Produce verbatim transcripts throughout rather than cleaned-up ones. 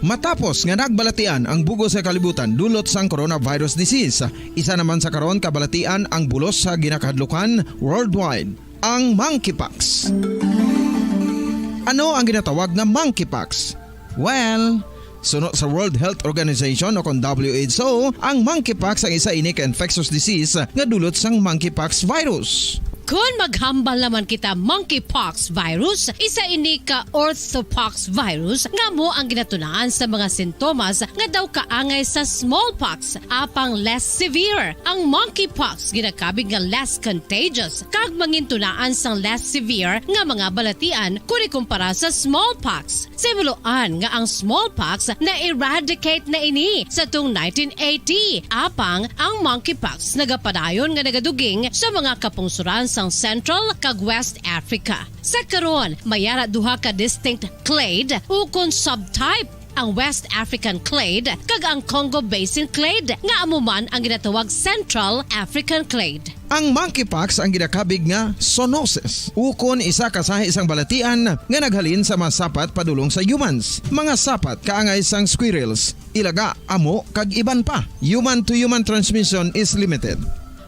Matapos nga nagbalatian ang bug-os nga kalibutan dulot sang coronavirus disease, isa naman sa karon kabalatian ang bulos sa ginakahadlukan worldwide, ang monkeypox. Ano ang ginatawag nga monkeypox? Well, suno sa World Health Organization o kon W H O, ang monkeypox ang isa ini ka infectious disease nga dulot sang monkeypox virus. Kon maghambal naman kita monkeypox virus, isa ini ka orthopox virus nga amo ang ginatunaan sa mga sintomas nga daw kaangay sa smallpox, apang less severe. Ang monkeypox ginakabig nga less contagious kag mangintunaan sang less severe nga mga balatian kon ikumpara sa smallpox. Sa himuloan nga ang smallpox na-eradicate na ini sa tuong nineteen eighty, apang ang monkeypox nagapadayon nga nagaduging sa mga kapungsoran sang Central kag West Africa. Sa karon, may ara duha ka distinct clade ukon subtype, ang West African clade kag ang Congo Basin clade, nga amo man ang ginatawag Central African clade. Ang monkeypox ang ginakabig nga zoonosis, ukon isa ka sahi sang balatian nga naghalin sa mga sapat padulong sa humans, mga sapat kaangay sang squirrels, ilaga, amo, kag iban pa. Human to human transmission is limited.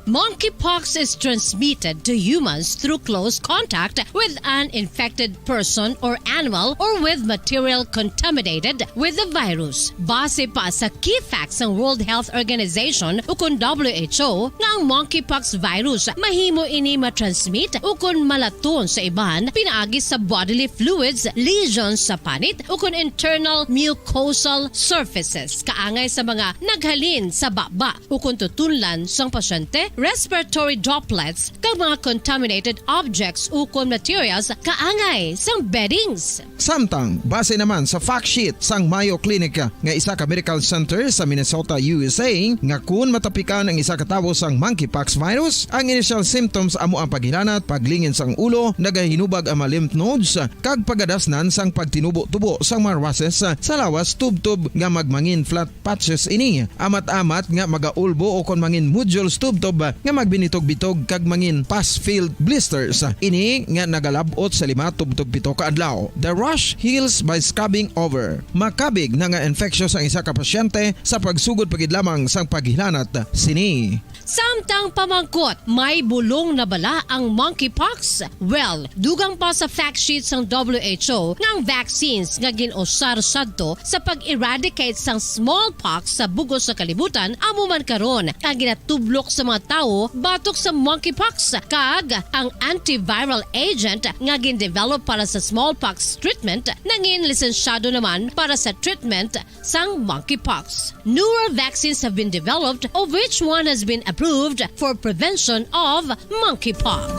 Monkeypox is transmitted to humans through close contact with an infected person or animal or with material contaminated with the virus. Base pa sa key facts sang World Health Organization ukon W H O nga ang monkeypox virus mahimo ini matransmit ukon malaton sa iban pinaagi sa bodily fluids, lesions sa panit ukon internal mucosal surfaces kaangay sa mga naghalin sa baba ukon tutunlan sang pasyente, respiratory droplets, kag mga contaminated objects ukon materials kaangay sang beddings. Samtang, base naman sa fact sheet sang Mayo Clinic nga isa ka medical center sa Minnesota, U S A, nga kun matapikan ang isa ka tawo sang monkeypox virus, ang initial symptoms amo ang paghilanat, paglingin sang ulo, nagahinubag ang mga lymph nodes, kag pagadasnan sang pagtinubo-tubo sang mga rushes sa lawas tubtob nga magmangin flat patches ini, amat-amat nga magaulbo ukon mangin nodules tubtob nga magbinitog-bitog kag mangin pus-filled blisters. Ini nga nagalab-ot sa lima tubtob pito ka adlaw. The rash heals by scabbing over. Makabig na nga infectious ang isa ka pasyente sa pagsugod pa gid lamang sang paghilanat sini. Samtang pamangkot, may bulong na bala ang monkeypox? Well, dugang pa sa fact sheet sang W H O nga ang vaccines nga gin-usar sadto sa pag-eradicate sang smallpox sa bug-os nga kalibutan amo man karon ang ginatublok sa mga tawo batok sa monkeypox, kag ang antiviral agent nga gin-develop para sa smallpox treatment nangin lisensyado naman para sa treatment sang monkeypox. Newer vaccines have been developed, of which one has been approved for prevention of monkeypox.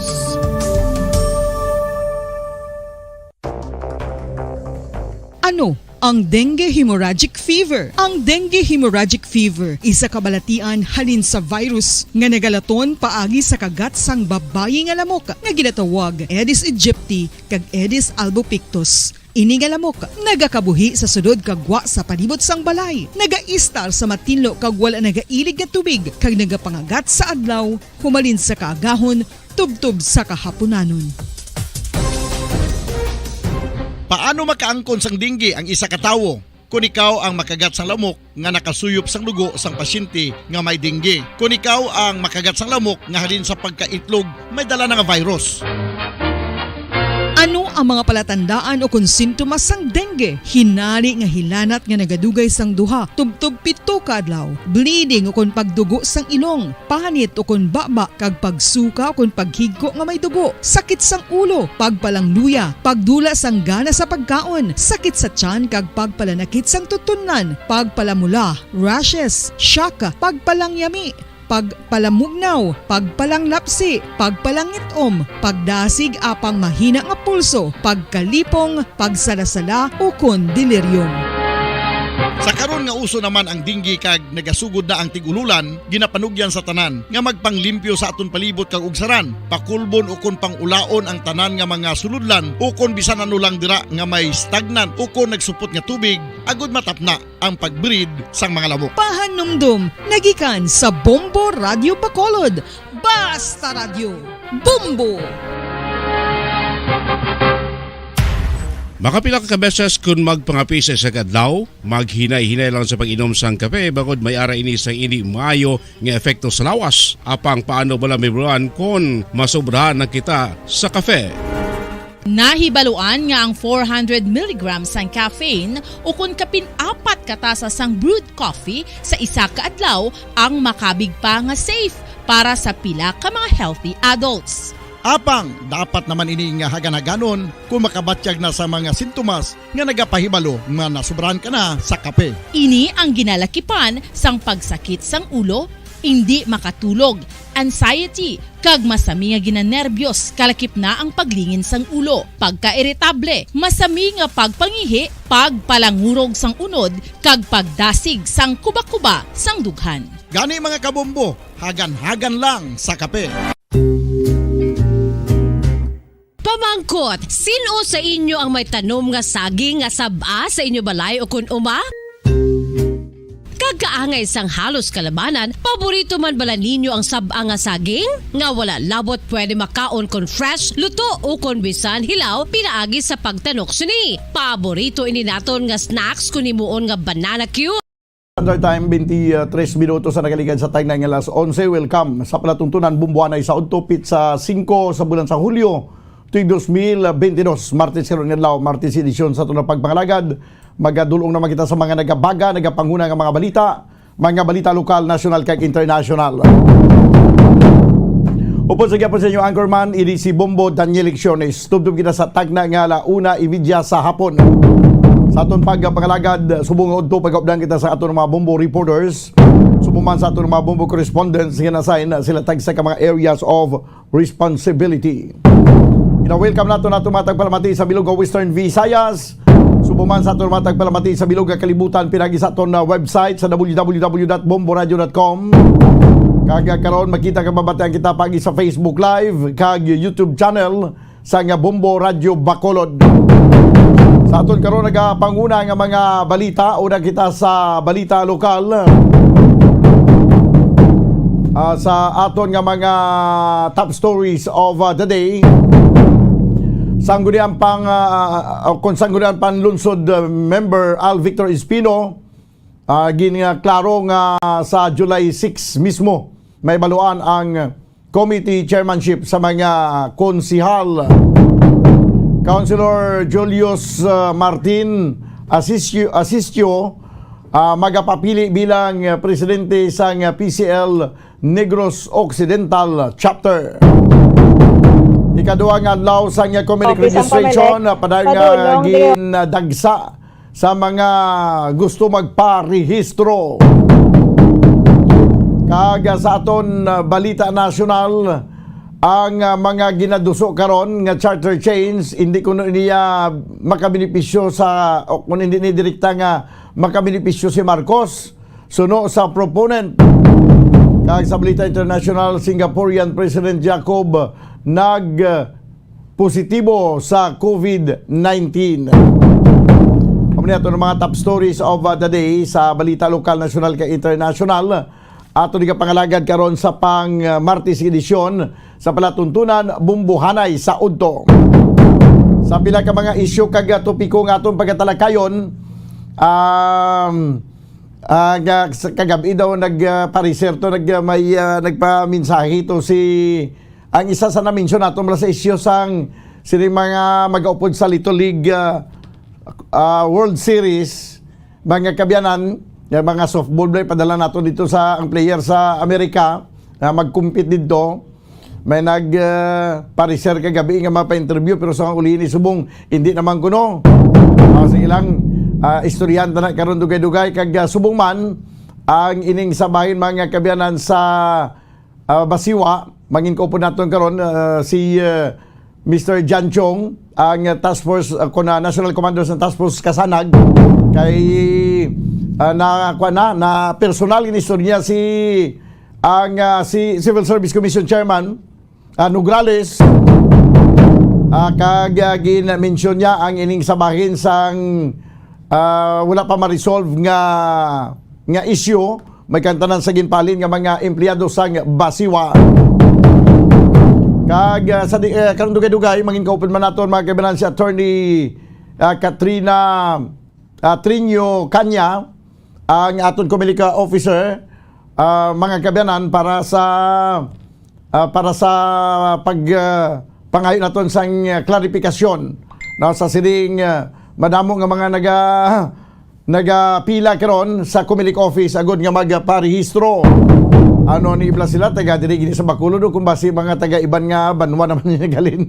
Ano ang dengue hemorrhagic fever? Ang dengue hemorrhagic fever isa ka balatian halin sa virus nga nagalaton paagi sa kagat sang babayi nga lamok nga ginatawag Aedes aegypti kag Aedes albopictus. Ini nga lamok nagakabuhi sa sulod kag gwa sa palibot sang balay, nagaistar sa matinlo kag wala nagailig nga tubig, kag nagapangagat sa adlaw humalin sa kaagahon tubtob sa kahapunanon. Paano makaangkon sang dengue ang isa ka tawo? Kon ikaw ang makagat sang lamok nga nakasuyop sang dugo sang pasyente nga may dengue. Kon ikaw ang makagat sang lamok nga halin sa pagkaitlog may dala na nga virus. Ano ang mga palatandaan o kon sintomas sang dengue? Hinari nga hilanat nga nagadugay sang duha tubtob pito ka adlaw, bleeding o kon pagdugo sang ilong, panit o kon baba, kag pagsuka o kon paghigko nga may dugo, sakit sang ulo, pagpalangluya, pagdula sang gana sa pagkaon, sakit sa tiyan kag pagpalanakit sang tutunlan, pagpalamula, rashes, shock, pagpalangyami, pagpalamugnaw, pagpalanglapsi, pagpalangit-om, pagdasig apang mahina nga pulso, pagkalipong, pagsalasala, ukon delirium. Sa karon nga uso naman ang dengue kag nagasugod na ang tig-ululan, ginapanugyan sa tanan nga magpanglimpyo sa aton palibot kag ugsaran, pakulbon ukon pang-ulaon ang tanan nga mga sulodlan ukon bisan ano lang dira nga may stagnant ukon nagsupot nga tubig, agud matapna ang pag-breed sang mga lamok. Pahanumdom nagikan sa Bombo Radyo Bacolod. Basta Radyo, Bombo! Makapila ka beses kun magpangape sa isa ka adlaw, maghinay-hinay lang sa pag-inom sang kape, bangod may ara ini sang indi maayo nga epekto sa lawas. Apang paano bala mahibaluan kon masobrahan na kita sa kape? Nahibaluan nga ang four hundred milligrams sang caffeine, ukon kapin apat ka tasa sang brewed coffee sa isa ka adlaw, ang makabig pa nga safe para sa pila ka mga healthy adults. Apang dapat naman ini nga hagan-haganon kung makabatyag na sa mga sintomas nga nagapahibalo nga nasubrahan ka na sa kape. Ini ang ginalakipan sang pagsakit sang ulo, indi makatulog, anxiety, kag masami nga ginanerbiyos, kalakip na ang paglingin sang ulo, pagkairitable, masami nga pagpangihi, pagpalangurog sang unod, kag pagdasig sang kuba-kuba sang dughan. Gani, mga kabombo, hagan-hagan lang sa kape. Pamangkot, sin-o sa inyo ang may tanom nga saging nga sab-a sa inyo balay ukon uma? Kag kaangay sang halos kalabanan, paborito man bala ninyo ang sab-a nga saging nga wala labot pwede makaon kon fresh, luto, ukon bisan hilaw pinaagi sa pagtanok sini? Paborito ini naton nga snacks kon himuon nga banana cue. Standard Time, twenty-three minutos sa nagaligad sa time na nga alas onse. Welcome sa palatuntunan, Bombohanay sa Udto, pitsa singko sa bulan sa Hulyo, tuig dos mil bentidós. Martes karon nga adlaw, Martes edisyon sa aton nga pagpangalagad. Magadulong naman kita sa mga nagabaga, nagapanguna nga mga balita, mga balita lokal, nasyonal, kag internasyonal. Upod sa gyapon sa inyo, anchorman, ini si Bombo Daniel Lecciones. Tubtob kita sa tagna nga ala una y media sa hapon. Sa aton pagpangalagad, subong nga udto, pagaupdan kita sa aton mga Bombo reporters. Subong man sa aton mga Bombo correspondents nga na-assign sila tagsa ka mga areas of responsibility. Gina-welcome nato nato mga tagpalamati sa bilog nga Western Visayas. Subong man sa aton mga tagpalamati sa bilog nga kalibutan, pinagi sa aton na website sa w w w dot bomboradio dot com. Kag, ah, karon makita kag mabatian kita pagi sa Facebook Live kag YouTube channel sa nga Bombo Radio Bacolod. Sa aton karon nagapanguna nga mga balita, una kita sa balita lokal. Ah, sa aton nga mga top stories of, ah, the day, Sangguniang pang, ah, o kung Sangguniang Panlungsod, ah, member Al Victor Espino, ah, gin-, ah, klaro nga sa July six mismo may baluan ang committee chairmanship sa mga konsihal. Councilor Julius, ah, Martin Asisio, Asisio, ah, magapapili bilang, ah, presidente sang, ah, P C L Negros Occidental Chapter. Ikaduha nga adlaw sang community Okay, sang registration, pamilit. Ah, padayon nga Padulong, di- gindagsa sa mga gusto magparehistro. Kag, ah, sa aton, ah, balita nasyonal, ang, ah, mga ginaduso karon nga charter chains, hindi kuno niya makabenepisyo sa, o kung hindi ni direkta nga makabenepisyo si Marcos, suno sa proponent. Kag sa balita international, Singaporean President Jacob nag, ah, positibo sa COVID nineteen. Amo ni ato ang mga top stories of, uh, the day sa balita lokal, nasyonal, kag internasyonal. Ato ni pangalagad karon sa pang, uh, Martes edisyon sa palatuntunan, Bombohanay sa Udto. Sa pila ka mga isyu kag, uh, topiko nga aton pagatalakayon, um, ah, nga sa kagabi daw nag, ah, pareser to, nag, ah, may, ah, nagpamensahe to si Ang isa sa na-mention nato mula sa isyu sang sini mga mag-upod sa Little League, ah, ah, World Series, mga kabyanan, nga mga softball player, padala nato dito sa ang player sa Amerika na mag-compete dito. May nag, ah, pareser kagabi nga mapa-interview, pero sa uli ni subong, hindi naman kuno. Ah, sige lang, ah, istoryahan ta na karon dugay-dugay kag, ah, subong man ang ining sabahin mga kabyanan sa ah, Basiwa, mangin ko po naton karon, ah, si, ah, Mister Jan Chong, ang, ah, task force, ah, kun, ah, national commander sa task force Kasanag, kay, ah, na, kuwan na, na personal in istorya si, ang, ah, si Civil Service Commission Chairman, ah, Nograles, ah, kag, ah, gin-mention niya ang ining sabahin sang, ah, wala pa ma-resolve nga, nga issue. May kantanan sa ginpalin nga mga empleyado sang Basiwa. Kag, ah, sa di, eh, karong dugay-dugay, mangin kaupod man naton, mga kaibanan, si Attorney ah, Katrina, ah, Trinio Kanya, ang aton Comelec officer, ah, mga kaabyanan, para sa, ah, para sa pag, ah, pangayo naton sang, ah, klarifikasyon, no, sa sining, ah, madamo nga mga naga-, nagapila karon sa Comelec office agud nga magparehistro. Ano ni, bala sila taga diri gid sa Bacolod o kung basi mga taga iban nga banwa naman yung naghalin?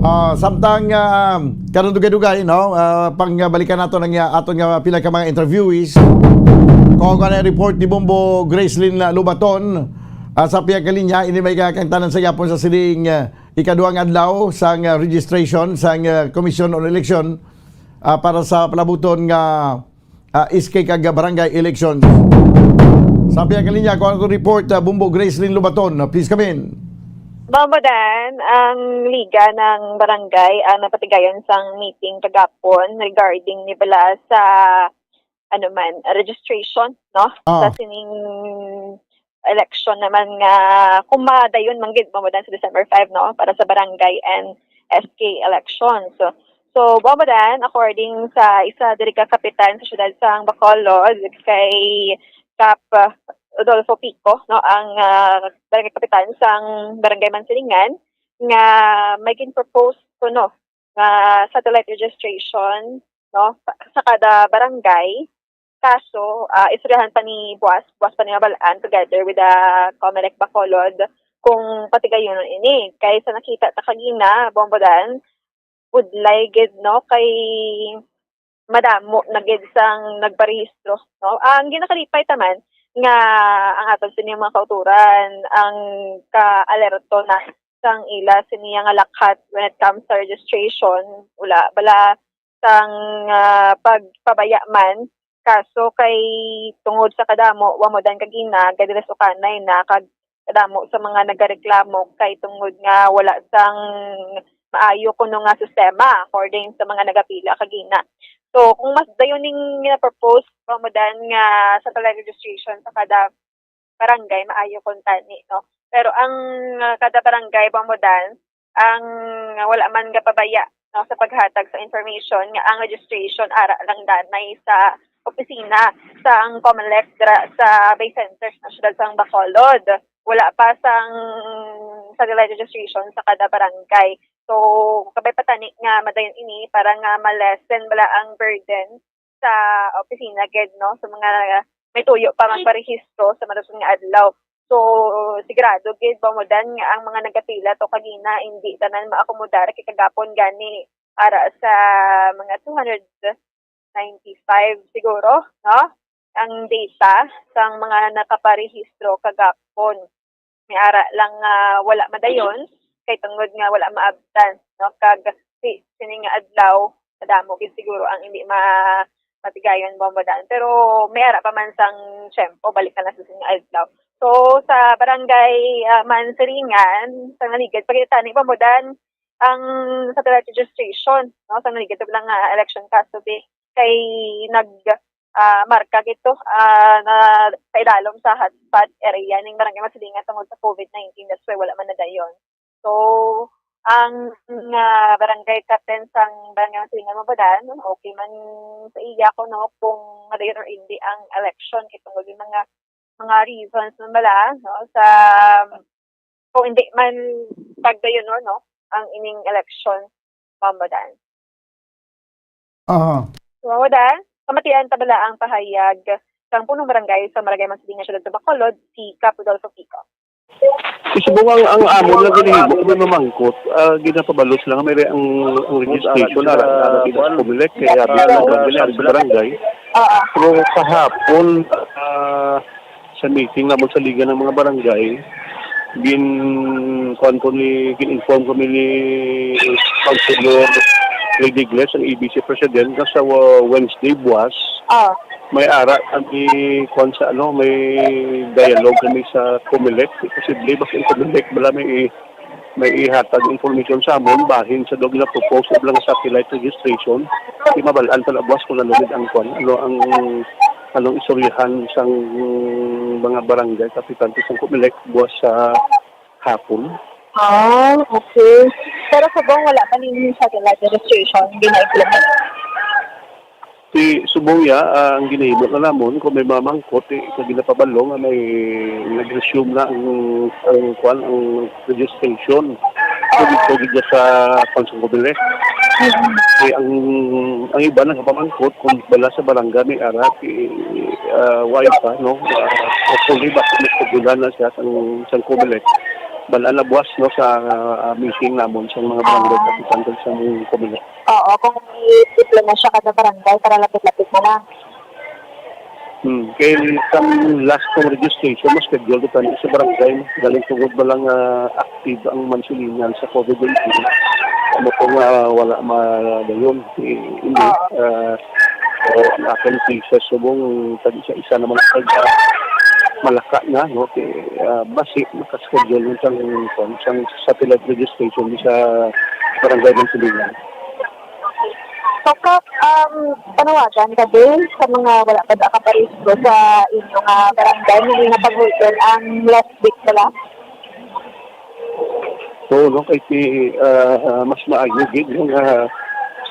Ah, samtang, ah, karon dugay-dugay, no? Ah, pangbalikan nato ang, ah, aton nga pila ka mga interviewees. Kung ano ang report ni Bombo Gracelyn Lobaton, ah, sa pihak nga linya, ini may kakangtanan sa gihapon sa sining, ah, ikaduhang adlaw sang, ah, registration sang, ah, Commission on Election, ah, para sa palabuton nga, ah, S K kag barangay elections. Sa pihak nga linya, kung ano report, ah, Bombo Gracelyn Lobaton, ah, please come in. Bombo Dan, ang Liga ng Barangay ang napatigayon sang meeting kagapon regarding ni bala sa, ano man, registration, no? Ah. Sa sining election naman nga kung madayon man gid, Bombo Dan, sa December five, no? Para sa barangay and S K elections. So, so, Bombo Dan, according sa isa diri ka kapitan sa siyudad sang Bacolod, kay Kap, ah, Rodolfo Pico, no, ang, ah, barangay kapitan sang Barangay Mansilingan, nga may gin-propose kuno nga satellite registration, no, sa, sa kada barangay. Kaso, ah, istoryahan pa ni Buas, Buas pa ni Mabalaan together with the Comelec Bacolod kung patigayunon ini. Kay sa nakita ta kagina, Bombo Dan, budlay gid, no, kay madamo na gid sang nagparehistro, no? Ang ginakalipay ta man nga ang aton sini mga kauturan ang ka-alerto na sang ila sini nga lakhat when it comes sa registration, wala bala sang, ah, pagpabaya man. Kaso kay tungod sa kadamo, wa mo dan kagina, gadilas ukanay na kag kadamo sa mga nagareklamo kay tungod nga wala sang maayo kuno nga sistema, according sa mga nagapila kagina. So, kung mas dayon ning gina-propose pa mo dan nga satellite registration sa kada barangay, maayo kung tani, no? Pero ang, ah, kada barangay pa mo dan, ang wala man gapabaya, no, sa paghatag sa information nga ang registration ara lang danay sa opisina sa ang Comelec dira sa Bay Center sa siyudad sang Bacolod. Wala pa sang satellite registration sa kada barangay. So, kabay pa tani nga madayon ini para nga ma-lessen bala ang burden sa opisina gid, no, sa mga may tuyo pa magparehistro sa madason nga adlaw. So, sigurado gid ba mo dan nga ang mga nagapila to kagina hindi tanan maakomodar kay kagapon gani ara sa mga two hundred ninety-five siguro, no? Ang data sang mga nakaparehistro kagapon. May ara lang nga wala madayon kay tungod nga wala maabtan, no? Kag si, sini nga adlaw, madamo gid siguro ang hindi ma-, matigayon, bombo dan. Pero may ara pa man sang tiyempo, balik na lang sa sini nga adlaw. So, sa barangay, ah, Mansiringan, sa Naligad, pakita ni, bombo dan, ang satellite registration, no? Sa Naligad, lang nga election kaso, di, kay nag, ah, marka gito, ah, na sa idalom sa hotspot area ning Barangay Masilingan tungod sa COVID nineteen. That's why wala man nadayon. So, ang, ah, barangay captain sang Barangay Masilingan, mabadan, okay man sa iya kuno kung madayon or hindi ang election, kay tungod yung mga, mga reasons man bala, no, sa kung hindi man pagdayon, no, no, ang ining election, mamadan. Aha. Mamadan, kamatian ta bala ang pahayag sang punong barangay sa Barangay Mansilingan, siyudad sa Bacolod, si Kap Rodolfo Pico. Subong ang, ang amo lang ginibo kami mamangkot, ah, ginapabalos lang may ang, ang registration na, na, na, sa Comelec, kaya bilang nagkakilala sa barangay. Oo. Pero kahapon, ah, sa meeting namon sa Liga ng mga Barangay, gin-, kuwan ko ni, gin-inform kami ni Councilor Lady Gles, ang A B C President, nga sa, uh, Wednesday buwas, Ah. may ara kami, kuwan sa ano, may dialogue kami sa Comelec. Posible ba sa Comelec, bala may i-, may ihatag information sa amon, bahin sa dog na proposed lang satellite registration. Di mabalaan pala buwas kung ano ang kuwan, ano ang, anong istoryahan sang mga barangay, kapitan sa Comelec buwas sa hapon. Ah, okay. So, Pero subong wala pa ning satellite registration gina-implement. Si subong ya, ah, ang ginahimo na namon, kung may mamangkot, eh, sa ginapabalo nga may nag-resume na ang, ang, kwan, ang registration. So, dito, dito sa, kwan, sa Comelec. Mm. Eh, ang, ang iba nagapamangkot kung bala sa barangay may ara, eh, ah, wala pa, no? Ah, hopefully, basta mas pagulan na siya sang, sang Comelec. Bala na buwas, no, sa, ah, meeting namon sa mga barangay Ah. kapitan sa Comelec. Oo, kung i-implement siya kada barangay para lapit-lapit na lang. Hmm, kay sang last kong registration, mas schedule ko tani sa barangay. Galing tungod ba lang, ah, active ang Mansilingan sa covid nineteen. Ano po nga wala madayon. Eh, hindi. Oo. Ah, pero ang akin cases, subong tag isa-isa naman ang tag-, ah, malaka na, no? Kay, ah, basi makaschedule mo sang, sang satellite registration sa barangay Mansilingan. So, Kap, um, panawagan ka din sa mga wala pa nakaparehistro sa inyo nga barangay, hindi na pag-holder ang last week pala? Oo, no, kay si, ah, mas maayo gid yung, ah,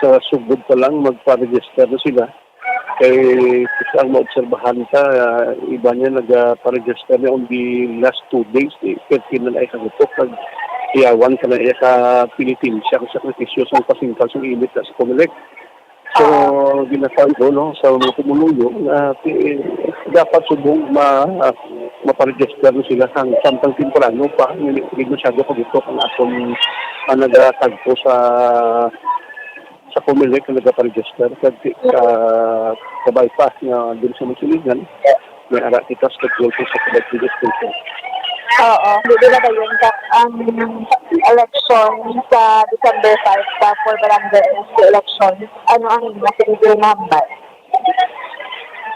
sa sugod pa lang magpa-register na sila. Kay sa ang maobserbahan ta, ah, iba niya nagaparegister niya on the last two days, eh, thirteen na ay kagutok, nag-iyawan ka na iya ka penitensya, kung sakripisyo sa pasingkal sa init na sa Comelec. So, ginasabi ko, no, sa mga pumuluyo na, eh, dapat subong ma-, maparegister na sila sang samtang temprano pa, hindi, hindi masyado kagutok ang aton, ang nagatagpo sa sa Comelec nga nagaparegister kag, ah, kabay pa nga diri sa Mansilingan, may ara kita sa schedule sa Comelec registration. Oo, hindi na ba yun, Kap, ang election sa December five pa for barangay election? Ano ang inyong pinipinambal?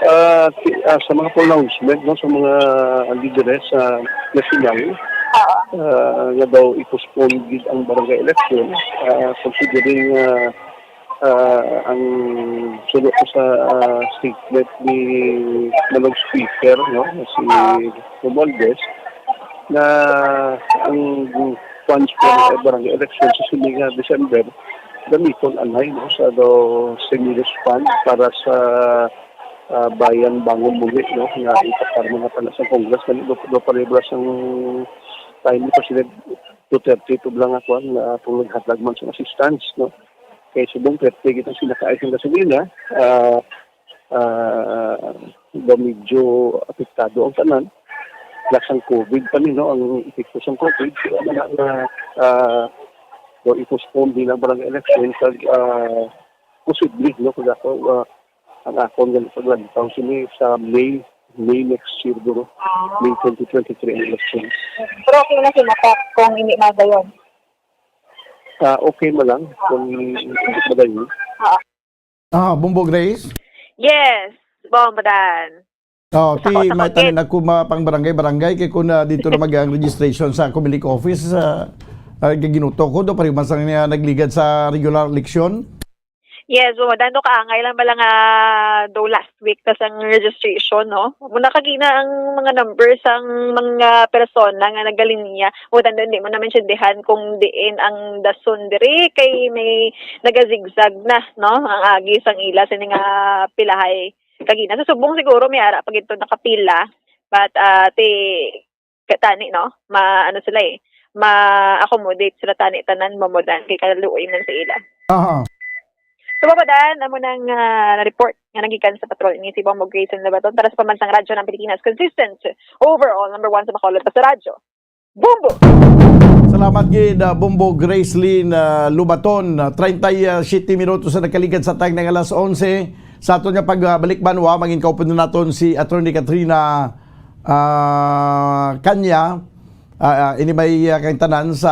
Ah, ti-, ah, sa mga pronouncement, no, sa mga lideres sa nasyonal, Oo. ah, nga daw i-postpone gid ang barangay election, ah, considering, ah, ah, ang suno ko sa, ah, statement ni Manong Speaker, no, si Ah. Romualdez, na ang funds for barangay election sa sini nga December, gamiton anay, no, sa daw stimulus fund para sa, ah, Bayan Bangon Muli, no, nga ipasar mga tala sa Congress, kani do, do palibra sang time ni President Duterte, ito lang ako, nga kung naghatag man sa assistance, no. Kay subong thirty kita sinakaay sang gasolina, ah, ah, daw medyo apektado ang tanan. Plus ang covid pa ni, no, ang epekto sang covid. Kaya na nga, ah, daw i-postpone din ang barangay election kag, ah, posible, no, kag ako, ah, ang akon nga paglantaw sini sa May, May next year, guro. Ah. May twenty twenty-three ang election. Pero okay na si Matak kung hindi magayon. Ah, okay mo lang kung hindi magayon. Ah. Ah, Bombo Grace? Yes, Bombo Dan. Oh, ti, Sa may ko, tanan ako mga pang barangay-barangay kay kung, ah, dito na mag ang registration sa Comelec office, ah, ah, ginuto ko do pareho man sa nga nagligad sa regular election. Yes, Bombo Dan, no, kaangay lang bala nga do last week tas ang registration, no? Muna kagina ang mga numbers ang mga persona nga nagaliniya. Bombo Dan, hindi mo na maintindihan kung diin ang dason diri kay may nagazigzag na, no? Ang agi sang ila sini nga pilahay kagina. Sa subong siguro may ara pa gid to nakapila, but, ah, ti, ka-, tani, no? Ma-, ano sila, eh, ma-accommodate sila tani tanan, Bombo Dan, kay kaluoy man sa ila. Aha. So, Bombo Dan, amo nang, ah, na-report nga nagikan sa patrol ni si Bombo Grayson Labaton para sa Pambansang Radyo ng Pilipinas. Consistent, overall, number one sa Bacolod pa sa radyo. Bombo! Salamat gid, ah, Bombo Gracelyn, ah, Lubaton. Ah, treinta y siete minutos na nagkaligad sa time nga alas onse. Sa aton nga pagbalik banwa, mangin kaupod na naton si Attorney Katrina, ah, Kanya. Ah, ah, ini may, ah, kaintanan sa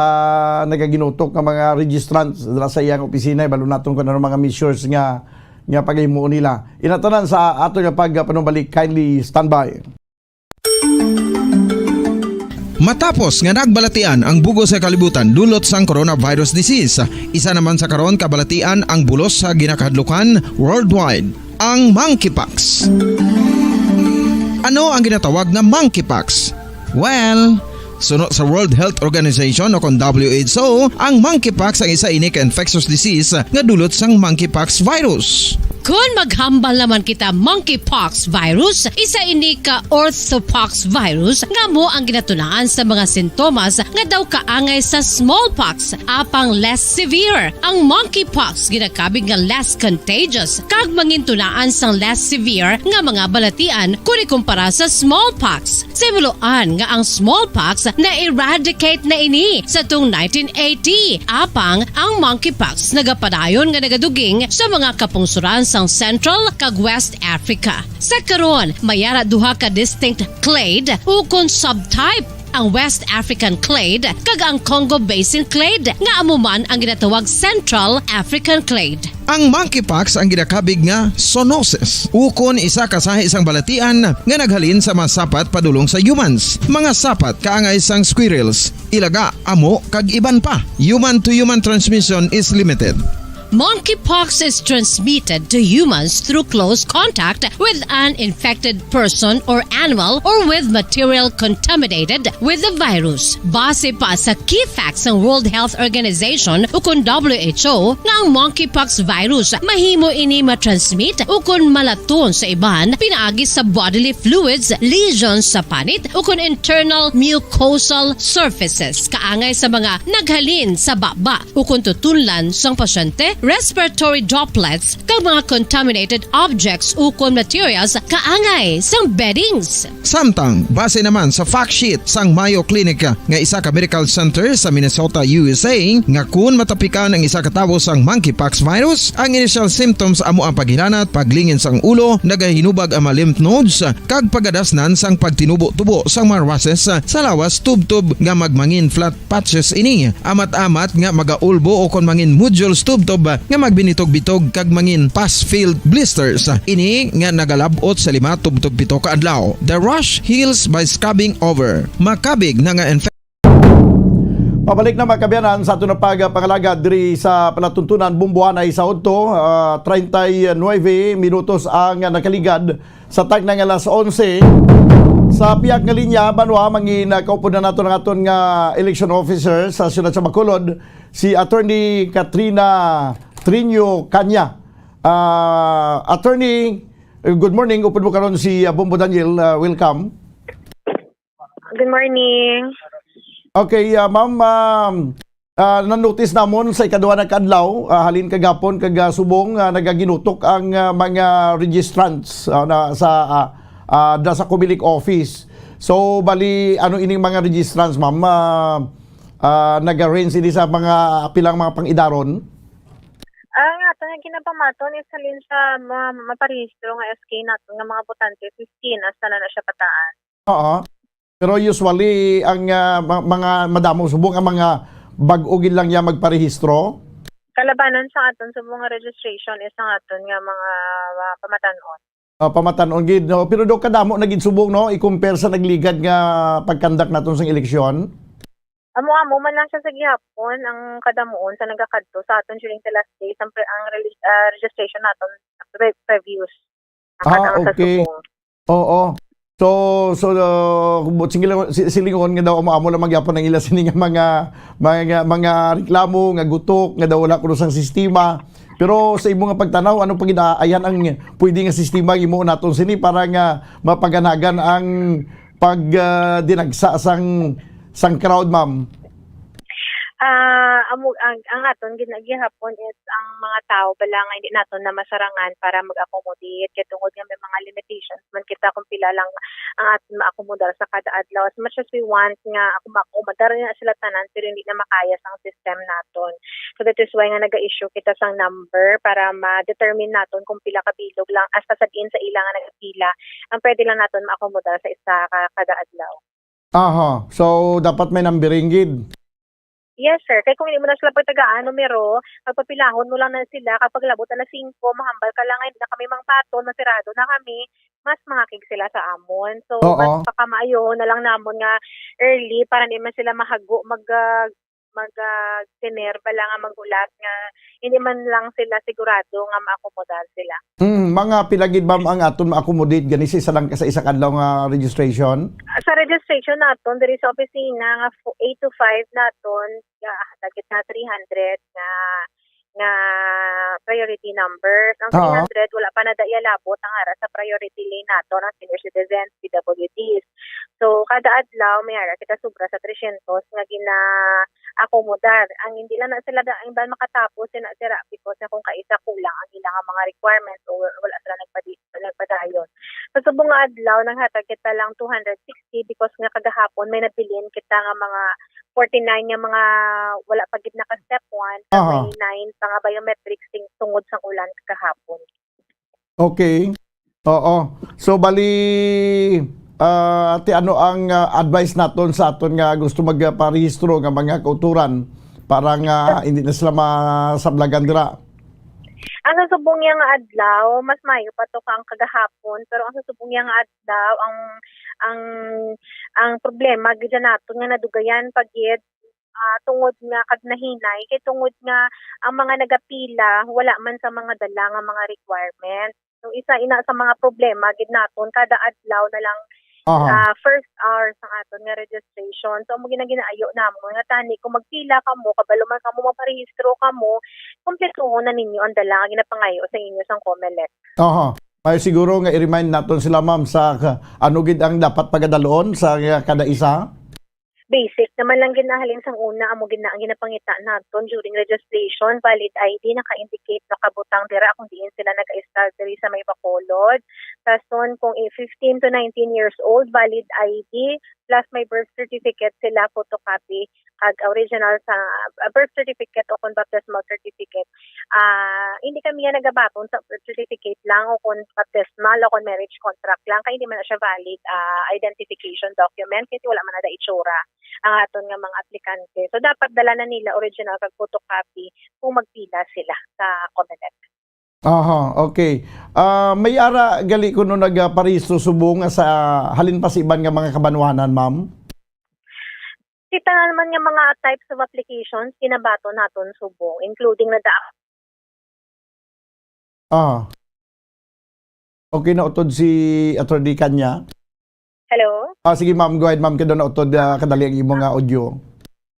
nagaginutok nga mga registrants dira sa iyang opisina. Ibalo naton kung ano mga measures nga, nga paghimuon nila. Inatanan sa aton nga pagpanumbalik. Kindly standby. Matapos nga nagbalatian ang bug-os nga kalibutan dulot sang coronavirus disease, isa naman sa karon kabalatian ang bulos sa ginakahadlukan worldwide, ang monkeypox. Ano ang ginatawag nga monkeypox? Well, Suno sa World Health Organization o kon W H O, ang monkeypox ang isa ini ka infectious disease nga dulot sang monkeypox virus. Kon maghambal naman kita monkeypox virus, isa ini ka orthopox virus nga amo ang ginatunaan sa mga sintomas nga daw kaangay sa smallpox, apang less severe. Ang monkeypox ginakabig nga less contagious kag mangintunaan sang less severe nga mga balatian kon ikumpara sa smallpox. Sa himuloan nga ang smallpox na-eradicate na ini sa tung nineteen eighty, apang ang monkeypox nagapadayon nga nagaduging sa mga kapungsoran sang Central kag West Africa. Sa karon, may ara duha ka distinct clade ukon subtype, ang West African clade kag ang Congo Basin clade, nga amo man ang ginatawag Central African clade. Ang monkeypox ang ginakabig nga zoonosis, ukon isa ka sahi sang balatian nga naghalin sa mga sapat padulong sa humans. Mga sapat kaangay sang squirrels, ilaga, amo, kag iban pa. Human to human transmission is limited. Monkeypox is transmitted to humans through close contact with an infected person or animal or with material contaminated with the virus. Base pa sa key facts sang World Health Organization ukon W H O nga ang monkeypox virus mahimo ini matransmit ukon malaton sa iban pinaagi sa bodily fluids, lesions sa panit ukon internal mucosal surfaces kaangay sa mga naghalin sa baba ukon tutunlan sang pasyente, respiratory droplets, kag mga contaminated objects ukon materials kaangay sang beddings. Samtang, base naman sa fact sheet sang Mayo Clinic nga isa ka medical center sa Minnesota, U S A, nga kun matapikan ang isa ka tawo sang monkeypox virus, ang initial symptoms amo ang paghilanat, paglingin sang ulo, nagahinubag ang mga lymph nodes, kag pagadasnan sang pagtinubo-tubo sang mga rashes sa lawas tubtob nga magmangin flat patches ini, amat-amat nga magaulbo ukon mangin nodules tubtob nga magbinitog-bitog kag mangin pus-filled blisters. Ini nga nagalab-ot sa lima tubtob pito ka adlaw. The rash heals by scrubbing over. Makabig na nga infection. Pabalik na, mga kaabyanan, sa aton nga pagpangalagad diri sa palatuntunan, Bumbuanay sa udto, ah, treinta y nueve minutos ang nakaligad sa tagna nga alas onse. Sa pihak nga linya, banwa, mangin, ah, kaupod na naton ang aton nga election officer sa siyudad sa Bacolod, si Attorney Katrina Trinio Caña. Ah, Attorney, good morning. Upod mo karon si, ah, Bombo Daniel. Ah, welcome. Good morning. Okay, ah, ma'am, um, ah, na-notice namon sa ikaduha na ka adlaw, ah, halin kagapon kag, ah, subong, ah, nagaginutok ang, ah, mga registrants, ah, na sa, ah, ah, da sa Comelec office. So, bali, ano ining mga registrants, ma'am? Ah, ah, naga-range ini sa mga pilang mga pang-idaron? Ang aton nga ginapamaton is halin sa mga maparehistro nga S K naton nga mga botante, fifteen, hasta na na siya pataas. Oo. Pero usually, ang, ah, ma-, mga madamo subong ang mga bag-o gid lang niya magparehistro? Kalabanan sa aton subong nga registration is ang aton nga mga, ah, pamatan-on. Ah, pamatan-on gid, no? Pero daw kadamo na gid subong, no? I-compare sa nagligad nga pag-conduct naton sang eleksyon? Amo-amo man lang siya sa gihapon ang kadamuon sa nagakadto sa aton during the last days, ang pre-, ang reli-, ah, registration naton pre-, previous. Ang Ah, kadang sa okay. Subong. Oo. So, so, uh, bu-, sige lang, si-, silingon nga daw amo-amo lang man gyapon ang ila sini nga mga, mga, mga reklamo, nga gutok, nga daw wala kuno sang sistema. Pero sa imo nga pagtanaw, ano pa gid, ah, ayan ang pwede nga sistema ang imo naton sini para nga mapaganagan ang pag, ah, dinagsa sang, sang crowd, ma'am? Ah, amo, ang, ang aton gid gihapon is ang mga tao bala nga hindi naton na masarangan para mag-accommodate kay tungod nga may mga limitations man kita kung pila lang ang aton maakomodar sa kada adlaw. As much as we want nga ako maakomodar na sila tanan, pero hindi na makaya sang system naton. So that is why nga naga-issue kita sang number para ma-determine naton kung pila ka bilog lang, hasta sa diin sa ila nga nagapila ang pwede lang naton maakomodar sa isa ka kada adlaw. Aha. So, dapat may numbering gid. Yes, sir. Kay kung hindi mo na sila pagtagaan numero, pagpapilahon mo lang na sila. Kapag labot alas singko, mahambal ka lang, "Ay, hindi na kami mangbaton, masirado na kami." Mas mahakig sila sa amon. So, Oo. Mas pakamaayo na lang namon nga early para hindi man sila mahago mag, ah, mag, ah, tener bala nga maghulat nga hindi man lang sila sigurado nga maakomodar sila. Hmm, mga pila gid, ma'am, ang aton ma-accommodate gani sa isa lang, sa isa ka adlaw nga registration? Sa registration naton diri sa opisina nga fo-, eight to five naton, gahatag kita three hundred nga, nga priority numbers. Ang Oo. Three hundred, wala pa na daya labot ang ara sa priority lane naton, ang senior citizens, P W Ds. So, kada adlaw, may ara kita sobra sa three hundred nga gina-akomodar. Ang hindi lang na sila da-, ang iban makatapos, sina-, sira, because na kung kaisa kulang ang ilang mga requirements o wala sila nagpadi-, nagpadayon. Sa subong nga adlaw, naghatag kita lang two hundred sixty because nga kagahapon may nabilin kita nga mga forty-nine nga mga wala pa gid naka-step one, kag Aha. may nine pa nga biometrics sing-, tungod sang ulan kagahapon. Okay. Oo. So, bali, ah, ti ano ang, ah, advice naton sa aton nga gusto magparehistro nga mga kautoran para nga hindi na sila masablagan dira? Ang sa subong niya nga adlaw, mas maayo pa to ka ang kagahapon, pero ang sa subong niya nga adlaw, ang, ang, ang problema gid naton nga nadugayan pa gid, ah, tungod nga kag nahinay, kay tungod nga ang mga nagapila wala man sa mga dala nga mga requirement. So, isa ina sa mga problema gid naton, kada adlaw na lang, Aha. ah, first hour sa aton nga registration. So, amo gid ang ginaayo namon nga tani kung magpila kamo, kabalo man kamo, magparehistro kamo, kumpletuhon na ninyo ang dala nga ginapangayo sa inyo sang Comelec. Aha. Ay, siguro nga i-remind naton sila, ma'am, sa ka-, ano gid ang dapat pagadalon sa, uh, kada isa? Basic naman lang gid na halin sang una, amo gid na ang ginapangita naton during registration, valid I D, naka-indicate, nakabutang dira kung diin sila nag-start diri sa may Bacolod. Dason kung i-, fifteen to nineteen years old, valid I D, plus may birth certificate sila, photocopy, kag original sa, ah, birth certificate o kon baptismal certificate. Ah, hindi kami nga nagabaton sa birth certificate lang o kon baptismal o kon marriage contract lang, kay hindi man na siya valid, ah, identification document, kay wala man na da itsura ang aton nga mga aplikante. So, dapat dala na nila original kag photocopy kung magpila sila sa Comelec. Aha, okay. Ah, may ara gali kuno nagaparehistro subong nga sa halin pa sa iban nga mga kabanwanan, ma'am? Kita naman nga mga types of applications, ginabaton naton subong, including na da- Ah. Okay, nautod si Attorney Kanya. Hello? Ah, sige, ma'am. Go ahead, ma'am. Kaya nautod, ah, kadali ang imo nga audio.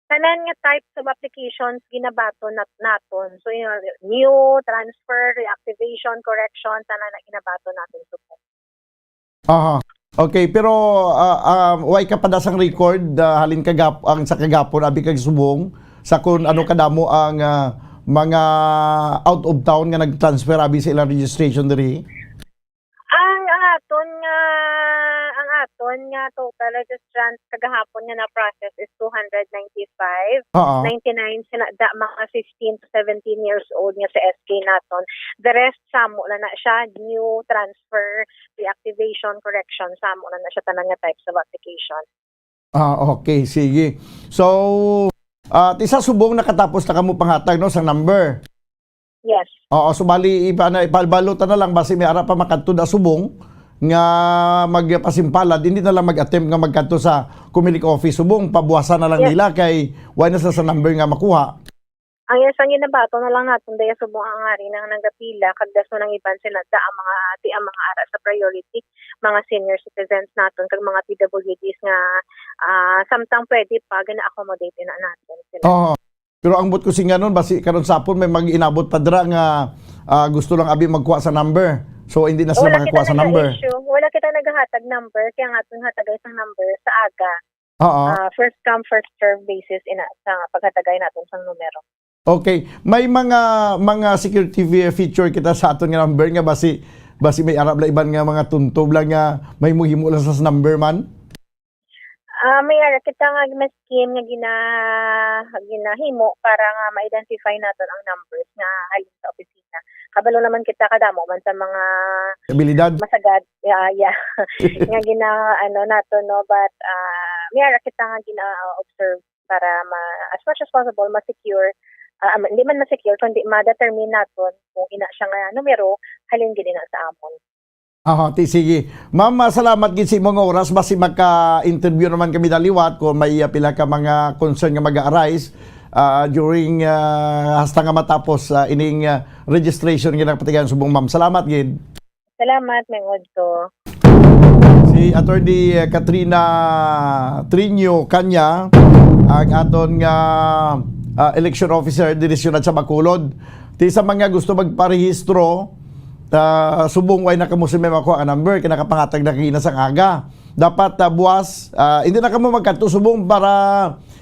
Tanan nga types of applications ginabaton nat-, naton. So, yun, new, transfer, reactivation, correction, tanan na ginabaton naton subong. Aha. Okay, pero, ah, ah, way ka pa da sang record, ah, halin kagap-, ang sa kagapon, abi kag subong, sa kung ano kadamo ang, ah, mga out of town nga nag-transfer, abi sa ilang registration diri? Ang, ang aton nga, ang aton nga total registrants kagahapon nga na-process is two hundred ninety-five. Oo. Ninety-nine sila da, mga fifteen to seventeen years old nga sa S K naton. The rest, samo na na siya, new, transfer, reactivation, correction, samo na na siya, tanan nga types of application. Ah, okay, sige. So, ah, ti sa subong nakatapos na kamo panghatag, no, sa number? Yes. Oo, so bali, ipa-, ano, ipabalo ta na lang, basi may ara pa makadto da subong nga magpasimpalad, hindi na lang mag-attempt nga magkadto sa Comelec office subong, pabuwasan na lang Yes. nila kay wala na sa, sa number nga makuha. Ang isa, ginabaton na lang naton daya subong ang ari nang nagapila, kag dason ang iban sila da ang mga, ti ang mga ara sa priority, mga senior citizens naton, kag mga P W Ds nga, ah, samtang pwede pa, gina-accommodate na naton sila. Oo. Pero ang buot ko singanon, basi karon sa hapon may mag-inabot pa dira nga, ah, gusto lang abi magkuha sa number. So, hindi na sila Wala kita makakuha sa number. nag-issue. Wala kita naghahatag number, kaya ang aton hatagay sang number sa aga. Oo. Ah, first come, first serve basis ina sa paghatagay naton sang numero. Okay. May mga, mga security fe-, feature kita sa aton nga number nga basi, basi may ara bala iban nga mga tunto bala nga may muhimo lang sa number man? Ah, may ara kita nga may scheme nga gina-, ginahimo para nga ma-identify naton ang numbers nga halin sa opisina. Kabalo naman kita kadamo man sa mga Abilidad? masagad, yeah, yeah, nga gina-, ano naton, no, but, ah, may ara kita nga gina-observe para ma-, as much as possible, ma-secure, ah, hindi man ma-secure, kundi ma-determine naton kung ina siya nga numero, halin gid ina sa amon. Aha, ti, sige. Ma'am, ah, salamat gid sa imong oras. Basi maka-interview naman kami na liwat kung may, ah, pila ka mga concern nga mag-arise. ah, during, ah, hasta nga matapos, ah, ining, ah, registration nga nagpatigayon subong, ma'am. Salamat gid. Salamat, may udto. Si Attorney, eh, Katrina Trinio Kanya, ang aton nga, ah, election officer diri sa siyudad sa Bacolod. Ti sa mga gusto magparehistro, ah, subong way na kamo si may makuha nga number, kay nakapangatag na kagina sang aga. Dapat, ah, buwas, ah, hindi na kamo magkadto subong para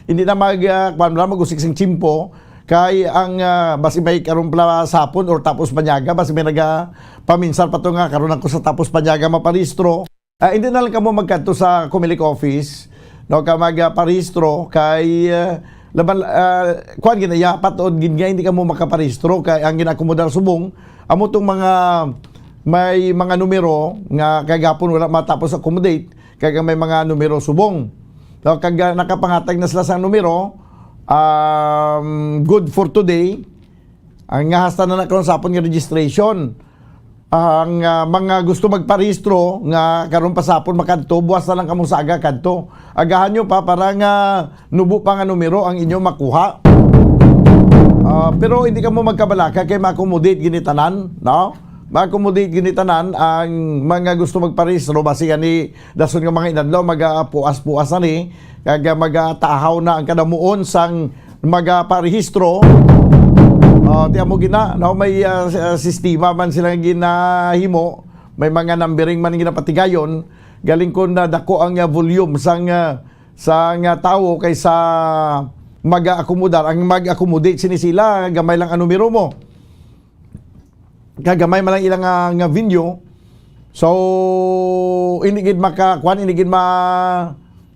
hindi na mag, ah, kuwan na, mag-usik sing tiyempo. Kay ang, ah, basi may karon pala sa hapon or tapos panyaga, basi may naga paminsar pa to nga karon ako sa tapos panyaga maparehistro. Ah, hindi na lang kamo magkadto sa Comelec office, no, ka magparehistro kay, ah, laban, ah, kuwan gid na, ya, patod gid nga hindi kamo makaparehistro kay ang ginaakomodar subong amo tong mga may mga numero nga kagapon wala matapos accommodate kay may mga numero subong. So, kag, ah, nakapangatag na sila sa numero, um, good for today. Ang nga hasta na nagkaroon sa hapon nga registration. Ang, ah, mga gusto magparehistro nga karon pa sa hapon makadto, buwas na lang kamo sa aga kadto. Agahan nyo pa para nga nubo pa nga numero ang inyo makuha. Ah, pero hindi kamo magkabalaka kay ma-accommodate gini tanan, no? Ma-accommodate gini tanan ang mga gusto magparehistro, basi gani dason nga mga inadlaw magapuas-puas na ni, kag magatahaw na ang kadamuon sang magaparehistro. Ah, ti amo gina, no, may, ah, s-, ah, sistema man sila nga ginahimo, may mga numbering man ginapatigayon, galing kon na dako ang, ah, volume sang, ah, sang, ah, tawo kaysa mag-akomodar. Ang mag-accommodate sini sila, gamay lang ang numero mo. Kagamay man lang ilang, ah, nga venue. So, hindi gid maka, kuwan, hindi gid ma-,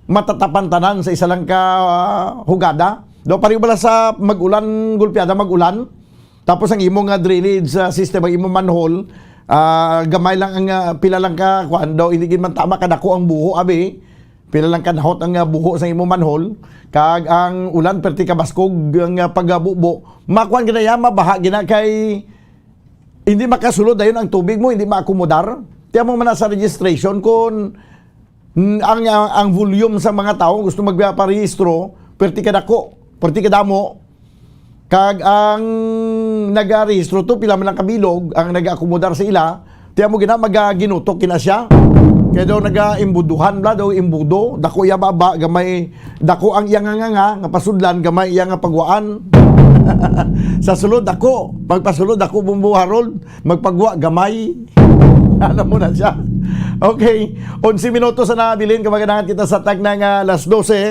matatapan tanan sa isa lang ka, ah, hugada. Do, pareho bala sa mag-ulan, gulpiada mag-ulan. Tapos ang imo nga drainage, ah, system, ang imo manhole, ah, gamay lang ang, ah, pila lang ka, kuwan, do, hindi gid man tama kadako ang buho, abi. Pila lang kanahot ang, ah, buho sa imo manhole. Kag ang ulan, perti kabaskog ang, ah, pagbubo. Makuwan gina ya, mabaha gina kay hindi makasulod dayon ang tubig mo, hindi maakomodar. Tiyan mo man na sa registration kung, mm, ang, ang, ang volume sa mga tao gusto magparehistro, perti kadako, perti kadamo. Kag ang nagarehistro to, pila man lang kabilog ang nagaakomodar sa ila, tiyan mo gina, magaginutok gina siya. Kaya daw nagaimbuduhan bla, daw imbudo, dako iya baba, gamay, dako ang iya nga, nga, nga, nga pasudlan, gamay iya nga pagwaan. Sa sulod, dako. Pagpasulod, dako, Bumbo Harold. Magpagwa, gamay. Alam mo na siya. Okay. Onse minutos na nabilin, kamaganahan kita sa tagna nga alas dose.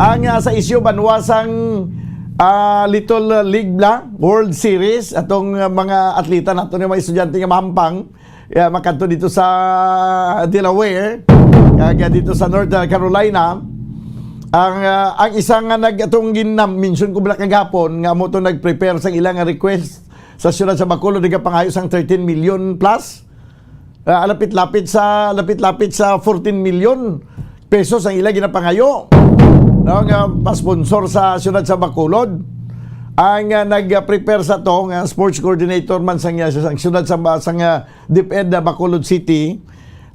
Ang, ah, sa isyu, banwa sang, ah, Little League bla, World Series, atong, ah, mga atleta nato, nga mga estudyante nga mahampang, yeah, makadto dito sa Delaware, kag dito sa North Carolina. Ang, ah, ang isa nga nag-, atong gin-, mention ko bala kagapon, nga mo to nag-prepare sa ilang request sa siyudad sa Bacolod, nagapangayo sang thirteen million plus. Ah, lapit-lapit sa, lapit-lapit sa fourteen million pesos ang ila ginapangayo, no, nga pa-sponsor sa siyudad sa Bacolod. Ang, ah, nag-prepare sa to nga sports coordinator man sang, sang siyudad sa, sang, ah, DepEd, ah, Bacolod City,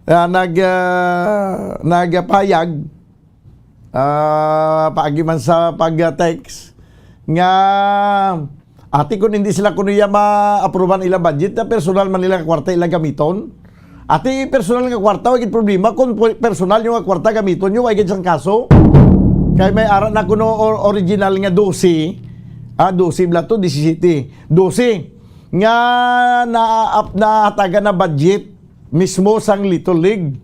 ah, nag, ah, nagpahayag, ah, paagi man sa pag-text nga, ati, kung hindi sila kuno iya ma-aproban ila budget, na personal man nila nga kwarta ila gamiton. Ati, personal nga kwarta, wa gid problema. Kung pu-, personal nyo nga kwarta gamiton nyo, wa gid sang kaso. Kay may ara na kuno or-, original nga dose, ah, dose bala to, disisiyete. Dose nga na-, ap-, nahatagan na budget mismo sang Little League.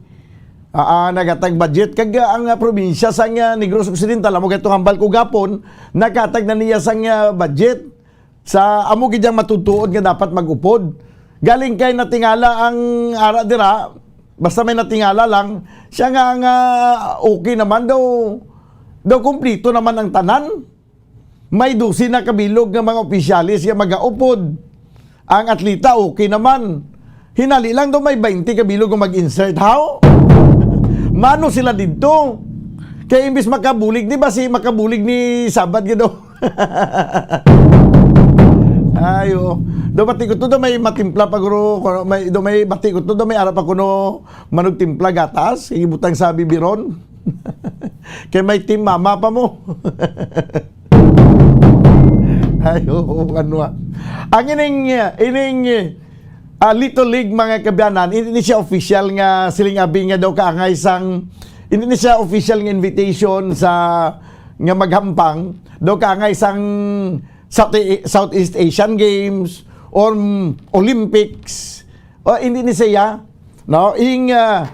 Ah, ah, nagatag budget. Kag, ah, ang, ah, probinsya sang, ah, Negros Occidental, amo kay itong hambal ko gapon, nagkatag na niya sang, ah, budget. Sa amo gid ang matutuod nga dapat mag-upod. Galing kay natingala ang ara dira, basta may natingala lang, siya nga, nga okay naman daw, daw kumplito naman ang tanan. May dose na kabilog nga mga opisyalis nga magaupod. Ang atleta, okay naman. Hinali lang daw may baynte kabilog nga mag-insert. How? Mano sila didto? Kay imbis makabulig, di ba si makabulig ni Sabat gid daw? Ay, oo. Daw bati ko to, daw may matimpla pa guro, may, daw may bati ko to, daw may ara pa kuno manugtimpla gatas, ibutang sa bibiron. Kay may Team Mama pa mo. Ay, oo, ano, ah. Ang ining, ining, ah, Little League, mga kaabyanan, hindi ni siya official nga siling abi nga daw kaangay sang, hindi ni siya official nga invitation sa, nga maghampang, daw kaangay sang South, Southeast Asian Games or, mm, Olympics. O, hindi ni siya, no? Ing, ah,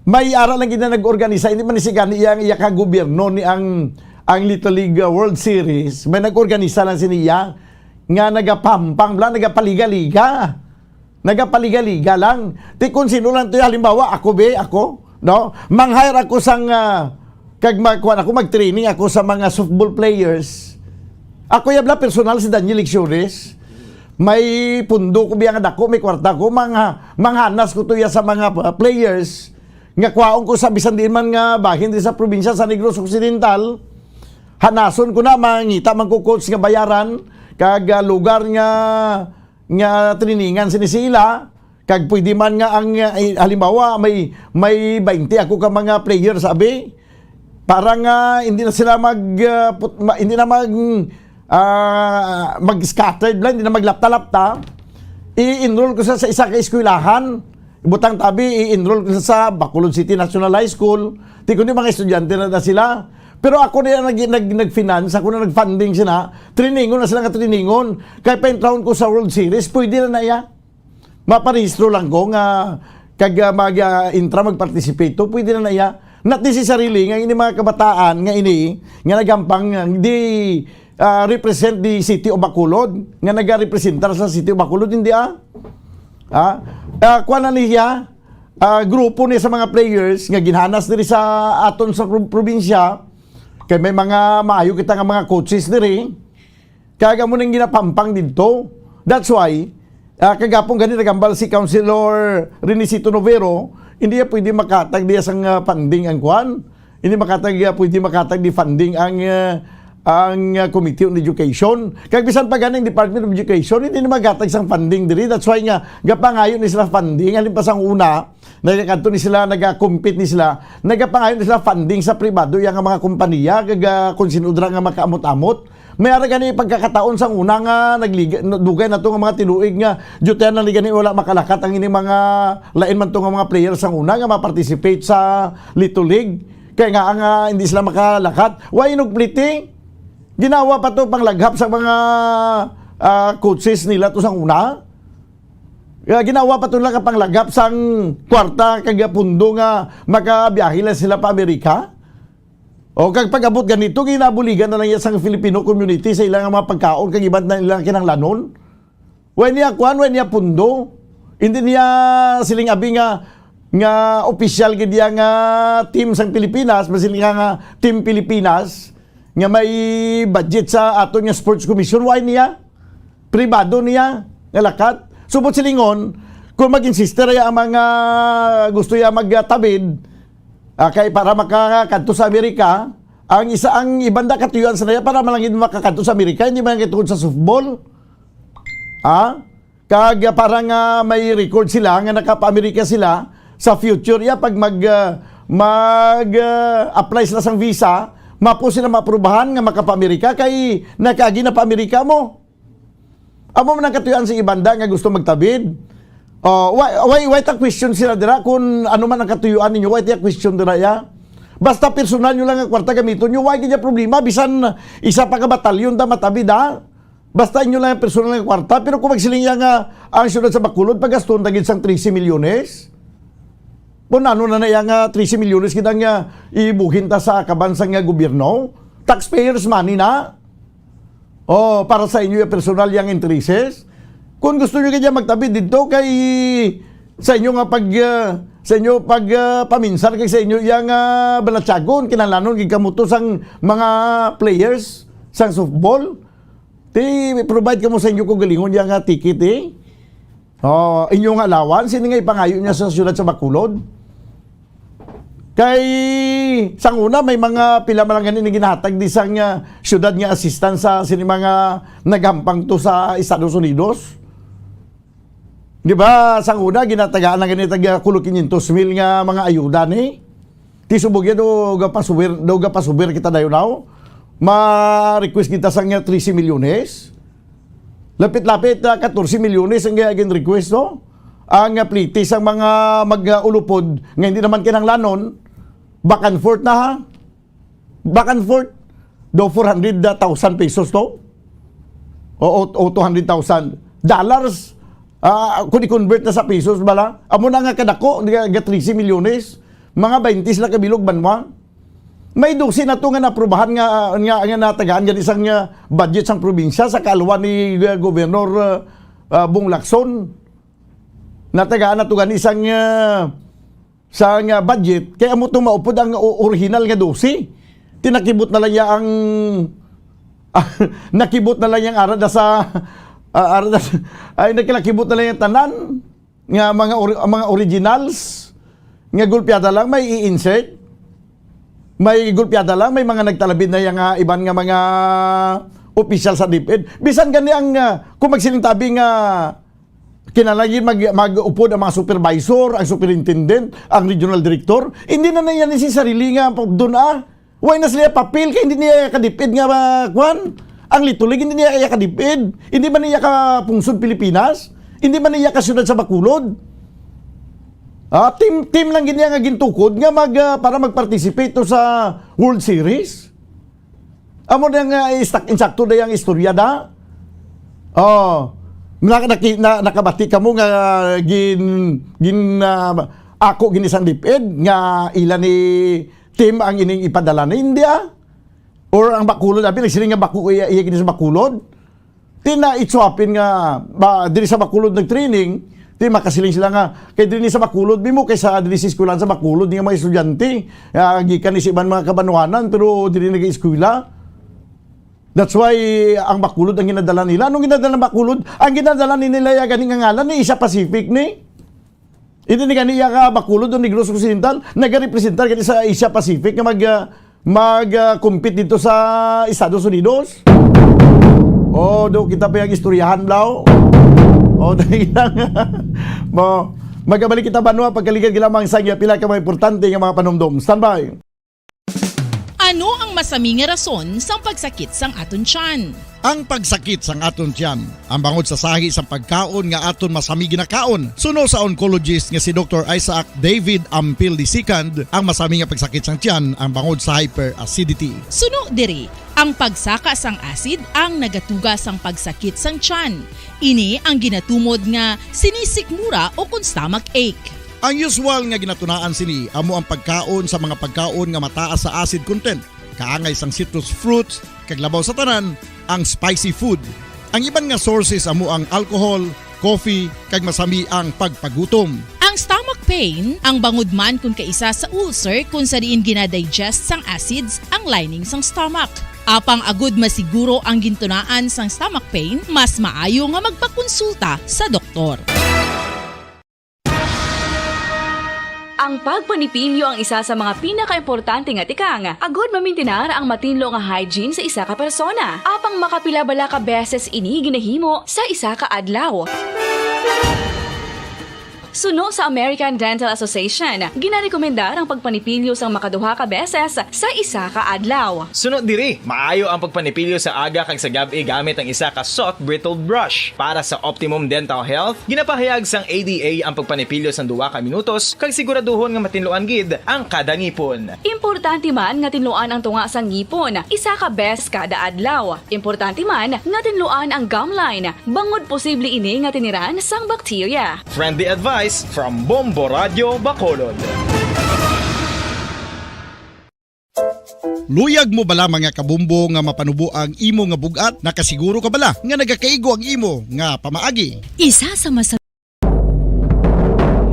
may ara lang gid na nag-organisa, hindi man ni si gani iya, iya ka gobyerno ni ang, ang Little League, ah, World Series. May nag-organisa lang sini iya nga nagapampang bla, nagapaliga-liga. Nagapaliga-liga lang. Ti kung sino lang to, halimbawa, ako, be, ako, no? Mang-hire ako sang, ah, kag magkuan ako, mag-training ako sa mga softball players. Ako ya bla, personal si Daniel Ixores. May pundo ko biya nga dako, may kwarta ko, mga, manghanas ko to ya sa mga, uh, players nga kwaon ko sa bisan diin man nga bahin di sa probinsya sa Negros Occidental. Hanason ko na, mangita man ko coach nga bayaran, kag, uh, lugar nga, nga trainingan sini sila, kag pwede man nga ang, uh, eh, halimbawa, may, may twenty ako ka mga players, abi, para nga hindi na sila mag, uh, put-, ma-, hindi na mag, ah, mag-scattered lang, hindi na maglapta-lapta, i-enroll ko sa, sa isa ka eskwelahan. Butang tabi, i-enroll ko sa, sa Bacolod City National High School. Ti kundi mga estudyante na, na sila. Pero ako na nag, nag, nag-finance, ako na nag-funding sila. Trainingon na sila nga trainingon. Kay paintrahon ko sa World Series, pwede na na iya. Maparehistro lang ko nga kag, ah, mag, ah, intra, mag-participate to, pwede na na iya. Not necessarily nga ini mga kabataan nga ini nga nagampang, ah, di, ah, represent the city of Bacolod, nga nagarepresentar sa city of Bacolod, hindi, ah. Ah, ah, kuwan na niya, ah, grupo ni sa mga players nga ginhanas diri sa aton sa pro-, probinsya, kay may mga maayo kita nga mga coaches diri. Kag amo nang ginapampang didto. That's why, ah, kagapon gani nagambal si Councilor Renesito Novero, hindi niya pwede makatag diya sang, ah, funding ang kuan. Hindi makatag, ah, pwede makatag di funding ang, ah, ang, ah, Committee on Education. Kag bisan pa ganing Department of Education, hindi na maghatag sang funding diri. That's why nga, gapangayo ni sila funding. Halin pa sang una, nagakadto ni sila, nagakumpit ni sila, nagapangayo ni sila funding sa pribado, yang mga kompanya, kag, ah, kung sino dira nga makaamot-amot. May ara gani pagkakataon sang una nga nagliga-, dugay na to nga mga tinuig nga duty na ni gani wala makalakat ang ini mga lain man to nga mga players sang una nga ma-participate sa Little League. Kaya nga ang, ah, hindi sila makalakat. Why inugpliti? Ginawa pa to panglaghap sa mga, ah, coaches nila to sang una. Kaya ginawa pa to nila ka panglaghap sang kwarta kag pundo nga makabiyahe lang sila pa Amerika. O, kag pag-abot ganito, ginabuligan na lang iya sang Filipino community sa ilang mga pagkaon kag iban na ilang kinahanglanon. Wa niya kuan, wa niya pundo. Hindi niya siling abi nga, nga opisyal gid iya nga team sang Pilipinas, masiling ka nga Team Pilipinas, nga may budget sa aton nga Sports Commission, wa niya. Pribado niya nga lakat. Subot silingon, kung mag-insiste ra ang mga gusto ya magtabid, ah, kay para makakadto sa Amerika, ang isa, ang iban da katuyuan sa naya para malangin makakadto sa Amerika, hindi man tungod sa softball. Ha? Kag, ah, para nga may record sila nga nakapa-Amerika sila sa future, ya, pag mag, ah, mag, ah, apply sila sang visa, mapo sila maaprubahan nga makapa-Amerika kay nakaagi na pa-Amerika mo. Amo man ang katuyuan sa ibanda nga gusto magtabid. Oh, why, why, why ta question sila dira kung ano man ang katuyuan ninyo? Why ta question dira, ya? Basta personal nyo lang ang kwarta gamiton nyo, why gid ya problema? Bisan isa pa ka batalyon ta matabid, ha? Basta inyo lang ang personal nga kwarta, pero kung magsiling ya nga ang siyudad sa Bacolod, pagaston ta gid sang trese milyones. Kung ano na na iya nga trese milyones kita nga ibuhin ta sa kabansang nga gobyerno, taxpayers' money na. Oh, para sa inyo yung personal yang intereses. Kung gusto nyo kaya magtabi dito kay sa inyo nga pag, ah, sa inyo pag, ah, paminsar kay sa inyo yang, ah, balatyagon, kinahanglanon gid kamo to sang mga players sang softball. Ti provide kamo sa inyo kaugalingon yang, ah, ticket, eh. Oh, inyo nga allowance, sino nga ipangayo niya sa siyudad sa Bacolod? Kay sang una, may mga pila man lang gani nga ginahatag di sang, ah, siyudad nga assistance sa sini mga naghampang to sa Estados Unidos. Di ba, sang una, ginatagaan na gani tag kulo kinyentos mil nga mga ayuda ni. Ti subog yan, do gapasuwer, do gapasuwer kita dayon now. Ma-request kita sang trese milyones. Lapit-lapit, ah, katorse milyones ang gi-, gin-request, no? Ang, ah, pliti sang mga mag-, ah, ulupod nga hindi naman kinahanglanon, back and forth na, ha? Back and forth, do four hundred thousand pesos to? O, o, o two hundred thousand dollars? Ah, kung i-convert na sa pesos bala, amo na nga kadako, nga, nga trese milyones, mga baynte sila ka bilog banwa. May dose na to nga naaprubahan nga, nga, nga natagaan gani sang, ah, budget sang probinsya sa kaalwan ni, ah, Governor, ah, ah, Bong Lacson. Natagaan na to gani sang, ah, sang, ah, budget, kay amo to maupod ang o-, original nga dose. Tinakibot na lang niya ang, nakibot na lang yang ara na sa, ah, ara na sa, ay, nakilakibot na lang yang tanan nga mga ori-, mga originals nga gulpiada lang may i-insert. May gulpiada lang, may mga nagtalabid na yang, ah, iban nga mga opisyal sa DepEd. Bisan gani ang, ah, kung magsiling tabi nga kinahanglan mag-, mag-upod ang mga supervisor, ang superintendent, ang regional director, hindi na niya necessarily nga pagdun, ah. Why na sila papel kay hindi niya kadipid nga, ah, kwan? Ang Litolig, hindi niya iya kadipid. Hindi man niya ka pungsod Pilipinas. Hindi man niya ka siyudad sa Bacolod. Ah, team, team lang gid niya nga gintukod nga mag, ah, para mag-participate to sa World Series. Amo na nga, ah, istak-, insakto na yang istorya da. Oh, na, naki-, na, nakabati kamo nga gin, gin, ah, ako gini sang DepEd nga ila ni Tim ang ining ipadala ni India? Or ang Bacolod, abi, nagsiling nga Baco-, iya, iya gini sa Bacolod? Ti na, it so happen nga, ba, diri sa Bacolod nag-training, ti makasiling sila nga, kay diri ni sa Bacolod, mimo kay sa diri sa eskwelahan sa Bacolod, nga mga estudyante, ah, gikan ni sa iban mga kabanwanan, pero diri nag-eskwela. That's why ang Bacolod ang ginadala nila. Anong ginadala ng Bacolod? Ang ginadala ni nila, ya, gani nga ngalan ni Asia Pacific ni. Hindi ni gani iya ka Bacolod o Negros Occidental, nagarepresentar gani sa Asia Pacific nga mag, ah, mag, ah, compete dito sa Estados Unidos. Oh, do kita pa yung istoryahan daw. Oh, dali lang. Mo, magabalik kita banwa pagkaligad lamang sa iya pila ka mga importante nga mga panumdom. Standby. Ano ang masami nga rason sang pagsakit sang aton tiyan? Ang pagsakit sang aton tiyan, ang bangod sa sahi sang pagkaon nga aton masami ginakaon. Suno sa oncologist nga si Doktor Isaac David Ampil the second, ang masami nga pagsakit sang tiyan ang bangod sa hyperacidity. Suno diri, ang pagsaka sang acid ang nagatuga sang pagsakit sang tiyan. Ini ang ginatumod nga sinisikmura o kon stomach ache. Ang usual nga ginatunaan sini amo ang pagkaon sa mga pagkaon nga mataas sa acid content, kaangay sang citrus fruits, kag labaw sa tanan, ang spicy food. Ang iban nga sources amo ang alcohol, coffee, kag masami ang pagpagutom. Ang stomach pain, ang bangod man kon kaisa sa ulcer kon sa diin ginadigest sang acids ang lining sang stomach. Apang agud masiguro ang gintunaan sang stomach pain, mas maayo nga magpakonsulta sa doktor. Ang pagpanipilyo ang isa sa mga pinakaimportante nga tikang agud mamintinar ang matinlo nga hygiene sa isa ka persona. Apang makapila bala ka beses ini ginahimo sa isa ka adlaw? Suno sa American Dental Association, ginarekomendar ang pagpanipilyo sang makaduha ka beses sa isa ka adlaw. Suno diri, maayo ang pagpanipilyo sa aga kag sa gab-i gamit ang isa ka soft bristled brush. Para sa optimum dental health, ginapahayag sang A D A ang pagpanipilyo sang duha ka minutos kag siguraduhon nga matinluan gid ang kada ngipon. Importante man nga tinluan ang tunga sang ngipon isa ka beses kada adlaw. Importante man nga tinluan ang gum line, bangod posible ini nga tiniran sang bakterya. Friendly advice from Bombo Radio Bacolod. Luyag mo bala, mga kabombo, nga mapanubo ang imo nga bug-at? Nakasiguro ka bala nga nagakaigo ang imo nga pamaagi? Isa sa mas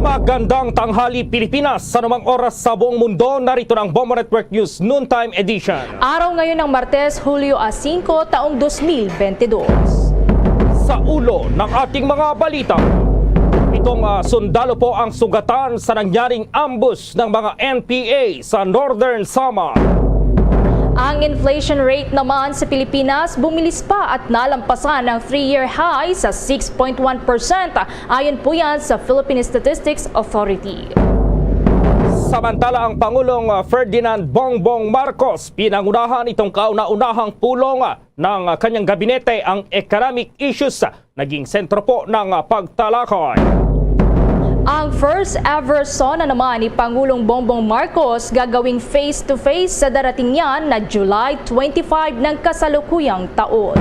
Magandang tanghali, Pilipinas. Sa anumang oras sa buong mundo, narito na ang Bombo Network News Noontime Edition. Araw ngayon ng Martes, Hulyo a singko, taong dos mil bente dos. Sa ulo ng ating mga balita, pitong, ah, sundalo po ang sugatan sa nangyaring ambush ng mga N P A sa Northern Samar. Ang inflation rate naman sa Pilipinas bumilis pa at nalampasan ang three-year high sa six point one percent. Ayon po yan sa Philippine Statistics Authority. Samantala, ang Pangulong, ah, Ferdinand Bongbong Marcos, pinangunahan itong kauna-unahang pulong, ah, ng, ah, kanyang gabinete, ang economic issues, ah, naging sentro po ng, ah, pagtalakay. Ang first ever SONA naman ni Pangulong Bongbong Marcos gagawing face-to-face sa darating niyan na July twenty-five ng kasalukuyang taon.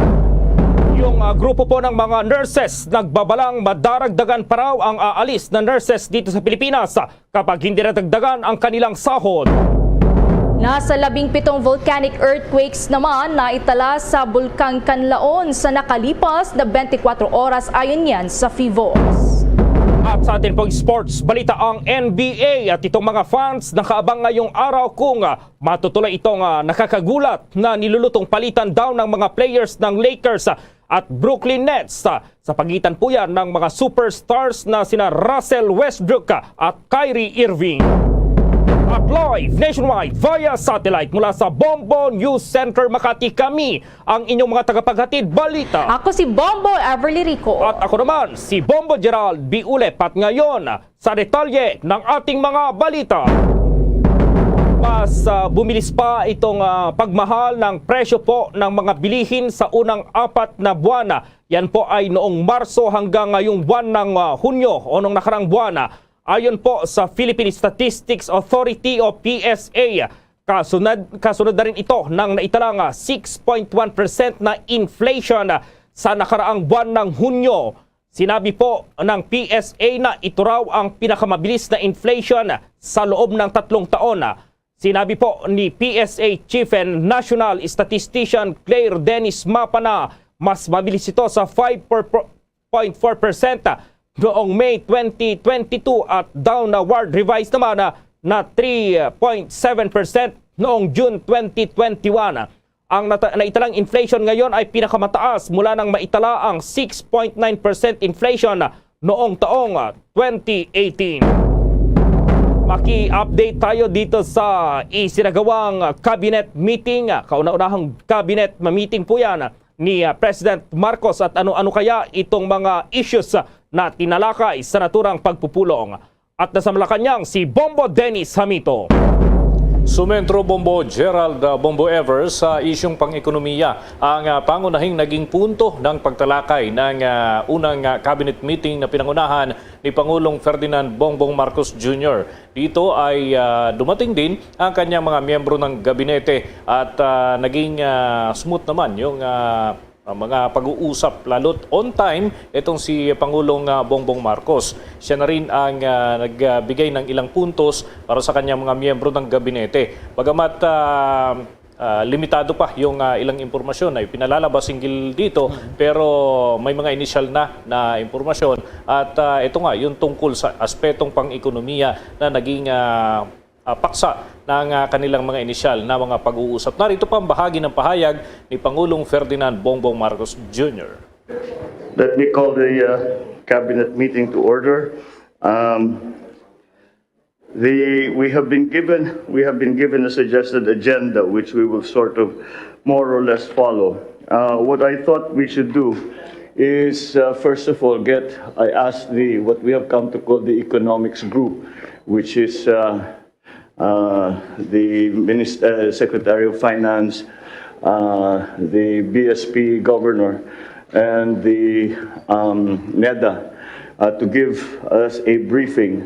Yung, ah, grupo po ng mga nurses nagbabalang madaragdagan pa raw ang aalis na nurses dito sa Pilipinas, ah, kapag hindi nadagdagan ang kanilang sahod. Nasa labing pitong volcanic earthquakes naman na itala sa Bulkang Kanlaon sa nakalipas na twenty-four oras, ayon yan sa Fivox. At sa atin pong sports balita, ang N B A at itong mga fans nakaabang ngayong araw kung, ah, matutuloy itong, ah, nakakagulat na nilulutong palitan daw ng mga players ng Lakers, ah, at Brooklyn Nets, ah, sa pagitan po yan ng mga superstars na sina Russell Westbrook, ah, at Kyrie Irving. At live nationwide via satellite mula sa Bombo News Center Makati, kami ang inyong mga tagapaghatid balita. Ako si Bombo Everly Rico. At ako naman si Bombo Gerald Biulep. At ngayon, sa detalye ng ating mga balita. Mas, ah, bumilis pa itong, ah, pagmahal ng presyo po ng mga bilihin sa unang apat na buwan. Yan po ay noong Marso hanggang ngayong buwan ng, ah, Hunyo o nung nakarang buwan. Ayon po sa Philippine Statistics Authority o P S A, kasunod, kasunod na rin ito ng naitalang, ah, six point one percent na inflation, ah, sa nakaraang buwan ng Hunyo. Sinabi po ng P S A na ito raw ang pinakamabilis na inflation sa loob ng tatlong taon. Sinabi po ni P S A Chief and National Statistician Claire Dennis Mapa na mas mabilis ito sa five point four percent noong May twenty twenty-two at downward revise naman na, na three point seven percent noong June twenty twenty-one. Ang nata-, naitalang inflation ngayon ay pinakamataas mula nang maitala ang six point nine percent inflation noong taong, ah, twenty eighteen. Maki-update tayo dito sa isinagawang cabinet meeting, ah, kauna-unahang cabinet meeting po yan ni, ah, President Marcos, at ano-ano kaya itong mga issues, ah, na tinalakay sa naturang pagpupulong. At nasa Malacañang, si Bombo Dennis Hamito. Sumentro, Bombo Gerald, uh, Bombo Evers, sa isyung pang-ekonomiya ang, uh, pangunahing naging punto ng pagtalakay ng, uh, unang, uh, cabinet meeting na pinangunahan ni Pangulong Ferdinand Bongbong Marcos Junior. Dito ay, uh, dumating din ang kanyang mga miyembro ng gabinete at, uh, naging, uh, smooth naman yung, uh, ang mga pag-uusap, lalo't on time itong si Pangulong, ah, Bongbong Marcos. Siya na rin ang, ah, nagbigay ng ilang puntos para sa kanyang mga miyembro ng gabinete. Bagamat, ah, ah, limitado pa yung, ah, ilang impormasyon na ipinalalabas hinggil dito, pero may mga inisyal na, na impormasyon. At, ah, ito nga, yung tungkol sa aspetong pang-ekonomiya na naging, ah, ah, paksa ng, ah, kanilang mga inisyal na mga pag-uusap. Narito pa ang bahagi ng pahayag ni Pangulong Ferdinand Bongbong Marcos Junior. Let me call the, uh, cabinet meeting to order. Um, the, we have been given, we have been given a suggested agenda, which we will sort of more or less follow. Uh, what I thought we should do is, uh, first of all, get, I asked the, what we have come to call the economics group, which is, uh, uh, the Minis-, uh, Secretary of Finance, uh, the B S P governor, and the, um, NEDA, uh, to give us a briefing,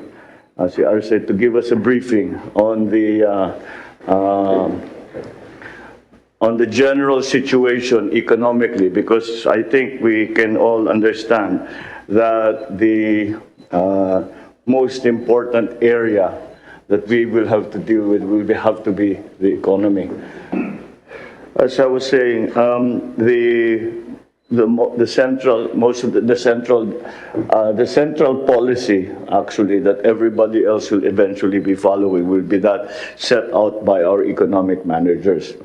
as you are said, to give us a briefing on the, uh, um, on the general situation economically, because I think we can all understand that the, uh, most important area that we will have to deal with will be, have to be the economy. As I was saying, um, the, the mo-, the central, most of the, the central, uh, the central policy, actually, that everybody else will eventually be following will be that set out by our economic managers.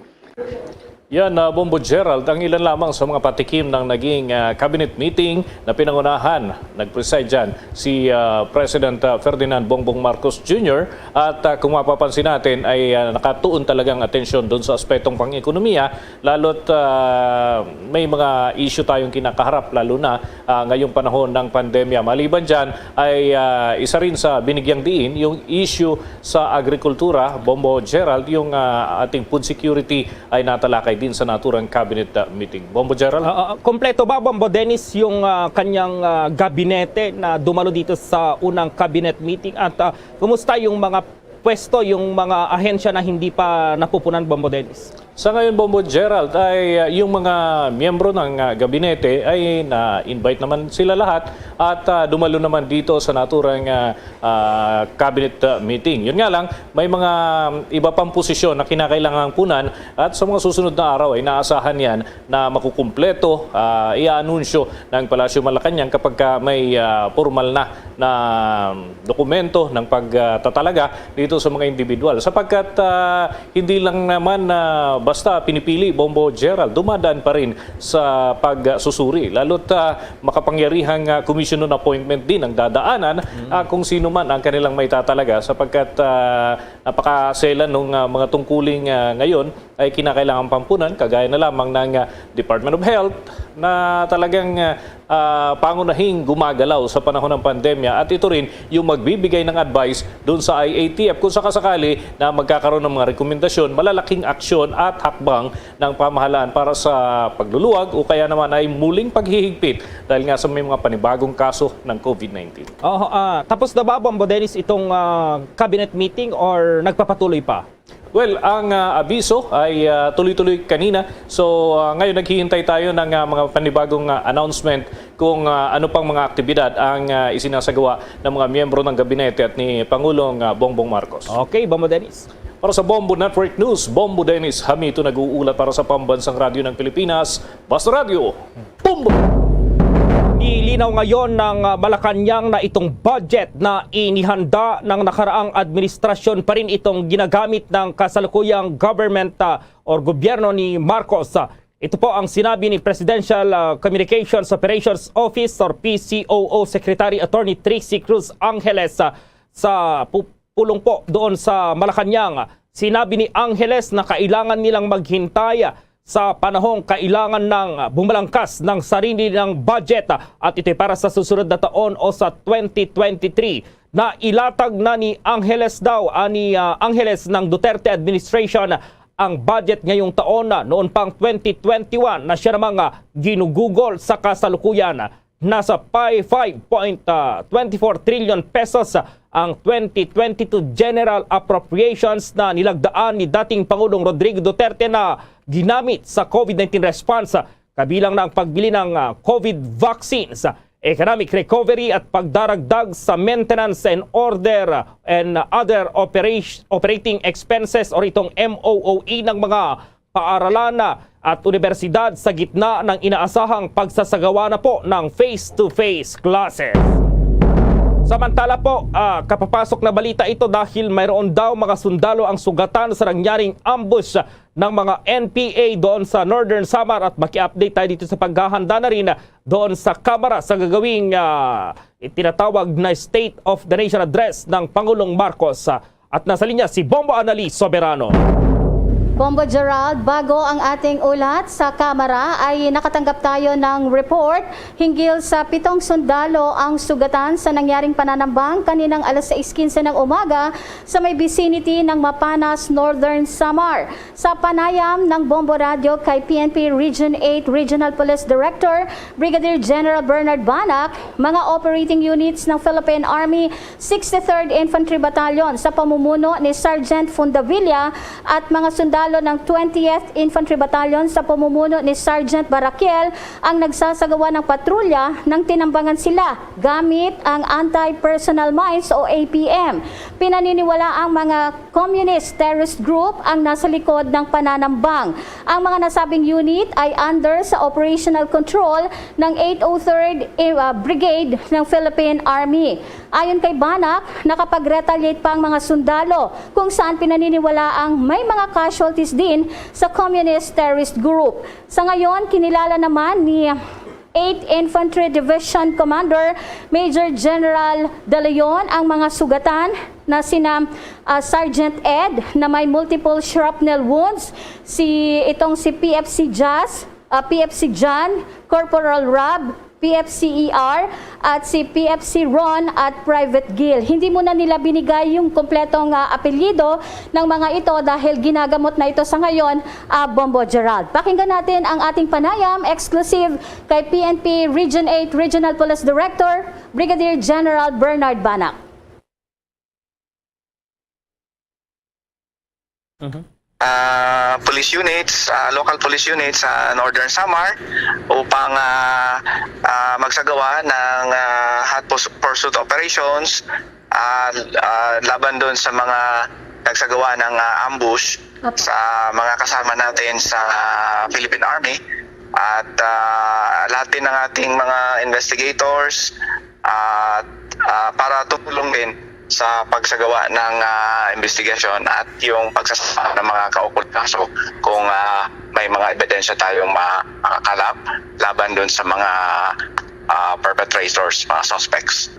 Yan, ah, Bombo Gerald, ang ilan lamang sa mga patikim ng naging, ah, cabinet meeting na pinangunahan. Nag-preside dyan si, ah, President, ah, Ferdinand Bongbong Marcos Junior at, ah, kung mapapansin natin ay, ah, nakatuon talagang atensyon doon sa aspetong pang-ekonomiya, lalo't, ah, may mga issue tayong kinakaharap, lalo na, ah, ngayong panahon ng pandemya. Maliban dyan ay, ah, isa rin sa binigyang diin yung issue sa agrikultura, Bombo Gerald, yung, ah, ating food security ay natalakay din sa naturang cabinet, ah, meeting. Bombo Gerald? Ah, ah, kompleto ba, Bombo Dennis, yung, ah, kanyang, ah, gabinete na dumalo dito sa unang cabinet meeting? At, ah, kumusta yung mga pwesto, yung mga ahensya na hindi pa napupunan, Bombo Dennis? Sa ngayon, Bombo Gerald, ay, ah, yung mga miyembro ng, ah, gabinete ay na-invite naman sila lahat at, ah, dumalo naman dito sa naturang, ah, ah, cabinet, ah, meeting. Yun nga lang, may mga, um, iba pang posisyon na kinakailangang punan at sa mga susunod na araw ay naasahan yan na makukumpleto, ah, i-anunsyo ng Palasyo Malacañang kapag ka may, ah, formal na, na dokumento ng pagtatalaga dito sa mga individual. Sapagkat, ah, hindi lang naman, ah, basta pinipili, Bombo Gerald, dumadaan pa rin sa pagsusuri. Lalo't, ah, makapangyarihang, ah, commission on appointment din ang dadaanan, ah, kung sino man ang kanilang maitatalaga. Sapagkat, ah, napakaselan nung, ah, mga tungkuling, ah, ngayon ay kinakailangan pampunan, kagaya na lamang ng, ah, Department of Health na talagang, ah, ah, pangunahing gumagalaw sa panahon ng pandemya, at ito rin yung magbibigay ng advice doon sa I A T F kung sakasakali na magkakaroon ng mga rekomendasyon, malalaking aksyon at hakbang ng pamahalaan para sa pagluluwag o kaya naman ay muling paghihigpit dahil nga sa may mga panibagong kaso ng COVID nineteen. Oh, ah, tapos na ba, Bombo Dennis, itong, ah, cabinet meeting or nagpapatuloy pa? Well, ang, ah, abiso ay, ah, tuloy-tuloy kanina. So, ah, ngayon naghihintay tayo ng, ah, mga panibagong, ah, announcement kung, ah, ano pang mga aktibidad ang, ah, isinasagawa ng mga miyembro ng gabinete at ni Pangulong, ah, Bongbong Marcos. Okay, Bombo Dennis. Para sa Bombo Network News, Bombo Dennis Hamito nag-uulat para sa Pambansang Radyo ng Pilipinas, Basta Radyo, Bombo! Nilinaw ngayon ng, ah, Malacañang na itong budget na inihanda ng nakaraang administrasyon pa rin itong ginagamit ng kasalukuyang government, ah, or gobyerno ni Marcos. Ah, ito po ang sinabi ni Presidential, ah, Communications Operations Office or P C O O Secretary Attorney Trixie Cruz Angeles, ah, sa pu-, pulong po doon sa Malacañang. Sinabi ni Angeles na kailangan nilang maghintay sa panahong kailangan ng bumalangkas ng sarili ng budget, at ito'y para sa susunod na taon o sa twenty twenty-three. Nailatag na ni Angeles daw, ah, ni, ah, Angeles ng Duterte administration ang budget ngayong taon. Noon pang twenty twenty-one na siya namang, ah, ginugugol sa kasalukuyan. Nasa pi-, five point twenty-four trillion pesos ang twenty twenty-two general appropriations na nilagdaan ni dating Pangulong Rodrigo Duterte na ginamit sa COVID nineteen response, kabilang na ang pagbili ng, ah, COVID vaccines, economic recovery at pagdaragdag sa maintenance and order and other operation, operating expenses or itong M O O E ng mga paaralan at unibersidad sa gitna ng inaasahang pagsasagawa na po ng face-to-face classes. Samantala po, ah, kapapasok na balita ito dahil mayroon daw mga sundalo ang sugatan sa nangyaring ambush ng mga N P A doon sa Northern Samar, at maki-update tayo dito sa paghahanda na rin doon sa Kamara sa gagawing, ah, itinatawag na State of the Nation Address ng Pangulong Marcos. At nasa linya si Bombo Annalise Soberano. Bombo Gerald, bago ang ating ulat sa Kamara ay nakatanggap tayo ng report hinggil sa pitong sundalo ang sugatan sa nangyaring pananambang kaninang alas sais quince ng umaga sa may vicinity ng Mapanas, Northern Samar. Sa panayam ng Bombo Radio kay P N P Region eight Regional Police Director Brigadier General Bernard Banac, mga operating units ng Philippine Army sixty-third Infantry Battalion sa pamumuno ni Sergeant Fundavilla at mga sundalo ng twentieth Infantry Battalion sa pamumuno ni Sergeant Baraquiel ang nagsasagawa ng patrolya nang tinambangan sila gamit ang anti-personnel mines o A P M. Pinaniniwala ang mga Communist terrorist group ang nasa likod ng pananambang. Ang mga nasabing unit ay under sa operational control ng eight oh third, uh, Brigade ng Philippine Army. Ayon kay Banac, nakapag-retaliate pa ang mga sundalo, kung saan pinaniniwalaang may mga casualties din sa communist terrorist group. Sa ngayon, kinilala naman ni Eighth Infantry Division Commander Major General De Leon ang mga sugatan na sina, ah, Sergeant Ed na may multiple shrapnel wounds, si, itong si P F C Jazz, ah, P F C John, Corporal Rob, P F C E R, at si P F C Ron at Private Gil. Hindi muna nila binigay yung kompletong, ah, apelyido ng mga ito dahil ginagamot na ito sa ngayon, ah, Bombo Gerald. Pakinggan natin ang ating panayam, exclusive kay P N P Region eight Regional Police Director, Brigadier General Bernard Banak. Mhm. Ah, police units, ah, local police units sa Northern Samar upang, ah, ah, magsagawa ng, ah, hot pursu-, pursuit operations, ah, ah, laban doon sa mga nagsagawa ng, ah, ambush Apo. Sa mga kasama natin sa Philippine Army at, ah, lahat din ng ating mga investigators at, ah, para tumulong din sa pagsagawa ng, ah, investigasyon at yung pagsasampa ng mga kaukulang kaso kung, ah, may mga ebidensya tayong ma-, makakalap laban dun sa mga, ah, perpetrators, mga suspects.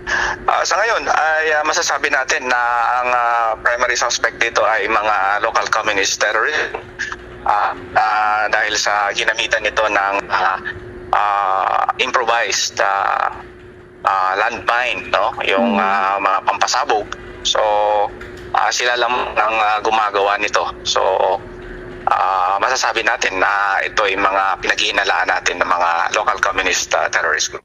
Ah, sa ngayon ay, ah, masasabi natin na ang, ah, primary suspect dito ay mga local communist terrorist, ah, ah, dahil sa ginamitan nito ng, ah, ah, improvised, ah, ah, landmine, no? Yung, Mm. ah, mga pampasabog. So, ah, sila lang ang, ah, gumagawa nito. So, ah, masasabi natin na ito ay mga pinaghihinalaan natin ng mga local communist, ah, terrorist group.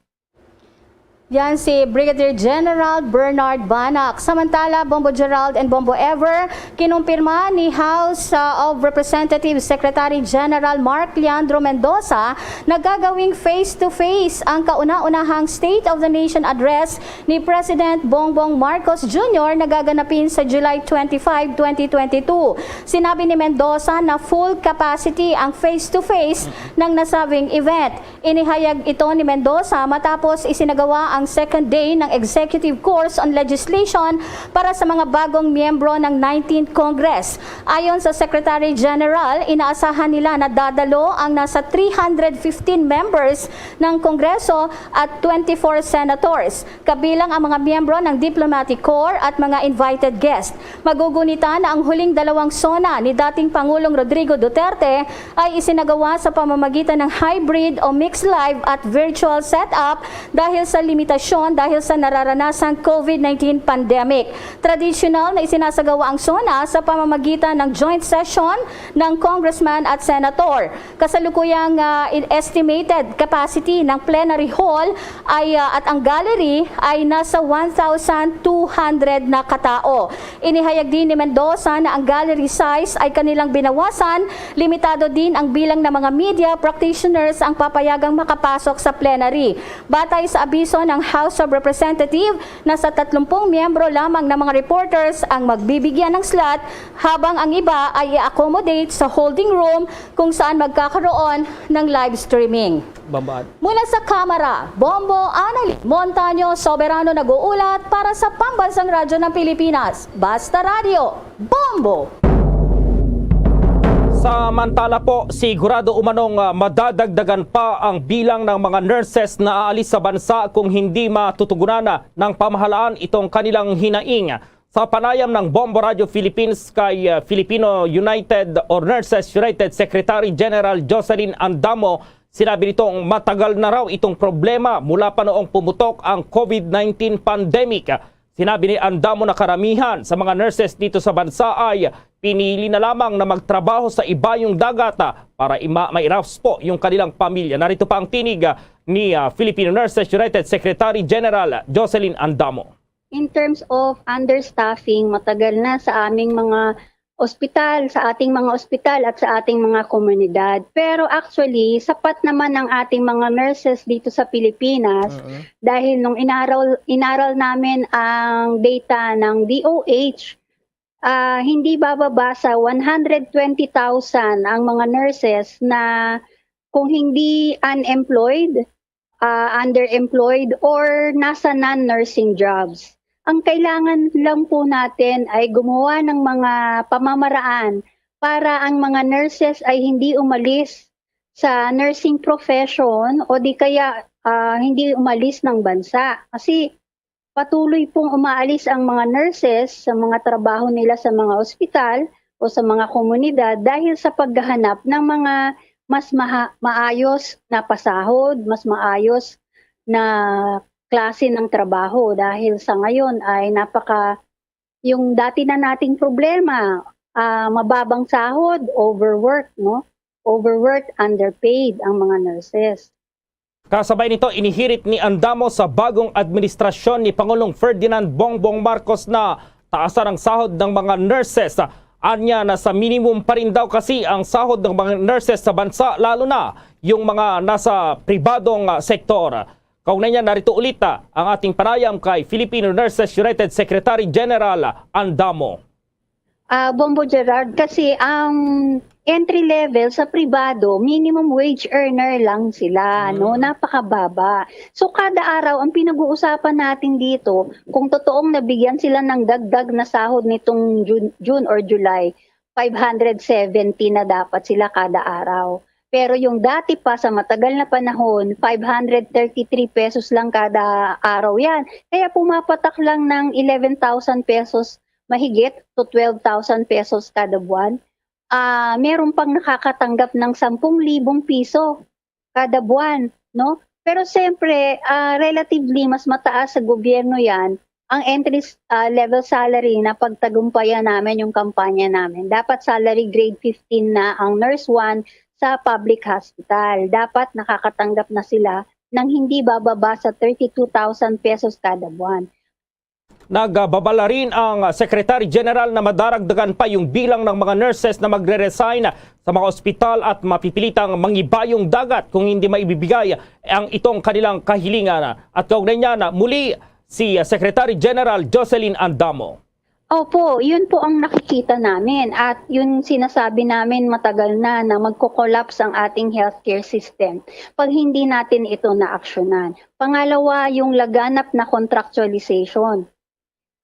Yan si Brigadier General Bernard Banak. Samantala, Bombo Gerald and Bombo Ever, kinumpirma ni House, uh, of Representatives Secretary General Mark Leandro Mendoza na gagawing face-to-face ang kauna-unahang State of the Nation Address ni President Bongbong Marcos Junior na gaganapin sa July twenty-five, twenty twenty-two. Sinabi ni Mendoza na full capacity ang face-to-face ng nasabing event. Inihayag ito ni Mendoza matapos isinagawa ang second day ng Executive Course on Legislation para sa mga bagong miyembro ng nineteenth Congress. Ayon sa Secretary General, inaasahan nila na dadalo ang nasa three hundred fifteen members ng Kongreso at twenty-four senators, kabilang ang mga miyembro ng Diplomatic Corps at mga invited guest. Magugunitan na ang huling dalawang SONA ni dating Pangulong Rodrigo Duterte ay isinagawa sa pamamagitan ng hybrid o mixed live at virtual setup dahil sa limitasyon dahil sa nararanasang COVID nineteen pandemic. Tradisyonal na isinasagawa ang SONA sa pamamagitan ng joint session ng congressman at senator. Kasalukuyang, ah, in-, estimated capacity ng plenary hall ay, ah, at ang gallery ay nasa one thousand two hundred na katao. Inihayag din ni Mendoza na ang gallery size ay kanilang binawasan, limitado din ang bilang ng mga media practitioners ang papayagang makapasok sa plenary. Batay sa abiso ng House of Representative, nasa tatlumpung miyembro lamang ng mga reporters ang magbibigyan ng slot, habang ang iba ay i-accommodate sa holding room kung saan magkakaroon ng live streaming. Bambaan. Mula sa Kamara, Bombo Anali Montaño Soberano nag-uulat para sa Pambansang Radyo ng Pilipinas, Basta Radyo, Bombo! Samantala po, sigurado umanong, ah, madadagdagan pa ang bilang ng mga nurses na aalis sa bansa kung hindi matutugunan, ah, ng pamahalaan itong kanilang hinaing. Sa panayam ng Bombo Radio Philippines kay, ah, Filipino United or Nurses United Secretary General Jocelyn Andamo, sinabi nitong matagal na raw itong problema mula pa noong pumutok ang COVID nineteen pandemic. Sinabi ni Andamo na karamihan sa mga nurses dito sa bansa ay pinili na lamang na magtrabaho sa ibayong dagat, ah, para ima-, mairaspo yung kanilang pamilya. Narito pa ang tinig, ah, ni, ah, Filipino Nurses United Secretary General Jocelyn Andamo. In terms of understaffing, matagal na sa aming mga ospital, sa ating mga ospital at sa ating mga komunidad. Pero actually, sapat naman ang ating mga nurses dito sa Pilipinas. Mm-mm. Dahil nung inaral, inaral namin ang data ng D O H, ah, hindi bababa sa one hundred twenty thousand ang mga nurses na kung hindi unemployed, ah, underemployed, or nasa non-nursing jobs. Ang kailangan lang po natin ay gumawa ng mga pamamaraan para ang mga nurses ay hindi umalis sa nursing profession o di kaya, ah, hindi umalis ng bansa. Kasi patuloy pong umaalis ang mga nurses sa mga trabaho nila sa mga ospital o sa mga komunidad dahil sa paghahanap ng mga mas maha-, maayos na pasahod, mas maayos na klase ng trabaho. Dahil sa ngayon ay napaka-, yung dati na nating problema, ah, mababang sahod, overwork, no? Overwork, underpaid ang mga nurses. Kasabay nito, inihirit ni Andamo sa bagong administrasyon ni Pangulong Ferdinand Bongbong Marcos na taasan ang sahod ng mga nurses. Anya, nasa minimum pa rin daw kasi ang sahod ng mga nurses sa bansa, lalo na yung mga nasa pribadong, ah, sektor. Kaugnay niya, narito ulit, ah, ang ating panayam kay Filipino Nurses United Secretary General Andamo. Ah, Bombo Gerard, kasi ang entry level sa pribado, minimum wage earner lang sila, no? Mm. Napakababa. So, kada araw, ang pinag-uusapan natin dito, kung totoong nabigyan sila ng dagdag na sahod nitong June, June or July, five hundred seventy na dapat sila kada araw. Pero yung dati pa, sa matagal na panahon, five hundred thirty-three pesos lang kada araw yan. Kaya pumapatak lang ng eleven thousand pesos mahigit to twelve thousand pesos kada buwan. Ah, meron pang nakakatanggap ng sampung libong piso kada buwan, no? Pero siyempre, ah, relatively, mas mataas sa gobyerno yan. Ang entry, ah, level salary na pagtagumpayan namin yung kampanya namin. Dapat salary grade fifteen na ang nurse one sa public hospital. Dapat nakakatanggap na sila ng hindi bababa sa thirty-two thousand pesos kada buwan. Nagbabala rin ang Secretary General na madaragdagan pa yung bilang ng mga nurses na magre-resign sa mga ospital at mapipilitang mangibayong dagat kung hindi maibibigay ang itong kanilang kahilingan. At kaugnay niya na muli si Secretary General Jocelyn Andamo. Opo, yun po ang nakikita namin at yun sinasabi namin matagal na, na magko-collapse ang ating healthcare system pag hindi natin ito naaksyonan. Pangalawa, yung laganap na contractualization.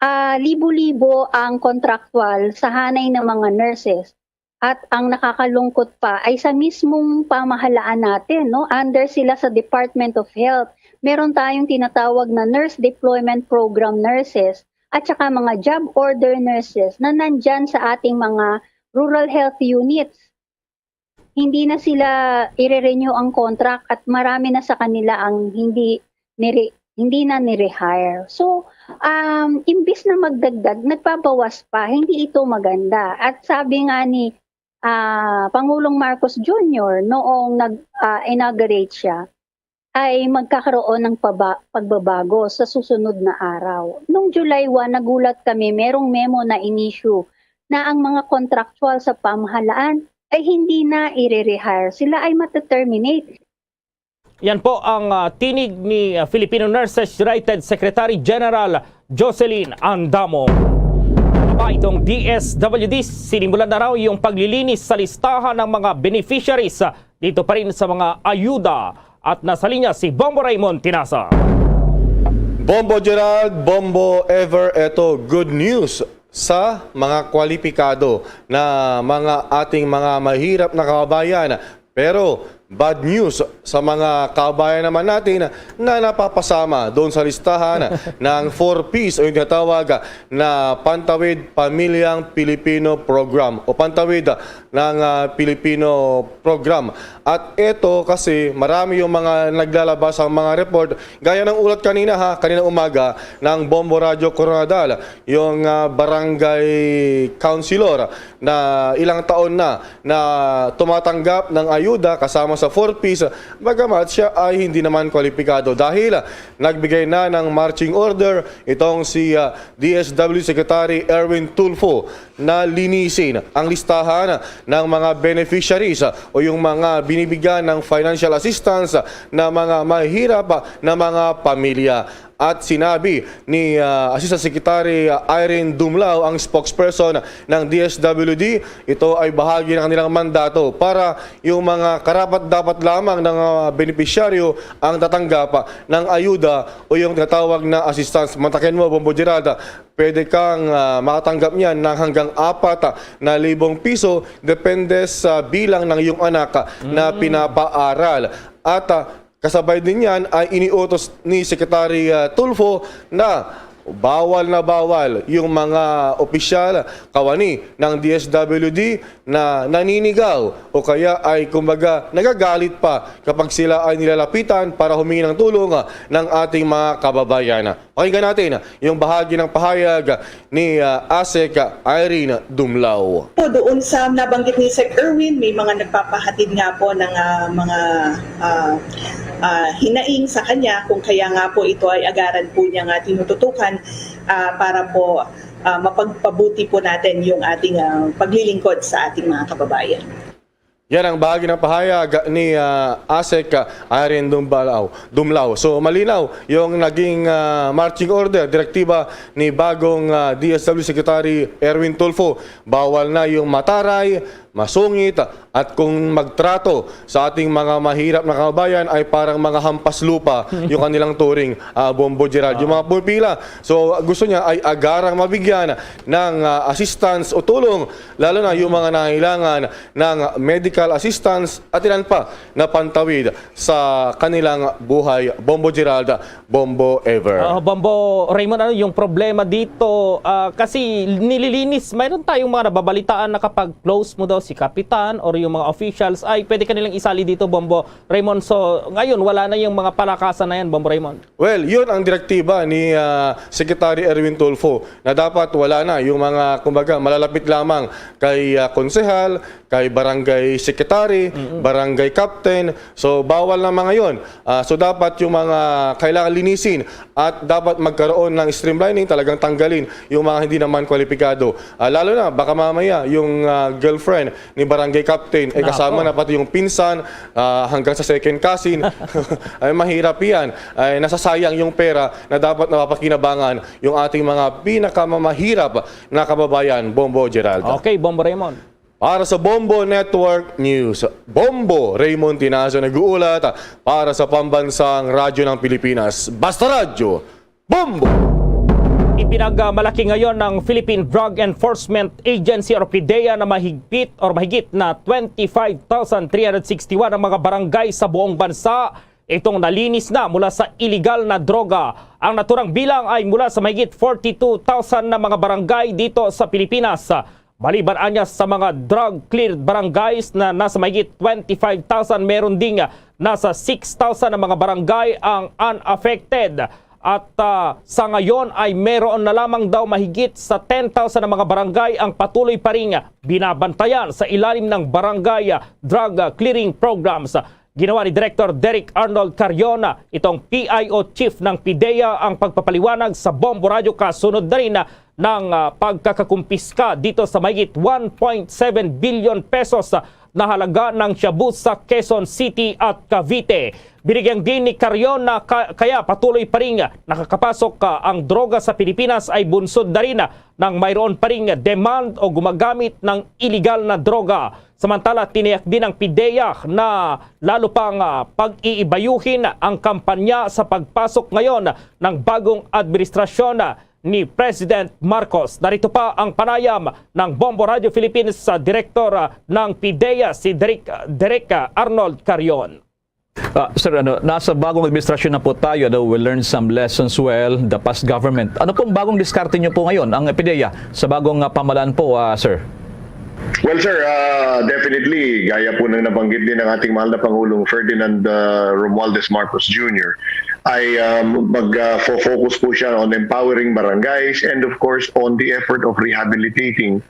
Ah, libo-libo ang contractual sa hanay ng mga nurses. At ang nakakalungkot pa ay sa mismong pamahalaan natin, no? Under sila sa Department of Health. Meron tayong tinatawag na Nurse Deployment Program nurses at saka mga job order nurses na nandyan sa ating mga rural health units. Hindi na sila ire-renew ang contract at marami na sa kanila ang hindi nire-, hindi na ni-rehire. So, um, imbis na magdagdag, nagbabawas pa. Hindi ito maganda. At sabi nga ni, ah, Pangulong Marcos Junior noong nag, ah, inaugurate siya, ay magkakaroon ng paba-, pagbabago sa susunod na araw. Noong July one, nagulat kami, merong memo na in-issue na ang mga contractual sa pamahalaan ay hindi na ire-rehire. Sila ay mate-terminate. Yan po ang, ah, tinig ni, ah, Filipino Nurses United Secretary General Jocelyn Andamo. Aba, itong D S W D, sinimulan na raw yung paglilinis sa listahan ng mga beneficiaries, ah, dito pa rin sa mga ayuda. At nasa linya si Bombo Raymond Tinasa. Bombo Gerald, Bombo Ever, eto good news sa mga kwalipikado na mga ating mga mahirap na kababayan. Pero bad news sa mga kababayan naman natin na napapasama doon sa listahan ng four Ps o yung tinatawag na Pantawid Pamilyang Pilipino Program o Pantawid ng, ah, Pilipino Program. At ito kasi marami yung mga naglalabas ang mga report gaya ng ulat kanina ha, kanina umaga ng Bombo Radyo Coronadal, yung, ah, barangay councilor na ilang taon na na tumatanggap ng ayuda kasama sa four Ps, bagamat siya ay hindi naman kwalipikado dahil nagbigay na ng marching order itong si, ah, D S W Secretary Erwin Tulfo na linisin ang listahan ng mga beneficiaries o yung mga binibigyan ng financial assistance na mga mahirap na mga pamilya. At sinabi ni, ah, Assistant Secretary, ah, Irene Dumlao, ang spokesperson ng D S W D, ito ay bahagi ng kanilang mandato para yung mga karapat-dapat lamang ng, ah, benepisyaryo ang tatanggap ng ayuda o yung tinatawag na assistance. Mantakin mo, Bombo Gerald, pwede kang, ah, makatanggap niyan ng hanggang apat na libong piso, depende sa bilang ng iyong anak na pinapaaral. At, ah, kasabay din yan ay iniutos ni Secretary, ah, Tulfo na bawal na bawal yung mga opisyal kawani ng D S W D na naninigaw o kaya ay, kumbaga, nagagalit pa kapag sila ay nilalapitan para humingi ng tulong, ah, ng ating mga kababayan. Pakinggan natin yung bahagi ng pahayag ni, ah, ASEC Irene Dumlao. Po, doon sa nabanggit ni Sec Erwin, may mga nagpapahatid nga po ng, ah, mga, ah, ah, hinaing sa kanya, kung kaya nga po ito ay agaran po niya nga tinututukan, ah, para po, ah, mapagpabuti po natin yung ating, ah, paglilingkod sa ating mga kababayan. Yan ang bahagi ng pahayag ni, ah, ASEC, ah, Irene Dumbalao, Dumlao. So, malinaw yung naging, ah, marching order, direktiba ni bagong, ah, D S W Secretary Erwin Tulfo. Bawal na yung mataray, masungit, at kung magtrato sa ating mga mahirap na kababayan ay parang mga hampas lupa yung kanilang turing, ah, Bombo Gerald. Yung mga pumipila, so gusto niya ay agarang mabigyan ng, ah, assistance o tulong, lalo na yung mga nangailangan ng medical assistance at ilan pa na pantawid sa kanilang buhay. Bombo Gerald, Bombo Ever. Ah, Bombo Raymond, ano yung problema dito? Ah, kasi nililinis, mayroon tayong mga nababalitaan na kapag close mo daw si Kapitan or yung mga officials, ay pwede ka nilang isali dito, Bombo Raymond. So, ngayon, wala na yung mga palakasan na yan, Bombo Raymond. Well, yun ang direktiba ni, ah, Secretary Erwin Tulfo na dapat wala na yung mga, kumbaga, malalapit lamang kay, ah, konsehal, kay barangay secretary, barangay captain. So, bawal na mga yon. Ah, so, dapat yung mga kailangan linisin at dapat magkaroon ng streamlining, talagang tanggalin yung mga hindi naman kwalipikado. Ah, lalo na, baka mamaya yung, ah, girlfriend ni barangay captain, eh, kasama na pati yung pinsan, ah, hanggang sa second cousin. Ay, mahirap yan. Ay, nasasayang yung pera na dapat napapakinabangan yung ating mga pinakamamahirap na kababayan, Bombo Gerald. Okay, Bombo Raymond. Para sa Bombo Network News, Bombo Raymond Tinazo nag-uulat para sa Pambansang Radyo ng Pilipinas. Basta Radyo, Bombo! Ipinagmalaki ngayon ng Philippine Drug Enforcement Agency or PDEA na mahigpit or mahigit na twenty-five thousand three hundred sixty-one ang mga barangay sa buong bansa itong nalinis na mula sa iligal na droga. Ang naturang bilang ay mula sa mahigit forty-two thousand na mga barangay dito sa Pilipinas. Maliban anya sa mga drug-cleared barangays na nasa mahigit twenty-five thousand, meron ding nasa six thousand na mga barangay ang unaffected. At, ah, sa ngayon ay meron na lamang daw mahigit sa ten thousand na mga barangay ang patuloy pa ring binabantayan sa ilalim ng barangay, ah, drug, ah, clearing programs. Ginawa ni Director Derek Arnold Carion, itong P I O chief ng PDEA, ang pagpapaliwanag sa Bombo Radyo kasunod na rin ng, ah, pagkakakumpiska dito sa mahigit one point seven billion pesos na halaga ng shabu sa Quezon City at Cavite. Binigyang diin ni Carion na ka-, kaya patuloy pa rin nakakapasok, ah, ang droga sa Pilipinas ay bunsod na rin ng mayroon pa ring demand o gumagamit ng iligal na droga. Samantala, tiniyak din ng PDEA na lalo pang, ah, pag-iibayuhin ang kampanya sa pagpasok ngayon ng bagong administrasyon, ah, ni President Marcos. Narito pa ang panayam ng Bombo Radio Philippines sa direktor, ah, ng PDEA, si Derek, Derek, ah, Arnold Carion. Ah, sir, ano, nasa bagong administrasyon na po tayo, ano, we learned some lessons, well, the past government. Ano pong bagong diskarte niyo po ngayon, ang PDEA, sa bagong, ah, pamahalaan po, ah, sir? Well, sir, ah, definitely, gaya po ng nabanggit din ng ating mahal na Pangulong Ferdinand, ah, Romualdez Marcos Junior, ay, um, mag, ah, fo-, focus po siya on empowering barangays and, of course, on the effort of rehabilitating,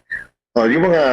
ah, yung mga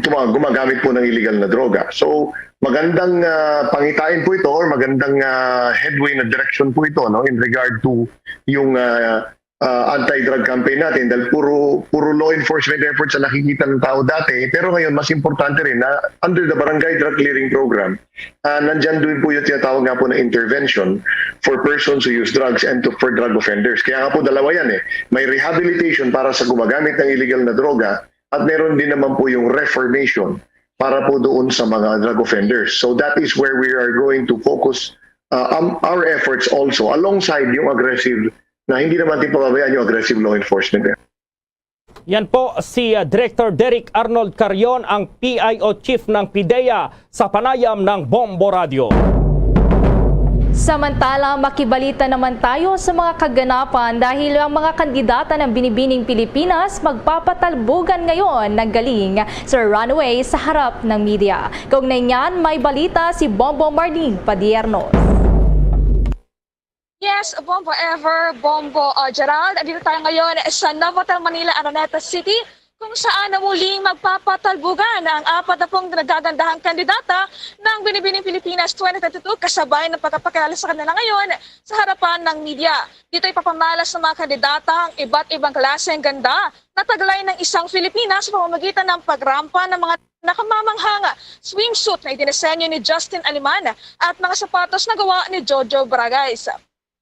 guma-, gumagamit po ng illegal na droga. So, magandang, ah, pangitain po ito or magandang, ah, headway na direction po ito, no, in regard to yung, ah, ah, anti-drug campaign natin dahil puro, puro law enforcement efforts ang nakikita ng tao dati. Pero ngayon, mas importante rin na under the Barangay Drug Clearing Program, ah, nandyan din po yung tinatawag nga po na intervention for persons who use drugs and to, for drug offenders. Kaya nga po dalawa yan eh. May rehabilitation para sa gumagamit ng illegal na droga at meron din naman po yung reformation para po doon sa mga drug offenders. So that is where we are going to focus, uh, um, our efforts also alongside yung aggressive na hindi naman din pababayaan yung aggressive law enforcement. Yan po si uh, Director Derek Arnold Carion, ang P I O Chief ng PDEA, sa panayam ng Bombo Radio. Samantala, makibalita naman tayo sa mga kaganapan dahil ang mga kandidata ng Binibining Pilipinas magpapatalbugan ngayon ng galing sa runway sa harap ng media. Kaugnay niyan, may balita si Bombo Marlene Padiernos. Yes, Bombo Ever, Bombo uh, Gerald. Andito tayo ngayon sa Novotel Manila, Araneta City, kung saan na muling magpapatalbugan ang apat na pong nagagandahang kandidata ng Binibining Pilipinas twenty twenty-two, kasabay ng pagpapakilala sa kanila ngayon sa harapan ng media. Dito ipapamalas ng mga kandidata ang iba't ibang klaseng ganda na taglay ng isang Filipina sa pamamagitan ng pagrampa ng mga nakamamanghang swimsuit na idinisenyo ni Justin Aliman at mga sapatos na gawa ni Jojo Bragais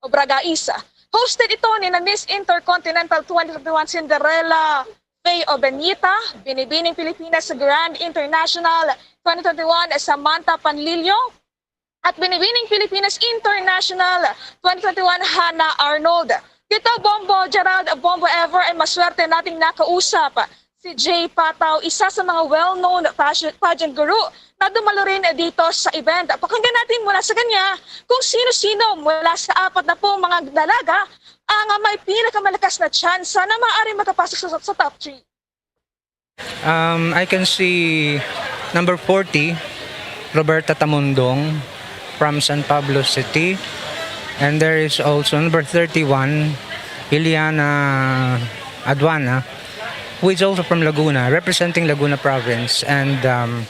o Bragais. Hosted ito ni na Miss Intercontinental twenty twenty-one Cinderella Faye Obenita, Binibining Pilipinas Grand International twenty twenty-one Samantha Panlilio, at Binibining Pilipinas International twenty twenty-one Hannah Arnold. Dito, Bombo Gerald, Bombo Ever, ay maswerte nating nakausap si Jay Pataw, isa sa mga well-known fashion, pageant guru na dumalo rin dito sa event. Pakinggan natin mula sa kanya kung sino-sino mula sa apat na pong mga dalaga ang may pinakamalakas na tsansa na maaaring makapasok sa, sa top three. Um, I can see number forty, Roberta Tamundong from San Pablo City. And there is also number thirty-one, Iliana Aduana, who is also from Laguna, representing Laguna Province. And um,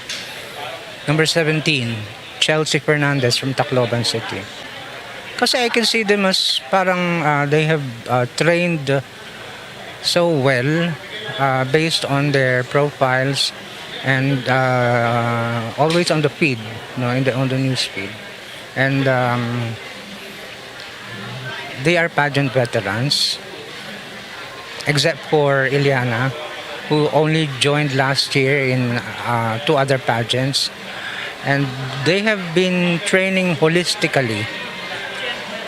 number seventeen, Chelsea Fernandez from Tacloban City. Kasi I can see them as parang uh, they have uh, trained so well uh, based on their profiles and uh, always on the feed, no, in the, on the news feed. And um, they are pageant veterans, except for Iliana, who only joined last year in uh, two other pageants. And they have been training holistically.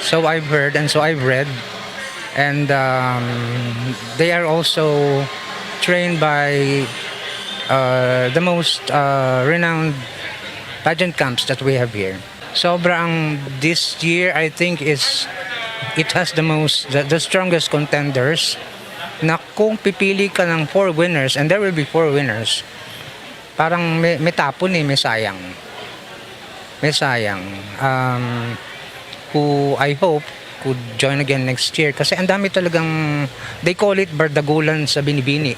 So I've heard and so I've read. And um, they are also trained by uh, the most uh, renowned pageant camps that we have here. Sobrang this year, I think, is it has the most the, the strongest contenders na kung pipili ka ng four winners, and there will be four winners, parang may, may tapon eh, may sayang. May sayang. Um, who I hope could join again next year kasi ang dami talagang, they call it bardagulan sa Binibini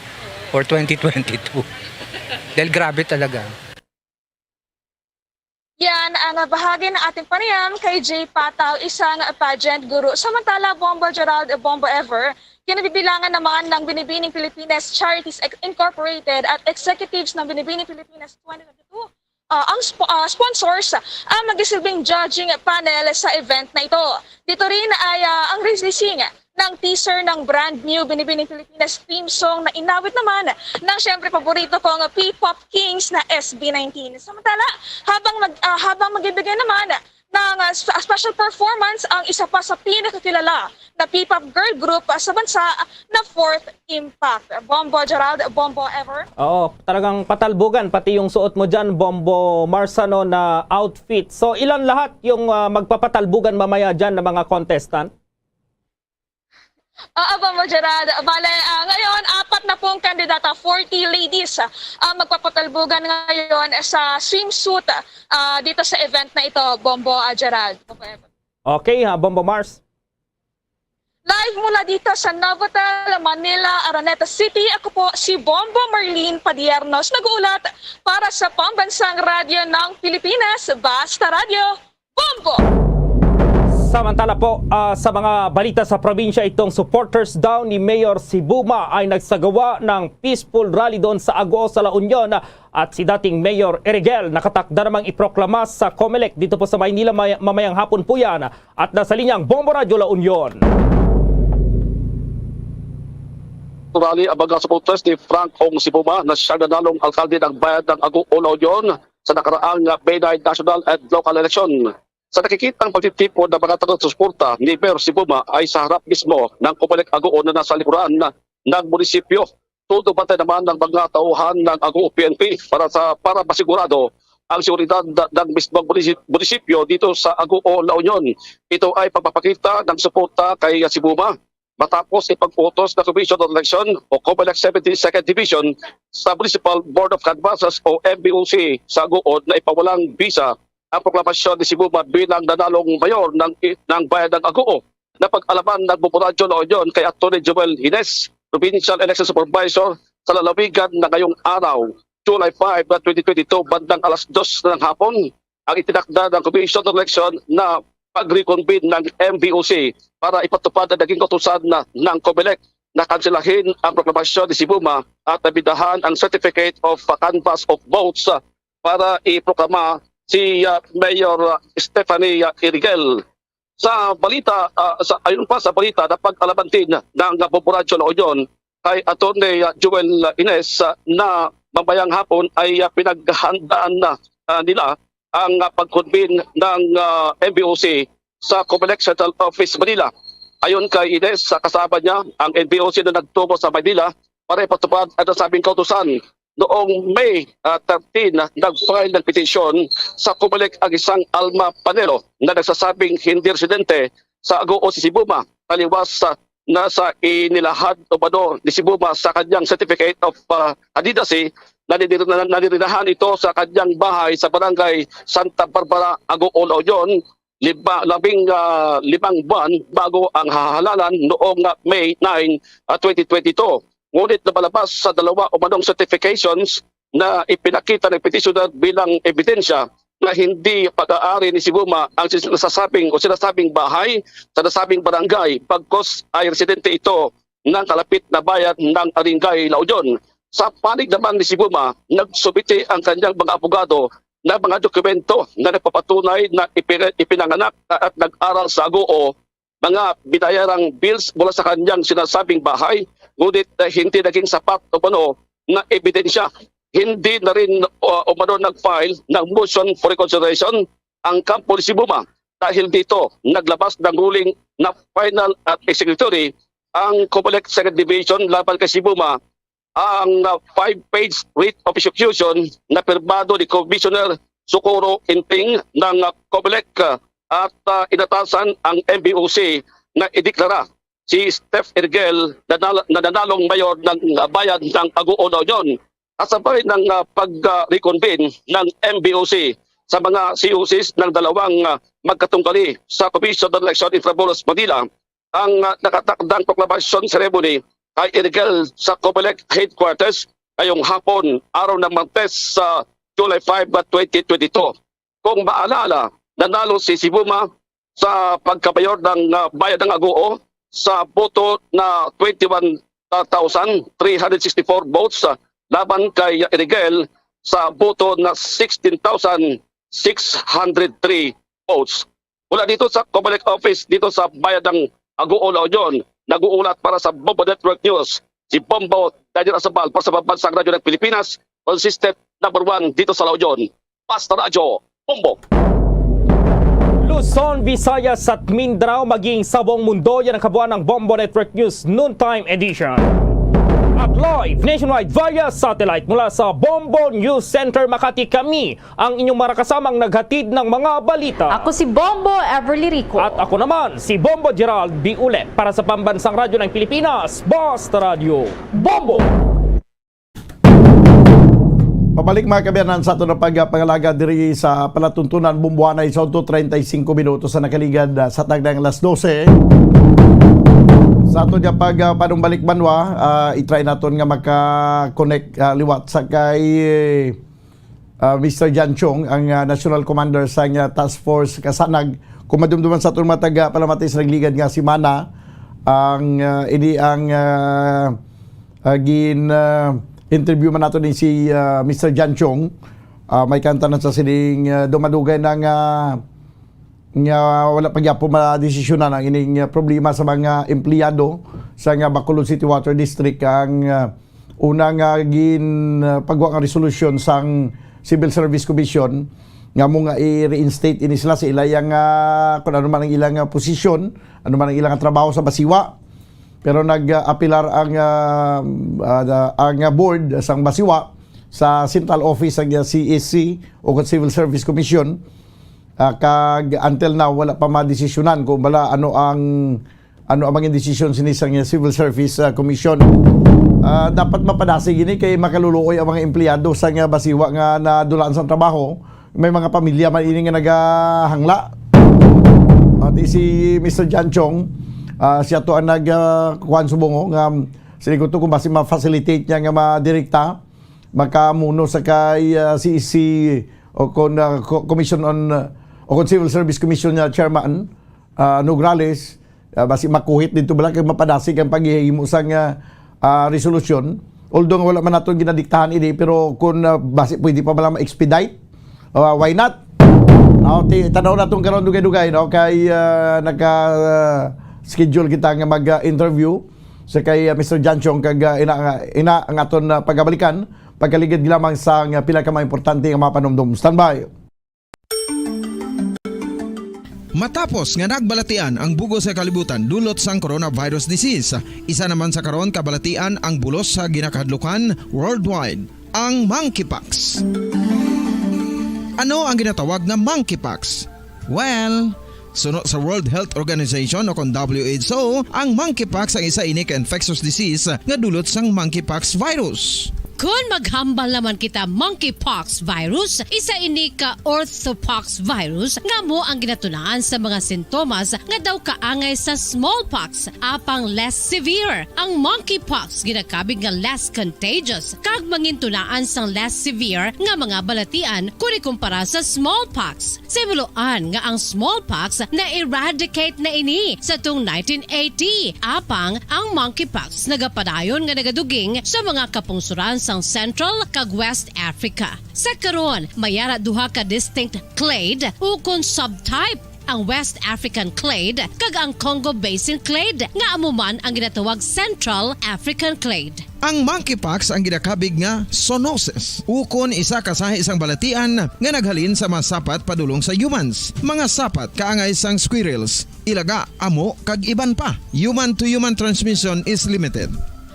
for twenty twenty-two. Dahil grabe talaga. Yan ang bahagi ng ating panayam kay Jay Pataw, isang pageant guru. Samantala, Bombo Gerald, Bombo Ever, kinabibilangan naman ng Binibining Pilipinas Charities Incorporated at executives ng Binibining Pilipinas twenty twenty-two, ah, ang sp- ah, sponsors ang magsisilbing judging panel sa event na ito. Dito rin ay ah, ang releasing ng teaser ng brand new Binibining Pilipinas theme song na inawit naman ng siyempre paborito kong P-pop Kings na S B nineteen. Samantala, habang mag, ah, habang magbibigay naman ng ah, sp- special performance ang isa pa sa pinakakilala na P-pop girl group ah, sa bansa na Fourth Impact. Bombo Gerald, Bombo Ever. Oo, talagang patalbugan pati yung suot mo dyan, Bombo Marsano, na outfit. So ilan lahat yung ah, magpapatalbugan mamaya dyan na mga contestant? Oo, Bombo Gerald. Bale, ah, ngayon, apat na pong kandidata, forty ladies, ah, ang magpapatalbugan ngayon sa swimsuit ah, dito sa event na ito, Bombo ah, Gerald. Okay, ha, Bombo Mars. Live mula dito sa Novotel, Manila, Araneta City, ako po si Bombo Marlene Padiernos, nag-uulat para sa Pambansang Radyo ng Pilipinas, Basta Radyo, Bombo! Samantala po, ah, sa mga balita sa probinsya, itong supporters daw ni Mayor Sibuma ay nagsagawa ng peaceful rally doon sa Agoo sa La Union, at si dating Mayor Erigel nakatakda namang iproklama sa Comelec dito po sa Maynila may-, mamayang hapon po yan. At nasa linyang Bombo Radyo La Union. Rally ang mga supporters ni Frank Ong Sibuma na siyang nanalong alkalde ng bayan ng Agoo, La Union sa nakaraang, ah, May nine national and local election. Sa nakikitang pagtitipon ng mga taga-suporta ni Mayor Sibuma ay sa harap mismo ng Comelec Agoo na nasa likuran ng munisipyo. Todo bantay naman ng mga tauhan ng Agoo P N P para sa, para masigurado ang seguridad ng mismong munisip-, munisipyo dito sa Agoo, La Union. Ito ay pagpapakita ng suporta kay Sibuma matapos ipag-utos ng Commission on Election o Comelec seventy-second Division sa Municipal Board of Canvassers o M B O C sa Agoo na ipawalang bisa ang proklamasyon ni Sibuma bilang nanalong mayor ng, ng bayan ng Agoo. Napag-alaman ng Bombo Radyo La Union kay Attorney Joel Hines, Provincial Election Supervisor sa lalawigan, na ngayong araw, July five, twenty twenty-two, bandang alas dos na ng hapon, ang itinakda ng Commission on Election na pag-reconvene ng M B O C para ipatupad ang naging kautusan na ng Comelec na kanselahin ang proklamasyon ni Sibuma at amyendahan ang Certificate of Canvass of Votes, ah, para iproklama si, ah, Mayor, ah, Stephanie, ah, Erigel. Sa balita, ah, sa, ayon pa sa balita, napag-alaman din ng Bombo Radyo La Union kay Attorney, ah, Joel, ah, Ines, ah, na mamayang hapon ay, ah, pinaghandaan na, ah, nila ang, ah, pag-convene ng, ah, M B O C sa Comelec Central Office, Manila. Ayon kay Ines, sa kasama niya ang M B O C na nagtungo sa Manila para ipatupad ang nasabing kautusan. Noong May, ah, thirteen, nag-file ng petisyon sa Comelec ang isang Alma Panelo na nagsasabing hindi residente sa Agoo si Sibuma, taliwas sa, na sa inilahad umano ni Sibuma sa kanyang certificate of, ah, candidacy na nirinahan ito sa kanyang bahay sa Barangay Santa Barbara, Agoo, La Union, lima, labing, ah, limang buwan bago ang hahalalan noong, ah, May nine, ah, twenty twenty-two. Ngunit lumalabas sa dalawa umanong certifications na ipinakita ng petitioner bilang ebidensya na hindi pag-aari ni Sibuma ang sis-, nasasabing o sinasabing bahay sa nasabing barangay, bagkus ay residente ito ng kalapit na bayan ng Aringay, La Union. Sa panig naman ni Sibuma, nagsubiti ang kanyang mga abogado ng mga dokumento na nagpapatunay na ipina-, ipinanganak at nag-aral sa Agoo, mga binayarang bills mula sa kanyang sinasabing bahay, ngunit, eh, hindi naging sapat umano na ebidensya. Hindi na rin, uh, umano nag-file ng motion for reconsideration ang kampo ni Sibuma. Dahil dito, naglabas ng ruling na final at executory ang Comelec Second Division laban kay Sibuma. Ang, uh, five-page writ of execution na pirmado ni Commissioner Socorro Inting ng, uh, Comelec, uh, at, uh, inatasan ang M B O C na ideklara si Steph Ergel na nal-, na nanalong mayor ng, uh, bayan ng Agoo, La Union, kasabay ng, uh, pag, uh, reconvene ng M B O C sa mga C O Cs ng dalawang, uh, magkatunggali sa Commission on Election Intramuros, Manila, ang, ah, nakatakdang proklamasyon ceremony kay Ergel sa Comelec headquarters ngayong hapon, araw ng Martes, sa July five, twenty twenty-two. Kung maalala, nanalo si Sibuma sa pagkamayor ng, ah, Bayan ng Agoo sa boto na twenty-one thousand three hundred sixty-four votes, ah, laban kay Ergel sa boto na sixteen thousand six hundred three votes. Mula dito sa Comelec office, dito sa Bayan ng Agoo, La Union, nag-uulat para sa Bombo Network News, si Bombo Daniel Asabal, para sa Pambansang Radyo ng Pilipinas, consistent number one dito sa La Union. Basta Radyo, Bombo! Luzon, Visayas at Mindanao, maging sa buong mundo, yan ang kabuuan ng Bombo Network News Noontime Edition. At live nationwide via satellite mula sa Bombo News Center, Makati, kami ang inyong mga kasamang naghatid ng mga balita. Ako si Bombo Everly Rico. At ako naman, si Bombo Gerald Biule para sa Pambansang Radyo ng Pilipinas, Basta Radyo, Bombo! Pabalik, mga kaabyanan, sa aton na pagpangalaga diri sa palatuntunan, Bombo Anay, sa udto treinta y cinco minutos sa nakaligad, ah, sa tagdang alas dose. Sa aton nga pag, ah, panumbalik, banwa, ah, i-try naton nga maka-connect, ah, liwat sa kay, ah, Mister Jan Chung, ang, ah, National Commander sa, ah, Task Force Kasanag, Kung madumduman sa aton mga taga Palamati sa nagligad nga semana, ang, ah, ini ang, ah, ah, gin, ah, interview man nato ni si, ah, Mister Jan Chong. Ah, may kanta na sa sining, ah, dumadugay na nga, nga wala pa gyapon madesisyonan ang ining, ah, problema sa mga empleyado sa nga Bacolod City Water District ang, ah, una nga gin, ah, pagwa nga resolusyon sang Civil Service Commission nga mo nga i-reinstate ini sila sa ila yang, ah, kung ano man ang ilang, ah, posisyon, ano man ang ilang trabaho sa Basiwa. Pero nag-apilar ang, ah, ah, ang, ah, board sang Basiwa sa central office sang, ah, C S C o kon Civil Service Commission. Ah, kag until now, wala pa madesisyonan kung bala ano ang, ano ang mga desisyon sini sang, ah, Civil Service, ah, Commission. Ah, dapat mapadasig ini kay makaluluoy ang mga empleyado sa nga Basiwa nga nadulaan sang trabaho. May mga pamilya man ini nga nagahangla. Pati si Mister Jan Chong, ah, siya to ang nag, ah, kuwan subong nga, sini ko to kung basi ma-facilitate niya nga madirekta, makamuno sa kay, ah, C E C o kon, ah, co-, Commission on, ah, o kon Civil Service Commission nga Chairman, ah, Nograles, ah, basi makuhit dito bala kay mapadasig ang paghihimo sang, ah, ah, resolusyon. Although nga wala man naton ginadiktahan ini, pero kung, ah, basi pwede pa bala ma-expedite, ah, why not? Ah, ti-, tanaw naton karon dugay-dugay, no? Kay, ah, naka, ah, schedule kita nga mag, ah, interview sa kay, ah, Mister Jan Chong kag, ah, ina, ina ang aton, ah, pagabalikan pagkaligid lamang sa, ah, pila ka mga importante nga mga panumdom. Standby. Matapos nga nagbalatian ang bug-os nga kalibutan dulot sang coronavirus disease, isa naman sa karon kabalatian ang bulos sa ginakahadlukan worldwide, ang monkeypox. Ano ang ginatawag nga monkeypox? Well, suno sa World Health Organization o kon W H O, ang monkeypox ang isa ini ka infectious disease nga dulot sang monkeypox virus. Kon maghambal naman kita monkeypox virus, isa ini ka orthopox virus nga amo ang ginatunaan sa mga sintomas nga daw kaangay sa smallpox, apang less severe. Ang monkeypox ginakabig nga less contagious kag mangintunaan sang less severe nga mga balatian kon ikumpara sa smallpox. Sa himuloan nga ang smallpox na-eradicate na ini sa tung nineteen eighty, apang ang monkeypox nagapadayon nga nagaduging sa mga kapungsuran sang Central kag West Africa. Sa karon, may ara duha ka distinct clade ukon subtype, ang West African clade kag ang Congo Basin clade, nga amo man ang ginatawag Central African clade. Ang monkeypox ang ginakabig nga zoonosis, ukon isa ka sahi sang balatian nga naghalin sa mga sapat padulong sa humans. Mga sapat kaangay sang squirrels, ilaga, amo, kag iban pa. Human-to-human transmission is limited.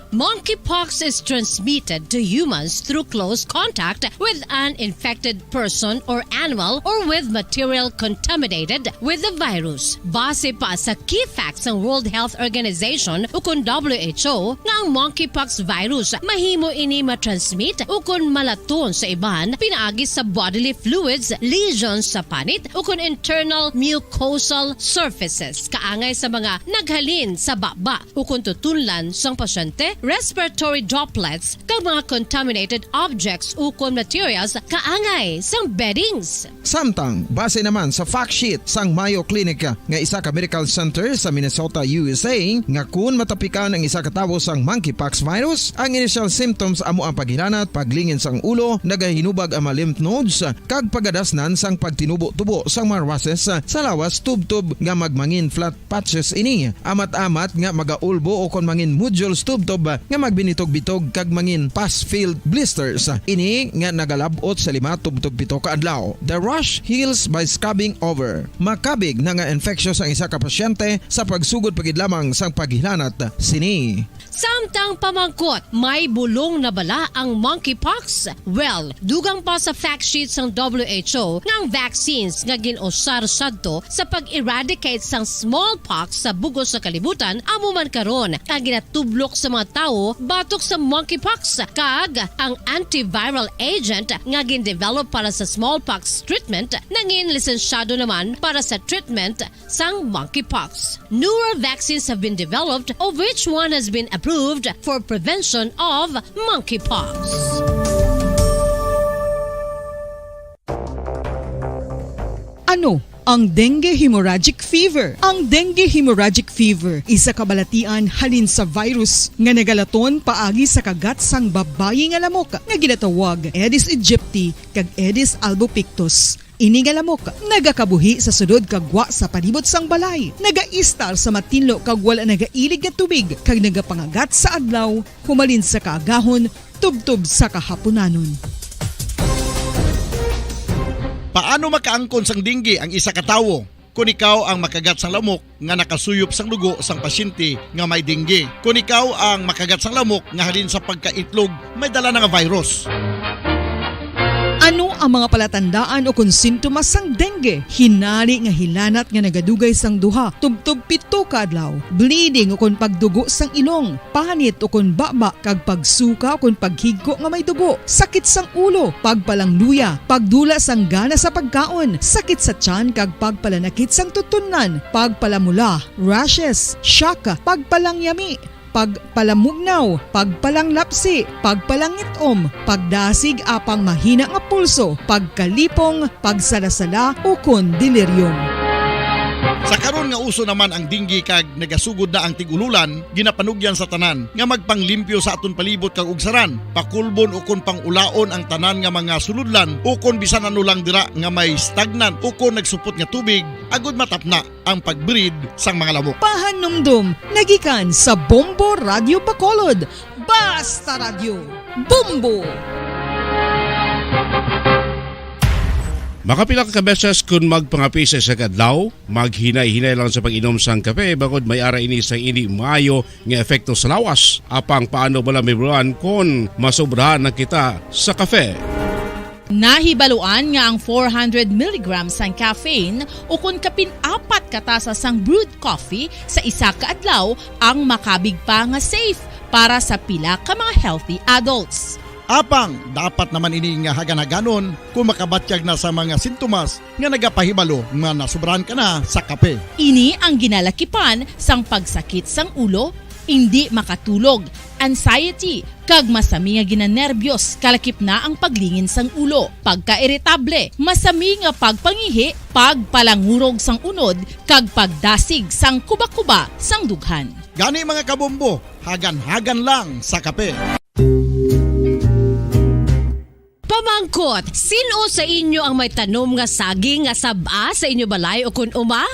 Monkeypox is transmitted to humans through close contact with an infected person or animal or with material contaminated with the virus. Base pa sa key facts sang World Health Organization ukon W H O nga ang monkeypox virus mahimo ini matransmit ukon malaton sa iban pinaagi sa bodily fluids, lesions sa panit ukon internal mucosal surfaces kaangay sa mga naghalin sa baba ukon tutunlan sang pasyente, respiratory droplets, kag mga contaminated objects ukon materials kaangay sang beddings. Samtang, base naman sa fact sheet sang Mayo Clinic nga isa ka medical center sa Minnesota, U S A, nga kun matapikan ang isa ka tawo sang monkeypox virus, ang initial symptoms amo ang paghilanat, paglingin sang ulo, nagahinubag ang mga lymph nodes, kag pagadasnan sang pagtinubo-tubo sang mga rushes sa lawas tubtob nga magmangin flat patches ini, amat-amat nga magaulbo ukon mangin nodules tubtob nga magbinitog-bitog kag mangin pus-filled blisters. Ini nga nagalab-ot sa lima tubtob pito ka adlaw. The rash heals by scabbing over. Makabig na nga infectious ang isa ka pasyente sa pagsugod pa gid lamang sang paghilanat sini. Samtang pamangkot, may bulong na bala ang monkeypox? Well, dugang pa sa fact sheet sang W H O nga ang vaccines nga gin-usar sadto sa pag-eradicate sang smallpox sa bug-os nga kalibutan amo man karon ang ginatublok sa mga tawo batok sa monkeypox, kag ang antiviral agent nga gin-develop para sa smallpox treatment nangin lisensyado naman para sa treatment sang monkeypox. Newer vaccines have been developed, of which one has been approved for prevention of monkeypox. Ano Ang dengue hemorrhagic fever. Ang dengue hemorrhagic fever isa ka balatian halin sa virus nga nagalaton paagi sa kagat sang babayi nga lamok nga ginatawag Aedes aegypti kag Aedes albopictus. Ini nga lamok nagakabuhi sa sulod kag gwa sa palibot sang balay, nagaistar sa matinlo kag wala nagailig nga tubig, kag nagapangagat sa adlaw humalin sa kaagahon tubtob sa kahapunanon. Paano makaangkon sang dengue ang isa ka tawo? Kon ikaw ang makagat sang lamok nga nakasuyop sang dugo sang pasyente nga may dengue, kon ikaw ang makagat sang lamok nga halin sa pagkaitlog may dala na nga virus. Ano ang mga palatandaan o kon sintomas sang dengue? Hinali nga hilanat nga nagadugay sang duha tubtob pito ka adlaw, bleeding o kon pagdugo sang ilong, panit o kon baba, kag pagsuka o kon paghigko nga may dugo, sakit sang ulo, pagpalangluya, pagdula sang gana sa pagkaon, sakit sa tiyan kag pagpalanakit sang tutunlan, pagpalamula, rashes, shock, pagpalangyami, pagpalamugnaw, pagpalanglapsi, pagpalangit-om, pagdasig apang mahina nga pulso, pagkalipong, pagsalasala, ukon delirium. Sa karon nga uso naman ang dengue kag nagasugod na ang tig-ululan, ginapanugyan sa tanan nga magpanglimpyo sa aton palibot kag ugsaran, pakulbon ukon pangulaon ang tanan nga mga sulodlan ukon bisan ano lang dira nga may stagnant ukon nagsupot nga tubig, agud matapna ang pag-breed sang mga lamok. Pahanumdom nagikan sa Bombo Radyo Bacolod. Basta Radyo, Bombo! Makapila ka beses kun magpangape sa isa ka adlaw, maghinay-hinay lang sa pag-inom sang kape, bangod may ara ini sang indi maayo nga epekto sa lawas. Apang paano bala mahibaluan kon masobrahan na kita sa kape? Nahibaluan nga ang four hundred milligrams sang caffeine, ukon kapin apat ka tasa sang brewed coffee sa isa ka adlaw, ang makabig pa nga safe para sa pila ka mga healthy adults. Apang dapat naman ini nga hagan-haganon kung makabatyag na sa mga sintomas nga nagapahibalo nga nasobrahan ka na sa kape. Ini ang ginalakipan sang pagsakit sang ulo, indi makatulog, anxiety, kag masami nga ginanerbyos, kalakip na ang paglingin sang ulo, pagkairitable, masami nga pagpangihi, pagpalangurog sang unod, kag pagdasig sang kuba-kuba sang dughan. Gani, mga kabombo, hagan-hagan lang sa kape. Pamangkot, sin-o sa inyo ang may tanom nga saging nga sab-a sa inyo balay o kun uma?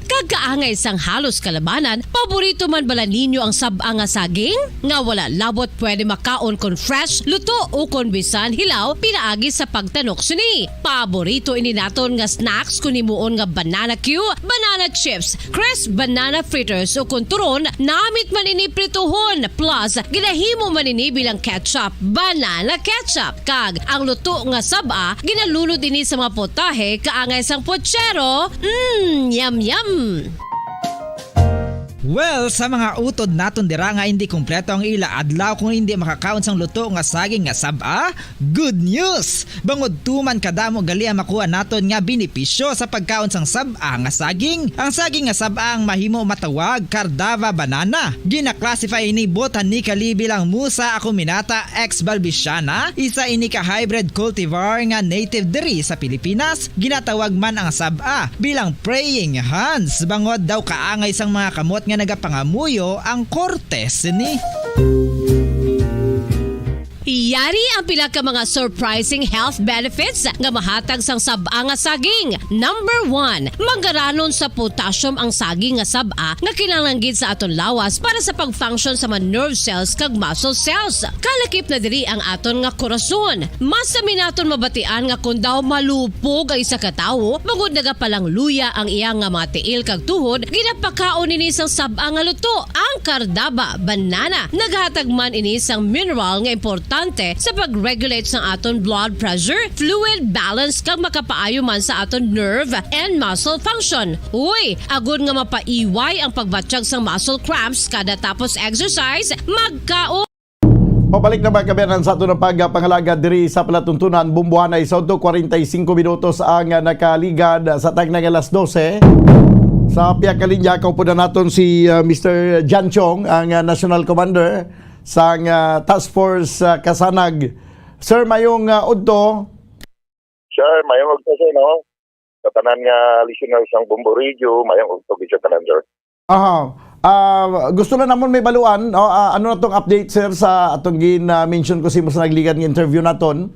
Kag kaangay sang halos kalabanan, paborito man bala ninyo ang sab-a nga saging? Nga wala labot pwede makaon kon fresh, luto, o kon bisan hilaw pinaagi sa pagtanok sini. Paborito ini naton nga snacks kon himuon nga banana cue, banana chips, crisp banana fritters, o kon turon, namit man ini prituhon, plus ginahimo man ini bilang ketchup, banana ketchup. Kag ang luto nga sab-a, ginalunod ini sa mga putahe kaangay sang puchero. Mm, yum, yum! Well, sa mga utod naton dira nga indi kompleto ang ila adlaw kung indi makakaon sang luto nga saging nga sab-a, good news! Bangod tuman kadamo gali ang makuha naton nga benepisyo sa pagkaon sang sab-a nga saging. Ang saging nga sab-a ang mahimo matawag Cardava banana. Gina-classify ini botanically bilang Musa acuminata ex balbisiana, isa ini ka hybrid cultivar nga native diri sa Pilipinas. Ginatawag man ang sab-a bilang praying hands, bangod daw kaangay sang mga kamot nga nagapangamuyo ang korte sini. Yari ang pila ka mga surprising health benefits nga mahatag sang sab-a nga saging. Number one, manggaranon sa potassium ang saging nga sab-a nga kinahanglan gid sa aton lawas para sa pag-function sa mga nerve cells kag muscle cells. Kalakip na diri ang aton nga korason. Masami naton mabatian nga kon daw malupog ang isa ka tawo, bangod nagapalangluya ang iya nga mga tiil kag tuhod, ginapakaon ini sang sab-a nga luto, ang Cardava banana. Naghatag man ini sang mineral nga importante sa pag-regulate sang aton blood pressure, fluid balance, kag makapaayo man sa aton nerve and muscle function. Uy, agod nga mapaiway ang pagbatyag sang muscle cramps kada tapos exercise, magkaon Pabalik na, mga kaabyanan, sa aton ang pagpangalagad diri sa palatuntunan. Bumbuhanay sa udto, kwarenta y singko minutos ang, ah, nakaligad sa tagna nga alas dose. Sa pihak ka linya, kaupunan naton si, ah, Mister Jan Chong, ang, ah, National Commander sang, ah, Task Force, ah, Kasanag. Sir, mayong, ah, udto. Sir, mayong udto, sir, no? Sa tanan nga listeners sang Bombo Radio, mayang udto gid sa tanan, sir. Aha. Ah, gusto na namon may baluan, no? Ah, ano na tong update, sir, sa atong gin-, ah, mention ko sa imo sa nagligad nga interview naton?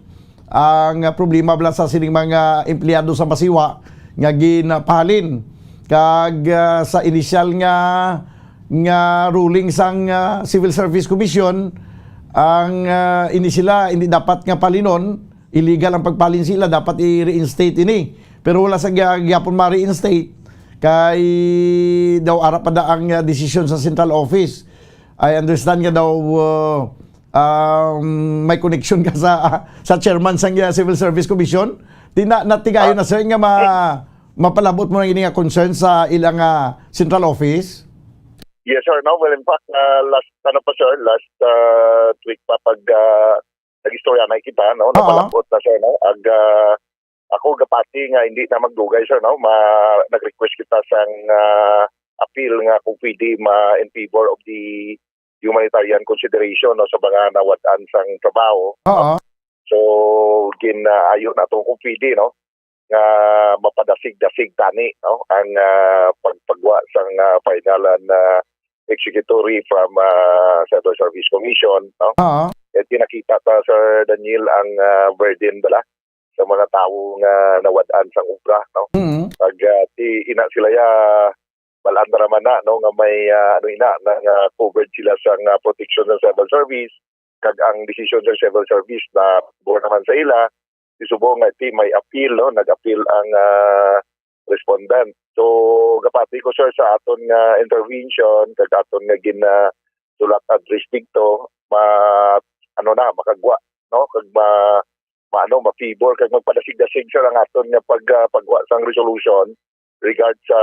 Ang, ah, problema bala sa sining mga empleyado sa Masiwa nga ginpahalin. Kag, ah, sa initial nga, nga ruling sang, ah, Civil Service Commission, ang, ah, ini sila, hindi dapat nga palinon, illegal ang pagpalin sila, dapat i-reinstate ini. Pero wala sa gya-, gyapon ma-reinstate. Kay daw ara pa da ang, ah, desisyon sa central office. I understand nga daw, uh, um, may connection ka sa, sa chairman sang, uh, Civil Service Commission. Ti na, natigayon na, sir, nga ma-, mapalabot mo na ini nga concern sa ilang, uh, central office? Yes, sir. No? Well, in fact, uh, last, ano pa, sir, last, uh, week pa pag, uh, nag-istorya na kita, no? Oo. Napalabot na, sir, no? Ag, uh, ako gapati nga hindi na magdugay, sir, no? Ma-, nag-request kita sang, ah, appeal nga kung pwede ma-, in favor of the humanitarian consideration, no, sa mga nawad-an sang trabaho, no? Oo. So, gin-, ah, ayo nato kung pwede, no, nga mapadasig-dasig tani, no, ang, ah, pagpagwa sang, ah, final and, ah, executory from, ah, Civil Service Commission, no? Oo. Eh, pinakita ta, Sir Daniel, ang, ah, burden bala sa mga tawo nga nawad-an sang obra, no? Mm. Pag, ah, ti-, ina sila ya, balaan ta naman na, no, nga may, ah, ano ina, na nga covered sila sa nga protection ng civil service, kag ang desisyon sa civil service na pabor naman sa ila, ti subong nga ti may appeal, no, nag-appeal ang, ah, respondent. So, gapati ko, sir, sa aton nga intervention, kag aton nga gin, ah, sulat address didto, ma-, ano na, makagwa, no, kag ma-, maano, ma-favor kag magpadasig-dasig, sir, ang aton nga pag, ah, pagwa sang resolution regard sa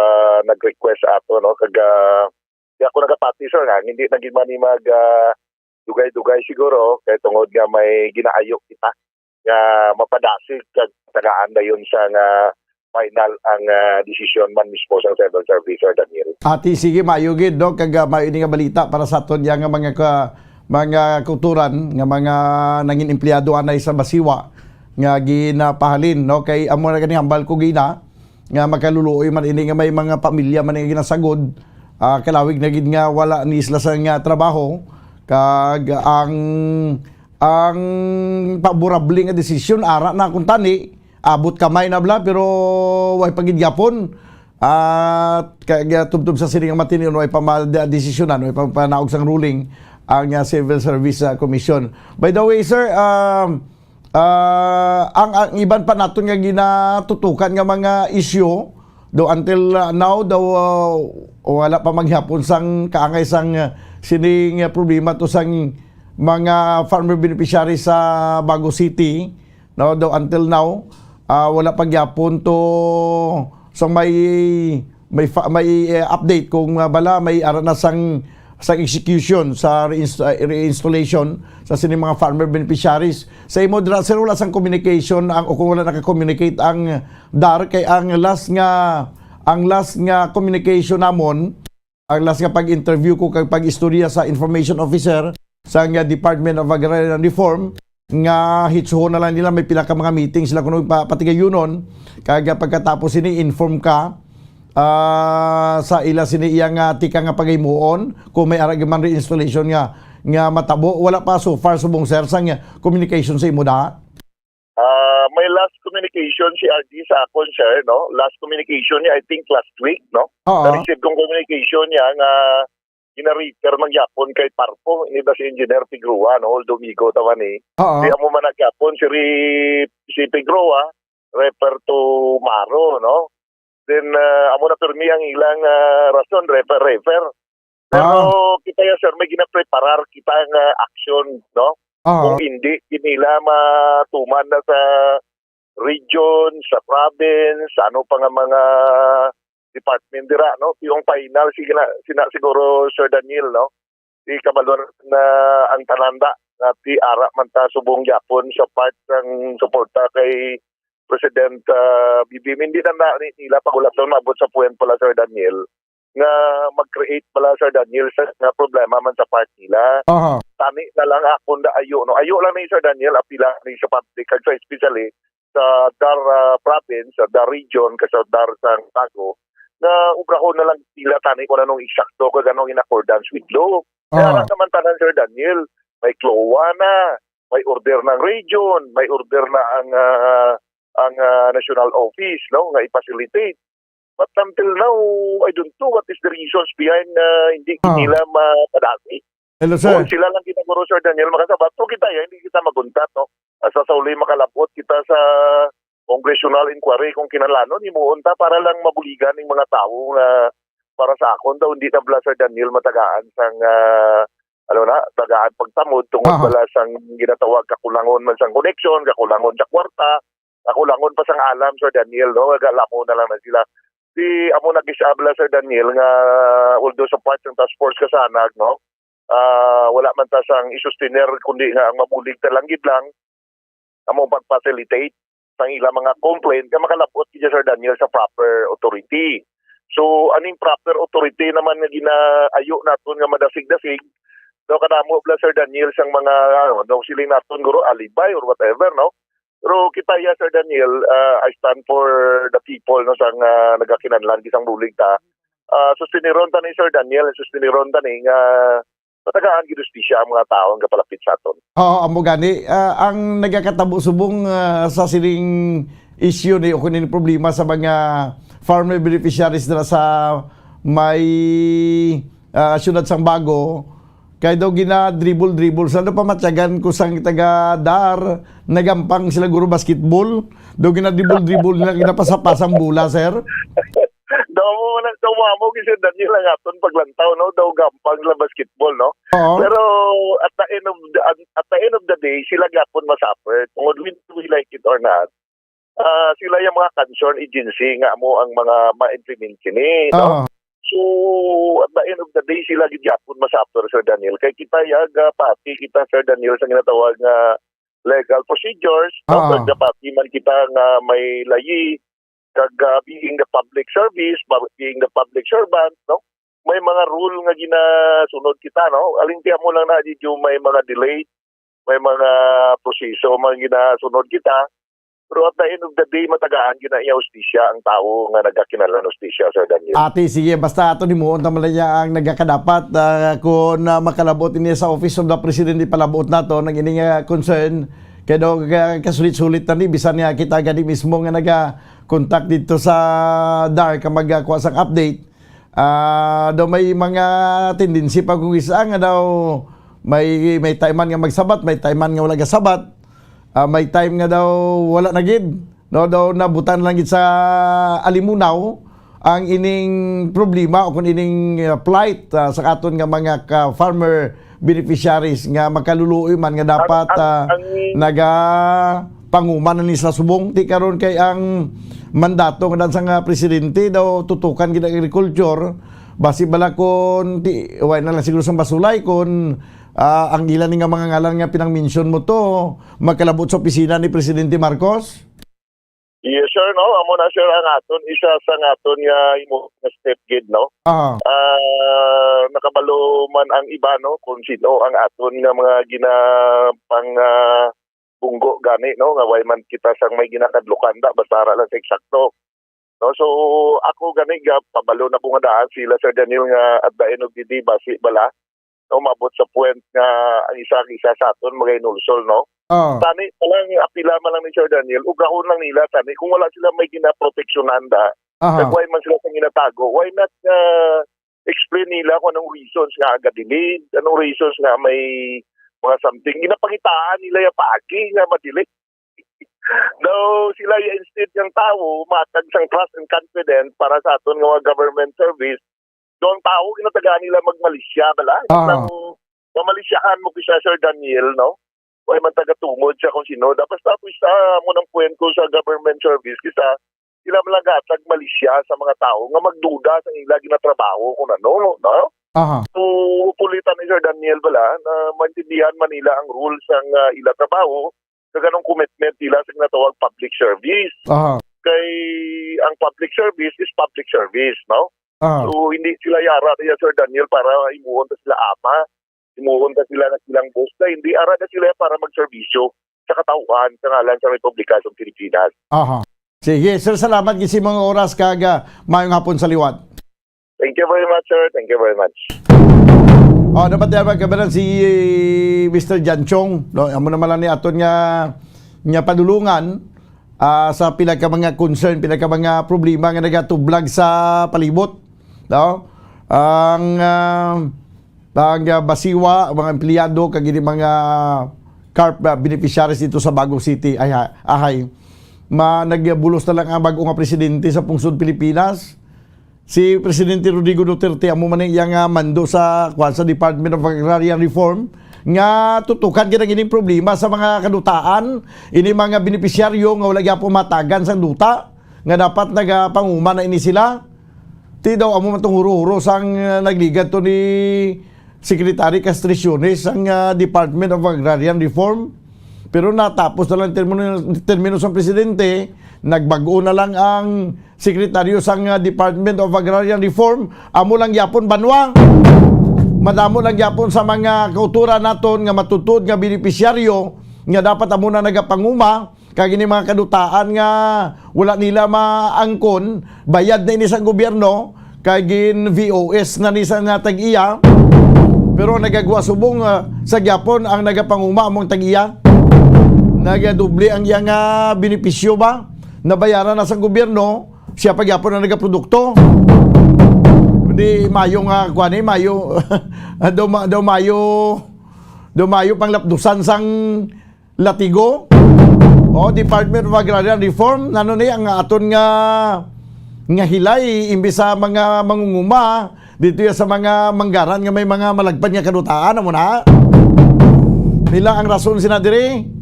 nag-request sa ato, no? Kag, ah, di ako nagapati, sir, nga hindi na gid man ni mag, ah, dugay-dugay siguro kay tungod nga may ginaayo kita nga mapadasig kag tagaan dayon sa nga final ang, ah, desisyon man mismo sa civil service, Sir Daniel. Ati, sige, maayo gid, no? Kag, ah, maayo ni nga balita para sa aton ya nga mga ka-, mga kauturan nga mga nangin empleyado anay sa Masiwa nga ginapahalin, no? Kay amo na gani hambal ko gina nga makaluluoy man ini nga may mga pamilya man nga ginasagod, ah, kalawig na gid nga wala ni sila sa nga trabaho, kag ang, ang paborable nga desisyon ara na kung tani, abot kamay na bala, pero way pa gid gyapon. At kag tubtob sa sini nga matinion, way pa ma-, desisyonan, way pa panaog sang ruling ang, ah, Civil Service, ah, Commission. By the way, sir, um, ah, ang, ang iban pa naton nga ginatutukan nga mga isyu, do until, ah, now, daw, ah, wala pa maghapon sang kaangay sang, ah, sining, ah, problema to sang mga farmer beneficiaries sa Bago City. No, daw until now, ah, wala pa gyapon to. So may, may fa-, may, eh, update kung, ah, bala may ara na sang, sang execution sa reinst-, ah, reinstallation sa sini mga farmer beneficiaries. Sa imo dira, sir, wala sang communication ang, o kung wala naka-communicate ang dar, kay ang last nga, ang last nga communication namon, ang last nga pag-interview ko kag pag-istorya sa information officer sa nga Department of Agrarian Reform, nga hitsuhon na lang nila, may pila ka mga meeting sila kuno pa-, patigayunon, kag pagkatapos sini inform ka, ah, sa ila sini iya nga tika nga paghimuon kung may ara man reinstallation nga, nga matabo. Wala pa so far subong, sir, sang communication sa imo da? Ah, may last communication si R D sa akon, sir, no? Last communication niya, I think, last week, no? Oo. Na-receive kong communication niya nga gina-refer man gyapon kay Parpo, ini ba si Engineer Pigrua, no? Although migo ta man, eh. Oo. Di amo man na gyapon si Ri-, si Pigrua, refer to Maro, no? Then, ah, amo na pirmi ang ilang, ah, rason, refer, refer. Pero Ah. kita ya, sir, may ginapreparar kita nga action, no? Ah. Kung hindi, di nila matuman na sa region, sa province, sa ano pa nga mga department dira, no? Yung final, sige na, sina-, siguro, Sir Daniel, no? Di kabalo na ang tanan da, nga ti ara man ta subong gyapon sa part sang suporta kay President, ah, B B M. Hindi na, na ni-, nila pagulaton maabot sa point pala, Sir Daniel, nga mag-create pala, Sir Daniel, sa nga problema man sa part nila. Aha. Tani na lang akon da ayo, no? Ayo lang ni, Sir Daniel, apila ni sa public, kag sa especially sa DAR, ah, province, sa DAR region, kag sa DAR sang Bago, nga obrahon na lang nila tani kung anong eksakto kag anong in accordance with law. Kaya Ah. Ara naman tanan, Sir Daniel, may CLOA na, may order ng region, may order na ang, ah, ang, ah, national office, no, nga i-facilitate. But until now, I don't know what is the reasons behind na hindi Ah. nila mapadali. Hello, sir. Kung sila lang ginaguro, Sir Daniel, makasabat, so kita, ya, hindi kita maguntat, no? Asa sa uli makalabot kita sa congressional inquiry kung kinahanglanon, himuon ta para lang mabuligan ning mga tawo nga para sa akon daw, hindi na bala, Sir Daniel, matagaan sang, ah, ano na, tagaan pagtamod tungod Aha. bala sang ginatawag kakulangon man sang koneksyon, kakulangon sa kwarta, kakulangon pa sang alam, Sir Daniel, no? Nagalapo na lang na sila. Si amo na gisabla, Sir Daniel, nga although sa part sang task force kasanag, no? Ah, wala man ta sang isustener, kundi nga ang mabulig ta lang gid lang, amo pag-facilitate sang ila mga complaint nga makalabot gid, Sir Daniel, sa proper authority. So, aning proper authority naman nga ginaayo naton nga madasig-dasig, daw kadamo bala, Sir Daniel, sang mga, ano, daw siling naton guro, alibay or whatever, no? Pero kita, ya, Sir Daniel, ah, I stand for the people, no, sang, ah, nagakinahanglan, sang bulig ta. Ah, sustineron ta ni, Sir Daniel, sustineron ta ni nga matagaan gid hustisya ang mga tawo nga palapit sa aton. Oo, amo gani. Ah, ang nagakatabo subong, ah, sa sining issue ni, o kung ini problema sa mga farmer beneficiaries dira sa may, ah, siyudad sang Bago, kay daw gina-dribble-dribble sila, daw pamatyagan ko sang taga DAR, nagampang sila guro basketball, daw gina-dribble-dribble nila, ginapasapasang bola, sir. Daw mo na, daw mo amo, kasi Daniel, ang aton paglantaw, no? Daw gampang lang basketball, no? Oo. Pero at the end of the, at the end of the day, sila gyapon masuffer. Tungod whether we like it or not, ah, sila yung mga concern agency nga amo ang mga ma-implement sini, no? Oo. So, at the end of the day, sila gid gyapon masuffer, Sir Daniel. Kay kita, ya, gapati kita, Sir Daniel, sa ginatawag nga legal procedures, no? Oo. Kag gapati man kita nga may layi, kag, ah, being the public service, ba-, being the public servant, no? May mga rule nga ginasunod kita, no? Aling tiyan mo lang na, medyo may mga delay, may mga proseso, mga ginasunod kita. Pero at the end of the day, matagaan gid na iya hustisya ang tawo nga nagakinahanglan hustisya, Sir Daniel. Ati, sige, basta aton himuon ta man lang niya ang nagakadapat, ah, kung, ah, makalabot ini sa Office of the President, ipalabot nato nang ini nga concern. Kay daw, ah, kasulit-sulit na ni, bisan niya kita gani mismo nga naga-contact dito sa DAR ka magakuha sang update. Ah, daw may mga tendency pa kung isa nga daw may, may time man nga magsabat, may time man nga wala gasabat. Ah, may time nga daw wala na gid, no? Daw nabutan lang gid sa alimunaw ang ining problema o kung ining, ah, plight, ah, sa aton nga mga ka-farmer beneficiaries nga magkaluluoy man nga dapat, Ang, ang, ah, ang naga panguman na ni sa subong. Ti karon kay ang mandato nga dan sang, ah, presidente daw tutukan gid ang agriculture. Basi bala kon ti, way na lang siguro sang masulay kon, ah, ang ila ni nga mga ngalan nga pinang-mention mo to magkalabot sa opisina ni Presidente Marcos? Yes, sir, no? Amo na, sir, ang aton, isa sa aton nga imo nga step gid, no? Ah. Ah, nakabalo man ang iba, no, kung sino ang aton nga mga ginapang, ah, bunggo gani, no, nga way man kita sang may ginakadlukan da, basta ara lang sa eksakto. No, so, ako gani, ga-, pabalo na ko nga daan sila, Sir Daniel, nga at the end of the day, basi bala, no, umabot sa point nga ang isa, ang isa sa aton magainulsol, no? Ah. Tani pa lang, apila man lang ni Sir Daniel, ugrahon lang nila, tani, kung wala sila may ginaproteksyonan da, Aha. kag way man sila sa ginatago, why not, ah, explain nila kung anong reasons nga aga-delay, anong reasons nga may mga something. Ginapangitaan nila yung paagi nga ma-delay. Daw sila yung instead ng tao, matag sang trust and confidence para sa aton nga mga government service. Daw ang tao, ginatagaan nila magmalisya, bala. Ah. Nang mamalisyahan mo kisa, Sir Daniel, no? Way man taga-tungod siya kung sino. Dapat tapos sa mo ng puwento sa government service, kisa sila malagatag malisya sa mga tao nga magduda sa ila ginatrabaho kung ano, no? Aha. So, hopefully, tani, Sir Daniel, bala, na maintindihan man nila ang rules sang, ah, ila trabaho, kag anong commitment nila sa ginatawag public service. Aha. Kay ang public service is public service, no? Aha. So, hindi sila yara niya, Sir Daniel, para imuon ta sila ama, imuon ta sila na silang boss, na hindi, ara na sila para magserbisyo. sa katawhan sa ngalan sa Republika sa Pilipinas. Aha. Sige, sir, salamat gid sa imong oras kag, ah, maayong hapon sa liwat. Thank you very much, sir. Thank you very much. Oh, dapat yan, magkabanan si, eh, Mister Jan Chong, no? Amo naman lang ni aton nga, nga padulungan, ah, sa pila ka mga concern, pila ka mga problema nga nagatublag sa palibot, no? Ang, ah, ang, ah, basiwa, ang mga empleyado, kag ini mga CARP, ah, beneficiaries dito sa Bago City, ay, ha-, ahay. Ma, nagbulos na lang ang bago nga presidente sa pungsod Pilipinas. Si Presidente Rodrigo Duterte, amo man ang iya nga mando sa, kuwan, sa Department of Agrarian Reform, nga tutukan gid ang ining problema sa mga kadutaan, ini mga benepisyaryo nga wala gyapon matagan sang duta, nga dapat nagapanguma na ini sila. Ti daw amo man tong huro-huro sang, uh, nagligad to ni Secretary Castriciones sang, uh, Department of Agrarian Reform. Pero natapos na lang termino, termino sang presidente, nagbag-o na lang ang sekretaryo sang, uh, Department of Agrarian Reform, amo lang gyapon banwa. Madamo lang gyapon sa mga kauturan naton nga matuod nga benepisyaryo nga dapat amo na nagapanguma, kag ini mga kadutaan nga wala nila maangkon, bayad na ini sa gobyerno, kay gin V O S na ni sa nga tag-iya. Pero nagagwa subong, ah, sa gyapon ang nagapanguma among tag-iya. Nagadoble ang iya nga benepisyo ba? Nabayaran na sa gobyerno, siya pa gyapon ang nagaprodukto. Kundi mayo nga, kuwan eh, mayo, daw, ma-, daw mayo, daw mayo pang lapdusan sang latigo. O, Department of Agrarian Reform, ano ni ang aton nga, nga hilay, imbis sa mga mangunguma, dito ya sa mga manggaran nga may mga malagpad nga kadutaan, amo na. Pila ang rason sina diri?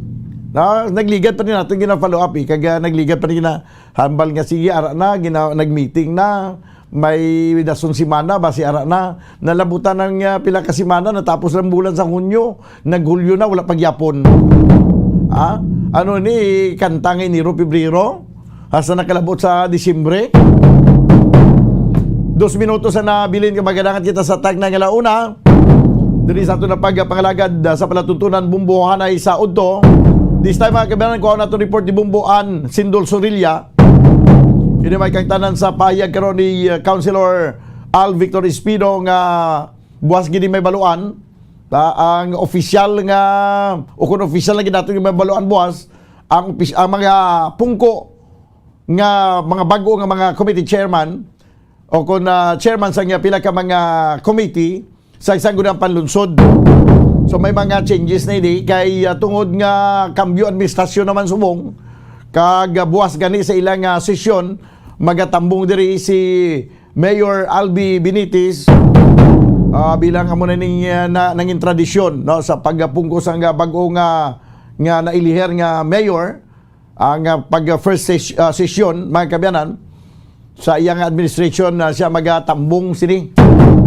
Na, nagligad pa ni naton gina-follow up eh. Kag, ah, nagligad pa ni gina-, hambal nga, sige, ara na, gina-, nag-meeting na. May dason semana, basi ara na. Nalabutan ang, ah, pila ka semana, natapos lang bulan sa Hunyo. Nag-Hulyo na, wala pa gyapon. Ha? Ano ni, kanta nga Enero, Pebrero? Hasta nakalabot sa Disyembre? Dos minutos na nabilin ka magadangat kita sa tagna nga launa. Diri sa aton na pagpangalagad, ah, sa palatuntunan, Bumbo, hanay sa udto. This time, mga kabayan, kuha nato report ni Bumbo Ann Sindol Sorilla. Ini may kangtanan sa pahayag karon ni, uh, Councilor Al Victor Espino nga buwas gid may baluan, ta, ang opisyal nga, o kung opisyal na gid nato nga may baluan buwas, ang opis-, ang mga pungko nga mga bag-o nga mga committee chairman o kung, ah, chairman sa nga pila ka mga committee, sa isang gunang panlunsod. So, may mga changes na ini kay, ah, tungod nga kambyo administrasyon naman subong, kag, ah, buwas gani sa ilang, ah, sesyon, magatambong diri si Mayor Albi Benitez, ah, bilang amo na ning, ah, na, nangin tradisyon, no, sa pagpungko sang, ah, bag-o nga, nga nailiher nga mayor, ang, ah, pag, ah, first ses-, ah, session, mga kaabyanan, sa iyang administration, ah, siya magatambong sini.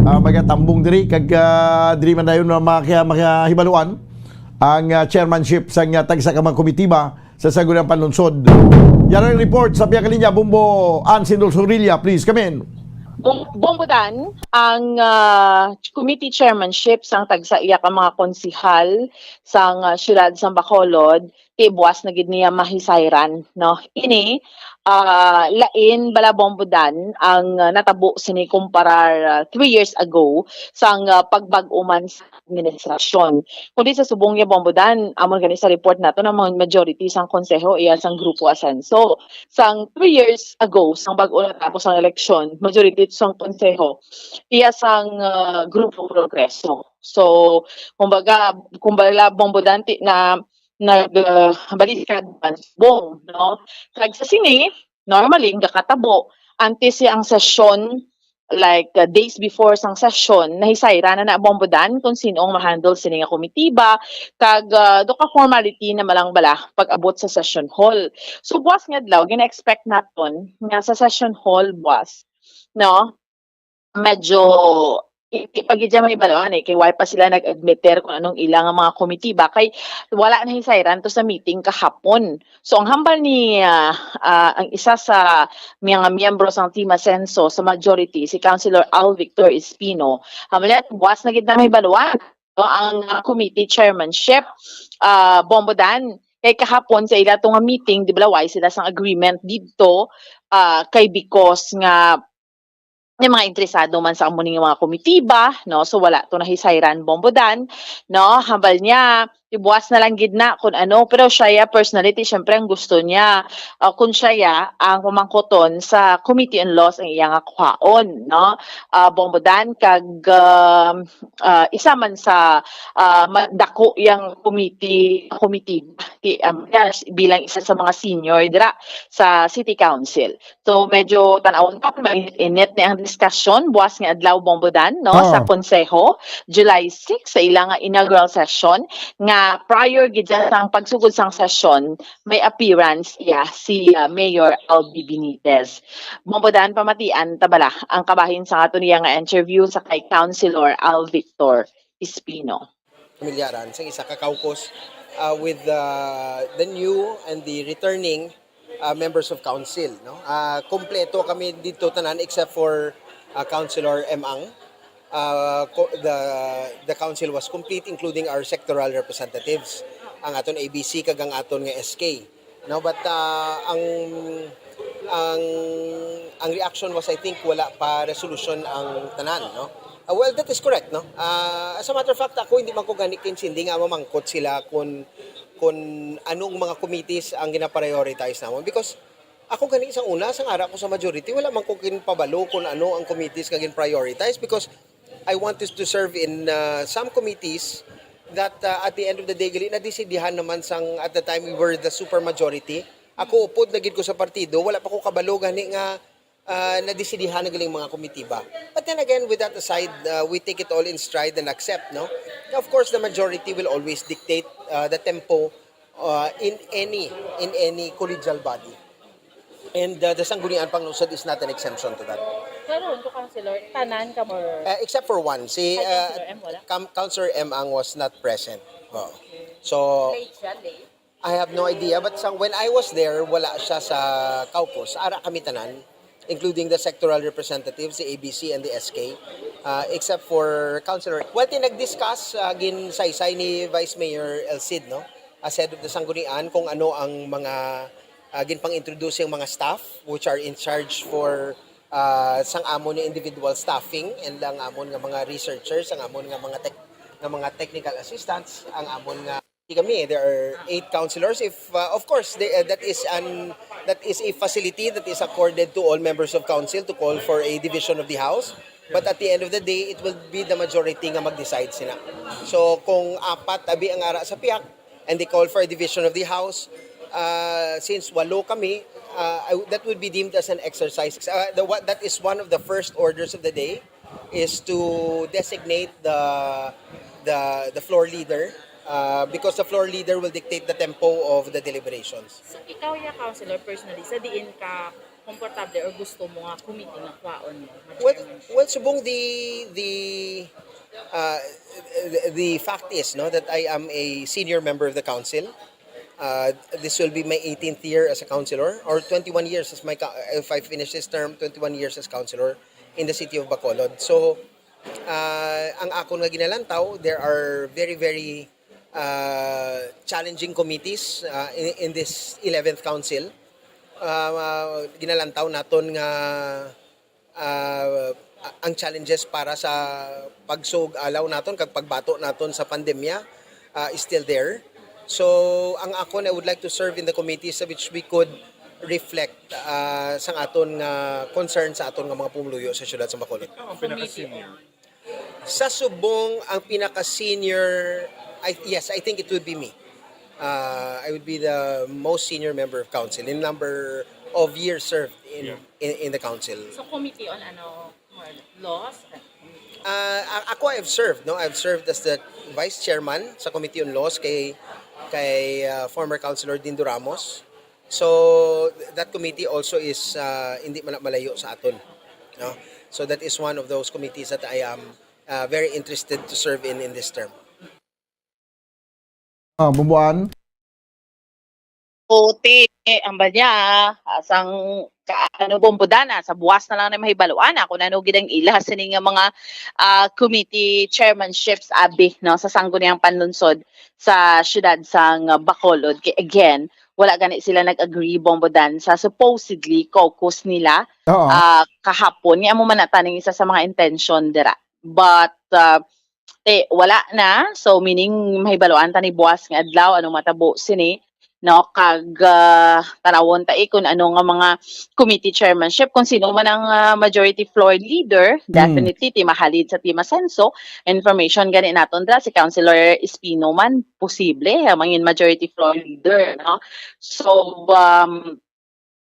Ah, magatambong diri, kag, ah, diri man dayon na maka-, makahibaluan ang, ah, chairmanship sa, ah, tagsa ka mga komitiba sa Sangguniang Panlunsod. Yan ang report sa Piyakalinya, Bumbo Ann Sindol Sorilla, please come in. Bom-, Bombo Dan, ang, ah, committee chairmanship sang tagsa iya ka mga konsihal sang, ah, siyudad sang Bacolod, ti buwas na gid niya mahisayran, no? Ini, ah, lain bala, Bombo Dan, ang, ah, natabo sini kumparar, ah, three years ago sang, ah, pagbag-o man sa administrasyon. Kundi sa subong niya, Bombo Dan, amo gani sa report nato nga mga majority sang konseho iya sang Grupo Asenso. Sang three years ago, sang bag-o natapos ang eleksyon, majority sang konseho iya sang, ah, Grupo Progreso. So, kumbaga, kumbaga, Bombo Dan, ti-, na nag, ah, baliskad man subong, no? Kag sa sini, normally, ang gakatabo, antes siya ang sesyon, like, ah, days before sang sesyon, nahisayra na na, Bombo Dan, kung sino ang ma-handle sini nga komitiba, kag, ah, do ka formality na malang bala pag-abot sa session hall. So, buwas nga adlaw, gina-expect naton nga sa session hall buwas, no? Medyo, i-, i-, pag may baluan eh, kay wala pa sila nag-admiter kung anong ilang mga komitiba, kay wala na hisayran to sa meeting kahapon. So, ang hambal ni, ah, ah, ang isa sa mga miyembro sang Team Asenso sa majority, si Councilor Al Victor Espino, hambal niya, buwas na gid na may baluan, no, ang, ah, committee chairmanship, ah, Bombo Dan, Kay kahapon sa ila to nga meeting, di ba, way sila sang agreement didto, ah, kay because nga may mga interesado man sa amo ning mga komitiba, no? So, wala to nahisayran, Bombo Dan, no? Hambal niya, ibuwas na lang gid na kung ano, pero siya ya personality, syempre, ang gusto niya, ah, kung siya ya ang pamangkuton sa Committee on Laws ang iya nga kuhaon, no? Ah, Bombo Dan, kag, um, ah, isa man sa, ah, ma-, dako yang committee, committee, ti-, um, yes, bilang isa sa mga senior dira sa City Council. So, medyo tan-awon pa kung mainit-init ni ang diskusyon buwas nga adlaw, Bombo Dan, no, sa Oo. Konseho, July six, sa ila nga inaugural session, nga prior gid dyan sang pagsugod sang session, may appearance iya si, ah, Mayor Albi Benitez. Bombo Dan, pamatian ta bala ang kabahin sa ato niya nga interview sa kay Councilor Al Victor Espino. Kamilyaran sa isa ka caucus, ah, with the, the new and the returning, ah, members of council, no? Ah, kompleto kami dito tanan except for, ah, Councilor M. Ang. Ah, co-, the, the council was complete, including our sectoral representatives, ang aton A B C kag ang aton nga S K. No, but, ah, ang, ang, ang reaction was, I think, wala pa resolution ang tanan, no? Ah, well, that is correct, no? Ah, as a matter of fact, ako hindi man ko gani kaintindi nga mamangkot sila kung, kung anong mga committees ang ginaprioritize namon. Because ako gani sa una, sang ara ko sa majority, wala man ko kinpabalo kung ano ang committees nga gin-prioritize because I want to, to serve in, uh, some committees that, uh, at the end of the day, gali nadesidihan naman sang, at the time we were the super majority. Ako, upod na gid ko sa partido, wala pa ko kabalo gani nga, uh, nadesidihan na galing mga komitiba. But then again, with that aside, uh, we take it all in stride and accept, no? Of course, the majority will always dictate, uh, the tempo, uh, in any, in any collegial body. And, uh, the Sangguniang Panlungsod is not an exemption to that. Karon, to, Councilor, tanan ka more Uh, except for one, si, Ay, uh, Councilor M, wala? Cam-, Councilor M Ang was not present. Oo. So, Late siya, late? I have no idea, but sa, when I was there, wala siya sa caucus. Ara kami tanan, including the sectoral representatives, the A B C and the S K, uh, except for Councilor. Well, ti nag-discuss, uh, ginsaysay ni Vice Mayor El Cid, no? As head of the Sanggunian, kung ano ang mga, uh, ginpang-introduce yung mga staff which are in charge for, uh, sang amon nga individual staffing and ang amon nga mga researchers, ang amon nga mga tech-, nga mga technical assistants, ang amon nga Di kami, there are eight councilors. If, uh, of course, they, uh, that is an, that is a facility that is accorded to all members of council to call for a division of the House. But at the end of the day, it will be the majority nga mag-decide sina. So, kung apat abi ang ara sa pihak and they call for a division of the House, uh, since walo kami, uh, I w-, that would be deemed as an exercise. Uh, the, what, that is one of the first orders of the day. is to designate the, the, the floor leader, uh, because the floor leader will dictate the tempo of the deliberations. So, ikaw ya, Councilor, personally, sa diin ka komportable or gusto mo nga committee nga kwaon mo, nga Well, chairmanship? Well, subong the, the, uh, the, the fact is, no, that I am a senior member of the council. Uh, this will be my eighteenth year as a councilor, or twenty-one years as my co-, if I finish this term, twenty-one years as councilor in the city of Bacolod. So, ah, ang akon nga ginalantaw, there are very, very, ah, challenging committees, ah, in, in this eleventh council. Ah, ginalantaw naton nga, ah, ang challenges para sa pagsug-alaw naton kag pagbato naton sa pandemya, ah, is still there. So, ang akon, I would like to serve in the committees which we could reflect, ah, sang aton nga concern sa aton nga mga pumuluyo sa siyudad sa Bacolod. Ikaw ang pinaka-senior. Sa subong, ang pinaka-senior, I, yes, I think it would be me. Uh, I would be the most senior member of council in number of years served in, Yeah. in, in the council. So, committee on ano, more laws? Uh, a-, ako, I've served, no? I've served as the vice chairman sa Committee on Laws kay, kay, uh, former Councilor Dindo Ramos. So, th-, that committee also is, uh, hindi man malayo sa aton, no? So, that is one of those committees that I am, uh, very interested to serve in, in this term. Ah, Bubuan? Puti, ang ba niya, ah, sang ka-, ano, Bombo Dan, ah, sa buwas na lang na mahibaluan, ah, kung ano gid ang ila sini nga mga, ah, committee chairmanships, abi, no, sa Sangguniang Panlungsod sa siyudad sang Bacolod. Kay again, wala gani sila nag-agree, Bombo Dan, sa supposedly caucus nila, Oo. ah, kahapon. Nga amo man na taning isa sa mga intention dira. But, ah, ti, wala na. So, meaning, mahibaluan ta ni buwas nga adlaw anong matabo sini, no? Kag, ah, tanawon ta, eh, kung ano nga mga committee chairmanship, kung sino man ang, ah, majority floor leader, Mm. definitely, ti mahalin sa Team Asenso. Information gani naton dira, si Councilor Espino man, posible, ah, mangin majority floor leader, no? So, um,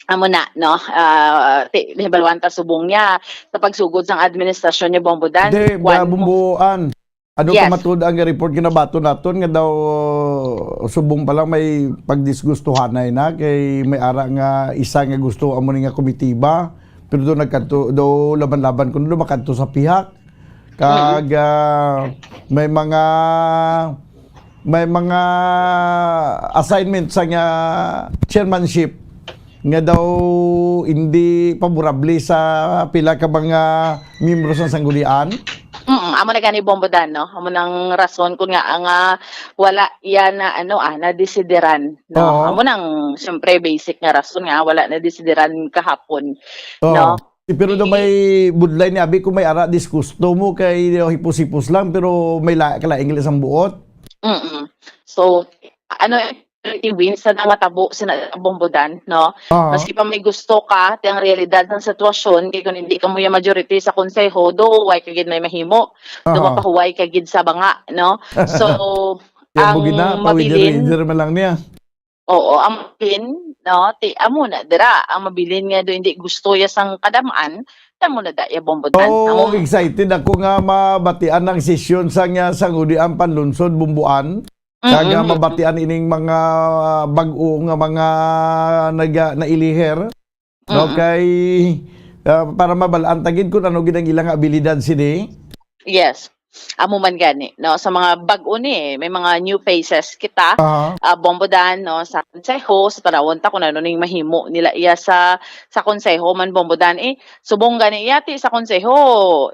amo na, no? Ah, ti, nahibaluan ta subong niya sa pagsugod sang administrasyon ni Bombo Dan. Hindi, Kuwan ah, mo. Bombo Ann. Ano Yes. pa matud ang report nga nabaton naton nga daw, uh, subong pa lang may pagdisgustuhanay na kay may ara nga isa nga gusto amo ni nga komitiba, pero do nagkadto, do laban-laban kuno do makadto sa pihak. Kag, Mm. ah, may mga, may mga assignment sa nga chairmanship nga daw hindi favorable sa pila ka mga miyembro sa sanggunian. Mm, amo na gani, Bombo Dan, no? Amo nang rason kun nga, ah, nga wala yan na, ano, ah, nadesideran, no? Oo. Amo nang, siyempre, basic nga rason nga wala nadesideran kahapon, Oo. no? Eh, pero daw may budlay ni abi kung may ara disgusto mo kay, uh, hipos-hipos lang pero may la-, kalaing lang sang buot. Mm-mm. So, ano, majority wins na matabo sina Bombo Dan, no? Aha. Maski pa may gusto ka, ti ang realidad ng sitwasyon, kay kung hindi ka mo yung majority sa konseho, do, why ka gid may mahimo? Do, Aha. mapahuway ka gid sa banga, no? So, Kaya ang mo gina, mabilin, pa-winner-winner man lang niya. Oo, ang mabilin, no? Ti, amo na, dira, ang mabilin nga do, hindi gusto ya sang kadamaan, amo na da, ya Bombo Dan. Oh, Amo. Excited ako nga mabatian ang sesyon sa nga sangguniang panlungsod, Bombo Ann. Kag, ah, Mm-mm. mabatian ining mga bag-o nga mga naga-, nailiher, no? Mm-mm. Kay, ah, para mabalaan ta gid kung ano gid ang ilang abilidad sini. Yes. Amo man gani, no? Sa mga bag-o ni, may mga new faces kita, Aha. ah, Bombo Dan, no? Sa konseho, sa tanawon ta kung ano ning mahimo nila iya sa, sa konseho man, Bombo Dan. Eh, subong gani iya, ti sa konseho,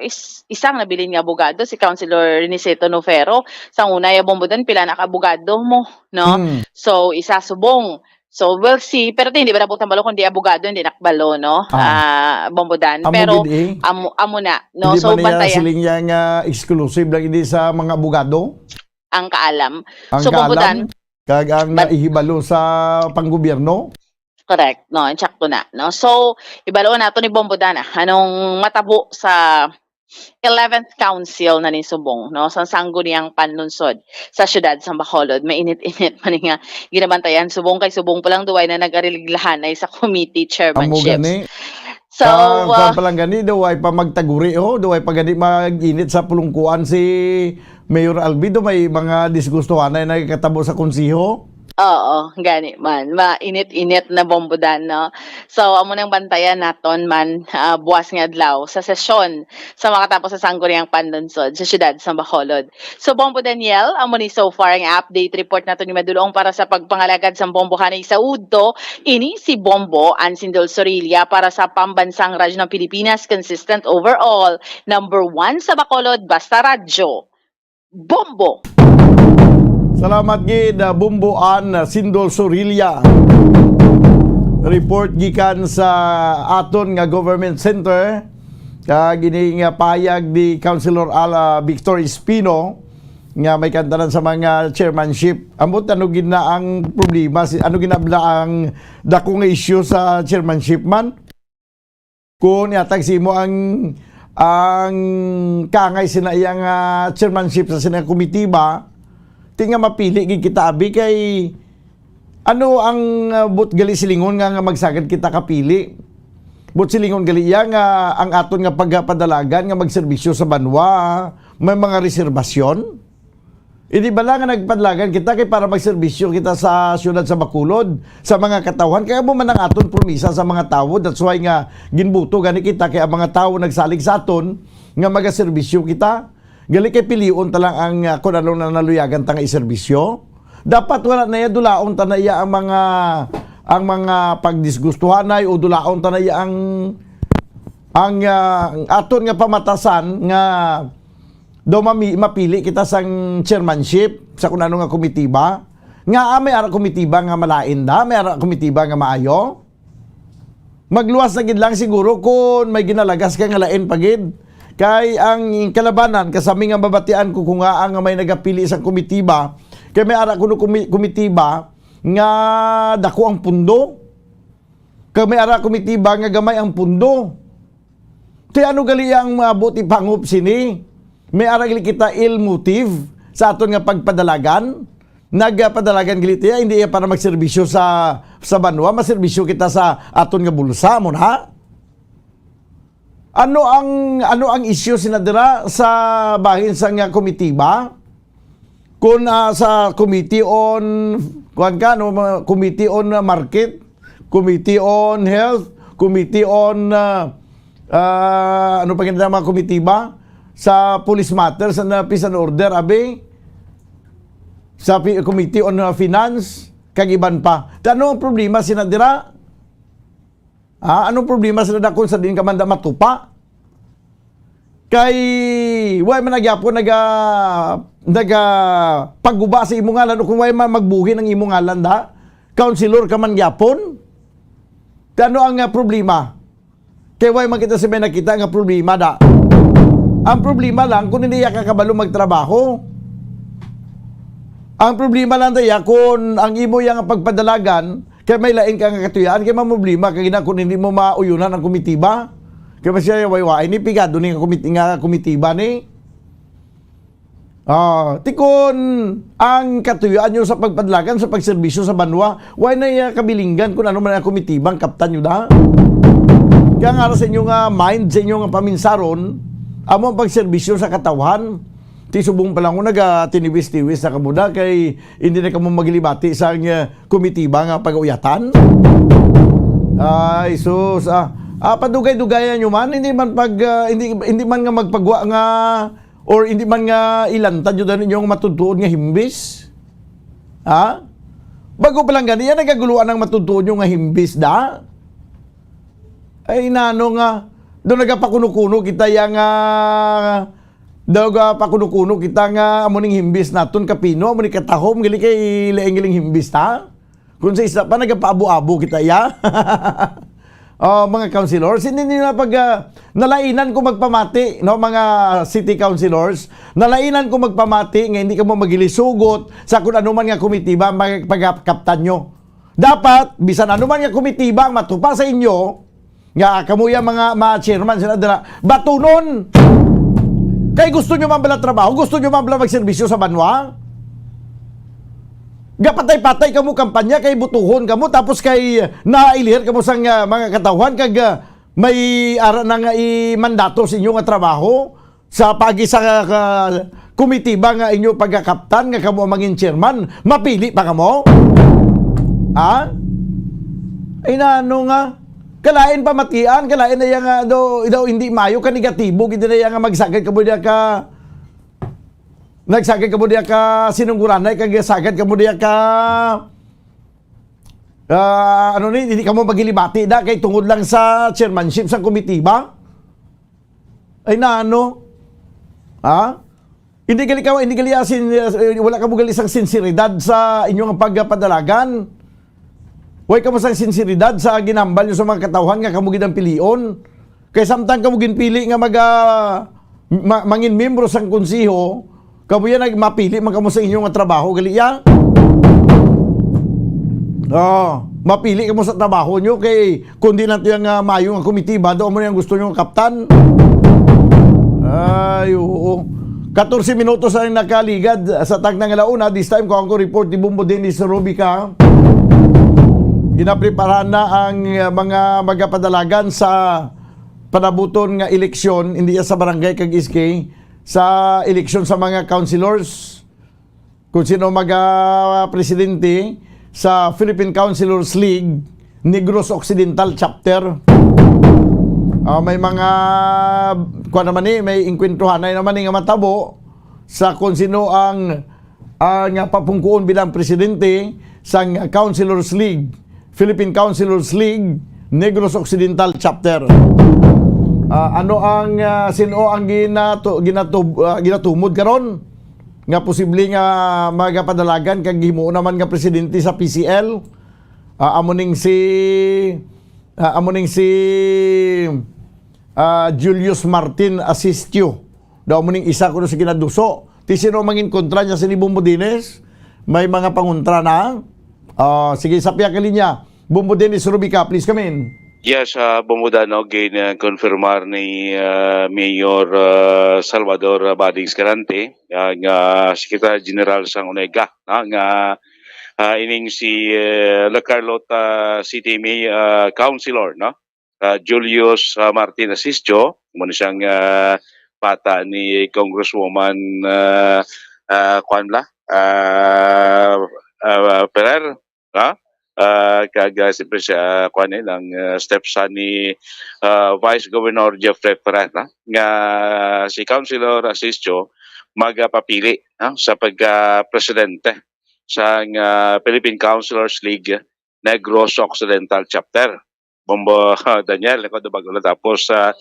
is, isang nabilin nga abogado, si Councilor Niceto Nofero. Sa una, ya Bombo Dan, pila na ka abogado mo, no? Hmm. So, isa subong. So, we'll see. Pero ti, hindi ba nabutang balo kung di abogado, hindi nakbalo, no? Ah. Ah, Bombo Dan. Amo Pero, gid, eh. amo, amo na, no? Hindi So, man niya bantayan. siling niya nga exclusive lang ini sa mga abogado? Ang kaalam. Ang So, Bombo kaalam, Dan, kag ang but naihibalo sa panggobyerno? Correct. No, insakto na, no? So, ibalo nato ni Bombo Dan, ah, anong matabo sa eleventh Council na ni subong, no? Sa Sangguniang Panlungsod sa siyudad sa Bacolod. Mainit-init man nga ginabantayan. Subong kay subong pa lang, duway na nag-ariliglahanay sa committee Amo chairmanships. gani. So, Ah, uh, kuwan pa lang gani, duway pa magtaguri, oh. Duway pa gani mag-init sa pulungkuan si Mayor Albi. Do may mga disgustuhan na nagkatabo sa konseho. Oo, gani man. Mainit-init na, Bombo Dan, no? So, amo nang bantayan naton man, ah, buwas nga adlaw sa sesyon sa makatapos sa Sangguniang Panlungsod sa siyudad sa Bacolod. So, Bombo Daniel, amo ni so far ang update report nato ni madulong para sa pagpangalagad sa Bombo hanay sa udto. Ini si Bombo Ansindol Sorilla para sa Pambansang Radyo ng Pilipinas, consistent overall, number one sa Bacolod, basta radyo. Bombo! Salamat gid, ah, Bombo Ann Sindol Sorilla. Report gikan sa aton nga government center. Kag ini nga payag ni Councilor Ala Victor Espino nga may kantanan sa mga chairmanship. Ambot ano gid na ang problema, si, ano gid na bala ang dako nga issue sa chairmanship man? Kung ihatag sa imo ang, ang kangay sina iya nga chairmanship sa sina komitiba, ti nga mapili gid kita abi kay ano ang, ah, but gali silingon nga, nga magsagad kita kapili? But silingon gali iya nga ang aton nga pagpadalagan nga magserbisyo sa banwa may mga reserbasyon? Hindi bala nga nagpadalagan kita kay para magserbisyo kita sa siyudad sa Bacolod, sa mga katawhan? Kay amo man ang aton promisa sa mga tawo. That's why nga ginbuto gani kita kay ang mga tawo nagsalig sa aton nga magaserbisyo kita. Gali kay pilion ta lang ang, ah, kung ano na naluyagan ta nga iserbisyo. Dapat wala na iya, dulaon ta na iya ang mga, ang mga pagdisgustuhanay o dulaon ta na ang, ang, ah, ang aton nga pamatasan nga daw mami-, mapili kita sang chairmanship sa kun ano nga komitiba. Nga, ah, may ara komitiba nga malain da, may ara komitiba nga maayo. Magluwas na gid lang siguro kung may ginalagas ka nga lain pa gid. Kay ang kalabanan, kasami nga mabatian ko kung nga ang may nagapili sa komitiba, kay may ara kuno komi-, komitiba nga dako ang pundo. Kag may ara komitiba nga gamay ang pundo. Ti ano gali ang maabot ipangop sini? May ara gali kita ill motive sa aton nga pagpadalagan. Nagpadalagan gali tiya, hindi iya para magserbisyo sa, sa banwa, maserbisyo kita sa aton nga bulsa, mo na? Ano ang, ano ang isyu sina dira sa bahin sa nga komitiba? Kung, ah, sa Committee on, kuwan ka, no, mga Committee on, ah, Market, Committee on Health, Committee on, ah, ah, ano pa gid ang mga komitiba? Sa Police Matters and, ah, Peace and Order, abi? Sa pi-, Committee on, ah, Finance, kag iban pa. Ti ano ang problema sina dira? Ah, anong problema sila dakon sa din ka man da matupa? Kay, way man na gyapon naga-, naga-, pagguba sa imo ngalan, o kung way man magbuhin ang imo ngalan da, councilor ka man gyapon. Ti ano ang, ah, problema? Kay way man kita sa may nakita nga problema da. Ang problema lang kung hindi ka kabalo magtrabaho. Ang problema lang daya kung ang imo yang pagpadalagan kay may lain ka nga katuyaan, kay mamroblema ka gina kung hindi mo mauyunan ang komitiba. Kay masya way wa ini pigado ni nga komit-, nga komitiba ni. Ah, ti kon ang katuyuan nyo sa pagpadalagan sa pagserbisyo sa banwa, way na iya kabilinggan kung ano man ang komitibang kaptan nyo da. Kaya nga sa inyo nga mind, sa inyo nga paminsaron, amo ang pagserbisyo sa katawhan. Ti subong pa lang ko nagatiniwis-tiwis na kamo da kay hindi na kamo maglibati sa, ah, komitiba nga pag-uyatan. Ay, sus, ah, ah, padugay-dugayan nyo man, hindi man pag, ah, hindi, hindi man nga magpagwa nga or hindi man nga ilantad yun ang inyong matutuon nga himbis? Ha? Bago pa lang gani, yan nagaguluan ang matutuon nyo nga himbis da? Ay, nano nga, doon nagapakuno-kuno kita ya nga, daw nagapakuno-kuno kita nga amo ning himbis naton kapino, amo ni katahom, gali kay laing-laing himbis ta? Kung sa isa pa, nagapaabo-abo kita, ya? Oh, mga councilors, hindi nila pag, ah, nalainan ko magpamati, no, mga city councilors, nalainan ko magpamati nga hindi kamo magilisugot sa kung ano man nga komitiba ang pag-, pagkaptan nyo. Dapat, bisan ano man nga komitiba ang matupa sa inyo, nga kamo ya mga, mga chairman sila dira, batunon. Kay gusto nyo man bala trabaho, gusto nyo man bala magserbisyo sa banwa? Gapatay-patay kamo kampanya kay butuhon kamo tapos kay nailihir kamo sang, ah, mga katawhan kag, ah, may ara na nga i-mandato sa inyo nga trabaho sa pagi sa, ah, komitiba nga inyo pagkakaptan nga kamo ang mangin chairman, mapili pa kamo? Ha? Ay, nano nga? Kalain pamatian, kalain na iya nga daw, daw hindi mayo ka negatibo, gid na iya nga magsagad kamo diya ka, nagsagad kamo diya ka sinungguranay, kag sagad kamo diya ka, ah, ano ni, hindi kamo magilibati da kay tungod lang sa chairmanship sa komitiba. Ay, nano? Ha? Hindi gali ka, hindi gali asin, eh, wala kamo gali sang sinseridad sa inyong pagpadalagan. Way kamo sang sinseridad sa ginambal nyo sa mga katawhan nga kamo gid ang pilion. Kay samtang kamo ginpili nga maga-, ma-, mangin miyembro sang konseho, kamo yan nag-, mapili man kamo sa inyo nga trabaho, gali ya? Oh, mapili kamo sa trabaho nyo kay kundi lang to yung, ah, mayo nga komitiba, doon mo yung gusto nyo kaptan. Ay, oo. Katorse minutos ang nakaligad sa tagna nga launa. This time, ko ang report ni Bombo Dennis Robica. Ginapreparahan na ang, ah, mga magapadalagan sa panabuton nga eleksyon, hindi sa barangay kag S K, sa eleksyon sa mga councilors. Kung sino maga-, presidente sa Philippine Councilors League Negros Occidental Chapter. Ah, may mga, kuwan naman ni, may inkwentruhanay naman ni nga matabo sa kung sino ang, ang papungkuon bilang presidente sang Councilors League Philippine Councilors League, Negros Occidental Chapter. Ah, ano ang, ah, sin-o ang ginatu-, ginatu-, ah, ginatumod karon nga posible nga magapadalagan kag himo naman nga presidente sa P C L? Ah, amo ning si, ah, amo ning si, ah, Julius Martin Asistio. Daw mo ning isa kuno sa ginaduso. Ti sino mangin kontra niya si Bombo Dennis? May mga pangontra na. Ah, sige, sa piya ka linya. Bombo Dennis Rubica, please come in. Yes, ah, Bombo Dan, no, gin-, ah, confirmar ni, ah, Mayor, ah, Salvador, ah, Bading Escalante, ang, ah, Secretary General sang ONEGA, no, nga, ah, ining si, eh, La Carlota City May-, ah, Councilor, no? Ah, Julius, ah, Martin Asistio, mo ni siyang, ah, bata ni Congresswoman, ah, ah, kuwan bala? Ah, ah, Ferrer, ha? Ah, kag, ah, siyempre siya, kuwan, eh, ang, ah, stepson ni, ah, Vice Governor Jeffrey Ferrer, ha? Nga si Councilor Asistio magapapili, ha, sa pagka-presidente sang, ah, Philippine Councilors League Negros Occidental Chapter. Bombo Daniel, ako do bago lang tapos sa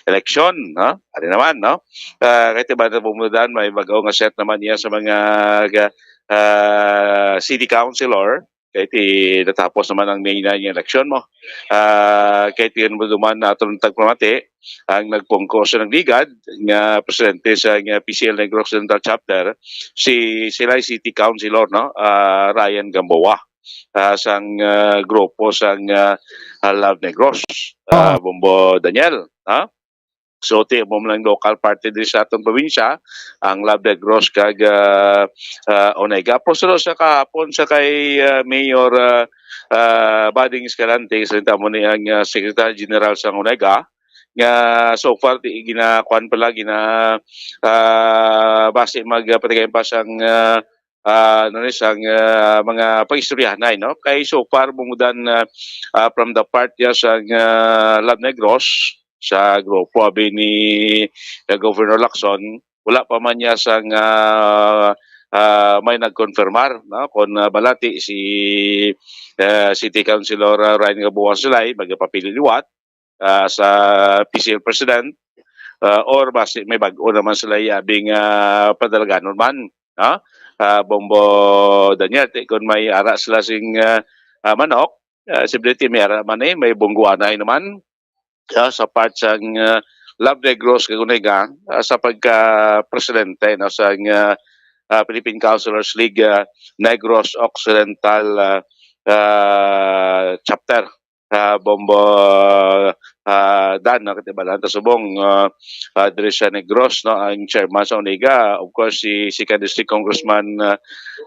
eleksyon, no? Ano naman, no? Ah, kay tiba na Bombo Dan, may bago nga set naman niya sa mga, ah, city councilor. Kay ti natapos naman ang May nine nga eleksyon mo. Ah, kay ti mo duman na atong tagpamati, ang nagpungko sa nagligad nga presidente sa nga P C L Negros Occidental Chapter, si Silay City Councilor, no? Ah, Ryan Gamboa, ah, sang, ah, grupo sang, ah, ah, Love Negros, ah, Oo. Bombo Daniel, ha? So, ti mo lang local party diri sa atong probinsya, ang Love Negros kag, ah, ah, Onega. Pero sa kahapon sa kay, ah, Mayor, ah, ah, Bading Escalante, sa mo ni ang, ah, Secretary General sang Onega, nga so far, ti, ginakuan pa lang, gina, ah, basi magpatigay pa sang, ah, ah, ano ni, sang, ah, mga pag-istoryahanay, no? Kay so far, Bombo Dan, ah, ah, from the part niya sang, ah, Love Negros, sa grupo abi ni, ah, Governor Lacson, wala pa man niya sang, ah, ah, may nagkonfirmar, no? Kung, ah, balati si, ah, City Councilor, ah, Ryan Gamboa Silay, magpapili liwat, ah, sa P C L President, ah, or basi may bag-o naman sila yabing, ah, padalaganon man, ha? Ah, Bombo Daniel, ti, kung may ara sila sing, ah, ah, manok, ah, simple ti may ara man, eh, may bungguanay naman, ah, sa part sang, ah, Love Negros kag Onega, ah, sa pagka-presidente, no, sang, ah, ah, Philippine Councilors League, ah, Negros Occidental, ah, ah, Chapter. Ah, Bombo, ah, Dan, no, katibalan ta subong, ah, ah, diri sa Negros, no, ang chairman sa Onega, of course, si second District Congressman, ah,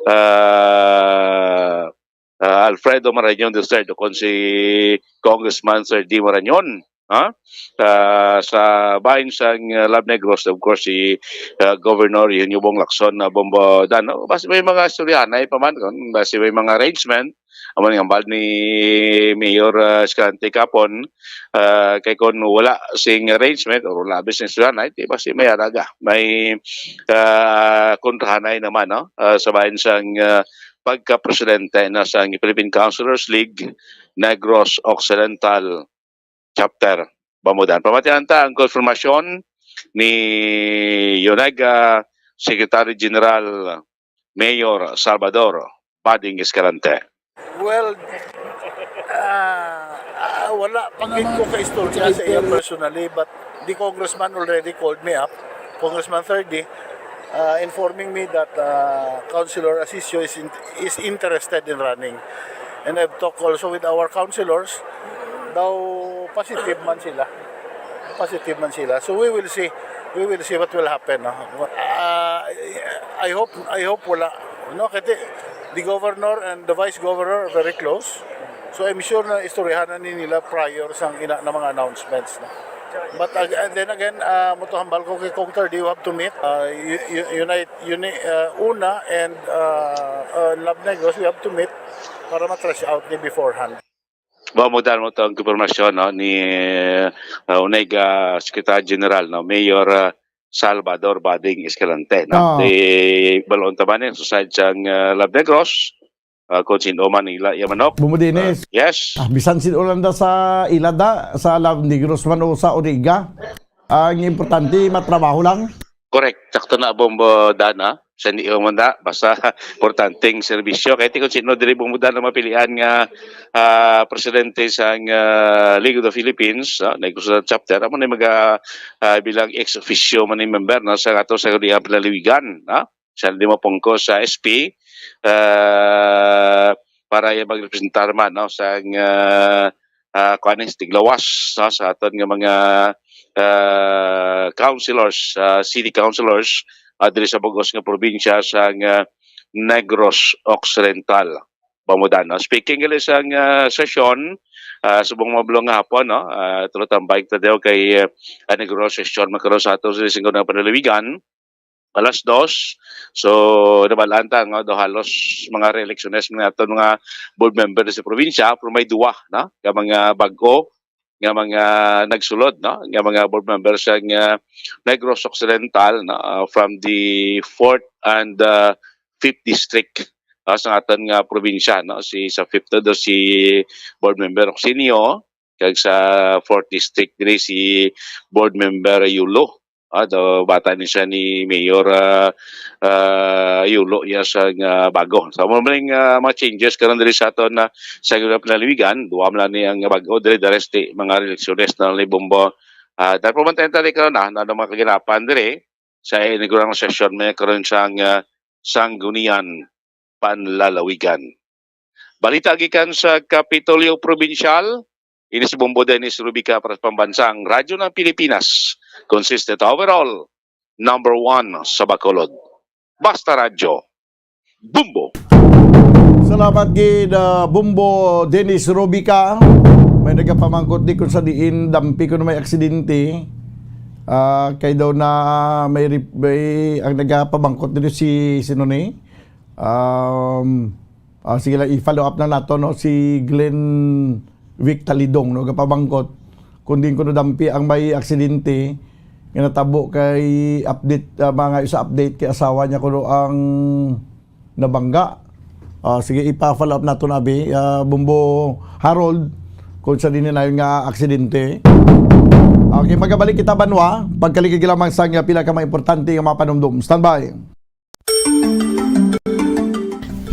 ah, ah, Alfredo Marañon the third, o kon si Congressman Sir D Marañon, ha? Ah, sa bahin sang, ah, Love Negros, of course, si, ah, Governor Eugenio Bong Lacson, ah, Bombo Dan, no? Basi may mga istoryahanay pa man, kon basi may mga arrangement, amo nga hambal ni Mayor, ah, Escalante kapon, ah, kay kon wala sing arrangement or wala abi sing istoryahanay, ti basi may araga, may, ah, kontrahanay naman, no? Ah, sa bahin sang, ah, pagka-presidente na sang Philippine Councilors League Negros Occidental Chapter, Bombo Dan. Pamatian ta ang konfirmasyon ni Onega Secretary General Mayor Salvador Bading Escalante. Well, ah, ah, wala pa gid ko ka istorya sa iya personally, but the congressman already called me up, Congressman Thirdy, uh, informing me that, uh, Councilor Asisio is in-, is interested in running. And I've talked also with our councilors. Daw positive man sila. Positive man sila. So we will see. We will see what will happen, no? Uh, I hope, I hope wala. No, kasi the governor and the vice governor are very close. So I'm sure na istoryahan na ni nila prior sang ina na mga announcements, no? But ag-, and then again, uh, mo to hambal ko kay Cong Thirdy, you have to meet, uh, u-, u-, unite, uni-, uh, una and, uh, uh, Love Negros, we have to meet para ma-trash out ni beforehand. Wa mo dan mo to ang impormasyon, no, ni, uh, Onega Secretary General, no, Mayor, uh, Salvador Bading Escalante, no? Ah. Di balon ta man, eh, sa side sang, uh, Love Negros, ah, kung sino man ila iya manok. Bumbo Dennis. Ah, yes. Ah, bisan sin Olanda sa ilada, sa La Negros man o sa Origa, ang importante, matrabaho lang. Correct. Sakto na, Bombo Dan, ha? Sa ni man da, basta importanteng serbisyo. Kaya ti kung sino diri, Bombo Dan, ang mapilian nga, ah, presidente sang, ah, League of the Philippines, ha? Negros Chapter, amo na yung mag, ah, ah, bilang ex officio man yung member, no? Sa ato sa Sangguniang Panlalawigan, ha? Siya di mapungko sa S P, ah, para iya magrepresentar man, no, sa, ah, ah, kuwan, sa tiglawas, no, sa aton nga mga, ah, councilors, ah, city councilors, ah, diri sa bug-os nga probinsya sa, ah, Negros Occidental. Bombo Dan, no? Speaking gali sa, ah, sesyon, ah, subong mablong nga hapon, no? Ah, tulo tambay ta daw kay, ah, Negros sesyon magkaroon sa ato sa Sangguniang Panlalawigan. Alas dos. So, nabalaan ta nga daw halos mga re-electiones mga aton mga board member sa probinsya, pero may duwa na nga mga bag-o nga mga nagsulod, no, nga mga board member sa nga Negros Occidental, no, uh, from the fourth and, uh, fifth district, no, sa aton nga probinsya, no, si sa fifth do si board member Oxinio, kag sa fourth district diri si board member Yulo. Ah, do bata ni siya ni Mayor, ah, ah, Yulo, iya sa nga bago. So, mo maling, ah, mga changes karon diri sa aton na sa Panlalawigan, duwa man lang ni ang bago diri, the rest di mga reelecciones na lang ni Bombo. Ah, dahil pumunta yung tali karon na, na mga kaganapan diri sa inaugural nga session may karon sang, ah, Sangguniang Panlalawigan. Balita gikan sa Kapitolyo Probinsyal, ini si Bombo Dennis Rubica para sa Pambansang Radyo ng Pilipinas, consistent overall, number one sa Bacolod. Basta Radyo, Bombo! Salamat gid, ah, Bombo Dennis Rubica. May nagapamangkot di kung sa diin dampi ko na may aksidente. Ah, kay daw na may rip-, may, ang nagapamangkot dito si, sino ni? Um, ah, sige lang, i-follow up na nato, no, si Glenn Vic Talidong, no, gapabangkot kung diin kuno dampi ang may aksidente nga natabo kay update, ah, mga isa update kay asawa niya kuno ang nabangga. Ah, sige, ipa-follow up nato na, abi, ah, Bombo Harold, kung sa diin na yun nga aksidente. Okay, magabalik kita, banwa. Pagkaligig lamang sa nga pila ka mga importante nga mga panumdum. Standby.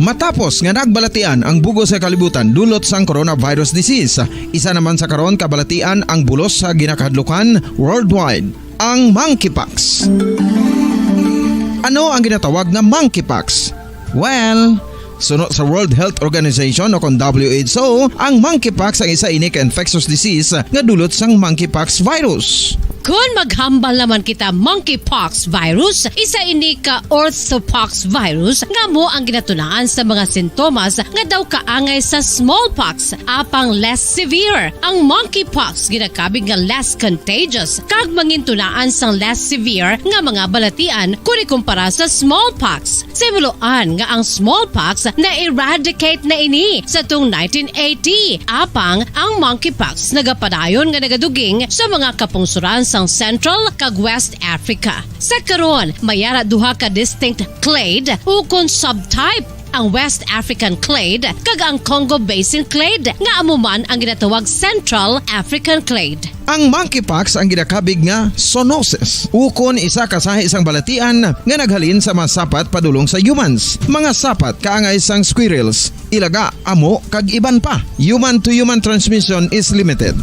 Matapos nga nagbalatian ang bug-os nga kalibutan dulot sang coronavirus disease, isa naman sa karon kabalatian ang bulos sa ginakahadlukan worldwide, ang monkeypox. Ano ang ginatawag nga monkeypox? Well, suno sa World Health Organization o kon W H O, ang monkeypox ang isa ini ka infectious disease nga dulot sang monkeypox virus. Kon maghambal naman kita monkeypox virus, isa ini ka orthopox virus nga amo ang ginatunaan sa mga sintomas nga daw kaangay sa smallpox, apang less severe. Ang monkeypox ginakabig nga less contagious kag mangintunaan sang less severe nga mga balatian kon ikumpara sa smallpox. Sa himuloan nga ang smallpox na-eradicate na ini sa tung nineteen eighty, apang ang monkeypox nagapadayon nga nagaduging sa mga kapungsoran sang Central kag West Africa. Sa karon, may ara duha ka distinct clade ukon subtype, ang West African clade kag ang Congo Basin clade, nga amo man ang ginatawag Central African clade. Ang monkeypox ang ginakabig nga zoonosis, ukon isa ka sahi sang balatian nga naghalin sa mga sapat padulong sa humans. Mga sapat kaangay sang squirrels, ilaga, amo, kag iban pa. Human to human transmission is limited.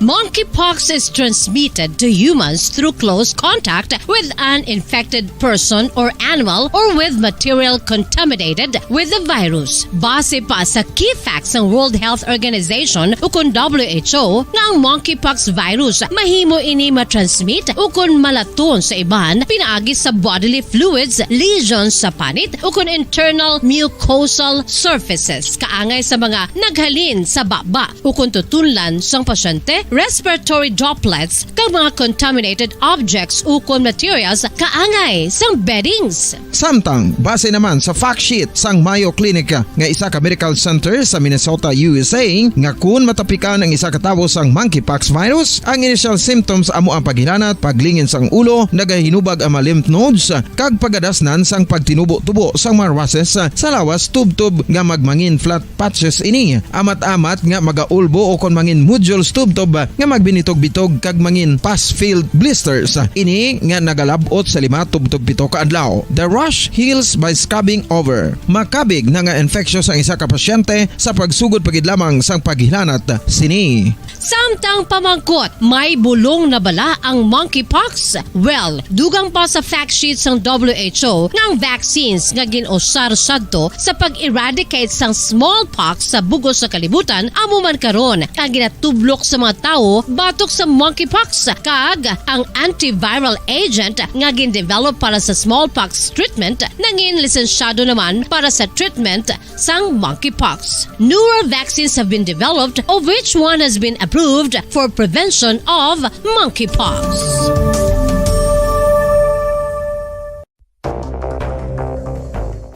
Monkeypox is transmitted to humans through close contact with an infected person or animal or with material contaminated with the virus. Base pa sa key facts sang World Health Organization ukon W H O nga ang monkeypox virus mahimo ini matransmit ukon malaton sa iban pinaagi sa bodily fluids, lesions sa panit ukon internal mucosal surfaces kaangay sa mga naghalin sa baba ukon tutunlan sang pasyente respiratory droplets, kag mga contaminated objects ukon materials kaangay sang beddings. Samtang, base naman sa fact sheet sang Mayo Clinic nga isa ka medical center sa Minnesota, U S A, nga kun matapikan ang isa ka tawo sang monkeypox virus, ang initial symptoms amo ang paghilanat, paglingin sang ulo, nagahinubag ang mga lymph nodes, kag pagadasnan sang pagtinubo-tubo sang mga rushes sa lawas tubtob nga magmangin flat patches ini. Amat-amat nga magaulbo o kon mangin nodules tubtob nga magbinitog-bitog kag mangin pus-filled blisters. Ini nga nagalab-ot sa lima tubtob pito ka adlaw. The rash heals by scrubbing over. Makabig na nga infectious ang isa ka pasyente sa pagsugod pa gid lamang sang paghilanat sini. Samtang pamangkot, may bulong na bala ang monkeypox? Well, dugang pa sa fact sheet sang W H O nga ang vaccines nga gin-usar sadto sa pag-eradicate sang smallpox sa bug-os nga kalibutan amo man karon ang ginatublok sa mga tawo batok sa monkeypox, kag ang antiviral agent nga gin-develop para sa smallpox treatment nangin lisensyado naman para sa treatment sang monkeypox. Newer vaccines have been developed, of which one has been approved for prevention of monkeypox.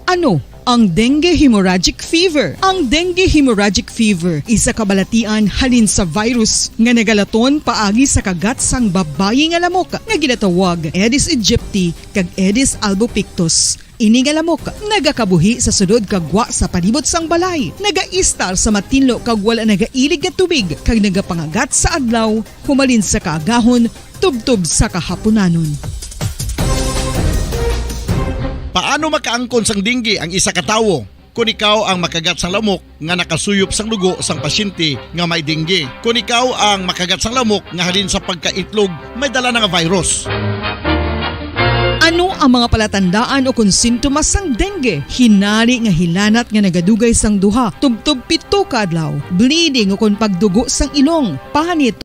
Ano ang dengue hemorrhagic fever? Ang dengue hemorrhagic fever isa ka balatian halin sa virus nga nagalaton paagi sa kagat sang babayi nga lamok nga ginatawag Aedes aegypti kag Aedes albopictus. Ini nga lamok nagakabuhi sa sulod kag gwa sa palibot sang balay, nagaistar sa matinlo kag wala nagailig nga tubig, kag nagapangagat sa adlaw humalin sa kaagahon tubtob sa kahapunanon. Paano makaangkon sang dengue ang isa ka tawo? Kon ikaw ang makagat sang lamok nga nakasuyop sang dugo sang pasyente nga may dengue. Kon ikaw ang makagat sang lamok nga halin sa pagkaitlog may dala na nga virus. Ano ang mga palatandaan o kon sintomas sang dengue? Hinari nga hilanat nga nagadugay sang duha tubtob pito ka adlaw, bleeding o kon pagdugo sang ilong, panit,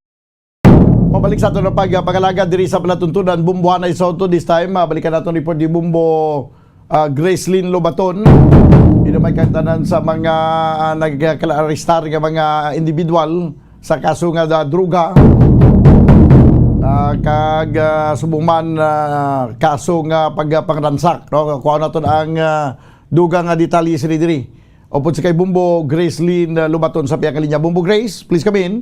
Pabalik sa aton ang pag-, pag-alaga diri sa palatuntunan, Bumbo Hanay Soto. This time, ah, balikan naton report ni Bumbo, ah, Gracelyn Lobaton. Hinumay kag tanan sa mga, ah, nagkalaarrestar nga mga individual sa kaso nga da-, droga, ah, kag, ah, subong man, ah, kaso nga pagpangransak, no? Kuha naton ang, ah, dugang nga detalye sini diri. Upod sa kay Bumbo Gracelyn, ah, Lobaton sa pihak nga linya. Bumbo Grace, please come in.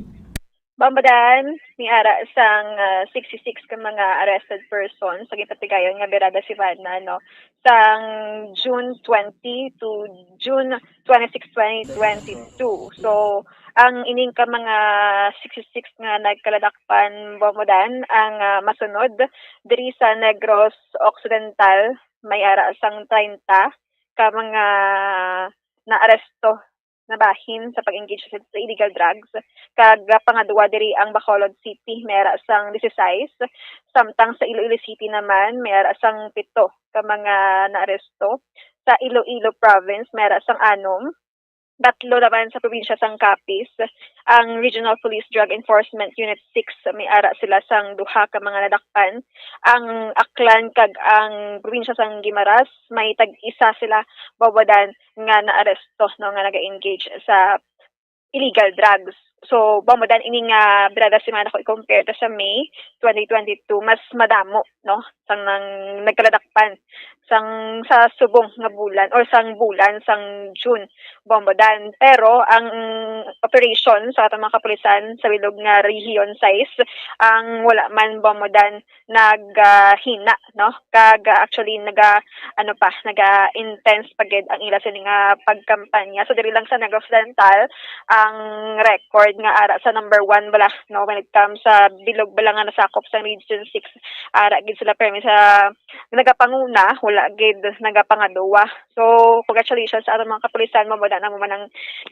Bambadan, may ara sang, ah, sixty-six ka mga arrested persons sa ginpatigayon nga Birada Sivana, no, sang June twenty to June twenty-six, twenty twenty-two. So, ang ining ka mga sixty-six nga nagkaladakpan, Bambadan, ang, ah, masunod diri sa Negros Occidental, may ara sang treinta ka mga naaresto na bahin sa pag-engage sa, sa illegal drugs. Kag, ah, pangadua diri ang Bacolod City, may ara sang dieciséis, samtang sa Iloilo City naman, may ara sang pito ka mga naaresto. Sa Iloilo Province, may ara sang anom. Tatlo naman sa probinsya sang Capiz, ang Regional Police Drug Enforcement Unit six, may ara sila sang duha ka mga nadakpan. Ang Aklan kag ang probinsya sang Guimaras, may tag-isa sila, Bambadan, nga naaresto, no, nga naga-engage sa illegal drugs. So, Bambadan, ini nga Birada Sivana, kung i-compare ta sa May twenty twenty-two, mas madamo, no, sang nang nagkaladakpan sang sa subong nga bulan or sang bulan sang June, Bambadan. Pero ang operation sa atong mga kapulisan sa bilog nga Region sais, ang wala man, Bambadan, naghina, no? Kag, ah, actually, naga, ano pa, naga-intense pa gid ang ila sini nga pagkampanya. So, diri lang sa Negros Occidental, ang record nga ara sa number one bala, no, when it comes sa bilog bala nga nasakop sa Region six, ara gid sila permi sa nagapanguna, wala gid nagapangaduwa. So, congratulations sa aton mga kapulisan, Bambadan, amo man ang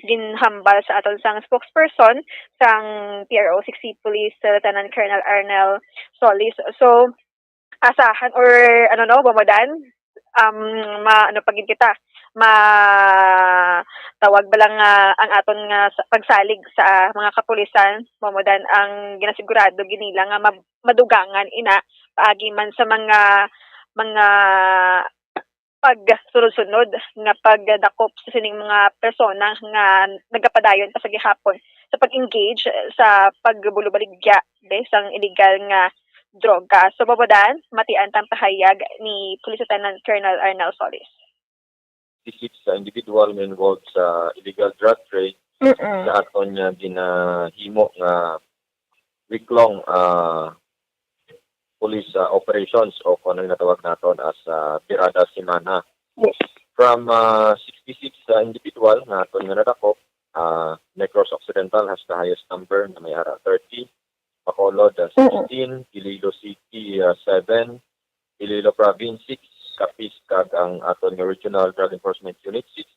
ginhambal sa aton sang spokesperson sang P R O six C Police, Lieutenant Colonel Arnel Solis. So, asahan or ano, no, Bambadan, um, ma-, ano pa gid kita, ma-, tawag ba lang nga ang aton nga sa-, pagsalig sa mga kapulisan, Bambadan, ang ginasigurado gid nila nga ma-, madugangan ina paagi man sa mga, mga pagsunod-sunod nga pagdakop sa sining mga persona nga nagapadayon pa sa gihapon sa pag-engage sa pagbulubaligya be sang illegal nga droga. So, Bobodan, matian tang pahayag ni Police Lieutenant Colonel Arnel Solis. Six sa individual nga involved sa illegal drug trade Mm-mm. sa aton nga ginahimo nga week-long, ah, police, ah, operations o kung ano yung natawag naton as, ah, Birada Semana. Yes. From, ah, sixty-six sa individual nga aton nga nadakop, ah, Negros Occidental has the highest number na may ara thirty, Bacolod, ah, Mm-mm. sixteen, Iloilo City, ah, seven, Iloilo Province, six, Capiz, kag ang aton nga Regional Drug Enforcement Unit, six,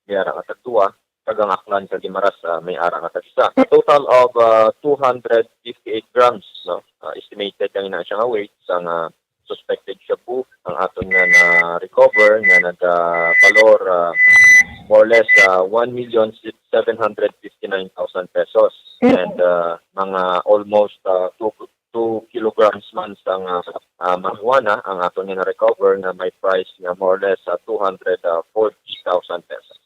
may ara nga tagduwa, kag ang Aklan kag Guimaras, ah, may ara nga tag-isa. A total of, ah, two hundred fifty-eight grams, no? Ah, estimated lang ina siya nga weight sa nga suspected shabu ang aton nga na-recover nga nag, ah, balor, ah, more or less, ah, one million seven hundred fifty-nine thousand pesos. Mm. And, ah, mga almost, ah, two two kilograms man sang, ah, ah, marijuana ang aton nga na-recover nga may price nga more or less, ah, two hundred forty thousand pesos.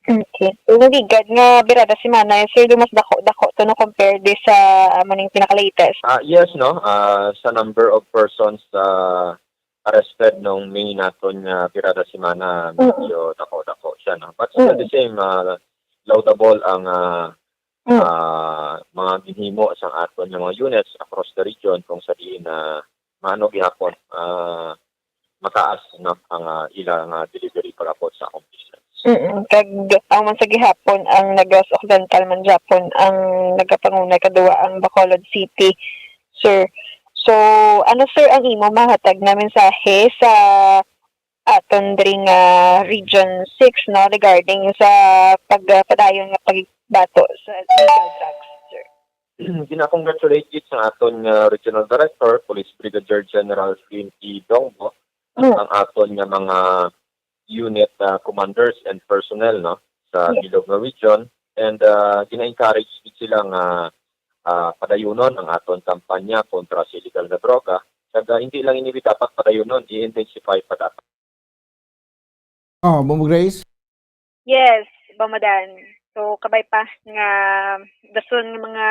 Okay. So, naligad nga Birada Semana, sir, do mas dako-dako to, no, compare di sa amo ning pinaka-latest? Ah, yes, no. Ah, sa number of persons, ah, arrested nung May naton nga Birada Semana, Mm. medyo dako-dako siya, no. But still Mm. the same, ah, laudable ang, ah, Mm. ah, mga ginhimo sang aton nga mga units across the region kung sa diin na maano gihapon, ah, mataas, no, ang, ah, ila nga delivery pag-abot sa akong business. Mm-mm. Kag ang man sa gihapon, ang Negros Occidental man gihapon ang nagapangunay, kaduwa ang Bacolod City, sir. So, ano, sir, ang imo mahatag na mensahe sa aton diri nga Region six, no, regarding sa pagpadayon nga pagbato sa illegal drugs, sir? Gina-congratulate gid sa aton nga Regional Director, Police Brigadier General Flynn E. Dongbo, Mm. ang aton nga mga unit, ah, commanders and personnel, no, sa Yes. bilog nga region. And, ah, gina-encourage gid sila nga, ah, padayunon ang aton kampanya kontra sa illegal nga droga. Kag, ah, hindi lang ini dapat padayunon, i-intensify pa dapat. Oh, Ma'am Grace? Yes, Bomodan. So, kabay pa nga dason nga mga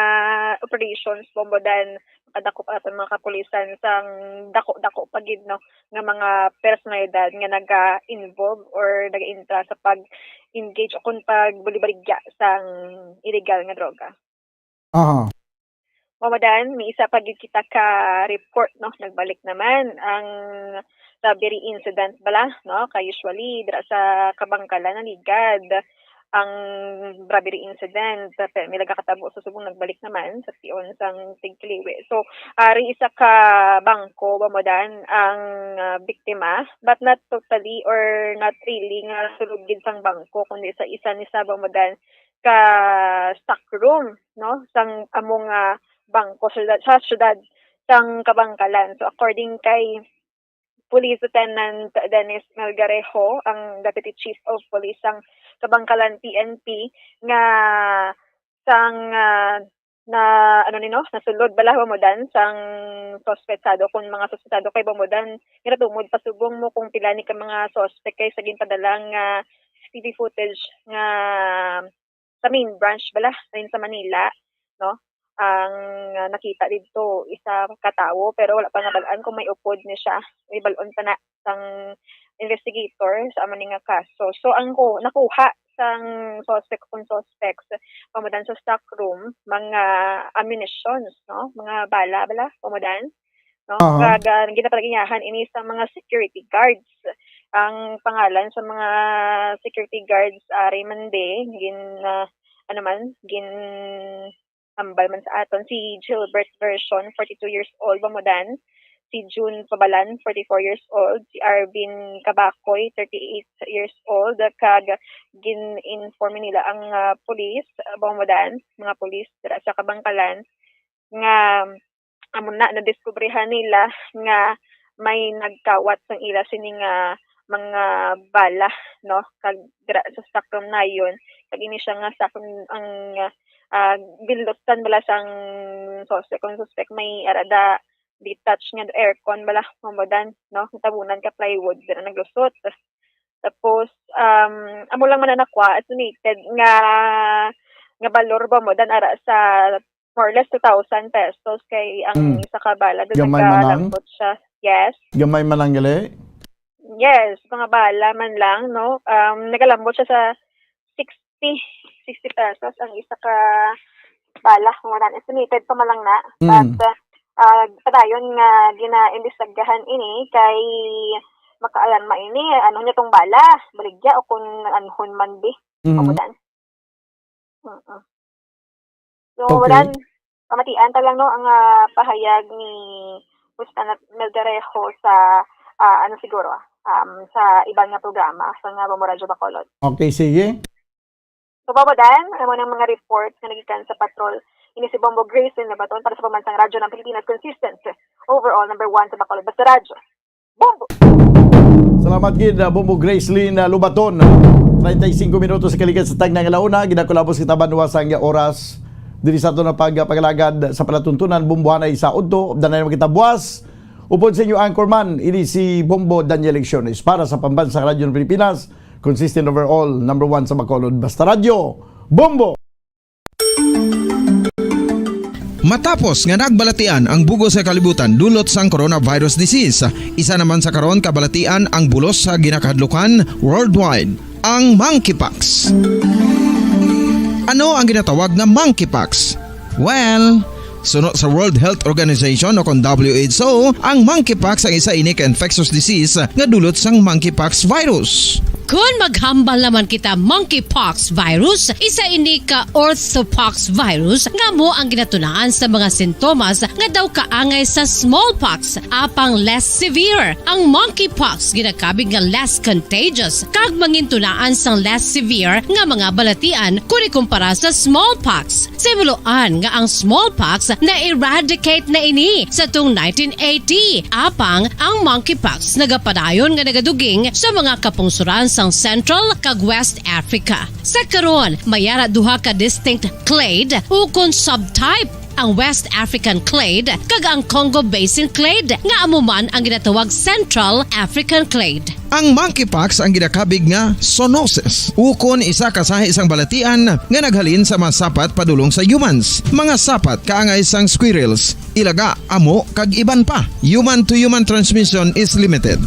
operations, Bomodan, makadakop aton mga kapulisan sang dako-dako pa gid, no, nga mga personalidad nga naga-involve or naga-intra sa pag-engage o kung pagbulibaligya sang illegal nga droga. Aha. Mamadan, may isa pa gid kita ka report, no? Nagbalik naman ang robbery incident bala, no? Kay usually, dira sa Kabangkalan, naligad ang robbery incident. Pero may nagakatabo sa subong, nagbalik naman sa tion sang tigkiliwi. So, ari isa ka bangko, Mamadan, ang, ah, biktima, but not totally or not really nga sulod gid sang bangko, kundi sa isa ni sa, Mamadan, ka stock room, no, sang amo nga bangko sa syudad, sa syudad sang Kabangkalan. So, according kay Police Lieutenant Dennis Melgarejo, ang Deputy Chief of Police sang Kabangkalan P N P, nga sang, ah, na, ano ni, no, nasulod bala, Bomodan, sang suspetsado, kung mga suspetsado kay, Bomodan, ginatumod pa subong mo kung pila ni ka mga suspect kay sa ginpadala nga C C T V footage nga sa main branch bala, rin sa Manila, no? Ang, ah, nakita didto, isa ka tawo, pero wala pa nga bal-an kung may upod ni siya. May bal-on pa na sang investigator sa amo ni nga kaso. So, ang ku-, nakuha sang suspect kung suspects, Bomodan, sa stock room, mga ammunitions, no? Mga bala, bala, Bomodan, no? Aha. Kag, ah, ginapalagiyahan ini sa mga security guards. Ang pangalan sa mga security guards, ah, Raymond Day, gin, ah, ano man, gin-, ambal man sa aton, si Gilbert Version, forty-two years old, Bomodan, si June Pabalan, forty-four years old, si Arvin Kabakoy, thirty-eight years old, kag gin-inform nila ang, ah, pulis, ah, Bomodan, mga pulis dira sa Kabangkalan, nga amo na, nadiskubrihan nila nga may nagkawat sang ila sini nga mga bala, no? Kag dira sa stock room nayon, kag ini siya nga stock room ang, ah, binlutan bala sang suspect. Kung suspect, may arada detached nga aircon bala, Bomodan, no? Tabunan ka plywood, dira naglusot. Tapos, um, amo lang man na nakuha, estimated nga nga balor ba mo dan ara sa more or less two thousand pesos kay ang Mm. isa ka bala doon Gamay man lang? nagkalambot siya. Yes. Gamay man lang gali? Yes, mga bala man lang, no? Um, nagalambot siya sa sixty, sixty pesos ang isa ka bala. Mura na, estimated pa man lang na. Mm. But, uh, uh, padayon nga ginaimbestigahan ini kay makaalarma ini, ano niya tong bala, baligya o kung anhon man di. Mhm. Pamudan. Mm. So, Okay. Waran, pamatian ta lang, no, ang, ah, pahayag ni Mister Nat-, Melgarejo sa, ah, ano siguro, um, sa iban nga programa sa nga Bombo Radyo Bacolod. Okay, sige. So, Bobo Dan, amo nang mga report nga nagikan sa patrol. Ini si Bombo Grace Lubaton para sa Pambansang Radyo ng Pilipinas, consistent, overall number one sa Bacolod. Basta Radyo. Bombo! Salamat gid, uh, Bombo Grace Lynn, uh, Lubaton. Treinta y cinco minutos sa kaligad sa tagna nga launa, ginakulabos kita banwa sang oras. Diri sa aton ang pag-, pag-alagad sa palatuntunan, Bombo Hanay sa udto, danay naman kita buwas. Upod sa inyo anchorman, ini si Bombo Daniel Lecciones para sa Pambansang Radyo ng Pilipinas, consistent overall, number one sa Bacolod, Basta Radyo, Bombo! Matapos nga nagbalatian ang bug-os nga kalibutan dulot sang coronavirus disease, isa naman sa karon kabalatian ang bulos sa ginakahadlukan worldwide, ang monkeypox. Ano ang ginatawag nga monkeypox? Well, suno sa World Health Organization o kon W H O, ang monkeypox ang isa ini ka infectious disease nga dulot sang monkeypox virus. Kon maghambal naman kita, monkeypox virus, isa ini ka orthopox virus nga amo ang ginatunaan sa mga sintomas nga daw kaangay sa smallpox, apang less severe. Ang monkeypox ginakabig nga less contagious kag mangintunaan sang less severe nga mga balatian kon ikumpara sa smallpox. Sa himuloan nga ang smallpox na-eradicate na ini sa tung nineteen eighty, apang ang monkeypox nagapadayon nga nagaduging sa mga kapungsoran sang Central kag West Africa. Sa karon, may ara duha ka distinct clade ukon subtype, ang West African clade kag ang Congo Basin clade, nga amo man ang ginatawag Central African clade. Ang monkeypox ang ginakabig nga zoonosis, ukon isa ka sahi sang balatian nga naghalin sa mga sapat padulong sa humans, mga sapat kaangay sang squirrels, ilaga, amo, kag iban pa. Human-to-human transmission is limited.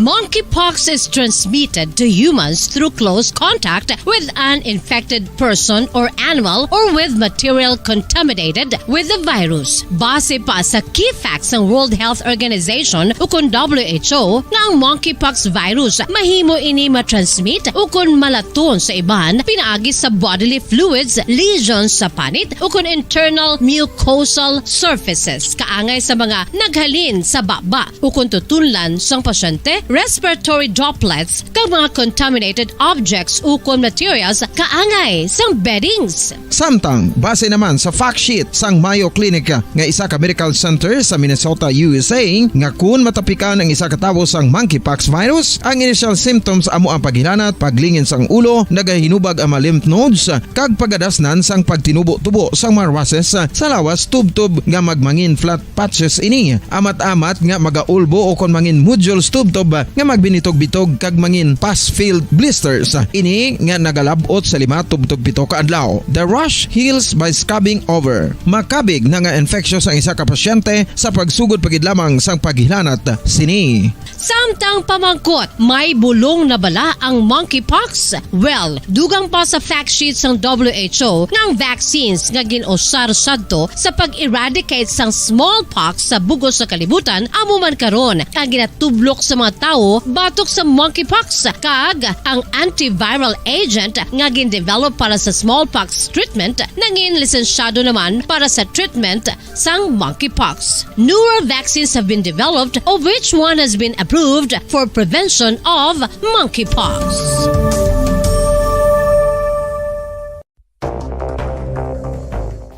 Monkeypox is transmitted to humans through close contact with an infected person or animal or with material contaminated with the virus. Base pa sa key facts sang World Health Organization ukon W H O, nga ang monkeypox virus mahimo ini matransmit ukon malaton sa iban pinaagi sa bodily fluids, lesions sa panit, ukon internal mucosal surfaces kaangay sa mga naghalin sa baba ukon tutunlan sang pasyente, respiratory droplets, kag mga contaminated objects ukon materials kaangay sang beddings. Samtang, base naman sa fact sheet sang Mayo Clinic nga isa ka medical center sa Minnesota, U S A, nga kun matapikan ang isa ka tawo sang monkeypox virus, ang initial symptoms amo ang paghilanat, paglingin sang ulo, nagahinubag ang mga lymph nodes, kag pagadasnan sang pagtinubo-tubo sang mga rushes sa lawas tubtob nga magmangin flat patches ini. Amat-amat nga magaulbo o kon mangin nodules tubtob nga magbinitog-bitog kag mangin pus-filled blisters. Ini nga nagalab-ot sa lima tubtob pito ka adlaw. The rash heals by scabbing over. Makabig na nga infectious ang isa ka pasyente sa pagsugod pa gid lamang sang paghilanat sini. Samtang pamangkot, may bulong na bala ang monkeypox? Well, dugang pa sa fact sheet sang W H O nga ang vaccines nga gin-usar sadto sa pag-eradicate sang smallpox sa bug-os nga kalibutan amo man karon ang ginatublok sa mga tawo batok sa monkeypox, kag ang antiviral agent nga gin-develop para sa smallpox treatment nangin lisensyado naman para sa treatment sang monkeypox. Newer vaccines have been developed, of which one has been approved for prevention of monkeypox.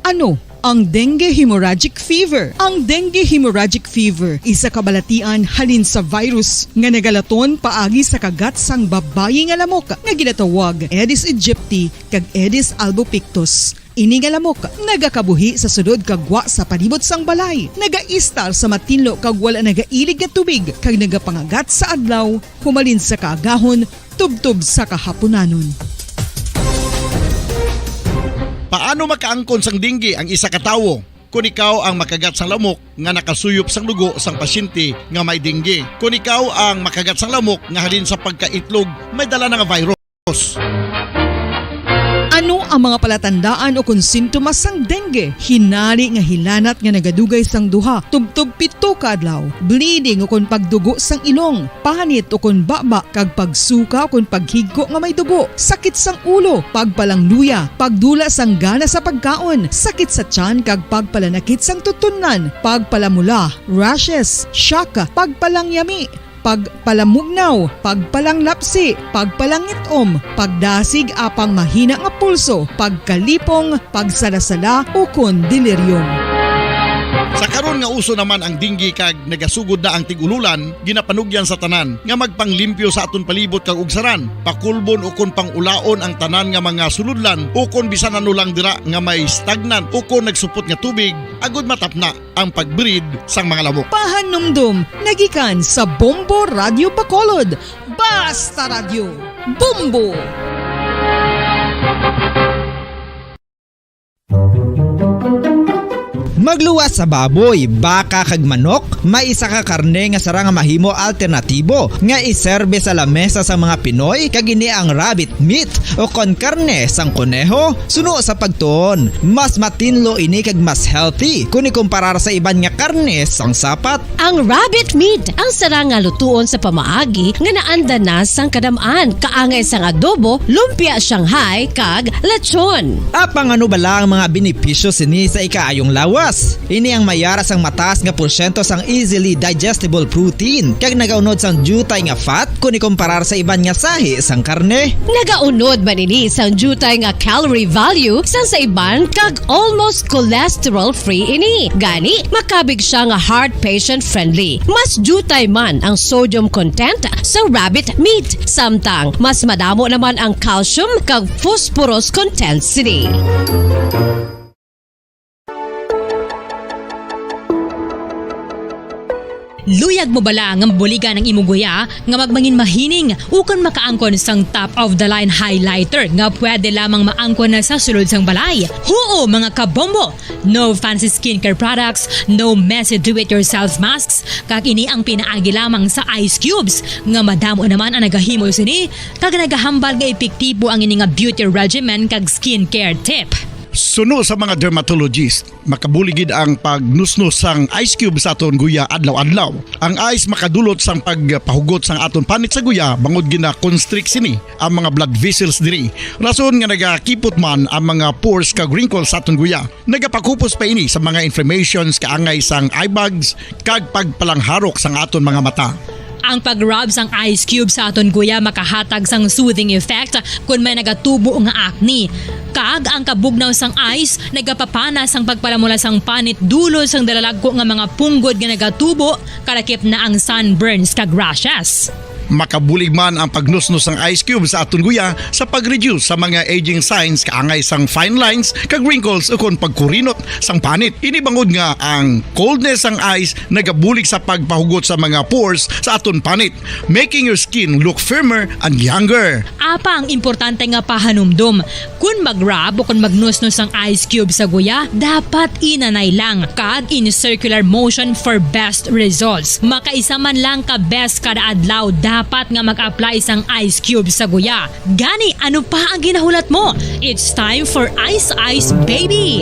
Ano ang dengue hemorrhagic fever? Ang dengue hemorrhagic fever, isa ka balatian halin sa virus nga nagalaton paagi sa kagat sang babayi nga lamok nga ginatawag Aedes aegypti kag Aedes albopictus. Ini nga lamok nagakabuhi sa sulod kag gwa sa palibot sang balay, nagaistar sa matinlo kag wala nagailig nga tubig, kag nagapangagat sa adlaw humalin sa kaagahon tubtob sa kahapunanon. Paano makaangkon sang dengue ang isa ka tawo? Kon ikaw ang makagat sang lamok nga nakasuyop sang dugo sang pasyente nga may dengue, kon ikaw ang makagat sang lamok nga halin sa pagkaitlog may dala na nga virus. Ano ang mga palatandaan o kon sintomas sang dengue? Hinari nga hilanat nga nagadugay sang duha tubtob pito ka adlaw, bleeding o kon pagdugo sang ilong, panit o kon baba, kag pagsuka o kon paghigko nga may dugo, sakit sang ulo, pagpalangluya, pagdula sang gana sa pagkaon, sakit sa tiyan kag pagpalanakit sang tutunlan, pagpalamula, rashes, shock, pagpalangyami, pagpalamugnaw, pagpalanglapsi, pagpalangit-om, pagdasig apang mahina nga pulso, pagkalipong, pagsalasala, ukon delirium. Sa karon nga uso naman ang dengue kag nagasugod na ang tig-ululan, ginapanugyan sa tanan nga magpanglimpyo sa aton palibot kag ugsaran, pakulbon ukon pang-ulaon ang tanan nga mga sulodlan ukon bisan ano lang dira nga may stagnant ukon nagsupot nga tubig, agud matapna ang pag-breed sang mga lamok. Pahanumdom nagikan sa Bombo Radio Bacolod. Basta Radio, Bombo! Magluwas sa baboy, baka kag manok, may isa ka karne nga sarang nga mahimo alternatibo nga iserbe sa lamesa sa mga Pinoy, kag ini ang rabbit meat o kon karne sang koneho. Suno sa pagtuon, mas matinlo ini kag mas healthy kon ikumparar sa iban nga karne sang sapat. Ang rabbit meat ang sarang nga lutuon sa pamaagi nga naanda na sang kadam-an, kaangay sang adobo, lumpia Shanghai, kag lechon. Apang ano bala ang mga benepisyo sini sa ikaayong lawas? Ini ang mayara sang mataas nga porsyento sang easily digestible protein, kag nagaunod sang diutay nga fat kon ikumparar sa iban nga sahi sang karne. Nagaunod man ini sang diutay nga calorie value sang sa iban, kag almost cholesterol-free ini. Gani, makabig siya nga heart patient-friendly. Mas diutay man ang sodium content sa rabbit meat, samtang mas madamo naman ang calcium kag phosphorus content sini. Luyag mo bala nga mabuligan ang imo guya nga magmangin mahining ukon makaangkon sang top-of-the-line highlighter nga pwede lamang maangkon na sa sulod sang balay? Huo, mga kabombo! No fancy skincare products, no messy do-it-yourself masks, kag ini ang pinaagi lamang sa ice cubes nga madamo naman ang nagahimo sini kag nagahambal nga epektibo ang ini nga beauty regimen kag skincare tip. Suno sa mga dermatologist, makabulig gid ang pagnusnos sang ice cube sa aton guya adlaw-adlaw. Ang ice makadulot sang pagpahugot sang aton panit sa guya bangod gina-constrict sini ang mga blood vessels diri. Rason nga nagakipot man ang mga pores kag wrinkles sa aton guya. Nagapakupos pa ini sa mga inflammations kaangay sang eye bags kag pagpalangharok sang aton mga mata. Ang pag-rub sang ice cube sa aton guya makahatag sang soothing effect kon may nagatubo nga acne. Kag ang kabugnaw sang ice nagapapana sang pagpalamula sang panit dulod sang dalalagko nga mga punggod nga nagatubo, kalakip na ang sunburns kag rashes. Makabulig man ang pagnusnos sang ice cube sa aton guya sa pag-reduce sa mga aging signs kaangay sang fine lines kag wrinkles ukon pagkurinot sang panit. Ini bangod nga ang coldness sang ice nagabulig sa pagpahugot sa mga pores sa aton panit, making your skin look firmer and younger. Apang importante nga pahanumdom, kon mag-rub o kon magnusnos ang ice cube sa guya, dapat inanay lang kag in circular motion for best results. Makaisa man lang ka beses kada adlaw dapat nga mag-apply sang ice cube sa guya. Gani, ano pa ang ginahulat mo? It's time for Ice Ice Baby!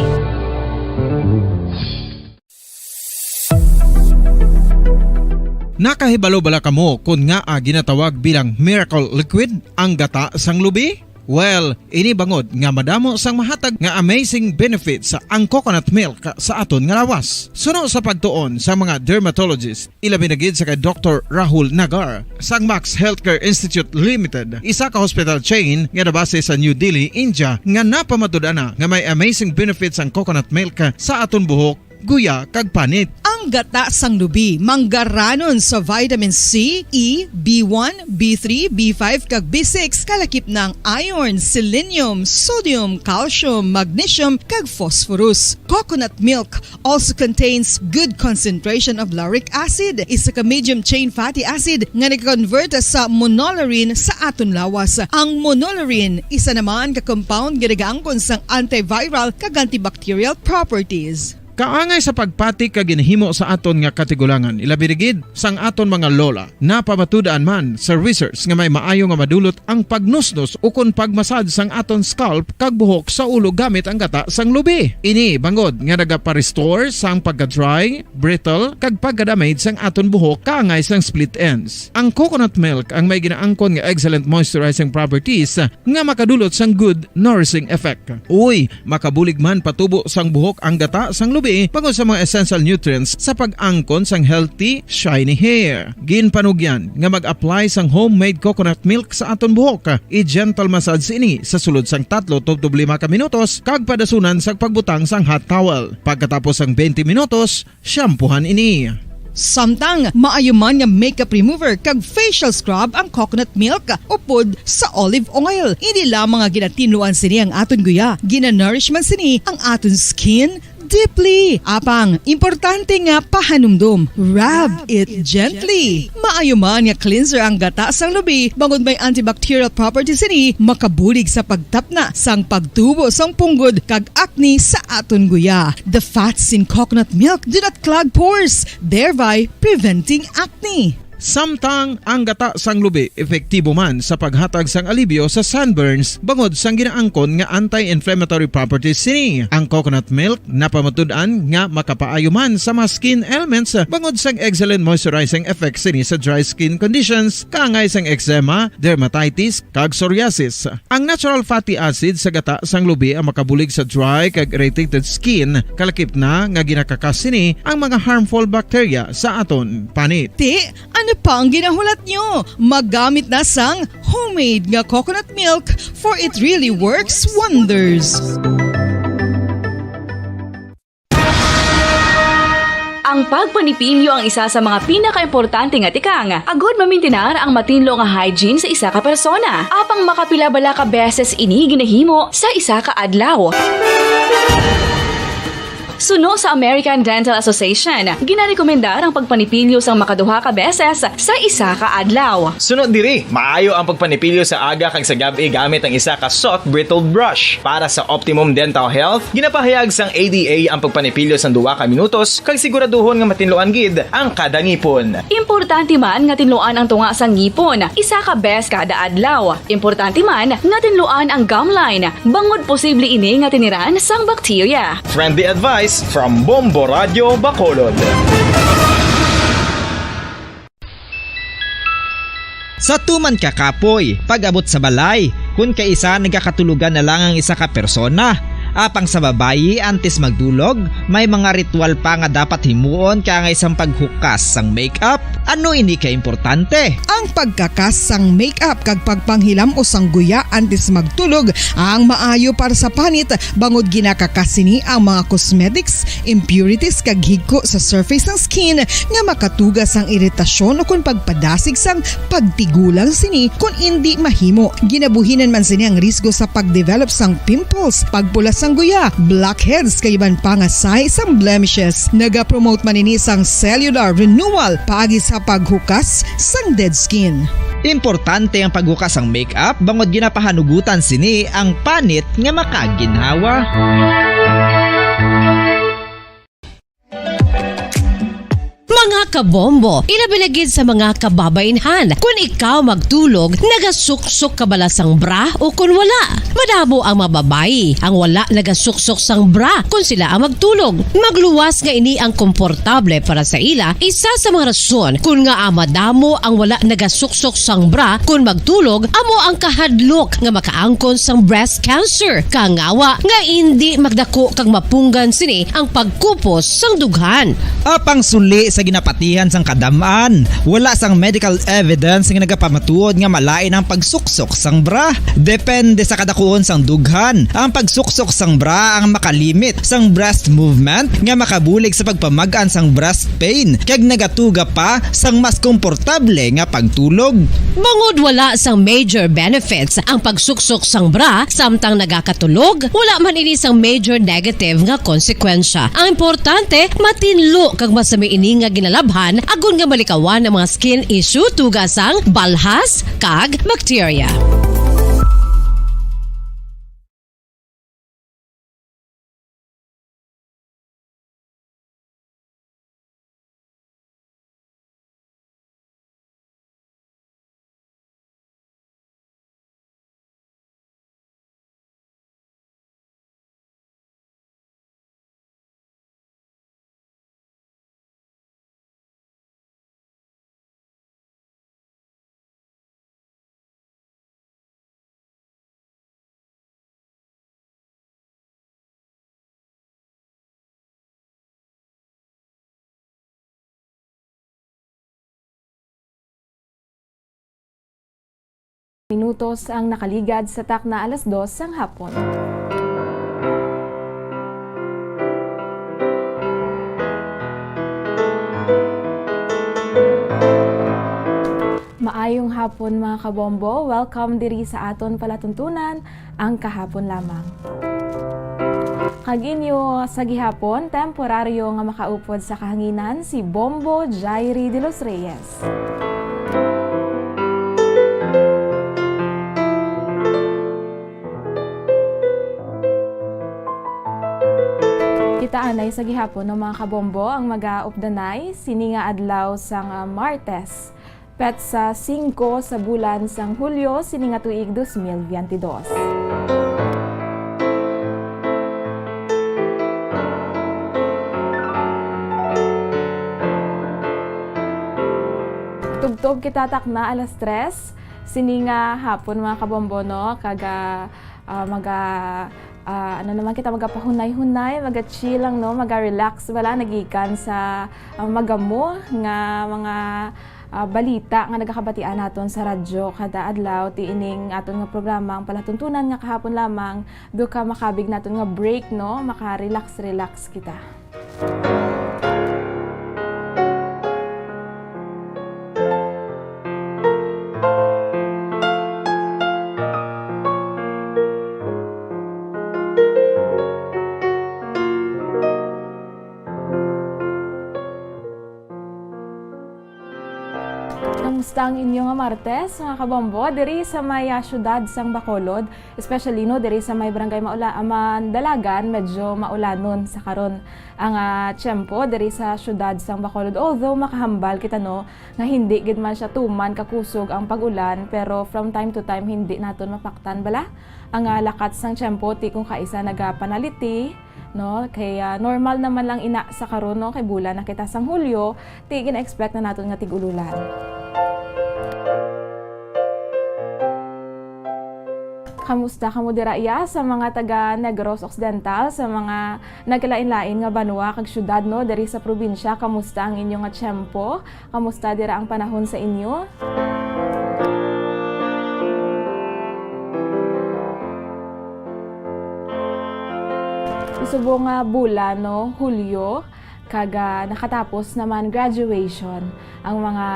Nakahibalo bala kamo kon ngaa ginatawag bilang miracle liquid ang gata sang lubi? Well, ini bangod nga madamo sang mahatag nga amazing benefits ang coconut milk sa aton nga lawas. Suno sa pagtuon sa mga dermatologist, ilabi na gid sa kay Doktor Rahul Nagar sang Max Healthcare Institute Limited, isa ka hospital chain nga nabase sa New Delhi, India, nga napamatud-an na nga may amazing benefits ang coconut milk sa aton buhok, guya, kag panit. Ang Ang gata sang lubi manggaranon sa vitamin C, E, B one, B three, B five, kag B six, kalakip na ang iron, selenium, sodium, calcium, magnesium, kag phosphorus. Coconut milk also contains good concentration of lauric acid, isa ka medium chain fatty acid nga nag-convert sa monolaurin sa aton lawas. Ang monolaurin isa naman ka compound nga nagaangkon sang antiviral kag antibacterial properties. Kaangay sa pagpati kag ginahimo sa aton nga katigulangan, ilabi na gid sang aton mga lola. Napamatud-an man sa research nga may maayo nga madulot ang pagnusnos ukon pagmasad sang aton scalp kag buhok sa ulo gamit ang gata sang lubi. Ini bangod nga nagapa-restore sang pagka-dry, brittle, kag pagka-damage sang aton buhok kaangay sang split ends. Ang coconut milk ang may ginaangkon nga excellent moisturizing properties nga makadulot sang good nourishing effect. Uy, makabulig man patubo sang buhok ang gata sang lubi bangod sa mga essential nutrients sa pag-angkon sang healthy, shiny hair. Ginpanugyan nga mag-apply sang homemade coconut milk sa aton buhok. I-gentle massage ini sa sulod sang tatlo tubtob lima ka minutos kag padasunan sang pagbutang sang hot towel. Pagkatapos sang twenty minutos, shampoohan ini. Samtang maayo man nga makeup remover kag facial scrub ang coconut milk upod sa olive oil. Hindi lamang nga ginatinluan sini ang aton guya, ginanourish man sini ang aton skin deeply. Apang, importante nga pahanumdom, rub it gently. Maayo man nga cleanser ang gata sang lubi, bangod may antibacterial properties sini, makabulig sa pagtapna sang pagtubo sang punggod kag acne sa aton guya. The fats in coconut milk do not clog pores, thereby preventing acne. Samtang ang gata sang lubi epektibo man sa paghatag sang alibyo sa sunburns bangod sang ginaangkon nga anti-inflammatory properties sini. Ang coconut milk napamatud-an nga makapaayo man sa mga skin ailments bangod sang excellent moisturizing effect sini sa dry skin conditions, kaangay sang eczema, dermatitis, kag psoriasis. Ang natural fatty acid sa gata sang lubi ang makabulig sa dry kag irritated skin, kalakip na nga ginakakas sini ang mga harmful bacteria sa aton panit. Ti, ano pa ang ginahulat nyo? Magamit na sang homemade nga coconut milk, for it really works wonders. Ang pagpanipilyo ang isa sa mga pinakaimportante nga tikang agud mamintinar ang matinlo nga hygiene sa isa ka persona. Apang makapila bala ka beses ini ginahimo sa isa ka adlaw? Suno sa American Dental Association, ginarekomendar ang pagpanipilyo sang makaduha ka beses sa isa ka adlaw. Suno diri, maayo ang pagpanipilyo sa aga kag sa gab-i gamit ang isa ka soft bristled brush. Para sa optimum dental health, ginapahayag sang A D A ang pagpanipilyo sang duha ka minutos kag siguraduhon nga matinluan gid ang kada ngipon. Importante man nga tinluan ang tunga sang ngipon isa ka bes kada adlaw. Importante man nga tinluan ang gum line, bangod posible ini nga tiniran sang bakterya. Friendly advice from Bombo Radio Bacolod. Sa tuman ka kapoy, pag-abot sa balay, kun kaisa nagakatulogan na lang ang isa ka persona. Apang sa babayi, antes magdulog, may mga ritual pa nga dapat himuon kaangay sang paghukas sang makeup. Ano ini ka importante? Ang pagkakas sang makeup kag pagpanghilam-os sang guya antes magtulog ang maayo para sa panit, bangod ginakakas sini ang mga cosmetics, impurities kag higko sa surface sang skin nga makatuga sang iritasyon ukon pagpadasig sang pagtigulang sini kon indi mahimo. Ginabuhinan man sini ang risgo sa pagdevelop sang pimples, pagpula sang guya, blackheads kag iban pa nga sign sang blemishes. Nagapromote man ini sang cellular renewal paagi sa paghukas sang dead skin. Importante ang paghukas sang makeup bangod ginapahanugutan sini ang panit nga makaginhawa. Mga kabombo, ilabi na gid sa mga kababainhan, kun ikaw magtulog, nagasuksok ka bala sang bra o kun wala? Madamo ang mga babayi ang wala nagasuksok sang bra kun sila ang magtulog. Magluwas nga ini ang komportable para sa ila. Isa sa mga rason kun ngaa madamo ang wala nagasuksok sang bra kun magtulog amo ang kahadlok nga makaangkon sang breast cancer. Kangawa nga indi magdako kag mapunggan sini ang pagkupos sang dughan. Apang suli sa Napatihan sang kadam-an, wala sang medical evidence nga nagapamatuod nga malain ang pagsuksok sang bra. Depende sa kadakuon sang dughan, ang pagsuksok sang bra ang makalimit sang breast movement nga makabulig sa pagpamag-an sang breast pain kag nagatuga pa sang mas komportable nga pagtulog. Bangod wala sang major benefits ang pagsuksok sang bra samtang nagakatulog, wala man ini sang major negative nga konsekwensya. Ang importante, matinlo kag masami ini nga ginalabhan agod nga malikawan ang mga skin issue tuga sang balhas kag bakterya. Minutos ang nakaligad sa takna alas dos sang hapon. Maayong hapon, mga kabombo. Welcome diri sa aton palatuntunan, ang kahapon lamang. Kag inyo sa gihapon, temporaryo nga makaupod sa kahanginan, si Bombo Jairi de los Reyes. Kita anay sa gihapon, no, mga kabombo, ang magaupdanay sini nga adlaw sang, ah, Martes, petsa singko sa bulan sang Hulyo sini nga tuig dos mil biyente dos. Tubtob kita takna alas tres. Sini nga hapon, mga kabombo, no? Kag, ah, ah, maga, ah, ano naman kita, magapahunay-hunay, maga-chill lang, no? Maga-relax, wala, nagikan sa, ah, magamo nga mga, ah, balita nga nagakabatian naton sa radyo kada adlaw, ti ining aton nga programa, ang palatuntunan nga kahapon lamang, duka makabig naton nga break, no? Maka-relax-relax kita. Kamusta ang inyo nga Martes, mga kabombo? Diri sa may, ah, siyudad sang Bacolod, especially, no, diri sa may Barangay Maula-, ah, Mandalagan, medyo maulanon sa karon ang, ah, tiyempo diri sa siyudad sang Bacolod. Although makahambal kita, no, nga hindi gid man siya tuman kakusog ang pag-ulan, pero from time to time hindi naton mapaktan bala ang, ah, lakat sang tiyempo, ti kung kaisa nagapanaliti, no? Kay, ah, normal naman lang ina sa karon, no? Kay bulan na kita sang Hulyo, ti gina-expect na naton nga tig-ululan. Kamusta kamo dira iya sa mga taga Negros Occidental, sa mga nagkalain-lain nga banwa kag syudad, no, diri sa probinsya? Kamusta ang inyo nga tiyempo? Kamusta dira ang panahon sa inyo? Subong nga bulan, no, Hulyo, kag, ah, nakatapos naman graduation. Ang mga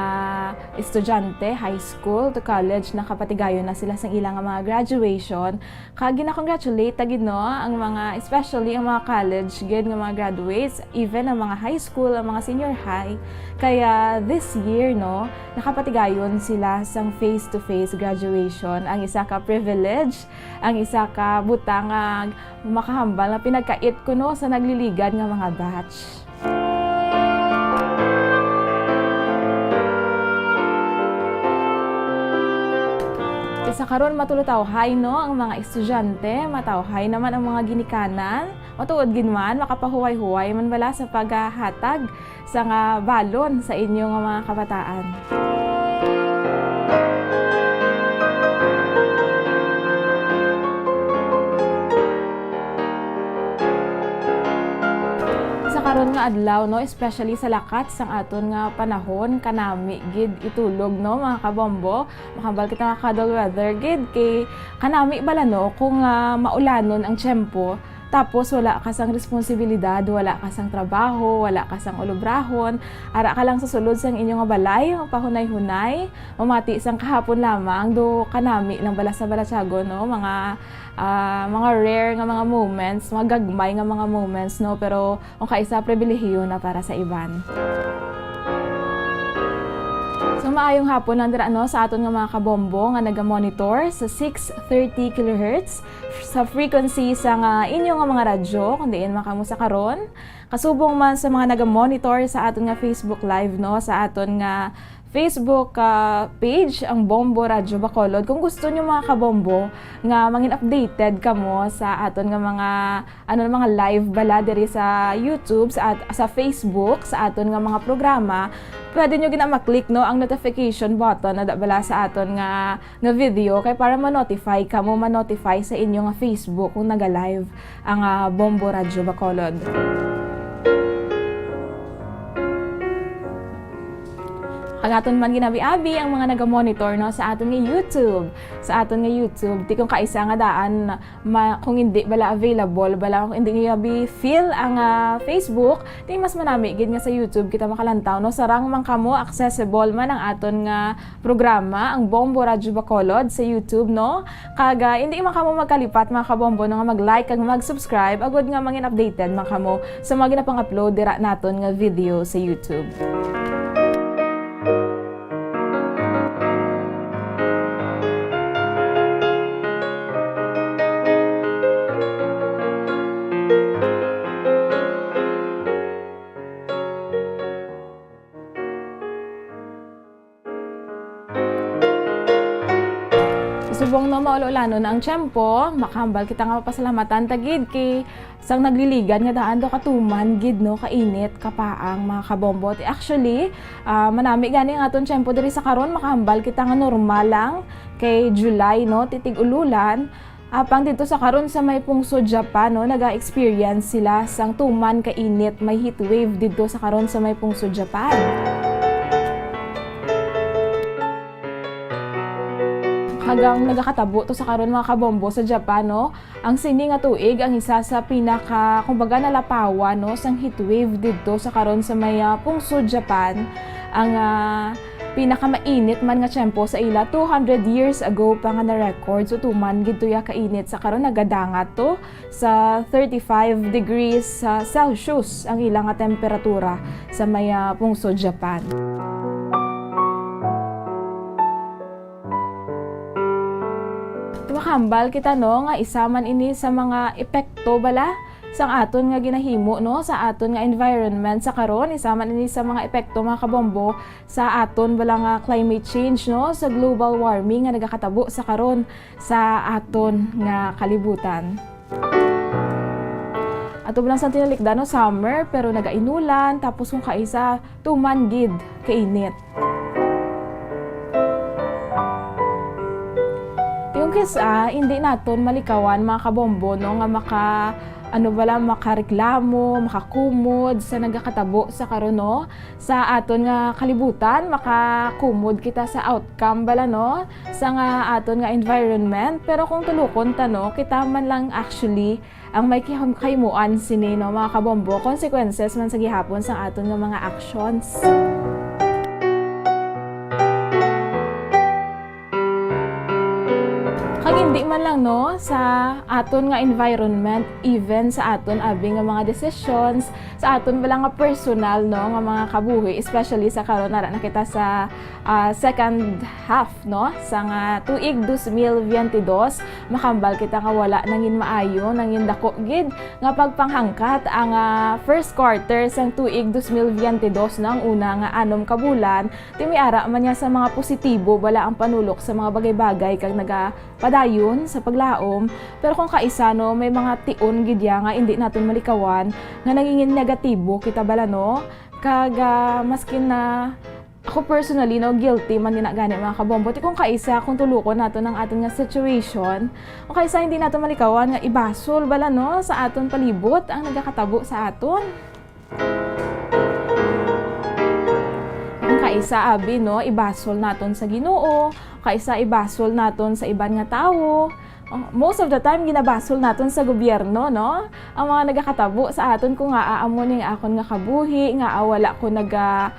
estudyante, high school to college, nakapatigayon na sila sang ilang mga graduation. Kag gina-congratulate ta gid, no, ang mga, especially ang mga college gid nga mga graduates, even ang mga high school, ang mga senior high. Kaya this year, no, nakapatigayon sila sang face-to-face graduation. Ang isa ka privilege, ang isa ka butang nga makahambal nga pinagkait ko, no, sa nagliligad nga mga batch. Sa karon, matulotawhay, no, ang mga estudyante, matawhay naman ang mga ginikanan. Matuod gid man, makapahuway-huway man bala sa paghatag sa nga balon sa inyo nga mga kabataan. Sa karon, Nga adlaw, no, especially sa lakat sang aton nga panahon, kanami gid itulog, no, mga kabombo. Makahambal kita nga cuddle weather gid, kay kanami bala, no, kung, ah, maulanon ang tiyempo, tapos wala ka sang responsibilidad, wala ka sang trabaho, wala ka sang ulobrahon, ara ka lang sa sulod sang inyo nga balay, magpahunay-hunay, mamati sang kahapon lamang, do kanami lang bala sa balatyagon, no, mga, ah, mga rare nga mga moments, mga gagmay nga mga moments, no, pero kung kaisa, pribilehiyo na para sa iban. So, maayong hapon lang dira, no, sa aton nga mga kabombo nga naga-monitor sa six thirty kilohertz sa frequency sa nga inyo nga mga radyo, kung diin man kamo sa karon. Kasubong man sa mga naga-monitor sa aton nga Facebook Live, no, sa aton nga Facebook, ah, page, ang Bombo Radyo Bacolod. Kung gusto nyo, mga kabombo, nga mangin updated kamo sa aton nga mga, ano, mga live bala diri sa YouTube, sa at-, sa Facebook, sa aton nga mga programa, pwede nyo gina ma-click, no, ang notification button na da bala sa aton nga, nga video, kay para ma-notify kamo, ma-notify sa inyo nga Facebook kung naga-live ang, ah, Bombo Radyo Bacolod. Kag aton man ginabi-abi ang mga naga-monitor, no, sa aton nga YouTube. Sa aton nga YouTube, ti kung kaisa nga daan, ma-, kung hindi bala available, bala kung hindi niyo abi feel ang, ah, Facebook, ti mas manami gid nga sa YouTube kita makalantaw, no? Sarang man kamo, accessible man ang aton nga programa, ang Bombo Radyo Bacolod sa YouTube, no? Kag, ah, hindi man kamo magkalipat, mga kabombo, no, nga mag-like kag mag-subscribe, agud nga mangin updated man kamo sa mga ginapang-upload dira naton nga video sa YouTube. Subong, no, maululanon na ang tiyempo, makahambal kita nga mapasalamatan ta gid kay sang nagliligan nga daan daw katuman gid, no, kainit, kapaang, mga kabombo. Ti actually, ah, manami gani ang aton tiyempo diri sa karon, makahambal kita nga normal lang kay July, no, ti tig-ululan. Apang didto sa karon sa may pungsod Japan, no, naga-experience sila sang tuman ka init, may heat wave didto sa karon sa may pungsod Japan. Kag ang nagakatabo to sa karon, mga kabombo, sa Japan, no, ang sini nga tuig ang isa sa pinaka, kumbaga, nalapawan, no, sang heat wave didto sa karon sa may, ah, pungsod Japan. Ang, ah, pinakamainit man nga tiyempo sa ila two hundred years ago pa nga na-record. So, tuman gid to ya kainit. Sa karon, nagadangat to sa thirty-five degrees, ah, Celsius ang ila nga temperatura sa may, ah, pungsod Japan. Makahambal kita, no, nga isa man ini sa mga epekto bala sang aton nga ginahimo, no, sa aton nga environment sa karon. Isa man ini sa mga epekto, mga kabombo, sa aton bala nga climate change, no, sa global warming nga nagakatabo sa karon sa aton nga kalibutan. Ato bala sang tinalikdan, no, summer, pero nagainulan, tapos kung kaisa, tuman gid kainit. Ti kung kaisa, hindi naton malikawan, mga kabombo, no, nga maka, ano bala, makareklamo, makakumod sa nagakatabo sa karon, no, sa aton nga kalibutan. Makakumod kita sa outcome bala, no, sa nga aton nga environment. Pero kung tulukon ta, no, kita man lang actually ang may kiham-, kahimuan sini, no, mga kabombo, consequences man sa gihapon sang aton nga mga actions. Kag hindi man lang, no, sa aton nga environment, even sa aton abi nga mga decisions, sa aton bala nga personal, no, nga mga kabuhi, especially sa karon, ara na kita sa, ah, second half, no, sang, ah, tuig dos mil biyente dos, makahambal kita nga wala nangin maayo, nangin dako gid nga pagpanghangkat ang, ah, first quarter sang tuig dos mil biyente dos, no, ang una nga anom ka bulan. Ti may ara man niya sa mga positibo bala ang panulok sa mga bagay-bagay kag nagapadayon sa paglaom, pero kung kaisa, no, may mga tion gid ya nga indi naton malikawan nga naging negatibo kita bala, no? Kag, ah, maskin na ako personally, no, guilty man gina gani, mga kabombo. Ti kung kaisa, kung tulukon naton ang aton nga situation, kung kaisa hindi naton malikawan nga ibasol bala, no, sa aton palibot ang nagakatabo sa aton. Isa abi, no, ibasol naton sa Ginoo, kaisa ibasol naton sa iban nga tawo. Oh, most of the time, ginabasol naton sa gobyerno, no? Ang mga nagakatabo sa aton kung nga amo ning akon nga kabuhi, nga wala ko naga-,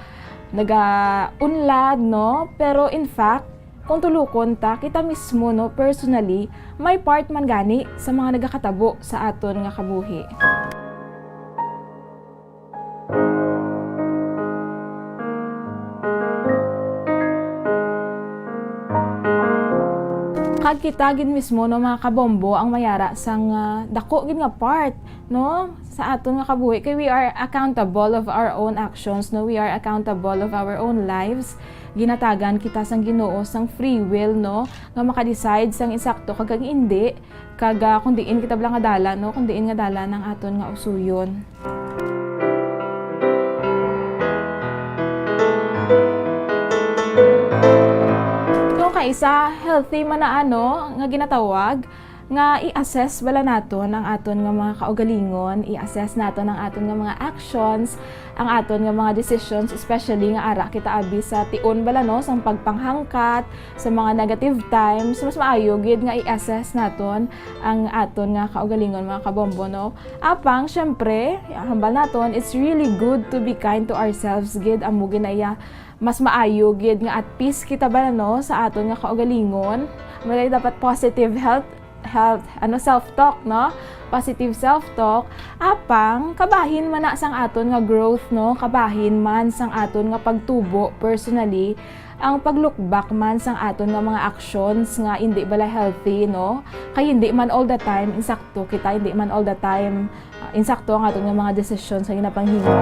naga-unlad, no? Pero in fact, kung tulukon ta, kita mismo, no, personally, may part man gani sa mga nagakatabo sa aton nga kabuhi. Kag kita gid mismo, no, mga kabombo, ang mayara sang, ah, dako gid nga part, no, sa aton nga kabuhi, kay we are accountable of our own actions, no, we are accountable of our own lives. Ginatagan kita sang Ginoo sang free will, no, nga maka-decide sang insakto kag ang indi, kag, ah, kung diin kita bala nga dalan, no, kung diin nga dalan ang aton nga usuyon. Kung kaisa, healthy man na, ano, nga ginatawag, nga i-assess bala naton ang aton nga mga kaugalingon, i-assess naton ang aton nga mga actions, ang aton nga mga decisions, especially nga ara kita abi sa tion bala, no, sang pagpanghangkat, sa mga negative times, mas maayo gid nga i-assess naton ang aton nga kaugalingon, mga kabombo, no? Apang, syempre, hambal naton, it's really good to be kind to ourselves gid. Amo gid na iya, mas maayo gid nga at peace kita bala, no, sa aton nga kaugalingon. Amo na dapat positive health, health, ano, self-talk, no? Positive self-talk. Apang, kabahin man na sang aton nga growth, no? Kabahin man sang aton nga pagtubo personally, ang pag-look back man sang aton nga mga actions nga indi bala healthy, no? Kay hindi man all the time insakto kita, hindi man all the time, ah, insakto ang aton nga mga decisions nga ginapanghimo.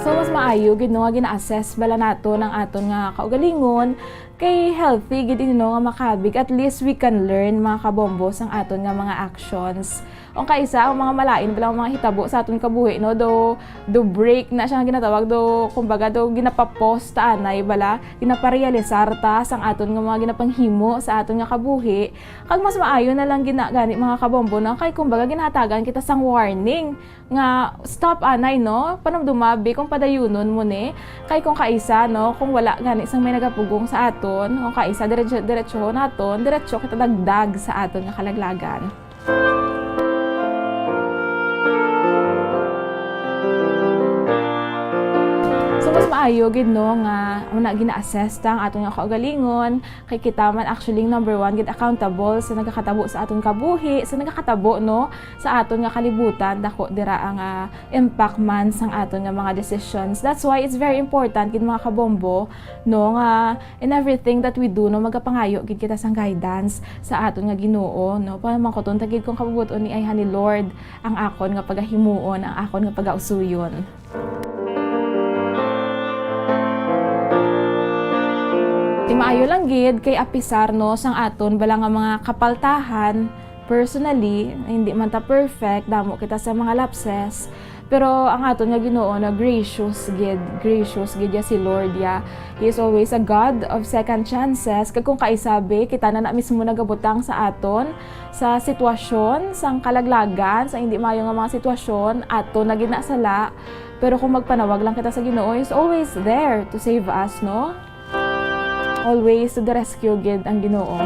So, mas maayo gid, no, nga gina-assess bala naton ang aton nga kaugalingon, kay healthy gid ini, no, nga makabig. At least we can learn, mga kabombo, sang aton nga mga actions. Ang kaisa, ang mga malain bala nga mga hitabo sa aton kabuhi, no, do, do break na siya nga ginatawag, do, kumbaga, do ginapapos ta anay bala, ginaparealisar ta sang aton nga mga ginapanghimo sa aton nga kabuhi. Kag mas maayo na lang gina-, gani, mga kabombo, no, kay kumbaga ginahatagan kita sang warning nga, "Stop anay, no? Panumduma, bi, kung padayunon mo ni." Kay kung kaisa, no, kung wala gani sang may nagapugong sa aton, kung kaisa, diretso, diretsohon naton, diretso kita dagdag sa aton nga kalaglagan. So, mas maayo gid, no, nga amo na, gina-assess ta ang aton nga kaugalingon, kay kita man actually number one gid accountable sa nagakatabo sa aton kabuhi, sa nagakatabo, no, sa aton nga kalibutan, dako dira ang, ah, impact man sang aton nga mga decisions. That's why it's very important gid, mga kabombo, no, nga in everything that we do, no, magapangayo gid kita sang guidance sa aton nga Ginoo, no? Pamangkuton ta gid kung kabubot-on ni ayhan ni Lord ang akon nga pagahimuon, ang akon nga pagausuyon. Di maayo lang gid kay apisar, no, sang aton bala nga mga kapaltahan, personally, hindi man ta perfect, damo kita sa mga lapses, pero ang aton nga Ginoo na gracious gid, gracious gid ya si Lord ya. He is always a God of second chances. Kag kung kaisa, bi, kita na, na mismo nagabutang sa aton sa sitwasyon, sang kalaglagan, sa hindi maayo nga mga sitwasyon, aton na gid na sala. Pero kung magpanawag lang kita sa Ginoo, is always there to save us, no? Always to the rescue gid ang Ginoo.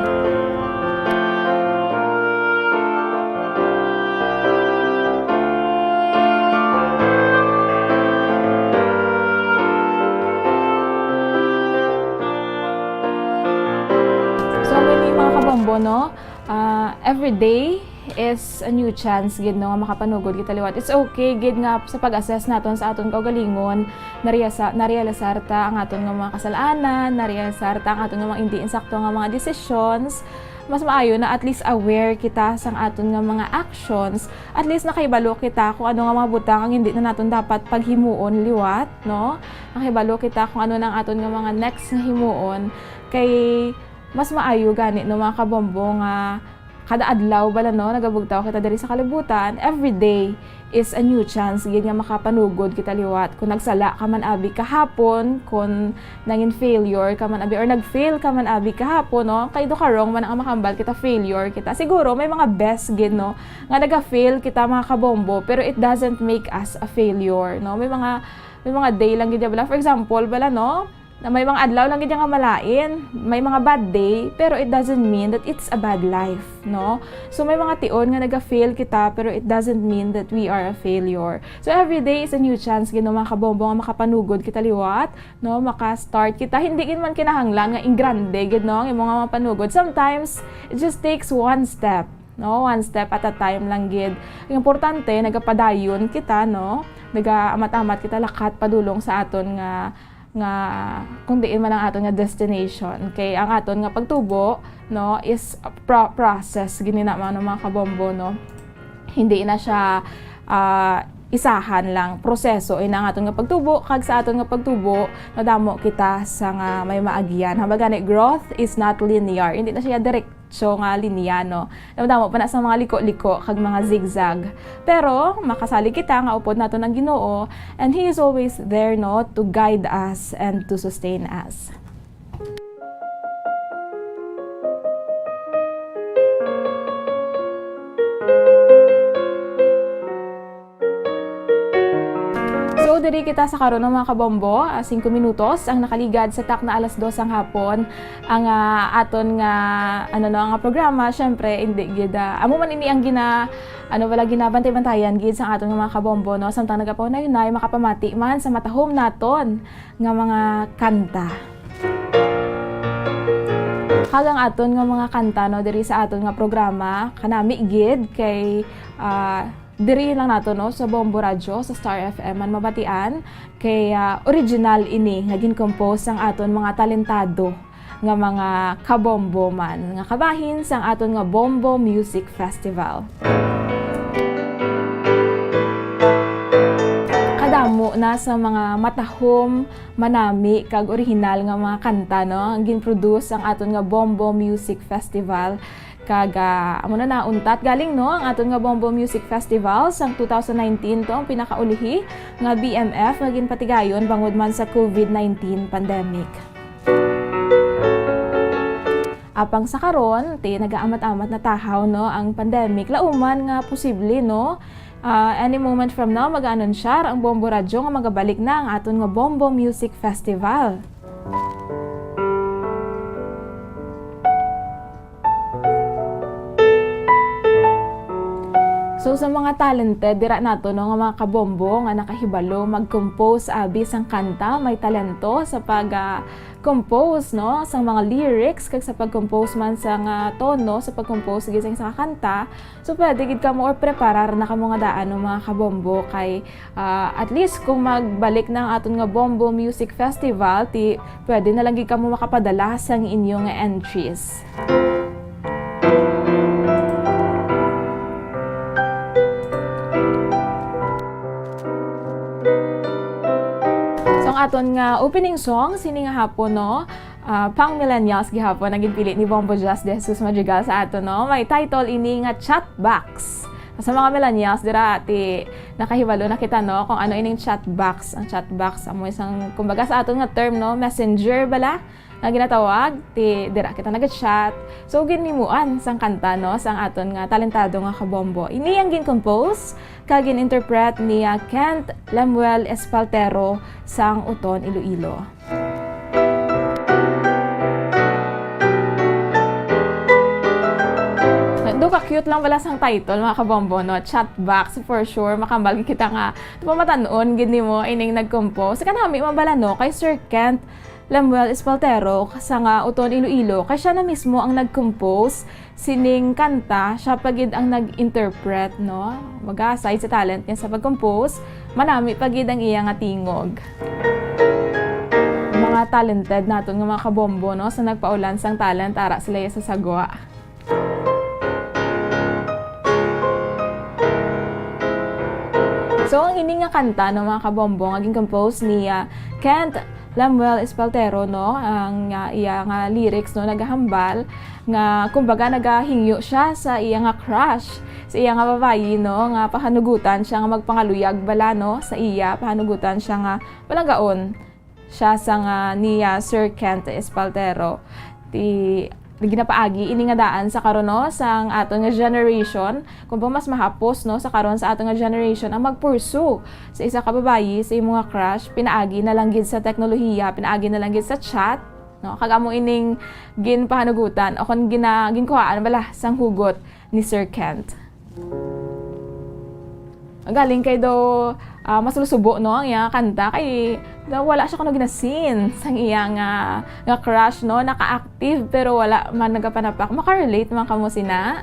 So, amo ini, mga kabombo, no? Ah, every day is a new chance gid, no, nga makapanugod kita liwat. It's okay gid nga sa pag-assess naton sa aton kaugalingon, nariasa-, narealisar ta ang aton nga mga kasal-anan, narealisar ta ang aton nga mga hindi insakto nga mga decisions. Mas maayo na at least aware kita sang aton nga mga actions. At least nakahibalo kita kung ano nga mga butang ang hindi na naton dapat paghimuon liwat, no? Nakahibalo kita kung ano na ang aton nga mga next nga himuon. Kay mas maayo gani, no, mga kabombo, nga kada adlaw bala, no, nagabugtaw kita diri sa kalibutan, every day is a new chance gid nga makapanugod kita liwat. Kung nagsala ka man abi kahapon, kung nangin failure ka man abi, or nag-fail ka man abi kahapon, no, kay do karong man ang makambal kita failure kita. Siguro may mga best gid, no, nga naga-fail kita, mga kabombo, pero it doesn't make us a failure, no? May mga, may mga day lang gid bala. For example, bala, no? Na may mga adlaw lang gid nga malain, may mga bad day, pero it doesn't mean that it's a bad life, no? So, may mga tion nga naga-fail kita, pero it doesn't mean that we are a failure. So, every day is a new chance gid, no, mga kabombo, nga makapanugod kita liwat, no? Maka-start kita. Hindi gid man kinahanglan nga ingrande gid, no, ang imo nga mapanugod. Sometimes, it just takes one step, no? One step at a time lang gid. Ang importante, nagapadayon kita, no? Nagaamat-amat kita lakat padulong sa aton nga, nga kung diin man ang aton nga destination. Kay ang aton nga pagtubo, no, is a pro-, process gid ni na, mga kabombo, no? Hindi na siya, ah, isahan lang proseso ina ang aton nga pagtubo, kag sa aton nga pagtubo, madamo kita sa nga may maagian. Hambal gani, growth is not linear. Hindi na siya diretso nga linya, no? Madamo pa na sa mga liko-liko kag mga zigzag. Pero makasalig kita nga upod naton ang Ginoo, and He is always there, no, to guide us and to sustain us. So, diri kita sa karon, mga kabombo. Ah, singko minutos ang nakaligad sa takna alas dos sang hapon. Ang, ah, aton nga, ano, no, nga programa, syempre, hindi gid, ah, amo man ini ang gina-, ano, wala, ginabantay-bantayan gid sa aton nga mga kabombo, no? Samtang nagapaunay-unay, makapamati man sa matahom naton nga mga kanta. Kag ang aton nga mga kanta, no, diri sa aton nga programa, kanami gid kay, ah, diri lang nato, no, sa Bombo Radyo, sa Star F M man mabatian, kay, ah, original ini nga gin-compose sang aton mga talentado nga mga kabombo man, nga kabahin sang aton nga Bombo Music Festival. Kadamo na sa mga matahom, manami, kag orihinal nga mga kanta, no, ang gin-produce sang aton nga Bombo Music Festival. Kag, ah, amo na, nauntat galing, no, ang aton nga Bombo Music Festival sang two thousand nineteen. To ang pinakaulihi nga B M F nga ginpatigayon bangod man sa covid nineteen pandemic. Apang sa karon, ti nagaamat-amat na tahaw, no, ang pandemic. Lauman nga posible, no, ah, any moment from now, mag-aanunsyar ang Bombo Radyo nga magabalik na ang aton nga Bombo Music Festival. So, sa mga talented dira nato, no, nga mga kabombo nga nakahibalo mag-compose abi sang kanta, may talento sa pag, ah, compose, no, sang mga lyrics kag sa pag-compose man sang, ah, tono, sa pag-compose gid sang isa ka kanta, so pwede gid kamo or preparar na kamo nga daan, no, mga kabombo, kay Ah, at least kung magbalik na ang aton nga Bombo Music Festival, ti pwede na lang gid kamo makapadala sang inyo nga entries. So, ang aton nga opening song sini nga hapon, no, ah, pang millennials gihapon ang ginpili ni Bombo Jazz de Jesus Madrigal sa aton, no? May title ini nga Chat Box. Sa mga millennials dira, ti nakahibalo na kita, no, kung ano ining chat box. Ang chat box amo isang, kumbaga, sa aton nga term, no, messenger bala nga ginatawag, ti dira kita nag-chat. So, ginhimuan sang kanta, no, sang aton nga talentado nga kabombo. Ini ang gin-compose kag gin-interpret ni, ah, Kent Lemuel Espaltero sang Uton, Iloilo. Do ka-cute lang bala sang title, mga kabombo, no? Chat box, for sure. Makambal kita nga napamatan-on gid nimo ining nag-compose. Kanami man bala, no, kay Sir Kent Lemuel Espaltero sa nga Uton, Iloilo, kay siya na mismo ang nag-compose sining kanta, siya pa gid ang nag-interpret, no? Baga, aside sa talent niya sa pag-compose, manami pa gid ang iya nga tingog. Mga talented naton nga mga kabombo, no? Sa nagpaulan sang talent, ara sila iya sa sagwa. So, ang ini nga kanta, no, mga kabombo, nga gin-compose ni, ah, Kent Lemuel Espaltero, no, ang, ah, iya nga lyrics, no, nagahambal nga, kumbaga, nagahingyo siya sa iya nga crush, sa iya nga babayi, no, nga pahanugutan siya nga magpangaluyag bala, no, sa iya, pahanugutan siya nga palanggaon siya sang, ah, ni, ah, Sir Kent Espaltero. Ti, ginapaagi ini nga daan sa karon, no, sang aton nga generation, kung pa mas mahapos, no, sa karon sa aton nga generation ang mag-pursue sa isa ka babayi, sa imo nga crush, pinaagi na lang gid sa teknolohiya, pinaagi na lang gid sa chat, no? Kag amo ining ginpahanugutan o kon gina-, ginkuhaan bala sang hugot ni Sir Kent. Galing kay daw, ah, masusubo, no, ang iya nga kanta kay daw wala siya kuno ginasin sang iya nga, nga crush, no, naka-active pero wala man nagapanapak. Maka-relate man kamo sina?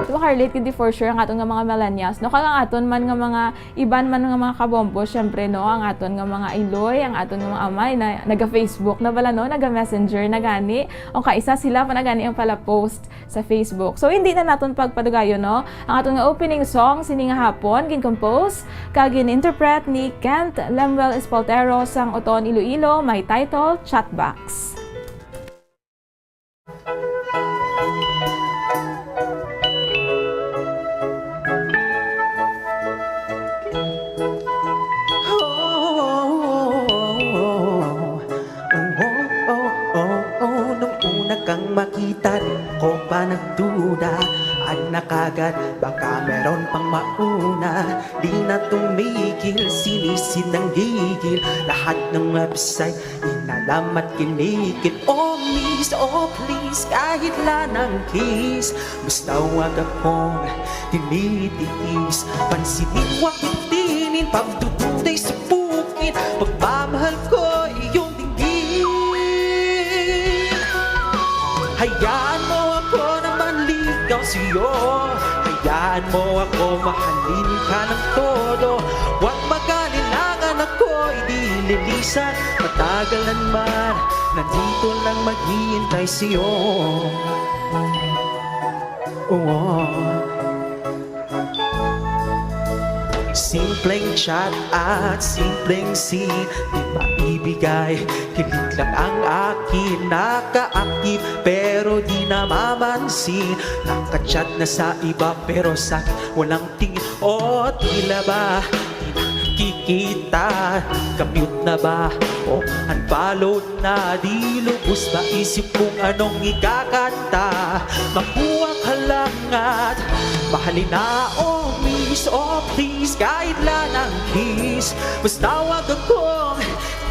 So, maka-relate gid for sure ang aton nga mga millennials, no? Kag ang aton man nga mga iban man nga mga kabombo, syempre, no, ang aton nga mga iloy, ang aton nga mga amay na naga-Facebook na bala, no, naga-Messenger na gani, o kaisa sila pa na gani ang pala-post sa Facebook. So, hindi na naton pagpadugayon, no, ang aton nga opening song sini nga hapon, gin-compose kag gin-interpret ni Kent Lemuel Espaltero sang Oton, Iloilo, may title Chatbox. Nung una kang makita, di ko pa nagduda. Anak agad, baka meron pang mauna. Di na tumigil, sinisid ng gigil. Lahat ng website, inalamat, kinikil. Oh, miss, oh, please, kahit lang kiss. Basta wag akong tinitiis. Pansinin, wag bitinin. Pagdududay sa bukid. Pagmamahal ko, iyong dinggin. Hayaan mo ako na manligaw sa'yo. Hayaan mo ako mahalin ka ng todo. Huwag mag-alinlangan, ako'y di lilisan. Matagalan man, nandito lang maghihintay sa'yo. Oh. Simpleng chat at simpleng scene, di maibigay. Kilig lang ang akin, naka-active pero di namamansin. Naka-chat na sa iba pero sa akin walang tingin. O tila ba di nakikita? Naka-mute na ba o unfollow na? Di lubos maisip kung anong ikakanta. Makuha ka lang at mahalin na. Oh, miss, oh, please, kahit lang ang kiss. Basta wag akong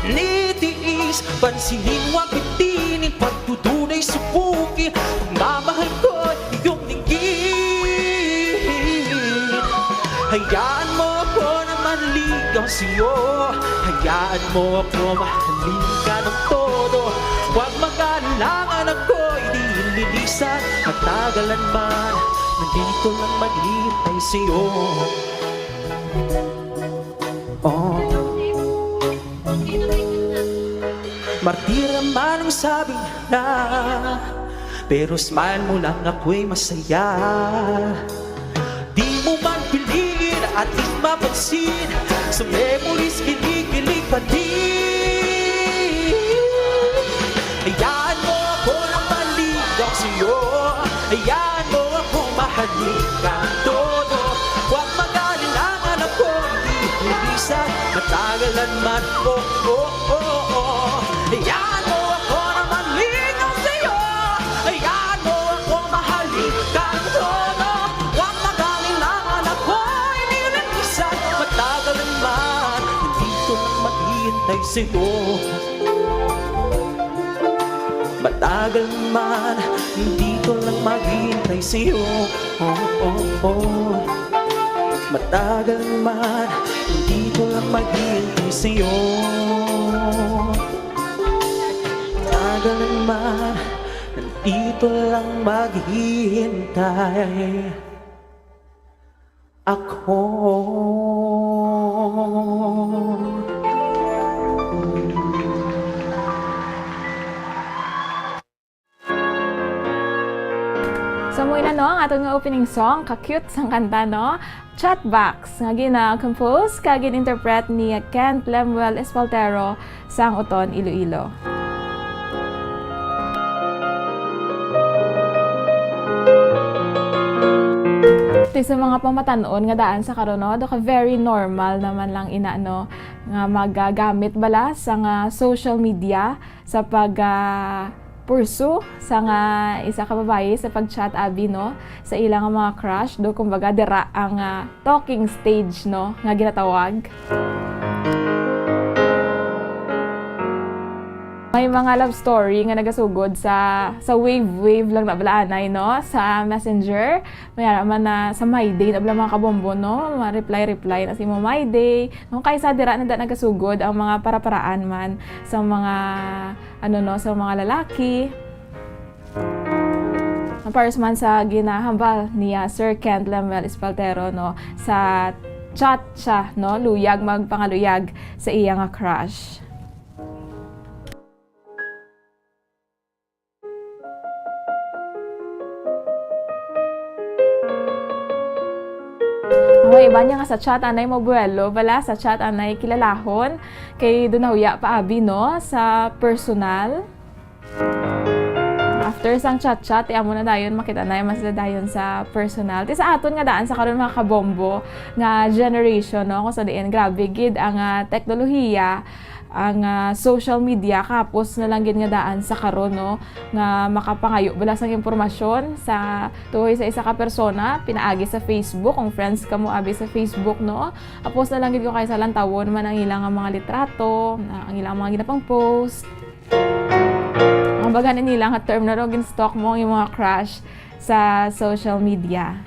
nitiis. Pansinin, wag bitinin. Pagdududay, subukin. Pagmamahal ko, iyong dinggin. Hayaan mo ako na manligaw sa'yo. Hayaan mo ako mahalin ka ng todo. Huwag mag-alinlangan, ako'y di lilisan. Matagalan man, nandito lang maghihintay sa'yo. Oh. Martir man ang sabi nila, pero smile mo lang ako'y masaya. Di mo man piliin at di mapansin, sa memories kinikilig pa din. Hayaan mo ako na maligaw sa'yo. Hayaan mo ako mahalin ka todo. Huwag mag-alinlangan, ako'y di lilisan. Matagalan man, oh, oh, oh, oh. Hayaan mo ako na maligaw sa'yo. Hayaan mo ako mahalin ka todo. Huwag mag-alinlangan, ako'y di lilisan. Matagalan man, nandito lang maghihintay sa'yo. Matagal man, dito lang maghihintay sa'yo. Oh, oh, oh. Matagal man, dito lang maghihintay sa'yo. Matagal man, dito lang maghihintay ako. So, amo na, no, ang aton nga opening song, ka-cute sang kanta, no? Chatbox, nga gina-compose kag gin-interpret ni Kent Lemuel Espaltero sang Oton, Iloilo. Ti sa mga pamatan-on nga daan sa karon, no, do ka very normal naman lang ina, no, nga magagamit bala sa nga social media sa pag, ah, pursue sa nga isa ka babayi sa pag-chat, abi, no, sa ila nga mga crush, do kumbaga dira ang, ah, talking stage, no, nga ginatawag. May mga love story nga nagasugod sa, sa wave-wave lang na bala anay, no, sa Messenger. May ara man na sa My Day na bala, mga kabombo, no, ma-reply-reply na sa imo My Day. No, kaysa dira na da nagasugod ang mga para-paraan man sa mga, ano, no, sa mga lalaki. Ang pares man sa ginahambal niya Sir Kent Lemuel Espaltero, no, sa chat siya, no, luyag magpangaluyag sa iya nga crush. Ang iba niya nga sa chat anay mabuelo, bala sa chat anay kilalahon, kay do nahuya pa abi, no, sa personal. After sang chat-chat, ti amo na dayon makita na man sila dayon sa personal. Ti sa aton nga daan sa karon, mga kabombo, nga generation, no, kung sa diin, grabe gid ang, ah, teknolohiya, ang, ah, social media, kahapos na lang gid nga daan sa karon, no, nga makapangayo bala sang impormasyon sa tuhoy sa isa ka persona, pinaagi sa Facebook, kung friends kamo abi sa Facebook, no, hapos na lang gid kung kaysa lantawon man ang ilang mga litrato, ang ilang mga ginapang post. Ang baga ni nila nga term na ro, gin-stalk mo ang imong mga crush sa social media.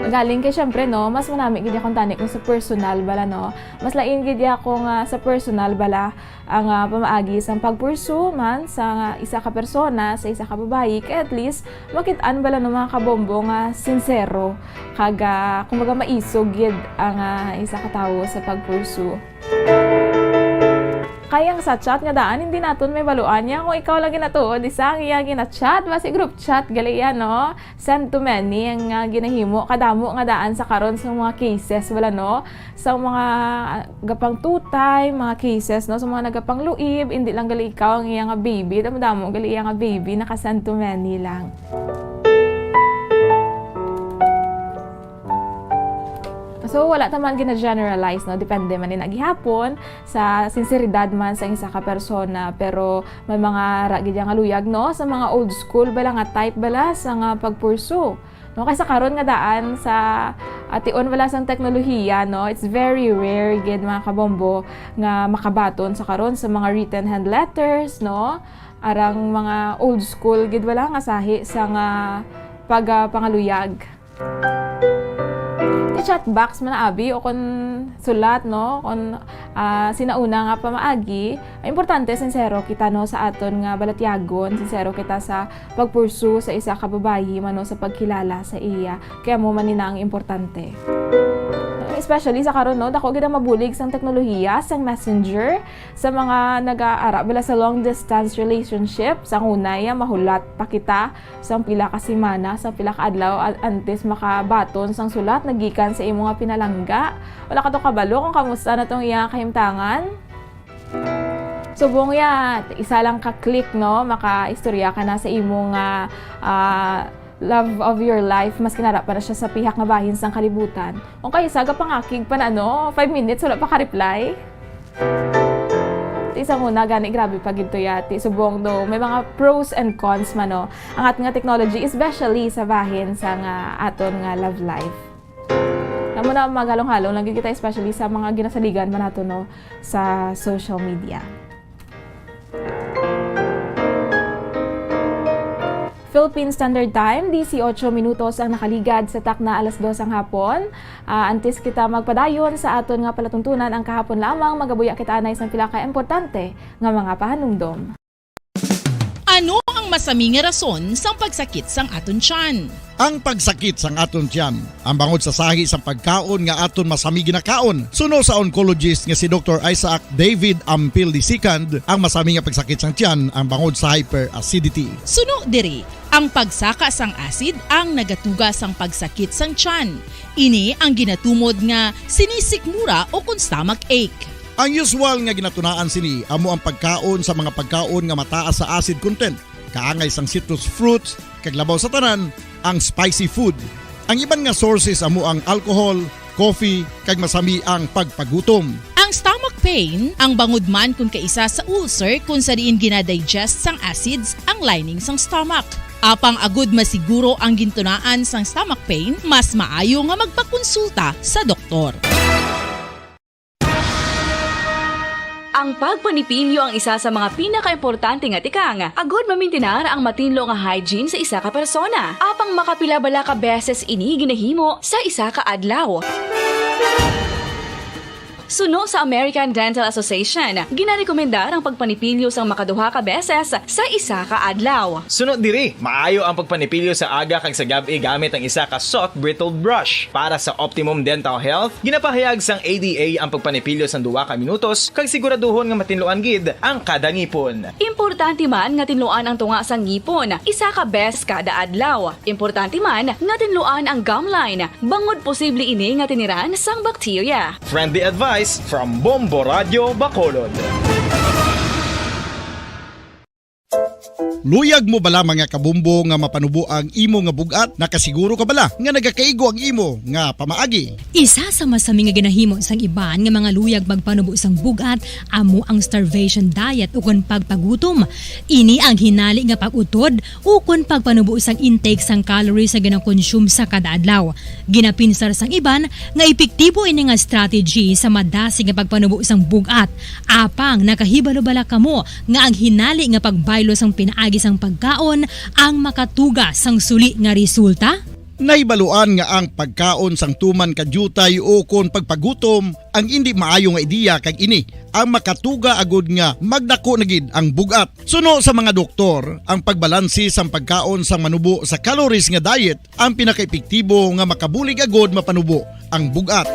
Galing kay, syempre, no, mas manami gid akong tani kung sa personal bala, no. Mas lain gid ako nga sa personal bala ang, ah, pamaagi sang pagpursu man sa isa ka persona, sa isa ka babayi, kay at least makit-an bala, no, mga kabombo, nga sincero kag, ah, kumbaga, maisog gid ang, ah, isa ka tawo sa pagpursu. Kay ang sa chat nga daan, hindi naton mahibaluan niya kung ikaw lang ginatuod isa ang iya gina-chat, basi group chat gali iya, no? Send to many ang, ah, ginahimo. Kadamo nga daan sa karon sa mga cases, wala, no? Sa mga, ah, gapang two-time, mga cases, no? Sa mga nagapangluib, hindi lang gali ikaw ang iya nga baby, damo-damo gali iya nga baby, naka-send to many lang. So, wala ta man gina-generalize, no? Depende man ni na gihapon sa sinseridad man sa isa ka persona. Pero may mga ra gid nga luyag, no? Sa mga old school bala nga type bala sa nga pagpursu. No? Kaysa karon nga daan sa ation bala sang teknolohiya, no? It's very rare gid, mga kabombo, nga makabaton sa karon sa mga written hand letters, no? Arang mga old school gid bala nga sahi sa nga pag, ah, pangaluyag. Ti chat box man abi o kon sulat, no? Kon, ah, sinauna nga pamaagi, ang importante, sinsero kita, no, sa aton nga balatyagon, sinsero kita sa pagpursu sa isa ka babayi man, no, sa pagkilala sa iya. Kaya mo man ina ang importante. Especially sa karon, no, dako gid ang mabulig sang teknolohiya, sang messenger, sa mga nag-aara bala sa long distance relationship. Sa una, ya, mahulat pa kita sang pila ka semana, sang pila ka adlaw, a-, antes makabaton sang sulat nagikan sa imo nga pinalangga. Wala ka to kabalo kung kamusta na tong iya kahimtangan. Subong ya, isa lang ka click, no, makaistorya ka na sa imo nga, ah, love of your life, maski nara pa na siya sa pihak nga bahin sang kalibutan. Kung kay isa, gapangakig pa na, no, five minutes, wala pa ka-reply. Ti sa una, gani grabe pa gid to ya, ti subong do, may mga pros and cons man, no, ang aton nga technology, especially sa bahin sa nga aton nga love life. Amo na, maghalong-halong lang gid kita, especially sa mga ginasaligan man nato, no, sa social media. Philippine Standard Time, disiotso minutos ang nakaligad sa takna alas dos ang hapon. Ah, antes kita magpadayon sa aton nga palatuntunan ang kahapon lamang, magabuya kita anay sang pila ka importante nga mga pahanumdom. Ano ang Masami nga rason sang pagsakit sang aton tiyan. Ang pagsakit sang aton tiyan, ang bangod sa sahi sang pagkaon nga aton masami ginakaon. Suno sa oncologist nga si Doktor Isaac David Ampil the second, ang masami nga pagsakit sang tiyan ang bangod sa hyperacidity. Suno diri, ang pagsaka sang acid ang nagatuga sang pagsakit sang tiyan. Ini ang ginatumod nga sinisikmura o kon stomach ache. Ang usual nga ginatunaan sini amo ang pagkaon sa mga pagkaon nga mataas sa acid content, kaangay sang citrus fruits, kag labaw sa tanan, ang spicy food. Ang iban nga sources amo ang alcohol, coffee, kag masami ang pagpagutom. Ang stomach pain, ang bangod man kon kaisa sa ulcer kon sa diin ginadigest sang acids ang lining sang stomach. Apang agud masiguro ang gintunaan sang stomach pain, mas maayo nga magpakonsulta sa doktor. Ang pagpanipilyo ang isa sa mga pinakaimportante nga tikang agud mamintinar ang matinlo nga hygiene sa isa ka persona. Apang makapila bala ka beses ini ginahimo sa isa ka adlaw? Suno sa American Dental Association, ginarekomendar ang pagpanipilyo sang makaduha ka beses sa isa ka adlaw. Suno diri, maayo ang pagpanipilyo sa aga kag sa gab-i gamit ang isa ka soft bristled brush. Para sa optimum dental health, ginapahayag sang A D A ang pagpanipilyo sang duha ka minutos kag siguraduhon nga matinluan gid ang kada ngipon. Importante man nga tinluan ang tunga sang ngipon isa ka beses kada adlaw. Importante man nga tinluan ang gum line, bangod posible ini nga tiniran sang bakterya. Friendly advice from Bombo Radyo Bacolod. Luyag mo bala, mga kabombo, nga mapanubo ang imo nga bug-at? Nakasiguro ka bala nga nagakaigo ang imo nga pamaagi? Isa sa masami nga ginahimo sang iban nga mga luyag magpanubo sang bug-at amo ang starvation diet ukon pagpagutom. Ini ang hinali nga pag-utod ukon pagpanubo sang intake sang calories nga ginakonsume sa kada adlaw. Ginapinsar sang iban nga epektibo ini nga strategy sa madasig nga pagpanubo sang bug-at. Apang nakahibalo bala kamo nga ang hinali nga pagbaylo sang pinaagi sang pagkaon ang makatuga sang suli nga resulta? Nahibaluan nga ang pagkaon sang tuman ka diutay ukon pagpagutom ang indi maayo nga ideya, kag ini ang makatuga agud nga magdako na gid ang bug-at. Suno sa mga doktor, ang pagbalanse sang pagkaon sang manubo sa calories nga diet ang pinakaepektibo nga makabulig agud mapanubo ang bug-at.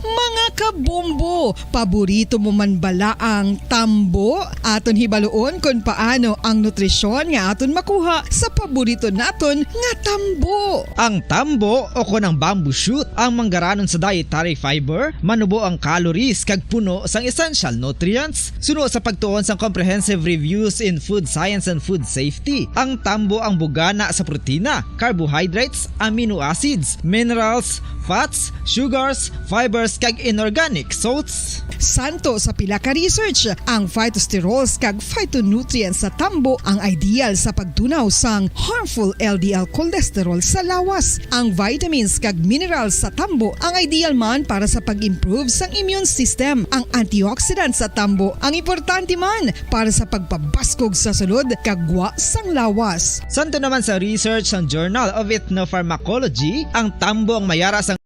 Mga kabombo, paborito mo man bala ang tambo? Aton hibaluon kon paano ang nutrisyon nga aton makuha sa paborito naton nga tambo. Ang tambo, o kon ang bamboo shoot, ang manggaranon sa dietary fiber, manubo ang calories kag puno sang essential nutrients. Suno sa pagtuon sang Comprehensive Reviews in Food Science and Food Safety, ang tambo ang bugana sa protina, carbohydrates, amino acids, minerals, fats, sugars, fibers, kag inorganic salts. Santo sa pila ka research, ang phytosterols kag phytonutrients sa tambo ang ideal sa pagtunaw sang harmful L D L cholesterol sa lawas. Ang vitamins kag minerals sa tambo ang ideal man para sa pag-improve sang immune system. Ang antioxidant sa tambo ang importante man para sa pagpabaskog sa sulod kag gwa sang lawas. Santo naman sa research sang Journal of Ethnopharmacology, ang tambo ang mayara sang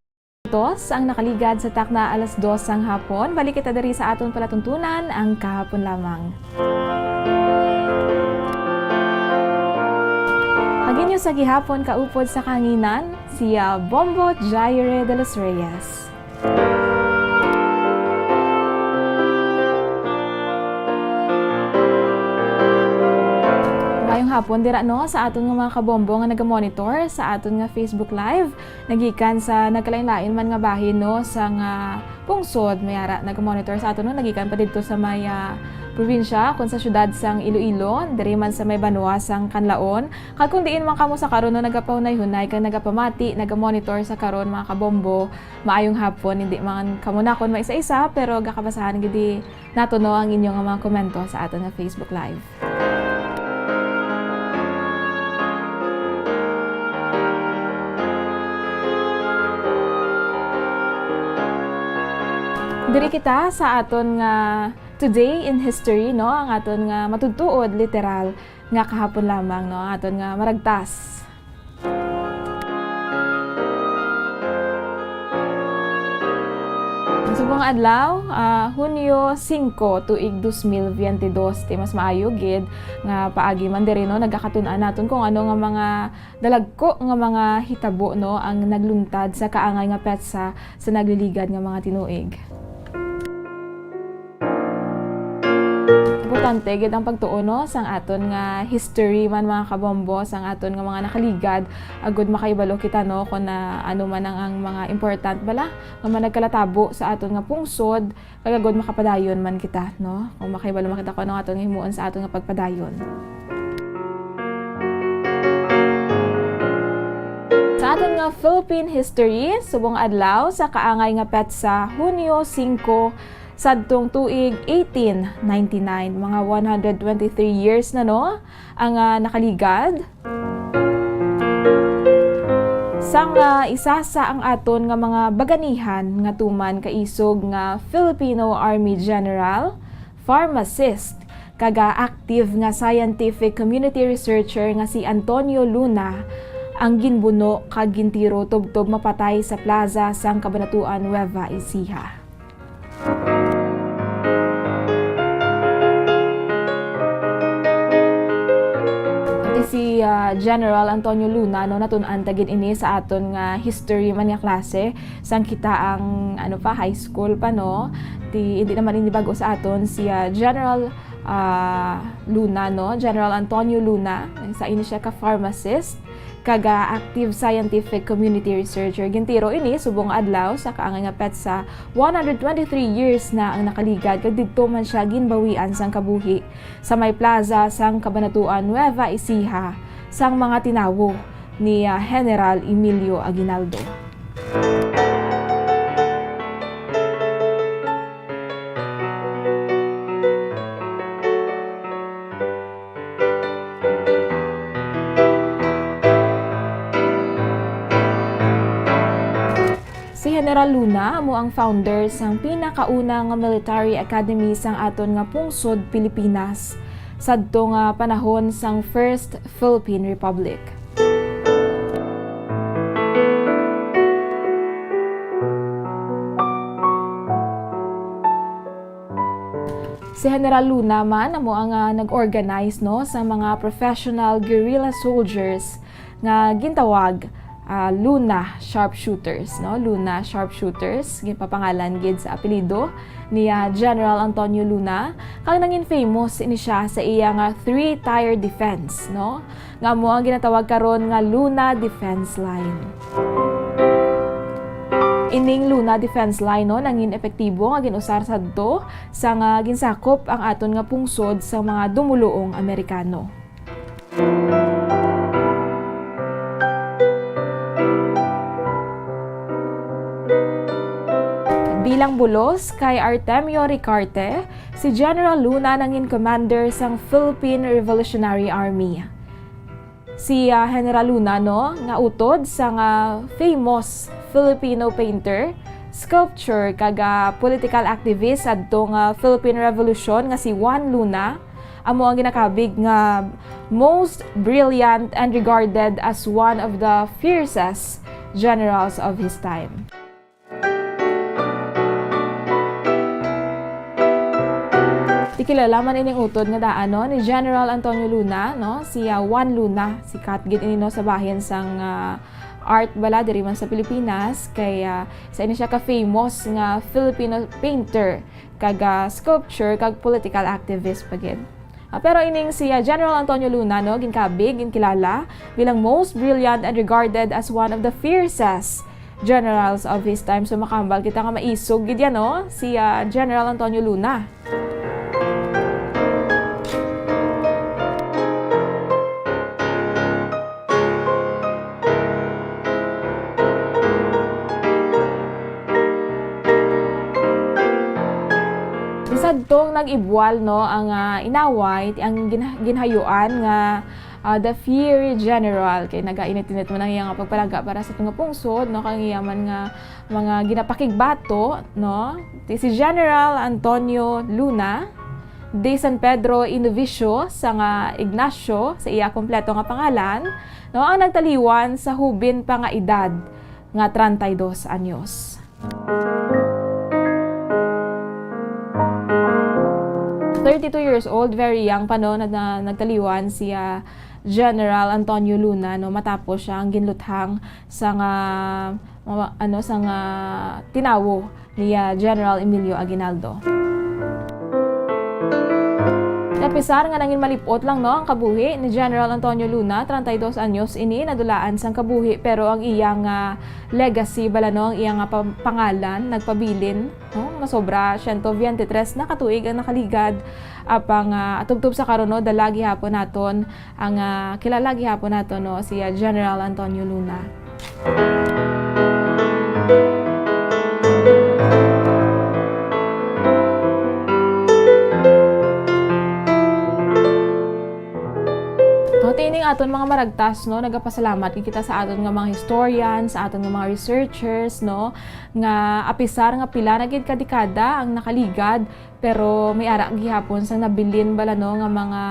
Tos ang nakaligad sa takna alas dos sang hapon. Balik kita diri sa aton palatuntunan, ang kahapon lamang. Ang inyo sa gihapon kaupod sa kahanginan, si, ah, Bombo Jaire de los Reyes. Maayong hapon dira, no, sa aton nga mga kabombo nga nagamonitor sa aton nga Facebook Live. Nagikan sa nagkalain-lain man nga bahin, no, sa nga pungsod, may ara nagamonitor sa aton, no, nagikan pa didto sa may, ah, probinsya, kun sa siyudad sang Iloilo, diri man sa may banwa sang Canlaon, kag kun diin man kamo sa karon, no, nagapahunay-hunay kag nagapamati, nagamonitor sa karon, mga kabombo, maayong hapon. Hindi man kamo nakon maisa-isa, pero gakabasahan gid nato, no, ang inyo nga mga komento sa aton nga Facebook Live. Diri kita sa aton nga Today in History, no, ang aton nga matudtuod, literal nga kahapon lamang, no, ang aton nga maragtas. Ang Mga adlaw, ah, Hunyo singko, tuig dos mil biyente dos, ti mas maayo gid nga paagi man diri, no, nagakatun-an naton kung ano nga mga dalagko nga mga hitabo, no, ang nagluntad sa kaangay nga petsa sa nagliligad nga mga tinuig. Importante gid ang pagtuo, no, sang aton nga history man, mga kabombo, sang aton nga mga nakaligad, agud makahibalo kita, no, kung na, ano man ang, ang mga important bala nga mga nagkalatabo sa aton nga pungsod, kag agud makapadayon man kita, no, kung makahibalo man kita kung ano ang aton nga himuon sa aton nga pagpadayon. Sa aton nga Philippine history, subong adlaw sa kaangay nga petsa, Hunyo singko, sadtong tuig eighteen ninety-nine, mga one hundred twenty-three years na, no, ang, ah, nakaligad. Sang, ah, isa sa ang aton nga mga baganihan nga tuman kaisog nga Filipino Army General, pharmacist, kag, ah, active nga scientific community researcher nga si Antonio Luna ang ginbuno kag gintiro tubtob mapatay sa plaza sang Cabanatuan Nueva Ecija. Ati si, ah, General Antonio Luna, no, natun-an ta gid ini sa aton nga history man nga klase, sang kita ang, ano pa, high school pa, no. Ti, hindi naman ini bago sa aton si, ah, General, ah, Luna, no, General Antonio Luna. Sa ini siya ka pharmacist, kag, ah, active scientific community researcher. Gintiro ini subong adlaw sa kaangay nga petsa, one hundred twenty-three years na ang nakaligad, kag didto man siya ginbawian sang kabuhi sa may plaza sang Cabanatuan Nueva Ecija sang mga tinawo ni, ah, General Emilio Aguinaldo. Si General Luna amo ang founder sang pinakauna nga military academy sang aton nga pungsod Pilipinas, sadto nga panahon sang First Philippine Republic. Si General Luna man amo ang, ah, nag-organize, no, sa mga professional guerrilla soldiers nga gintawag, ah, Luna Sharpshooters, no? Luna Sharpshooters, ginpapangalan gid sa apelyido ni, ah, General Antonio Luna, kag nangin famous ini siya sa iya nga three-tier defense, no? Nga amo ang ginatawag karon nga Luna Defense Line. Ining Luna Defense Line, no, nangin epektibo nga gin-usar sadto sa nga ginsakop ang aton nga pungsod sa mga dumuluong Amerikano. Bilang bulos kay Artemio Ricarte, si General Luna nangin commander sang Philippine Revolutionary Army. Si, ah, General Luna, no, nga utod sa nga famous Filipino painter, sculptor, kag, ah, political activist adto nga Philippine Revolution nga si Juan Luna, amo ang ginakabig nga most brilliant and regarded as one of the fiercest generals of his time. Ti kilala man ining utod nga daan, no, ni General Antonio Luna, no, si, ah, Juan Luna. Sikat gid ini, no, sa bahin sang, ah, art bala diri man sa Pilipinas, kay, ah, sa ini siya ka famous nga Filipino painter, kag, ah, sculptor, kag political activist pa gid. Ah, pero ining si, ah, General Antonio Luna, no, ginkabig, ginkilala bilang most brilliant and regarded as one of the fiercest generals of his time. So, makahambal kita nga maisog gid yan, no, si, ah, General Antonio Luna. Bisan tong nag-ibwal, no, ang, ah, inaway, ti ang gin-, ginhayuan nga, ah, the fiery general, kay nagainit-init man ang iya nga pagpalangga para sa tunga pungsod, no, kang iya man nga mga ginapakigbato, no, ti si General Antonio Luna de San Pedro y Novicio, sa nga Ignacio sa iya kompleto nga pangalan, no, ang nagtaliwan sa hubin pa nga edad nga treinta y dos anyos. Thirty-two years old, very young pa, no, na, na nagtaliwan si, ah, General Antonio Luna, no, matapos siya ang ginluthang sa nga, mga, ano, sa nga tinawo ni, ah, General Emilio Aguinaldo. Napisar nga nangin malipot lang, no, ang kabuhi ni General Antonio Luna, treinta y dos anyos ini, nadulaan sang kabuhi, pero ang iyang, ah, legacy bala, no, ang iyang, ah, pa-, pangalan nagpabilin, no, masobra siyento veintitrés na katuig ang nakaligad. Apang, ah, tubtob sa karon, no, dala gihapon naton ang, ah, kilala gihapon nato, no, si, ah, General Antonio Luna. No, tining aton mga maragtas, no, nagapasalamat gid kita sa aton nga mga historian, sa aton nga mga researchers, no, nga apisar nga pila na gid ka dekada ang nakaligad, pero may ara gihapon sang nabilin bala, no, nga mga,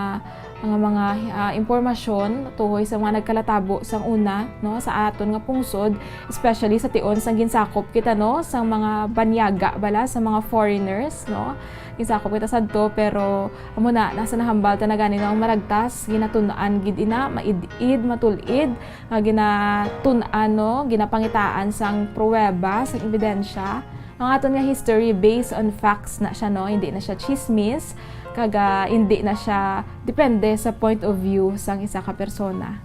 nga mga, ah, impormasyon tuhoy sa mga nagkalatabo sang una, no, sa aton nga pungsod, especially sa tion sang ginsakop kita, no, sang mga banyaga bala, sa mga foreigners, no. Ginsakop kita sadto, pero amo na, nasa nahambal ta na gani, no, ang maragtas, ginatun-an gid ina, maid-id, matul-id, nga ginatun-an, no, ginapangitaan sang pruweba, sang ebidensya. Ang aton nga history based on facts na siya, no? Hindi na siya chismis, kag, ah, hindi na siya depende sa point of view sang isa ka persona.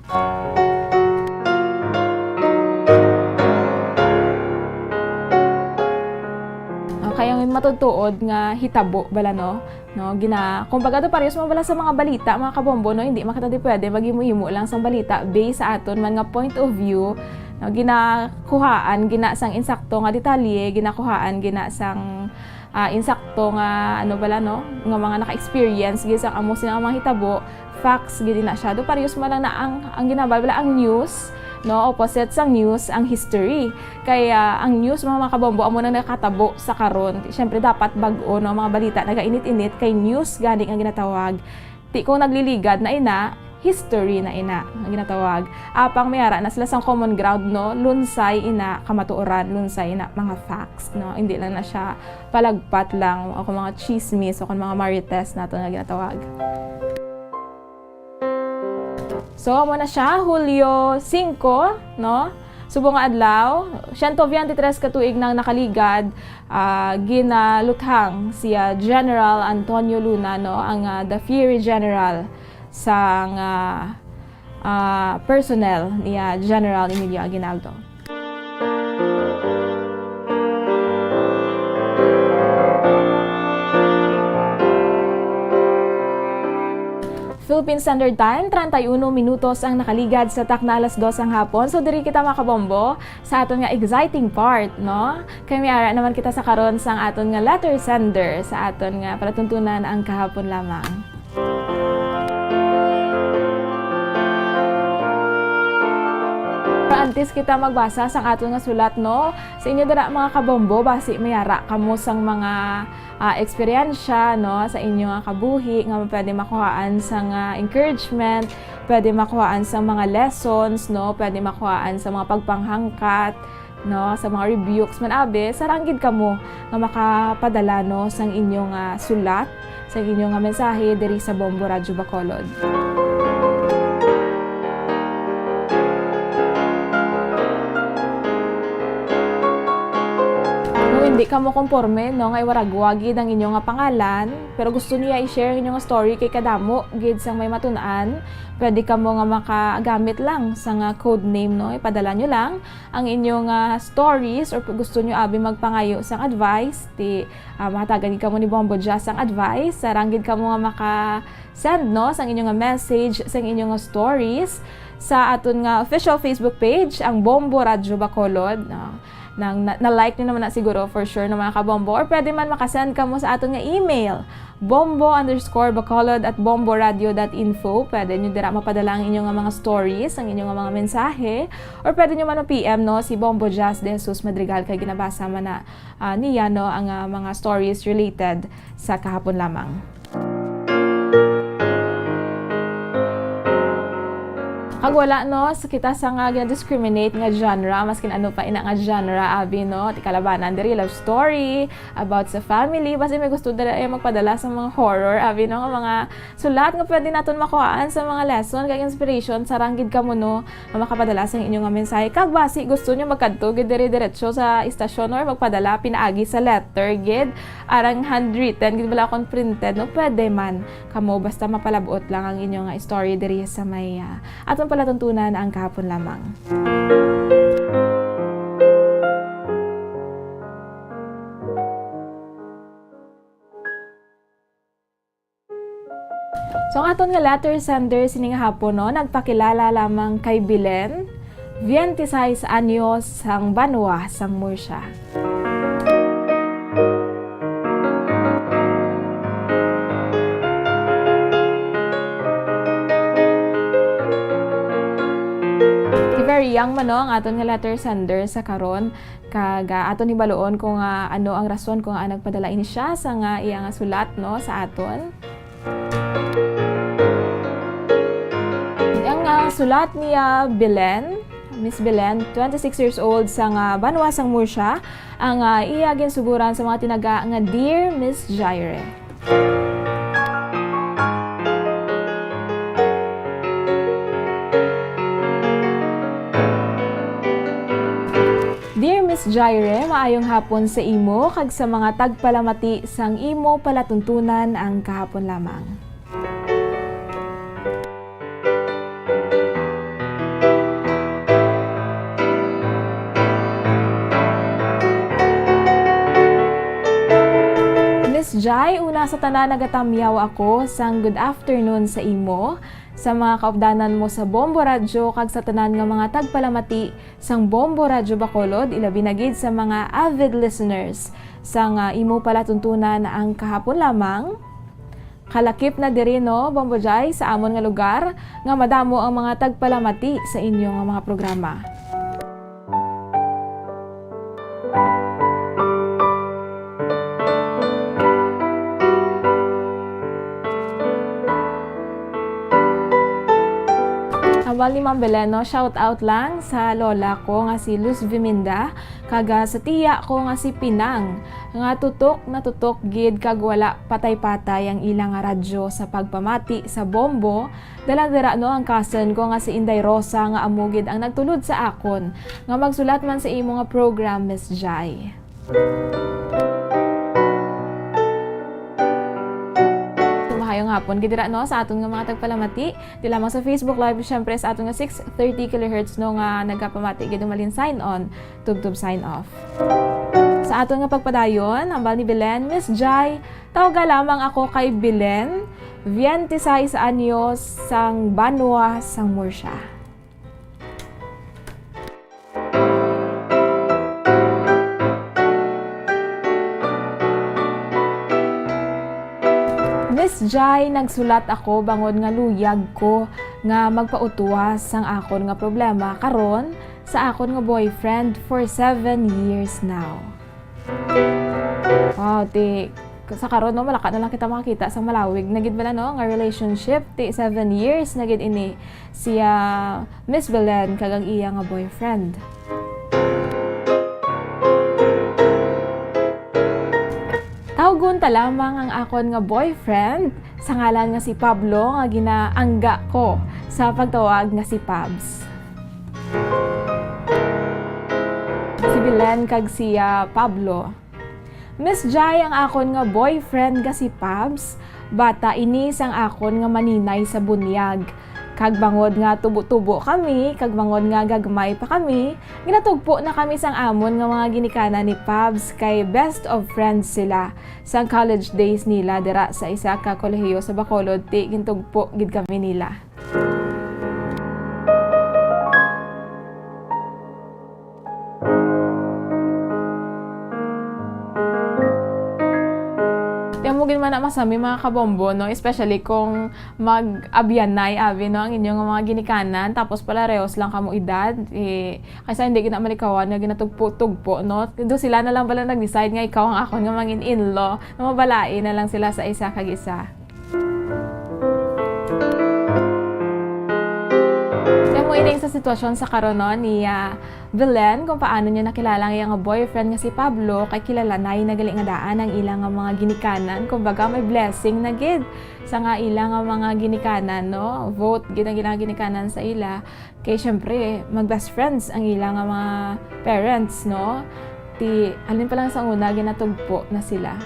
Okay, ang matutuod nga hitabo bala, no? No, gina-, kumbaga, do, parehas man bala sa mga balita, mga kabombo, no? Hindi man kita di pwede maghimo-himo lang sang balita based sa aton man nga point of view, no? Ginakuhaan gina sang insakto nga detalye, ginakuhaan gina sang, ah, insakto nga, ano bala, no? Nga mga naka-experience gid sang amo sina nga mga hitabo, facts gid na siya. Do, parehas man lang na ang, ang ginabal-, bala, ang news, no? Opposite sang news, ang history. Kay, ah, ang news, mga, mga kabombo, amo nang nakatabo sa karon. Siyempre, dapat bag-o, no? Mga balita, nagainit-init, kay news gani nga ginatawag. Ti kung nagliligad na ina, history na ina nga ginatawag. Apang may ara na sila sang common ground, no? Lunsay ina kamatuoran, lunsay ina mga facts, no? Hindi lang na siya palagpat lang, o kung mga chismis, o kung mga marites nato nga ginatawag. So, amo na siya, Hulyo singko, no? Subong nga adlaw, siyento veintitrés ka tuig nang nakaligad, ah, ginaluthang si, ah, General Antonio Luna, no? Ang, ah, the fiery general sang, ah, ah, personnel ni, ah, General Emilio Aguinaldo. Philippine Standard Time, treinta y uno minutos ang nakaligad sa takna alas dos ang hapon. So, diri kita, mga kabombo, sa aton nga exciting part, no? Kay may ara naman kita sa karon sang aton nga letter sender sa aton nga palatuntunan ang kahapon lamang. Pero antes kita magbasa sang aton nga sulat, no, sa inyo dira, mga kabombo, basi may ara kamo sang mga, ah, eksperyensya, no, sa inyo nga kabuhi nga pwede makuhaan sang, ah, encouragement, pwede makuhaan sang mga lessons, no, pwede makuhaan sa mga pagpanghangkat, no, sa mga rebukes man abi, sarang gid kamo nga makapadala, no, sang inyo nga sulat, sang inyo nga mensahe diri sa Bombo Radyo Bacolod. Kung hindi kamo konporme, no, nga iwaragwa gid ang inyo nga pangalan, pero gusto niya i-share ang inyo nga story kay kadamo gid sang may matun-an, pwede kamo nga makagamit lang sa nga code name, no, ipadala nyo lang ang inyo nga stories or gusto nyo abi magpangayo sang advice, ti, ah, mahatagan gid kamo ni Bombo Jazz sang advice. Sarang gid kamo nga maka-send, no, sang inyo nga message, sang inyo nga stories sa aton nga official Facebook page, ang Bombo Radyo Bacolod, no? Nang na, na-like nyo naman na siguro, for sure, no, mga kabombo. Or pwede man makasend kamo sa aton nga email, bombo underscore bacolod at bomboradio dot info. Pwede nyo dira mapadala ang inyo nga mga stories, ang inyo nga mga mensahe, or pwede nyo man ma-P M, no, si Bombo Jazz de Jesus Madrigal, kay ginabasa man na, ah, niya, no, ang, ah, mga stories related sa kahapon lamang. Kag wala, no, sa kita sa nga gina-discriminate nga genre, maskin ano pa ina nga genre, abi, no, ti kalabanan diri, love story, about sa family, basi may gusto diri ay magpadala sa mga horror, abi, no, nga mga sulat nga pwede naton makuhaan sa mga lesson kag inspiration, sarang gid kamo, no, nga makapadala sa inyo nga mensahe. Kag basi gusto nyo magkadto gid diri diretso sa istasyon or magpadala pinaagi sa letter gid, arang handwritten gid, wala kon printed, no, pwede man kamo, basta mapalabot lang ang inyo nga story diri sa may, ah, aton palatuntunan ang kahapon lamang. So, ang aton nga letter sender sining hapon, no, nagpakilala lamang kay Belen, twenty-six anyos, sang banwa sang Murcia. Ti very young man, no, ang aton nga letter sender sa karon, kag, ah, aton hibaluon kung, ah, ano ang rason kung, ah, nagpadala ini siya sa nga iya nga sulat, no, sa aton. Ang, ah, sulat niya, Belen, Miss Belen, twenty-six years old, sang, ah, banwa sang Murcia, ang, ah, iya ginsuguran sa mga tinaga nga, "Dear Miss Jaire." Dear Miss Jaire, maayong hapon sa imo kag sa mga tagpalamati sang imo palatuntunan ang kahapon lamang. Miss Jai, una sa tanan, nagatamyaw ako sang good afternoon sa imo, sa mga kaupdanan mo sa Bombo Radyo, kag sa tanan nga mga tagpalamati sang Bombo Radyo Bacolod, ilabi na gid sa mga avid listeners sang, ah, imo palatuntunan ang kahapon lamang. Kalakip na diri, no, Bombo Jai, sa amon nga lugar, nga madamo ang mga tagpalamati sa inyo nga mga programa. Hambal ni Ma'am Belen, no, shout out lang sa lola ko nga si Luz Viminda, kag, ah, sa tiya ko nga si Pinang, nga tutok na tutok gid kag wala patay-patay ang ila nga radyo sa pagpamati sa Bombo. Dala dira, no, ang cousin ko nga si Inday Rosa, nga amo gid ang nagtulod sa akon nga magsulat man sa imo nga program, Miss Jai. So, mahayong hapon gid dira, no, sa aton nga mga tagpalamati, di lamang sa Facebook Live, syempre sa aton nga six thirty kilohertz, no, nga nagapamati gid, umalin sign on, tubtob sign off. Sa aton nga pagpadayon, hambal ni Belen, Miss Jai, tawga lamang ako kay Belen, twenty-six anyos, sang banwa sang Murcia. Miss Jai, nagsulat ako bangod nga luyag ko nga magpautwas sang akon nga problema karon sa akon nga boyfriend for seven years now. Wow, ti, sa karon, no, malaka na lang kita makakita sa malawig na gid bala, no, nga relationship. Ti seven years na gid ini siya, Miss Belen, kag ang iya nga boyfriend. Tawgon ta lamang ang akon nga boyfriend sa ngalan nga si Pablo, nga ginaangga ko sa pagtawag nga si Pabs. Si Belen kag si, ah, Pablo. Miss Jai, ang akon nga boyfriend nga si Pabs, bata ini sang akon nga maninay sa bunyag. Kag bangod nga tubo-tubo kami, kag bangod nga gagmay pa kami, ginatugpo na kami sang amon nga mga ginikanan ni Pabs, kay best of friends sila sang college days nila dira sa isa ka kolehiyo sa Bacolod, ti gintugpo gid kami nila. Ti amo gid man na masami, mga kabombo, no? Especially kung mag-abyanay, abi, no, ang inyo nga mga ginikanan, tapos palarehos lang kamo edad, eh, kaysa hindi gid na malikawan nga ginatugpo-tugpo, no? Do sila na lang pala nag-decide nga ikaw ang akon nga mangin-in-law, na mabalain na lang sila sa isa kag isa. Ti Ining sa sitwasyon sa karon, no, ni, ah, Belen, kung paano niya nakilala ang iyang boyfriend nga si Pablo, kay kilala na na gali nga daan ang ila nga mga ginikanan. Kumbaga, may blessing na gid sa nga ila nga mga ginikanan, no? Vote gid ang ila nga ginikanan sa ila. Kay, syempre, mag-best friends ang ila nga mga parents, no? Ti, halin pa lang sa una, ginatugpo na sila.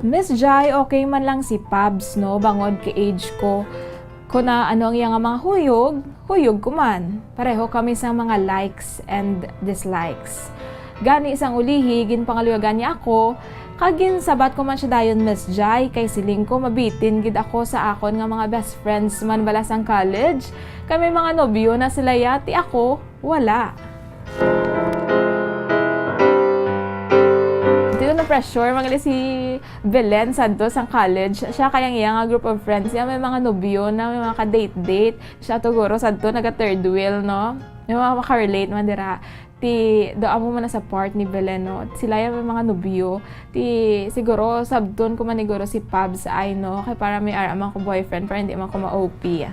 Miss Jai, okay man lang si Pabs, no? Bangod kay age ko. Kung na ano ang iya nga mga huyog, huyog ko man. Pareho kami sa mga likes and dislikes. Gani sang ulihi, ginpangaluyagan niya ako, kag ginsabat ko man siya dayon, Miss Jai, kay siling ko mabitin gid ako sa akon nga mga best friends man bala sang college, kay may mga nobyo na sila ya, ti ako, wala. Dito na pressure, mga si Belen Santos ang college. Siya kay ang iya nga group of friends niya, may mga nobyo na, may mga ka-date-date. Siya to guro sadto naga third wheel, no? May mga makarelate man dira. Ti, do amo man na sa part ni Belen, no? Sila yung may mga nobyo. Ti, siguro, sabton ko man ni guro si Pabs ay, no? Kay para may ara man ko boyfriend, para hindi man ko ma-O P.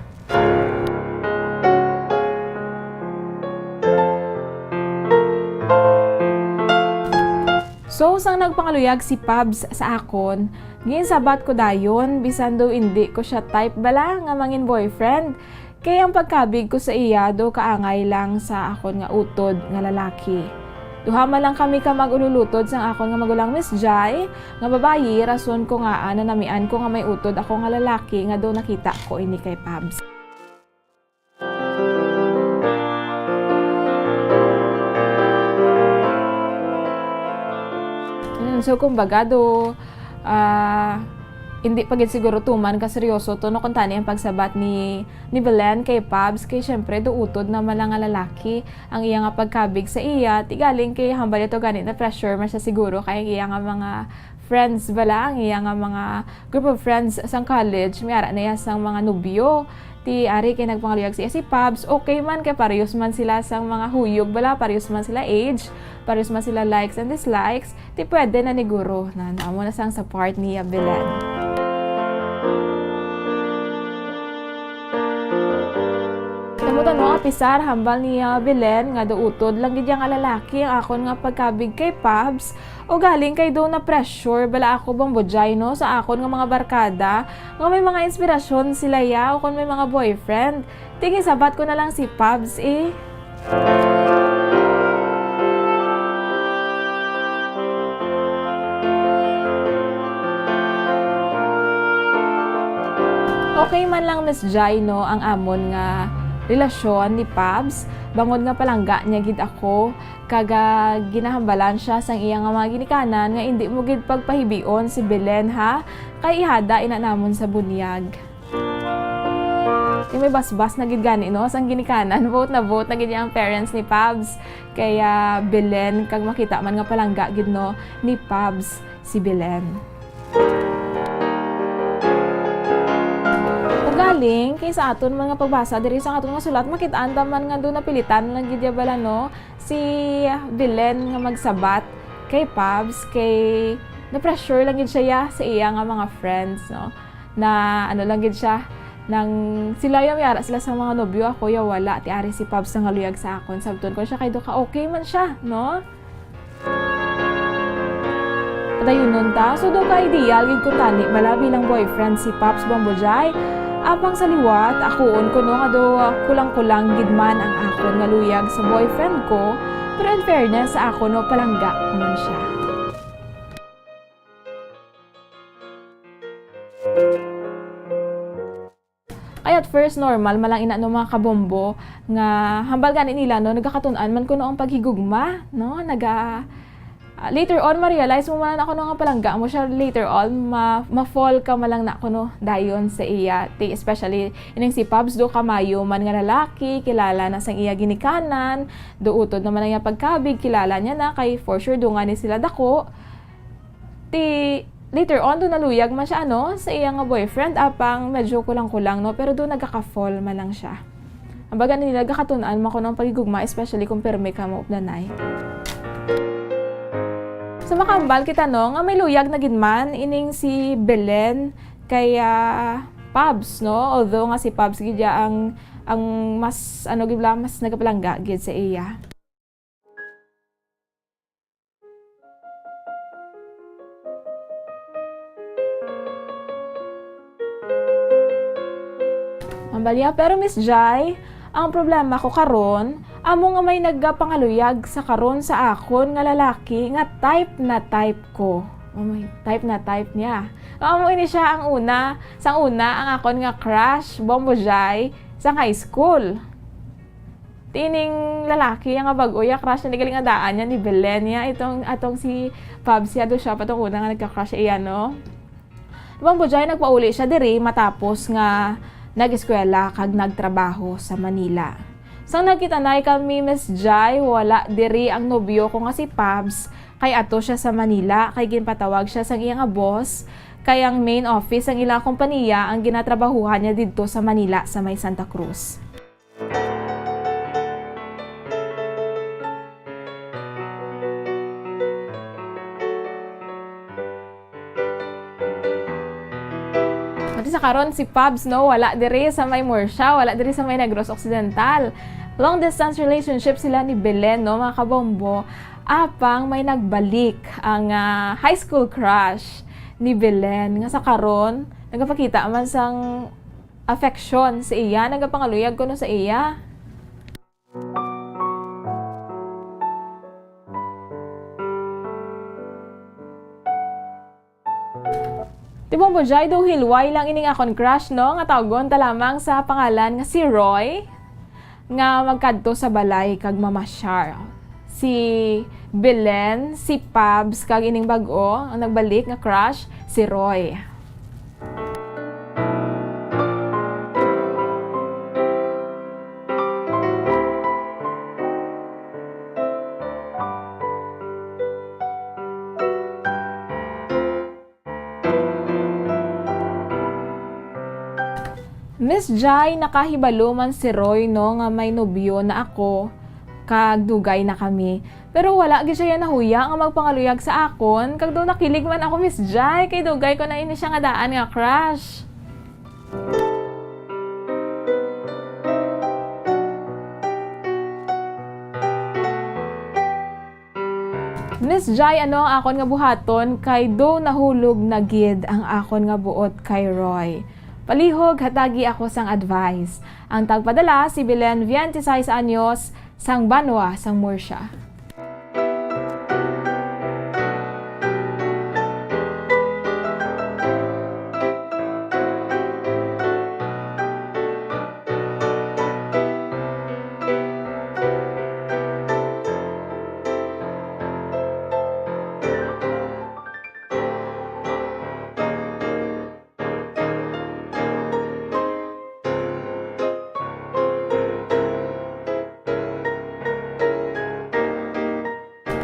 So, sang nagpangaluyag si Pabs sa akon, ginsabat ko dayon, bisan daw indi ko siya type bala nga mangin boyfriend. Kay ang pagkabig ko sa iya daw kaangay lang sa akon nga utod nga lalaki. Duha man lang kami ka mag-ululutod sang akon nga magulang, Miss Jai, nga babayi, rason ko nga, ah, nanamian ko nga may utod ako nga lalaki nga daw nakita ko ini kay Pabs. Mm, so, kumbaga, do, ah, hindi pa gid siguro tuman ka seryoso to, no, kung tani ang pagsabat ni, ni Belen kay Pabs, kay syempre, do utod naman lang nga lalaki ang iya nga pagkabig sa iya, ti galing kay hambal ito gani na pressure man siya siguro kay ang iya nga mga friends bala, ang iya nga mga group of friends sang college, may ara na iya sang mga nobyo. Ti ari kay nagpangaluyag siya si Pabs, okay man kay parehas man sila sang mga huyog bala, parehas man sila age, parehas man sila likes and dislikes, ti pwede na ni guro na, na amo na sang sa part niya Belen. Tamo-tamo, apisar hambal niya Belen nga daw utod lang gid iya nga lalaki ang akon nga pagkabig kay Pabs, o galing kay daw na-pressure bala ako, Bombo Jai, no, sa akon nga mga barkada, nga may mga inspirasyon sila ya, o kon may mga boyfriend. Ti ginsabat ko na lang si Pabs, eh. Okay man lang, Miss Jai, no, ang amon nga relasyon ni Pabs, bangod nga palangga niya gid ako, kag, ah, ginahambalan siya sang iya nga mga ginikanan nga indi mo gid pagpahibion si Belen, ha, kay ihada ina namon sa bunyag. Kay may basbas na gid gani, no, sang ginikanan, vote na vote na gid ang parents ni Pabs kay, ah, Belen, kag makita man nga palangga gid, no, ni Pabs si Belen. Ugaling, kay sa aton man nga pagbasa diri sa aton nga sulat, makit-an ta man nga do napilitan lang gid ya bala, no, si Belen nga magsabat kay Pabs, kay na-pressure lang gid siya ya sa iya nga mga friends, no, na ano lang gid siya, nang sila ya may ara sila sa mga nobyo, ako ya wala, ti ari si Pabs nangaluyag sa akon, sabton ko siya kay do ka okay man siya, no? Padayunon ta, so do ka ideal gid ko tani bala bilang boyfriend si Pops Bombo Jai. Apang sa liwat, akuon ko no nga do kulang-kulang gid man ang akon nga luyag sa boyfriend ko, pero in fairness sa akon, no, palangga ko man siya. Kay at first, normal man lang ina, no, mga kabombo, nga hambal gani nila, no, nagakatun-an man kuno ang paghigugma, no, naga, ah, later on, ma-realize mo man ako, no, nga palangga mo siya, later on, ma-, ma-fall ka man lang na kuno dayon sa iya. Ti, especially, ining si Pabs, do kamayo man nga lalaki, kilala na sang iya ginikanan, do utod naman ang iya pagkabig, kilala niya na, kay for sure, do nga ni sila dako. Ti, later on, do naluyag man siya, ano, sa iya nga boyfriend, apang medyo kulang-kulang, no? Pero do nagaka-fall man lang siya. Ang baga nila, nagakatun-an man kuno ang paghigugma, especially kung pirmi ka mo updanay. So, makahambal kita, no, nga may luyag na gid man ining si Belen kay, ah, Pabs, no? Although nga si Pabs gid ya ang, ang mas, ano gid bala, mas nagapalangga gid sa iya. Ang balya, pero Miss Jai, ang problema ko karon, amo nga may nagapangaluyag sa karon sa akon nga lalaki nga type na type ko. Amo, type na type niya. Amo ini siya ang una, sang una ang akon nga crush, Bombo Jai, sang high school. Tining lalaki nga bag-o ya crush na, galing nga daan niya ni Belen niya. Itong, atong si Pabs ya, do siya pa tong una nga nagka-crush iya, no? Bombo Jai, nagpauli siya diri matapos nga nag-eskwela kag nagtrabaho sa Manila. Sang nagkita na kami, Miss Jai, wala diri ang nobyo ko nga si Pabs, kay ato siya sa Manila, kay ginpatawag siya sang iya nga boss, kay ang main office sang ilang kompanya ang ginatrabahuhan niya didto sa Manila, sa may Santa Cruz. Pati sa karon, si Pabs, no, wala diri sa may Murcia, wala diri sa may Negros Occidental. Long distance relationship sila ni Belen, no, mga kabombo. Apang may nagbalik ang, ah, high school crush ni Belen, nga sa karon nagapakita man sang affection sa iya, nagapangaluyag kuno sa iya. Tibong Bujay, do hilway lang ining akon crush, no, nga tawgon ta lamang sa pangalan nga si Roy, nga magkadto sa balay kag mamasyar. Si Belen, si Pabs, kag ining bag-o, ang nagbalik nga crush, si Roy. Miss Jai, nakahibalo man si Roy, no, nga may nobyo na ako, kag dugay na kami. Pero wala gid siya nahuya nga magpangaluyag sa akon, kag daw nakilig man ako, Miss Jai, kay dugay ko na ini siya nga daan nga crush. Miss Jai, ano ang akon nga buhaton? Kay do nahulog na gid ang akon nga buot kay Roy. Palihog, hatagi ako sang advice. Ang tagpadala, si Belen, twenty-six anyos, sang banwa sang Murcia.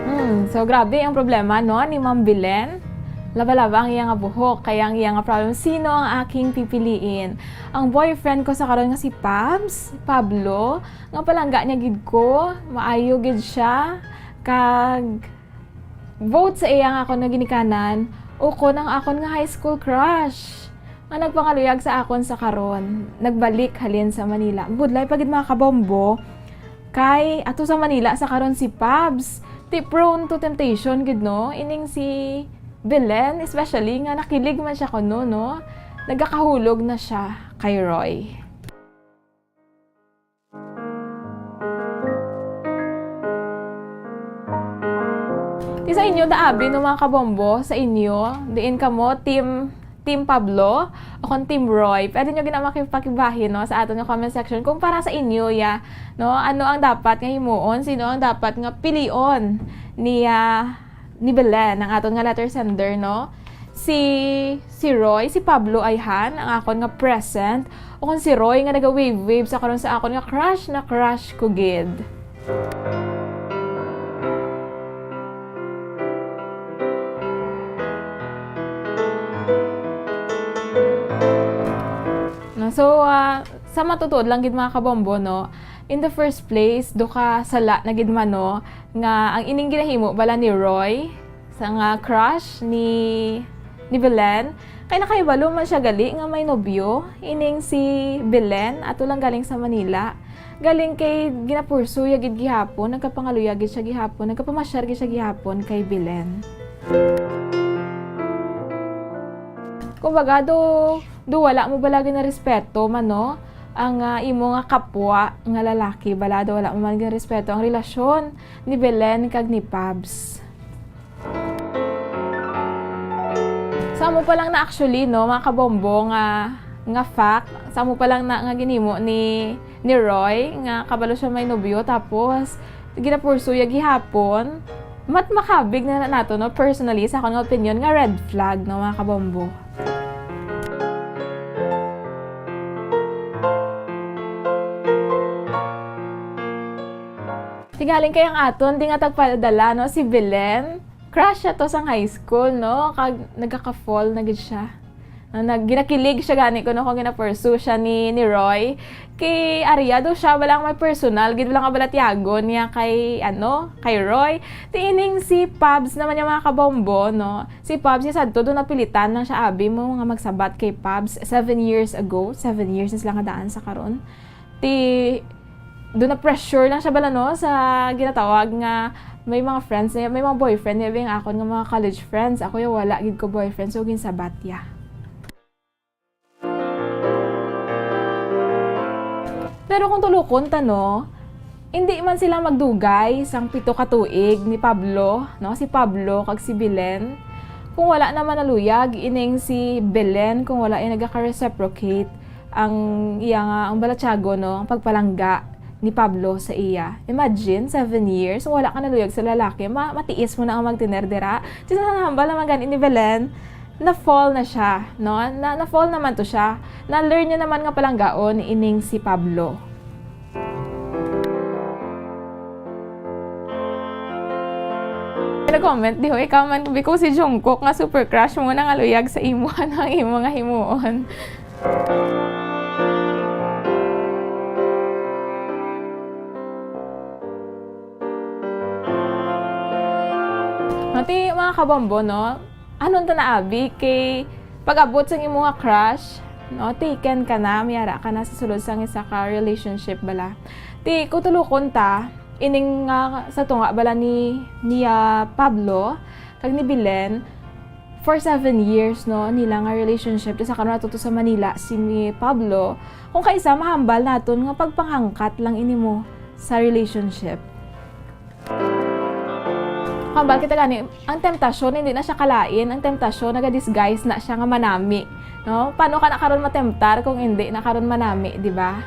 Hmm, so grabe ang problema, no, ni Ma'am Belen. Laba-laba ang iya nga buhok, kaya ang iya nga problem, sino ang aking pipiliin? Ang boyfriend ko sa karon nga si Pabs, Pablo, nga palangga niya gid ko, maayo gid siya, kag vote sa iya nga akon nga ginikanan, ukon ang akon nga high school crush nga nagpangaluyag sa akon sa karon, nagbalik halin sa Manila. Budlay pa gid, mga kabombo, kay ato sa Manila sa karon si Pabs. Ti prone to temptation gid, no? Ining si Belen, especially nga nakilig man siya kuno, no? Nagakahulog na siya kay Roy. Ti sa inyo, daabi, no, mga kabombo, sa inyo, diin kamo, team, team Pablo o kon team Roy? Pwede nyo gina makipakibahin, no, sa aton nga comment section kung para sa inyo, ya, no, ano ang dapat nga himuon, sino ang dapat nga pilion ni, ah, ni Belen, ang aton nga letter sender, no? Si, si Roy, si Pablo ayhan, ang akon nga present, o kon si Roy nga naga-wave-wave sa karon sa akon nga crush na crush ko gid. No, so, ah, sa matutuod lang gid, mga kabombo, no, in the first place, do ka sala na gid man, no, nga ang ining ginahimo bala ni Roy Sa nga crush ni, ni Belen, kay nakahibalo man siya gali nga may nobyo, ining si Belen, ato lang galing sa Manila. Galing kay ginapursuya gid gihapon, nagkapangaluyag gid siya gihapon, nagkapamasyar gid siya gihapon kay Belen. Kumbaga, do, do wala mo bala ginarespeto man, no? Ang, ah, imo nga kapwa nga lalaki, bala do wala mo man ginarespeto ang relasyon ni Belen kag ni Pabs. Sa amo pa lang na actually, no, mga kabombo nga, nga fact, sa amo pa lang na nga ginhimo ni, ni Roy, nga kabalo siya may nobyo, tapos ginapursuya gihapon, mat makabig na, na nato, no, personally, sa akon nga opinion, nga red flag, no, mga kabombo. Tingaling kay ang aton, di nga tagpadala, no, si Belen. Crush siya to sang high school, no? Kag nagkaka-fall na gid siya. Na, nag-, ginakilig siya gani kuno kung gina-pursue siya ni, ni Roy. Kay Aria daw siya, wala may personal, gid wala nga balatyagon niya kay, ano, kay Roy. Ti ining si Pabs naman yung mga kabombo, no? Si Pabs, niya sadto doon napilitan lang siya, abi mo, nga magsabat kay Pabs seven years ago. Seven years na sila nga daan sa karon. Ti, do na pressure lang siya bala, no, sa ginatawag nga may mga friends niya, may mga boyfriend niya, bing akon nga mga college friends. Ako ya wala gid ko boyfriend, so ginsabat ya. Pero kung tulukon ta, no, hindi man sila magdugay sang pito ka tuig ni Pablo, no, si Pablo kag si Belen. Kung wala naman naluyag ining si Belen, kung wala yung nagaka-reciprocate, ang iya nga, ang balatyago, no, ang pagpalangga ni Pablo sa iya. Imagine, seven years, wala ka naluyag sa lalaki, ma-, matiis mo na ang magtener dira. Just nahambal naman gani ni Belen, na-fall na siya, no? Na, na-fall naman to siya. Na-learn niya naman nga palanggaon ining si Pablo. Nag-comment, di ho, ikaw man, because si Jungkook nga super crush mo, nangaluyag sa imo, ano ang imo nga himuon? Mati, mga kabombo, no? Ano ta na, abi? Kay pag-abot sa imo nga crush, no? Taken ka na, may ara ka na sa sulod sang isa ka relationship bala. Ti, kung tulukon ta, ining nga sa tunga bala ni, ni, ah, Pablo, kag ni Belen, for seven years, no, nila nga relationship, tas sa karon nato to sa Manila, si ni Pablo, kung kaisa, mahambal naton nga pagpanghangkat lang ini mo sa relationship. Hambal kita gani, ang temptasyon, hindi na siya kalain, ang temptasyon, naga-disguise na siya nga manami, no? Paano ka na karon matemptar kung hindi na karon manami, di ba?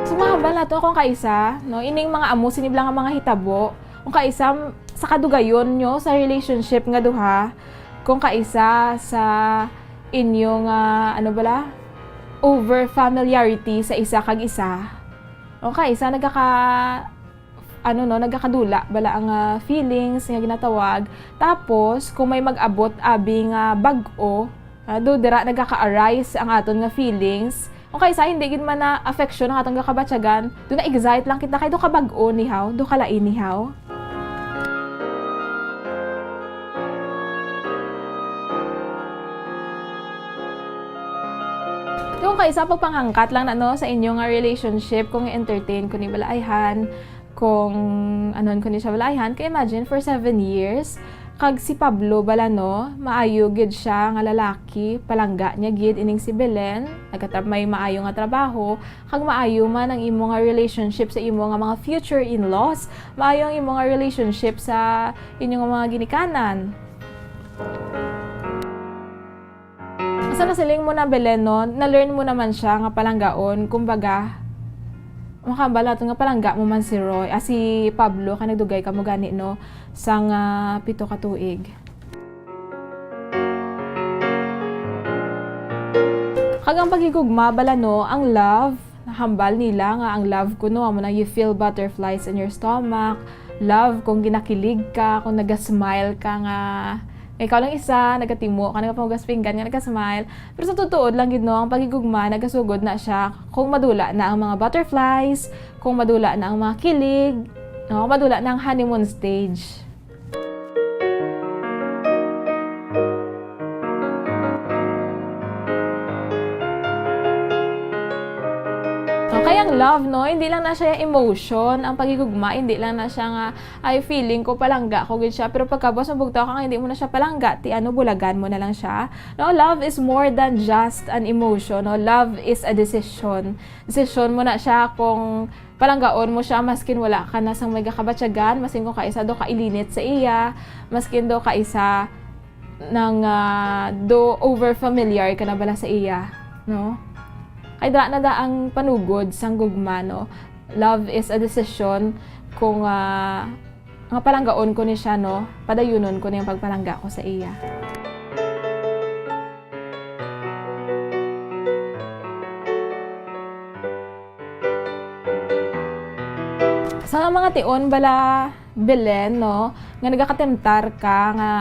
So, mahambal nato kung kaisa, no, ining mga amo sini bala nga mga hitabo, kung kaisa sa kadugayon nyo sa relationship nga duha, kung kaisa sa inyo nga, ano bala, over familiarity sa isa kag isa, kung kaisa nagaka-, ano, no, nagakadula bala ang, ah, feelings nga ginatawag. Tapos, kung may mag-abot abi nga bag-o, ah, do dira nagaka-arise ang aton nga feelings. Kung kaisa, hindi gid man na affection ang atong gakabatyagan, do na-excite lang kita kay do ka bag-o ni haw, do ka lain ni haw. Kung kaisa, pagpanghangkat lang na, no, sa inyo nga relationship, kung i-entertain ko ni bala ayhan, kung anon ko ni siya bala ayhan, kay imagine for seven years, kag si Pablo bala, no, maayo gid siya nga lalaki, palangga niya gid ining si Belen, nagkatra-, may maayo nga trabaho, kag maayo man ang imo nga relationship sa imo nga mga future in-laws, maayo ang imo nga relationship sa inyo nga mga ginikanan. Sa nasiling mo na, Belen, no, na-learn mo naman siya nga palanggaon, kumbaga, makahambal naton nga palangga mo man si Roy, ah, si Pablo, kay nagdugay kamo gani, no, sang, ah, pito ka tuig. Kag ang paghigugma bala, no, ang love, nahambal nila nga ang love kuno amo na you feel butterflies in your stomach. Love kung ginakilig ka, kung naga-smile ka nga, nga ikaw lang isa, nagatimo ka, nagapahugas pinggan nga naga-smile. Pero sa totoo lang gid, no, ang paghigugma nagasugod na siya kung madula na ang mga butterflies, kung madula na ang mga kilig. No, madula na ang honeymoon stage. Okay, ang love, no? Hindi lang na siya emotion. Ang paghigugma, hindi lang na siya nga, "Ay, feeling ko, palangga ko gid siya." Pero pagkabuas, mabugtaw ka nga, hindi mo na siya palangga. Ti ano, bulagan mo na lang siya. No, love is more than just an emotion, no? Love is a decision. Desisyon mo na siya kung palanggaon mo siya, maskin wala ka na sang may kabatyagan, maskin kung kaisa do ka ilinit sa iya, maskin do kaisa nang, ah, do over familiar ka na bala sa iya, no? Kay dira na da ang panugod sang gugma, no? Love is a decision kung, ah, nga palanggaon ko ni siya, no? Padayunon ko ni ang pagpalangga ko sa iya. Sa mga tion bala, Belen, no, nga nagakatemtar ka nga,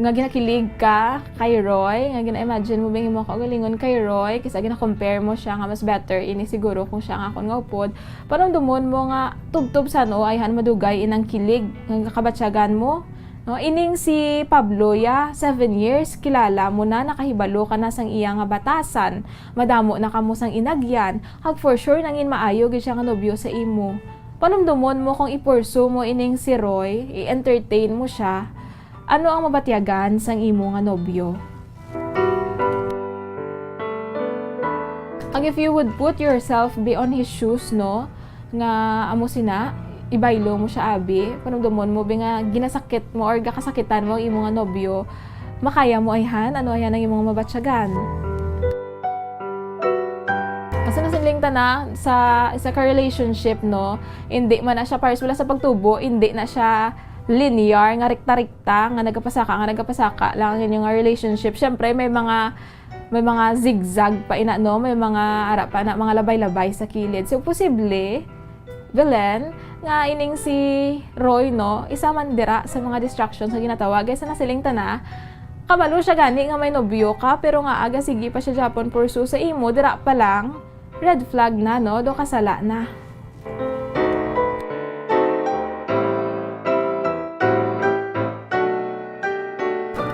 nga ginakilig ka kay Roy, nga gina-imagine mo bang imo kaugalingon kay Roy, kisa gina-compare mo siya nga mas better ini siguro kung siya ang akon nga upod, panumdomon mo nga tubtob sa ano, ayhan madugay inang kilig nga kabatyagan mo. No, ining si Pablo, ya, seven years, kilala mo na, nakahibalo ka na sang iya nga batasan, madamo na kamo sang inagyan, kag for sure nangin maayo gid siya nga nobyo sa imo. Panumdomon mo kung i-pursue mo ining si Roy, i-entertain mo siya, ano ang mabatyagan sang imo nga nobyo? Kag if you would put yourself be on his shoes, no, nga amo sina, ibaylo mo siya, abi, panumdomon mo, bi, nga ginasakit mo or gakasakitan mo ang imo nga nobyo, makaya mo ayhan? Ano ayhan ang imo nga mabatyagan? Kasi nasiling ta na sa isa ka relationship, no, hindi man na siya pares wala sa pagtubo, hindi na siya linear nga rekta-rekta nga nagapasaka, nga nagapasaka lang ang inyo nga relationship. Syempre, may mga, may mga zigzag pa ina, no? May mga ara pa na, mga labay-labay sa kilid. So, posible, Belen, nga ining si Roy, no, isa man dira sa mga distractions nga ginatawag. Kay sa nasiling ta na, kabalo siya gani nga may nobyo ka, pero nga aga sige pa siya gyapon pursue sa imo, dira pa lang, red flag na, no? Do kasala na.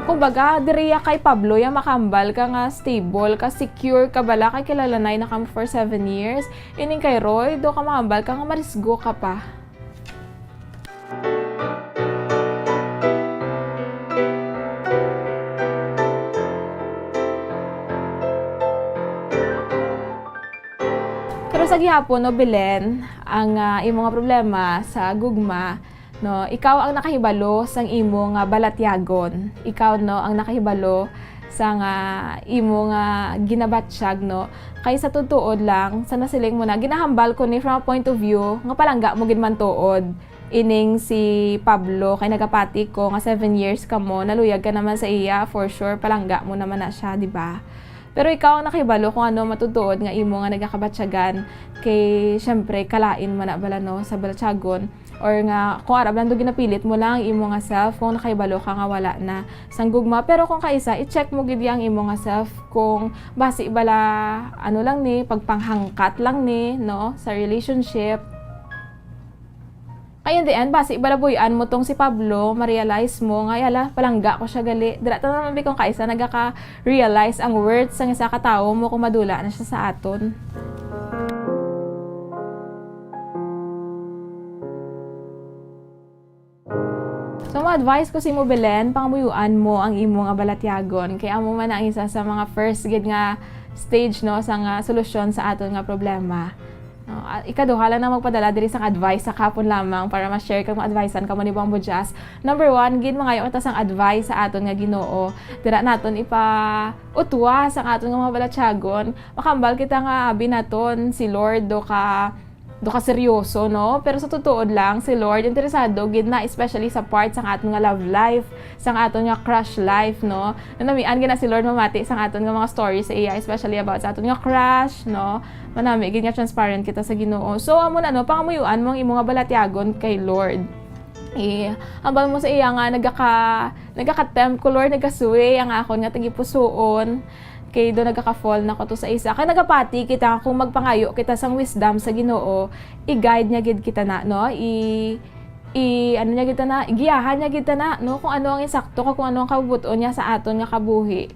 Kumbaga, diri ya kay Pablo ya makambal ka nga stable ka, secure ka bala, kay kilalanay na kamo for seven years. Ining kay Roy, do ka makambal ka nga marisgo ka pa. Pero sa gihapon, no, Belen, ang, ah, imo nga problema sa gugma, no, ikaw ang nakahibalo sang imo nga balatyagon. Ikaw, no, ang nakahibalo sang, ah, imo nga ginabatyag, no. Kay sa tuod-tuod lang, sa nasiling mo na, ginahambal ko ni from a point of view nga palangga mo gid man tuod ining si Pablo, kay nagapati ko nga seven years kamo, naluyag ka naman sa iya, for sure, palangga mo naman na siya, di ba? Pero ikaw ang nakahibalo kung ano matutuod nga imo nga nagakabatyagan, kay, syempre, kalain man na bala, no, sa balatyagon, or nga kung ara bala do ginapilit mo lang ang imo nga self kung nakahibalo ka nga wala na sang gugma. Pero kung kaisa, i-check mo gid ang imo nga self kung basi bala, ano lang ni, pagpanghangkat lang ni, no, sa relationship. Kay in the end, basi bala buy-an mo tong si Pablo, ma-realize mo nga, "Yala, palangga ko siya gali." Dira ta naman bi kung kaisa nagaka-realize ang worth sang isa ka tawo mo kung madula na siya sa aton. So, ma-advise ko sa imo, Belen, pangamuyuan mo ang imo nga balatyagon. Kay amo man ang isa sa mga first gid nga stage, no, sa nga solusyon sa aton nga problema. No, ah, ikaduha lang na magpadala diri sang advice sa kahapon lamang para ma-share kag ma-advisean kamo ni Bombo Jazz. Number one, gid mangayo kita sang advice sa aton nga Ginoo. Dira naton ipautwa sang aton nga mga balatyagon. Makambal kita nga abi naton si Lord do ka, do ka seryoso, no? Pero sa tutuod lang, si Lord interesado gid na, especially sa part sang aton nga love life, sang aton nga crush life, no? Nanamian gid na si Lord mamati sang aton nga mga story sa iya, especially about sa aton nga crush, no? Manami gid nga transparent kita sa Ginoo. So, amo na, no, pangamuyuan mo ang imo nga balatyagon kay Lord. Eh, hambal mo sa iya nga nagaka-, nagaka-tempt ko, Lord, nagkasuwi ang akon nga tagipusoon. Kay do nagaka-fall na ko to sa isa. Kay nagapati kita nga kung magpangayo kita sang wisdom sa Ginoo, i-guide niya gid kita na, no? I, i, ano niya gid ta na, igiyahan niya gid ta na, no? Kung ano ang insakto, kag kung ano ang kabubot-on niya sa aton nga kabuhi.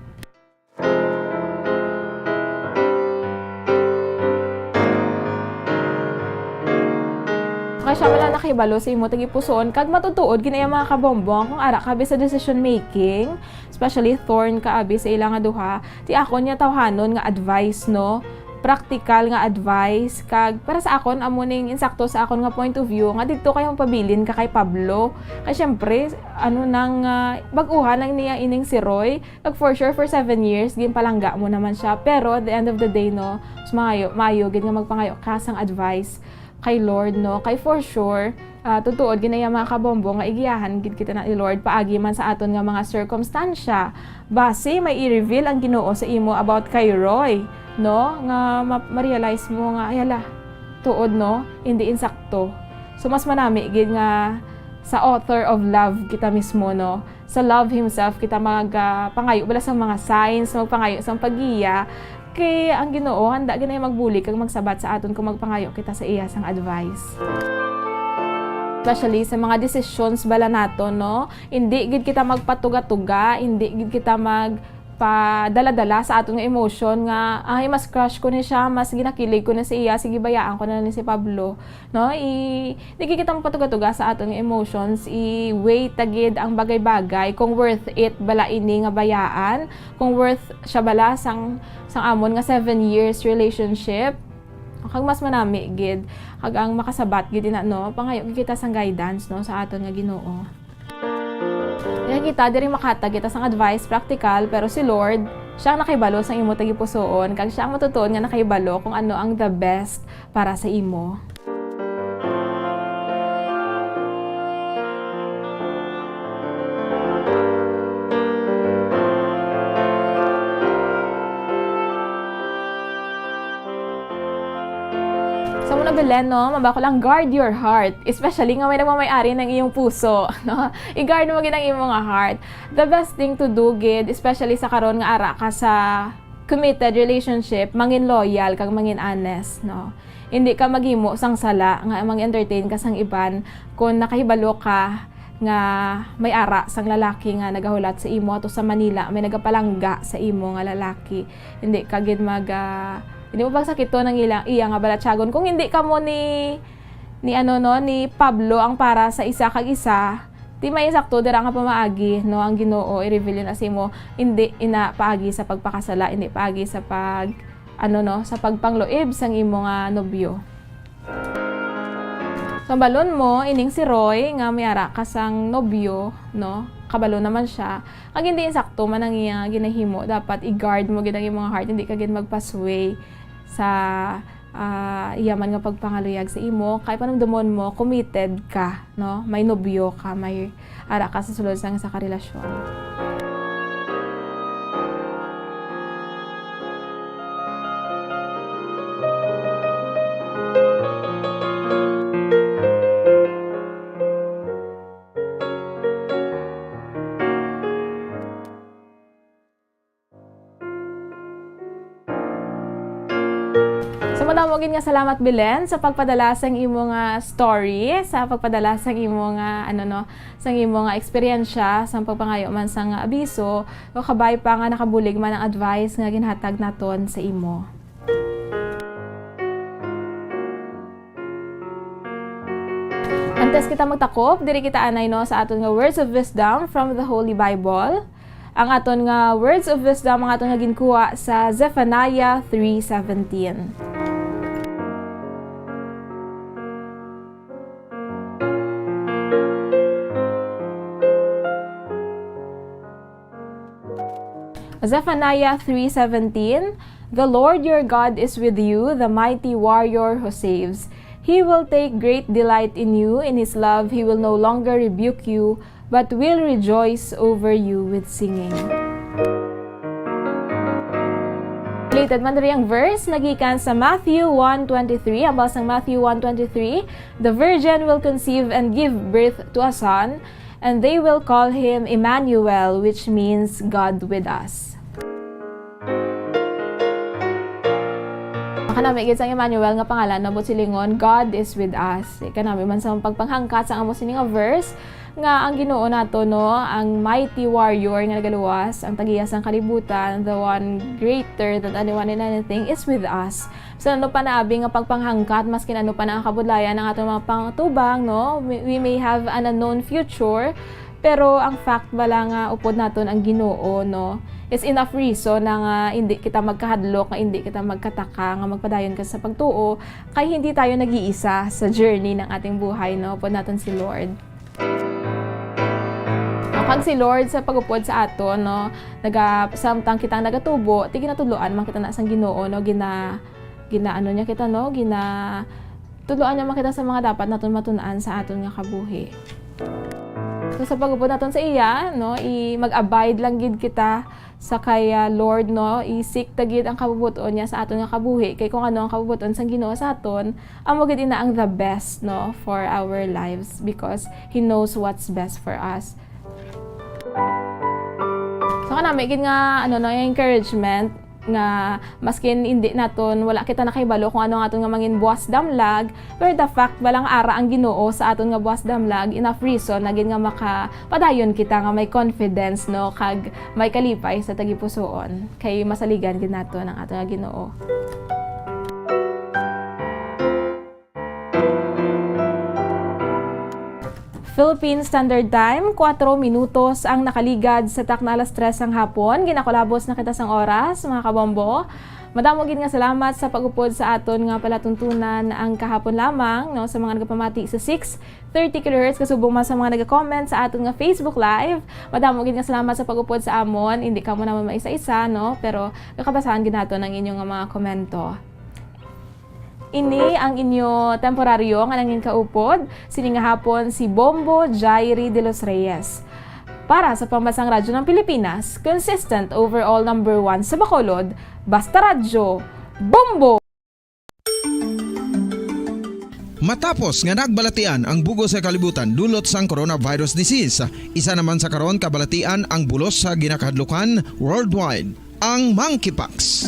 Kay siya man ang nakahibalo sa imo tagipusoon, kag matutuod gid na iya mga kabombong kung ara ka abi sa decision making, especially thorn ka abi sa ila nga duha, ti akon nga tawhanon nga advice, no? Praktikal nga advice, kag para sa akon, amo ning insakto sa akon nga point of view, nga didto kay mapabilin ka kay Pablo. Kay syempre, ano nang, ah, bag-uhan lang niya ining si Roy, kag for sure, for seven years, ginpalangga mo naman siya. Pero at the end of the day, no, mas maayo, maayo gid nga magpangayo ka sang advice kay Lord, no? Kay for sure, ah, tutuod gid na iya, mga kabombong, nga igiyahan gid kita na ni Lord paagi man sa aton nga mga sirkumstansya. Basi may i-reveal ang Ginoo sa imo about kay Roy, no? Nga ma-, ma-realize mo nga, ay hala, tuod, no? Hindi insakto. So, mas manami gid nga sa author of love kita mismo, no? Sa love himself kita mag, ah, pangayo bala sang mga signs, magpangayo sang paggiya, kay ang Ginoo handa gid na magbulig kag magsabat sa aton kung magpangayo kita sa iya sang advice. Especially sa mga decisions bala nato, no? Hindi gid kita magpatuga-tuga, hindi gid kita magpadala-dala sa aton nga emotion nga, "Ay, mas crush ko ni siya, mas ginakilig ko ni siya, sige, bayaan ko na ni si Pablo." No? I, di gid kita magpatuga-tuga sa aton nga emotions, i-weigh ta gid ang bagay-bagay kung worth it bala ini nga bayaan, kung worth siya bala sang, sang amon nga seven years relationship. Kag mas manami gid, kag ang makasabat gid ina, no, pangayo gid kita sang guidance, no, sa aton nga Ginoo. Kaya kita, diri makahatag kita sang advice, practical, pero si Lord, siya ang nakahibalo sang imo tagipusoon, kag siya ang matutuon nga nakahibalo kung ano ang the best para sa imo. Sa muna, Belen, no, mabakol ang guard your heart, especially nga may nagmamay-ari ng iyong puso, no? I-guard mo gid ang imo nga heart. The best thing to do gid, especially sa karon nga ara ka sa committed relationship, mangin loyal kag mangin honest, no? Hindi ka maghimo sang sala nga mang-entertain ka sang iban kung nakahibalo ka nga may ara sang lalaki nga nagahulat sa imo ato sa Manila, may nagapalangga sa imo nga lalaki. Hindi ka gid mag, ah, hindi mo pagsakiton ang ila, iya nga balatyagon. Kung hindi kamo ni, ni ano, no, ni Pablo ang para sa isa kag isa, di may sakto dira nga pamaagi, no, ang Ginoo i-reveal na sa imo, hindi ina paagi sa pagpakasala, hindi paagi sa pag, ano, no, sa pagpangluib sang imo nga nobyo. Sambalon mo ining si Roy nga may ara ka sang nobyo, no? Kabalo naman siya. Kag hindi insakto man ang iya ginahimo, dapat i-guard mo gid ang imong heart, hindi ka gid magpasway sa, ah, iya man nga pagpangaluyag sa imo. Kay panumdomon mo, committed ka, no? May nobyo ka, may ara ka sa sulod sang isa ka relasyon. So, madamo gid nga salamat, Belen, sa pagpadala sang imo nga story, sa pagpadala sang imo nga, ano, no, sang imo nga eksperyensya, sang pagpangayo man sang abiso, o kabay pa nga nakabulig man ang advice nga ginhatag naton sa imo. Antes kita magtakop, diri kita anay, no, sa aton nga words of wisdom from the Holy Bible. Ang aton nga words of wisdom, ang aton nga ginkuha sa Zephaniah three seventeen. Zephaniah three seventeen, "The Lord your God is with you, the mighty warrior who saves. He will take great delight in you. In his love, he will no longer rebuke you, but will rejoice over you with singing." Related man diri ang verse, nagikan sa Matthew one twenty-three, ang basang Matthew one twenty-three, "The virgin will conceive and give birth to a son, and they will call him Emmanuel, which means God with us." Kanami gid sang Emmanuel nga pangalan, no, buot silingon, "God is with us." Kanami man sa pagpanghangkat sa amo sini nga verse, nga ang Ginoo nato, no, ang mighty warrior nga nagaluwas, ang tagiya sang kalibutan, the one greater than anyone and anything, is with us. Sa ano pa na abi nga pagpanghangkat, maskin ano pa na ang kabudlayan ang aton mga pangtubang, no, we, we may have an unknown future, pero ang fact bala nga upod naton ang Ginoo, no, is enough reason na nga hindi kita magkahadlok, nga hindi kita magkataka, nga magpadayon ka sa pagtuo, kay hindi tayo nag-iisa sa journey ng ating buhay, no? Upod naton si Lord. No, kag si Lord sa pag-upod sa aton, no, naga-, samtang kitang nagatubo, ti ginatudloan man kita na sang Ginoo, no, gina-, ginaano niya kita, no, gina-, tudloan niya man kita sa mga dapat naton matun-an sa aton nga kabuhi. So, sa pag-upod naton sa iya, no, i-, mag-abide lang gid kita sa kay, ah, Lord, no, i-seek ta gid ang kabubot-on niya sa aton nga kabuhi, kay kung ano ang kabubot-on sang Ginoo sa aton, amo gid ina ang the best, no, for our lives, because He knows what's best for us. So, kanami gid nga, ano, no, encouragement nga maskin hindi naton, wala kita nakahibalo kung ano ang aton nga mangin buwas damlag, pero the fact ba lang ara ang Ginoo sa aton nga buwas damlag, enough reason na gid nga makapadayon kita nga may confidence, no, kag may kalipay sa tagipusoon, kay masaligan gid naton ang aton nga Ginoo. Philippine Standard Time, kuwatro minutos ang nakaligad sa takna alas tres sang hapon. Ginakulabos na kita sang oras, mga kabombo. Madamo gid nga salamat sa pag-upod sa aton nga palatuntunan ang kahapon lamang, no, sa mga nagapamati sa six thirty kilohertz, kasubong man sa mga naga-comment sa aton nga Facebook Live. Madamo gid nga salamat sa pag-upod sa amon. Hindi kamo naman maisa-isa, no, pero kakabasaan gid naton ang inyong nga mga komento. Ini ang inyo temporaryo nga nangin kaupod sini nga hapon, si Bombo Jairi de los Reyes. Para sa Pambansang Radyo ng Pilipinas, consistent overall number one sa Bacolod, basta radyo, Bombo! Matapos nga nagbalatian ang bug-os nga kalibutan dulot sang coronavirus disease, isa naman sa karon kabalatian ang bulos sa ginakahadlukan worldwide, ang monkeypox.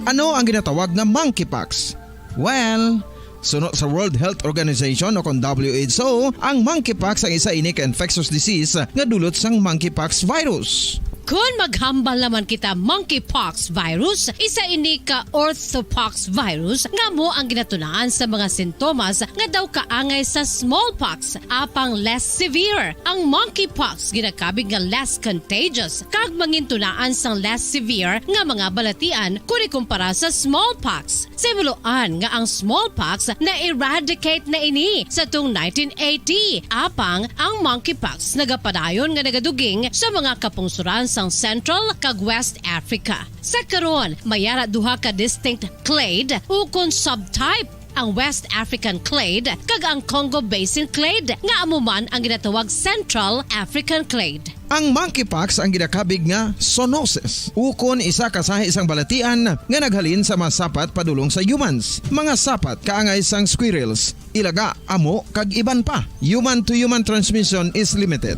Ano ang ginatawag nga monkeypox? Well, suno sa World Health Organization o kon W H O, ang monkeypox ang isa ini ka infectious disease nga dulot sang monkeypox virus. Kon maghambal naman kita, monkeypox virus, isa ini ka orthopox virus nga amo ang ginatunaan sa mga sintomas nga daw kaangay sa smallpox, apang less severe. Ang monkeypox ginakabig nga less contagious kag mangintunaan sang less severe nga mga balatian kon ikumpara sa smallpox. Sa himuloan nga ang smallpox na-eradicate na ini sa tung nineteen eighty, apang ang monkeypox nagapadayon nga nagaduging sa mga kapungsoran sang Central kag West Africa. Sa karon, may ara duha ka distinct clade ukon subtype, ang West African clade kag ang Congo Basin clade, nga amo man ang ginatawag Central African clade. Ang monkeypox ang ginakabig nga zoonosis, ukon isa ka sahi sang balatian nga naghalin sa mga sapat padulong sa humans, mga sapat kaangay sang squirrels, ilaga, amo, kag iban pa. Human to human transmission is limited.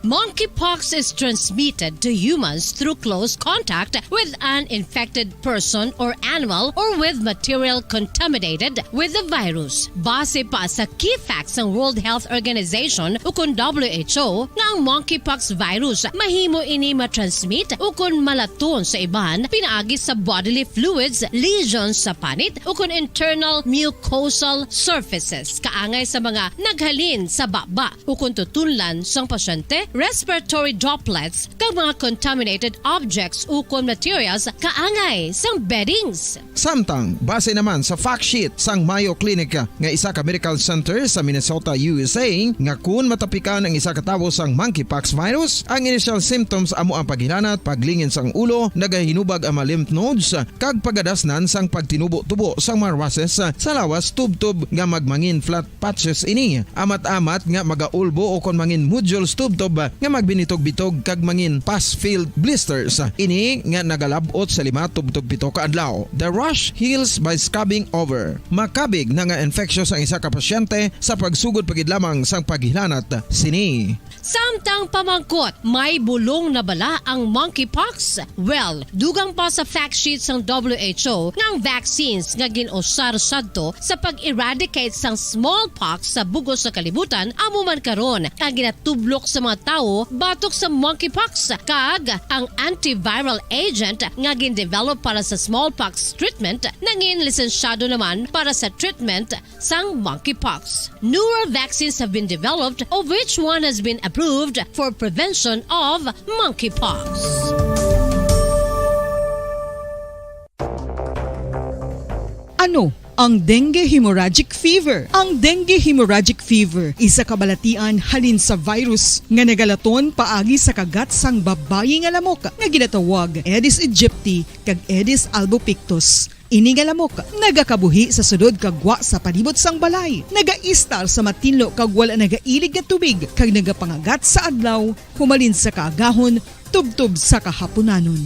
Monkeypox is transmitted to humans through close contact with an infected person or animal or with material contaminated with the virus. Base pa sa key facts sang World Health Organization ukon W H O, nga ang monkeypox virus mahimo ini matransmit ukon malaton sa iban pinaagi sa bodily fluids, lesions sa panit, ukon internal mucosal surfaces kaangay sa mga naghalin sa baba ukon tutunlan sang pasyente, respiratory droplets, kag mga contaminated objects ukon materials kaangay sang beddings. Samtang, base naman sa fact sheet sang Mayo Clinic nga isa ka medical center sa Minnesota, U S A, nga kun matapikan ang isa ka tawo sang monkeypox virus, ang initial symptoms amo ang paghilanat, paglingin sang ulo, nagahinubag ang mga lymph nodes, kag pagadasnan sang pagtinubo-tubo sang mga rushes sa lawas tubtob nga magmangin flat patches ini. Amat-amat nga magaulbo o kon mangin nodules tubtob nga magbinitog-bitog kag mangin pus-filled blisters. Ini nga nagalab-ot sa lima tubtob pito ka adlaw. The rash heals by scrubbing over. Makabig na nga infectious ang isa ka pasyente sa pagsugod pa gid lamang sang paghilanat sini. Samtang pamangkot, may bulong na bala ang monkeypox? Well, dugang pa sa fact sheet sang W H O nga ang vaccines nga gin-usar sadto sa pag-eradicate sang smallpox sa bug-os nga kalibutan amo man karon ang ginatublok sa mga tawo batok sa monkeypox, kag ang antiviral agent nga gin-develop para sa smallpox treatment nangin lisensyado naman para sa treatment sang monkeypox. Newer vaccines have been developed, of which one has been approved for prevention of monkeypox. Ano ang dengue hemorrhagic fever? Ang dengue hemorrhagic fever isa ka balatian halin sa virus nga nagalaton paagi sa kagat sang babayi nga lamok nga ginatawag Aedes aegypti kag Aedes albopictus. Ini nga lamok nagakabuhi sa sulod kag gwa sa palibot sang balay, nagaistar sa matinlo kag wala nagailig nga tubig, kag nagapangagat sa adlaw humalin sa kaagahon tubtob sa kahapunanon.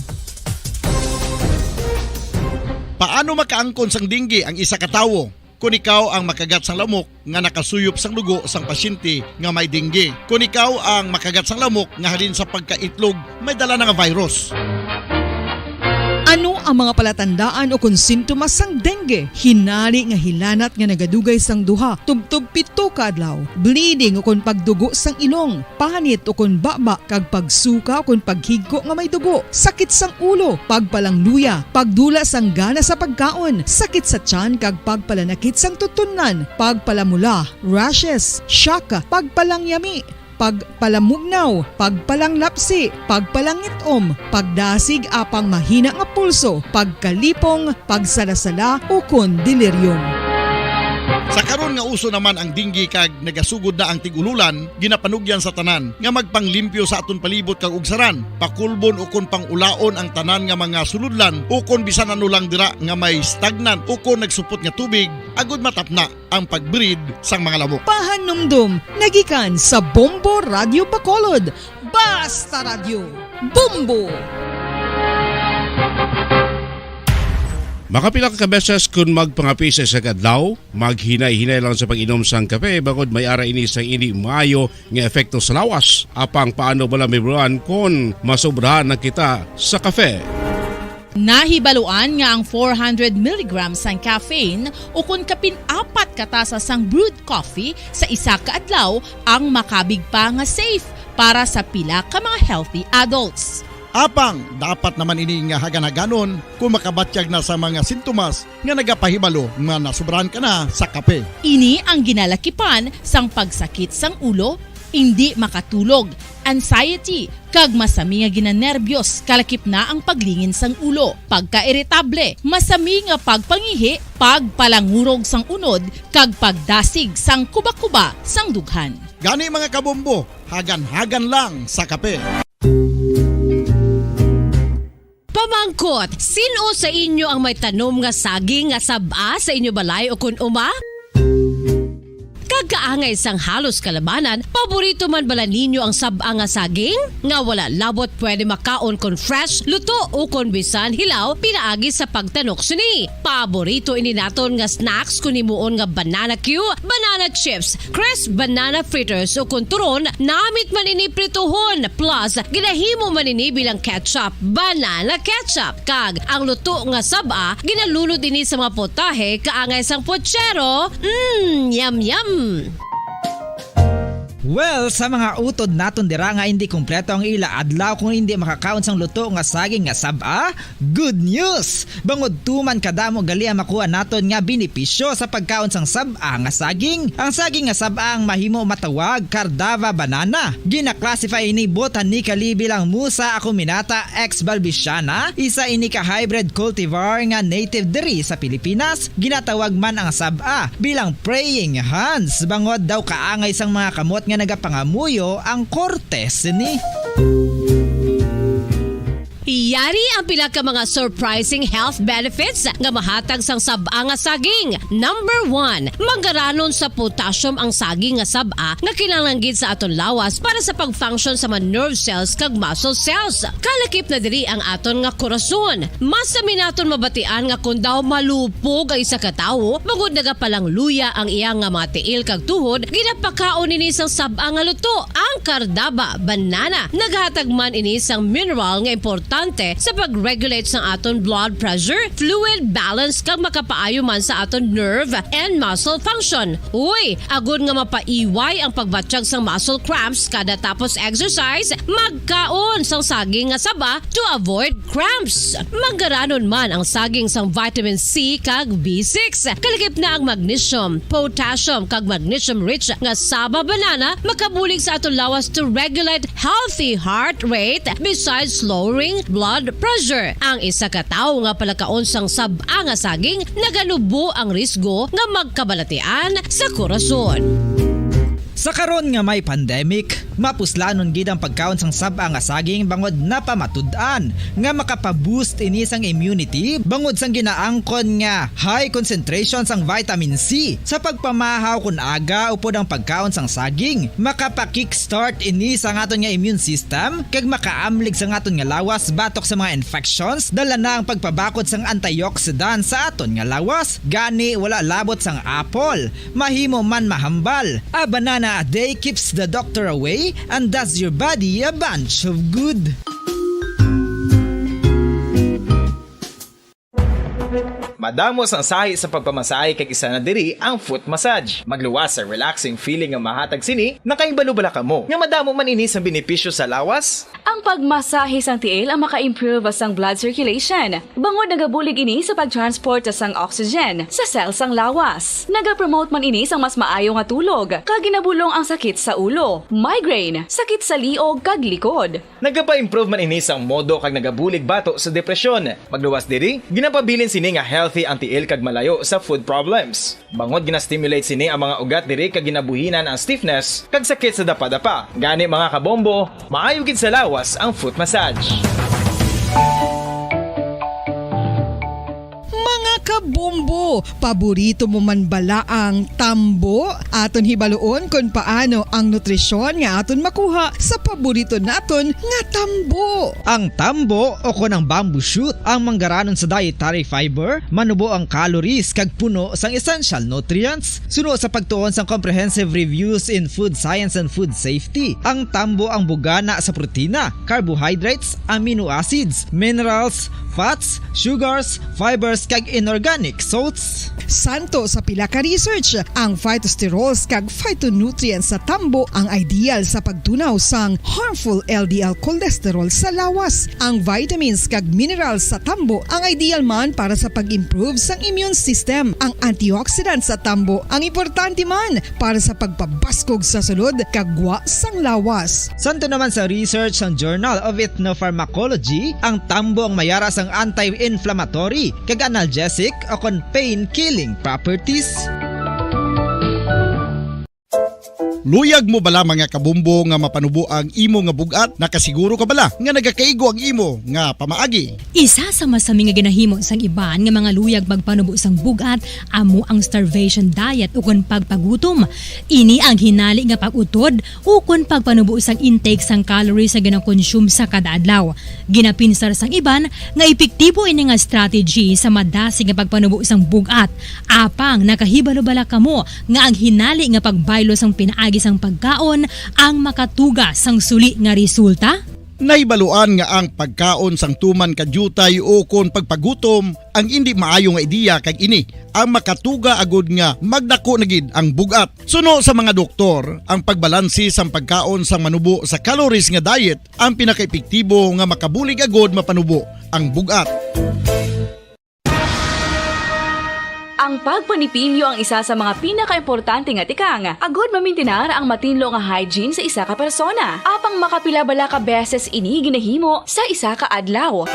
Paano makaangkon sang dengue ang isa ka tawo? Kon ikaw ang makagat sang lamok nga nakasuyop sang dugo sang pasyente nga may dengue. Kon ikaw ang makagat sang lamok nga halin sa pagkaitlog may dala na nga virus. Ano ang mga palatandaan ukon sintomas sang dengue? Hinari nga hilanat nga nagadugay sang duha tubtob pito ka adlaw, bleeding ukon pagdugo sang ilong, panit ukon baba, kag pagsuka ukon paghigko nga may dugo, sakit sang ulo, pagpalangluya, pagdula sang gana sa pagkaon, sakit sa tiyan kag pagpalanakit sang tutunlan, pagpalamula, rashes, shock, pagpalangyami, pagpalamugnaw, pagpalanglapsi, pagpalangit-om, pagdasig apang mahina nga pulso, pagkalipong, pagsalasala, ukon delirium. Sa karon nga uso naman ang dengue kag nagasugod na ang tig-ululan, ginapanugyan sa tanan nga magpanglimpyo sa aton palibot kag ugsaran, pakulbon ukon pang-ulaon ang tanan nga mga sulodlan ukon bisan ano lang dira nga may stagnant ukon nagsupot nga tubig, agod matapna ang pag-breed sang mga lamok. Pahanumdom nagikan sa Bombo Radio Bacolod. Basta Radyo, Bombo! Makapila ka beses kon magpangape sa isa ka adlaw, maghinay-hinay lang sa pag-inom sang kape, bangod may ara ini sang indi maayo nga epekto sa lawas. Apang paano bala, Ma'am Ron, kon masobrahan na kita sa kape? Nahibaluan nga ang four hundred milligrams sang caffeine ukon kapin apat ka tasa sang brewed coffee sa isa ka adlaw ang makabig pa nga safe para sa pila ka mga healthy adults. Apang dapat naman ini nga hagan-haganon kon makabatyag na sa mga sintomas nga nagapahibalo nga nasobrahan ka na sa kape. Ini ang ginalakipan sang pagsakit sang ulo, indi makatulog, anxiety, kag masami nga ginanerbiyos, kalakip na ang paglingin sang ulo, pagkairitable, masami nga pagpangihi, pagpalangurog sang unod, kag pagdasig sang kubakuba sang dughan. Gani, mga kabombo, hagan-hagan lang sa kape. Pamangkot, sin-o sa inyo ang may tanom nga saging nga sab-a sa inyo balay o kon uma? Kag kaangay sang halos kalabanan, paborito man bala ninyo ang sab-a nga saging? Nga wala labot pwede makaon kon fresh, luto, o kon bisan hilaw pinaagi sa pagtanok sini. Paborito ini naton nga snacks kon himuon nga banana cue, banana chips, crisp banana fritters, o kon turon, namit man ini prituhon, plus ginahimo man ini bilang ketchup, banana ketchup. Kag ang luto nga sab-a, ginalunod ini sa mga potahe kaangay sang pochero. Mm, yum, yum! Well, sa mga utod naton dira nga indi kompleto ang ila adlaw kung indi makakaon sang luto nga saging nga sab-a, good news! Bangod tuman kadamo gali ang makuha naton nga benepisyo sa pagkaon sang sab-a nga saging. Ang saging nga sab-a ang mahimo matawag Cardava banana. Gina-classify ini botanically bilang Musa acuminata ex balbisiana, isa ini ka hybrid cultivar nga native diri sa Pilipinas. Ginatawag man ang sab-a bilang praying hands, bangod daw kaangay sang mga kamot nga nagapangamuyo ang korte sini. Yari ang pila ka mga surprising health benefits nga mahatag sang sab-a nga saging. Number one, manggaranon sa potassium ang saging nga sab-a nga kinahanglan gid sa aton lawas para sa pag-function sa mga nerve cells kag muscle cells. Kalakip na diri ang aton nga korason. Mas sami naton mabatian nga kon daw malupog ang isa ka tawo, bangod nagapalangluya ang iya nga mga tiil kag tuhod, ginapakaon ini sang sab-a nga luto. Ang kardaba, banana, naghatag man ini sang mineral nga importante sa pag-regulate sang aton blood pressure, fluid balance, kag makapaayo man sa aton nerve and muscle function. Uy, agod nga mapaiway ang pagbatyag sang muscle cramps kada tapos exercise, magkaon sang saging nga saba to avoid cramps. Manggaranon man ang saging sang vitamin C kag B six. Kalakip na ang magnesium, potassium, kag magnesium-rich nga saba banana makabulig sa aton lawas to regulate healthy heart rate besides lowering blood pressure. Ang isa ka tawo nga palakaon sang sab-a nga saging naganubo ang risgo nga magkabalatian sa korason. Sa karon nga may pandemic, mapuslanon gid ang pagkaon sang sab-a nga saging bangod napamatud-an nga makapa-boost ini sang immunity bangod sang ginaangkon nga high concentration sang vitamin C. Sa pagpamahaw kon aga upod ang pagkaon sang saging, makapa-kickstart ini sa aton nga immune system kag makaamlig sa aton nga lawas batok sa mga infections. Dala na ang pagpabakod sang antioxidant sa aton nga lawas, gani wala labot sang apple. Mahimo man mahambal. A banana a day keeps the doctor away and does your body a bunch of good. Madamo sang sahi sa pagpamasahe kag isa na diri ang foot massage. Magluwas sa relaxing feeling nga mahatag sini, nakahibalo bala kamo nga madamo man ini sang benepisyo sa lawas? Ang pagmasahe sang tiil ang maka-improve sang blood circulation, bangod nagabulig ini sa pag-transport sang oxygen sa cell sang lawas. Nagapromote man ini sang mas maayo nga tulog, kag ginabulong ang sakit sa ulo, migraine, sakit sa liog, kag likod. Nagapa-improve man ini sang modo kag nagabulig bato sa depresyon. Magluwas diri, ginapabilin sini nga healthy ang tiil kag malayo sa foot problems. Bangod gina-stimulate sini ang mga ugat diri kag ginabuhinan ang stiffness kag sakit sa dapadapa. Gani, mga kabombo, maayo gid sa lawas ang foot massage. Mga kabombo, paborito mo man bala ang tambo? Aton hibaluon kon paano ang nutrisyon nga aton makuha sa paborito naton nga tambo. Ang tambo, o kon ang bamboo shoot, ang manggaranon sa dietary fiber, manubo ang calories kag puno sang essential nutrients. Suno sa pagtuon sang Comprehensive Reviews in Food Science and Food Safety, ang tambo ang bugana sa protina, carbohydrates, amino acids, minerals, fats, sugars, fibers, kag inorganic salts. Santo sa pila ka research, ang phytosterols kag phytonutrients sa tambo ang ideal sa pagtunaw sang harmful L D L cholesterol sa lawas. Ang vitamins kag minerals sa tambo ang ideal man para sa pag-improve sang immune system. Ang antioxidants sa tambo ang importante man para sa pagpabaskog sa sulod kag gwa sang lawas. Santo naman sa research sang Journal of Ethnopharmacology, ang tambo ang mayara sang anti-inflammatory kag analgesic o kon pain-killing properties. Luyag mo bala, mga kabumbo, nga mapanubo ang imo nga bug-at? Nakasiguro ka bala nga nagakaigo ang imo nga pamaagi? Isa sa masami nga ginahimo sang iban nga mga luyag magpanubo sang bug-at amo ang starvation diet ukon pagpagutom. Ini ang hinali nga pag-utod ukon pagpanubo sang intake sang calories nga ginakonsume sa kada adlaw. Ginapinsar sang iban nga epektibo ini nga strategy sa madasig nga pagpanubo sang bug-at. Apang nakahibalo bala kamo nga ang hinali nga pagbaylo sang pinaagi sang pagkaon ang makatuga sang suli nga resulta? Nahibaluan nga ang pagkaon sang tuman ka diutay ukon pagpagutom ang indi maayo nga ideya, kag ini ang makatuga agud nga magdako na gid ang bug-at. Suno sa mga doktor, ang pagbalanse sang pagkaon sang manubo sa calories nga diet ang pinakaepektibo nga makabulig agud mapanubo ang bug-at. Ang pagpanipilyo ang isa sa mga pinakaimportante nga tikang agud mamintinar ang matinlo nga hygiene sa isa ka persona. Apang makapila bala ka beses ini ginahimo sa isa ka adlaw?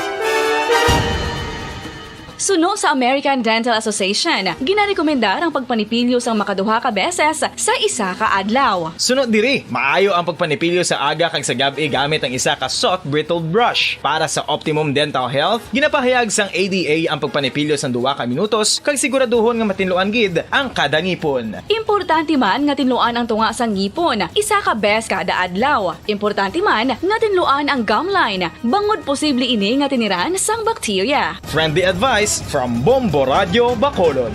Suno sa American Dental Association, ginarekomendar ang pagpanipilyo sang makaduha ka beses sa isa ka adlaw. Suno diri, maayo ang pagpanipilyo sa aga kag sa gab-i gamit ang isa ka soft bristled brush. Para sa optimum dental health, ginapahayag sang A D A ang pagpanipilyo sang duha ka minutos kag siguraduhon nga matinluan gid ang kada ngipon. Importante man nga tinluan ang tunga sang ngipon isa ka bes kada adlaw. Importante man nga tinluan ang gum line, bangod posible ini nga tiniran sang bakterya. Friendly advice from Bombo Radio Bacolod.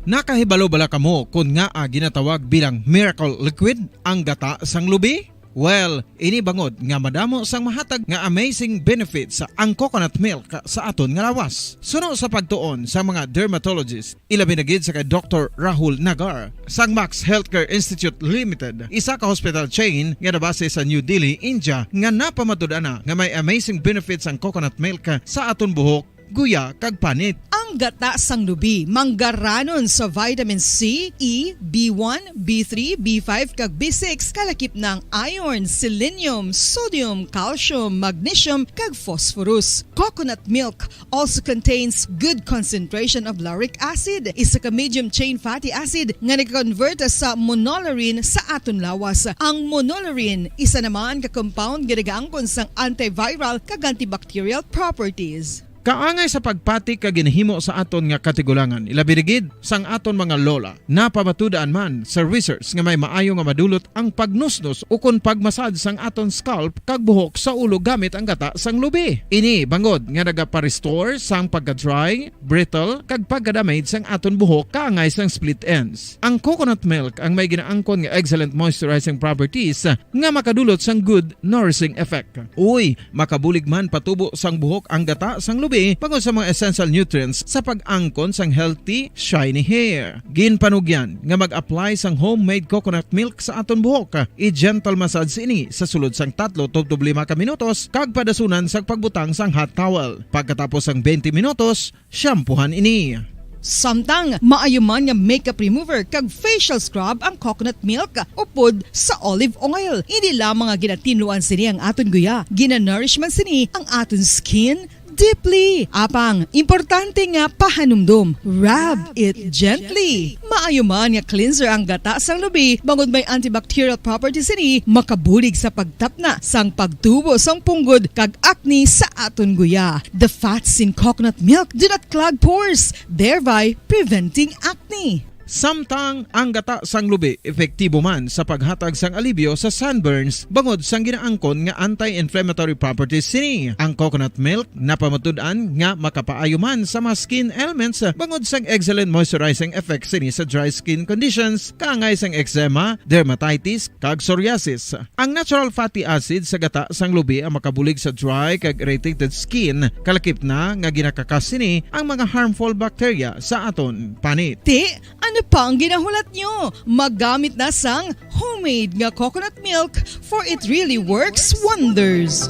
Nakahibalo bala kamo kon ngaa ginatawag bilang miracle liquid ang gata sang lubi? Well, ini bangod nga madamo sang mahatag nga amazing benefits ang coconut milk sa aton nga lawas. Suno sa pagtuon sa mga dermatologist, ilabi na gid sa kay Doktor Rahul Nagar sang Max Healthcare Institute Limited, isa ka hospital chain nga nabase sa New Delhi, India, nga napamatud-an na nga may amazing benefits ang coconut milk sa aton buhok, guya, kag panit. Ang gata sang lubi manggaranon sa vitamin C, E, B one, B three, B five, kag B six, kalakip na ang iron, selenium, sodium, calcium, magnesium, kag phosphorus. Coconut milk also contains good concentration of lauric acid, isa ka medium chain fatty acid nga nag-convert sa monolaurin sa aton lawas. Ang monolaurin isa naman ka compound nga nagaangkon sang antiviral kag antibacterial properties. Kaangay sa pagpati kag ginahimo sa aton nga katigulangan, ilabi na gid sang aton mga lola, napamatud-an man sa research nga may maayo nga madulot ang pagnusnos ukon pagmasad sang aton scalp kag buhok sa ulo gamit ang gata sang lubi. Ini bangod nga nagapa-restore sang pagka-dry, brittle, kag pagka-damage sang aton buhok kaangay sang split ends. Ang coconut milk ang may ginaangkon nga excellent moisturizing properties nga makadulot sang good nourishing effect. Uy, makabulig man patubo sang buhok ang gata sang lubi bangod sa mga essential nutrients sa pag-angkon sang healthy, shiny hair. Ginpanugyan nga mag-apply sang homemade coconut milk sa aton buhok. I-gentle massage ini sa sulod sang tatlo tubtob lima ka minutos kag padasunan sang pagbutang sang hot towel. Pagkatapos sang twenty minutos, shampoohan ini. Samtang maayo man nga makeup remover kag facial scrub ang coconut milk upod sa olive oil. Hindi lamang nga ginatinluan sini ang aton guya, ginanourish man sini ang aton skin deeply. Apang, importante nga pahanumdom, rub it gently. Maayo man nga cleanser ang gata sang lubi, bangod may antibacterial properties sini, makabulig sa pagtapna sang pagtubo sang punggod kag acne sa aton guya. The fats in coconut milk do not clog pores, thereby preventing acne. Samtang ang gata sang lubi epektibo man sa paghatag sang alibyo sa sunburns bangod sang ginaangkon nga anti-inflammatory properties sini. Ang coconut milk napamatud-an nga makapaayo man sa mga skin ailments bangod sang excellent moisturizing effect sini sa dry skin conditions kaangay sang eczema, dermatitis, kag psoriasis. Ang natural fatty acid sa gata sang lubi ang makabulig sa dry kag irritated skin, kalakip na nga ginakakas sini ang mga harmful bacteria sa aton panit. Ti, ano pa ang ginahulat nyo? Magamit na sang homemade nga coconut milk, for it really works wonders.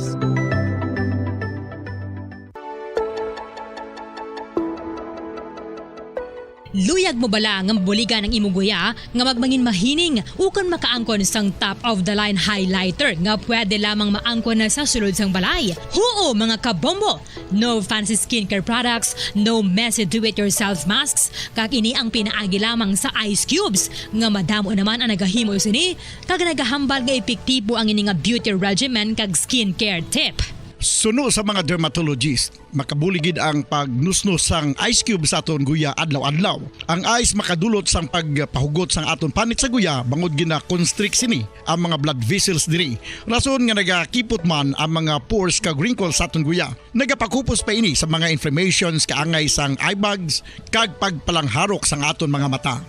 Luyag mo bala nga mabuligan ang imo guya nga magmangin mahining ukon makaangkon sang top of the line highlighter nga pwede lamang maangkon na sa sulod sang balay? Huo, mga kabombo! No fancy skincare products, no messy do-it-yourself masks, kag ini ang pinaagi lamang sa ice cubes nga madamo naman ang nagahimo sini kag nagahambal nga epektibo ang ini nga beauty regimen kag skincare tip. Suno sa mga dermatologist, makabulig gid ang pagnusnos sang ice cube sa aton guya adlaw-adlaw. Ang ice makadulot sang pagpahugot sang aton panit sa guya bangod gina-constrict sini ang mga blood vessels diri. Rason nga nagakipot man ang mga pores kag wrinkles sa aton guya. Nagapakupos pa ini sa mga inflammations kaangay sang eye bags kag pagpalangharok sang aton mga mata.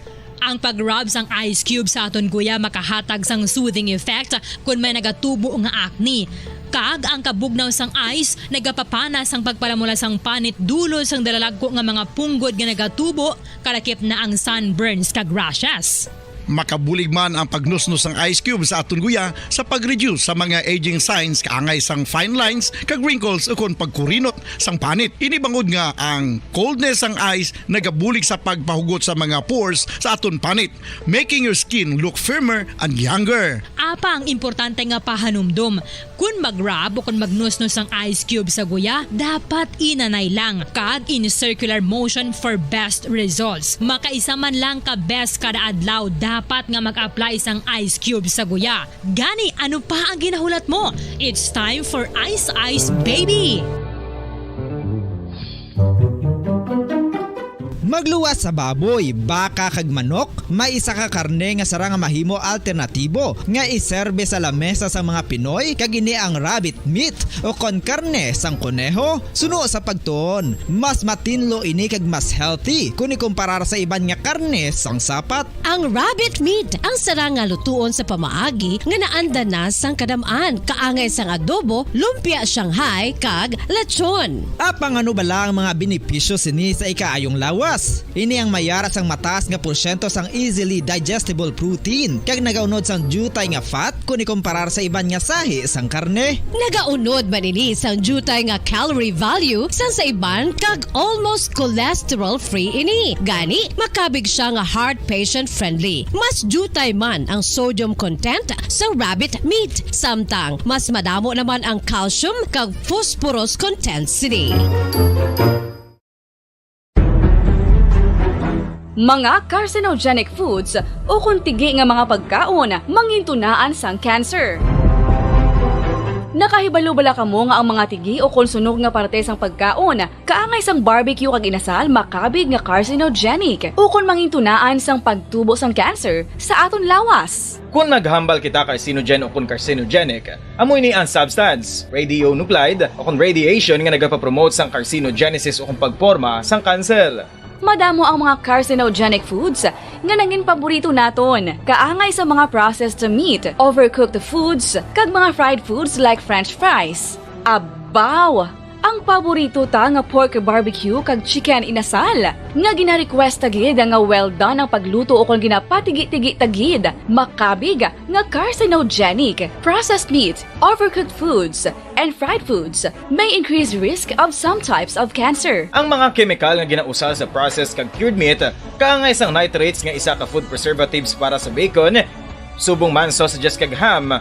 Ang pag-rub sang ice cube sa aton guya makahatag sang soothing effect kon may nagatubo nga acne. Kag ang kabugnaw sang ice nagapapana sang pagpalamula sang panit dulot sang dalalagko nga mga punggod nga nagatubo, kalakip na ang sunburns kag rashes. Makabulig man ang pagnusnos sang ice cube sa aton guya sa pag-reduce sa mga aging signs kaangay sang fine lines kag wrinkles ukon pagkurinot sang panit. Ini bangod nga ang coldness sang ice nagabulig sa pagpahugot sa mga pores sa aton panit, making your skin look firmer and younger. Apang importante nga pahanumdom, kon mag-rub o kon magnusnos ang ice cube sa guya, dapat inanay lang kag in circular motion for best results. Makaisa man lang ka beses kada adlaw dapat nga mag-apply sang ice cube sa guya. Gani, ano pa ang ginahulat mo? It's time for Ice Ice Baby! Magluwas sa baboy, baka kag manok, may isa ka karne nga sarang nga mahimo alternatibo nga iserbe sa lamesa sang mga Pinoy, kag ini ang rabbit meat o kon karne sang koneho. Suno sa pagtuon, mas matinlo ini kag mas healthy kon ikumparar sa iban nga karne sang sapat. Ang rabbit meat ang sarang nga lutuon sa pamaagi nga naanda na sang kadam-an, kaangay sang adobo, lumpia Shanghai, kag lechon. Apang ano bala ang mga benepisyo sini sa ikaayong lawas? Ini ang may ara sang mataas nga porsyento sang easily digestible protein, kag nagaunod sang diutay nga fat kon ikumparar sa iban nga sahi sang karne. Nagaunod man ini sang diutay nga calorie value sang sa iban, kag almost cholesterol-free ini. Gani, makabig sia nga heart patient-friendly. Mas diutay man ang sodium content sang rabbit meat, samtang mas madamo naman ang calcium kag phosphorus content sini. Mga carcinogenic foods ukon tigi nga mga pagkaon mangintunaan sang cancer. Nakahibalo bala kamo nga ang mga tigi ukon sunog nga parte sang pagkaon kaangay sang barbecue kag inasal makabig nga carcinogenic ukon mangintunaan sang pagtubo sang cancer sa aton lawas? Kon naghambal kita carcinogen ukon carcinogenic, amo ini ang substance, radionuclide, ukon radiation nga nagapapromote sang carcinogenesis ukon pagporma sang kanser. Madamo ang mga carcinogenic foods nga nangin paborito naton, kaangay sa mga processed meat, overcooked foods, kag mga fried foods like French fries. Abaw! Ang paborito ta nga pork barbecue kag chicken inasal, nga gina-request ta gid nga well done ang pagluto ukon ginapatigi-tigi ta gid, makabig nga carcinogenic. Processed meat, overcooked foods, and fried foods may increase risk of some types of cancer. Ang mga kemikal nga ginausal sa processed kag cured meat, kaangay sang nitrates nga isa ka food preservatives para sa bacon, subong man sausages kag ham,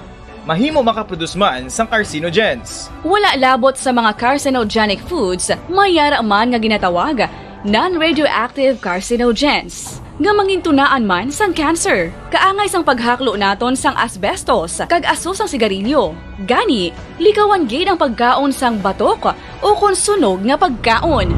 mahimo makaproduce man sang carcinogens. Wala labot sa mga carcinogenic foods, may yara man nga ginatawag non-radioactive carcinogens, nga mangintunaan man sang cancer, kaangay sang paghaklo naton sang asbestos kag aso sang sigarilyo. Gani, likawan gid ang pagkaon sang batok ukon sunog nga pagkaon.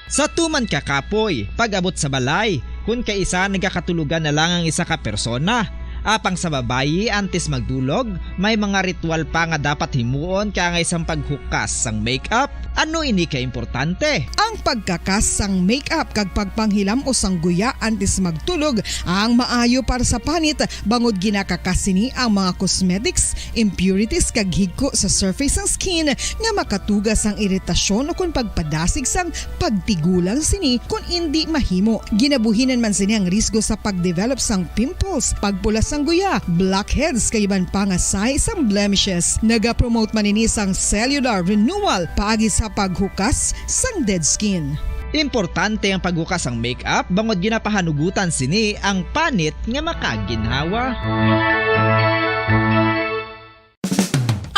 Sa tuman ka kapoy, pag-abot sa balay, kun kaisa nagakatulogan na lang ang isa ka persona. Apang sa babayi, antes magdulog, may mga ritual pa nga dapat himuon kaangay sang paghukas sang makeup. Ano ini ka importante? Ang pagkakas sang makeup kag pagpanghilam-os sang guya antes magtulog ang maayo para sa panit, bangod ginakakas sini ang mga cosmetics, impurities, kag higko sa surface sang skin nga makatuga sang iritasyon ukon pagpadasig sang pagtigulang sini kon indi mahimo. Ginabuhinan man sini ang risgo sa pag-develop sang pimples, pagpula sang guya, blackheads, kag iban pa nga sahi sang blemishes. Nagapromote man ini sang cellular renewal paagi sa paghukas sang dead skin. Importante ang paghukas sang makeup bangod ginapahanugutan sini ang panit nga makaginhawa.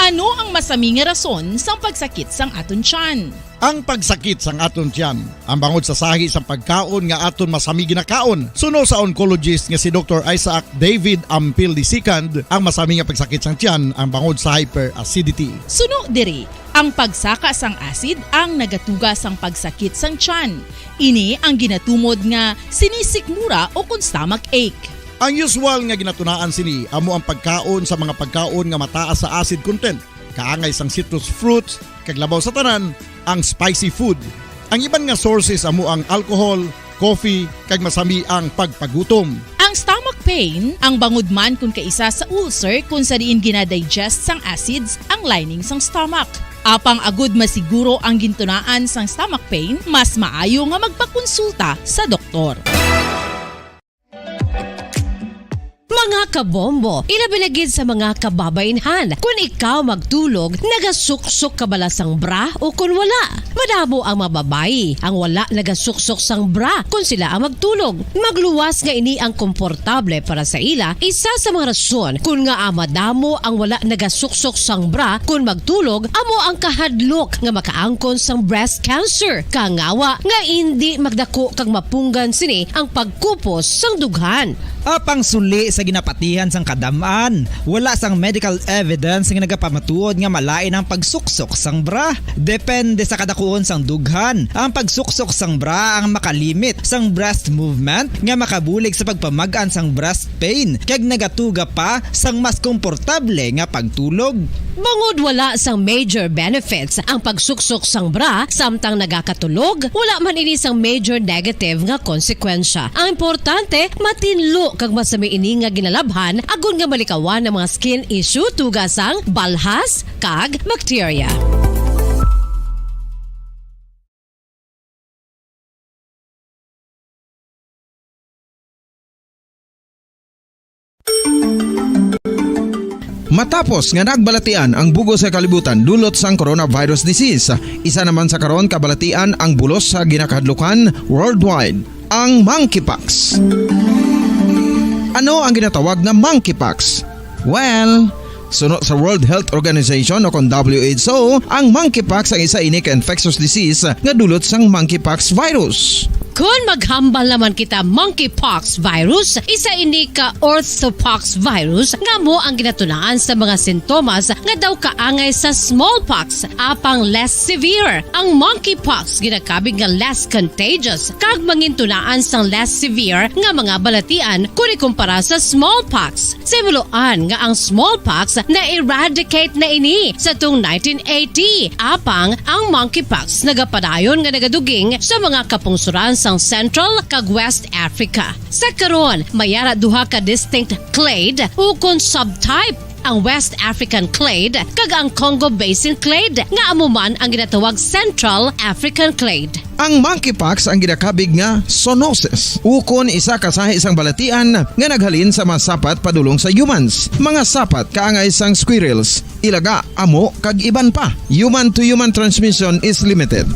Ano ang masami nga rason sang pagsakit sang aton tiyan? Ang pagsakit sang aton tiyan, ang bangod sa sahi sang pagkaon nga aton masami ginakaon, suno sa oncologist nga si Doktor Isaac David Ampil the second, ang masami nga pagsakit sang tiyan ang bangod sa hyperacidity. Suno diri, ang pagsaka sang acid ang nagatuga sang pagsakit sang tiyan. Ini ang ginatumod nga sinisikmura o kon stomach ache. Ang usual nga ginatunaan sini amo ang pagkaon sa mga pagkaon nga mataas sa acid content, kaangay sang citrus fruits, kag labaw sa tanan, ang spicy food. Ang iban nga sources amo ang alcohol, coffee, kag masami ang pagpagutom. Ang stomach pain ang bangod man kon kaisa sa ulcer, kon sa diin ginadigest sang acids ang lining sang stomach. Apang agud masiguro ang gintunaan sang stomach pain, mas maayo nga magpakonsulta sa doktor. Mga kabombo, ilabi na gid sa mga kababaynhan, kun ikaw magtulog, nagasuksok ka bala sang bra o kun wala? Madamo ang mga babayi ang wala nagasuksok sang bra kun sila ang magtulog. Magluwas nga ini ang komportable para sa ila. Isa sa mga rason kun ngaa madamo ang wala nagasuksok sang bra kun magtulog amo ang kahadlok nga makaangkon sang breast cancer. Kangawa nga indi magdako kag mapunggan sini ang pagkupos sang dughan. Apang suli sa ginapatihan sang kadam-an, wala sang medical evidence nga nagapamatuod nga malain ang pagsuksok sang bra. Depende sa kadakuon sang dughan, ang pagsuksok sang bra ang makalimit sang breast movement nga makabulig sa pagpamag-an sang breast pain kag nagatuga pa sang mas komportable nga pagtulog. Bangod wala sang major benefits ang pagsuksok sang bra samtang nagakatulog, wala man ini sang major negative nga konsekwensya. Ang importante, matinlo kag masami ini nga ginalabhan agod nga malikawan ang mga skin issue tuga sang balhas kag bakterya. Matapos nga nagbalatian ang bug-os nga kalibutan dulot sang coronavirus disease, isa naman sa karon kabalatian ang bulos sa ginakahadlukan worldwide, ang monkeypox. Ano ang ginatawag nga monkeypox? Well, suno sa World Health Organization o kon W H O, ang monkeypox ang isa ini ka infectious disease nga dulot sang monkeypox virus. Kon maghambal naman kita monkeypox virus, isa ini ka orthopox virus nga amo ang ginatunaan sa mga sintomas nga daw kaangay sa smallpox, apang less severe. Ang monkeypox ginakabig nga less contagious kag mangintunaan sang less severe nga mga balatian kon ikumpara sa smallpox. Sa himuloan nga ang smallpox na-eradicate na ini sa tung nineteen eighty, apang ang monkeypox nagapadayon nga nagaduging sa mga kapungsoran sang Central kag West Africa. Sa karon, may ara duha ka distinct clade ukon subtype, ang West African clade kag ang Congo Basin clade, nga amo man ang ginatawag Central African clade. Ang monkeypox ang ginakabig nga zoonosis, ukon isa ka sahi sang balatian nga naghalin sa mga sapat padulong sa humans. Mga sapat kaangay sang squirrels, ilaga, amo, kag iban pa. Human-to-human transmission is limited.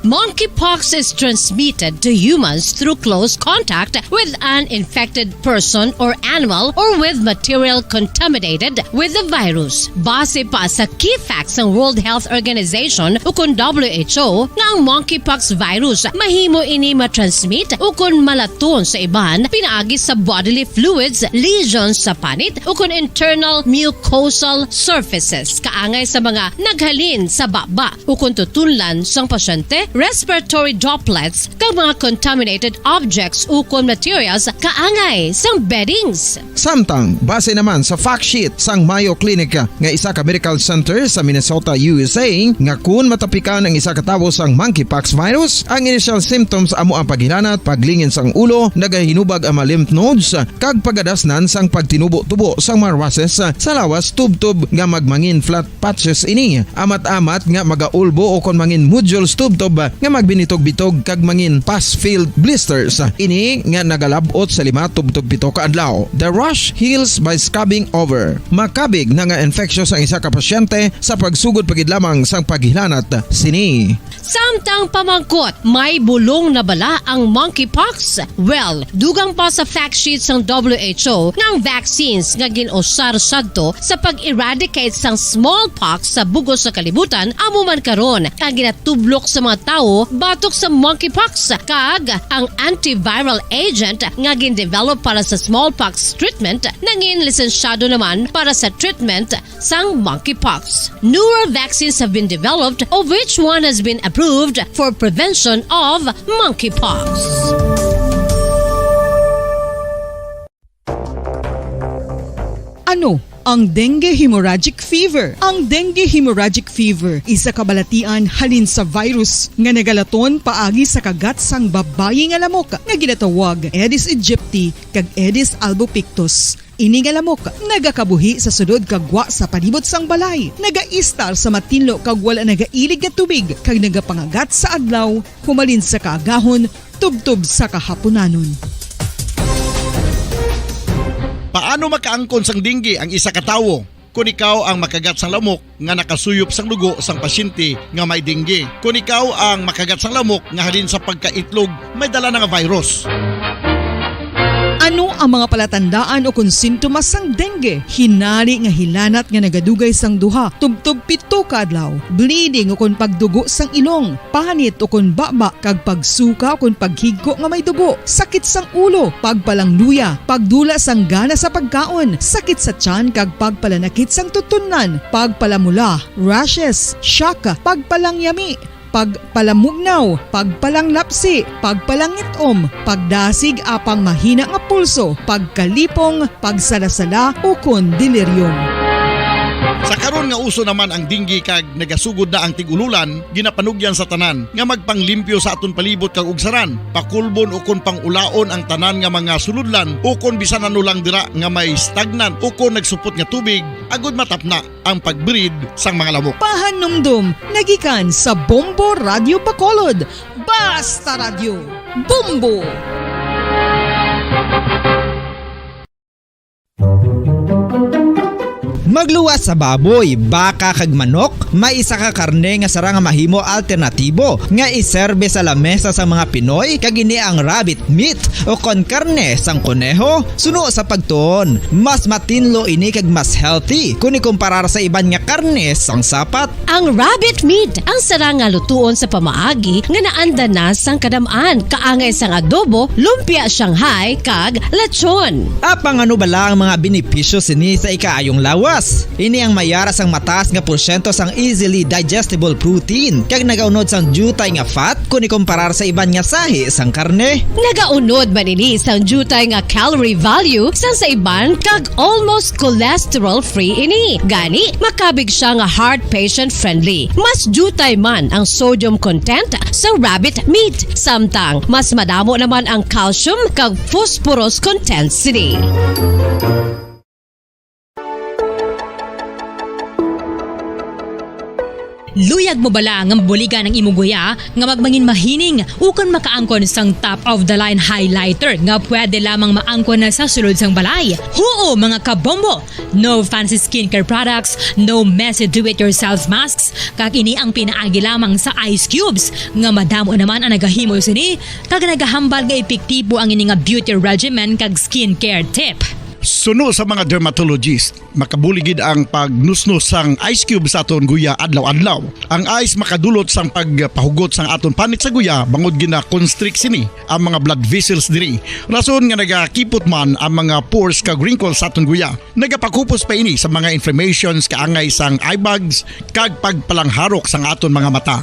Monkeypox is transmitted to humans through close contact with an infected person or animal or with material contaminated with the virus. Base pa sa key facts sang World Health Organization ukon W H O nga ang monkeypox virus mahimo ini matransmit ukon malaton sa iban pinaagi sa bodily fluids, lesions sa panit ukon internal mucosal surfaces kaangay sa mga naghalin sa baba ukon tutunlan sang pasyente, respiratory droplets, kag mga contaminated objects ukon materials kaangay sang beddings. Samtang, base naman sa fact sheet sang Mayo Clinic nga isa ka medical center sa Minnesota, U S A, nga kun matapikan ang isa ka tawo sang monkeypox virus, ang initial symptoms amo ang paghilanat, paglingin sang ulo, nagahinubag ang mga lymph nodes, kag pagadasnan sang pagtinubo-tubo sang mga rushes sa lawas tubtob nga magmangin flat patches ini, amat-amat nga magaulbo ukon mangin nodules tubtob nga magbinitog-bitog kag mangin pus-filled blisters. Ini nga nagalab-ot sa lima tubtob pito ka adlaw. The rash heals by scabbing over. Makabig na nga infectious ang isa ka pasyente sa pagsugod pa gid lamang sang paghilanat sini. Samtang pamangkot, may bulong na bala ang monkeypox? Well, dugang pa sa fact sheet sang W H O nga ang vaccines nga gin-usar sadto sa pag-eradicate sang smallpox sa bug-os nga kalibutan amo man karon ang ginatublok sa mga tawo batok sa monkeypox, kag ang antiviral agent nga gin-develop para sa smallpox treatment nangin lisensyado naman para sa treatment sang monkeypox. Newer vaccines have been developed, of which one has been approved for prevention of monkeypox. Ano Ang dengue hemorrhagic fever. Ang dengue hemorrhagic fever isa ka balatian halin sa virus nga nagalaton paagi sa kagat sang babayi nga lamok nga ginatawag Aedes aegypti kag Aedes albopictus. Ini nga lamok nagakabuhi sa sulod kag gwa sa palibot sang balay, nagaistar sa matinlo kag wala nagailig nga tubig, kag nagapangagat sa adlaw humalin sa kaagahon tubtob sa kahapunanon. Paano makaangkon sang dengue ang isa ka tawo? Kon ikaw ang makagat sang lamok nga nakasuyop sang dugo sang pasyente nga may dengue, kon ikaw ang makagat sang lamok nga halin sa pagkaitlog may dala na nga virus. Ano ang mga palatandaan ukon sintomas sang dengue? Hinari nga hilanat nga nagadugay sang duha tubtob pito ka adlaw, bleeding ukon pagdugo sang ilong, panit ukon baba, kag pagsuka ukon paghigko nga may dugo, sakit sang ulo, pagpalangluya, pagdula sang gana sa pagkaon, sakit sa tiyan kag pagpalanakit sang tutunlan, pagpalamula, rashes, shock, pagpalangyami, pagpalamugnaw, pagpalanglapsi, pagpalangit-om, pagdasig apang mahina nga pulso, pagkalipong, pagsalasala, ukon delirium. Sa karon nga uso naman ang dengue kag nagasugod na ang tig-ululan, ginapanugyan sa tanan nga magpanglimpyo sa aton palibot kag ugsaran, pakulbon ukon pang-ulaon ang tanan nga mga sulodlan ukon bisan ano lang dira nga may stagnant ukon nagsupot nga tubig, agud matapna ang pag-breed sang mga lamok. Pahanumdom nagikan sa Bombo Radyo Bacolod. Basta Radyo, Bombo! Magluwas sa baboy, baka, kag manok, may isa ka karne nga sarang nga mahimo alternatibo nga iserbe sa lamesa sang mga Pinoy, kag ini ang rabbit meat, ukon karne sang koneho. Suno sa pagtuon, mas matinlo ini kag mas healthy kon ikumparar sa iban nga karne sang sapat. Ang rabbit meat ang sarang nga lutuon sa pamaagi nga naanda na sang kadam-an, kaangay sang adobo, lumpia Shanghai, kag lechon. Apang ano bala ang mga benepisyo sini sa ikaayong lawas? Ini ang may ara sang mataas nga porsyento sang easily digestible protein, kag nagaunod sang diutay nga fat kon ikumparar sa iban nga sahi sang karne. Nagaunod man ini sang diutay nga calorie value sang sa iban kag almost cholesterol-free ini. Gani, makabig sia nga heart patient-friendly. Mas diutay man ang sodium content sa rabbit meat, samtang mas madamo naman ang calcium kag phosphorus content sini. Luyag mo bala nga mabuligan ang imo guya nga magmangin mahining ukon makaangkon sang top of the line highlighter nga pwede lamang maangkon na sa sulod sang balay? Huo, mga kabombo! No fancy skincare products, no messy do-it-yourself masks, kag ini ang pinaagi lamang sa ice cubes nga madamo naman ang nagahimo sini kag nagahambal nga epektibo ang ini nga beauty regimen kag skincare tip. Suno sa mga dermatologist, makabulig gid ang pagnusnos sang ice cube sa aton guya adlaw-adlaw. Ang ice makadulot sang pagpahugot sang aton panit sa guya bangod gina-constrict sini ang mga blood vessels diri, rason nga nagakipot man ang mga pores kag wrinkles sa aton guya. Nagapakupos pa ini sa mga inflammations kaangay sang eye bags kag pagpalangharok sang aton mga mata.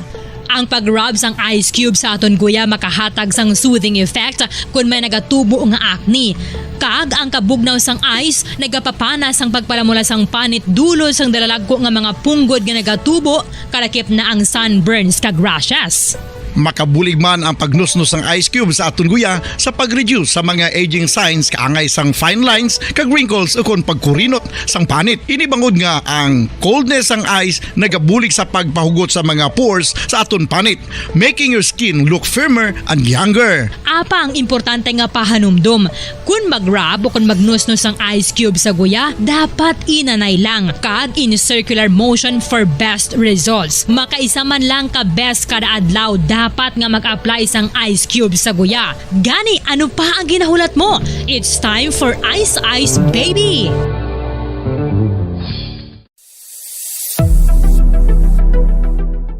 Ang pag-rub sang ice cube sa aton guya makahatag sang soothing effect kon may nagatubo nga acne. Kag ang kabugnaw sang ice nagapapana sang pagpalamula sang panit dulot sang dalalagko nga mga punggod nga nagatubo, kalakip na ang sunburns kag rashes. Makabulig man ang pagnusnos sang ice cube sa aton guya sa pag-reduce sa mga aging signs kaangay sang fine lines kag wrinkles ukon pagkurinot sang panit. Ini bangod nga ang coldness sang ice nagabulig sa pagpahugot sa mga pores sa aton panit, making your skin look firmer and younger. Apang importante nga pahanumdom, kon mag-rub o kon magnusnos ang ice cube sa guya, dapat inanay lang kag in circular motion for best results. Makaisa man lang ka beses kada adlaw dapat nga mag-apply sang ice cube sa guya. Gani, ano pa ang ginahulat mo? It's time for Ice Ice Baby!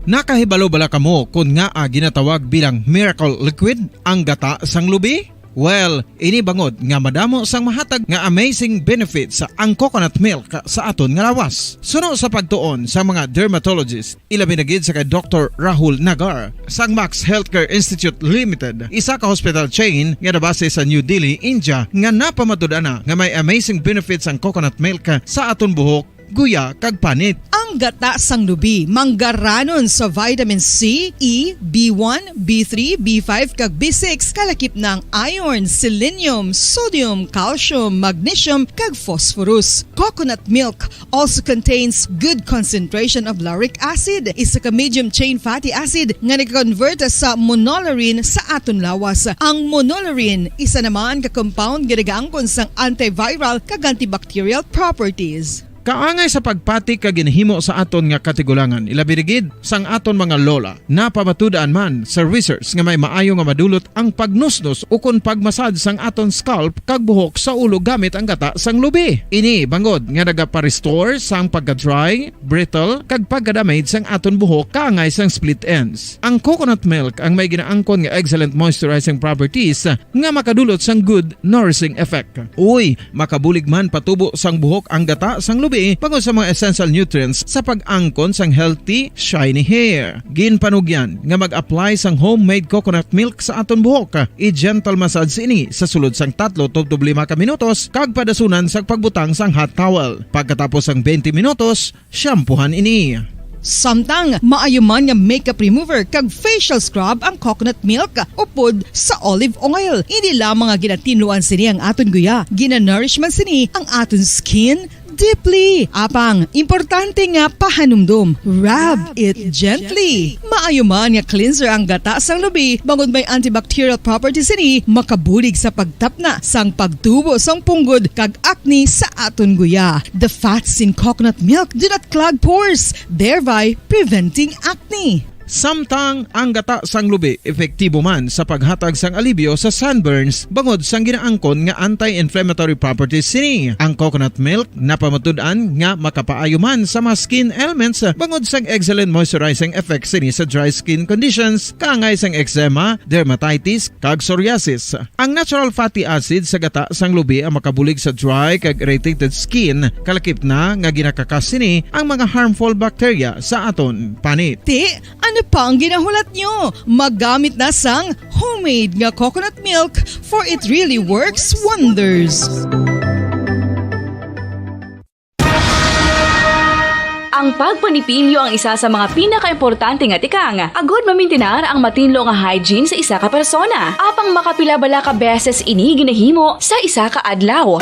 Nakahibalo bala kamo kon ngaa ginatawag bilang miracle liquid ang gata sang lubi? Well, ini bangod nga madamo sang mahatag nga amazing benefits ang coconut milk sa aton nga lawas. Suno sa pagtuon sa mga dermatologist, ilabi na gid sa kay Doktor Rahul Nagar sang Max Healthcare Institute Limited, isa ka hospital chain nga nabase sa New Delhi, India, nga napamatud-an na nga may amazing benefits ang coconut milk sa aton buhok, guya, kag panit. Ang gata sang lubi manggaranon sa vitamin C, E, B one, B three, B five, kag B six, kalakip na ang iron, selenium, sodium, calcium, magnesium, kag phosphorus. Coconut milk also contains good concentration of lauric acid, isa ka medium chain fatty acid nga nag-convert sa monolaurin sa aton lawas. Ang monolaurin, isa naman ka compound nga nagaangkon sang antiviral kag antibacterial properties. Kaangay sa pagpati kag ginahimo sa aton nga katigulangan, ilabi na gid sang aton mga lola. Napamatud-an man sa research nga may maayo nga madulot ang pagnusnos ukon pagmasad sang aton scalp kag buhok sa ulo gamit ang gata sang lubi. Ini bangod nga nagapa-restore sang pagka-dry, brittle, kag pagka-damage sang aton buhok kaangay sang split ends. Ang coconut milk ang may ginaangkon nga excellent moisturizing properties nga makadulot sang good nourishing effect. Uy, makabulig man patubo sang buhok ang gata sang lubi bangod sa mga essential nutrients sa pag-angkon sang healthy, shiny hair. Ginpanugyan nga mag-apply sang homemade coconut milk sa aton buhok. I-gentle massage ini sa sulod sang tatlo tubtob lima ka minutos kag padasunan sang pagbutang sang hot towel. Pagkatapos sang twenty minutos, shampoohan ini. Samtang maayo man nga makeup remover kag facial scrub ang coconut milk upod sa olive oil. Hindi lamang nga ginatinluan sini ang aton guya, ginanourish man sini ang aton skin deeply. Apang, importante nga pahanumdom, rub it gently. Maayo man nga cleanser ang gata sang lubi, bangod may antibacterial properties sini, makabulig sa pagtapna sang pagtubo sang punggod kag acne sa aton guya. The fats in coconut milk do not clog pores, thereby preventing acne. Samtang ang gata sang lubi epektibo man sa paghatag sang alibyo sa sunburns bangod sang ginaangkon nga anti-inflammatory properties sini. Ang coconut milk napamatud-an nga makapaayo man sa mga skin ailments bangod sang excellent moisturizing effect sini sa dry skin conditions, kaangay sang eczema, dermatitis, kag psoriasis. Ang natural fatty acid sa gata sang lubi ang makabulig sa dry kag irritated skin, kalakip na nga ginakakas sini ang mga harmful bacteria sa aton panit. Ti, ano pa ang ginahulat nyo? Magamit na sang homemade nga coconut milk, for it really works wonders. Ang pagpanipilyo ang isa sa mga pinakaimportante nga tikang agud mamintinar ang matinlo nga hygiene sa isa ka persona. Apang makapila bala ka beses ini ginahimo sa isa ka adlaw?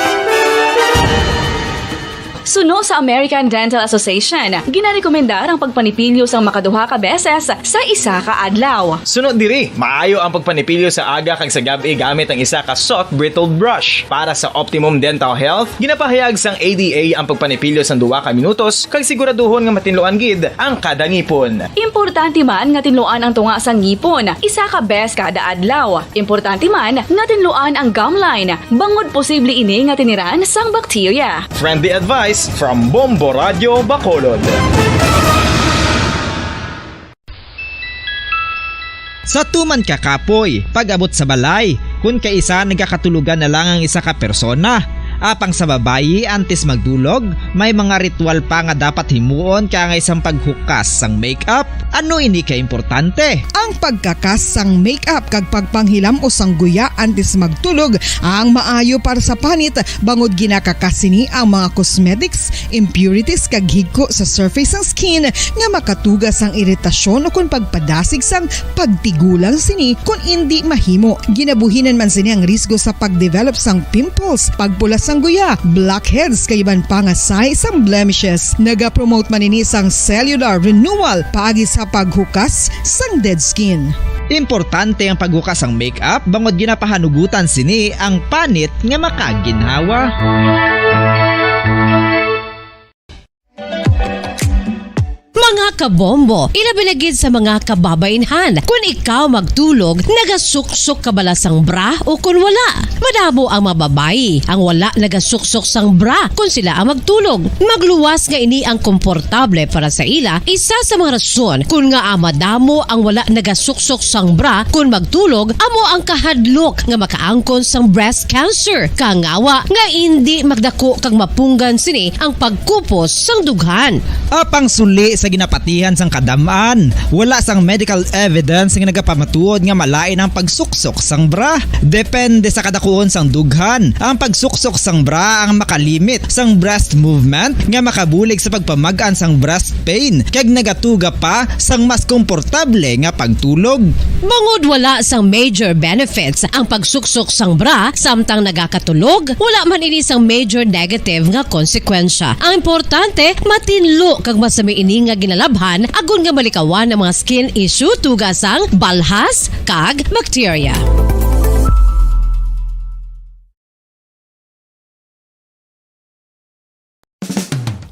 Suno sa American Dental Association, ginarekomendar ang pagpanipilyo sang makaduha ka beses sa isa ka adlaw. Suno diri, maayo ang pagpanipilyo sa aga kag sa gab-i gamit ang isa ka soft bristled brush. Para sa optimum dental health, ginapahayag sang A D A ang pagpanipilyo sang duha ka minutos kag siguraduhon nga matinluan gid ang kada ngipon. Importante man nga tinluan ang tunga sang ngipon isa ka bes kada adlaw. Importante man nga tinluan ang gum line, bangod posible ini nga tiniran sang bakterya. Friendly advice from Bombo Radio Bacolod. Sa tuman ka kapoy, pag-abot sa balay, kun kaisa nagakatulogan na lang ang isa ka persona. Apang sa babayi, antes magdulog, may mga ritual pa nga dapat himuon kaangay sang paghukas sang makeup. Ano ini ka importante? Ang pagkakas sang makeup kag pagpanghilam-os sang guya antes magtulog ang maayo para sa panit, bangod ginakakas sini ang mga cosmetics, impurities kag higko sa surface sang skin nga makatuga sang iritasyon ukon pagpadasig sang pagtigulang sini kon indi mahimo. Ginabuhinan man sini ang risgo sa pagdevelop sang pimples, pagpula sang guya, blackheads kag iban pa nga sign sang blemishes. Nagapromote man ini sang cellular renewal paagi sa paghukas sang dead skin. Importante ang paghukas sang makeup bangod ginapahanugutan sini ang panit nga makaginhawa. Mga Kabombo, ilabi na gid sa mga kababaynhan. Kun ikaw magtulog, nagasuksok ka bala sang bra o kun wala? Madamo ang mga babayi ang wala nagasuksok sang bra kun sila ang magtulog. Magluwas nga ini ang komportable para sa ila. Isa sa mga rason kun ngaa madamo ang wala nagasuksok sang bra kun magtulog amo ang kahadlok nga makaangkon sang breast cancer. Kangawa nga indi magdako kag mapunggan sini ang pagkupos sang dughan. Apang suli sa ginapatihan sang kadam-an, wala sang medical evidence nga nagapamatuod nga malain ang pagsuksok sang bra. Depende sa kadakuon sang dughan, ang pagsuksok sang bra ang makalimit sang breast movement nga makabulig sa pagpamag-an sang breast pain kag nagatuga pa sang mas komportable nga pagtulog. Bangod wala sang major benefits ang pagsuksok sang bra samtang nagakatulog, wala man ini sang major negative nga konsekwensya. Ang importante, matinlo kag masami ini nga ginalabhan agod nga malikawan ang mga skin issue tuga sang balhas kag bakterya.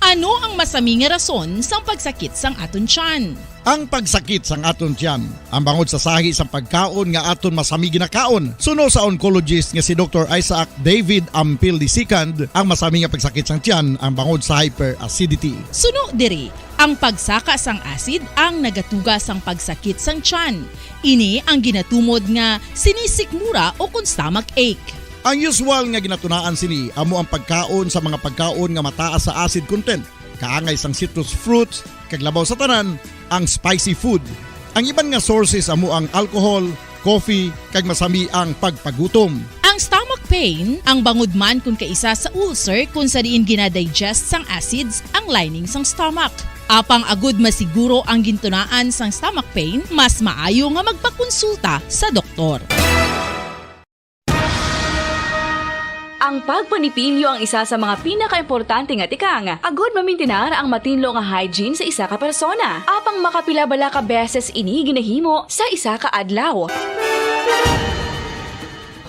Ano ang masami nga rason sang pagsakit sang aton tiyan? Ang pagsakit sang aton tiyan, ang bangod sa sahi sang pagkaon nga aton masami ginakaon. Suno sa oncologist nga si Doktor Isaac David Ampil the second, ang masami nga pagsakit sang tiyan ang bangod sa hyperacidity. Suno diri, ang pagsaka sang acid ang nagatuga sang pagsakit sang tiyan. Ini ang ginatumod nga sinisikmura o kon stomach ache. Ang usual nga ginatunaan sini amo ang pagkaon sa mga pagkaon nga mataas sa acid content, kaangay sang citrus fruits, kag labaw sa tanan, ang spicy food. Ang iban nga sources amo ang alcohol, coffee, kag masami ang pagpagutom. Ang stomach pain, ang bangod man kon kaisa sa ulcer kon sa diin ginadigest sang acids ang lining sang stomach. Apang agud masiguro ang gintunaan sang stomach pain, mas maayo nga magpakonsulta sa doktor. Ang pagpanipilyo ang isa sa mga pinakaimportante nga tikang agud mamintinar ang matinlo nga hygiene sa isa ka persona. Apang makapila bala ka beses ini ginahimo sa isa ka adlaw?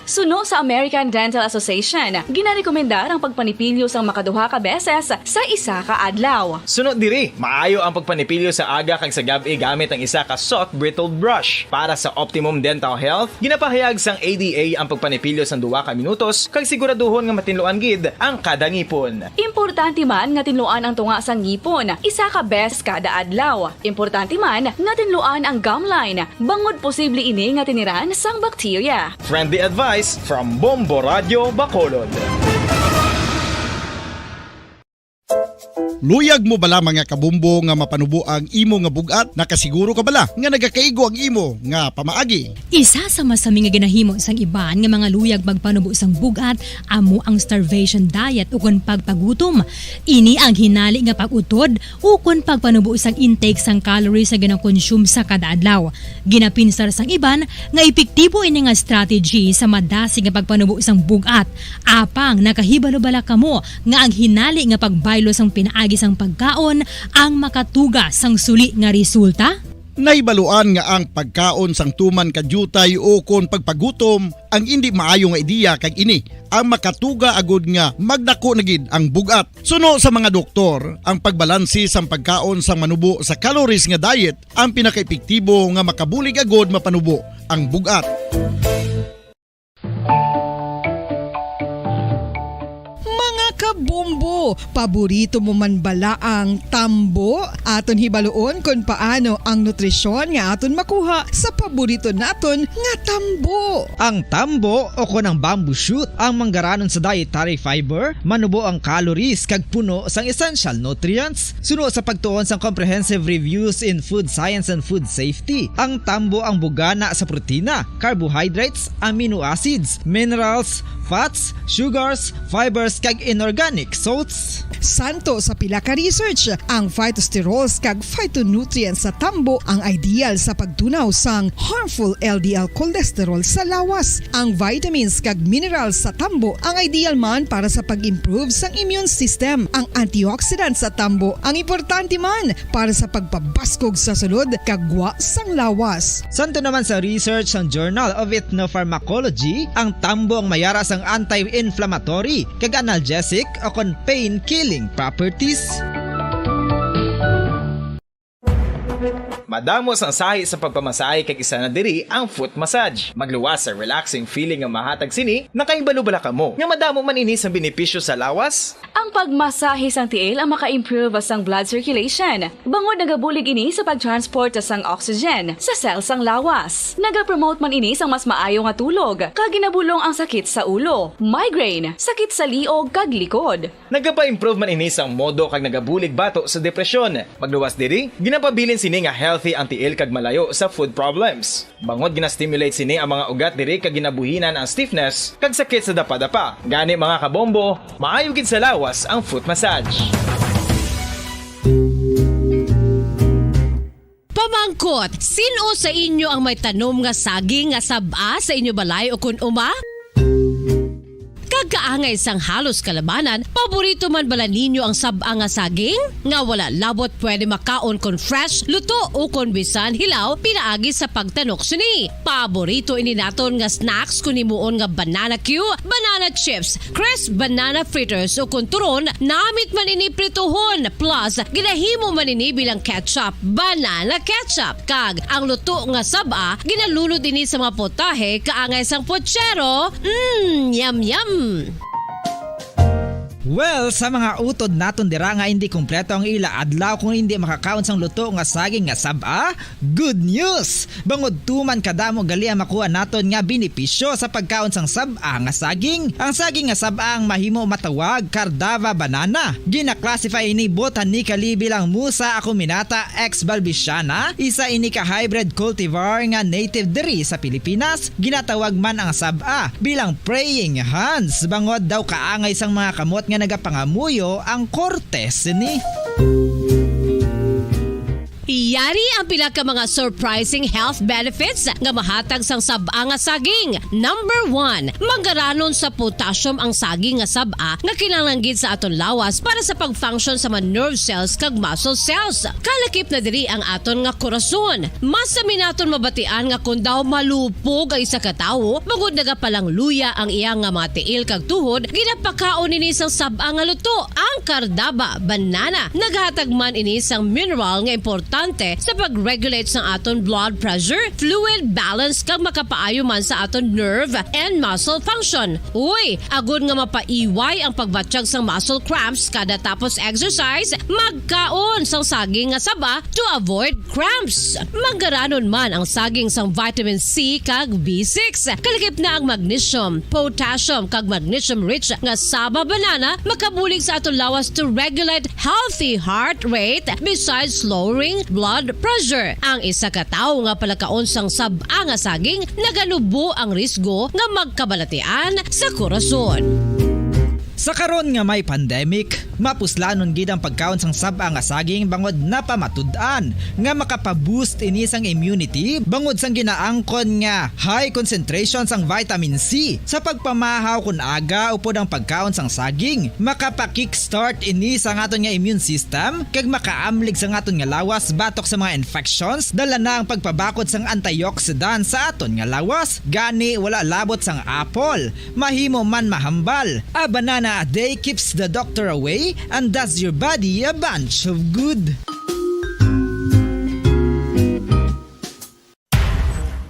Suno sa American Dental Association, ginarekomendar ang pagpanipilyo sang makaduha ka beses sa isa ka adlaw. Suno diri, maayo ang pagpanipilyo sa aga kag sa gab-i gamit ang isa ka soft bristled brush. Para sa optimum dental health, ginapahayag sang A D A ang pagpanipilyo sang duha ka minutos kag siguraduhon nga matinluan gid ang kada ngipon. Importante man nga tinluan ang tunga sang ngipon isa ka beses kada adlaw. Importante man nga tinluan ang gum line, bangod posible ini nga tiniran sang bakterya. Friendly advice from Bombo Radyo Bacolod. Luyag mo bala, mga kabombo, nga mapanubo ang imo nga bug-at? Nakasiguro ka bala nga nagakaigo ang imo nga pamaagi? Isa sa masami nga ginahimo sang iban nga mga luyag magpanubo sang bug-at amo ang starvation diet ukon pagpagutom. Ini ang hinali nga pag-utod ukon pagpanubo sang intake sang calories nga ginakonsume sa kada adlaw. Ginapinsar sang iban nga epektibo ini nga strategy sa madasig nga pagpanubo sang bug-at. Apang nakahibalo bala kamo nga ang hinali nga pagbaylo sang pinaagi sang pagkaon ang makatuga sang suli nga resulta? Nahibaluan nga ang pagkaon sang tuman ka diutay ukon pagpagutom ang indi maayo nga ideya, kag ini ang makatuga agud nga magdako na gid ang bug-at. Suno sa mga doktor, ang pagbalanse sang pagkaon sang manubo sa calories nga diet ang pinakaepektibo nga makabulig agud mapanubo ang bug-at. Mga kabombo, paborito mo man bala ang tambo? Aton hibaluon kon paano ang nutrisyon nga aton makuha sa paborito naton nga tambo. Ang tambo, o kon ang bamboo shoot, ang manggaranon sa dietary fiber, manubo ang calories kag puno sang essential nutrients. Suno sa pagtuon sang Comprehensive Reviews in Food Science and Food Safety, ang tambo ang bugana sa protina, carbohydrates, amino acids, minerals, fats, sugars, fibers, kag inorganic salts. Santo sa pila ka research, ang phytosterols kag phytonutrients sa tambo ang ideal sa pagtunaw sang harmful L D L cholesterol sa lawas. Ang vitamins kag minerals sa tambo ang ideal man para sa pag-improve sang immune system. Ang antioxidants sa tambo ang importante man para sa pagpabaskog sa sulod kag gwa sang lawas. Santo naman sa research sang Journal of Ethnopharmacology, ang tambo ang mayara sang anti-inflammatory kag analgesic o kon pain-killing properties. Madamo sang sahi sa pagpamasahe, kag isa na diri ang foot massage. Magluwas sa relaxing feeling nga mahatag sini. Nakahibalo bala kamo nga madamo man ini sang benepisyo sa lawas? Ang pagmasahe sang tiil ang maka-improve sang blood circulation, bangod nagabulig ini sa pag-transport sang oxygen sa cell sang lawas. Nagapromote man ini sang mas maayo nga tulog, kag ginabulong ang sakit sa ulo, migraine, sakit sa liog, kag likod. Nagapa-improve man ini sang modo kag nagabulig bato sa depresyon. Magluwas diri, ginapabilin sini nga healthy ang tiil kag malayo sa foot problems. Bangod gina-stimulate sini ang mga ugat diri kag ginabuhinan ang stiffness kag sakit sa dapadapa. Gani, mga kabombo, maayo gid sa lawas ang foot massage. Pamangkot, sin-o sa inyo ang may tanom nga saging nga sab-a sa inyo balay ukon uma? Kag kaangay sang halos kalabanan, paborito man bala ninyo ang sab-a nga saging? Nga wala labot pwede makaon kon fresh, luto, o kon bisan hilaw, pinaagi sa pagtanok sini. Paborito ini naton nga snacks kon himuon nga banana cue, banana chips, crisp banana fritters, o kon turon, namit man ini prituhon, plus ginahimo man ini bilang ketchup, banana ketchup. Kag ang luto nga sab-a, ginalunod ini sa mga putahe kaangay sang putsero. Mm, yum, yum! Well, sa mga utod naton dira nga indi kompleto ang ila adlaw kung indi makakaon sang luto nga saging nga sab-a, good news! Bangod tuman kadamo gali ang makuha naton nga benepisyo sa pagkaon sang sab-a nga saging. Ang saging nga sab-a ang mahimo matawag Cardava banana. Gina-classify ini botanically bilang Musa acuminata ex balbisiana, isa ini ka hybrid cultivar nga native diri sa Pilipinas. Ginatawag man ang sab-a bilang praying hands, bangod daw kaangay sang mga kamot nga nagapangamuyo ang korte sini. Yari ang pila ka mga surprising health benefits nga mahatag sang sab-a nga saging. Number one, manggaranon sa potassium ang saging nga sab-a nga kinahanglan gid sa aton lawas para sa pag-function sa mga nerve cells kag muscle cells. Kalakip na diri ang aton nga korason. Masami naton mabatian nga kon daw malupog ang isa ka tawo, bangod nagapalangluya ang iya nga mga tiil kag tuhod, ginapakaon ini sang sab-a nga luto, ang Cardava banana. Naghatag man ini sang mineral nga importante sa pag-regulate sang aton blood pressure, fluid balance, kag makapaayo man sa aton nerve and muscle function. Uy, agod nga mapaiway ang pagbatyag sang muscle cramps kada tapos exercise, magkaon sang saging nga saba to avoid cramps. Manggaranon man ang saging sang vitamin C kag B six. Kalakip na ang magnesium, potassium, kag magnesium-rich nga saba banana makabulig sa aton lawas to regulate healthy heart rate, besides lowering blood pressure. Ang isa ka tawo nga palakaon sang sab-a nga saging naganubo ang risgo nga magkabalatian sa korason. Sa karon nga may pandemic, mapuslanon gid ang pagkaon sang sab-a nga saging bangod napamatud-an nga makapa-boost ini sang immunity bangod sang ginaangkon nga high concentration sang vitamin C. Sa pagpamahaw kon aga upod ang pagkaon sang saging, makapa-kickstart ini sa aton nga immune system kag makaamlig sa aton nga lawas batok sa mga infections, dala na ang pagpabakod sang antioxidant sa aton nga lawas. Gani, wala labot sang apple, mahimo man mahambal. A banana a day keeps the doctor away and does your body a bunch of good.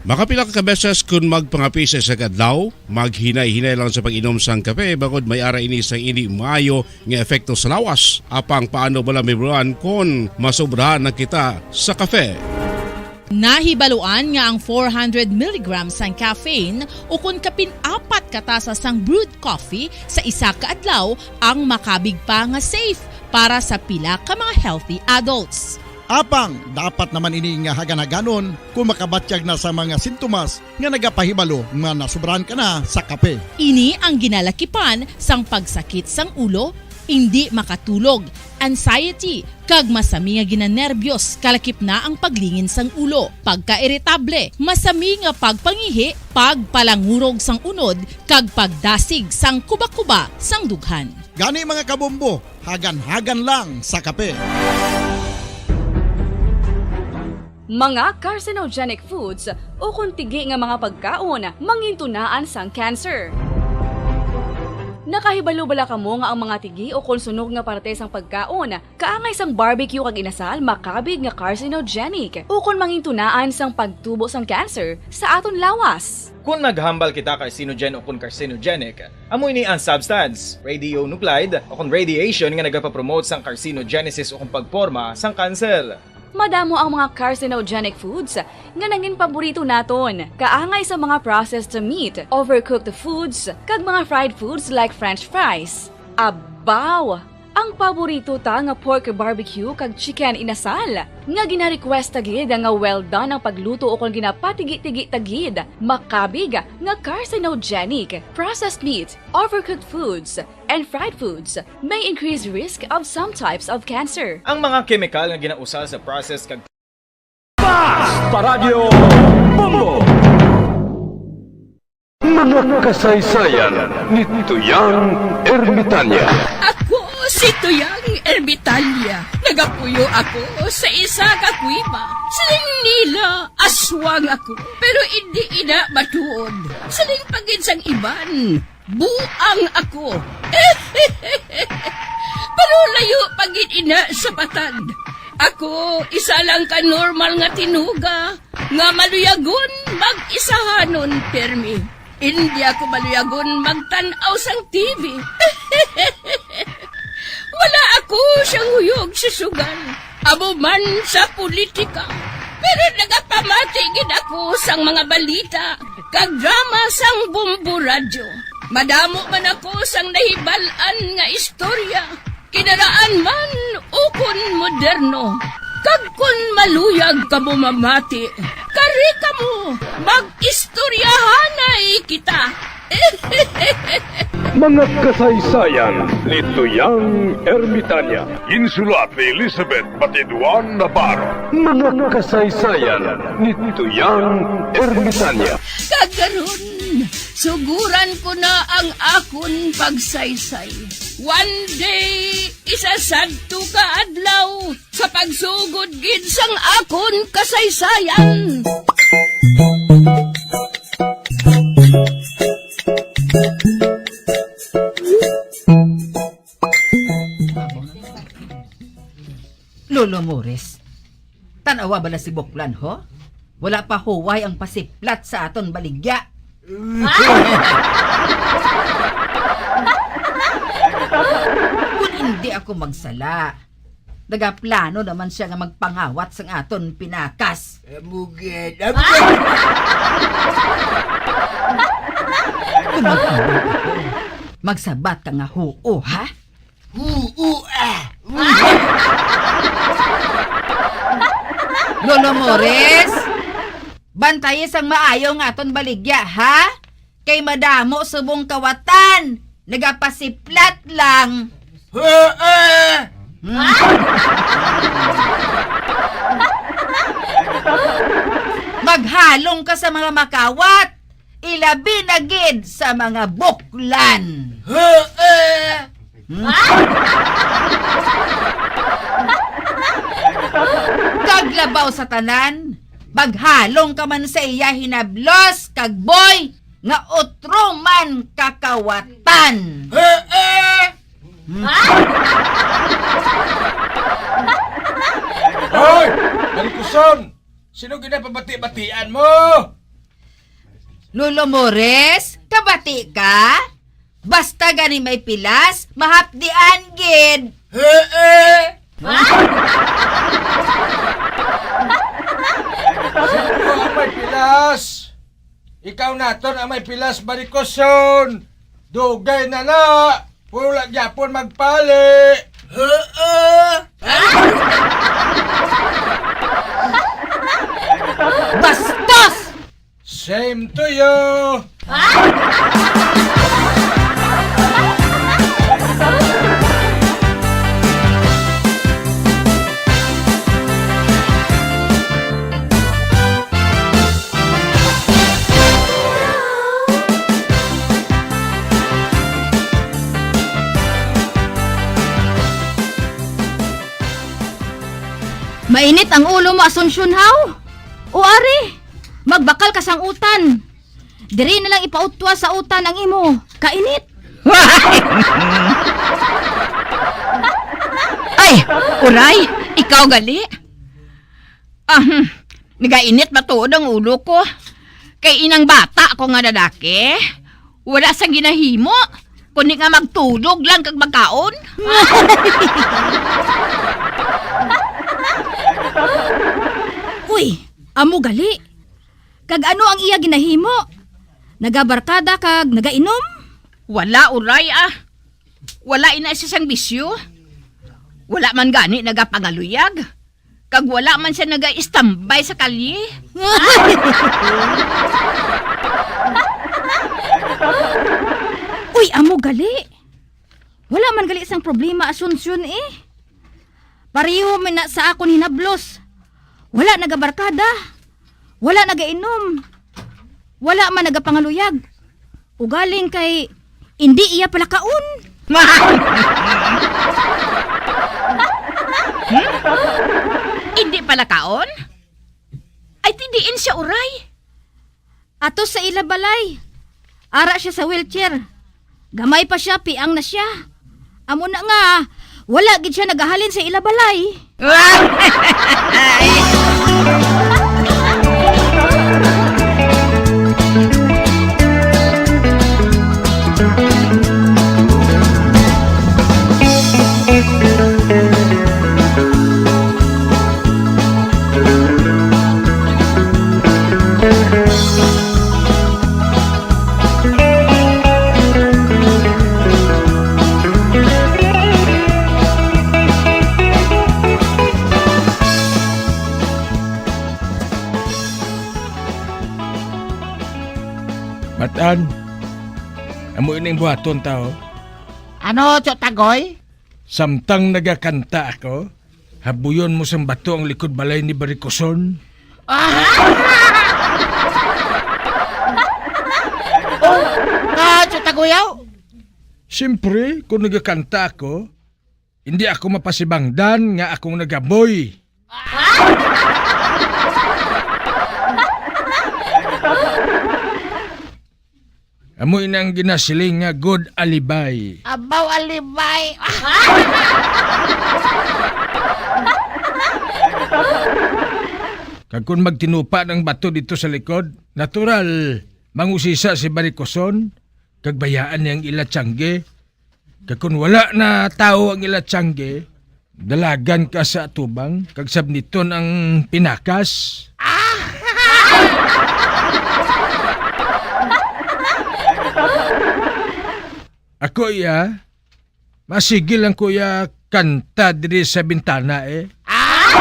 Makapila ka beses kon magpangape sa isa ka adlaw, maghinay-hinay lang sa pag-inom sang kape bangod may ara ini sang indi maayo nga epekto sa lawas. Apang paano bala, Ma'am Ron, kon masobrahan na kita sa kape? Nahibaluan nga ang four hundred milligrams sang caffeine ukon kapin apat ka tasa sang brewed coffee sa isa ka adlaw ang makabig pa nga safe para sa pila ka mga healthy adults. Apang dapat naman ini nga hagan-haganon kon makabatyag na sa mga sintomas nga nagapahibalo nga nasobrahan ka na sa kape. Ini ang ginalakipan sang pagsakit sang ulo, indi makatulog, anxiety, kag masami nga ginanerbiyos, kalakip na ang paglingin sang ulo, pagkairitable, masami nga pagpangihi, pagpalangurog sang unod, kag pagdasig sang kubakuba sang dughan. Gani, mga kabombo, hagan-hagan lang sa kape. Mga carcinogenic foods ukon tigi nga mga pagkaon mangintunaan sang cancer. Nakahibalo bala kamo nga ang mga tigi o kon sunog nga parte sang pagkaon kaangay sang barbecue kag inasal makabig nga carcinogenic o kon mangintunaan sang pagtubo sang cancer sa aton lawas? Kon naghambal kita carcinogen o kon carcinogenic, amo ini ang substance, radionuclide o kon radiation nga nagapapromote sang carcinogenesis o kon pagporma sang kanser. Madamo ang mga carcinogenic foods nga nangin paborito naton, kaangay sa mga processed meat, overcooked foods, kag mga fried foods like french fries. Abaw! Ang paborito ta nga pork barbecue kag chicken inasal, nga gina-request ta gid nga well done ang pagluto o kon ginapatigi-tigi ta gid, makabig nga carcinogenic. Processed meat, overcooked foods, and fried foods may increase risk of some types of cancer. Ang mga kemikal nga ginausal sa process kag Basta Radyo Bombo! Mga kasaysayan ni Tuyang Ermitanya. Ako si Tuyang Ermitanya. Nagapuyo ako sa isa ka kuweba. Siling nila, aswang ako. Pero indi ina matuod. Siling pa gid sang iban, buang ako. Pero layo pa gid ina sa patad. Ako, isa lang ka normal nga tinuga nga maluyagon mag-isahanon pirmi. Indi ako maluyagon magtan-aw sang T V. Wala ako siyang huyog sa sugal, amo man sa politika. Pero nagapamati gid ako sang mga balita kag drama sang Bombo Radyo. Madamo man ako sang nahibal-an nga istorya, kinaraan man ukon moderno. Kag kon maluyag kamo mamati, kari kamo, mag-istoryahanay kita. Mga kasaysayan ni Tuyang Ermitanya. Ginsulat ni Elizabeth Batiduan Navarro. Mga kasaysayan ni Tuyang Ermitanya. Kag karon, suguran ko na ang akon pagsaysay. One day, isa sadto ka adlaw, sa pagsugod gid sang akon kasaysayan. Lolo Morris, tan-awa bala si Buklan, ho? Wala pa huway ang pasiplat sa aton baligya. Kung hindi ako magsala, nagaplano naman siya nga magpangawat sang aton pinakas. Amugin, amugin. Kung mag-awat ako, magsabat ka nga huo, ha? Huo, ah! Lolo Mores, bantayi sang maayo ang aton baligya, ha? Kay madamo subong kawatan, nagapasiplat lang. Huo! Hmm? Maghalong ka sa mga makawat, ilabi na gid sa mga buklan. Huo! Hmm? Kag labaw sa tanan, maghalong ka man sa iya hinablos kag boy nga utro man kakawatan. Huo! Hmm? Hoy! Balikuson! Sino ginapabati-batian mo? Lolo Mores, kabati ka? Basta gani may pilas, mahapdian gid. Huo! Sino ang may pilas? Ikaw naton ang may pilas, balikuson. Dugay na na. Puro lang gyapon magpali. Huo! Bastos! Same to you! Mainit ang ulo mo, Asuncion, haw? O ari, magbakal ka sang utan. Diri na lang ipautwas sa utan ang imo kainit. Ay, uray, ikaw gali? Ah, hmm. Nagainit matuod ang ulo ko. Kay inang bata ko nga lalaki, wala sang ginahimo, kundi nga magtulog lang kag magkaon. Uy, amo gali. Kag ano ang iya ginahimo? Nagabarkada kag nagainom? Wala, uray, ah. Wala ina siya sang bisyo. Wala man gani nagapangaluyag. Kag wala man siya nagaistambay sa kalye. Uy, amo gali. Wala man gali sang problema, Asuncion, eh. Pareho man na sa akon hinablos. Wala nagabarkada. Wala nagainom. Wala man nagapangaluyag. Ugaling kay indi iya palakaon. Hmm? Indi palakaon? Ay, ti diin siya uray. Ato sa ila balay. Ara siya sa wheelchair. Gamay pa siya, piang na siya. Amo na nga, wala gid siya nagahalin sa ila balay. Matan, amo ining buhaton ta, oh. Ano, Tio Tagoy? Samtang nagakanta ako, habuyon mo sang bato ang likod balay ni Barikoson. Ah! Oh, ah, Tio Tagoy, aw? Siyempre, kung nagakanta ako, hindi ako mapasibangdan nga akong nagaboy. Amo ina ang ginasiling nga good alibay. Abaw, alibay. Kag kon magtinupa ang bato dito sa likod, natural, mangusisa si Barikoson, kag bayaan niya ang ila tiyangge. Kag kon wala na tawo ang ila tiyangge, dalagan ka sa atubang, kag sabniton ang pinakas. Ah! Ako iya, masigi lang ko iya kanta diri sa bintana, eh. Ah!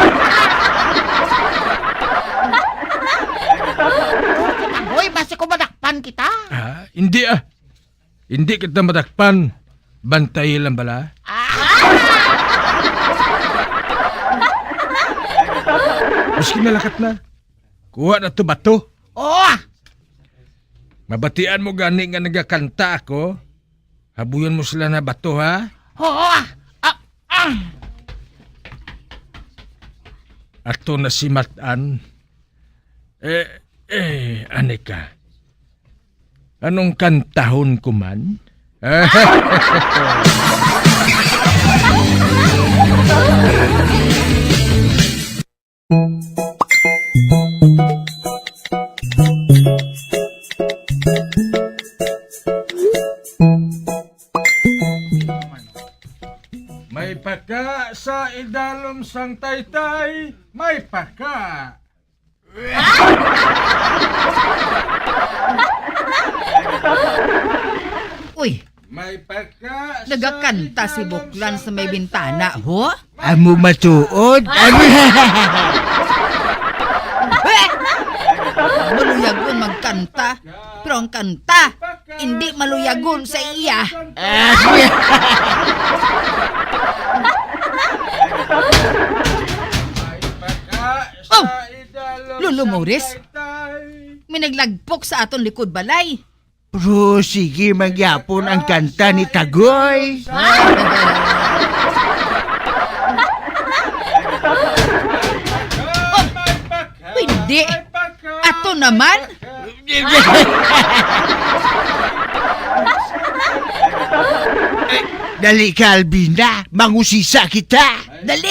Hoy, basi ko madakpan kita. Ah, hindi, ah. Hindi kita madakpan. Bantay lang bala. Ah! Maski nalakat na. Kuha na to bato. Oh! Mabatian mo gani nga nagakanta ako? Habuyon mo sila na bato, ha? Oo, ah, ah, ah. Ato na si Matan. Eh, eh, ani ka? Anong kantahon ko man? May paka sa idalom sang taytay, may paka. Uy, may pagka nagakanta si Buklan sa may bintana, ho? Amo matuod? Amo. Maluyagon magkanta, pero ang kanta, hindi maluyagon sa iya. Oh! Lolo Morris, may naglagpok sa aton likod balay. Pero sige man gyapon ang kanta ni Tagoy. Oh, pwede. Ato naman. Uy, hindi. Dali ka, Albina. Mangusisa kita. Dali.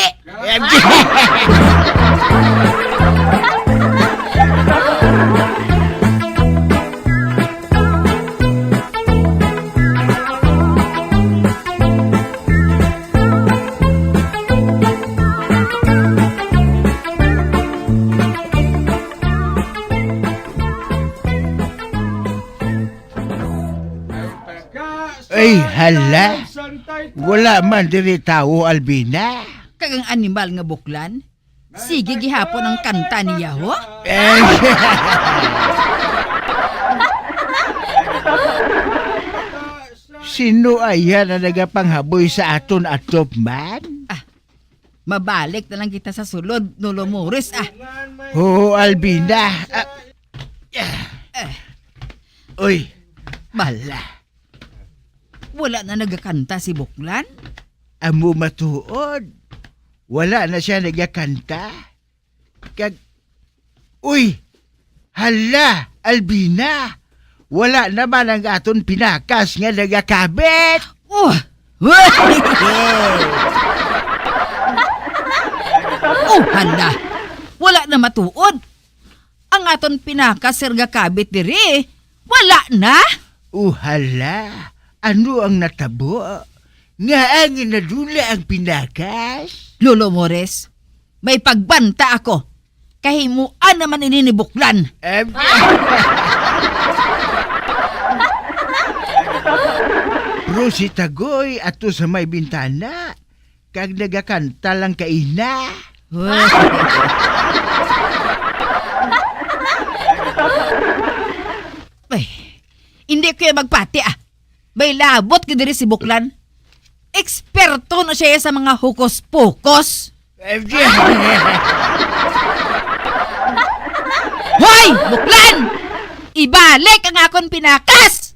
Ay, hala. Wala man diri tawo, Albina. Kag ang animal nga buklan, sige gihapon ang kanta niya, ho? Eh, sino aya na nagapanghaboy sa aton atop man? Ah, mabalik na lang kita sa sulod, Lolo Morris, ah. Oo, Albina. Ah, Eh. Uy, bala. Wala na nagakanta si Buklan? Amo matuod. Wala na siya nagakanta. Kag, uy, hala, Albina. Wala naman ang aton pinakas nga nagakabit. Oh! Oh, hala! Wala na matuod. Ang aton pinakas, sir, nga kabit diri, wala na. Oh, hala, ano ang natabo? Ngaa nga nadula ang pinakas? Lolo Mores, may pagbanta ako. Kahimuan naman ini ni Buklan. Eh, pero si Tagoy ato sa may bintana, kag nagakanta lang kaina. Ay, hindi ko ya magpati, ah. May labot ka diri si Buklan. Eksperto na siya sa mga hokus-pokus. Hoy, Buklan! Ibalik ang akon pinakas!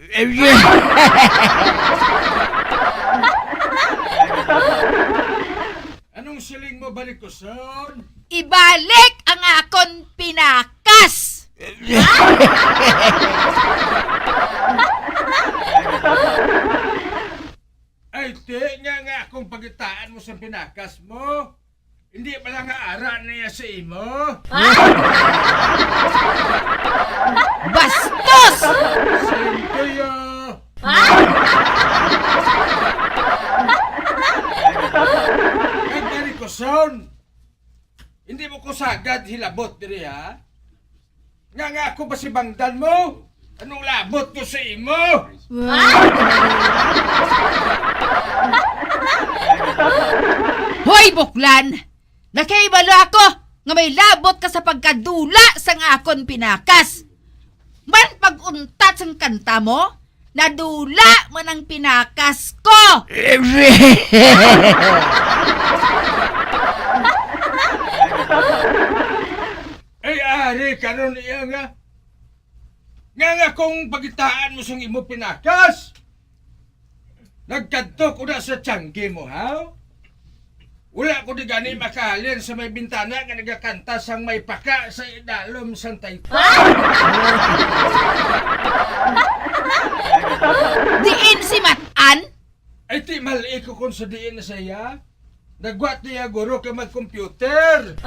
Anong siling mo, Barikoson? Ibalik ang akon pinakas! Ay, ti, nga, nga akong pagitaan mo sa pinakas mo. Hindi pala nga ara niya sa imo. Bastos! Same to you. Kag Barikoson, hindi mo ko sagad hilabot diri, ha? Nga, nga ako ba si bangdan mo? Anong labot ko sa imo? Hoy, Buklan! Nakahibalo ako nga may labot ka sa pagkadula sang akon pinakas. Man pag-untat sang kanta mo, nadula man ang pinakas ko. Ay, ari, karon iya nga. Nga, nga kung pagitaan mo sang imo pinakas. Nagkadto ko na sa tiyanggi mo, ha? Wala ko di gani makahalin sa may bintana nga nagakanta sang may paka sa idalom sang taytay. Diin si Matan? Ay, ti, mali ko kung sa diin na siya. Nagwat niya, guro, kay mag-computer.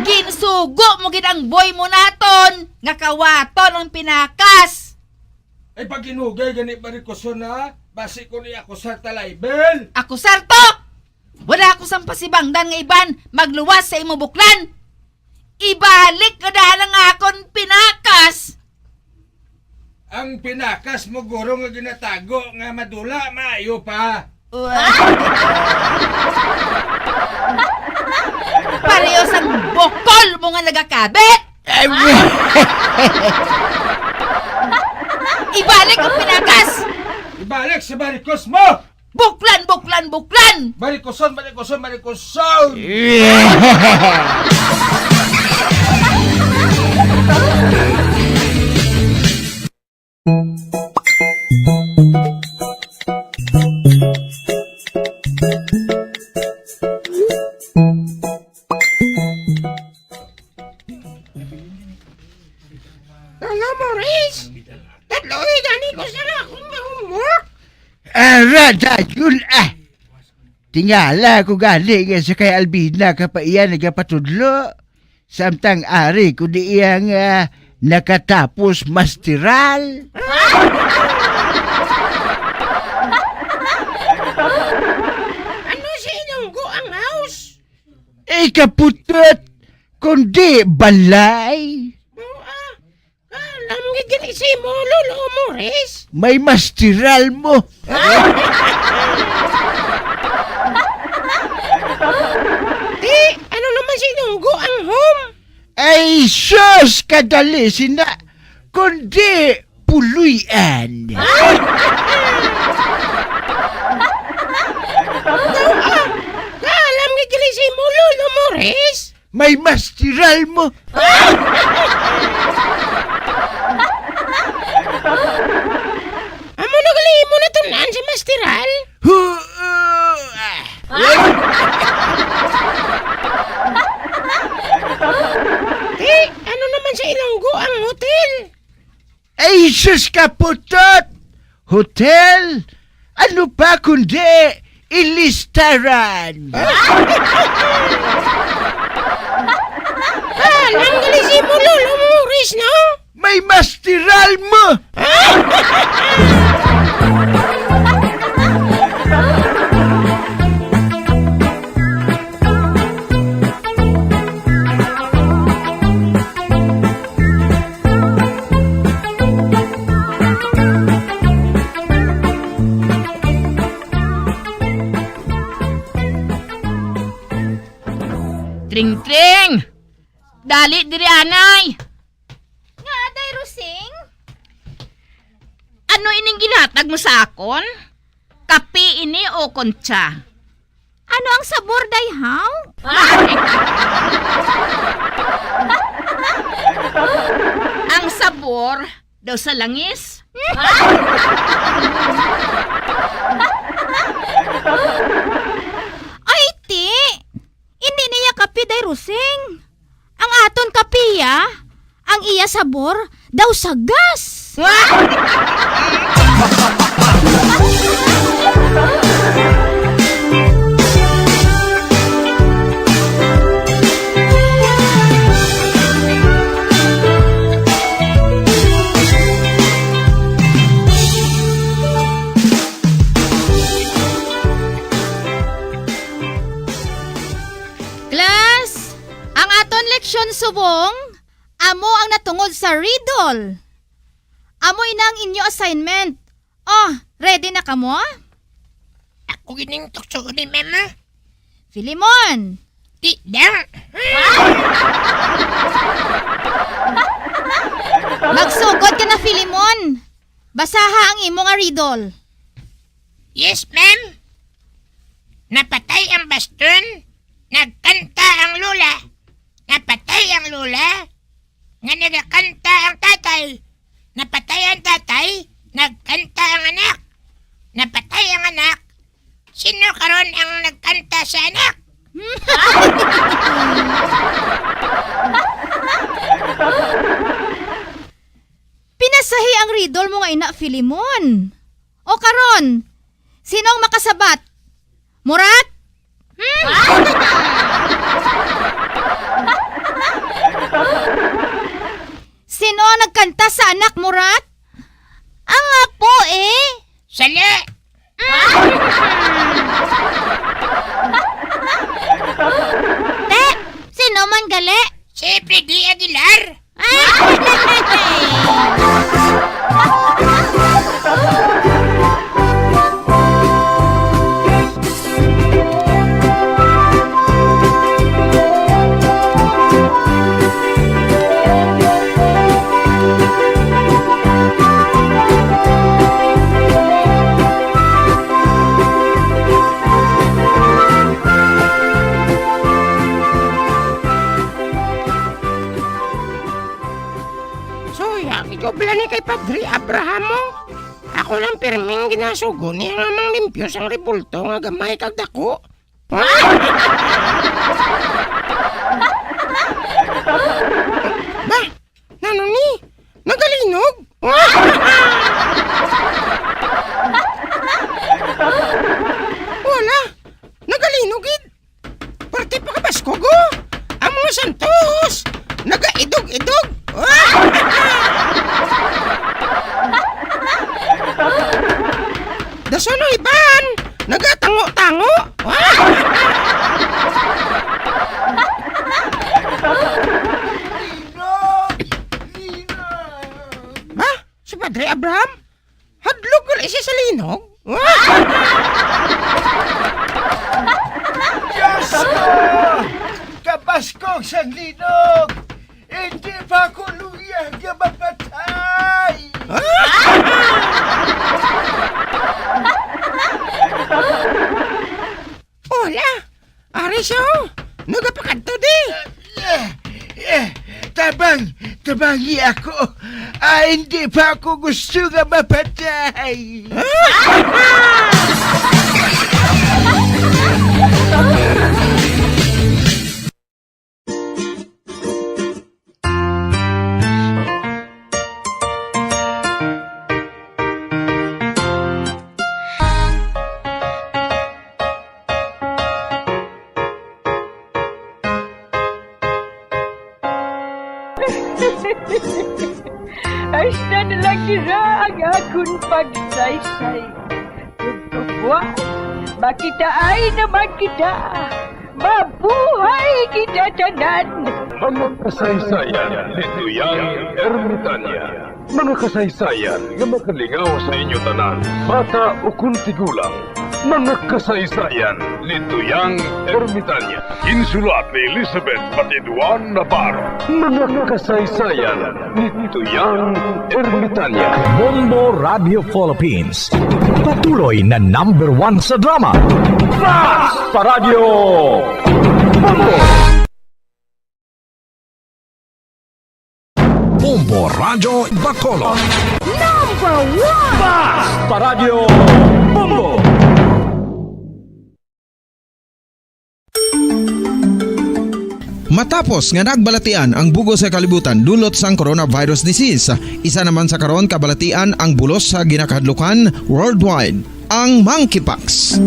Ginsugo mo gid ang boy mo naton, nga kawaton ang pinakas. Ay, pag inugay gani, Barikoson, ha? Basi ko ni akusar ta libel. Akusar to! Wala ako sang pasibangdan nga iban magluwas sa imo, Buklan. Ibalik na daan ang akon pinakas. Ang pinakas mo, guro, nga ginatago nga madula, maayo pa. Pareho sang bukol mo nga nagakabit. Ibalik ang pinakas. Ibalik sa barikos mo. Buklan, buklan, buklan! Barikoson, barikoson, barikoson! Lolo Morris! Tatlo Tingala ko gani nga sa kay Albina ka pa iya nagapatudlo. Samtang ari ko di iya nga nakatapos masteral. Ano si Ilonggo ang house? Ikaputot, kundi balay. Oo, ah. Alam nga diri si mo, Lolo Morris. May masteral mo. Di, ano naman si Ilonggo ang home? Ay, sus, kadali sina. Kundi puloy-an. Ah, alam nga diri si mo, Lolo Morris. May mastiral mo. Amo na gali mo natunan si mastiral? Hu-, uh, ah. Ti, ano naman sa Ilonggo ang hotel? Ay, sus ka putot! Hotel? Ano pa kundi ilistaran? Ah, nang gali si mo, Lolo Morris, no? May mastiral mo! Tring, tring! Dali diri, anay! Nga, Day Rosing? Ano ining ginhatag mo sa akon? Kape ini o kontsa? Ano ang sabor, Day, haw? Ang sabor daw sa langis. Ay, ti! Indi niya kape, Day Rosing. Ang aton kapiya, ang iya sabor daw sa gas. Class, ang aton leksyon subong amo ang natungod sa riddle. Amo ina ang inyo assignment. Oh, ready na kamo? Ako gining tukso ni mama. Filimon! Di na! Magsugod ka na, Filimon! Basaha ang imo nga riddle. Yes, ma'am. Napatay ang baston, nagkanta ang lola. Napatay ang lola, nga nagakanta ang tatay. Napatay ang tatay, nagkanta ang anak. Napatay ang anak, sino karon ang nagkanta sa anak? Pinasahi ang riddle mo nga ina, Filimon. O karon, sino ang makasabat? Murat? Hmm? Sino ang nagkanta sa anak, Murat? Ang apo, eh. Sali! Te, sino man gali? Si Freddy Aguilar. So, ya, ikaw pala ni kay Padre Abraham mo? Ako lang pirming ginasugo niya nga manglimpyo sang rebulto nga gamay kag dako. Ba, nano ni? Nagalinog? Wala. Sang linog! Hindi pa ako luyag nga mapatay! Hola! Ari siya, oh! Nagapakadto di! Eh, eh, tabang, tabangi ako! Ah, hindi pa ako gusto nga mapatay! Hasta na lang dira ang akon pagsaysay. Ug buwas, makitaay naman kita. Mabuhay kita tanan! Mga kasaysayan ni Tuyang Ermitanya. Mga kasaysayan nga makalingaw sa inyo tanan, bata ukon tigulang. Mga kasaysayan ni Tuyang Ermitanya. Ginsulat ni Elizabeth Batiduan Navarro. Mga kasaysayan ni Tuyang Ermitanya. Bombo Radio Philippines. Patuloy na number one sa drama. Fast Paradyo! Bombo! Bombo Radyo Bacolod. Number one! Fast Paradyo! Bombo! Matapos nga nagbalatian ang bugos sa kalibutan dulot sang coronavirus disease, isa naman sa karon kabalatian ang bulos sa ginakahadlukan worldwide, ang monkeypox.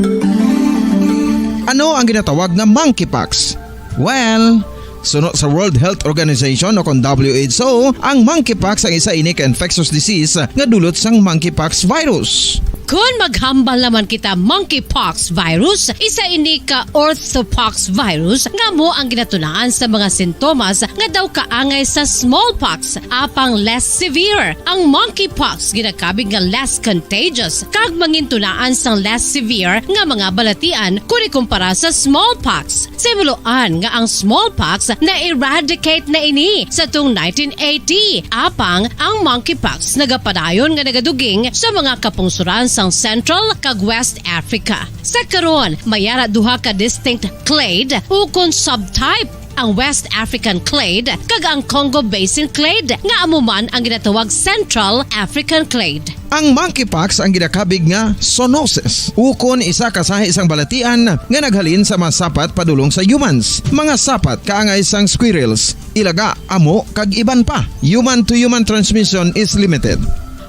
Ano ang ginatawag nga monkeypox? Well, suno sa World Health Organization o kon W H O, ang monkeypox ang isa ini ka infectious disease nga dulot sang monkeypox virus. Kon maghambal naman kita monkeypox virus, isa ini ka orthopox virus nga amo ang ginatunaan sa mga sintomas nga daw kaangay sa smallpox, apang less severe. Ang monkeypox ginakabig nga less contagious kag mangintunaan sang less severe nga mga balatian kon ikumpara sa smallpox. Sa himuloan nga ang smallpox na-eradicate na ini sa tung nineteen eighty, apang ang monkeypox nagapadayon nga nagaduging sa mga kapungsoran sang Central kag West Africa. Sa karon, may ara duha ka distinct clade ukon subtype, ang West African clade kag ang Congo Basin clade, nga amo man ang ginatawag Central African clade. Ang monkeypox ang ginakabig nga zoonosis, ukon isa ka sahi sang balatian nga naghalin sa mga sapat padulong sa humans. Mga sapat kaangay sang squirrels, ilaga, amo, kag iban pa. Human to human transmission is limited.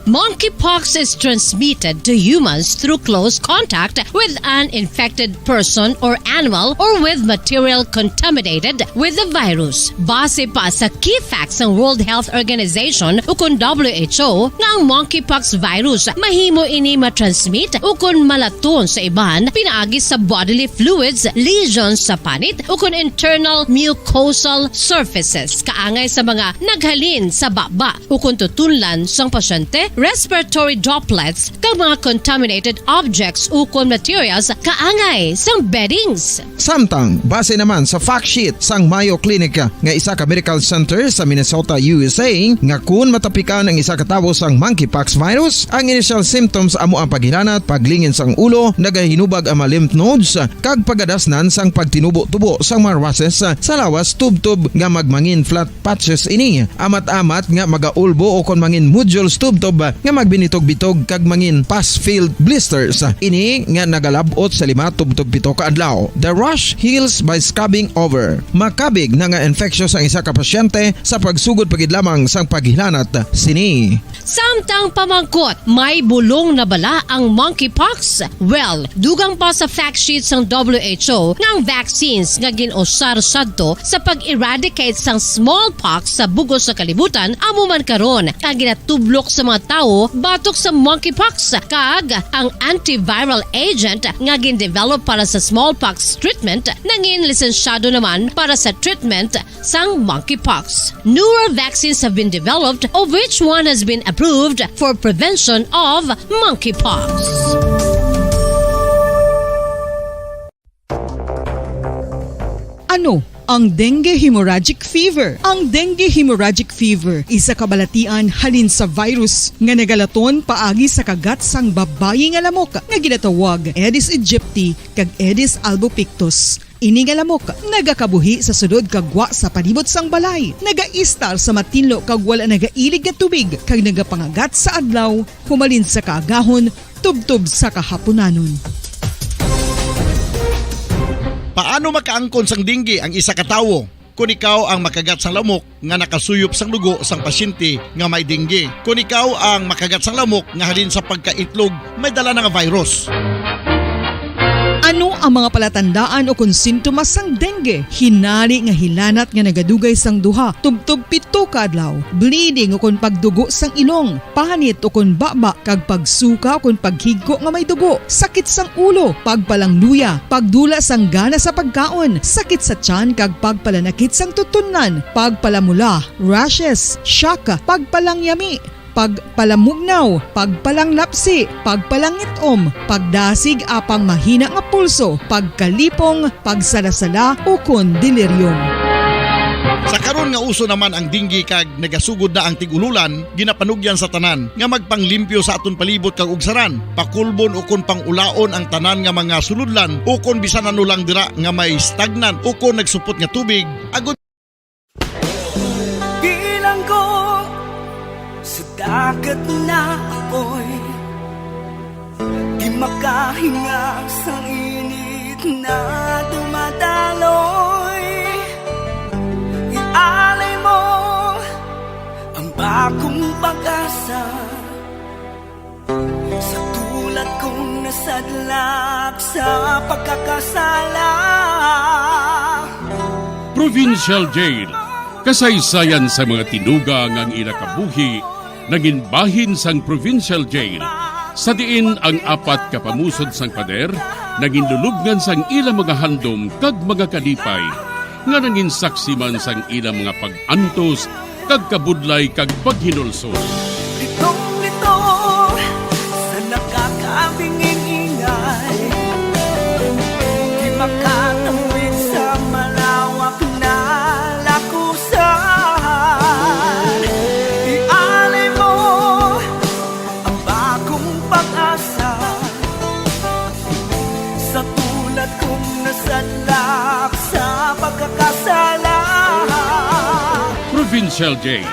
Monkeypox is transmitted to humans through close contact with an infected person or animal or with material contaminated with the virus. Base pa sa key facts sang World Health Organization ukon W H O nga ang monkeypox virus mahimo ini matransmit ukon malaton sa iban pinaagi sa bodily fluids, lesions sa panit ukon internal mucosal surfaces kaangay sa mga naghalin sa baba ukon tutunlan sang pasyente, respiratory droplets, kag mga contaminated objects ukon materials kaangay sang beddings. Samtang, base naman sa fact sheet sang Mayo Clinic nga isa ka medical center sa Minnesota, U S A, nga kun matapikan ang isa ka tawo sang monkeypox virus, ang initial symptoms amo ang paghilanat, paglingin sang ulo, nagahinubag ang mga lymph nodes, kag pagadasnan sang pagtinubo-tubo sang mga rashes sa lawas tubtob nga magmangin flat patches ini, amat-amat nga magaulbo o kon mangin nodules tubtob nga magbinitog-bitog kag mangin pus-filled blisters. Ini nga nagalab-ot sa lima tubtob pito ka adlaw. The rash heals by scabbing over. Makabig na nga infectious ang isa ka pasyente sa pagsugod pa gid lamang sang paghilanat sini. Samtang pamangkot, may bulong na bala ang monkeypox? Well, dugang pa sa fact sheet sang W H O nga ang vaccines nga gin-usar sadto sa pag-eradicate sang smallpox sa bug-os nga kalibutan amo man karon ang ginatublok sa mga tawo batok sa monkeypox, kag ang antiviral agent nga gin-develop para sa smallpox treatment nangin lisensyado naman para sa treatment sang monkeypox. Newer vaccines have been developed, of which one has been approved for prevention of monkeypox. Ano Ang dengue hemorrhagic fever. Ang dengue hemorrhagic fever isa ka balatian halin sa virus nga nagalaton paagi sa kagat sang babayi nga lamok nga ginatawag Aedes aegypti kag Aedes albopictus. Ini nga lamok nagakabuhi sa sulod kag gwa sa palibot sang balay, nagaistar sa matinlo kag wala nagailig nga tubig, kag nagapangagat sa adlaw humalin sa kaagahon tubtob sa kahapunanon. Paano makaangkon sang dengue ang isa ka tawo? Kon ikaw ang makagat sang lamok nga nakasuyop sang dugo sang pasyente nga may dengue, kon ikaw ang makagat sang lamok nga halin sa pagkaitlog may dala na nga virus. Ano ang mga palatandaan ukon sintomas sang dengue? Hinari nga hilanat nga nagadugay sang duha tubtob pito ka adlaw, bleeding ukon pagdugo sang ilong, panit ukon baba, kag pagsuka ukon paghigko nga may dugo, sakit sang ulo, pagpalangluya, pagdula sang gana sa pagkaon, sakit sa tiyan kag pagpalanakit sang tutunlan, pagpalamula, rashes, shock, pagpalangyami, pagpalamugnaw, pagpalanglapsi, pagpalangit-om, pagdasig apang mahina nga pulso, pagkalipong, pagsalasala, ukon delirium. Sa karon nga uso naman ang dengue kag nagasugod na ang tig-ululan, ginapanugyan sa tanan nga magpanglimpyo sa aton palibot kag ugsaran, pakulbon ukon pang-ulaon ang tanan nga mga sulodlan ukon bisan ano lang dira nga may stagnant ukon nagsupot nga tubig, agud Bilanggo sa dagat na apoy, di makahinga sa init na dumadaloy. Ialay mo ang bagong pag-asa sa tulad kong nasadlak sa pagkakasala. Provincial Jail. Kasaysayan sa mga tinuga nga ang ila kabuhi nangin bahin sang Provincial Jail, sa diin ang apat ka pamusod sang pader nangin lulubngan sang ila mga handom kag mga kalipay, nga nangin saksi man sang ila mga pag-antos kag kabudlay kag paghinulsol. Litong-lito sa nakakabingin-ingay, di makatawid sa malawak na lakusan. Ialay mo ang bagong pag-asa sa tulad kong nasadlak sa pagkakasala. Provincial Jail.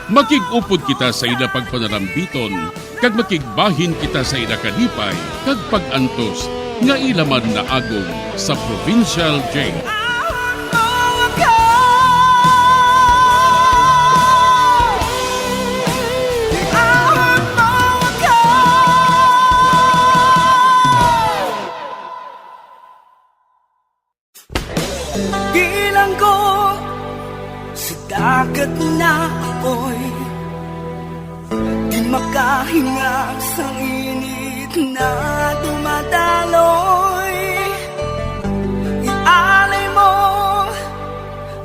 Makig-upod kita sa ila pagpanalambiton, kag makigbahin kita sa ila kalipay kag pag-antos nga ila man naagom sa Provincial Jail. Bilanggo sa dagat na apoy, di makahinga sa init na dumadaloy. Ialay mo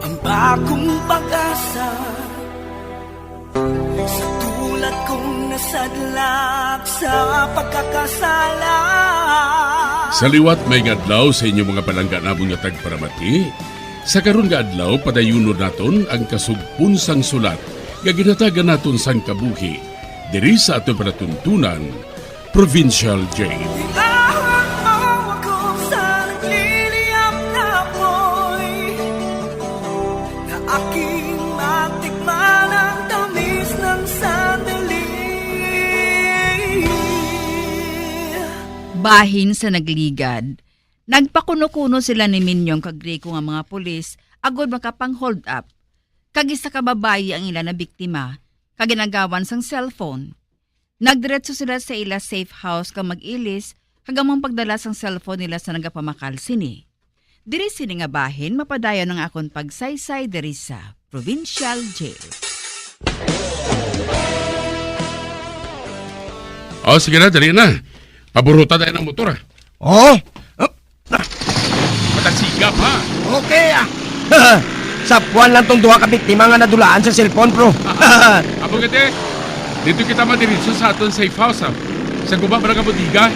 ang bagong pag-asa sa tulad kong nasadlak sa pagkakasala. Sa liwat, maayong adlaw sa inyo, mga palangga namon nga tagparamati. Sa karon nga adlaw, padayunon naton ang kasugpon sang sulat nga ginhatagan naton sang kabuhi diri sa aton palatuntunan, Provincial Jail. Ilawag mo ako sa nagliliyab na apoy, na aking matikman ang tamis ng sandali. Bahin sa nagligad, nagpakuno-kuno sila ni Minyong kag Rico nga mga pulis agod makapang-hold up, kag isa ka babayi ang ila nabiktima, kag ginagawan sang cellphone. Nagdiretso sila sa ila safe house kag mag-ilis, kag amo ang pagdala sang cellphone nila sa nagapamakal sini. Diri sini nga bahin mapadayon ang akon pagsaysay diri sa Provincial Jail. O, sige na, dali na. Paburuta tayo ng motor, ah. Oh? Matagsigap, ha? Okay, ah. Sapwan lang tong duha ka biktima nga nadulaan sa cellphone, bro. Amo gid, dito kita madiretso sa aton safe house, ha? Sa guba, barang bodega.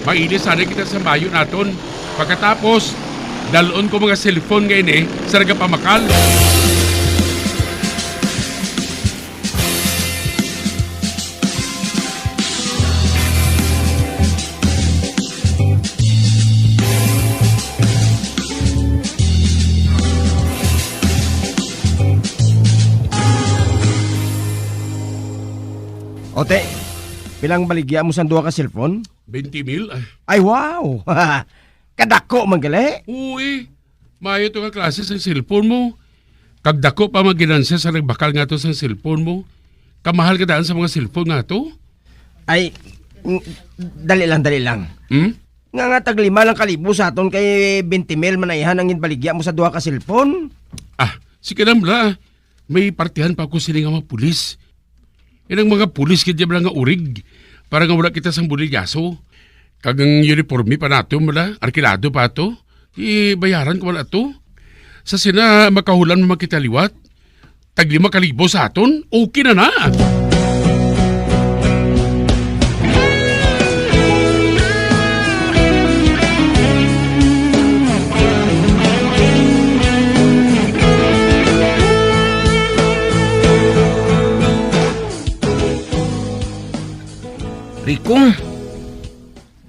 Mailis sana kita sa mayo naton. Pagkatapos, Dal-on ko mga cellphone nga ini sa nagapamakal. Ote, pilang baligya mo sang duha ka cellphone? Twenty mil? Ay. Ay, wow! Kadako man gali. Oo, eh. Maayo to nga klase sang cellphone mo. Kag dako pa man ginansya sa nagbakal nga to sang cellphone mo. Kamahal ka daan sa mga cellphone nga to? Ay, mm, dali lang, dali lang. Hmm? Nga, nga tag lima lang ka libo sa aton kay twenty mil man na ihan ang ginbaligya mo sa duha ka cellphone? Ah, sige lang, bla. May partihan pa ako sini nga mga pulis. Inang mga pulis gid bala nga urig para nga wala kita sang bulilyaso. Kag ang uniforme pa nato, mala, arkilado pa to. Ibayaran ko man ato. Sa sina makahulan mo makita liwat. Tag lima ka libo sa aton, okay na na. Rico,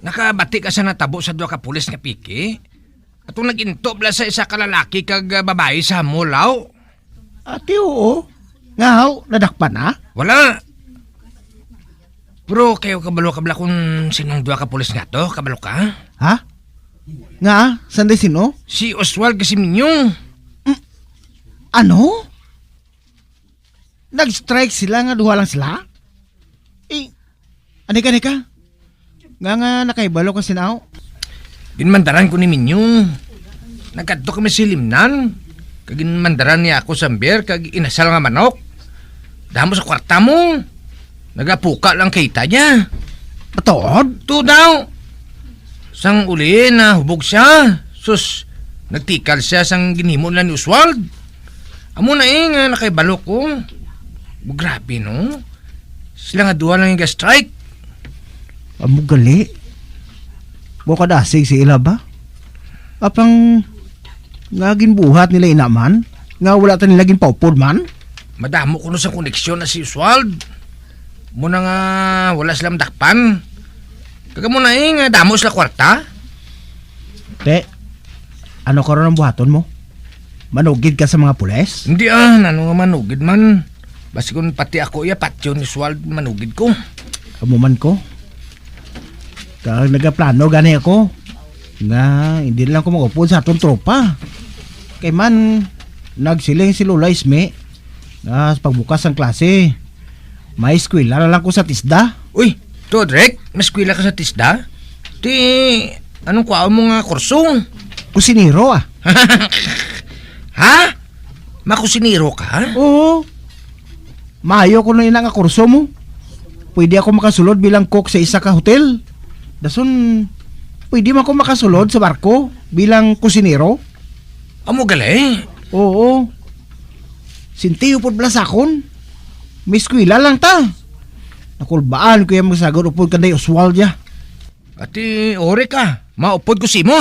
nakabati ka sa natabo sa duha ka pulis nga piki? Atong nag-intob lang sa isa ka lalaki kag, ah, babayi sa mall, aw? Ati, oo. Nga, haw, nadakpan na? Wala. Pero kayo kabalo ka bala kung sinong duha ka pulis nga to? Kabalo ka? Ha? Nga, sanday sino? Si Oswald kag si Minyong. Mm, ano? Nag-strike sila nga duha lang sila? Eh, ani ka, ani ka? Nga, nga nakahibalo ka sinaw? Ginmandaran ko ni Minyong. Nagkadto kami sa Limnan. Kag ginmandaran niya ako sa beer kag inasal nga manok. Damo sa kwarta mo. Nagapuka lang kita niya. Matuod? To daw. Sang uli, nahubog siya. Sus, nagtikal siya sang ginhimo nila ni Oswald. Amo na eh nga nakahibalo ko. Grabe, no? Sila nga duha lang yung ga-strike. Amo gali. Mo kadasig si ila ba? Apang nga ginbuhat nila ina man, nga wala ta nila ginpaupod man? Madamo kuno sa koneksyon na si Oswald. Muna nga wala sila madakpan. Kag amo na eh, nga damo sila kwarta. Te, ano karon ang buhaton mo? Manugid ka sa mga pulis? Hindi ah, nano nga manugid man. Basi kung pati ako iya patyon ni Oswald, manugid ko. Amo man ko. Kag nagaplano gani ako nga hindi lang ko mag-upod sa atong tropa. Kay man, nagsiling si Lola Isme nga sa pagbukas sang klase, may eskwela na lang ko sa TESDA. Uy, to, Drek, may eskwela ka sa TESDA? Ti, anong kwaon mo nga kurso? Kusinero, ah. Ha? Makusinero ka? Oo. Maayo kuno ina nga kurso mo. Pwede ako makasulod bilang cook sa isa ka hotel. Dason, pwede man ako makasulod sa barko bilang kusinero. Amo gali? Oo. Sintiyo pod bala sa akon. May eskwela lang ta. Nakulbaan ko yung magsagod upod kanday Oswald ya. Ati, ore ka, maupod ko simo.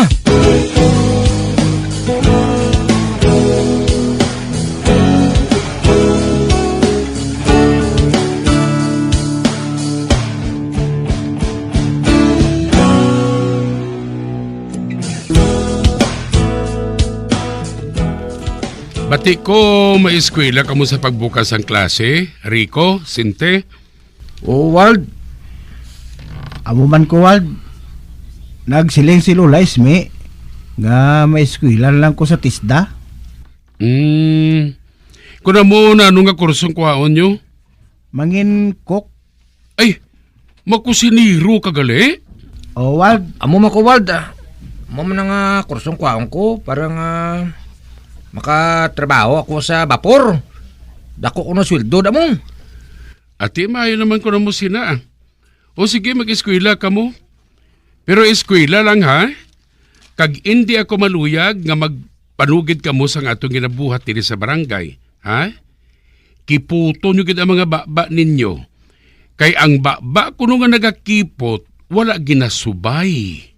Bati ko, maeskwela kamo sa pagbukas sang klase, Rico, Sinte. O, Wald. Amo man ko, Wald. Nagsiling si Lola Isme nga maeskwela lang ko sa TESDA. Hmm. Kun amo, nano nga kursong kuhaon nyo? Mangin cook. Ay, makusinero ka gali? O, Wald. Amo man ko, Wald, ah. Amo man nga kursong kuhaon ko para nga makatrabaho ako sa bapor. Dako ko na sweldo, damo. Ati, maayo naman ko na mo sina, ah. O sige, mag-eskwela kamo. Pero eskwela lang, ha? Kag indi ako maluyag nga magpanugid kamo sang atong ginabuhat diri sa barangay, ha? Kiputon nyo gid ang mga baba ninyo. Kay ang baba kuno nga nagakipot, wala ginasubay.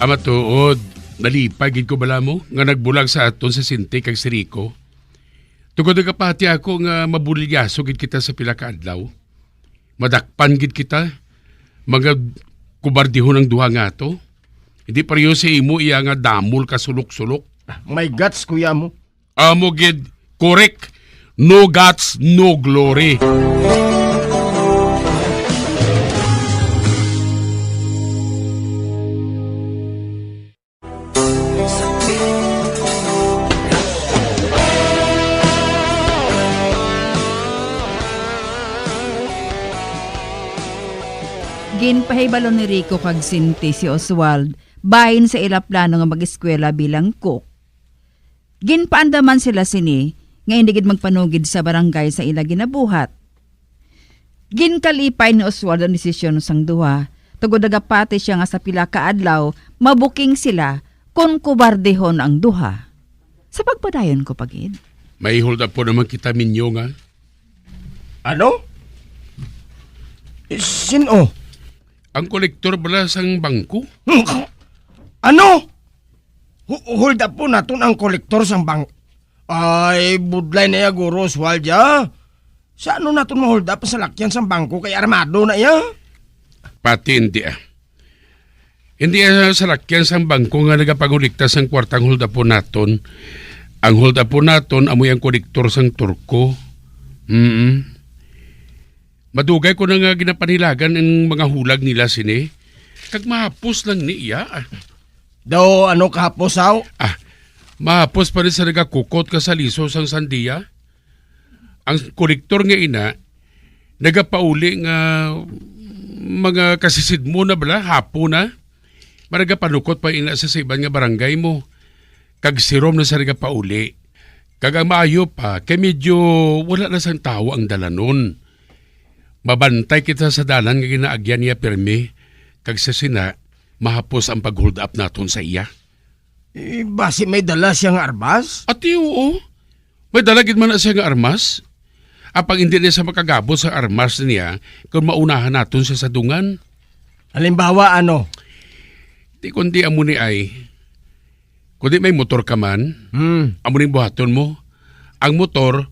Matuod, nalipay gid ko bala mo nga nagbulag sa aton si Sinti kag si Rico. Tungod nagapati ako nga mabulilyaso gid kita sa pila ka adlaw. Madakpan gid kita, mga kubardihon ang duha nga to. Hindi pareho sa imo iya nga damol ka sulok-sulok. May guts, kuya mo. Amo gid, correct. No guts, no glory. Ginpahibalo ni Rico kag Sinti si Oswald bahin sa ila plano nga mag-eskwela bilang cook. Ginpaandaman sila sini nga indi gid magpanugid sa barangay sa ila ginabuhat. Ginkalipay ni Oswald ang desisyon sang duha, tungod nagapati sia nga sa pila ka adlaw mabuking sila kon kubardehon ang duha. Sa pagpadayon ko pa gid. May hold up po naman kita, Minyong, ah. Ano? Sin-o? Ang kolektor bala sang bangko? Ano? Hu-, hold up po naton ang kolektor sang bang-, ay, budlay na iya, Guro Oswald, ya. Sa ano naton ma-hold up ang salakyan sang bangko kay armado na iya? Pati hindi, ah. Hindi, ah, salakyan sang bangko nga nagapangolekta sang kwartang hold up po naton. Ang hold up po naton amoy ang kolektor sang Turko. Mm. Madugay ko na nga ginapanilagan ang mga hulag nila sini. Kag mahapos lang ni iya. Daw ano kahapos, aw? Ah, mahapos pa rin sa nagakukot ka sa liso sang sandiya. Ang kolektor nga ina, nagapauli nga mga kasisidmo na bala, hapon na. Maraga panukot pa ina sa, sa iban nga barangay mo. Kag sirom na sa nagapauli. Kag ang maayo pa, kay medyo wala na sang tawo ang dalanon. Mabantay kita sa dalan nga ginaagyan niya pirmi, kag sa sina, mahapos ang pag-hold up naton sa iya. Eh, basi may dala siya nga armas? Ati, oo. May dala gid man na siya nga armas. Apang hindi na siya makagabot sa armas niya kung maunahan naton siya sa dungan. Halimbawa, ano? Di kundi amo ni ay, kundi may motor ka man, Hmm. amo ning buhaton mo. Ang motor,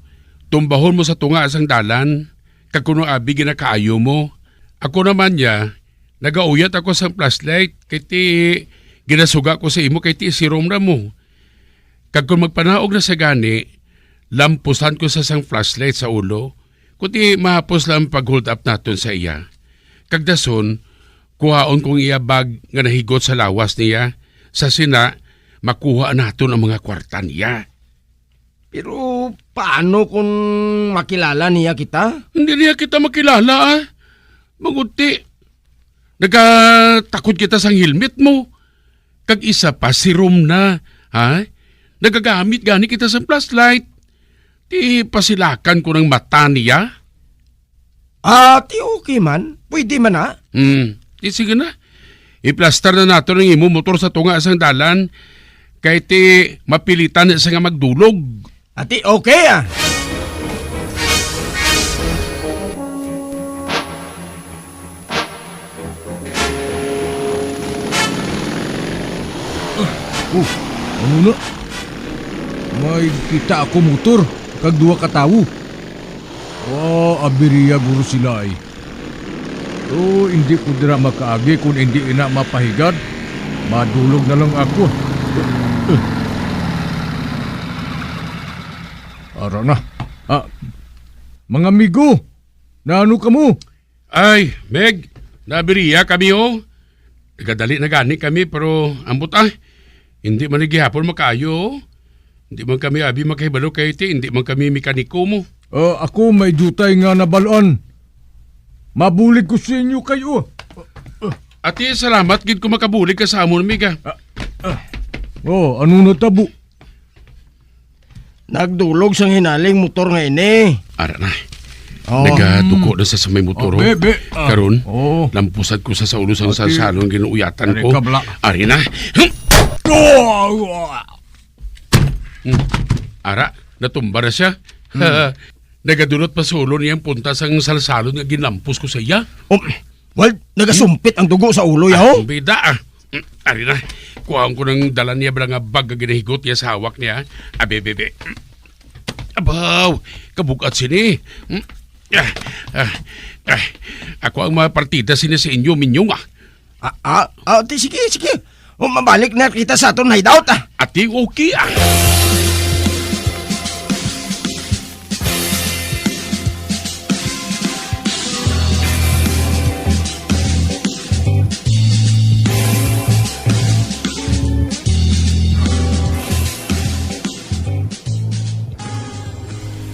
tumbahon mo sa tunga sang dalan, kag kuno abi ginakaayo mo. Ako naman niya, nagauyat ako sang flashlight, kay ti ginasuga ko sa imo, kay ti sirom na mo. Kag kon magpanaog na sa gani, lampusan ko sa sang flashlight sa ulo, kundi mahapos lang ang pag-hold up naton sa iya. Kag dason, kuhaon kong iya bag nga nahigot sa lawas niya, sa sina, makuha naton ang mga kwarta niya. Pero paano kung makilala niya kita? Hindi niya kita makilala, ah. Manguti, nagatakod kita sang helmet mo. Kag isa pa, si Rom na, ha? Nagagamit gani kita sa flashlight. Ti pasilakan ko ng mata niya. Ah, ti okay man. Pwede man, ha? Hmm. Ti sige na. Iplastar na nato ang imo motor sa tunga sang dalan. Kay ti mapilitan na siya nga magdulog. Ati, okay, ah. Ah, oh, ano na? May kita ako motor, kag duha ka tawo. Oh, abiriya guro sila, ay. Oh, hindi ko dira makaagi kung hindi ina mapahigad. Madulog na lang ako. Ara na. Ah, mga amigo, naano kamo? Ay, Meg, nabiriya kami, oh. Nagadali na gani kami, pero ambot, ah. Hindi man gihapon makaayo, oh. Hindi man kami abi makahibalo kay ti, hindi man kami mekaniko mo. Ah, ako may dutay nga nabalaan. Mabulig ko sa inyo kayo. Ati, salamat gid kung makabulig ka sa amon, Meg, ah. Ah, ah. Oh, ano natabo? Nagdulog sang hinaling motor nga ini. Ara na. Oh. Nagaduko na sa, sa may motor, oh. Be, be. Ah. Karon, oh, lampusad ko sa, sa ulo sang, okay, salsalon ginuuyatan ko. Ari ka, bala. Ari na. Oh! Hmm. Ara, natumba na siya. Hmm. Nagadulot pa sa ulo niya ang punta sang salsalon nga ginampos ko sa iya. Oh, well, nagasumpit ang dugo sa ulo, ya, oh. Ah, bida, ah. Mm, ari na. Kuhaon ko nang dala niya bala nga bag nga ginahigot niya sa hawak niya. Abi, abi, abi. Abaw, kabug-at sini. Mm, ah, ah, ah. Ako ang mga partida sini sa inyo, Minyong, ah. Ah, ah, ah, ti, sige, sige. O, mabalik na kita sa aton hideout, ah. Ati, okay, ah.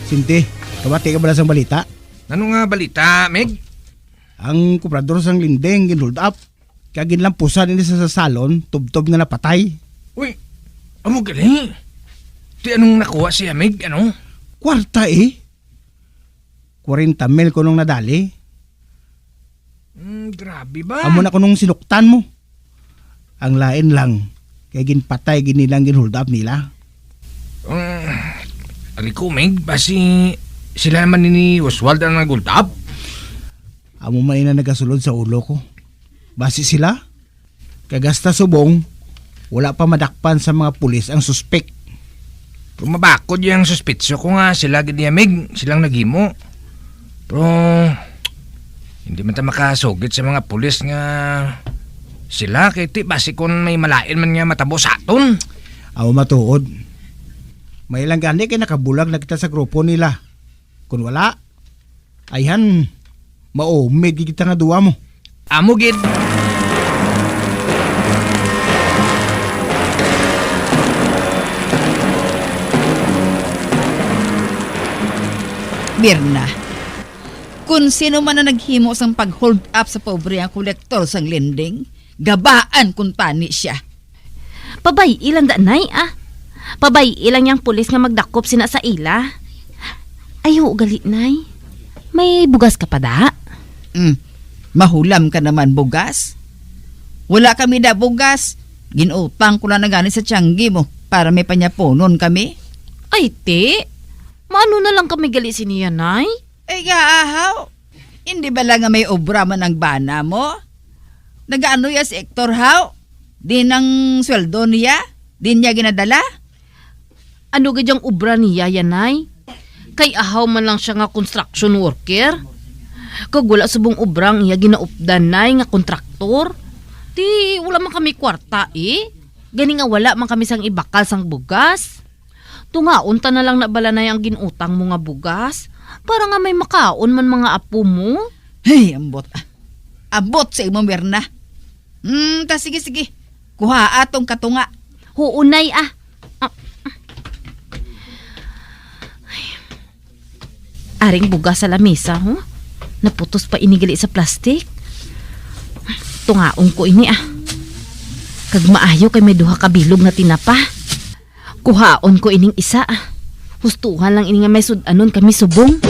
Sinti, kabati ka bala sang balita? Ano nga balita, Mig? Ang kubrador sang lending gin-hold up, kag ginlampusan ini sa, sa salon, tubtob nga napatay. Uy, amo gali. Ti anong nakuha siya, Mig? Ano? Kwarta, eh. Kwarenta mil kunong nadali. Hmm, grabe ba? Amo na kunong sinuktan mo. Ang lain lang, kay ginpatay gid nila ang gin-hold up nila. Um, ari ko, Mig, basi sila naman ni Oswald ang nag-hold up? Amo man ina nagasulod sa ulo ko. Basi sila? Kag hasta subong, wala pa madakpan sa mga pulis ang suspek. Pero mabakod yung suspetso ko nga sila gid iya, Mig, silang naghimo. Pero hindi man ta makasugid sa mga pulis nga sila, kay ti basi kon may malain man nga matabo sa aton. Aw, matuod. May lang gani kay nakabulag na kita sa grupo nila. Kun wala, ayhan, maumig kita nga duwa mo. Amo gid. Mirna, kun sino man ang naghimo sang pag-hold up sa pobre ang kolektor sang lending, gabaan kuntani sia. Pabay-i lang da, Nay, ah. Pabay-i lang yang pulis nga magdakop sina sa ila. Ay, oo, gali, Nay. May bugas ka pa da? Mm. Mahulam ka naman, bugas. Wala kami da bugas. Ginutang ko lang na gani sa tiyanggi mo para may panyaponon kami. Ay, ti. Maano na lang kami gali siniya, Nay? Ay, nga, ahaw. Hindi bala nga may obra man ang bana mo? Nagaano ya si Hector, haw? Din ang sweldo niya? Din niya ginadala? Ano gid ang obra niya, Yanay? Kay ahaw man lang siya nga construction worker. Kag wala subong obra ang iya ginaupdan, Nay, nga kontraktor. Ti, wala man kami kwarta, eh. Gani nga wala man kami sang ibakal sang bugas. Tungaon ta na lang na bala, Nay, ang gin-utang mo nga bugas, para nga may makaon man mga apo mo. Hey, ambot, ah. Ambot sa imo, Mirna. Hmm, ta, sige, sige. Kuha atong katunga. Huunay, ah. Ah. Aring bugas sa lamesa, ho? Naputos pa ini gali sa plastik. Tungaon ko ini, ah. Kag maayo kay may duha ka bilog nga tinapa. Kuhaon ko ining isa, ah. Hustuhan lang ini nga may sud-anon kami subong.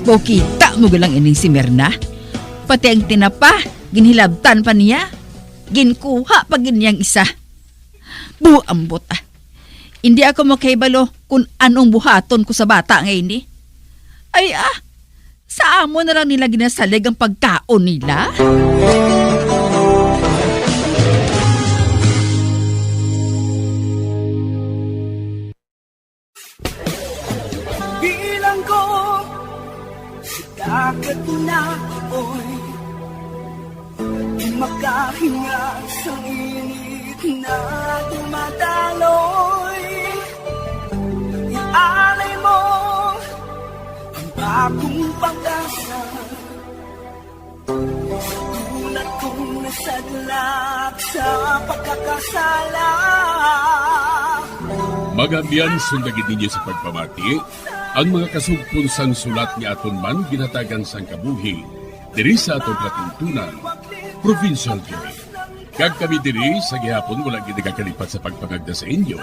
Maw, kita mo galang ining si Mirna. Pati ang tinapa, ginhilabtan pa niya. Ginkuha pa gid niyang isa. Buambot, ah. Hindi ako makahibalo kung anong buhaton ko sa bata nga ini. Ay, ah, sa amo na lang nila ginasalig ang pagkaon nila? Bilanggo sa dagat na apoy, di makahinga sa init na dumadaloy. Ialay mo ang bagong pag-asa. Tulad kong nasadlak sa pagkakasala. Mga abyan, sundagin ninyo sa pagpamati ang mga kasugpon sang sulat nga aton man ginhatagan sang kabuhi diri sa aton palatuntunan, Provincial Joy. Kag kami diri sa gihapon wala gid nagakalipat sa pagpangagda sa inyo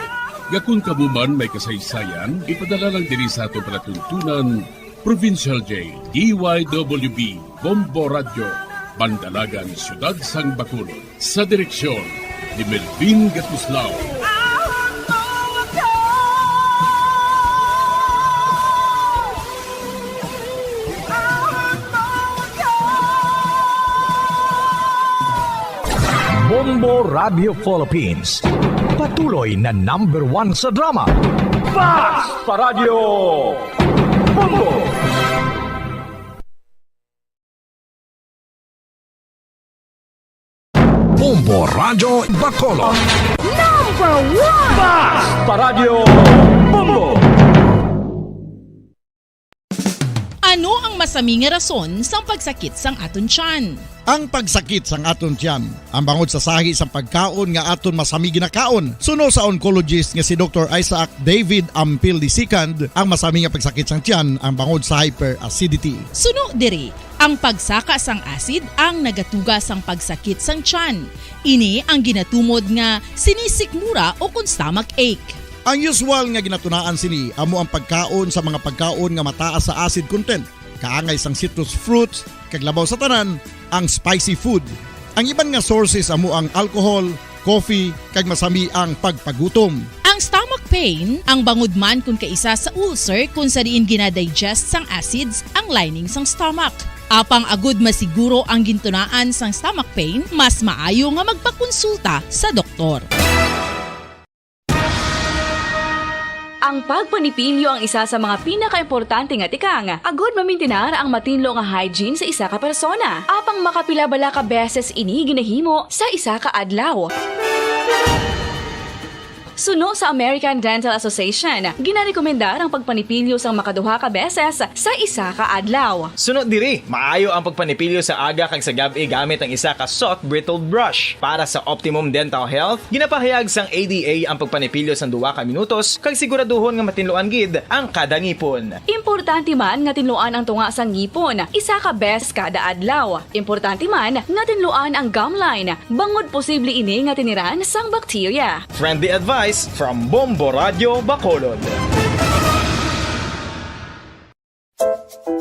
nga kon kamo man may kasaysayan, ipadala lang diri sa aton palatuntunan, Provincial J, D Y W B, Bombo Radyo, Bandalagan, Siyudad sang Bacolod. Sa direksyon ni Melvin Gatuslao. Bombo Radio Philippines, patuloy na number one sa drama. Fast Paradyo Bombo! Bombo Radyo Bacolod. Number one! Fast Paradyo Bombo! Ano ang masami nga rason sang pagsakit sang aton tiyan? Ang pagsakit sang aton tiyan, ang bangod sa sahi sang pagkaon nga aton masami ginakaon. Suno sa oncologist nga si Doktor Isaac David Ampil the second, ang masami nga pagsakit sang tiyan ang bangod sa hyperacidity. Suno diri, ang pagsaka sang acid ang nagatuga sang pagsakit sang tiyan. Ini ang ginatumod nga sinisikmura o kon stomach ache. Ang usual nga ginatunaan sini amo ang pagkaon sa mga pagkaon nga mataas sa acid content, kaangay sang citrus fruits, kag labaw sa tanan, ang spicy food. Ang iban nga sources amo ang alcohol, coffee, kag masami ang pagpagutom. Ang stomach pain, ang bangod man kon kaisa sa ulcer kon sa diin ginadigest sang acids ang lining sang stomach. Apang agud masiguro ang gintunaan sang stomach pain, mas maayo nga magpakonsulta sa doktor. Ang pagpanipilyo ang isa sa mga pinakaimportante nga tikang agud mamintinar ang matinlo nga hygiene sa isa ka persona. Apang makapila bala ka beses ini ginahimo sa isa ka adlaw? Suno sa American Dental Association, ginarekomendar ang pagpanipilyo sang makaduha ka beses sa isa ka adlaw. Suno diri, maayo ang pagpanipilyo sa aga kag sa gab-i gamit ang isa ka soft bristled brush. Para sa optimum dental health, ginapahayag sang A D A ang pagpanipilyo sang duha ka minutos kag siguraduhon nga matinluan gid ang kada ngipon. Importante man nga tinluan ang tunga sang ngipon isa ka beses kada adlaw. Importante man nga tinluan ang gum line, bangod posible ini nga tiniran sang bakterya. Friendly advice from Bombo Radio Bacolod.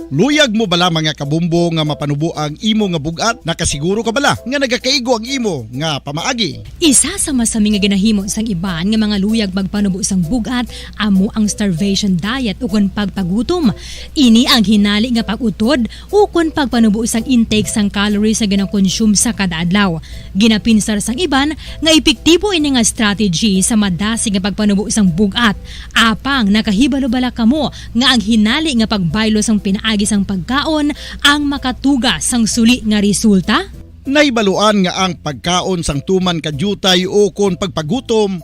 Luyag mo bala, mga kabombo, nga mapanubo ang imo nga bug-at? Nakasiguro ka bala nga nagakaigo ang imo nga pamaagi? Isa sa masami nga ginahimo sang iban nga mga luyag magpanubo sang bug-at amo ang starvation diet ukon pagpagutom. Ini ang hinali nga pag-utod ukon pagpanubo sang intake sang calories nga ginakonsume sa kada adlaw. Ginapinsar sang iban nga epektibo ini nga strategy sa madasig nga pagpanubo sang bug-at. Apang nakahibalo bala kamo nga ang hinali nga pagbaylo sang pinaagi sang pagkaon ang makatuga sang suli nga resulta? Nahibaluan nga ang pagkaon sang tuman ka diutay ukon pagpagutom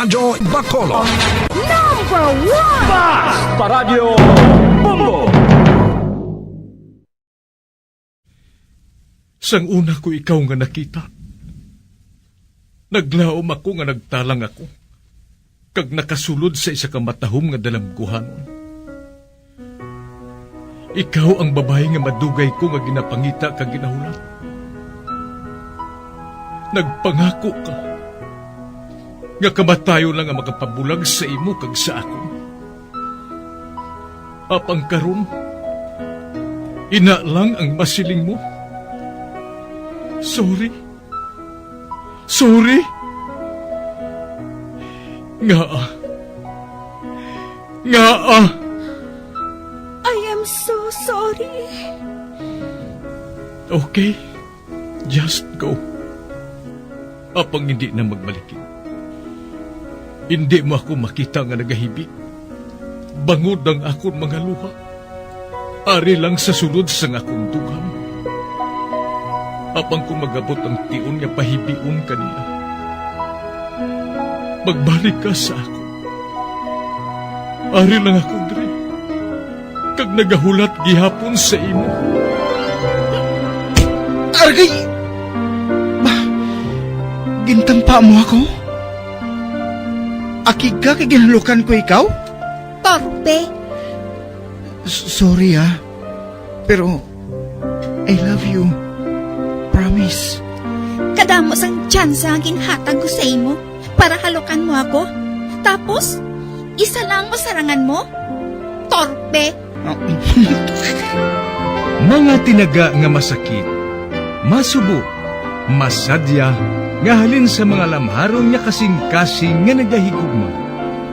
Radyo Bacolod. Number one! Fast Paradyo Bombo! Sang una ko ikaw nga nakita, naglaom ako nga nagtalang ako, kag nakasulod sa isa ka matahom nga dalamguhanon. Ikaw ang babayi nga madugay ko nga ginapangita kag ginahulat. Nagpangako ka nga kamatayon lang ang makapabulag sa imo kag sa akon. Apang karon, ina lang ang masiling mo. Sorry. Sorry. Ngaa? Ngaa? I am so sorry. Okay. Just go. Apang indi na magmalikid. Indi mo ako makita nga nagahibi. Bangod ang akon mga luha. Ari lang sa sulod sang akon dughan. Apang kon mag-abot ang tion nga pahibion ka niya, magbalik ka sa akon. Ari lang ako diri, kag nagahulat gihapon sa imo. Argay! Ba, gintampa mo ako? Akig ka kay ginhalukan ko ikaw? Torpe! S-, sorry, ah. Pero, I love you. Promise. Kadamo sang tsansa ang ginhatag ko sa imo para halukan mo ako. Tapos, isa lang ang masarangan mo? Torpe! Mga tinaga nga masakit, masubo, masadya, nga halin sa mga lamharon nga kasing-kasing nga nagahigugma.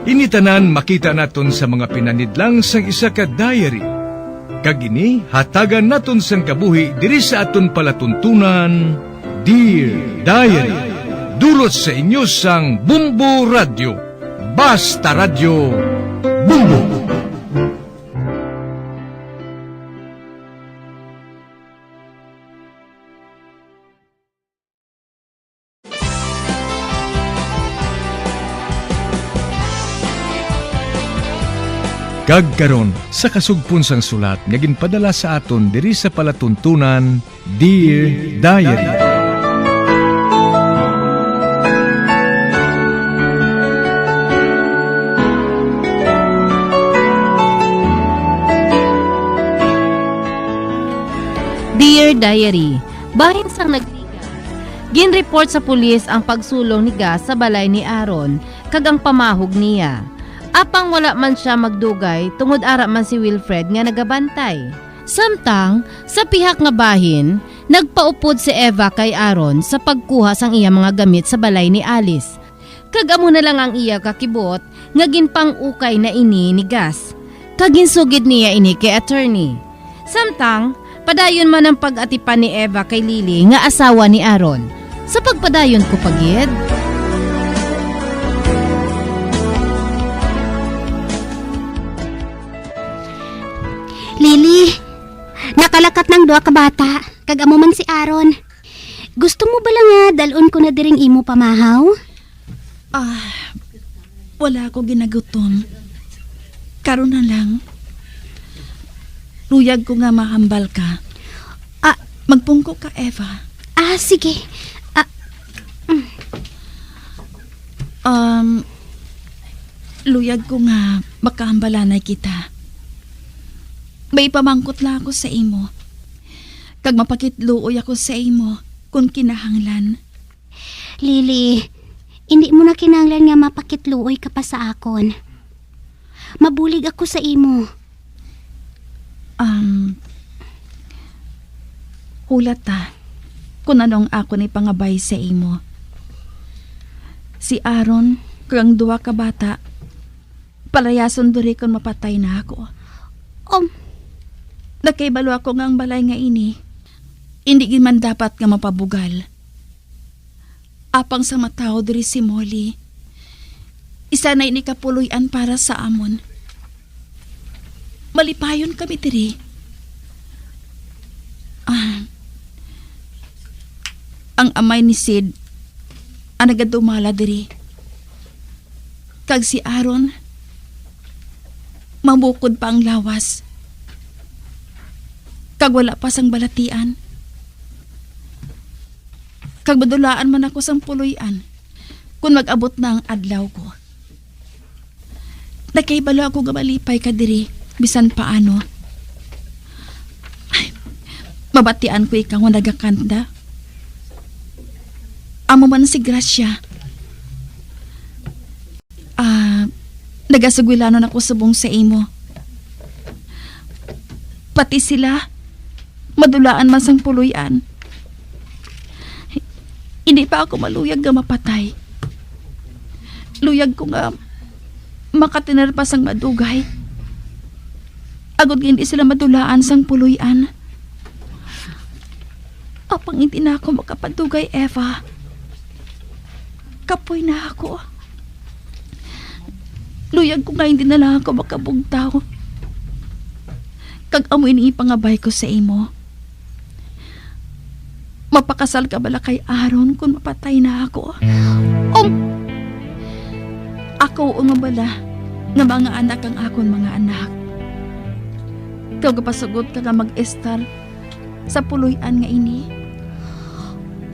Ini tanan makita naton sa mga pinanidlang sang isa ka diary. Kag ini hatagan naton sang kabuhi diri sa aton palatuntunan, Dear Diary. Dulot sa inyo sang Bumbo Radyo. Basta Radyo, Bumbo. Kag karon, sa kasugpon sang sulat nga ginpadala sa aton diri sa palatuntunan, Dear Diary. Dear Diary, bahin sang nag- Ginreport sa pulis ang pagsulong ni Gus sa balay ni Aaron kag ang pamahog niya. Apang wala man sia magdugay tungod ara man si Wilfred nga nagabantay. Samtang, sa pihak nga bahin, nagpaupod si Eva kay Aaron sa pagkuha sang iya mga gamit sa balay ni Alice. Kag amo na lang ang iya kakibot nga ginpang-ukay na ini ni Gus, kag ginsugid niya ini kay attorney. Samtang, padayon man ang pag-atipan ni Eva kay Lily nga asawa ni Aaron. Sa pagpadayon ko pa gid. Lily, nakalakat nang duha ka bata, kag amo man si Aaron. Gusto mo bala nga dal-on ko na diring imo pamahaw? Ah, wala ako ginagutom. Karon na lang. Luyag ko nga mahambal ka. Ah, magpungko ka, Eva. Ah, sige. Ah, mm. Um, luyag ko nga makahambalanay kita. May pamangkot lang ako sa imo. Kag mapakitluoy ako sa imo kung kinahanglan. Lily, hindi mo na kinahanglan nga mapakitluoy ka pa sa akon. Mabulig ako sa imo. Um, hulat ta kung ano ang akon ipangabay sa imo. Si Aaron kag ang duha ka bata, palayason diri kon mapatay na ako. Um, nakahibalo ako nga ang balay nga ini, indi gid man dapat nga mapabugal. Apang sa matawo diri si Molly, isa na ini ka puloy-an para sa amon. Malipayon kami diri. Ah, ang amay ni Sid ang nagadumala diri. Kag si Aaron, mabukod pa ang lawas. Kag wala pa sang balatian. Kag madulaan man ako sang puloy-an kon mag-abot na ang adlaw ko. Nakahibalo ako nga malipay ka diri, bisan paano. Ay, mabatian ko ikaw nga nagakanta. Amo man si Gracia. Ah, nagasugwilanon ako subong sa imo. Pati sila, madulaan man sang puloy-an. Hindi pa ako maluyag nga mapatay. Luyag ko nga makatener pa sang madugay, agod nga hindi sila madulaan sang puloy-an. Apang hindi na ako makapadugay, Eva. Kapoy na ako. Luyag ko nga hindi na lang ako makabugtaw. Kag amo ini ipangabay ko sa imo. Mapakasal ka bala kay Aaron kon mapatay na ako? Um, ako, um, bala nga mga anak ang akon mga anak. Kag gapasugot ka nga mag-estar sa puloy-an nga ini?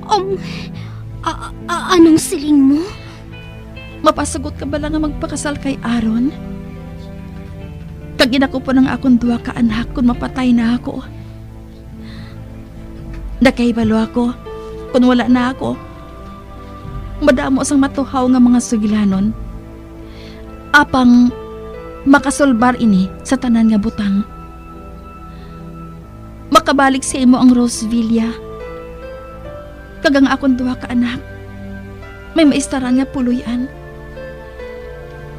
Um, a-, a-, anong siling mo? Mapasugot ka bala nga magpakasal kay Aaron? Kag inakupon ang akon duha ka anak kon mapatay na ako. Nakahibalo ako, kon wala na ako, madamo sang matuhaw nga mga sugilanon. Apang makasulbar ini sa tanan nga butang. Makabalik sa imo ang Rosevilla, kag ang akon duha ka anak may maistaran nga puloy-an,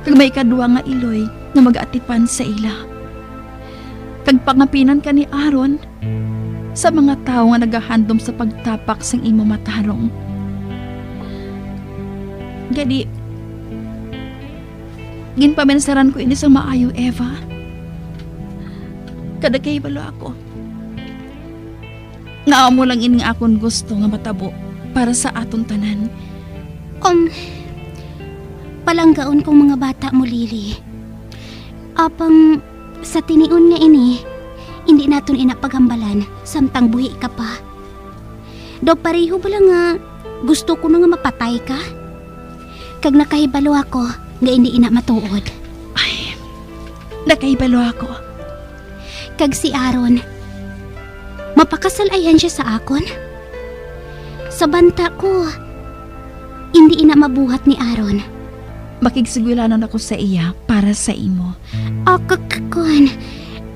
kag may ikadua nga iloy nga mag-atipan sa ila. Kag pangapinan ka ni Aaron sa mga tawo nga nagahandom sa pagtapak sang imo matarong. Gani, ginpaminsaran ko ini sang maayo, Eva. Kag nakahibalo ako nga amo lang ini nga akon gusto nga matabo para sa aton tanan. Um, palanggaon kong mga bata mo, Lily. Apang sa tinion nga ini, indi naton ina paghambalan samtang buhi ka pa. Daw pareho bala nga gusto ko na nga mapatay ka? Kag nakahibalo ako nga indi ina matuod. Ay, nakahibalo ako. Kag si Aaron, mapakasal ayhan sia sa akon? Sa banta ko, indi ina mabuhat ni Aaron. Makigsugilanon ako sa iya para sa imo. Ah, kak-, kuan.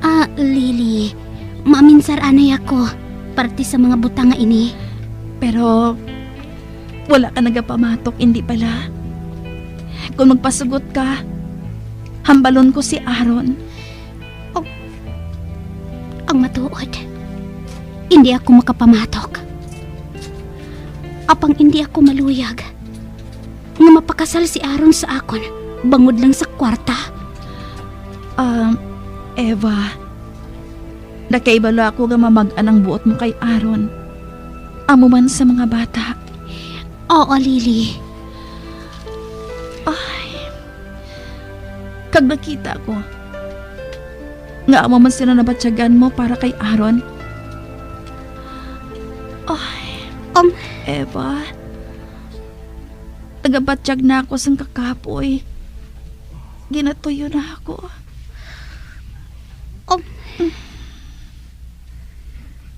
Ah, Lily, maminsar anay ako parte sa mga butang nga ini. Pero wala ka nagapamatok, indi bala? Kung magpasugot ka, hambalon ko si Aaron. Oh, ang matuod, indi ako makapamatok. Apang indi ako maluyag nga mapakasal si Aaron sa akon bangod lang sa kwarta. Um, Eva, nakahibalo ako nga mamag-an ang buot mo kay Aaron, amo man sa mga bata. Oo, Lily. Ay, kag nakita ko nga amo man sila nabatyagan mo para kay Aaron. Ay, Um, Eva, nagabatyag na ako sang kakapoy. Ginatuyo na ako. Um,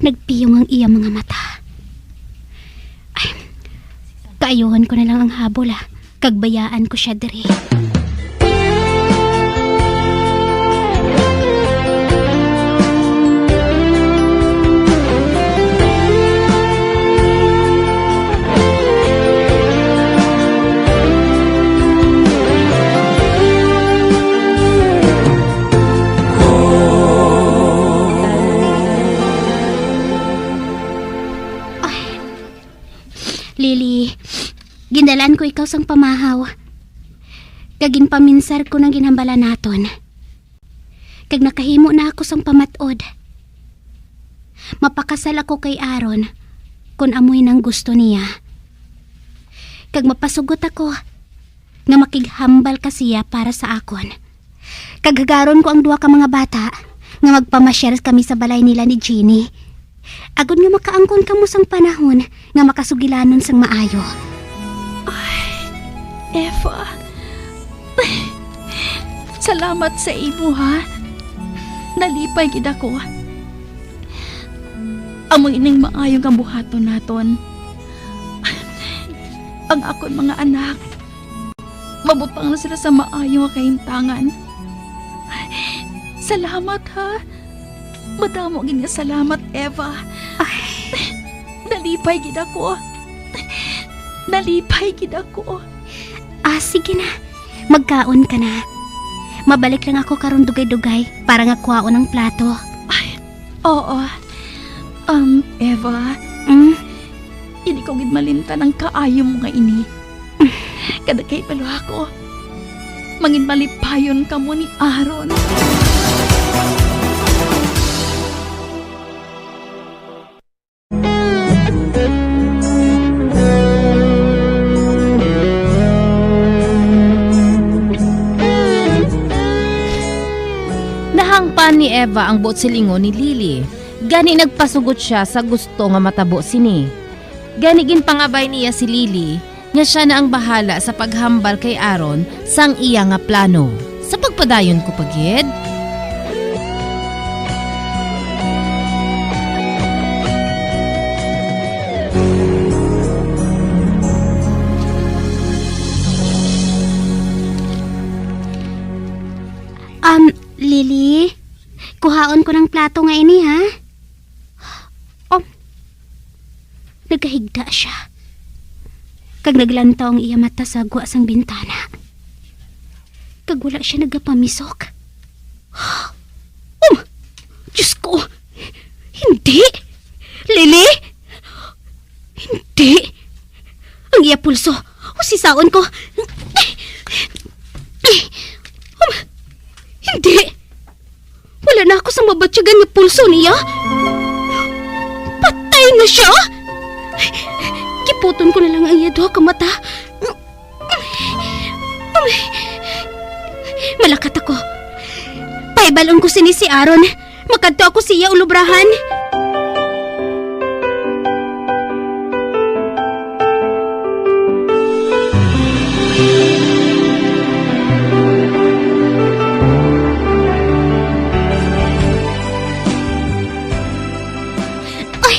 nagpiyong ang iya mga mata. Ay, kaayuhan ko na lang ang habol, ah, kag bayaan ko sia diri. Ay, Lily, gindalan ko ikaw sang pamahaw, kag ginpaminsar ko nang ginhambala naton. Kag nakahimo na ako sang pamat-od. Mapakasal ako kay Aaron kon amoy nang gusto niya. Kag mapasugot ako nga makighambal ka siya para sa akon. Kag hagaron ko ang duha ka mga bata nga magpamasyal kami sa balay nila ni Jeannie, agod nga makaangkon kamo sang panahon nga makasugilanon sang maayo. Ay, Eva. Salamat sa imo, ha? Nalipay gid ako. Amo ining maayo nga buhaton naton. Ang akon mga anak, mabutang na sila sa maayo nga kahintangan. Salamat, ha? Madamo gid nga salamat, Eva. Ay. Nalipay gid ako. Nalipay gid ako. Ah, sige na. Magkaon ka na. Mabalik lang ako karon dugay-dugay para nga kuhaon ang plato. Ay, oo. Um, Eva, Mm? hindi ko gid malimtan ang kaayo mo nga ini. Kada kay palo ako, mangin malipayon kamo ni Aaron. Nahangpan ni Eva ang buot silingon ni Lily, gani nagpasugot sia sa gusto nga matabo sini. Gani ginpangabay niya si Lily nga sia na ang bahala sa paghambal kay Aaron sang iya nga plano. Sa pagpadayon ko pa gid. Um, Lily, kuhaon ko ng plato nga ini, ha? Um, Nagahigda sia, kag naglantaw ang iya mata sa gwa sang bintana, kag wala sia nagapamisok. Um! Diyos ko! Hindi! Lily! Hindi! Ang iya pulso! Usisaon ko! sa mabatyagan nga pulso niya. Patay na sia! Kiputon ko na lang ang iya duha ka mata. Malakat ako. Pahibalon ko sini si Aaron. Makadto ako sa iya ulobrahan. Ay,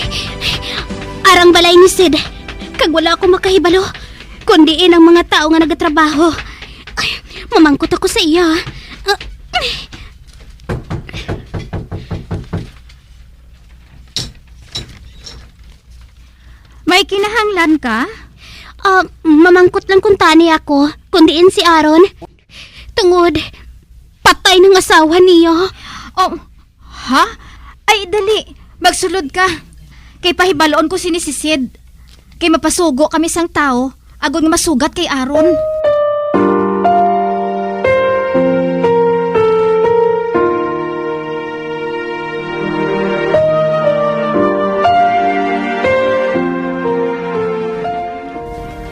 arang balay ni Sid, kag wala ako makahibalo, kundi ang mga tawo nga nagatrabaho. Ay, mamangkot ako sa iya. Ah, May kinahanglan ka? Ah, mamangkot lang kung tani ako, kung diin si Aaron. Tungod, patay ng asawa niya. Oh, ha? Ay, dali. Magsulod ka. Kay pahibalon ko sini si Sid. Kay mapasugo kami sang tawo, agod nga masugat kay Aaron.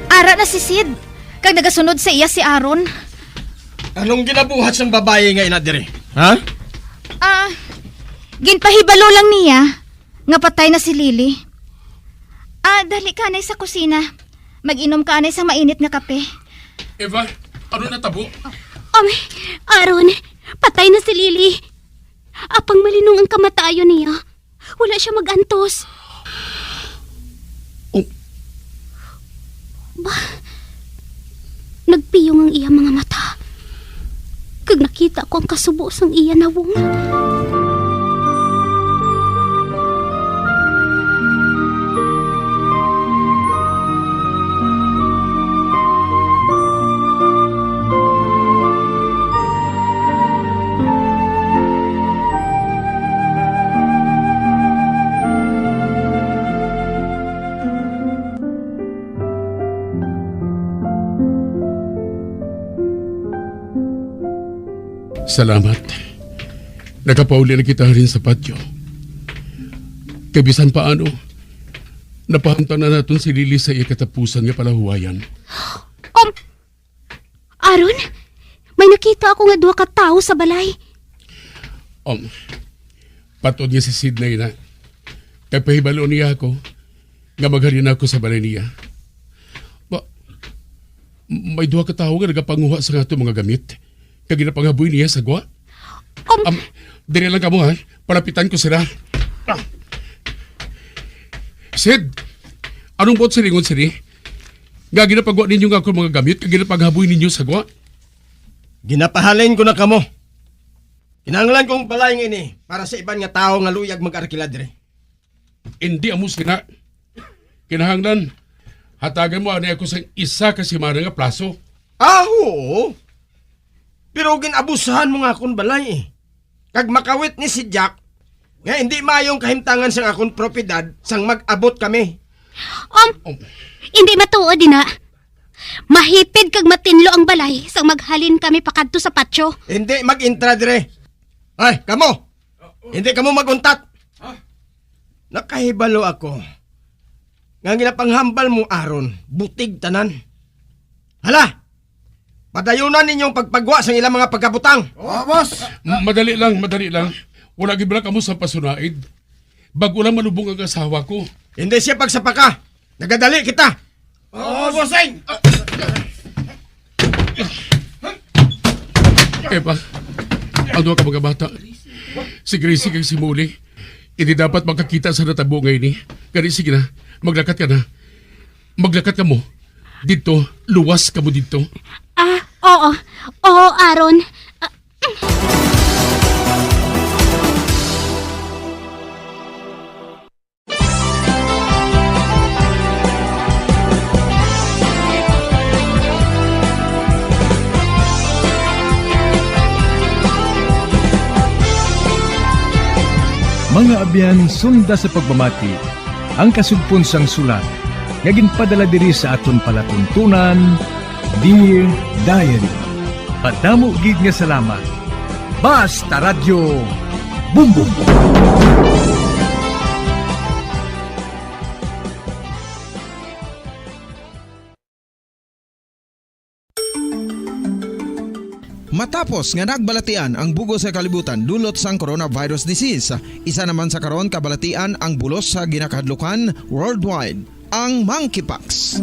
Ara na si Sid, kag nagasunod sa iya si Aaron. Anong ginabuhat sang babayi nga ina diri? Ha? Ah, ginpahibalo lang niya nga patay na si Lily. Ah, dali ka anay sa kusina. Mag-inom ka anay sa mainit nga kape. Eva, ano natabo? Um, Aaron, patay na si Lily. Apang malinong ang kamatayon niya. Wala siya mag-antos. Oh. Ba, nagpiyong ang iya mga mata, kag nakita ko ang kasubo sang iya nawong. Salamat. Nakapauli na kita halin sa patio. Kay bisan paano, napahamtang na naton si Lily sa iya katapusan nga palahuwayan. Um, Aaron, may nakita ako nga duha ka tawo sa balay. Um, patod nga si Sidney na. Kay pahibalo niya ako nga maghalin ako sa balay niya. Ba, may duha ka tawo nga nagapanguha sa ato mga gamit, kag ginapanghaboy niya sa gwa. Um, Am, diri lang kamo, ha? Palapitan ko sila. Ah. Sid, anong buot silingon sini? Nga ginapagwa ninyo nga akong mga gamit kag ginapaghaboy ninyo sa gwa? Ginapahalin ko na kamo. Kinahanglan kong balay nga ini para sa iban nga tawo nga luyag mag-arkila diri. Indi amo sina. Kinahanglan, hatagan mo ani ako sang isa ka semana nga plaso. Ah, oo. Pero gin-abusahan mo nga akon balay, eh. Kag makawit ni si Jack nga indi maayong kahimtangan sang akon propiedad sang mag-abot kami. Um, Um. Hindi matuod, ina. Mahipid kag matinlo ang balay sang maghalin kami pakadto sa patio. Hindi mag-intra dire. Ay, kamo! Hindi kamo mag-untat! Nakahibalo ako nga ang ginapanghambal mo, Aaron, butig tanan. Hala! Padayunan ninyong pagpagwa sang ilang mga pagkabutang. Oo, boss. M-, madali lang, madali lang. Wala gid bala kamo sa pasunaid. Bago lang malubong ang asawa ko. Hindi siya pagsapaka. Nagadali kita. Oo, bossing. Eva, ang duha ka mga bata, si Gracie kag si Molly, hindi dapat makakita sa natabo nga ini. Gani, sige na, maglakat ka na. Maglakat kamo. Dito, luwas kamo dito. Ah, oo. Oo, Aaron. Ah, Mga abyan, sunda sa pagpamati ang kasugpon sang sulat nga ginpadala diri sa aton palatuntunan, Dear Diary. Madamo gid nga salamat. Basta Radyo, Bumbong. Matapos nga nagbalatian ang bug-os nga kalibutan dulot sang coronavirus disease, isa naman sa karon kabalatian ang bulos sa ginakahadlukan worldwide, ang monkeypox.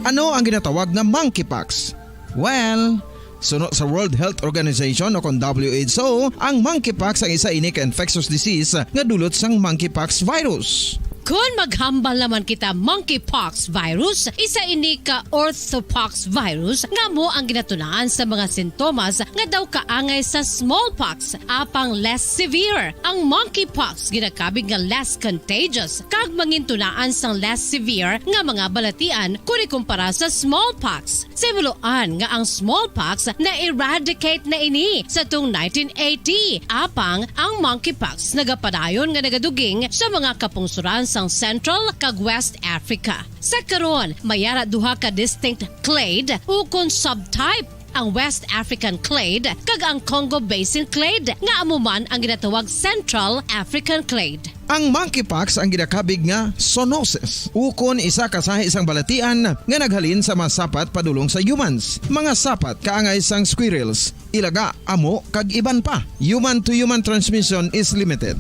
Ano ang ginatawag nga monkeypox? Well, suno sa World Health Organization o kon W H O, ang monkeypox ang isa ini ka infectious disease nga dulot sang monkeypox virus. Kon maghambal naman kita monkeypox virus, isa ini ka orthopox virus nga amo ang ginatunaan sa mga sintomas nga daw kaangay sa smallpox, apang less severe. Ang monkeypox ginakabig nga less contagious kag mangintunaan sang less severe nga mga balatian kon ikumpara sa smallpox. Sa himuloan nga ang smallpox na-eradicate na ini sa tuong nineteen eighty, apang ang monkeypox nagapadayon nga nagaduging sa mga kapungsoran sang Central kag West Africa. Sa karon, may ara duha ka distinct clade ukon subtype, ang West African clade kag ang Congo Basin clade, nga amo man ang ginatawag Central African clade. Ang monkeypox ang ginakabig nga zoonosis, ukon isa ka sahi sang balatian nga naghalin sa mga sapat padulong sa humans, mga sapat kaangay sang squirrels, ilaga, amo, kag iban pa. Human-to-human transmission is limited.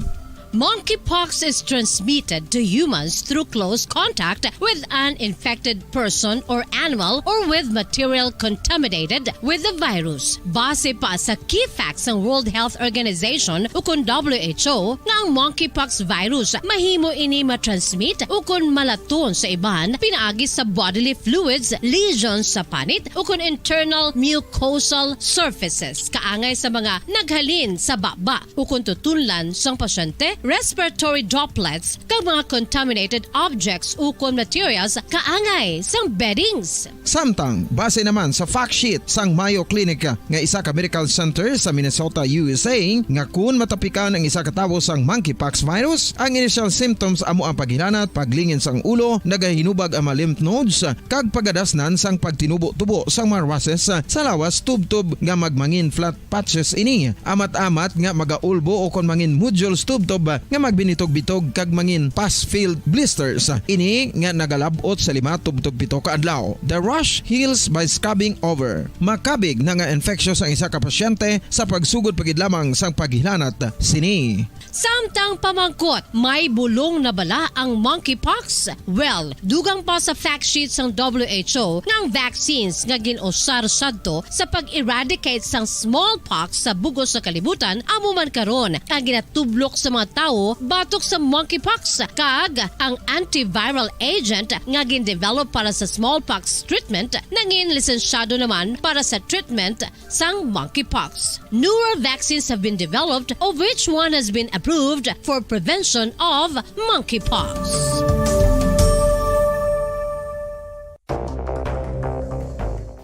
Monkeypox is transmitted to humans through close contact with an infected person or animal or with material contaminated with the virus. Base pa sa key facts sang World Health Organization ukon W H O nga ang monkeypox virus mahimo ini matransmit ukon malaton sa iban pinaagi sa bodily fluids, lesions sa panit ukon internal mucosal surfaces kaangay sa mga naghalin sa baba ukon tutunlan sang pasyente, respiratory droplets, kag mga contaminated objects ukon materials kaangay sang beddings. Samtang, base naman sa fact sheet sang Mayo Clinic nga isa ka medical center sa Minnesota, U S A, nga kun matapikan ang isa ka tawo sang monkeypox virus, ang initial symptoms amo ang paghilanat, paglingin sang ulo, nagahinubag ang mga lymph nodes, kag pagadasnan sang pagtinubo-tubo sang mga rashes sa lawas tubtob nga magmangin flat patches ini. Amat-amat nga magaulbo o kon mangin nodules tubtob nga magbinitog-bitog kag mangin pus-filled blisters. Ini nga nagalab-ot sa lima tubtob pito ka adlaw. The rash heals by scabbing over. Makabig na nga infectious ang isa ka pasyente sa pagsugod pa gid lamang sang paghilanat sini. Samtang pamangkot, may bulong na bala ang monkeypox? Well, dugang pa sa fact sheet sang W H O nga ang vaccines nga gin-usar sadto sa pag-eradicate sang smallpox sa bug-os nga kalibutan amo man karon ang ginatublok sa mga tawo batok sa monkeypox, kag ang antiviral agent nga gin-develop para sa smallpox treatment nangin lisensyado naman para sa treatment sang monkeypox. Newer vaccines have been developed, of which one has been approved for prevention of monkeypox.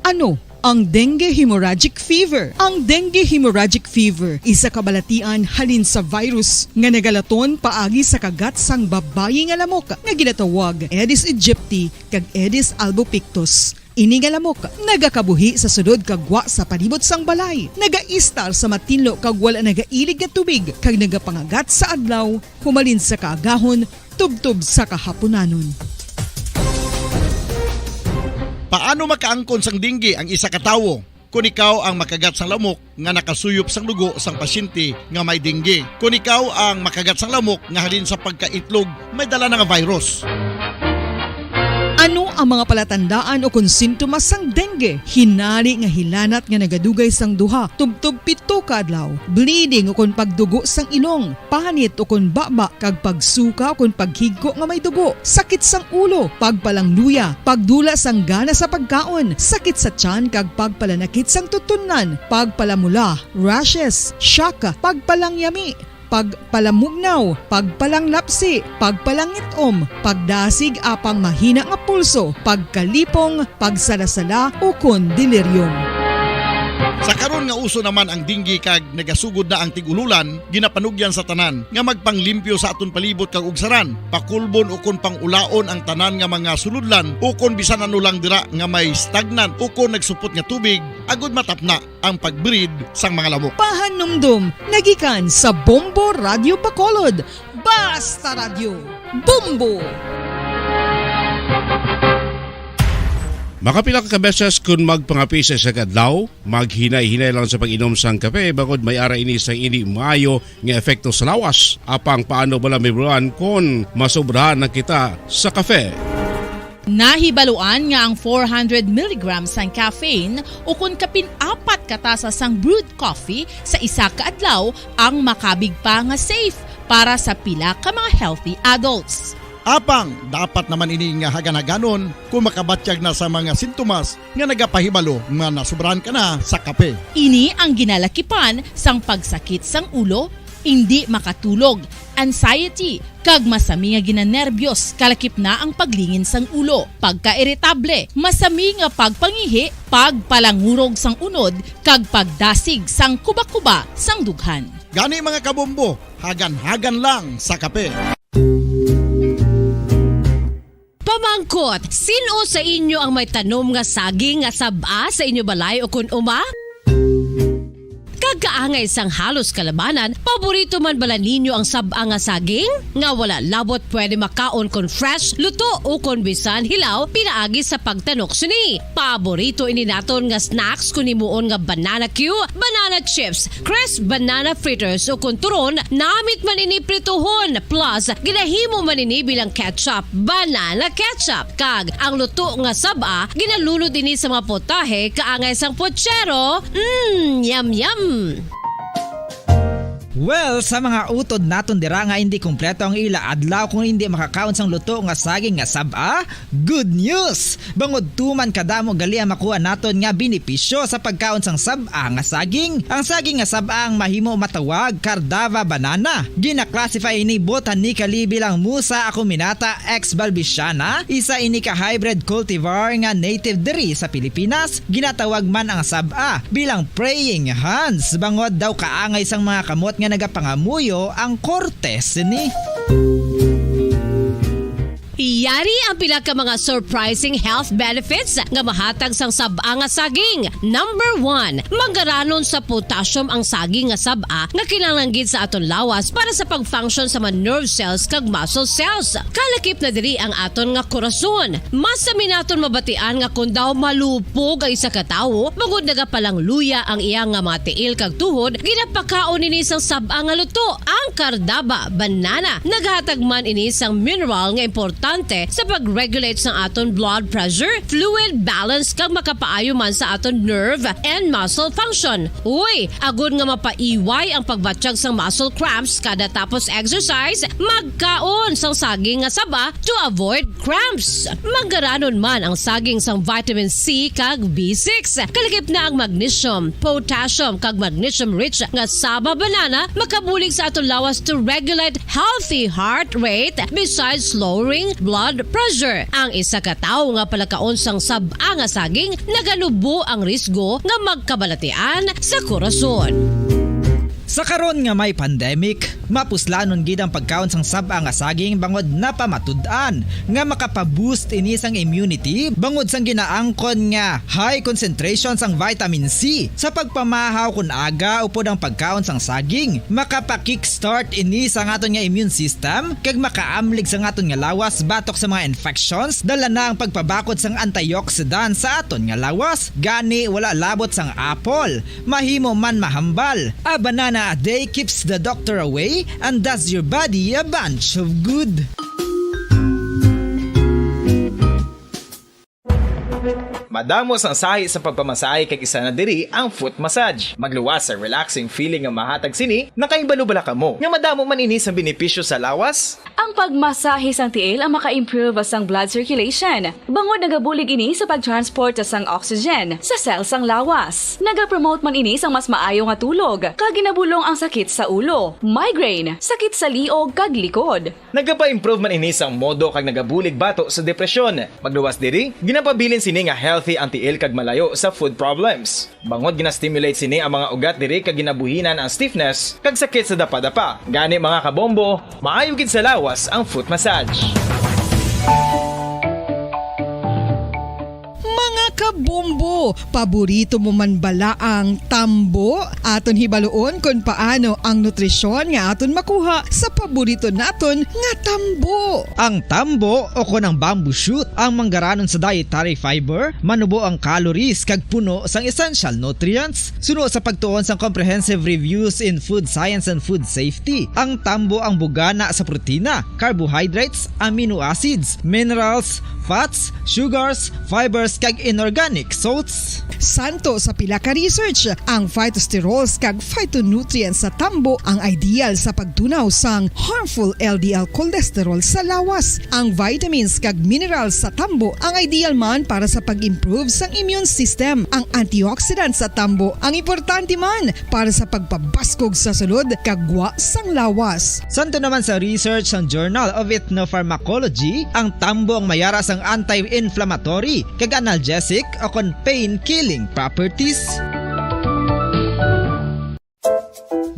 Ano ang dengue hemorrhagic fever? Ang dengue hemorrhagic fever, isa ka balatian halin sa virus nga nagalaton paagi sa kagat sang babayi nga lamok nga ginatawag Aedes aegypti kag Aedes albopictus. Ini nga lamok nagakabuhi sa sulod kag gwa sa palibot sang balay, nagaistar sa matinlo kag wala nagailig nga tubig, kag nagapangagat sa adlaw humalin sa kaagahon tubtob sa kahapunanon. Paano makaangkon sang dengue ang isa ka tawo? Kon ikaw ang makagat sang lamok nga nakasuyop sang dugo sang pasyente nga may dengue. Kon ikaw ang makagat sang lamok nga halin sa pagkaitlog may dala na nga virus. Ano ang mga palatandaan o kon sintomas sang dengue? Hinari nga hilanat nga nagadugay sang duha tubtob pito ka adlaw, bleeding o kon pagdugo sang ilong, panit o kon baba, kag pagsuka o kon paghigko nga may dugo, sakit sang ulo, pagpalangluya, pagdula sang gana sa pagkaon, sakit sa tiyan kag pagpalanakit sang tutunlan, pagpalamula, rashes, shock, pagpalangyami, pagpalamugnaw, pagpalanglapsi, pagpalangit-om, pagdasig apang mahina nga pulso, pagkalipong, pagsalasala, ukon delirium. Pakaron nga uso naman ang dengue kag nagasugod na ang tig-ululan, ginapanugyan sa tanan nga magpanglimpyo sa aton palibot kag ugsaran, pakulbon ukon pangulaon ang tanan nga mga sulodlan ukon bisan ano lang dira nga may stagnant ukon nagsupot nga tubig, agud matapna ang pag-breed sang mga lamok. Pahanumdom nga gikan sa Bombo Radio Bacolod. Basta Radyo, Bombo! Makapila ka beses kon magpangape sa isa ka adlaw, maghinay-hinay lang sa pag-inom sang kape, bangod may ara ini sang indi maayo nga epekto sa lawas. Apang paano bala, Ma'am Ron, kon masobrahan na kita sa kape? Nahibaluan nga ang four hundred milligrams sang caffeine ukon kapin apat ka tasa sang brewed coffee sa isa ka adlaw ang makabig pa nga safe para sa pila ka mga healthy adults. Apang dapat naman ini nga hagan-haganon kung makabatyag na sa mga sintomas nga nagapahibalo nga nasobrahan ka na sa kape. Ini ang ginalakipan sang pagsakit sang ulo, indi makatulog, anxiety, kag masami nga ginanerbyos, kalakip na ang paglingin sang ulo, pagkairitable, masami nga pagpangihi, pagpalangurog sang unod, kag pagdasig sang kubakuba sang dughan. Gani, mga kabombo, hagan-hagan lang sa kape. Pamangkot, sin-o sa inyo ang may tanom nga saging nga sab-a sa inyo balay o kun uma? Kag kaangay sang halos kalabanan, paborito man bala ninyo ang sab-a nga saging? Nga wala labot pwede makaon kon fresh, luto, o kon bisan hilaw pinaagi sa pagtanok sini. Paborito ini naton nga snacks kon himuon nga banana cue, banana chips, crisp banana fritters, o kon turon, namit man ini prituhon. Plus, ginahimo man ini bilang ketchup, banana ketchup. Kag ang luto nga sab-a, ginalunod ini sa mga potahe kaangay sang pochero. Mm, yum, yum! Well, sa mga utod naton dira nga hindi kompleto ang ila adlaw kung hindi makakaon sang luto nga saging nga sab-a, good news! Bangod tuman kadamo gali ang makuha naton nga benepisyo sa pagkaon sang sab-a nga saging. Ang saging nga sab-a ang mahimo matawag Cardava banana. Gina-classify ini botanically bilang Musa acuminata ex balbisiana, isa ini ka hybrid cultivar nga native diri sa Pilipinas. Ginatawag man ang sab-a bilang praying hands, bangod daw kaangay sang mga kamot nga nagapangamuyo ang korte sini. Yari ang pila ka mga surprising health benefits nga mahatag sang sab-a nga saging. Number one, manggaranon sa potassium ang saging nga sab-a nga kinahanglan gid sa aton lawas para sa pag-function sa mga nerve cells kag muscle cells. Kalakip na diri ang aton nga korason. Masami naton mabatian nga kon daw malupog ang isa ka tawo, bangod nagapalangluya ang iya nga mga tiil kag tuhod, ginapakaon ini sang sab-a nga luto, ang Cardaba banana. Naghatag man ini sang mineral nga importante sa pag-regulate sang aton blood pressure, fluid balance, kag makapaayo man sa aton nerve and muscle function. Uy, agod nga mapaiway ang pagbatyag sang muscle cramps kada tapos exercise, magkaon sang saging nga saba to avoid cramps. Manggaranon man ang saging sang vitamin C kag B six. Kalakip na ang magnesium, potassium, kag magnesium-rich nga saba banana makabulig sa aton lawas to regulate healthy heart rate besides lowering blood pressure. Ang isa ka tawo nga palakaon sang sab-a nga saging naganubo ang risgo nga magkabalatian sa korason. Sa karon nga may pandemic, mapuslanon gid ang pagkaon sang sab-a nga saging bangod napamatud-an nga makapaboost ini sang immunity bangod sang ginaangkon nga high concentration sang vitamin C. Sa pagpamahaw kon aga upod ang pagkaon sang saging, makapa-kickstart ini sa aton nga immune system kag makaamlig sa aton nga lawas batok sa mga infections, dala na ang pagpabakod sang antioxidant sa aton nga lawas. Gani, wala labot sang apple, mahimo man mahambal. A banana a day keeps the doctor away and does your body a bunch of good. Madamo sang sahi sa pagpamasahe kag isa na diri ang foot massage. Magluwas sa relaxing feeling nga mahatag sini, nakahibalo bala kamo nga madamo man ini sang benepisyo sa lawas? Ang pagmasahe sang tiil ang maka-improve sang blood circulation, bangod nagabulig ini sa pag-transport sang oxygen sa cell sang lawas. Nagapromote man ini sang mas maayo nga tulog, kag ginabulong ang sakit sa ulo, migraine, sakit sa liog, kag likod. Nagapa-improve man ini sang modo kag nagabulig bato sa depresyon. Magluwas diri, ginapabilin sini nga healthy ang tiil kag malayo sa foot problems. Bangod gina-stimulate sini ang mga ugat diri kag ginabuhinan ang stiffness kag sakit sa dapadapa. Gani, mga kabombo, maayo gid sa lawas ang foot massage. Mga kabombo, paborito mo man bala ang tambo? Aton hibaluon kon paano ang nutrisyon nga aton makuha sa paborito naton nga tambo. Ang tambo o kon ang bamboo shoot ang manggaranon sa dietary fiber, manubo ang calories kag puno sang essential nutrients. Suno sa pagtuon sang Comprehensive Reviews in Food Science and Food Safety, ang tambo ang bugana sa protina, carbohydrates, amino acids, minerals, fats, sugars, fibers, kag inorganic salts. Santo sa pila ka research, ang phytosterols kag phytonutrients sa tambo ang ideal sa pagtunaw sang harmful L D L cholesterol sa lawas. Ang vitamins kag minerals sa tambo ang ideal man para sa pag-improve sang immune system. Ang antioxidants sa tambo ang importante man para sa pagpabaskog sa sulod kag gwa sang lawas. Santo naman sa research sang Journal of Ethnopharmacology, ang tambo ang mayara sang anti-inflammatory kag analgesic o kon pain-killing properties.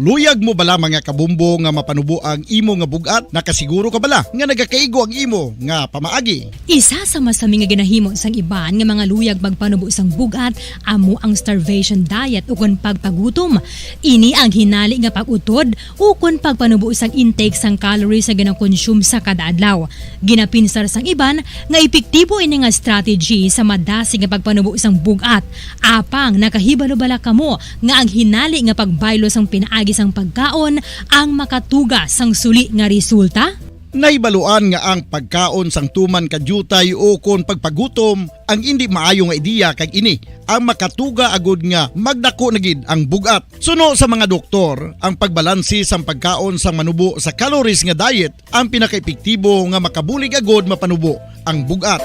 Luyag mo bala, mga kabumbo, nga mapanubo ang imo nga bug-at? Nakasiguro ka bala nga nagakaigo ang imo nga pamaagi? Isa sa masami nga ginahimo sang iban nga mga luyag magpanubo sang bug-at amo ang starvation diet ukon pagpagutom. Ini ang hinali nga pag-utod ukon pagpanubo sang intake sang calories nga ginakonsume sa kada adlaw. Ginapinsar sang iban nga epektibo ini nga strategy sa madasig nga pagpanubo sang bug-at. Apang nakahibalo bala kamo nga ang hinali nga pagbaylo sang pinaagi sang pagkaon ang makatuga sang suli nga resulta? Nahibaluan nga ang pagkaon sang tuman ka diutay o kon pagpagutom ang indi maayo nga ideya, kag ini ang makatuga agud nga magdako na gid ang bug-at. Suno sa mga doktor, ang pagbalanse sang pagkaon sang manubo sa calories nga diet ang pinakaepektibo nga makabulig agud mapanubo ang bug-at.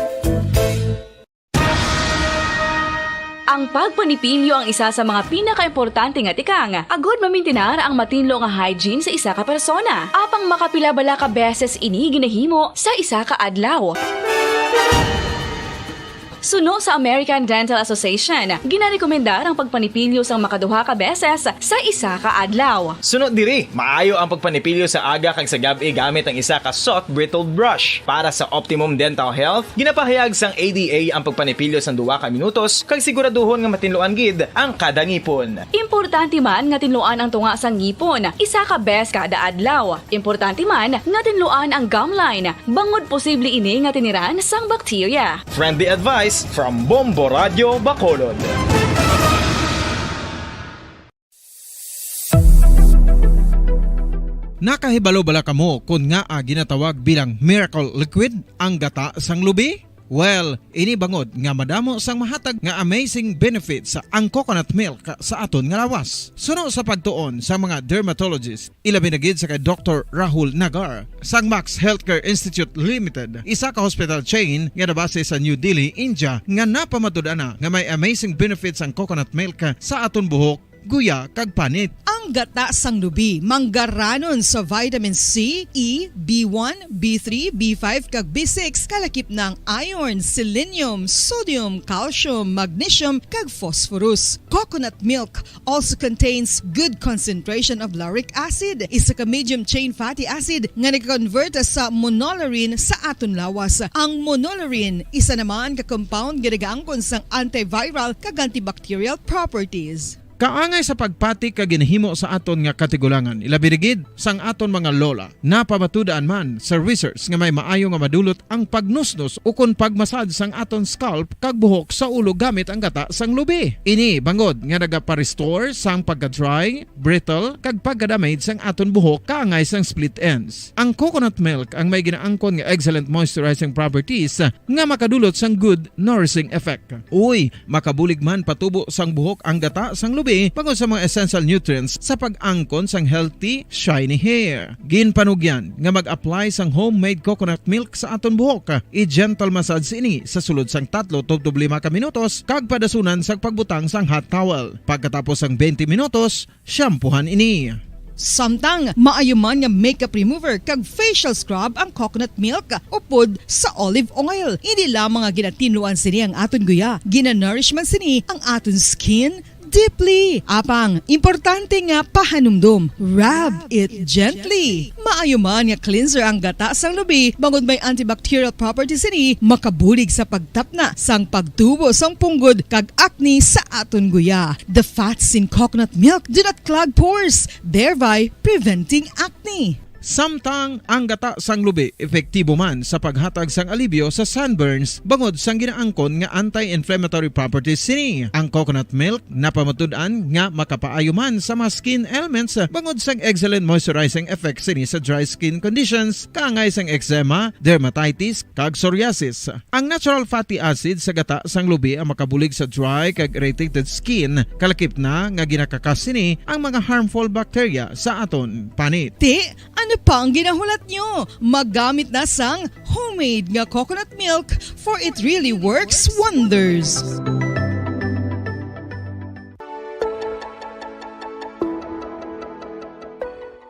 Ang pagpanipilyo ang isa sa mga pinakaimportante nga tikang agud mamintinar ang matinlo nga hygiene sa isa ka persona. Apang makapila bala ka beses ini ginahimo sa isa ka adlaw? Suno sa American Dental Association, ginarekomendar ang pagpanipilyo sang makaduha ka beses sa isa ka adlaw. Suno diri, maayo ang pagpanipilyo sa aga kag sa gab-i gamit ang isa ka soft bristled brush. Para sa optimum dental health, ginapahayag sang A D A ang pagpanipilyo sang duha ka minutos kag siguraduhon nga matinluan gid ang kada ngipon. Importante man nga tinluan ang tunga sang ngipon isa ka bes kada adlaw. Importante man nga tinluan ang gum line, bangod posible ini nga tiniran sang bakterya. Friendly advice from Bombo Radyo Bacolod. Nakahibalo bala kamo kon ngaa ginatawag bilang miracle liquid ang gata sang lubi? Well, ini bangod nga madamo sang mahatag nga amazing benefits ang coconut milk sa aton nga lawas. Suno sa pagtuon sa mga dermatologist, ilabi na gid sa kay Doktor Rahul Nagar sang Max Healthcare Institute Limited, isa ka hospital chain nga nabase sa New Delhi, India, nga napamatud-an na nga may amazing benefits ang coconut milk sa aton buhok, guya, kag panit. Ang gata sang lubi manggaranon sa vitamin C, E, B one, B three, B five, kag B six, kalakip na ang iron, selenium, sodium, calcium, magnesium, kag phosphorus. Coconut milk also contains good concentration of lauric acid, isa ka medium chain fatty acid nga nag-convert sa monolaurin sa aton lawas. Ang monolaurin, isa naman ka compound nga nagaangkon sang antiviral kag antibacterial properties. Kaangay sa pagpati kag ginahimo sa aton nga katigulangan, ilabi na gid sang aton mga lola. Napamatud-an man sa research nga may maayo nga madulot ang pagnusnos ukon pagmasad sang aton scalp kag buhok sa ulo gamit ang gata sang lubi. Ini bangod nga nagapa-restore sang pagka-dry, brittle, kag pagka-damage sang aton buhok kaangay sang split ends. Ang coconut milk ang may ginaangkon nga excellent moisturizing properties nga makadulot sang good nourishing effect. Uy, makabulig man patubo sang buhok ang gata sang lubi bangod sa mga essential nutrients sa pag-angkon sang healthy, shiny hair. Ginpanugyan nga mag-apply sang homemade coconut milk sa aton buhok. I-gentle massage ini sa sulod sang tatlo tubtob lima ka minutos kag padasunan sang pagbutang sang hot towel. Pagkatapos sang twenty minutos, shampoohan ini. Samtang maayo man nga makeup remover kag facial scrub ang coconut milk upod sa olive oil. Hindi lamang nga ginatinluan sini ang aton guya, ginanourish man sini ang aton skin deeply. Apang, importante nga pahanumdom, rub it gently. Maayo man nga cleanser ang gata sang lubi, bangod may antibacterial properties sini, makabulig sa pagtapna sang pagtubo sang punggod kag acne sa aton guya. The fats in coconut milk do not clog pores, thereby preventing acne. Samtang ang gata sang lubi epektibo man sa paghatag sang alibyo sa sunburns bangod sang ginaangkon nga anti-inflammatory properties sini. Ang coconut milk napamatud-an nga makapaayo man sa mga skin ailments bangod sang excellent moisturizing effect sini sa dry skin conditions kaangay sang eczema, dermatitis, kag psoriasis. Ang natural fatty acid sa gata sang lubi ang makabulig sa dry kag irritated skin, kalakip na nga ginakakas sini ang mga harmful bacteria sa aton panit. Ti, ano pa ang ginahulat nyo? Magamit na sang homemade nga coconut milk, for it really works wonders.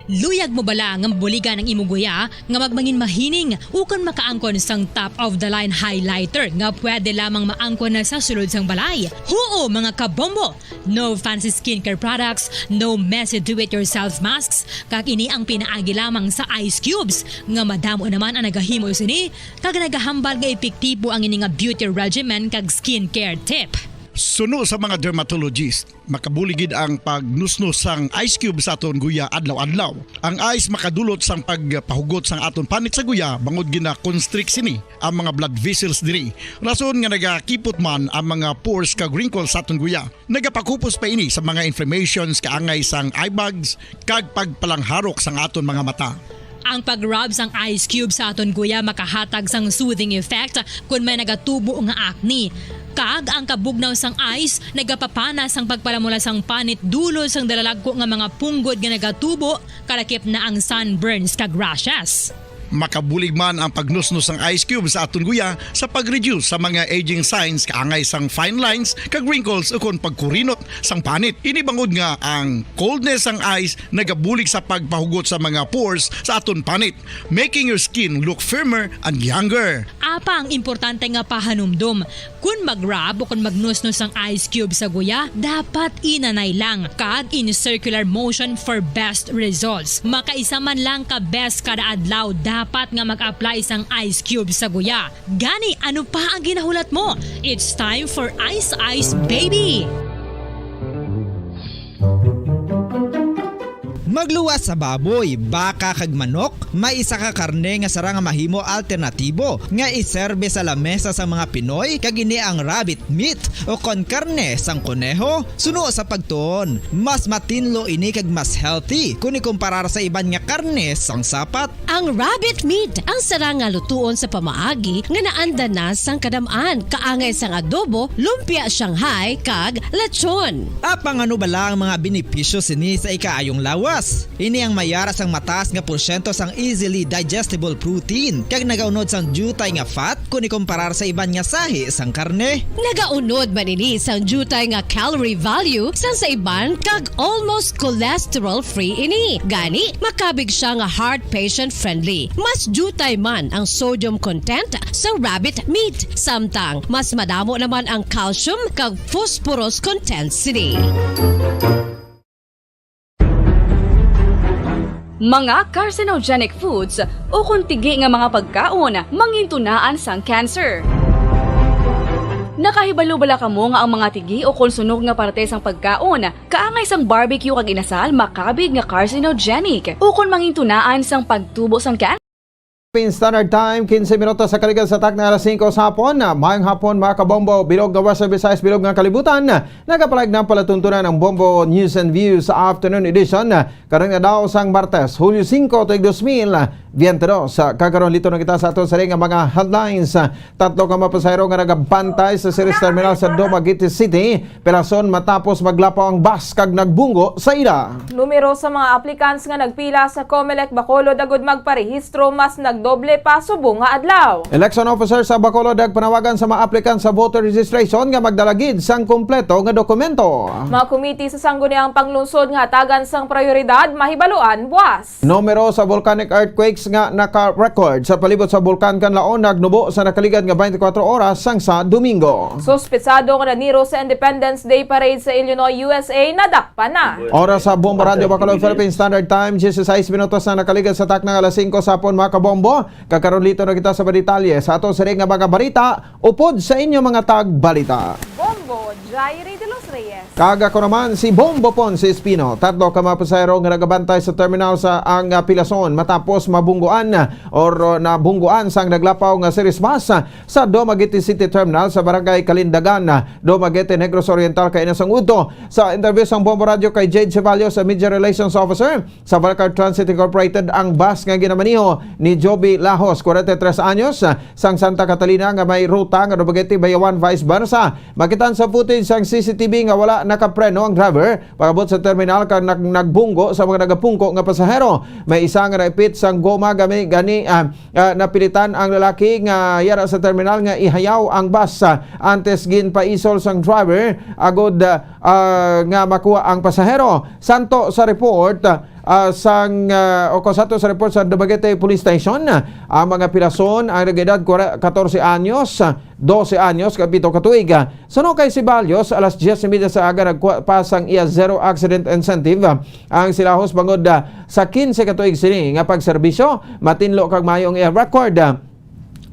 Luyag mo bala nga mabuligan ang imo guya nga magmangin mahining ukon makaangkon sang top of the line highlighter nga pwede lamang maangkon na sa sulod sang balay? Huo, mga kabombo! No fancy skincare products, no messy do-it-yourself masks, kag ini ang pinaagi lamang sa ice cubes nga madamo naman ang nagahimo sini kag nagahambal nga epektibo ang ini nga beauty regimen kag skincare tip. Suno sa mga dermatologist, makabulig gid ang pagnusnos sang ice cube sa aton guya adlaw-adlaw. Ang ice makadulot sang pagpahugot sang aton panit sa guya bangod gina-constrict sini ang mga blood vessels diri. Rason nga nagakipot man ang mga pores kag wrinkles sa aton guya. Nagapakupos pa ini sa mga inflammations kaangay sang eye bags kag pagpalangharok sang aton mga mata. Ang pag-rub sang ice cube sa aton guya makahatag sang soothing effect kon may nagatubo nga acne. Kag ang kabugnaw sang ice nagapapana sang pagpalamula sang panit dulot sang dalalagko nga mga punggod nga nagatubo, kalakip na ang sunburns kag rashes. Makabulig man ang pagnusnos sang ice cube sa aton guya sa pag-reduce sa mga aging signs kaangay sang fine lines kag wrinkles ukon pagkurinot sang panit. Ini bangod nga ang coldness sang ice nagabulig sa pagpahugot sa mga pores sa aton panit, making your skin look firmer and younger. Apang importante nga pahanumdom, kon mag-rub o kon magnusnos ang ice cube sa guya, dapat inanay lang kag in circular motion for best results. Makaisa man lang ka beses kada adlaw dapat nga mag-apply sang ice cube sa guya. Gani, ano pa ang ginahulat mo? It's time for Ice Ice Baby! Magluwas sa baboy, baka kag manok, may isa ka karne nga sarang nga mahimo alternatibo nga iserbe sa lamesa sang mga Pinoy, kag ini ang rabbit meat o kon karne sang koneho. Suno sa pagtuon, mas matinlo ini kag mas healthy kon ikumparar sa iban nga karne sang sapat. Ang rabbit meat ang sarang nga lutuon sa pamaagi nga naanda na sang kadam-an, kaangay sang adobo, lumpia Shanghai, kag lechon. Apang ano bala ang mga benepisyo sini sa ikaayong lawas? Ini ang may ara sang mataas nga porsyento sang easily digestible protein, kag nagaunod sang diutay nga fat kon ikumparar sa iban nga sahi sang karne. Nagaunod man ini sang diutay nga calorie value sang sa iban, kag almost cholesterol-free ini. Gani, makabig sia nga heart patient-friendly. Mas diutay man ang sodium content sang rabbit meat, samtang mas madamo naman ang calcium kag phosphorus content sini. Mga carcinogenic foods ukon tigi nga mga pagkaon mangintunaan sang cancer. Nakahibalo bala kamo nga ang mga tigi ukon sunog nga parte sang pagkaon, kaangay sang barbecue kag inasal, makabig nga carcinogenic ukon mangintunaan sang pagtubo sang cancer? Philippine Standard Time, quince minutos sa kaligad sa takna alas singko sa hapon. Maayong hapon, mga kabombo, bilog nga Western Visayas, bilog nga kalibutan. Nagapalag na palatuntunan ang Bombo News and Views Afternoon Edition. Karon nga daw sang Martes, Hulyo singko, tuig dos mil biyente dos. Kag karon, liton na kita sa aton sari nga mga headlines. Tatlo ka mga pasahero nga nagabantay sa Ceres Terminal sa Dumaguete City, pelason matapos maglapaw ang bus kag nagbunggo sa ila. Numero sa mga applicants nga nagpila sa Comelec Bacolod agud magparehistro mas nag doble pa subong nga adlaw. Election officer sa Bacolod nagpanawagan sa mga aplikant sa voter registration nga magdala gid sang kompleto nga dokumento. Mga komite sa Sangguniang Panglungsod nga hatagan sang prioridad mahibaluan buas. Numero sa volcanic earthquakes nga naka-record sa palibot sa Bulkan Kanlaon nagnubo sa nakaligad nga twenty-four oras sang sa Domingo. Suspetsado nga naniro sa Independence Day Parade sa Illinois, U S A, nadakpan na. Oras sa Bombo Radyo Bacolod, Philippine Standard Time, diyesisais minutos na nakaligad sa takna nga alas singko sa hapon, mga kabombo. Kag karon, liton na kita sa mga detalye sa ato sini nga mga balita, upod sa inyo mga tagbalita. Bombo, Jairi de los Reyes. Kag ako naman, si Bombo Ponce Espino. Tatlo ka mga pasahero nga nagabantay sa terminal sa ang, ah, Pilason matapos mabungguan or, uh, nabungguan sang naglapaw nga series bus, ah, sa Dumaguete City Terminal sa Barangay Kalindagan, ah, Dumaguete, Negros Oriental, kaina sang udto. Sa interview sang Bombo Radyo kay Jade Ceballos, sa Media Relations Officer sa Valcar Transit Incorporated, ang bus nga ginamaniho ni Joby Lahos, forty-three anyos, ah, sang Santa Catalina nga may ruta nga Dumaguete, Bayawan, vice versa. Makitaan sa footage sang C C T V nga wala nakapreno ang driver pag-abot sa terminal kag nag-, nagbunggo sa mga nagapungko nga pasahero. May isa nga naipit sang goma gami gani, ah, ah, napilitan ang lalaki nga yara sa terminal nga ihayaw ang bus, ah, antes ginpaisol sang driver agud, ah, ah, nga makuha ang pasahero. Santo sa report, ah, sang, ah, o kung santo sa report sa Dumaguete Police Station, ah, ang mga pilason ang nag-edad kwara-, katorse anyos, ah, dose anyos kag pito ka tuig. Suno kay Ceballos, alas dyes y media sa aga nagkuha pa sang iya zero accident incentive ang Silahos bangod, ah, sa kinse ka tuig sini nga pagserbisyo. Matinlo kag maayo ang iya record.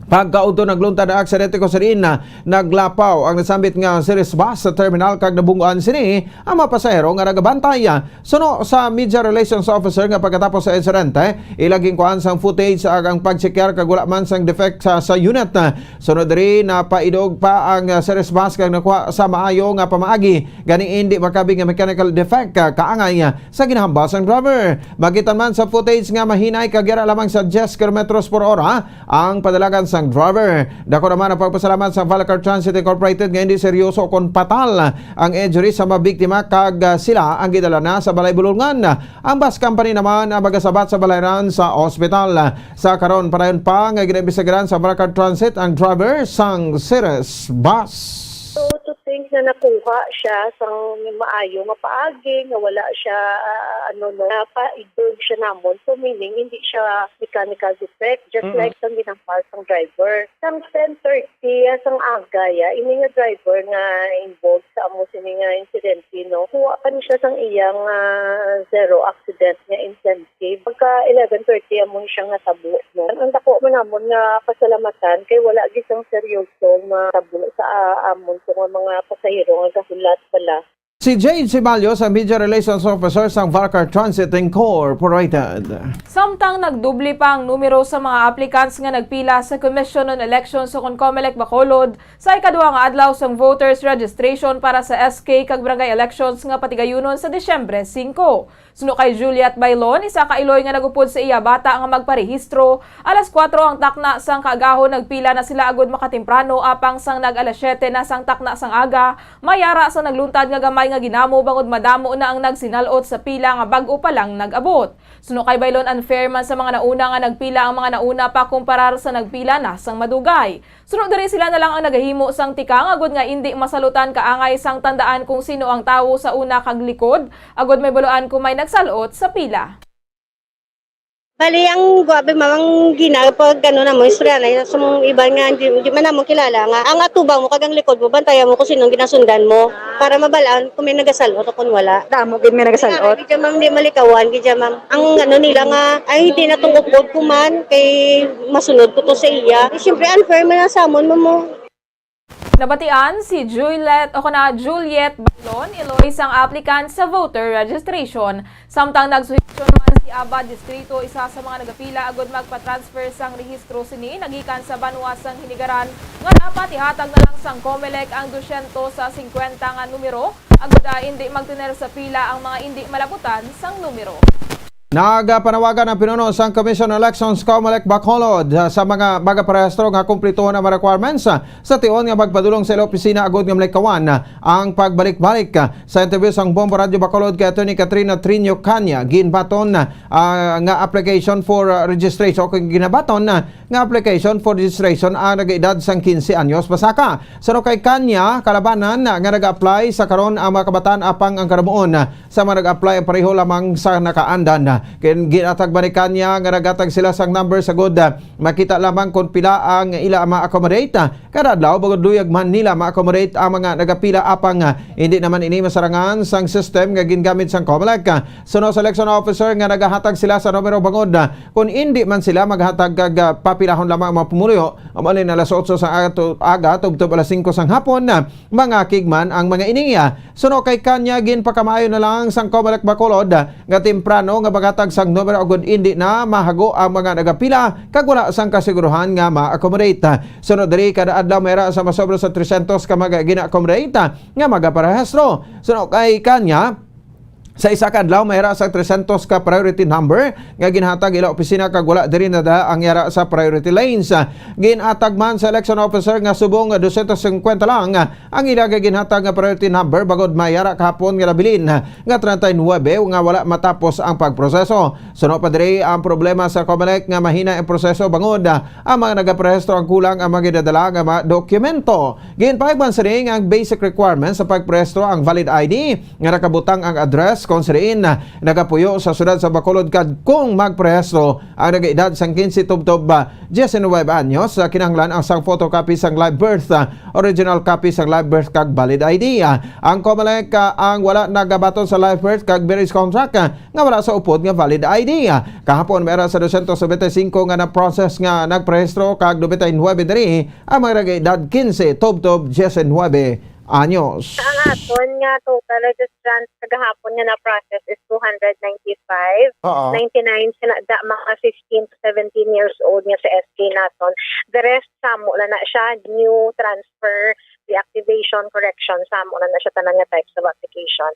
Pagkaudto nagluntad ang aksidente kung sa diin na naglapaw ang nasambit nga series bus sa terminal kag nabungguan sini ang mga pasahero nga nagabantay. Suno sa Media Relations Officer nga pagkatapos sa insidente, ila ginkuhaan sang footage ag ang pag-checkar kag wala man sang defect sa, sa unit. Sunod diri, napaidog pa ang, ah, series bus kag nakuha sa maayo nga pamaagi. Gani indi makabig nga mechanical defect, ah, kaangay, ah, sa ginahambal sang driver. Makita man sa footage nga mahinay kag yara lamang sa diyes kilometros por ora ang padalagan sang driver. Dako naman ang pagpasalamat sa Valcar Transit Incorporated nga hindi seryoso kon patal ang injury sa mga biktima kag, ah, sila ang gidala na sa balay bulungan. Ang bus company naman ang magasabat sa balayran sa ospital. Sa karon, padayon pa nga ginaimbestigaran sa Valcar Transit ang driver sang series bus. So, to think na nakuha siya sang maayo nga paagi, nga wala siya, ah, ano, no, napaidog siya namon. So, meaning, hindi siya mechanical defect, just Mm-mm. like sang ginambal sang driver. Sang ten thirty, ah, sang aga, ya, ini nga driver nga involved sa amo sini nga insidente, no? Kuha pa ni siya sang iyang, ah, zero accident nga incentive. Pagka eleven thirty, amo ni siya nga tabo, no? Ang dako man namon nga pasalamatan kay wala gid sang seryoso nga tabo sa, ah, amon to nga mga pasahero nga gahulat bala. Si Jade Ceballos, ang Media Relations Officer sang Valcar Transit Incorporated. Samtang nagdoble pa ang numero sa mga applicants nga nagpila sa Commission on Elections o kon Comelec Bacolod sa ikaduha nga adlaw sang voters registration para sa S K kag barangay elections nga patigayunon sa Disyembre singko. Suno kay Juliet Bailon, isa ka iloy nga nagupod sa iya bata nga magparehistro, alas kuwatro ang takna sang kaagahon nagpila na sila agud makatemprano, apang sang nag-alas siyete na sang takna sang aga, may ara sang nagluntad nga gamay nga ginamo bangod madamo na ang nagsinal-ot sa pila nga bag-o pa lang nag-abot. Suno kay Bailon, unfair man sa mga nauna nga nagpila ang mga nauna pa kumparar sa nagpila na sang madugay. Suno diri, sila na lang ang nagahimo sang tikang agud nga indi masalutan kaangay sang tandaan kung sino ang tawo sa una kag likod, agud may baluan kung may nagsalot sa pila. Bali, ang guwabe, ma'am, ang ginapag, ano, namo, istorya na yun sa mga iba nga hindi, hindi man namo kilala nga ang atubang mo kag ang likod mo, bantayan mo kung sino ang ginasundan mo para mabalaan kung may nagasalot o kung wala. Damo gid may nagasalot. Gid siya, ma'am, di malikawan, gid siya, ma'am. Ang ano nila nga, ay, hindi na tungkod ko man, kay masunod ko to sa iya. Eh, siyempre, unfair man na sa amon, ma'am, mo. Nabatian si Juliet, o kana Juliet Balon, iloy sang applicant sa voter registration. Samtang nagsuhestyon man si Aba Distrito, isa sa mga nagapila agud magpa-transfer sang rehistro sini nagikan sa banwa sang Hinigaran, nga dapat ihatag na lang sang Comelec ang dosyentos singkwenta nga numero, agud, ah, indi magtener sa pila ang mga indi malabutan sang numero. Nagapanawagan ang pinuno sang Commission on Elections, Comelec Bacolod, sa mga magaparehistro nga kumplituhon ang mga requirements sa tion nga magpadulong sa ila opisina agud nga malikawan ang pagbalik-balik. Sa interview sang Bombo Radyo Bacolod kay Attorney Katrina Trinio Canya, ginbaton, ah, nga application for, ah, registration o kung ginabaton, ah, nga application for registration ang nagaedad sang quince anyos pasaka. Suno kay Canya, kalabanan nga nag-apply sa karon ang mga kabataan apang ang karamuon sa mga nag-apply ang pareho lamang sa nakaandan. Kin-, ginatag man ni Canya nga nagatag sila sang number sa good, ah, makita lamang kung pila ang ila ma-accommodate. Kada adlaw, bangod luyag man nila ma-accommodate ang mga nagapila apang, ah, hindi naman ini masarangan sang system nga gingamit sang Comelec. Suno sa election officer nga nagahatag sila sa numero bangod, ah, kung hindi man sila maghatag kag, ah, papilahon lamang ang mga pumuluyo, amo ni alas otso sa ato-, aga tubtob alas singko sang hapon, ah, mangakig man ang mga ini. Suno kay Canya, ginpakamaayo na lang sang Comelec Bacolod, ah, nga temprano nga maghatag sang numero agud indi na mahago ang mga nagapila kag wala sang kasiguruhan nga ma-accommodate. Suno diri, kada adlaw may ra sa masobra sa tresyentos ka mga gina-accommodate nga magaparehistro. Suno kay Canya, sa isa ka adlaw may ra sa tresyentos ka priority number nga ginhatag ila opisina kag wala diri nadala ang yara sa priority lanes. Ginatag man sa election officer nga subong nga dosyentos singkwenta lang ang ila nga ginhatag nga priority number, bangod may yara kahapon nga nabilin nga treinta y nuebe nga wala matapos ang pagproseso. Suno pa diri ang problema sa Comelec nga mahina ang proseso bangod ang mga nagaparehistro ang kulang ang mga ginadala nga mga dokumento. Ginpahayag man sini nga ang basic requirements sa pagparehistro ang valid I D nga nakabutang ang address kung sa diin nagapuyo sa siyudad sa Bacolod kag kung magparehistro ang nagaedad sang quince tubtob, ah, diecinuebe anyos, ah, kinahanglan ang sang photocopy sang live birth, ah, original copy sang live birth kag valid I D. Ah, ang Comelec, ah, ang wala nagabaton sa live birth kag marriage contract, ah, nga wala sa upod nga valid I D. Ah, kahapon, may ra sa dosyentos nobenta y singko nga na-process nga nagparehistro kag nobenta y nuebe diri ang mga nag-edad quince tubtob diecinuebe anyos. Ang aton nga total registrants kagahapon nga na-process is two hundred ninety-five. Oo. Ninety-nine sila da, mga fifteen to seventeen years old nga sa S K naton. The rest, samo na na siya, new, transfer, reactivation, correction, samo na na siya tanan nga types of application.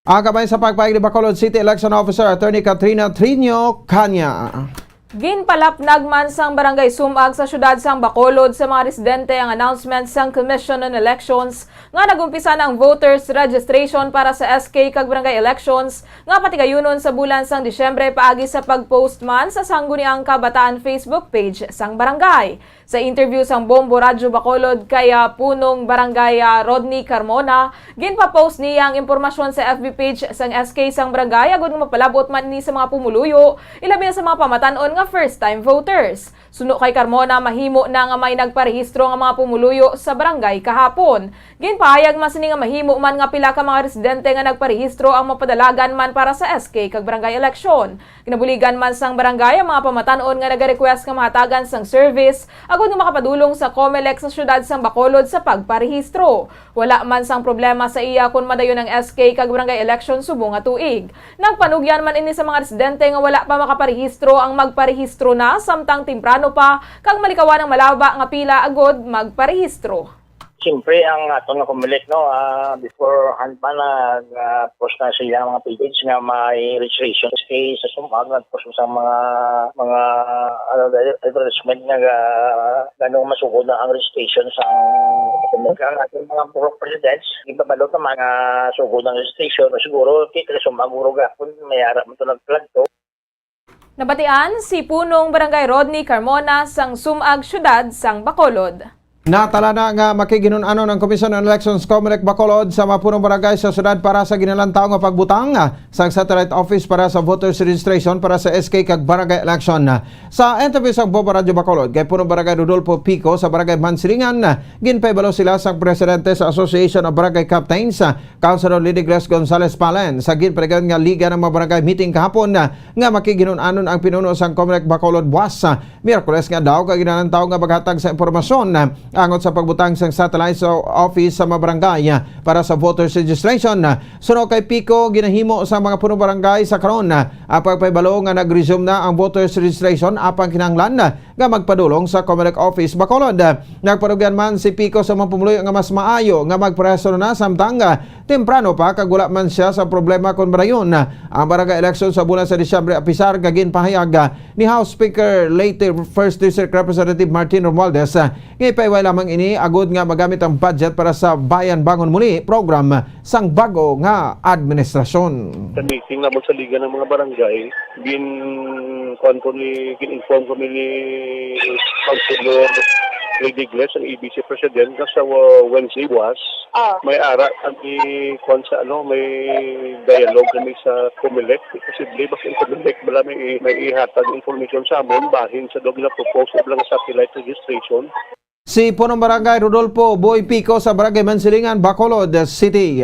Ang kabahin sa pagpahayag ni Bacolod City Election Officer Attorney Katrina Trinio Canya. Ginpalapnag man sang Barangay Sumag sa siyudad sang Bacolod sa mga residente ang announcement sang Commission on Elections nga nag-umpisa na ang voters registration para sa S K kag barangay elections nga patigayunon sa bulan sang Disyembre paagi sa pag-post man sa Sangguniang Kabataan Facebook page sang barangay. Sa interview sang Bombo Radyo Bacolod kay, ah, Punong Barangay, ah, Rodney Carmona, ginpa-post niya ang impormasyon sa F B page sang S K sang barangay agud nga mapalab-ot man ini sa mga pumuluyo, ilabi na sa mga pamatan-on nga first-time voters. Suno kay Carmona, mahimo na nga may nagparehistro nga mga pumuluyo sa barangay kahapon. Ginpahayag man sini nga mahimo man nga pila ka mga residente nga nagparehistro ang mapadalagan man para sa S K kag barangay eleksyon. Ginabuligan man sang barangay ang mga pamatan-on nga nagarequest nga mahatagan sang service agud nga makapadulong sa Comelec sa siyudad sang Bacolod sa pagparehistro. Wala man sang problema sa iya kon madayon ang S K kag barangay election subong nga tuig. Nagpanugyan man ini sa mga residente nga wala pa makaparehistro ang magparehistro na samtang temprano pa kag malikawan ang malaba nga pila agud magparehistro. Siyempre, ang aton nga Comelec, no, ah, beforehand pa nag, ah, post na sila mga page nga may registration kay sa Sumag, nag-post sa mga, mga, ano, advertisement nga, ah, ganong masugod na ang registration sa Comelec. Ang ating mga Purok Presidents, ibabalot naman nga sugod ang registration, siguro, kay Sumag, guro gapon, may ara mo to nagplagto. Nabatian si Punong Barangay Rodney Carmona sang Sumag, Siyudad sang Bacolod. Natala na nga makiginun-anon ang Commission on Elections, Comelec Bacolod, sa mga punong barangay sa siyudad para sa ginalantaw nga pagbutang sang satellite office para sa voters registration para sa S K kag barangay election. Sa interview sa Bombo Radyo Bacolod kay Punong Barangay Rodolfo Pico sa Barangay Mansilingan, ginpahibalo sila sang presidente sa Association of Barangay Captains, Councilor Lenny Grace Gonzalez Palen, sa ginpaligayon nga Liga ng mga Barangay meeting kahapon, ah, nga makiginun-anon ang pinuno sang Comelec Bacolod buwas, ah, Miyerkules nga adlaw, kag ginalantaw nga maghatag sa impormasyon, ah, Angot sa pagbutang sang satellite sa office sa mga barangay para sa voters registration. Suno kay Pico, ginahimo sa mga punong barangay sa karon ang pagpahibalo nga nag-resume na ang voters registration, apang kinahanglan nga magpadulong sa Comelec office Bacolod. Nagpanugyan man si Pico sa mga pumuluyo nga mas maayo nga magproseso na samtang temprano pa kag wala man siya sa problema kon madayon ang barangay election sa bulan sa Disyembre, apisar nga ginpahayag ni House Speaker, late First District Representative Martin Romualdez, nga ipaiway lamang ini agud nga magamit ang budget para sa Bayan Bangon Muli program sang bago nga administrasyon. Sa meeting namon sa Liga ng mga Barangay, gin-, kuwan ko ni, gin-inform kami ni Councilor Lady Gles, ang A B C President, nga sa, uh, Wednesday buwas, Ah. may ara kami, kuwan sa ano, may dialogue kami sa Comelec. Posible ba sa Comelec bala may, may ihatag information sa amon bahin sa daw gina-propose na lang satellite registration? Si Punong Barangay Rodolfo Boy Pico sa Barangay Mansilingan, Bacolod City.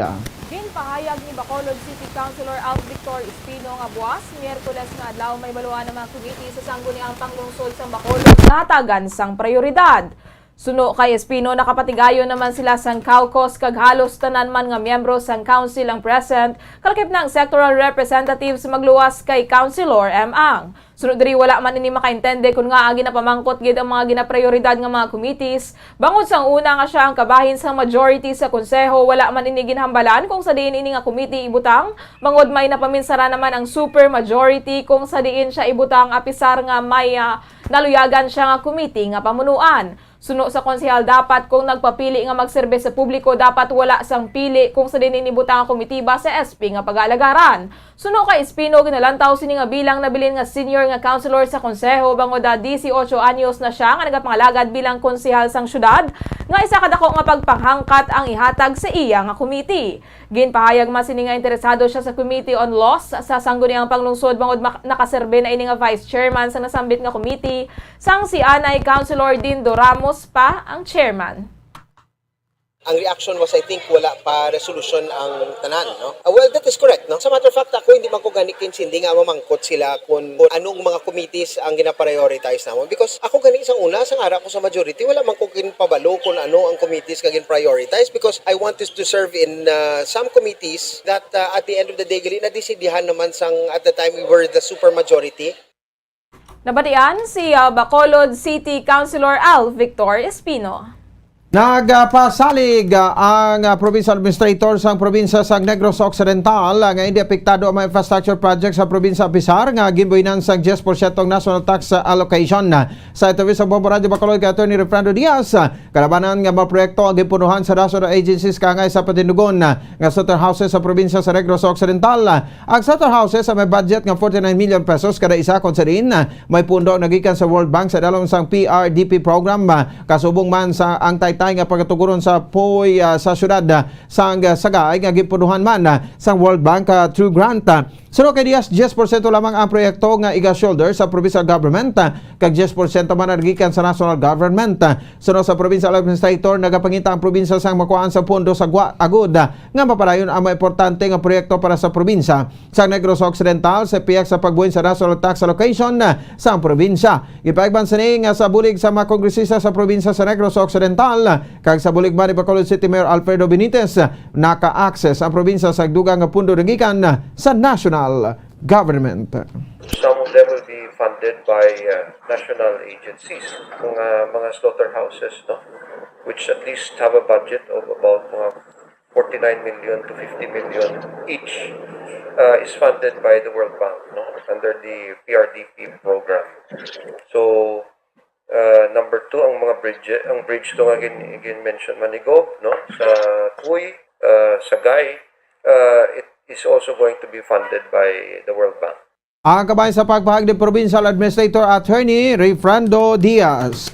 Ginpahayag ni Bacolod City Councilor Alv Victor Espino nga buwas, Miyerkules nga adlaw, mahibaluan ang mga komite sa Sangguniang Panglungsod sa Bacolod nga hatagan sang prioridad. Suno kay Espino, nakapatigayon naman sila sang caucus kag halos tanan man nga miyembro sang council ang present, kalakip na ang sectoral representatives magluwas kay Councilor M. Ang. Suno diri, wala man ini makaintende kon ngaa ginapamangkot gid ang mga ginaprioridad nga mga committees, bangod sang una nga sia ang kabahin sang majority sa konseho, wala man ini ginhambalan kung sa diin ini nga committee ibutang, bangod may napaminsara naman ang super majority kung sa diin sia ibutang, apisar nga may, ah, naluyagan sia nga committee nga pamunuan. Suno sa konsehal, dapat kung nagpapili nga magserbe sa publiko, dapat wala sang pili kung sa diin ini ibutang ang komitiba sa S P nga pag-aalagaran. Suno kay Espino, ginalantaw sini nga bilang nabilin nga senior nga councilor sa konseho, bangod, ah, dieciocho anyos na sia nga nagapangalagad bilang konsehal sang syudad, nga isa ka dako nga pagpanghangkat ang ihatag sa iya nga committee. Ginpahayag man sini nga interesado sia sa Committee on Laws sa Sangguniang Panglungsod, bangod mak-, nakaserbe na ini nga vice chairman sa nasambit nga committee, sang si anay Councilor Dindo Ramos pa ang chairman. Ang reaction was, I think, wala pa resolution ang tanan, no? Ah, well, that is correct, no? Sa matter of fact, ako hindi man ko gani kinsindi nga mamangkot sila kung, kung anong mga committees ang gina-prioritize namon. Because ako gani sa una, sang ara ko sa majority, wala man ko ginpabalo kung ano ang committees nga gin-prioritize. Because I want to, to serve in, uh, some committees that, uh, at the end of the day, gali na desidihan naman sang at the time we were the super majority. Nabatian si, ah, Bacolod City Councilor Alv Victor Espino. Nagpasalig, ah, ang, ah, provincial administrator sang probinsya sang Negros Occidental, ah, nga indi apektado ang mga infrastructure project sa probinsya, apisar nga ginbuhinan sang diyes porsyento ang national tax allocation. Sa interview sa Bombo Radyo Bacolod kay Attorney Refrando Diaz, ah, kalabanan nga mga proyekto ang ginpunuhan sa national agencies kaangay sa patindugon, ah, nga slaughterhouses sa probinsya sa Negros Occidental. Ang slaughterhouses may budget nga forty-nine million pesos kada isa, kung sa diin may pundo nagikan sa World Bank sa dalom sang P R D P program, ah, kasubong man sa ang taytay nga pagatuguron sa puy, ah, sa siyudad, ah, sang, ah, Sagay nga gipunuhan man, ah, sang World Bank, ah, through grant. Ah, suno kay Diaz, diyes porsyento lamang ang proyekto nga iga-shoulder sa provincial government, ah, kag diyes porsyento man ang nagikan sa national government. Ah, suno sa provincial administrator, nagapangita ang probinsya sang makuhaan sa pondo sa gwa-, agud, ah, nga mapadayon ang mga importante nga proyekto para sa probinsya. Sa Negros Occidental, sa pihak sa pagbuhin sa national tax allocation, ah, sa probinsya. Gipahayag man sini nga sa bulig sa mga kongresista sa probinsya sa Negros Occidental, ah, kag sa bulig man ni Bacolod City Mayor Alfredo Benitez, ah, naka-access ang probinsya sa dugang nga pundo nagikan, ah, sa national government. Some of them will be funded by, uh, national agencies, mga, mga slaughterhouses, no? Which at least have a budget of about mga forty-nine million to fifty million each, uh, is funded by the World Bank, no? Under the P R D P program. So, Uh, number two, ang mga bridge, ang bridge to nga gin-, gin-mention man ni Gob, no? Sa Tuy, uh, Sagay, uh, it is also going to be funded by the World Bank. Ang kabahin sa pagpahayag ni Provincial Administrator Attorney Refrando Diaz.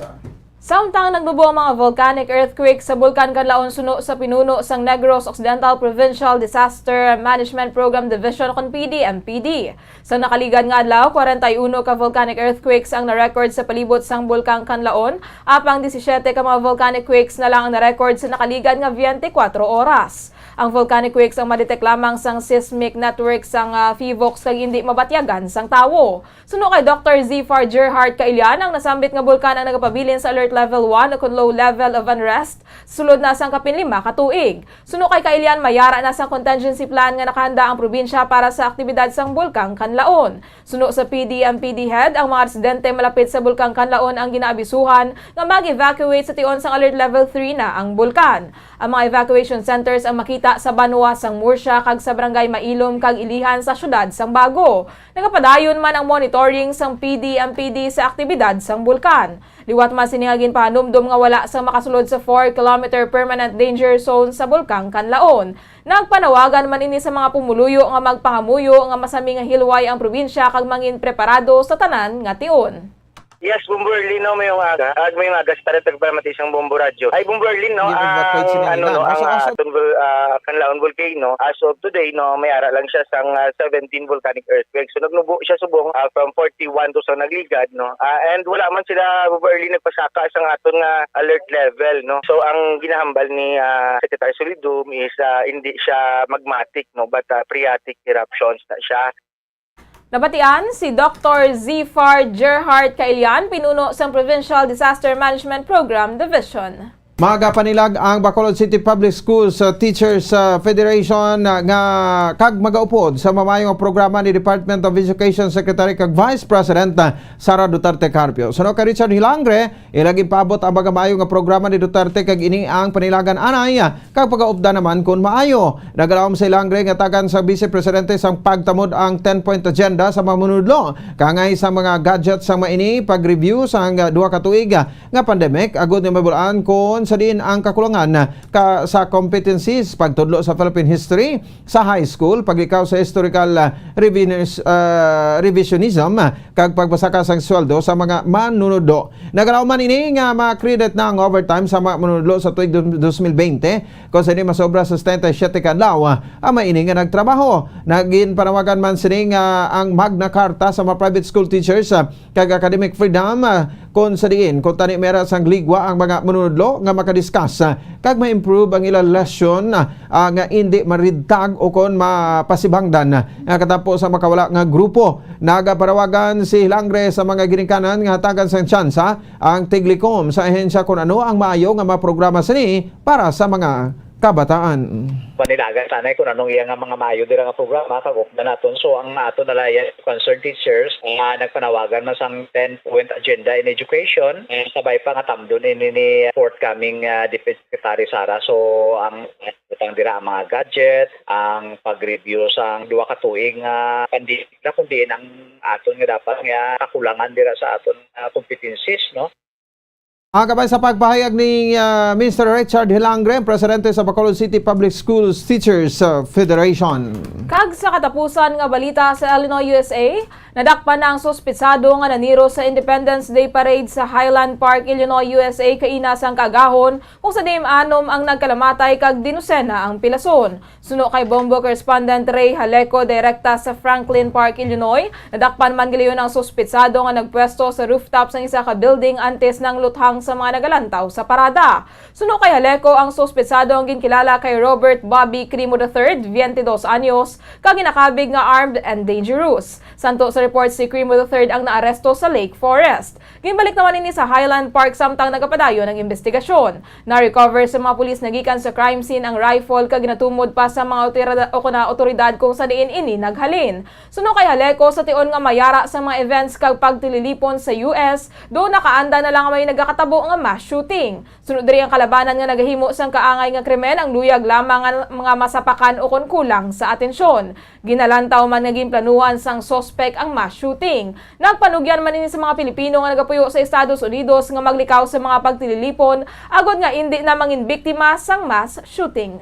Samtang nagbubo ang mga volcanic earthquake sa Bulkan Kanlaon suno sa pinuno sang Negros Occidental Provincial Disaster Management Program Division, kon P D M P D. Sa nakaligad nga adlaw, kwarenta y uno ka volcanic earthquakes ang na-record sa palibot sang Bulkang Kanlaon, apang disisiete ka mga volcanic quakes na lang ang na-record sa nakaligad nga biyente kwatro oras. Ang volcanic quakes ang ma-detect lamang sang seismic network sang, ah, PHIVOLCS kag indi mabatyagan sang tawo. Suno kay Doktor Zifar Gerhard Kailian, ang nasambit nga bulkan ang nagapabilin sa alert level one o kon low level of unrest sulod na sang kapin lima ka tuig. Suno kay Kailian, may ara na sang contingency plan nga nakahanda ang probinsya para sa aktibidad sang Bulkang Kanlaon. Suno sa P D M P D head, ang mga residente malapit sa Bulkang Kanlaon ang ginaabisuhan nga mag-evacuate sa tion sang Alert Level three na ang bulkan. Ang mga evacuation centers ang makita sa banwa sang Murcia kag sa Barangay Mailom kag Ilihan sa siyudad sang Bago. Nagapadayon man ang monitoring sang P D M P D sa aktibidad sang bulkan. Liwat man sini nga ginpahanumdom nga wala sang makasulod sa four kilometer permanent danger zone sa Bulkang Kanlaon. Nagpanawagan man ini sa mga pumuluyo nga magpangamuyo nga masami nga hilway ang probinsya kag mangin preparado sa tanan nga tion. Yes, Bombo Erlin, no, may mga aga. Ag may mga aga sa talatag para mati sang Bombo Radyo. Ay, Bombo Erlin, no, Hindi ko ba ang, pwede sila ano, nila? no, ang, Asa, ah, asa? Tunbo, ah, Kanlaon Volcano, as of today, no, may ara lang siya sang, ah, seventeen volcanic earthquake. So, nagnubo siya subong, ah, from forty-one to sa nagligad, no. Ah, and wala man sila, Bombo Erlin, nagpasaka sang aton nga alert level, no. So, ang ginahambal ni, ah, Secretary Solidum is, ah, hindi siya magmatic, no, but, ah, phreatic eruptions na siya. Nabatian si Doktor Zifar Gerhard Kailian, pinuno sang Provincial Disaster Management Program Division. Magapanilag ang Bacolod City Public Schools, uh, Teachers, uh, Federation, uh, nga kag magaupod sa mamayo nga programa ni Department of Education Secretary kag Vice President, uh, Sara Duterte Carpio. Suno kay Richard Hilangre, ila ginpaabot ang magamaayo nga programa ni Duterte kag ini ang panilagan anay, ah, kag pagaupda naman kon maayo. Nagalaom si Hilangre nga tagan sa Vice Presidente sang pagtamod ang ten-point agenda sa mga manunodlo, kaangay sa mga gadget sang mga ini, pag-review sang duha ka tuig nga pandemic, agud nga mabul-an kon sa diin ang kakulangan ka, sa competencies, pagtudlo sa Philippine history sa high school, paglikaw sa historical, ah, revinis-, ah, revisionism, kag pagpasaka sang sweldo sa mga manunodlo. Nagalaom man ini nga ma-credit na ang overtime sa mga manunodlo sa tuig du-, dos mil bente, kung sa ini masobra sa setenta y siete ka adlaw, ah, ang mga ini nga nagtrabaho. Naginpanawagan man sini nga ang Magna Carta sa mga private school teachers, ah, kag academic freedom, ah, kung sa diin, kung tani mera sang ligwa ang mga manunodlo nga makadiscuss, ah, kag ma-improve ang ilang lesson, ah, ah, nga indi maridtag o kon mapasibangdan, ah, nga katapo sa makawala nga grupo. Nagapanawagan si Hilangre sa mga ginikanan nga hatagan sang tsansa ang tiglikom sa ahensya kon ano ang maayo nga maprograma sini para sa mga kabataan. Panilagan tanay kung anong iya nga mga maayo dira nga programa kag updan naton. So, ang aton alliance concerned teachers, ah, nagpanawagan man sang ten-point agenda in education, eh, sabay pa nga tamdon ini ni forthcoming, ah, Deputy Secretary Sara. So, ang butang dira ang mga gadget, ang pag-review sang duha ka tuig nga pandemic na, kun diin ang aton nga dapat nga kakulangan dira sa aton, ah, competencies, no? Ang kabay sa pagpahayag ni, ah, Mister Richard Hilangre, presidente sa Bacolod City Public Schools Teachers, ah, Federation. Kag sa katapusan nga balita sa Illinois, U S A, nadakpan na ang suspitsado nga naniro sa Independence Day Parade sa Highland Park, Illinois, U S A, kaina sang kaagahon, kung sa diin anom ang nagkalamatay kag dinusena ang pilason. Suno kay Bombo correspondent Ray Haleco, direkta sa Franklin Park, Illinois, nadakpan man gilayon ang suspitsado nga nagpwesto sa rooftop sang isa ka building antes nang luthang sa mga nagalantaw sa parada. Suno kay Haleco, ang suspitsado ang ginkilala kay Robert Bobby Crimo the third, twenty-dos anyos, kag ginakabig nga armed and dangerous. Santo sa report, si Crimo the third ang naaresto sa Lake Forest. Ginbalik naman ini sa Highland Park samtang nagapadayon ang imbestigasyon. Na-recover sa mga pulis nga gikan sa crime scene ang rifle kag ginatumod pa sa mga otorida-, o kon na otoridad kung sa diin ini naghalin. Suno kay Haleco, sa tion nga mayara sa mga events kag pagtililipon sa U S, do nakaanda na lang may nagakatabo nga mass shooting. Sunod diri ang kalabanan nga nagahimo sang kaangay nga krimen, ang luyag lamang nga mga masapakan o kon kulang sa atensyon. Ginalantaw man nga ginplanuhan sang suspek ang mass shooting. Nagpanugyan man ini sa mga Pilipino nga nagapuyo sa Estados Unidos nga maglikaw sa mga pagtililipon agod nga indi na mangin biktima sang mass shooting.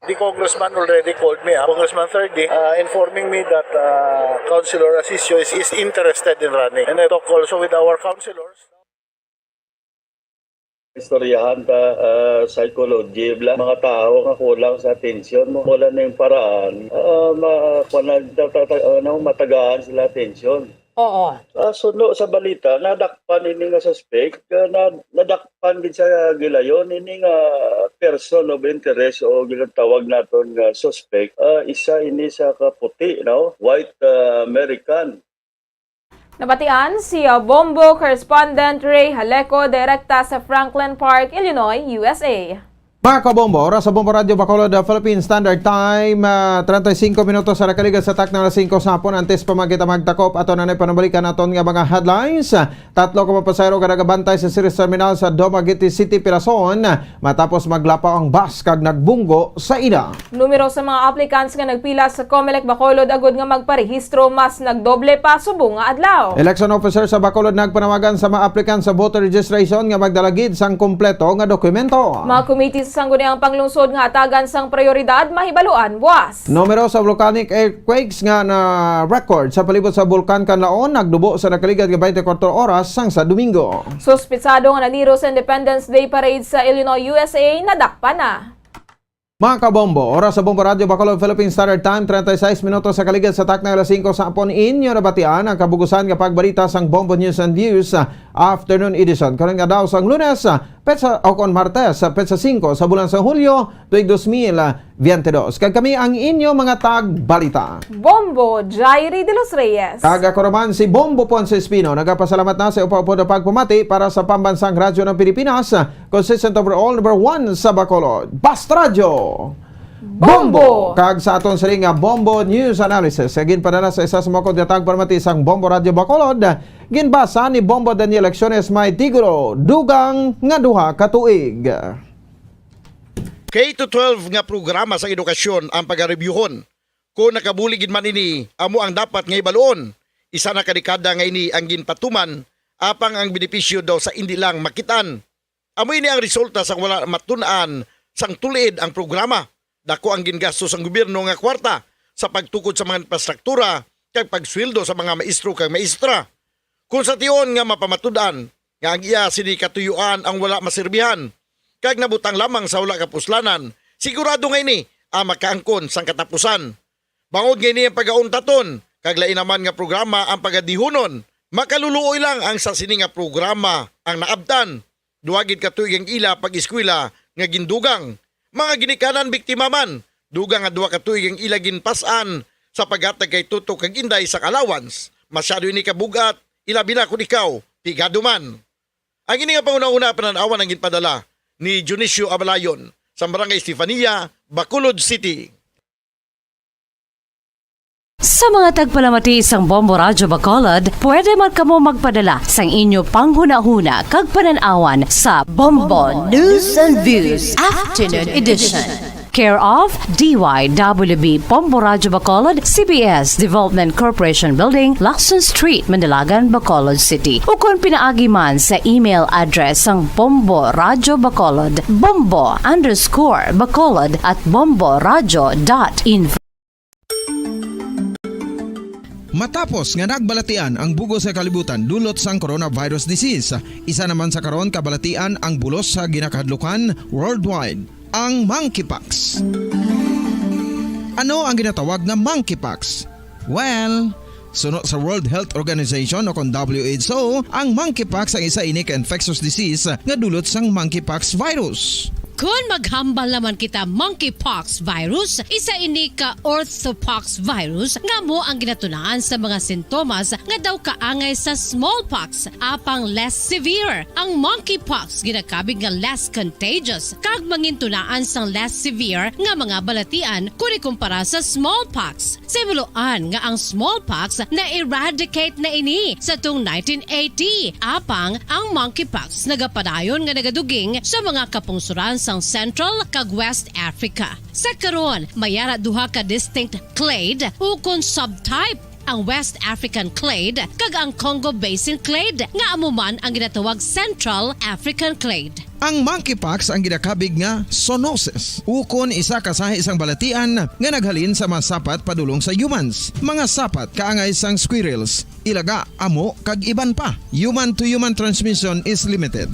The congressman already called me, ah, Congressman Thirdy, uh, informing me that, uh, Councilor Asisio is, is interested in running. And I talk also with our councilors. Istoryahan ta, ah, psychology, bla, mga tawo nga kulang sa atensyon mo. Wala na yung paraan. Ah, ma-, kuwan na, ta-, ta-, ta-, ano, matagaan sila atensyon. Oo. Ah, suno sa balita, nadakpan ini nga suspect, ah, na-, nadakpan gid sa gilayon ini nga person of interest o ginatawag naton nga suspect. Ah, isa ini sa kaputi, no? White, ah, American. Nabatian si, uh, Bombo correspondent Ray Haleco, direkta sa Franklin Park, Illinois, U S A. Mga kabombo, oras sa Bombo Radyo Bacolod, uh, Philippine Standard Time, uh, treinta y cinco minutos sa nakaligad sa takna alas singko sa hapon. Antes pa man kita magtakop, ato na ni panabalikan naton nga mga headlines. Tatlo ka mga pasahero nga nagabantay sa Ceres Terminal sa Dumaguete City, Pirason, matapos maglapaw ang bus kag nagbunggo sa ila. Numero sa mga applicants nga nagpila sa Comelec Bacolod agud nga magparehistro mas nagdoble pa subong nga adlaw. Election officer sa Bacolod nagpanawagan sa mga applicants sa voter registration nga magdala gid sang kompleto nga dokumento. Mga committee sa Sangguniang Panglungsod nga hatagan sang prioridad mahibaluan buas. Numero sa volcanic earthquakes nga na-record sa palibot sa Bulkan Kanlaon nagdubo sa nakaligad nga twenty-four oras sang sa Domingo. Suspitsado nga naniro sa Independence Day Parade sa Illinois, U S A, nadakpan na. Mga kabombo, oras sa Bombo Radyo Bacolod, Philippine Standard Time, treinta y seis minutos sa kaligad sa takna alas singko sa hapon. Inyo nabatian ang kabugusan nga pagbalita sang Bombo News and Views, ah, Afternoon Edition. Karon nga daw sang Lunes, ah, petsa, o kon Martes, sa petsa singko sa bulan sa Hulyo, tuig dos mil veinte dos. Kag kami ang inyo mga tagbalita. Bombo Jairi de los Reyes. Kag ako naman si Bombo Ponce Espino. Nagapasalamat na sa upod-upod nga pagpamati para sa Pambansang Radyo ng Pilipinas, consistent overall, number one sa Bacolod. Basta Radyo! Bombo! Kag sa aton siling nga Bombo News Analysis, nga ginpadala sa isa sa mga kudyatag para mati sang Bombo Radyo Bacolod, ginbasa ni Bombo Daniel Acciones, may titulo, Dugang nga Duha ka Tuig. K to twelve nga programa sa edukasyon ang pagarebyuhon. Kon nakabulig gid man ini, amo ang dapat nga hibaluon. Isa na ka dekada nga ini ang ginpatuman, apang ang benepisyo daw sa indi lang makit-an. Amo ini ang resulta sang wala matun-an sang tulid ang programa. Dako ang gingasto sang gobyerno nga kwarta sa pagtukod sa mga infrastruktura kag pagsweldo sa mga maestro kag maestra. Kung sa tion nga mapamatud-an nga ang iya sini katuyuan ang wala maserbihan kag nabutang lamang sa wala kapuslanan, sigurado nga ini ang makaangkon sang katapusan. Bangod nga ini ang pagauntaton kag lain naman nga programa ang pagadihunon, makaluluoy lang ang sa sini nga programa ang naabtan. Duha gid ka tuig ang ila pag-eskwela nga gindugang. Mga ginikanan biktima man, dugang nga duha ka tuig ang ila ginpas-an sa paghatag kay Toto kag Inday sang allowance. Masyado ini kabug-at, ilabi na kon ikaw pigado man. Ang ini nga panghunahuna panan-awan ang ginpadala ni Dionisio Abalayon sa Barangay Estefania, Bacolod City. Sa mga tagpalamati sang Bombo Radyo Bacolod, pwede man kamo magpadala sang inyo panghunahuna kag panan-awan sa Bombo News and Views Afternoon Edition. Care of D Y W B Bombo Radyo Bacolod, C B S Development Corporation Building, Lacson Street, Mandalagan, Bacolod City. Ukon pinaagi man sa email address sang Bombo Radyo Bacolod, bombo underscore bacolod at bombo radyo dot info. Matapos nga nagbalatian ang bug-os nga kalibutan dulot sang coronavirus disease, isa naman sa karon kabalatian ang bulos sa ginakahadlukan worldwide, ang monkeypox. Ano ang ginatawag nga monkeypox? Well, suno sa World Health Organization o kon W H O, ang monkeypox ang isa ini ka infectious disease nga dulot sang monkeypox virus. Kon maghambal naman kita monkeypox virus, isa ini ka orthopox virus nga amo ang ginatunaan sa mga sintomas nga daw kaangay sa smallpox, apang less severe. Ang monkeypox ginakabig nga less contagious kag mangintunaan sang less severe nga mga balatian kon ikumpara sa smallpox. Sa hibaluan nga ang smallpox na-eradicate na ini sa tuong nineteen eighty, apang ang monkeypox nagapadayon nga nagaduging sa mga kapungsoran sang Central kag West Africa. Sa karon, may ara duha ka distinct clade ukon subtype, ang West African clade kag ang Congo Basin clade, nga amo man ang ginatawag Central African clade. Ang monkeypox ang ginakabig nga zoonosis, ukon isa ka sahi sang balatian nga naghalin sa mga sapat padulong sa humans. Mga sapat kaangay sang squirrels, ilaga, amo, kag iban pa. Human to human transmission is limited.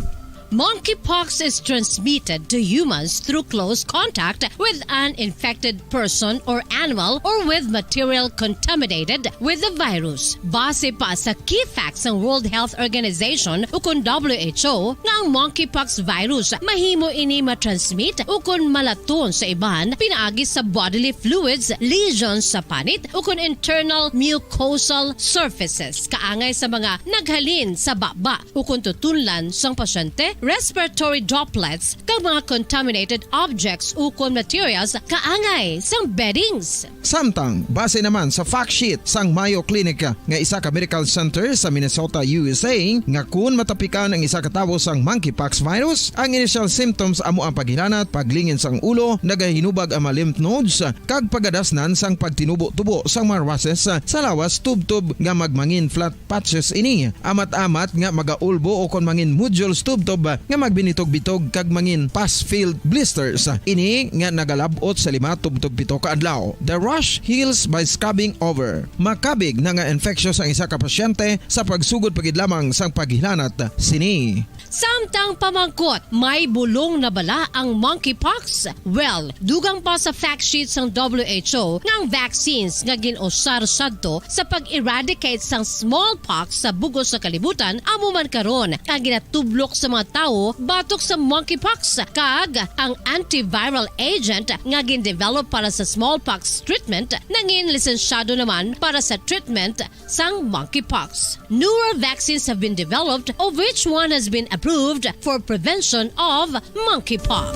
Monkeypox is transmitted to humans through close contact with an infected person or animal or with material contaminated with the virus. Base pa sa key facts sang World Health Organization ukon W H O nga ang monkeypox virus mahimo ini matransmit ukon malaton sa iban pinaagi sa bodily fluids, lesions sa panit ukon internal mucosal surfaces kaangay sa mga naghalin sa baba ukon tutunlan sang pasyente, respiratory droplets, kag mga contaminated objects ukon materials kaangay sang beddings. Samtang, base naman sa fact sheet sang Mayo Clinic nga isa ka medical center sa Minnesota, U S A, nga kun matapikan ang isa ka tawo sang monkeypox virus, ang initial symptoms amo ang paghilanat, paglingin sang ulo, nagahinubag ang mga lymph nodes, kag pagadasnan sang pagtinubo-tubo sang mga rashes sa lawas tubtob nga magmangin flat patches ini. Amat-amat nga magaulbo o kon mangin nodules tubtob nga magbinitog-bitog kag mangin pus-filled blisters. Ini nga nagalab-ot sa lima tubtob pito ka adlaw. The rash heals by scabbing over. Makabig na nga infectious ang isa ka pasyente sa pagsugod pa gid lamang sang paghilanat sini. Samtang pamangkot, may bulong na bala ang monkeypox? Well, dugang pa sa fact sheet sang W H O nga ang vaccines nga gin-usar sadto sa pag-eradicate sang smallpox sa bug-os nga kalibutan amo man karon ang ginatublok sa mga tawo batok sa monkeypox, kag ang antiviral agent nga gin-develop para sa smallpox treatment nangin lisensyado naman para sa treatment sang monkeypox. Newer vaccines have been developed, of which one has been approved for prevention of monkeypox.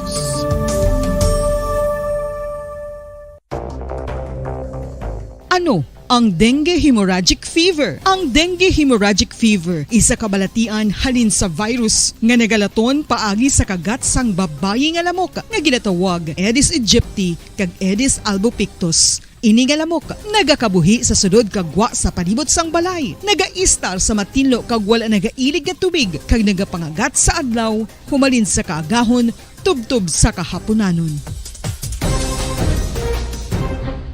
Ano ang dengue hemorrhagic fever? Ang dengue hemorrhagic fever isa ka balatian halin sa virus nga nagalaton paagi sa kagat sang babayi nga lamok nga ginatawag Aedes aegypti kag Aedes albopictus. Ini nga lamok nagakabuhi sa sulod kag gwa sa palibot sang balay, nagaistar sa matinlo kag wala nagailig nga tubig, kag nagapangagat sa adlaw humalin sa kaagahon tubtob sa kahapunanon.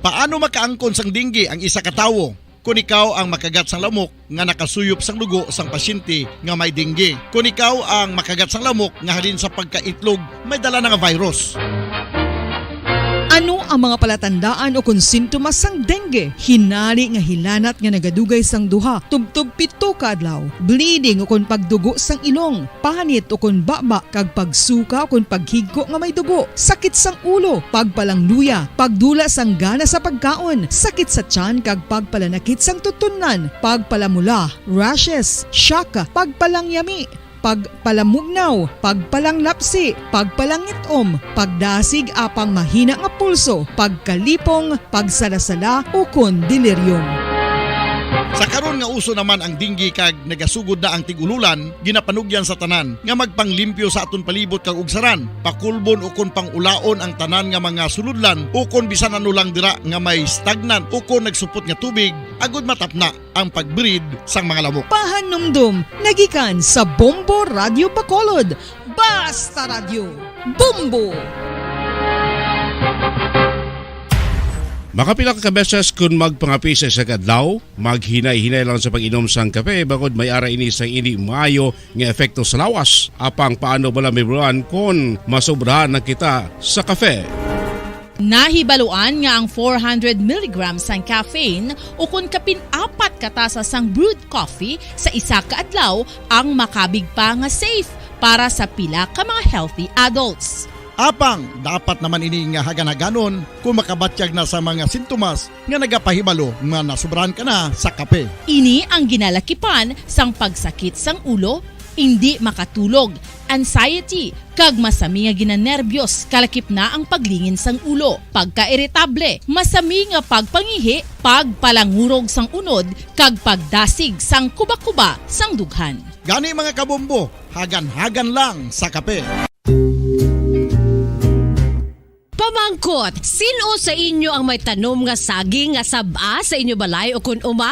Paano makaangkon sang dengue ang isa ka tawo? Kon ikaw ang makagat sang lamok, nga nakasuyop sang dugo sang pasyente nga may dengue. Kon ikaw ang makagat sang lamok nga halin sa pagkaitlog may dala na nga virus. Ano ang mga palatandaan ukon sintomas sang dengue? Hinari nga hilanat nga nagadugay sang duha tubtob pito ka adlaw, bleeding ukon pagdugo sang ilong, panit ukon baba, kag pagsuka ukon paghigko nga may dugo, sakit sang ulo, pagpalangluya, pagdula sang gana sa pagkaon, sakit sa tiyan kag pagpalanakit sang tutunlan, pagpalamula, rashes, shock, pagpalangyami, pagpalamugnaw, pagpalanglapsi, pagpalangit-om, pagdasig apang mahina nga pulso, pagkalipong, pagsalasala, ukon delirium. Sa karon nga uso naman ang dengue kag nagasugod na ang tig-ululan, ginapanugyan sa tanan nga magpanglimpyo sa aton palibot kag ugsaran, pakulbon ukon pang-ulaon ang tanan nga mga sulodlan ukon bisan ano lang dira nga may stagnant ukon nagsupot nga tubig, agod matapna ang pag-breed sang mga lamok. Pahanumdom nagikan sa Bombo Radyo Bacolod, Basta Radyo, Bombo! Makapila ka beses kon magpangapi sa isa ka adlaw, maghinay-hinay lang sa pag-inom sang kape, bangod may ara ini sang indi maayo nga epekto sa lawas. Apang paano bala mahibaluan kon masobrahan na kita sa kape? Nahibaluan nga ang four hundred milligrams sang caffeine ukon kapin apat ka tasa sang brewed coffee sa isa ka adlaw ang makabig pa nga safe para sa pila ka mga healthy adults. Apang dapat naman ini nga hagan-haganon kon makabatyag na sa mga sintomas nga nagapahibalo nga nasobrahan ka na sa kape. Ini ang ginalakipan sang pagsakit sang ulo, indi makatulog, anxiety, kag masami nga ginanerbiyos, kalakip na ang paglingin sang ulo, pagkairitable, masami nga pagpangihi, pagpalangurog sang unod, kag pagdasig sang kubakuba sang dughan. Gani, mga kabombo, hagan-hagan lang sa kape. Pamangkot, sin-o sa inyo ang may tanom nga saging nga sab-a sa inyo balay ukon uma?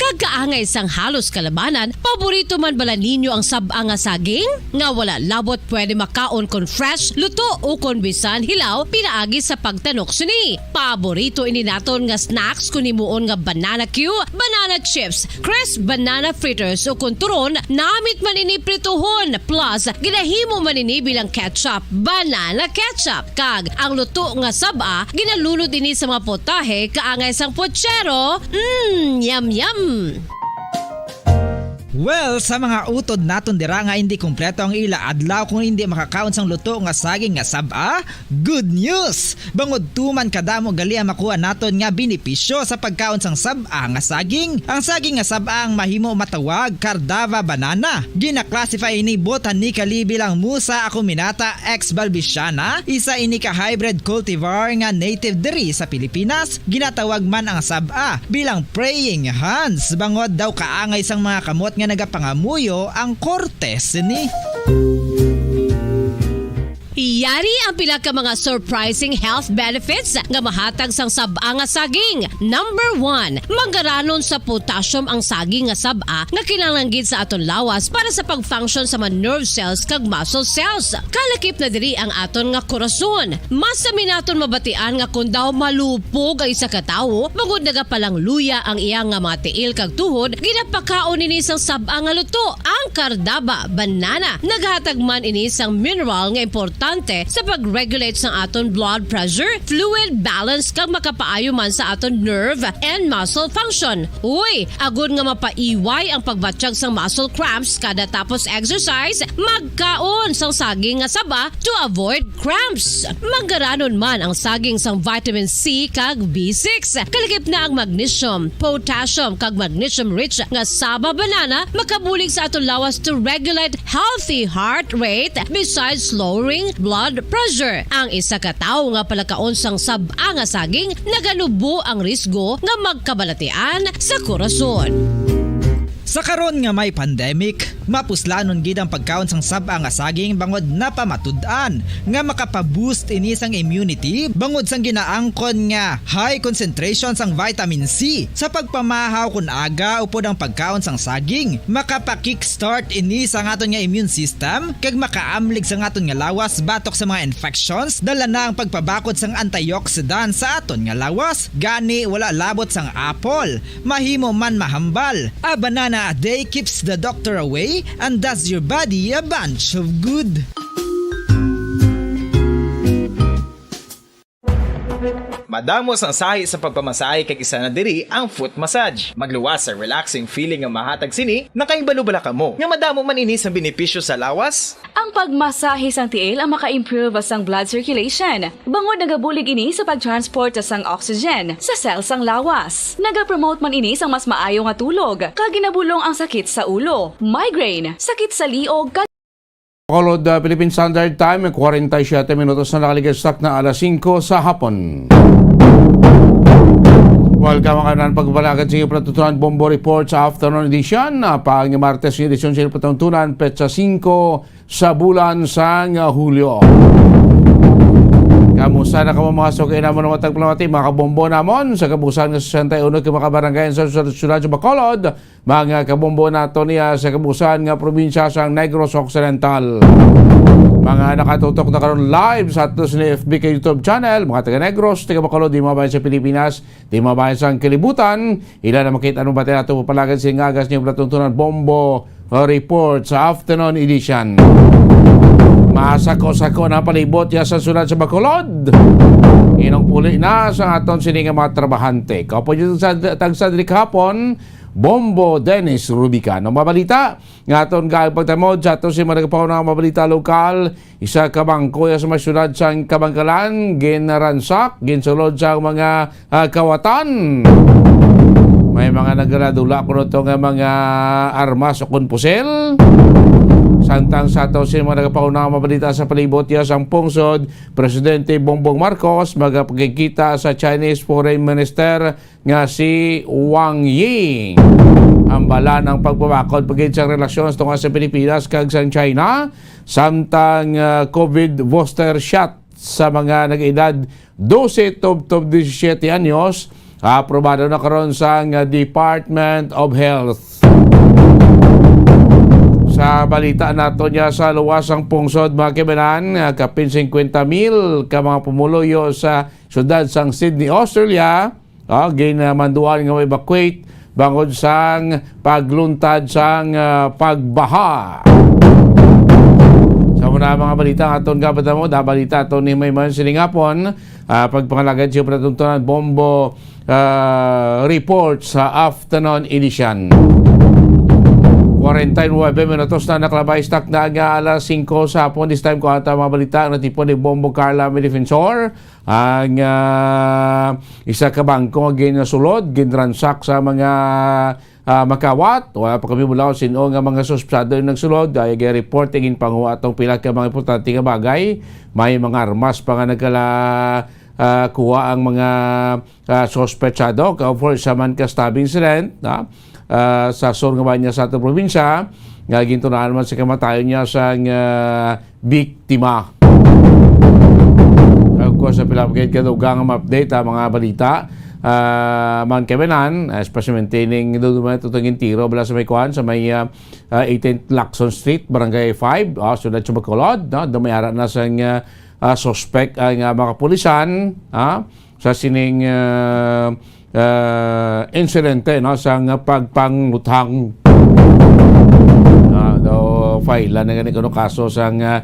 Pagkaangay sang halos kalabanan, paborito man bala ninyo ang sab-a nga saging? Nga wala labot pwede makaon kon fresh, luto o kon bisan hilaw pinaagi sa pagtanok sini. Paborito ini naton nga snacks kon himuon nga banana cue, banana chips, crisp banana fritters o kon turon, namit man ini prituhon, plus ginahimo man ini bilang ketchup, banana ketchup. Kag ang luto nga sab-a, ginalunod ini sa mga potahe kaangay sang pochero. Mm, yum, yum! Well, sa mga utod naton dira nga hindi kompleto ang ila adlaw kung hindi makakaon sang luto nga saging nga sab-a, good news! Bangod tuman kadamo gali ang makuha naton nga benepisyo sa pagkaon sang sab-a nga saging. Ang saging nga sab-a ang mahimo matawag Cardava banana. Gina-classify ini botanically bilang Musa acuminata ex balbisiana, isa ini ka hybrid cultivar nga native diri sa Pilipinas. Ginatawag man ang sab-a bilang praying hands, bangod daw kaangay sang mga kamot nga nagapangamuyo ang korte sini. Yari ang pila ka mga surprising health benefits nga mahatag sang sab-a nga saging. Number one, manggaranon sa potassium ang saging nga sab-a nga kinahanglan gid sa aton lawas para sa pag-function sa mga nerve cells kag muscle cells. Kalakip na diri ang aton nga korason. Mas sami naton mabatian nga kon daw malupog ang isa ka tawo, bangod nagapalangluya ang iya nga mga tiil kag tuhod, ginapakaon ini sang sab-a nga luto, ang Cardava banana. Naghatag man ini sang mineral nga importante sa pag-regulate sang aton blood pressure, fluid balance, kag makapaayo man sa aton nerve and muscle function. Uy, agod nga mapaiway ang pagbatyag sang muscle cramps kada tapos exercise, magkaon sang saging nga saba to avoid cramps. Manggaranon man ang saging sang vitamin C kag B six. Kalakip na ang magnesium, potassium, kag magnesium-rich nga saba banana makabulig sa aton lawas to regulate healthy heart rate besides lowering blood pressure. Ang isa ka tawo nga palakaon sang sab-a nga saging naganubo ang risgo nga magkabalatian sa korason. Sa karon nga may pandemic, mapuslanon gid ang pagkaon sang sab-a nga saging bangod napamatud-an nga makapa-boost ini sang immunity bangod sang ginaangkon nga high concentration sang vitamin C sa pagpamahaw kon aga upod ang pagkaon sang saging. Makapa-kickstart ini sa aton nga immune system kag makaamlig sa aton nga lawas batok sa mga infections, dala na ang pagpabakod sang antioxidant sa aton nga lawas. Gani, wala labot sang apple, mahimo man mahambal. A banana a day keeps the doctor away and does your body a bunch of good. Madamo sang sahi sa pagpamasahe kag isa na diri ang foot massage. Magluwas sa relaxing feeling nga mahatag sini. Nakahibalo bala kamo nga madamo man ini sang benepisyo sa lawas? Ang pagmasahe sang tiil ang maka-improve sang blood circulation, bangod nagabulig ini sa pag-transport sang oxygen sa cell sang lawas. Nagapromote man ini sang mas maayo nga tulog, kag ginabulong ang sakit sa ulo, migraine, sakit sa liog, kag Bacolod, ah, Philippine Standard Time, kwarenta y siyete minutos na nakaligad sa takna alas singko sa hapon. Welcome, mga kanan, pagpalagad sa inyo palatuntunan, Bombo Report sa Afternoon Edition. Ah, pag Martes, edisyon sa inyo palatuntunan, petsa singko sa bulan sang, ah, Hulyo. Kamusta na kamo, mga suki namon, mga tagpalamati, mga kabombo namon sa kabusan nga sesenta y uno ka mga barangay sa syudad sa Bacolod? Mga kabombo nato niya sa kabusan nga probinsya sang Negros Occidental. Mga nakatutok na karon live sa ato sa F B ka YouTube channel, mga taga Negros, taga Bacolod, di mabayan sa Pilipinas, di mabayan sa kalibutan, ila na makita ang bati nato papalagad sa nga agas niyo palatuntunan Bombo Report sa Afternoon Edition. Masako-sako na palibot ya sa syudad sa Bacolod. Inong puli na sa aton sini nga mga trabahante. Kapo dito sa tagsa diri kahapon, Bombo Dennis Rubica. Ang mga balita nga aton gaag pagtamod sa aton si mga nagpauna nga mga balita lokal, isa ka bangko ya sa may syudad sang Kabankalan, ginaransak, ginsulod sa mga, ah, kawatan. May mga nagdala-dula kuno to nga mga armas o kun pusil. Samtang sa aton si mga nagpauna nga mga balita sa palibot ya sang pungsod, Presidente Bongbong Marcos magapakigkita sa Chinese Foreign Minister nga si Wang Yi. Hambal ang pagpabakod pa gid sang relasyon sa tunga sa Pilipinas kag sang China, samtang, ah, COVID booster shot sa mga nag-edad dose tubtob disisiete anyos Aprobado na karon sang Department of Health. Sa balita nato niya sa luwas sang pungsod, mga kaibanan, ah, kapin singkwenta mil ka mga pumuluyo sa siyudad sang Sydney, Australia, ah, ginamanduan nga ma-evacuate bangod sang pagluntad sang, ah, pagbaha. Sa muna mga balita nga aton gabatan mo, da balita aton ni may man sining hapon, ah, pagpangalagad siya pala tungtunan bombo, ah, report sa afternoon edition. Kwarenta y nuebe minutos na nakalabay, stock na nga alas singko sa hapon. This time, kung ata mga balita, natipon ni Bombo Carla, may defensor, ang, ah, isa ka bangko nga ginasulod, ginransak sa mga, ah, makawat. Wala pa kami mulaw sin-o nga mga suspetsado ang nagsulod. Ay, report ang ginpanguha atong pila ka mga importante nga bagay. May mga armas pa nga nagkala, ah, kuha ang mga, ah, suspetsado. Ka, of course, sa man ka stabbing incident, na, ah, sa sur nga bayan niya sa atong probinsya, nga gintunaan man sa kamatayon niya sang, ah, biktima. Of course, sa pila pa gid kadugang nga ma-update ang mga balita, ah, man kaibanan, ah, especially maintaining doon naman itong tiro bala sa may kuan, sa may, ah, ah, eighteenth Lacson Street, Barangay five, ah, Siyudad sa Bacolod, no? Doon may ara na sang, ah, ah, suspect ang, ah, mga kapulisan, ah, sa sining, ah, ah, insidente, no, sang pagpanguthang. Ah, do, file na gani kuno kaso sang, ah,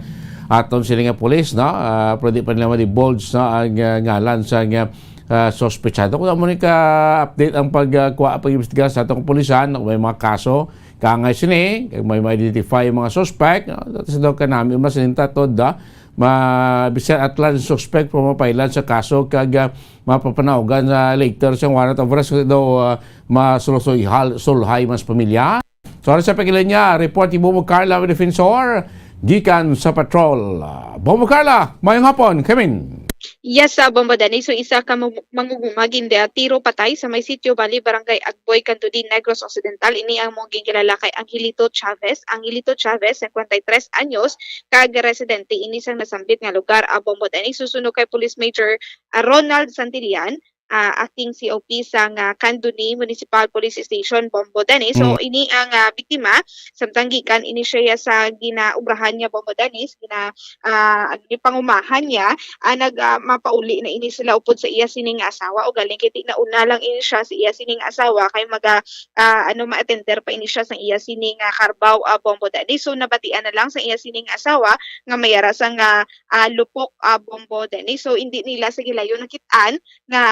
aton sini nga pulis, no? Ah, pero di pa nila ma-divulge, no, ang, ah, ngalan sang, ah, ah, suspetsado. Kung amo ni ka-update ang pag, ah, kuha, pag-imbestiga sa atong kapulisan, kung may mga kaso, kangay sini, kag may ma-identify ang mga suspect, no? Sa daw kanami, mas ninta to, da, ma-, bisan atlan suspect, pero mapailan sa kaso, kag, ah, mapapanaugan sa later sa warrant of arrest, kung daw, ah, masulsoy-, hal-, sulhay mas pamilya. So, sa pagkilinya, report ni Bobo Carla, defensor, gikan sa patrol. Ah, Bobo Carla, mayong hapon, Kevin. Yes, sa Bombo Dennis. So, isa ka mu-, manguguma gin-, ah, tiro patay sa may Sitio Bali, Barangay Agboy, Candudin, Negros Occidental. Ini ang among ginkilala kay Angelito Chavez. Angelito Chavez, singkwenta y tres anyos, kag residente ini sang nasambit nga lugar, ah, Bombo Dennis. Susuno kay Police Major, ah, Ronald Santillan, ah, acting C O P sang, ah, Candoni Municipal Police Station, Bombo Dennis. So, Mm. ini ang, ah, biktima, samtang gikan ini siya sa ginaobrahan niya, Bombo Dennis, gina-, ah, ano ni, pangumahan niya, ah, nag, ah, mapauli na ini sila upod sa iya sining asawa, o galing kay di na una lang ini siya sa iya sining asawa, kay maga, ah, ano, ma-attender pa ini siya sa iya sining, ah, karbaw, ah, Bombo Dennis. So, nabatian na lang sa iya sining asawa nga may ara sang, ah, ah, lupok, ah, Bombo Dennis. So, hindi nila sa gilayon nakit-an nga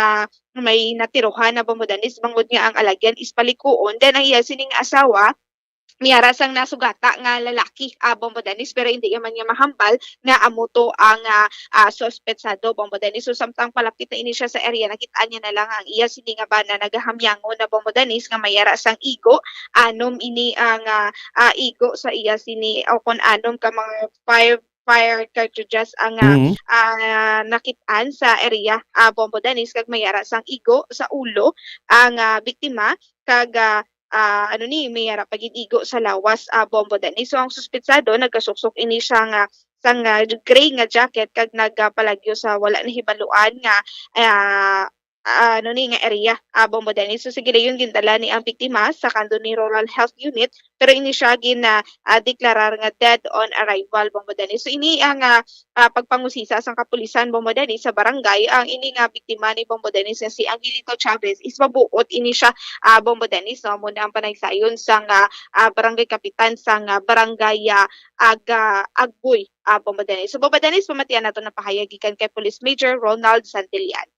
may natiruhan na, Bombo Dennis, bangod nga ang alagyan is palikuon. Then, ang iya sining asawa, may ara sang nasugata nga lalaki, ah, Bombo Dennis, pero hindi man niya mahambal nga amo to ang, ah, ah, suspetsado, Bombo Dennis. So, samtang palapit na ini siya sa area, nakit-an niya na lang ang iya sini nga bana nagahamyangon na, Bombo Dennis, nga may ara sang igo. Anom ini ang, ah, ah, igo sa iya sini, o kon anom ka mga five fire cartridges ang, ah, Mhm. ah, nakit-an sa area, ah, Bombo Dennis, kag may ara sang igo sa ulo ang, ah, biktima, kag, ah, ah, ano ni, may ara pa gid igo sa lawas, ah, Bombo Dennis. So, ang suspetsado, nagkasuksok ini siya nga, sang, ah, gray nga jacket kag nagapalagyo sa wala nahibaluan nga, ah, ah, ano ni, nga area, ah, Bombo Dennis. So, sige dayon, gindala ni ang biktima sa Candoni Rural Health Unit, pero ini siya gin, ah, ah, deklarar nga dead on arrival, Bombo Dennis. So, ini ang, ah, ah, pagpangusisa sang kapulisan, Bombo Dennis, sa barangay. Ang ini nga biktima ni, Bombo Dennis, nga si Angelito Chavez, is mabuot ini siya, ah, Bombo Dennis, no? Amo na ang panagsayon sang, ah, ah, barangay kapitan sang, ah, barangay, ah, Aga-, Agboy, ah, Bombo Dennis. So, Bombo Dennis, pamatian nato na pahayag gikan kay Police Major Ronald Santillan.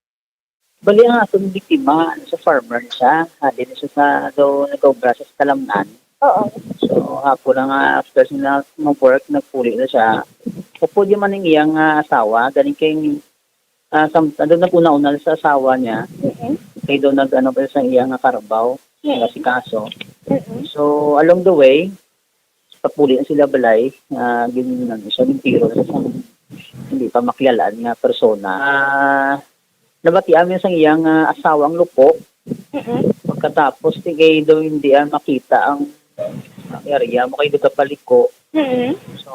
Bali, ang aton biktima, ano, sa farmer siya. Ah, din siya sa, daw nag-obra siya sa talamnan. Oo. So, hapon lang, ah, after siya na mag-work, nagpuli na siya. Upod yung man yung iyang, ah, asawa, galing kay, ah, sam-, ano, nag-una-una sa asawa niya. Mm-mm. Kay daw nag-, ano pa sa iyang, ah, karbaw, Mm-mm. nasikaso. Mm-mm. So, along the way, sa puli na sila balay, ah, gin-, ano, siya, gintiro na siya. Hindi pa makilalaan nga persona. Ah, nabatian niya sang iyang, ah, asawa ang lupok. Mm-mm. Pagkatapos, di kay daw hindi, ah, makita ang, ang area mo kay daw kapaliko. Mm-mm. So,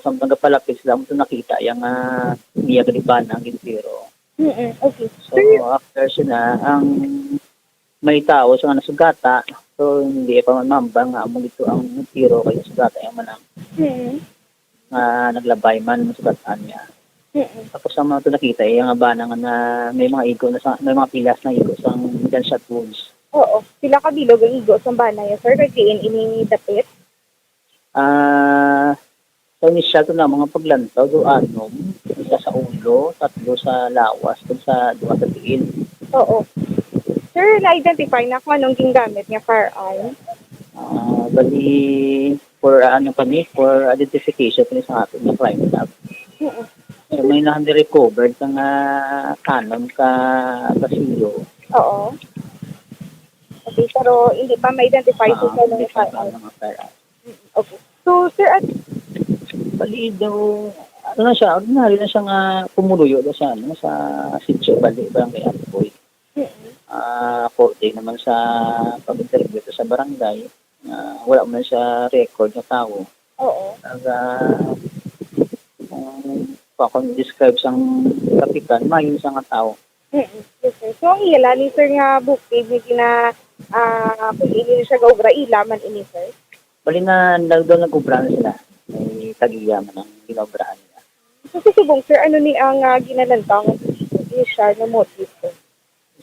samtang kapalapit sila, mo nakita yang, ah, niya galibana ang gintiro. Mm-mm. Okay. So, after sina, ang may tao sa nga nasugata, so hindi pa man mambal nga amo dito ang tiro kay sugata yung manang Mm-mm. nga naglabay man ang sugatan niya. Mm-mm. Tapos ang mga ito nakita, eh, ang abana nga na may mga igo na sa, may mga pilas na igo sa gunshot wounds. Oo. Pila ka bilog ang igo sa bana niya, sir? Kay diin ini dapit? Ah, sa initial to na mga paglantaw, do anom, isa sa ulo, tatlo sa lawas, kag sa duha sa tiil. Oo. Sir, na-identify na kung anong gingamit nga firearm? Ah, bali, for ano kami, for identification kami sa ating crime lab. Mm-mm. So, may na-recovered nga anom ka kasiyo. Oo. Okay, pero hindi pa ma-identify kung Ah, sino hindi yung pa firearm. ano nga firearm. Okay. So, sir, at Bali daw, ano na siya, ordinary na siya nga pumuluyo na siya, ano, sa Sitio Bali, Barangay Agboy. Mm-mm. Ah, according naman sa pag-interview ko sa barangay, ah, wala man siya record nga tawo. Oo. Nag, ah, kung ako describe sang kapitan, mayo siya nga tawo. Mm-mm. Yes, sir. So, ang iya lang ni sir nga bukid nga gina, ah, kung ini siya gaobra, ila man ini, sir? Bali na, nag, daw nag-obra na sila. May tag-iya man ang ginaobrahan nila. So, sa subong, sir, ano ni ang ah, ginalantaw nga initial nga motive, sir?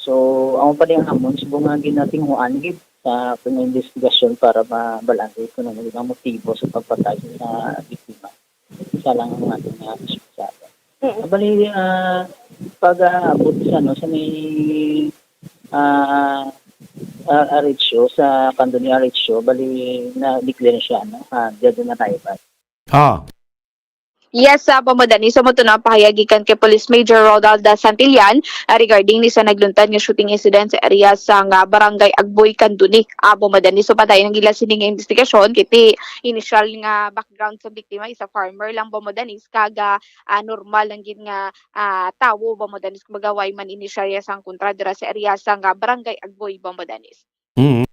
So, ang pa rin hamon, subong nga ginatinghuan gid sa ating investigasyon para mabalaan kung ano ang motibo sa pagpatay sa biktima. Isa lang ang ating uh, suspetsado. Mm. Bali, ah, pag-aabot sa, ano, sa may ah ah, Aretsyo, sa condo ni Aretsyo, bali na-declare siya, no? Ah, dead on arrival. Ah, Yes, sa Bombo Dennis, so mo to na pahayag gikan kay Police Major Ronald Santillan, ah, regarding ni sa nagluntad nga shooting incident sa area sa nga Barangay Agboy, Candoni, ah, Bombo Dennis. So padayon ang ila sini nga investigasyon, kiti initial nga background sa biktima is a farmer lang, Bombo Dennis, kag ah, ah, normal lang gid nga ah, tawo, Bombo Dennis, kumbaga way man ini siya sang kontra dira sa area sa nga Barangay Agboy, Bombo Dennis. mm.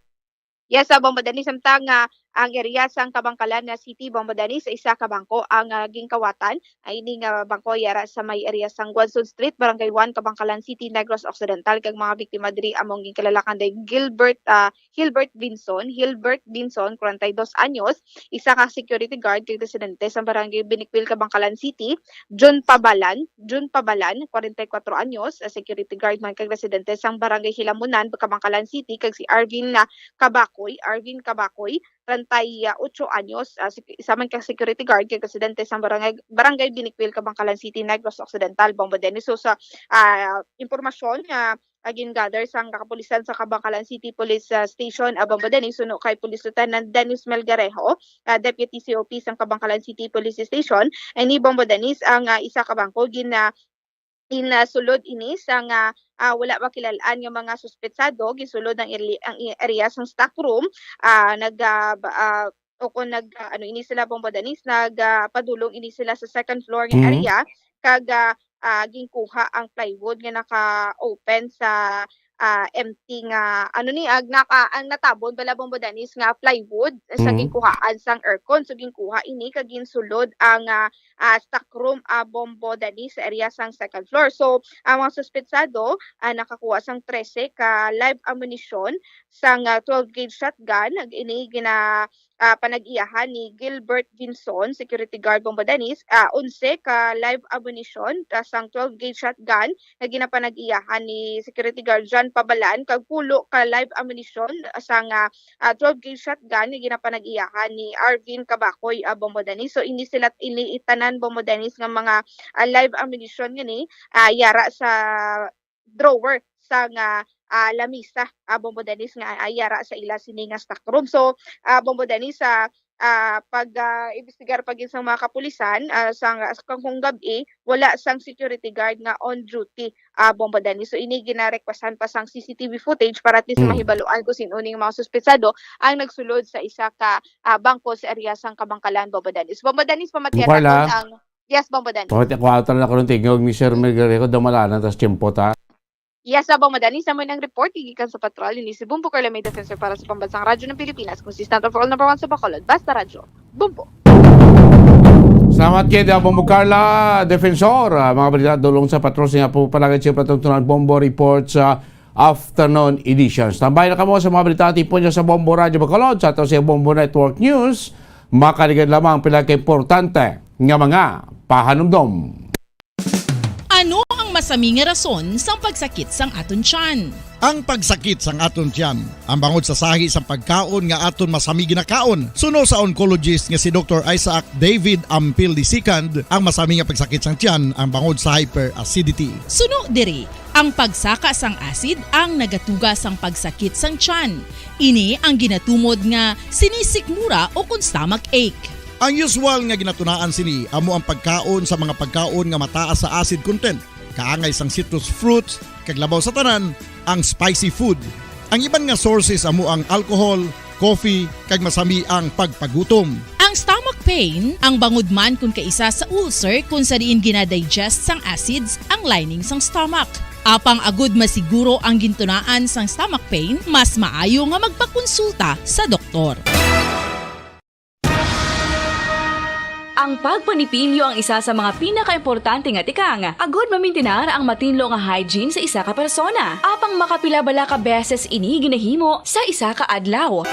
Yes, sa Bombo Dennis, samtang nga ang area sang Kabangkalan nga City, Bombo Dennis, sa isa ka bangko ang ah, ginkawatan. Ay ini nga bangko yara sa may area sang Guanzon Street, Barangay one, Kabangkalan City, Negros Occidental, kag mga biktima diri among ginkalalakan day Gilbert ah, Hilbert Vinson, Hilbert Vinson, kwarenta y dos anyos, isa ka security guard kag residente sa Barangay Binikwil, Kabangkalan City, Jun Pabalan, Jun Pabalan, kwarenta y kuwatro anyos, ah, security guard man kag residente sang Barangay Hilamunan, Kabangkalan City, kag si Arvin na Kabakoy, Arvin Kabakoy, treinta y ocho anyos, ah, sec-, isa man ka security guard kag residente sang Barangay, Barangay Binikwil, Kabangkalan City, Negros Occidental, Bombo Dennis. So, sa ah, impormasyon nga ah, gin-gather sang kapulisan sa Kabangkalan City Police ah, Station, ah, Bombo Dennis, suno kay Police Lieutenant Dennis Melgarejo, ah, Deputy C O P sang Kabangkalan City Police Station, ay ni Bombo Dennis ang ah, isa ka bangko gin ah, in ah, sulod ini sang ah, ah, wala pa kilal-an nga mga suspetsado, ginsulod ang, ili- ang i- area sang stock room, ah, nag ah, ba- ah, o kung nag ah, ano ini sila, Bombo Dennis, nag ah, padulong ini sila sa second floor nga Mhm. area, kag ah, ah, ginkuha ang plywood nga naka-open sa ah, empty nga, ano ni, ang, naka, ang natabon bala, Bombo Dennis, nga plywood sa Mhm. ginkuhaan sang aircon. So ginkuha ini kag ginsulod ang ah, ah, stock room, ah, Bombo Dennis, sa area sang second floor. So ang mga suspetsado ah, nakakuha sang trese ka live ammunition, sang ah, twelve gauge shotgun, ag ini gina ah, panag-iyahan ni Gilbert Vinson, security guard, Bombo Dennis, ah, onse ka live ammunition, ah, sang twelve gauge shotgun nga ginapanag-iyahan ni security guard John Pabalan, kag pulo ka live ammunition, ah, sang ah, ah, twelve gauge shotgun nga ginapanag-iyahan ni Arvin Kabakoy, ah, Bombo Dennis. So ini sila, ini itanan, Bombo Dennis, nga mga ah, live ammunition nga ni ah, yara sa drawer sang ah, ah, lamisa, ah, Bombo Dennis, nga ah, yara sa ila sini nga stock room. So ah, Bombo Dennis, sa ah, pag ah, imbestigar pa gid sang mga kapulisan, ah, sang, sang kung gab-i, wala sang security guard nga on duty, ah, Bombo Dennis. So ini gina-requestan pa sang C C T V footage para at least Hmm. mahibaluan kung sino ning mga suspetsado ang nagsulod sa isa ka ah, bangko sa area sang Kabangkalan, Bombo Dennis. Bombo Dennis, pamatian Carla. naton ang Yes, Bombo Dennis. Pwede ko ato na karon tingog, Mister Melgarejo, daw malanan tas tiyempo ta. Yes, sa Bombo Dennis, amo ang report gikan sa patrol ni si Bombo Carla May Defensor para sa Pambansang Radyo ng Pilipinas, consistent for all, number one sa Bacolod. Basta Radyo, Bombo. Salamat kay Bombo Carla Defensor. Ah, mga balita dulong sa patron nga po palagay siya patungtunan Bombo Report sa afternoon edition. Tambay na kamo sa mga balita tipon niya sa Bombo Radio Bacolod sa ato sa Bombo Network News. Makaligan lamang pila ka importante nga mga pahanumdom. Ano ang masami nga rason sang pagsakit sang aton tiyan? Ang pagsakit sang aton tiyan, ang bangod sa sahi sang pagkaon nga aton masami ginakaon. Suno sa oncologist nga si Doktor Isaac David Ampil the second, ang masami nga pagsakit sang tiyan ang bangod sa hyperacidity. Suno diri, ang pagsaka sang acid ang nagatuga sang pagsakit sang tiyan. Ini ang ginatumod nga sinisikmura o kon stomach ache. Ang usual nga ginatunaan sini amo ang pagkaon sa mga pagkaon nga mataas sa acid content, kaangay sang citrus fruits, kag labaw sa tanan, ang spicy food. Ang iban nga sources amo ang alcohol, coffee, kag masami ang pagpagutom. Ang stomach pain, ang bangod man kon kaisa sa ulcer kon sa diin ginadigest sang acids ang lining sang stomach. Apang agud masiguro ang gintunaan sang stomach pain, mas maayo nga magpakonsulta sa doktor. Ang pagpanipilyo ang isa sa mga pinakaimportante nga tikang agud mamintinar ang matinlo nga hygiene sa isa ka persona. Apang makapila bala ka beses ini ginahimo sa isa ka adlaw?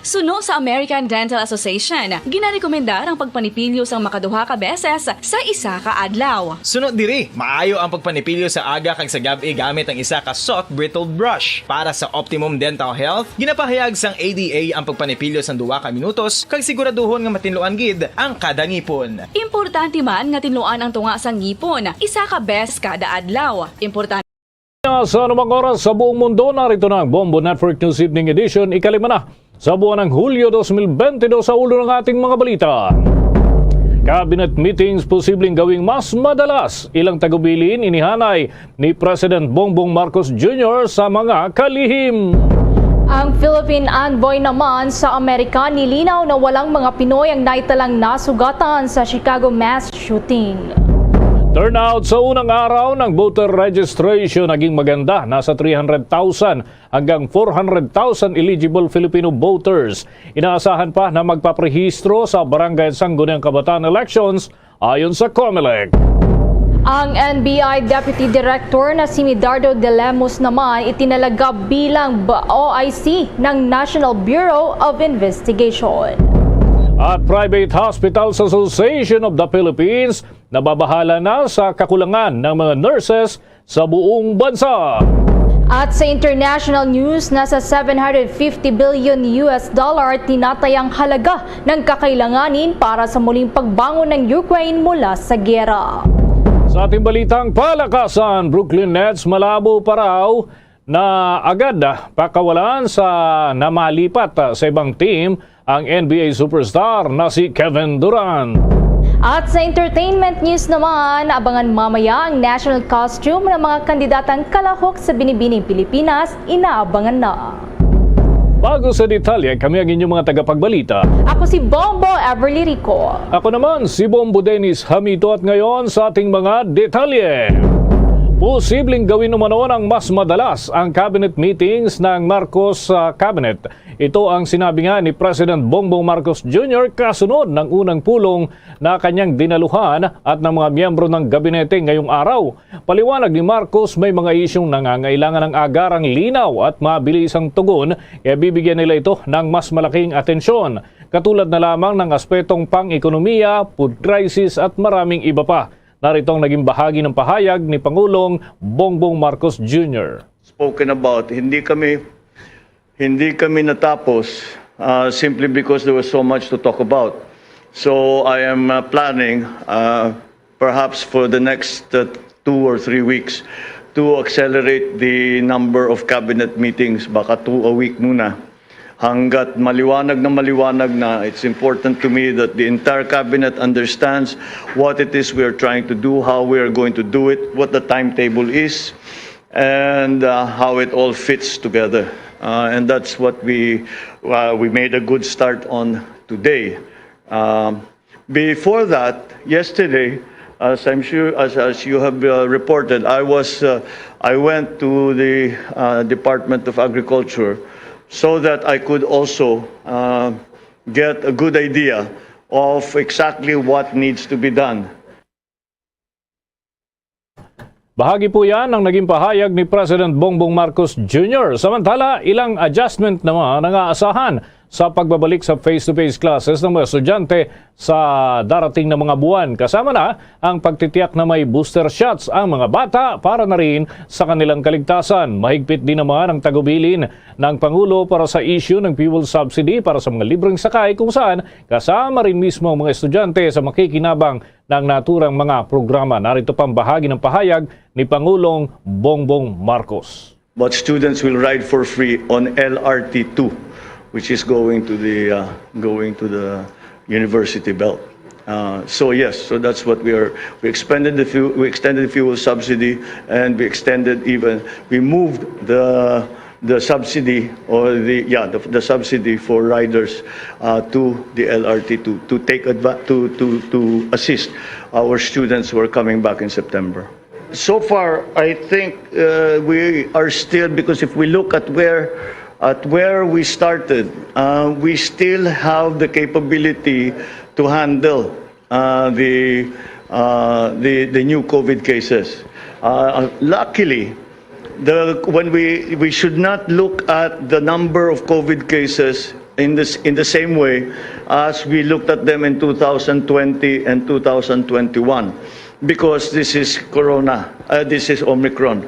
Suno sa American Dental Association, ginarekomendar ang pagpanipilyo sang makaduha ka beses sa isa ka adlaw. Suno diri, maayo ang pagpanipilyo sa aga kag sa gab-i gamit ang isa ka soft bristled brush. Para sa optimum dental health, ginapahayag sang A D A ang pagpanipilyo sang duha ka minutos kag siguraduhon nga matinluan gid ang kada ngipon. Importante man nga tinluan ang tunga sang ngipon isa ka beses kada adlaw. Importante Sa anumang oras sa buong mundo, narito na ang Bombo Network News Evening Edition, ikalima na sa buwan ng Hulyo dos mil bente dos. Sa ulo ng ating mga balita: Cabinet meetings posibleng gawing mas madalas, ilang tagubilin inihanay ni President Bongbong Marcos Junior sa mga kalihim. Ang Philippine envoy naman sa Amerika nilinaw na walang mga Pinoy ang naitalang nasugatan sa Chicago mass shooting. Turnout sa unang araw ng voter registration naging maganda, nasa three hundred thousand hanggang four hundred thousand eligible Filipino voters. Inaasahan pa na magpaparehistro sa Barangay Sangguniang Kabataan elections ayon sa Comelec. Ang N B I Deputy Director na si Medardo De Lemos naman itinalaga bilang B-, O I C ng National Bureau of Investigation. At Private Hospitals Association of the Philippines nababahala na sa kakulangan ng mga nurses sa buong bansa. At sa international news, nasa seven hundred fifty billion U S dollar tinatayang halaga ng kakailanganin para sa muling pagbangon ng Ukraine mula sa giyera. Sa ating balitang palakasan, Brooklyn Nets malabo pa raw na agad pakawalan sa namalipat sa ibang team ang N B A superstar na si Kevin Durant. At sa entertainment news naman, abangan mamaya ang national costume ng mga kandidatang kalahok sa Binibining Pilipinas. Inaabangan na. Bago sa detalye, kami ang inyong mga tagapagbalita. Ako si Bombo Everly Rico. Ako naman si Bombo Dennis Hamito at ngayon sa ating mga detalye. Posibleng gawin umano ng mas madalas ang cabinet meetings ng Marcos ah, cabinet. Ito ang sinabi nga ni President Bongbong Marcos Junior kasunod ng unang pulong na kanyang dinaluhan at ng mga miyembro ng gabinete ngayong araw. Paliwanag ni Marcos, may mga isyung nangangailangan ng agarang linaw at mabilisang tugon, kaya bibigyan nila ito ng mas malaking atensyon, katulad na lamang ng aspetong pang-ekonomiya, food crisis at maraming iba pa. Narito ang naging bahagi ng pahayag ni Pangulong Bongbong Marcos Junior. Spoken about. Hindi kami hindi kami natapos uh, simply because there was so much to talk about. So I am uh, planning uh, perhaps for the next uh, two or three weeks to accelerate the number of cabinet meetings, baka two a week muna. Hanggat maliwanag na maliwanag na, it's important to me that the entire cabinet understands what it is we are trying to do, how we are going to do it, what the timetable is, and uh, how it all fits together. Uh, and that's what we uh, we made a good start on today. Um, before that, yesterday, as I'm sure as, as you have uh, reported, I was uh, I went to the uh, Department of Agriculture so that I could also uh, get a good idea of exactly what needs to be done. Bahagi po yan ng naging pahayag ni President Bongbong Marcos Junior Samantala, ilang adjustment naman ang aasahan sa pagbabalik sa face-to-face classes ng mga estudyante sa darating na mga buwan. Kasama na ang pagtitiyak na may booster shots ang mga bata para na rin sa kanilang kaligtasan. Mahigpit din naman ang tagubilin ng Pangulo para sa issue ng fuel subsidy para sa mga libreng sakay, kung saan kasama rin mismo ang mga estudyante sa makikinabang ng naturang mga programa. Narito pang bahagi ng pahayag ni Pangulong Bongbong Marcos. But students will ride for free on L R T two, which is going to the uh, going to the university belt. Uh, so yes, so that's what we are. We expanded the fuel. We extended the fuel subsidy, and we extended even we moved the the subsidy or the yeah the, the subsidy for riders uh, to the L R T two to take adva- to to to assist our students who are coming back in September. So far, I think uh, we are still, because if we look at where at where we started, uh, we still have the capability to handle uh, the, uh, the the new COVID cases. Uh, luckily, the when we we should not look at the number of COVID cases in this in the same way as we looked at them in two thousand twenty and two thousand twenty-one, because this is corona, uh, this is Omicron.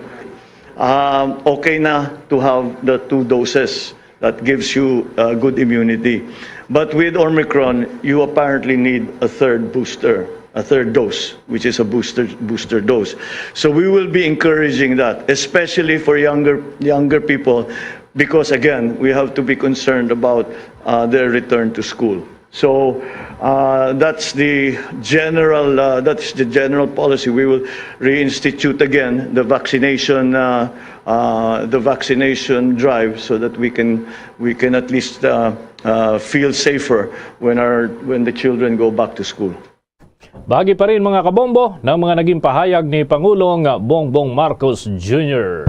Um, okay na to have the two doses. That gives you uh, good immunity. But with Omicron, you apparently need a third booster, a third dose, which is a booster booster dose. So we will be encouraging that, especially for younger younger people, because again, we have to be concerned about uh, their return to school. So uh, that's the general uh, that's the general policy. We will reinstitute again the vaccination uh, uh, the vaccination drive so that we can we can at least uh, uh, feel safer when our when the children go back to school. Bahagi pa rin, mga kabombo, ng mga naging pahayag ni Pangulong Bongbong Marcos Junior.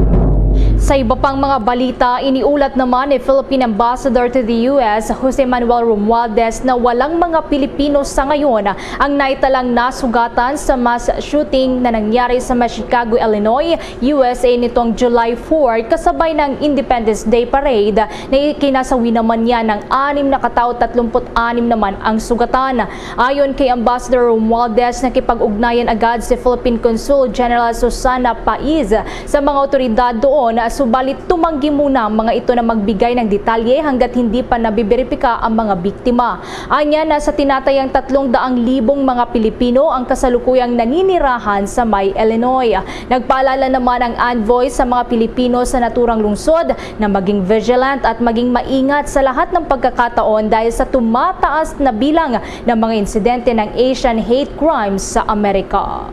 Sa iba pang mga balita, iniulat naman ni Philippine Ambassador to the U S, Jose Manuel Romualdez, na walang mga Pilipino sa ngayon ang naitalang nasugatan sa mass shooting na nangyari sa may Chicago, Illinois, U S A nitong July four, kasabay ng Independence Day Parade na ikinasawi naman niya ng anim na katao, tatlumpu't anim naman ang sugatan. Ayon kay Ambassador Romualdez, nakipag-ugnayan agad si Philippine Consul General Susana Paiz sa mga awtoridad doon, subalit tumanggi muna ang mga ito na magbigay ng detalye hanggat hindi pa nabiberipika ang mga biktima. Anya, nasa tinatayang tatlong daang libong mga Pilipino ang kasalukuyang naninirahan sa may Illinois. Nagpaalala naman ang envoy sa mga Pilipino sa naturang lungsod na maging vigilant at maging maingat sa lahat ng pagkakataon dahil sa tumataas na bilang ng mga insidente ng Asian hate crimes sa Amerika.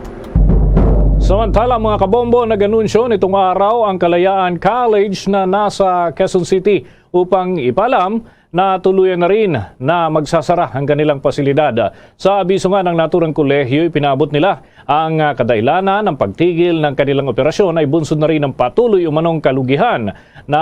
Samantala, mga kabombo, nag-anunsyo nitong araw ang Kalayaan College na nasa Quezon City upang ipaalam na tuluyan na rin na magsasara ang kanilang pasilidad. Sa abiso nga ng naturang kolehiyo, ipinaabot nila ang ah, kadahilanan ng pagtigil ng kanilang operasyon ay bunsod na rin ng patuloy umanong kalugihan na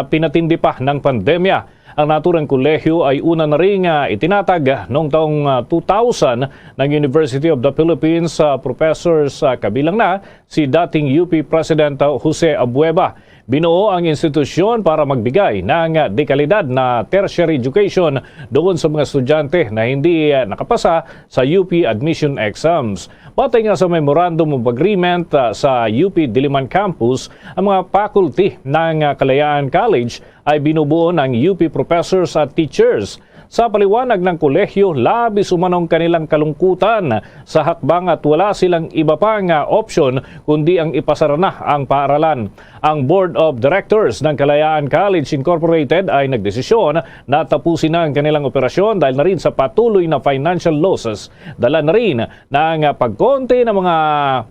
pinatindi pa ng pandemya. Ang naturang kolehiyo ay una na ring ah, itinatag noong taong ah, two thousand ng University of the Philippines ah, professors, ah, kabilang na si dating U P President ah, Jose Abueva. Binuo ang institusyon para magbigay ng dekalidad na tertiary education doon sa mga estudyante na hindi nakapasa sa U P admission exams. Batay nga sa Memorandum of Agreement ah, sa U P Diliman Campus, ang mga faculty ng ah, Kalayaan College ay binubuo ng U P professors at teachers. Sa paliwanag ng kolehiyo, labis umanong kanilang kalungkutan sa hakbang at wala silang iba pa nga opsyon kundi ang ipasara na ang paaralan. Ang Board of Directors ng Kalayaan College Incorporated ay nagdesisyon na tapusin na ang kanilang operasyon dahil na rin sa patuloy na financial losses, dala na rin ng pagkonti ng mga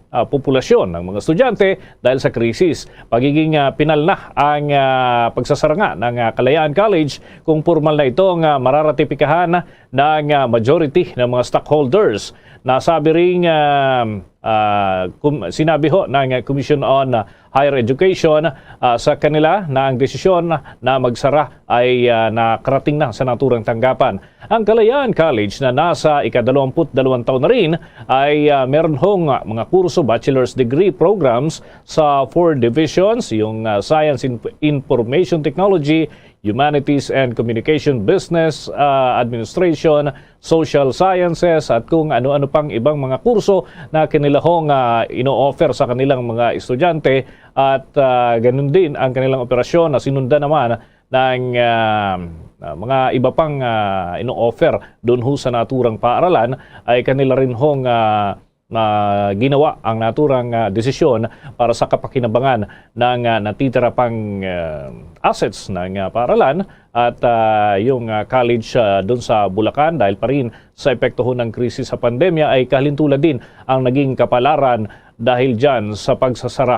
ah, populasyon ng mga estudyante dahil sa krisis. Pagiging ah, pinal na ang ah, pagsasaranga ng ah, Kalayaan College kung pormal na itong ah, mararatipikahan ng ah, majority ng mga stockholders. Nasabi ring, ah, ah, kum-, sinabi ho ng Commission on, ah, Higher Education, ah, sa kanila na ang desisyon na magsara ay, ah, nakarating na sa naturang tanggapan. Ang Kalayaan College na nasa ikadalawamput dalawang taon na rin ay, ah, meron hong, ah, mga kurso, bachelor's degree programs sa four divisions, yung, ah, Science, Inf-, Information Technology, Humanities and Communication, Business, ah, Administration, Social Sciences, at kung ano-ano pang ibang mga kurso na kanila hong, ah, ino-offer sa kanilang mga estudyante. At, ah, ganun din ang kanilang operasyon na sinundan naman ng, ah, ah, mga iba pang, ah, ino-offer doon ho sa naturang paaralan, ay kanila rin hong, ah, ah, ginawa ang naturang, ah, desisyon para sa kapakinabangan ng, ah, natitira pang, ah, assets ng, ah, paaralan at, ah, yung, ah, college, ah, doon sa Bulacan dahil pa rin sa epekto ho ng krisis sa pandemya ay kahalintulad din ang naging kapalaran dahil dyan sa pagsasara.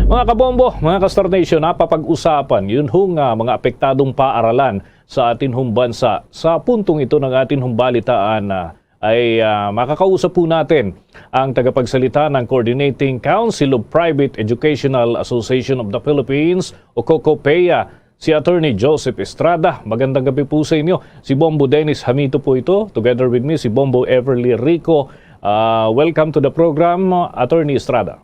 Mga kabombo, mga ka-Star Nation, napapag-usapan yun hong, ah, mga apektadong paaralan sa atin hong bansa. Sa puntong ito ng atin hong balitaan, ah, ay, ah, makakausap po natin ang tagapagsalita ng Coordinating Council of Private Educational Association of the Philippines o COCOPEA, si Attorney Joseph Estrada. Magandang gabi po sa inyo. Si Bombo Dennis Hamito po ito. Together with me, si Bombo Everly Rico. Ah, welcome to the program, Attorney Estrada.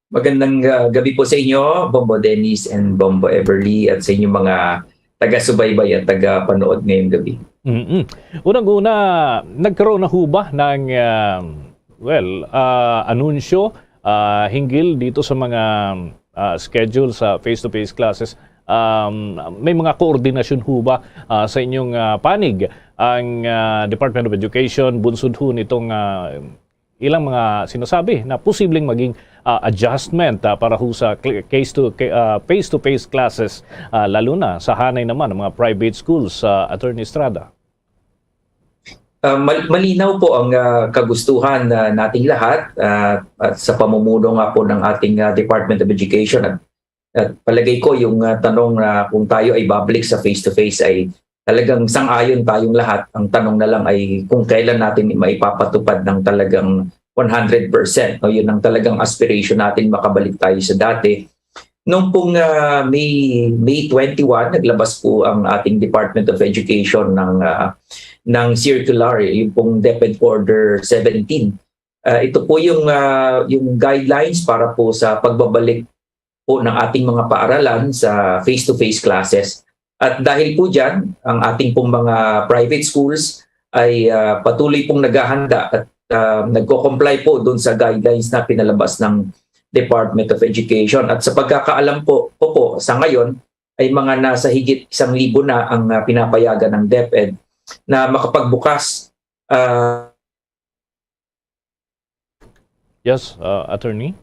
Magandang, ah, gabi po sa inyo, Bombo Dennis and Bombo Everly, at sa inyong mga taga-subaybay at taga-panood ngayong gabi. Mm-mm. Unang-una, nagkaroon na ho ba ng, ah, well, ah, anunsyo, ah, hinggil dito sa mga, ah, schedule sa face-to-face classes? Um, may mga koordinasyon ho ba, ah, sa inyong, ah, panig ang, ah, Department of Education bunsod ho nitong, ah, ilang mga sinasabi na posibleng maging, ah, adjustment, ah, para ho sa cl-, case to, ca-, ah, face-to-face classes, ah, lalo na sa hanay naman ng mga private schools, ah, Attorney Estrada? Ah, mal-, malinaw po ang, ah, kagustuhan, ah, nating lahat, ah, at sa pamumuno nga po ng ating, ah, Department of Education at At palagay ko yung, ah, tanong na kung tayo ay babalik sa face-to-face ay talagang sang-ayon tayong lahat. Ang tanong na lang ay kung kailan natin maipapatupad ng talagang one hundred percent, no? Yun ang talagang aspiration natin, makabalik tayo sa dati. Nung pong, ah, May, May twenty-one, naglabas po ang ating Department of Education ng, ah, ng circular, yung pong DepEd Order seventeen. Ah, ito po yung, ah, yung guidelines para po sa pagbabalik po ng ating mga paaralan sa face-to-face classes. At dahil po dyan, ang ating pong mga private schools ay, ah, patuloy pong naghahanda at, ah, nagko-comply po dun sa guidelines na pinalabas ng Department of Education. At sa pagkakaalam po, ko po, sa ngayon, ay mga nasa higit isang libo na ang, ah, pinapayagan ng DepEd na makapagbukas, ah, Yes, uh, attorney?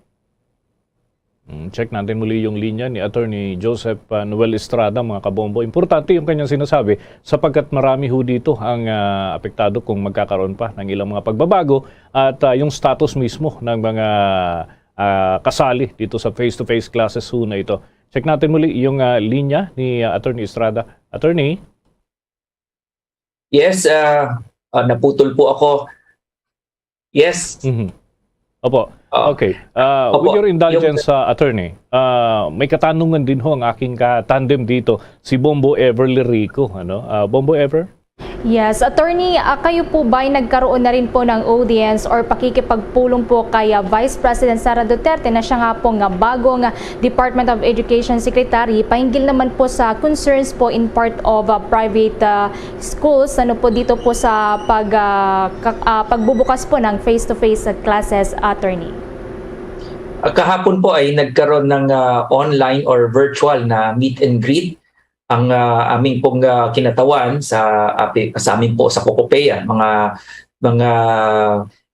Mm, check natin muli yung linya ni Attorney Joseph, uh, Noel Estrada, mga kabombo. Importante yung kanyang sinasabi sapagkat marami ho dito ang, uh, apektado kung magkakaroon pa ng ilang mga pagbabago at, uh, yung status mismo ng mga, uh, kasali dito sa face-to-face classes ho na ito. Check natin muli yung, uh, linya ni, uh, Attorney Estrada. Attorney? Yes, ah, ah, naputol po ako. Yes. Mhm. Opo. Ah, okay. Ah, opo. With your indulgence, Yung ah, attorney, ah, may katanungan din ho ang aking ka-tandem dito, si Bombo Ever Lirico, ano? Ah, Bombo Ever? Yes, attorney, ah, kayo po ba'y nagkaroon na rin po ng audience or pakikipagpulong po kay, ah, Vice President Sara Duterte na siya nga po nga bagong Department of Education Secretary, pahinggil naman po sa concerns po in part of, uh, private, uh, schools, ano po dito po sa pag, uh, ka-, uh, pagbubukas po ng face-to-face classes, attorney? Ah, kahapon po ay nagkaroon ng, ah, online or virtual na meet and greet ang, ah, aming pong, ah, kinatawan sa api-, sa amin po sa COCOPEA, mga, mga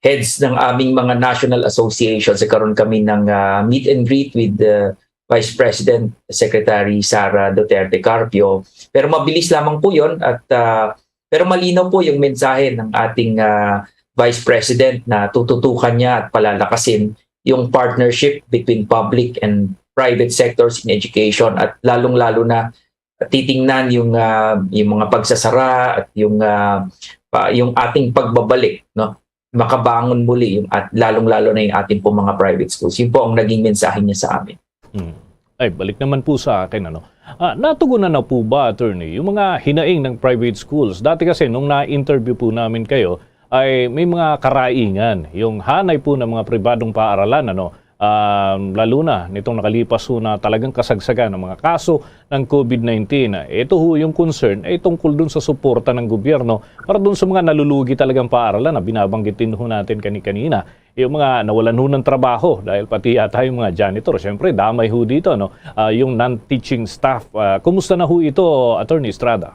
heads ng aming mga national associations. Nagkaroon kami ng, ah, meet and greet with, ah, Vice President Secretary Sara Duterte Carpio. Pero mabilis lamang po 'yon at, ah, pero malinaw po yung mensahe ng ating, ah, Vice President na tututukan niya at palalakasin yung partnership between public and private sectors in education at lalong-lalo na titingnan yung, ah, yung mga pagsasara at yung, ah, pa, yung ating pagbabalik, no? Makabangon muli yung at lalong-lalo na yung ating pong mga private schools. Yun po ang naging mensahe niya sa amin. Hmm. Ay, balik naman po sa akin, ano. Ah, natugunan na po ba, attorney, yung mga hinaing ng private schools? Dati kasi, nung na-interview po namin kayo, ay may mga karaingan, yung hanay po ng mga pribadong paaralan, ano, ah, lalo na nitong nakalipas ho na talagang kasagsagan ng mga kaso ng COVID nineteen. Ito ho yung concern ay tungkol dun sa suporta ng gobyerno para dun sa mga nalulugi talagang paaralan na binabanggit din ho natin kani-kanina. Yung mga nawalan ho ng trabaho dahil pati yata yung mga janitor, syempre damay ho dito, no? Ah, yung non-teaching staff. Ah, kumusta na ho ito, Attorney Estrada?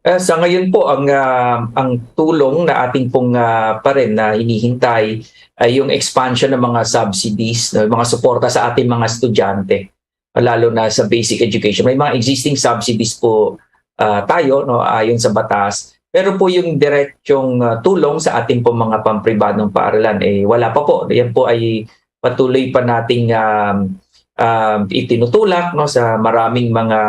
Ah, sa ngayon po, ang, ah, ang tulong na ating pong, ah, pa rin na hinihintay ay yung expansion ng mga subsidies, no, mga suporta sa ating mga estudyante, lalo na sa basic education. May mga existing subsidies po, ah, tayo, no, ayon sa batas. Pero po yung diretsong, ah, tulong sa ating pong mga pampribadong paaralan, eh, wala pa po. Yan po ay patuloy pa nating, um, um, itinutulak, no, sa maraming mga,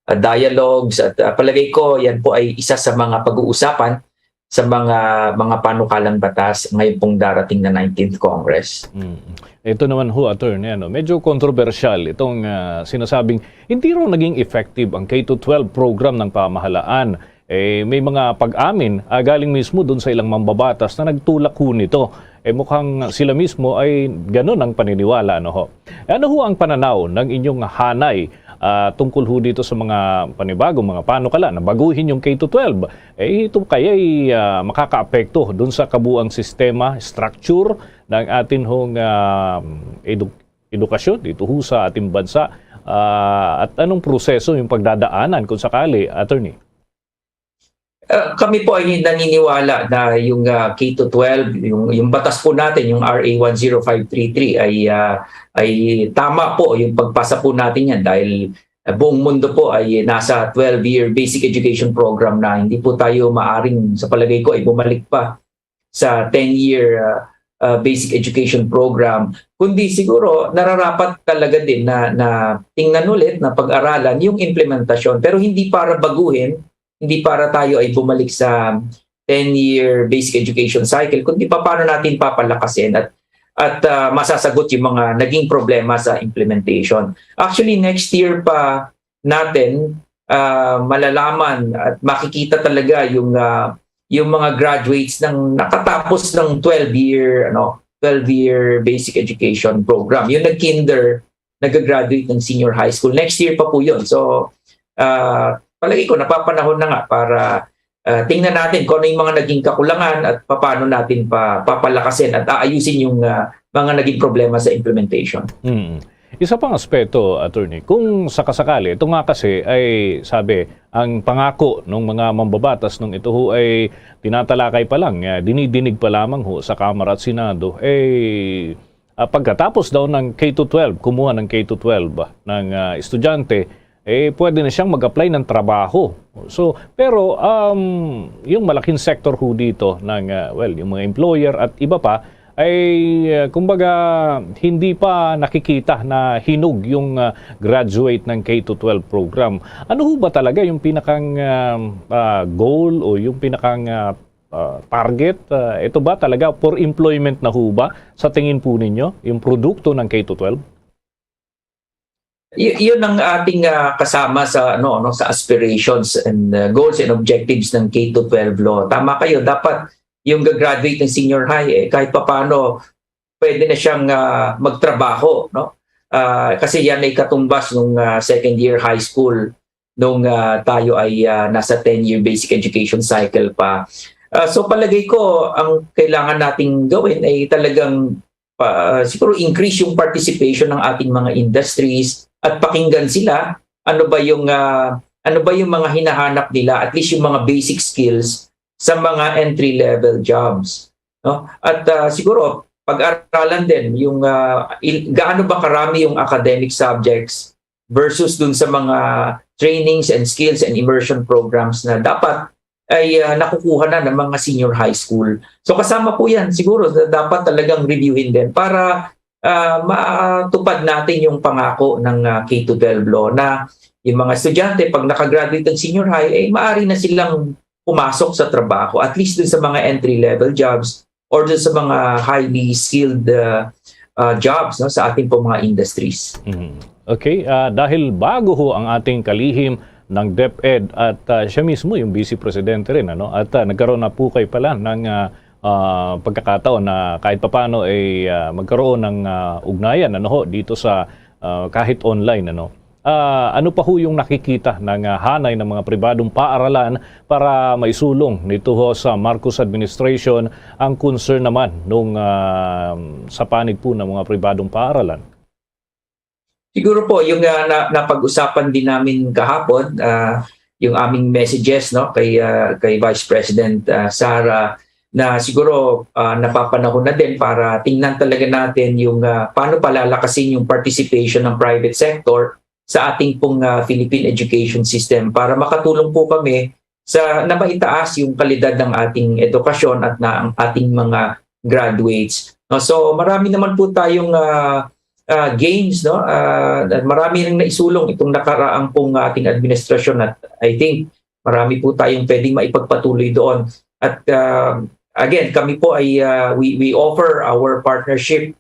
ah, dialogues at, ah, palagay ko yan po ay isa sa mga pag-uusapan sa mga mga panukalang batas ngayon pong darating na nineteenth Congress. Mm. Ito naman ho, attorney, ano, medyo kontrobersyal itong, ah, sinasabing hindi raw naging effective ang K to twelve program ng pamahalaan. Eh, may mga pag-amin, ah, galing mismo dun sa ilang mambabatas na nagtulak ho nito. Eh, mukhang sila mismo ay ganun ang paniniwala, ano ho? Ano ho ang pananaw ng inyong hanay, ah, tungkol ho dito sa mga panibagong mga panukala na baguhin yung K to twelve? Eh, ito kaya'y, ah, makakaapekto dun sa kabuang sistema, structure ng atin hong, ah, edu-, edukasyon dito ho sa ating bansa? Ah, at anong proseso yung pagdadaanan kung sakali, attorney? Ah, kami po ay naniniwala na yung, ah, K to twelve, yung, yung batas po natin, yung R A one zero five three three ay, ah, ay tama po yung pagpasa po natin yan dahil, ah, buong mundo po ay nasa twelve-year basic education program na. Hindi po tayo maaring, sa palagay ko, ay bumalik pa sa ten-year, ah, ah, basic education program, kundi siguro nararapat talaga din na, na tingnan ulit, na pag-aralan yung implementasyon, pero hindi para baguhin, hindi para tayo ay bumalik sa ten-year basic education cycle, kundi paano natin papalakasin at, at, ah, masasagot yung mga naging problema sa implementation. Actually, next year pa natin, ah, malalaman at makikita talaga yung, ah, yung mga graduates ng nakatapos ng twelve-year, ano, twelve-year basic education program. Yung nag-kinder, nag-graduate ng senior high school. Next year pa po yun. So, ah, palagi ko, napapanahon na nga para, ah, tingnan natin kung ano yung mga naging kakulangan at paano natin pa, papalakasin at aayusin yung, ah, mga naging problema sa implementation. Mm. Isa pang aspeto, attorney, kung sakasakali, ito nga kasi ay, sabi, ang pangako ng mga mambabatas nung ito ho ay tinatalakay pa lang, eh, dinidinig pa lamang ho sa Kamara at Senado, eh, ah, pagkatapos daw ng K to twelve, kumuha ng K to twelve, ah, ng, ah, estudyante, eh, pwede na siyang mag-apply ng trabaho. So, pero, um, yung malaking sector ho dito ng, ah, well, yung mga employer at iba pa, ay, ah, kumbaga, hindi pa nakikita na hinog yung, ah, graduate ng K to twelve program. Ano ho ba talaga yung pinakang, ah, ah, goal o yung pinakang, ah, ah, target? Ah, ito ba talaga for employment na ho ba sa tingin po ninyo yung produkto ng K to twelve? Y-, yun ang ating, ah, kasama sa, ano, ano, sa aspirations and, ah, goals and objectives ng K to twelve law. Tama kayo, dapat yung ga-graduate ng senior high, eh, kahit papaano pwede na siyang, ah, magtrabaho, no? Ah, kasi yan ay katumbas nung, ah, second year high school nung, ah, tayo ay, ah, nasa ten-year basic education cycle pa. Ah, so palagay ko ang kailangan nating gawin ay talagang pa, siguro increase yung participation ng ating mga industries at pakinggan sila, ano ba yung, ah, ano ba yung mga hinahanap nila, at least yung mga basic skills sa mga entry-level jobs, no? At, ah, siguro pag-aralan din yung, ah, il-, gaano ba karami yung academic subjects versus dun sa mga trainings and skills and immersion programs na dapat ay, ah, nakukuha na ng mga senior high school. So kasama po yan siguro na dapat talagang reviewin din para, ah, matupad natin yung pangako ng, ah, K to twelve law na yung mga estudyante, pag nakagraduate ng senior high, eh, maaari na silang pumasok sa trabaho, at least dun sa mga entry-level jobs or dun sa mga highly skilled, ah, ah, jobs, no, sa ating pong mga industries. Mhm. Okay, ah, dahil bago ho ang ating kalihim ng DepEd at, ah, siya mismo yung Vice Presidente rin, ano? At, ah, nagkaroon na po kayo pala ng, ah, ah, pagkakataon na kahit papaano ay, ah, magkaroon ng, ah, ugnayan, ano ho, dito sa, ah, kahit online, ano? Ah, ano pa ho yung nakikita ng, ah, hanay ng mga pribadong paaralan para maisulong nito ho sa Marcos administration ang concern naman nung, ah, sa panig po ng mga pribadong paaralan? Siguro po, yung, ah, na napag-usapan din namin kahapon, ah, yung aming messages, no, kay, ah, kay Vice President, ah, Sara, na siguro, ah, napapanahon na din para tingnan talaga natin yung, ah, paano palalakasin yung participation ng private sector sa ating pong, ah, Philippine education system para makatulong po kami sa na maitaas yung kalidad ng ating edukasyon at na ang ating mga graduates. No, so marami naman po tayong, ah, ah, gains, no? Ah, marami nang naisulong itong nakaraang pong ating administrasyon at I think marami po tayong pwedeng maipagpatuloy doon. At, ah, again, kami po ay, ah, we, we offer our partnership,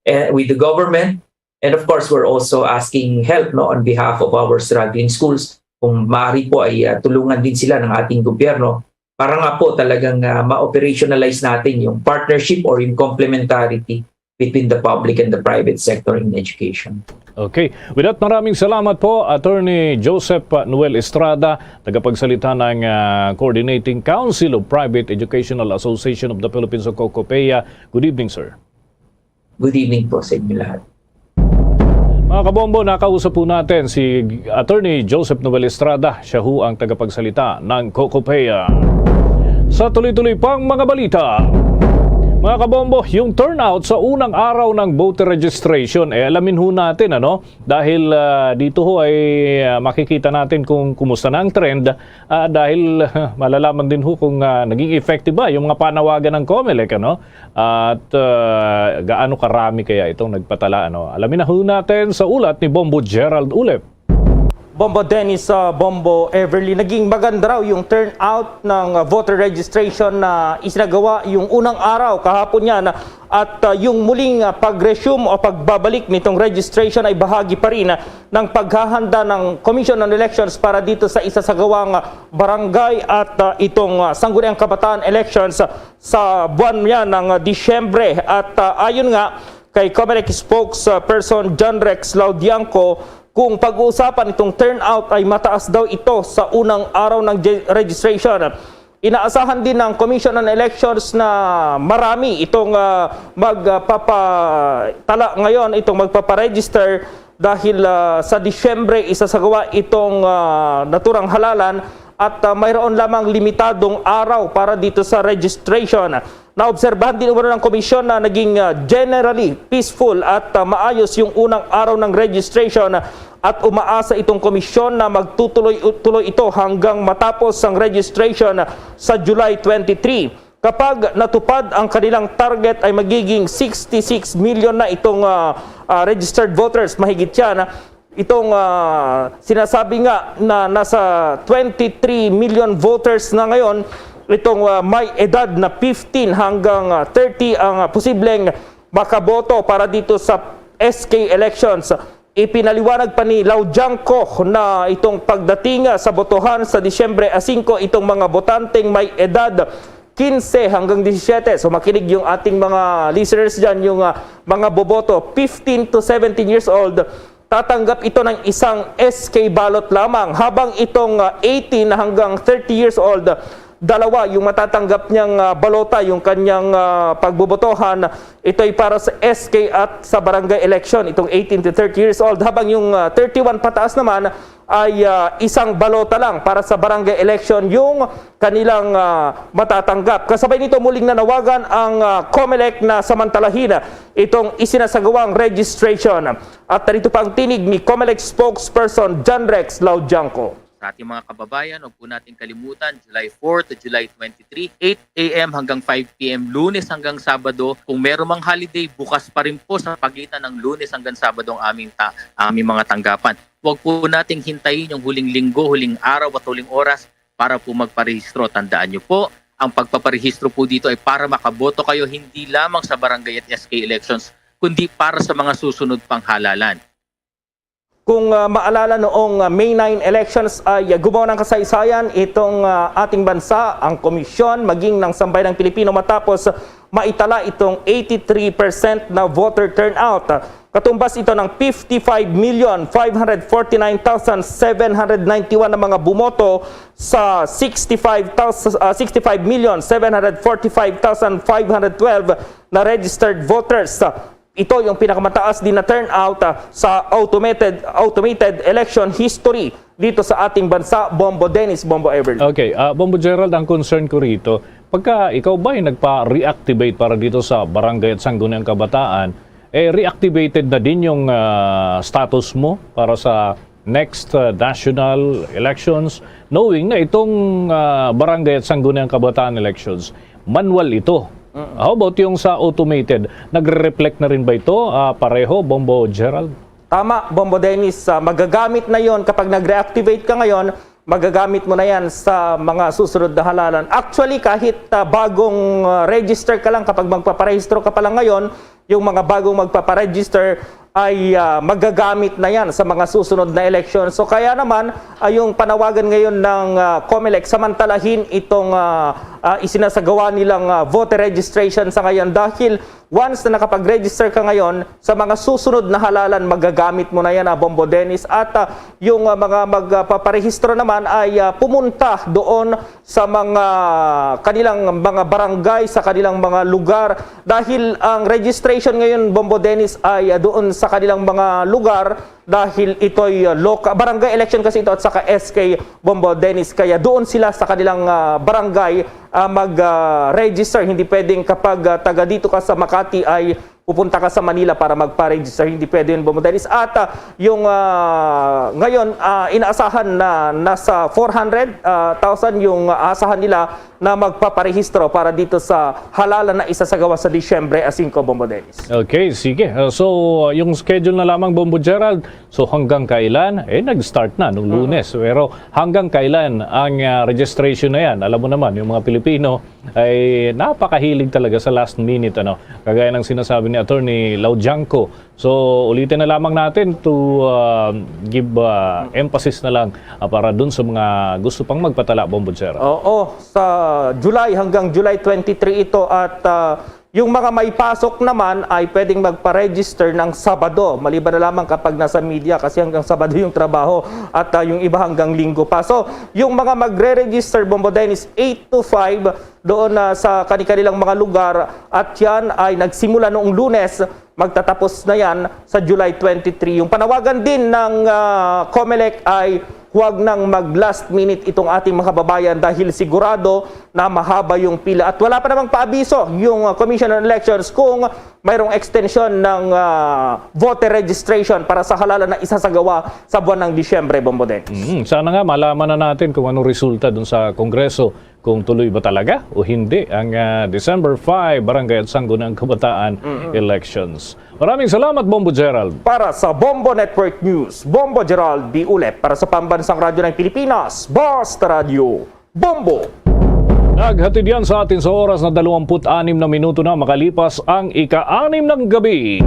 eh, with the government. And of course, we're also asking help, no, on behalf of our struggling schools. Kung maaari po ay, ah, tulungan din sila ng ating gobyerno para nga po talagang, ah, ma-operationalize natin yung partnership or yung complementarity between the public and the private sector in education. Okay. With that, maraming salamat po, Attorney Joseph Noel Estrada, tagapagsalita ng, ah, Coordinating Council of Private Educational Association of the Philippines o COCOPEA. Good evening, sir. Good evening po sa inyo lahat. Mga kabombo, nakausap po natin si Attorney Joseph Noel Estrada. Siya ho ang tagapagsalita ng COCOPEA. Sa tuloy-tuloy pang mga balita, mga kabombo, yung turnout sa unang araw ng voter registration, eh, alamin ho natin, ano? Dahil, ah, dito ho ay, ah, makikita natin kung kumusta na ang trend, ah, dahil malalaman din ho kung, ah, naging effective ba yung mga panawagan ng COMELEC, ano? At, ah, gaano karami kaya itong nagpatala, ano? Alamin na ho natin sa ulat ni Bombo Gerald Ulep. Bombo Dennis, ah, Bombo Everly, naging maganda raw yung turnout ng, ah, voter registration na isinagawa yung unang araw kahapon yan. At, ah, yung muling, ah, pag-resume o pagbabalik nitong registration ay bahagi pa rin, ah, ng paghahanda ng Commission on Elections para dito sa isasagawang, ah, barangay at, ah, itong, ah, Sangguniang Kabataan Elections, ah, sa buwan yan ng, ah, Disyembre. At, ah, ayon nga kay COMELEC spokesperson John Rex Laudianco, kung pag-uusapan itong turnout ay mataas daw ito sa unang araw ng je-, registration. Inaasahan din ng Commission on Elections na marami itong, ah, magpapatala ngayon, itong magpaparegister dahil, ah, sa Disyembre isasagawa itong, ah, naturang halalan at, ah, mayroon lamang limitadong araw para dito sa registration. Naobserbahan din umano ng komisyon na naging, ah, generally peaceful at, ah, maayos yung unang araw ng registration at umaasa itong komisyon na magtutuloy-tuloy ito hanggang matapos ang registration sa July twenty-three. Kapag natupad ang kanilang target ay magiging sixty-six million na itong, ah, ah, registered voters. Mahigit yan, ah, itong, ah, sinasabi nga na nasa twenty-three million voters na ngayon itong, ah, may edad na fifteen hanggang, ah, thirty ang, ah, posibleng makaboto para dito sa S K elections. Ipinaliwanag pa ni Laudianco na itong pagdating sa botohan sa Disyembre a singko, itong mga botanteng may edad quince hanggang disisiete. So makinig yung ating mga listeners dyan, yung, ah, mga boboto, fifteen to seventeen years old, tatanggap ito ng isang S K ballot lamang, habang itong, ah, eighteen hanggang thirty years old, dalawa yung matatanggap niyang, ah, balota, yung kanyang, ah, pagbobotohan. Ito'y para sa S K at sa barangay election, itong eighteen to thirty years old, habang yung, ah, thirty-one pataas naman ay, ah, isang balota lang para sa barangay election yung kanilang, ah, matatanggap. Kasabay nito, muling nanawagan ang, ah, COMELEC na samantalahin itong isinasagawang registration. At narito pa ang tinig ni COMELEC spokesperson John Rex Laudianco. Sa ating mga kababayan, huwag po nating kalimutan, July four to July twenty-three, eight A M hanggang five P M, Lunes hanggang Sabado. Kung meron mang holiday, bukas pa rin po sa pagitan ng Lunes hanggang Sabado ang aming ta-, aming mga tanggapan. Huwag po nating hintayin yung huling linggo, huling araw at huling oras para po magparehistro. Tandaan niyo po, ang pagpaparehistro po dito ay para makaboto kayo hindi lamang sa barangay at S K elections, kundi para sa mga susunod pang halalan. Kung, ah, maalala, noong, ah, May nine elections ay, ah, gumawa ng kasaysayan itong, ah, ating bansa, ang komisyon, maging ng sambayanang Pilipino matapos maitala itong eighty-three percent na voter turnout. Katumbas ito ng fifty-five million five hundred forty-nine thousand seven hundred ninety-one na mga bumoto sa sixty-five thousand, ah, sixty-five million seven hundred forty-five thousand five hundred twelve na registered voters. Ito yung pinakamataas din na turnout, ah, sa automated, automated election history dito sa ating bansa, Bombo Dennis, Bombo Everly. Okay, ah, Bombo Gerald, ang concern ko rito, pagka ikaw ba'y nagpa-reactivate para dito sa barangay at sangguniang kabataan, eh, reactivated na din yung, ah, status mo para sa next, ah, national elections, knowing na itong, ah, barangay at sangguniang kabataan elections, manual ito. Mm. How about yung sa automated? Nagre-reflect na rin ba ito, ah, pareho, Bombo Gerald? Tama, Bombo Dennis, ah, magagamit na yon kapag nag-reactivate ka ngayon, magagamit mo na yan sa mga susunod na halalan. Actually, kahit, ah, bagong, ah, register ka lang, kapag magpaparehistro ka pa lang ngayon, yung mga bagong magpaparegister ay, ah, magagamit na yan sa mga susunod na eleksyon. So kaya naman, ah, yung panawagan ngayon ng, ah, COMELEC, samantalahin itong, ah, ah, isinasagawa nilang, ah, voter registration sa ngayon, dahil once na nakapag-register ka ngayon, sa mga susunod na halalan, magagamit mo na yan, ah, Bombo Dennis. At, ah, yung, ah, mga magpaparehistro naman ay, ah, pumunta doon sa mga kanilang mga barangay, sa kanilang mga lugar, dahil ang registration ngayon, Bombo Dennis, ay, ah, doon sa kanilang mga lugar, dahil ito'y, ah, loca-, barangay election kasi ito at saka S K, Bombo Dennis, kaya doon sila sa kanilang, ah, barangay, ah, mag, ah, register. Hindi pwedeng kapag, ah, taga dito ka sa Makati ay pupunta ka sa Manila para magpa-register. Hindi pwede yun, Bombo Dennis. At, ah, yung, ah, ngayon, ah, inaasahan na nasa four hundred, ah, thousand yung aasahan nila na magpaparehistro para dito sa halalan na isasagawa sa Disyembre a singko, Bombo Dennis. Okay, sige. Uh, so, uh, yung schedule na lamang, Bombo Gerald, so hanggang kailan? Eh, nag-start na nung Mm. Lunes. Pero hanggang kailan ang, uh, registration na yan? Alam mo naman, yung mga Pilipino ay napakahilig talaga sa last minute, ano? Kagaya ng sinasabi ni Attorney Laudianco. So, ulitin na lamang natin to, uh, give, uh, emphasis na lang, uh, para dun sa mga gusto pang magpatala, Bombo Gerald. Oo, sa July, hanggang July twenty-three ito at, uh, yung mga may pasok naman ay pwedeng magpa-register ng Sabado, maliban na lamang kapag nasa media kasi hanggang Sabado yung trabaho at, uh, yung iba hanggang Linggo pa. So, yung mga magre-register, Bombo Dennis, eight to five doon na sa kani-kanilang mga lugar at yan ay nagsimula noong Lunes, magtatapos na yan sa July twenty-three. Yung panawagan din ng, ah, COMELEC ay huwag nang mag-last minute itong ating mga kababayan dahil sigurado na mahaba yung pila. At wala pa namang paabiso yung, ah, Commission on Elections kung mayroong extension ng, ah, voter registration para sa halalan na isasagawa sa buwan ng Disyembre, Bombo Dennis. Mm, sana nga malaman na natin kung anong resulta dun sa Kongreso, kung tuloy ba talaga o hindi ang, ah, December five Barangay at Sangguniang Kabataan Mm-mm. Elections. Maraming salamat, Bombo Gerald. Para sa Bombo Network News, Bombo Gerald B. Ulep. Para sa Pambansang Radyo ng Pilipinas, Basta Radyo, Bombo! Naghatid yan sa atin sa oras na dalawampu't anim na minuto na makalipas ang ika-anim ng gabi.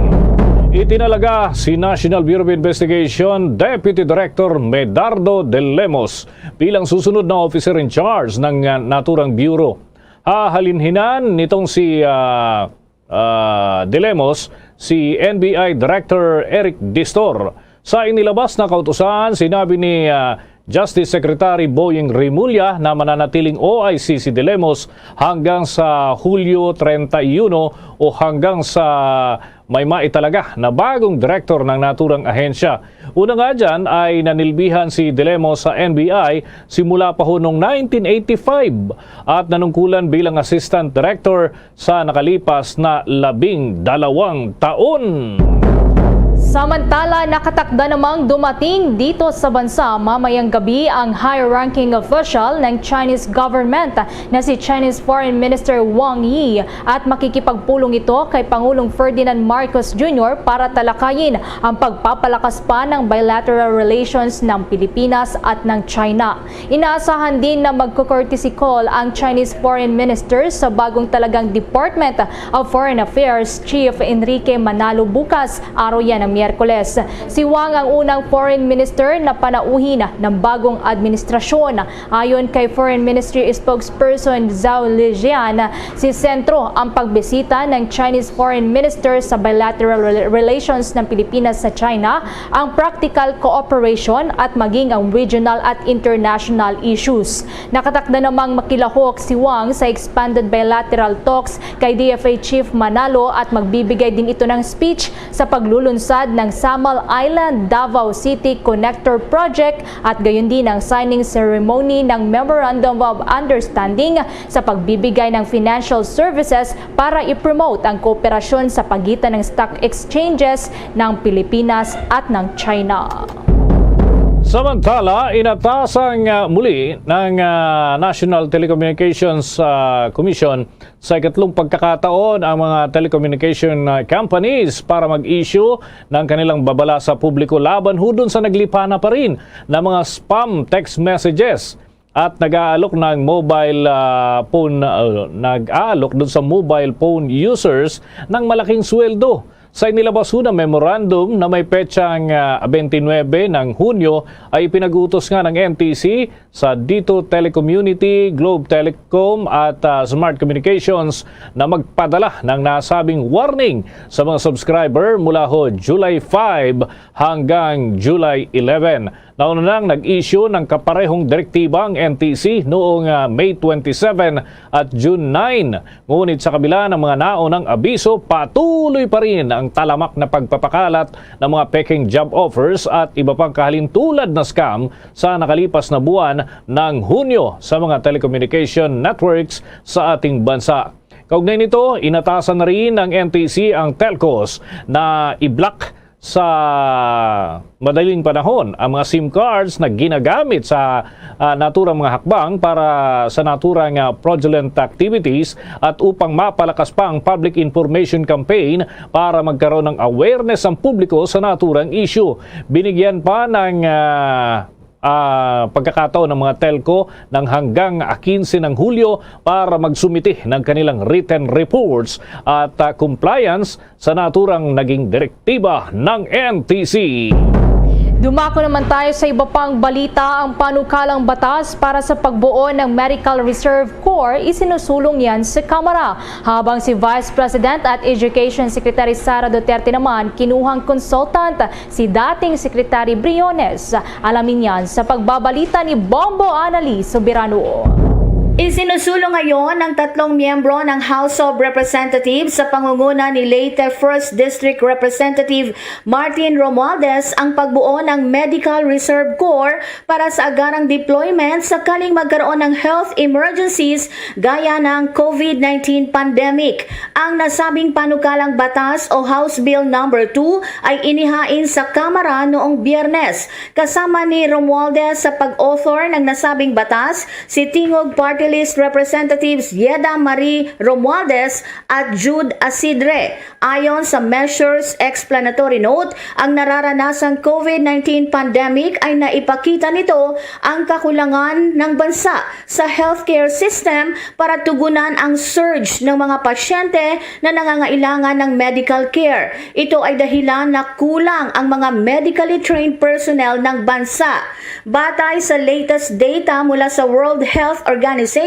Itinalaga si National Bureau of Investigation Deputy Director Medardo De Lemos bilang susunod na officer in charge ng, ah, naturang bureau. Hahalinhinan nitong si, ah, ah, De Lemos, si N B I Director Eric Distor. Sa inilabas na kautusan, sinabi ni, ah, Justice Secretary Boying Remulla na mananatiling O I C si De Lemos hanggang sa Hulyo treinta y uno o hanggang sa may maitalaga na bagong direktor ng naturang ahensya. Una nga dyan ay nanilbihan si De Lemos sa N B I simula pa ho noong nineteen eighty-five at nanungkulan bilang assistant director sa nakalipas na labing dalawang taon. Samantala, nakatakda namang dumating dito sa bansa mamayang gabi ang high-ranking official ng Chinese government na si Chinese Foreign Minister Wang Yi at makikipagpulong ito kay Pangulong Ferdinand Marcos Junior para talakayin ang pagpapalakas pa ng bilateral relations ng Pilipinas at ng China. Inaasahan din na magko-courtesy call ang Chinese Foreign Minister sa bagong talagang Department of Foreign Affairs Chief Enrique Manalo bukas, araw yan ng Miyerkules. Si Wang ang unang foreign minister na panauhin ng bagong administrasyon. Ayon kay Foreign Ministry Spokesperson Zhao Lijian, si sentro ang pagbisita ng Chinese Foreign Minister sa bilateral rel- relations ng Pilipinas sa China, ang practical cooperation at maging ang regional at international issues. Nakatakda namang makilahok si Wang sa expanded bilateral talks kay D F A Chief Manalo at magbibigay din ito ng speech sa paglulunsad ng Samal Island Davao City Connector Project at gayon din ang signing ceremony ng Memorandum of Understanding sa pagbibigay ng financial services para i-promote ang kooperasyon sa pagitan ng stock exchanges ng Pilipinas at ng China. Samantala, inatasang ah, muli ng ah, National Telecommunications ah, Commission sa ikatlong pagkakataon ang mga telecommunication ah, companies para mag-issue ng kanilang babala sa publiko laban hudon sa naglipana pa rin na mga spam text messages at nag-aalok ng mobile ah, phone ah, nag-aalok dun sa mobile phone users ng malaking sweldo. Sa inilabas ho na memorandum na may petsang ah, twenty-nine ng Hunyo ay ipinag-utos nga ng N T C sa Dito Telecommunity, Globe Telecom at ah, Smart Communications na magpadala ng nasabing warning sa mga subscriber mula ho July five hanggang July eleven. Nauna nang nag-issue ng kaparehong direktiba ang N T C noong ah, May twenty-seven at June nine. Ngunit sa kabila ng mga naunang abiso, patuloy pa rin ang talamak na pagpapakalat ng mga peking job offers at iba pang kahalintulad na scam sa nakalipas na buwan ng Hunyo sa mga telecommunication networks sa ating bansa. Kaugnay nito, inatasan na rin ng N T C ang telcos na i-block sa madaling panahon ang mga SIM cards na ginagamit sa ah, naturang mga hakbang para sa naturang ah, fraudulent activities at upang mapalakas pa ang public information campaign para magkaroon ng awareness ang publiko sa naturang issue. Binigyan pa ng ah, ah, pagkakataon ng mga telco ng hanggang ah, quince ng Hulyo para magsumiti ng kanilang written reports at ah, compliance sa naturang naging direktiba ng N T C. Dumako naman tayo sa iba pang balita. Ang panukalang batas para sa pagbuo ng Medical Reserve Corps, isinusulong yan sa Kamara. Habang si Vice President at Education Secretary Sara Duterte naman, kinuhang consultant si dating Secretary Briones. Alamin yan sa pagbabalita ni Bombo Anali Soberano. Isinusulong ngayon ng tatlong miyembro ng House of Representatives sa pangunguna ni Leyte First District Representative Martin Romualdez ang pagbuo ng Medical Reserve Corps para sa agarang deployment sakaling magkaroon ng health emergencies gaya ng COVID nineteen pandemic. Ang nasabing panukalang batas o House Bill Number two ay inihain sa Kamara noong Biyernes, kasama ni Romualdez sa pag-author ng nasabing batas, si Tingog Party List Representatives Yeda Marie Romualdez at Jude Asidre. Ayon sa Measures Explanatory Note, ang nararanasang COVID nineteen pandemic ay naipakita nito ang kakulangan ng bansa sa healthcare system para tugunan ang surge ng mga pasyente na nangangailangan ng medical care. Ito ay dahilan na kulang ang mga medically trained personnel ng bansa. Batay sa latest data mula sa World Health Organization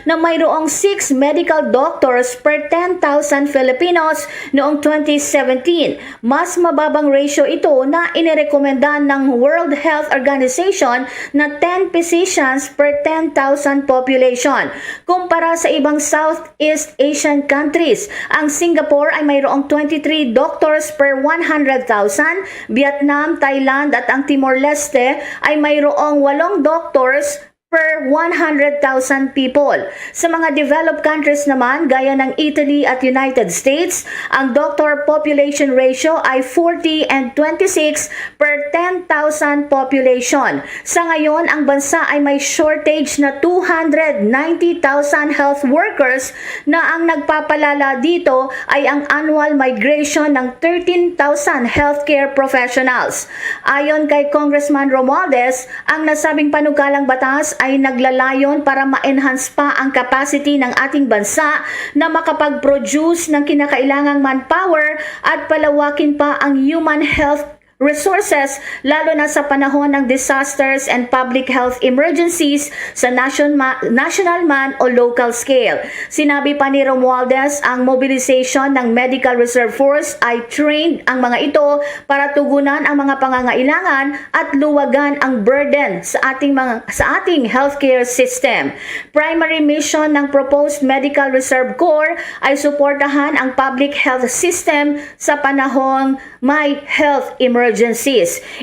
na mayroong six medical doctors per ten thousand Filipinos noong twenty seventeen, mas mababang ratio ito na inirekomenda ng World Health Organization na ten physicians per ten thousand population. Kumpara sa ibang Southeast Asian countries, ang Singapore ay mayroong twenty-three doctors per one hundred thousand, Vietnam, Thailand at ang Timor-Leste ay mayroong walong doctors per one hundred thousand people. Sa mga developed countries naman, gaya ng Italy at United States, ang doctor population ratio ay forty and twenty-six per ten thousand population. Sa ngayon, ang bansa ay may shortage na two hundred ninety thousand health workers na ang nagpapalala dito ay ang annual migration ng thirteen thousand healthcare professionals. Ayon kay Congressman Romualdez, ang nasabing panukalang batas ay naglalayon para ma-enhance pa ang capacity ng ating bansa na makapag-produce ng kinakailangang manpower at palawakin pa ang human health resources, lalo na sa panahon ng disasters and public health emergencies sa nation ma-, national man o local scale. Sinabi pa ni Romualdez, ang mobilization ng Medical Reserve Force ay trained ang mga ito para tugunan ang mga pangangailangan at luwagan ang burden sa ating mga, sa ating healthcare system. Primary mission ng proposed Medical Reserve Corps ay suportahan ang public health system sa panahong may health emergencies.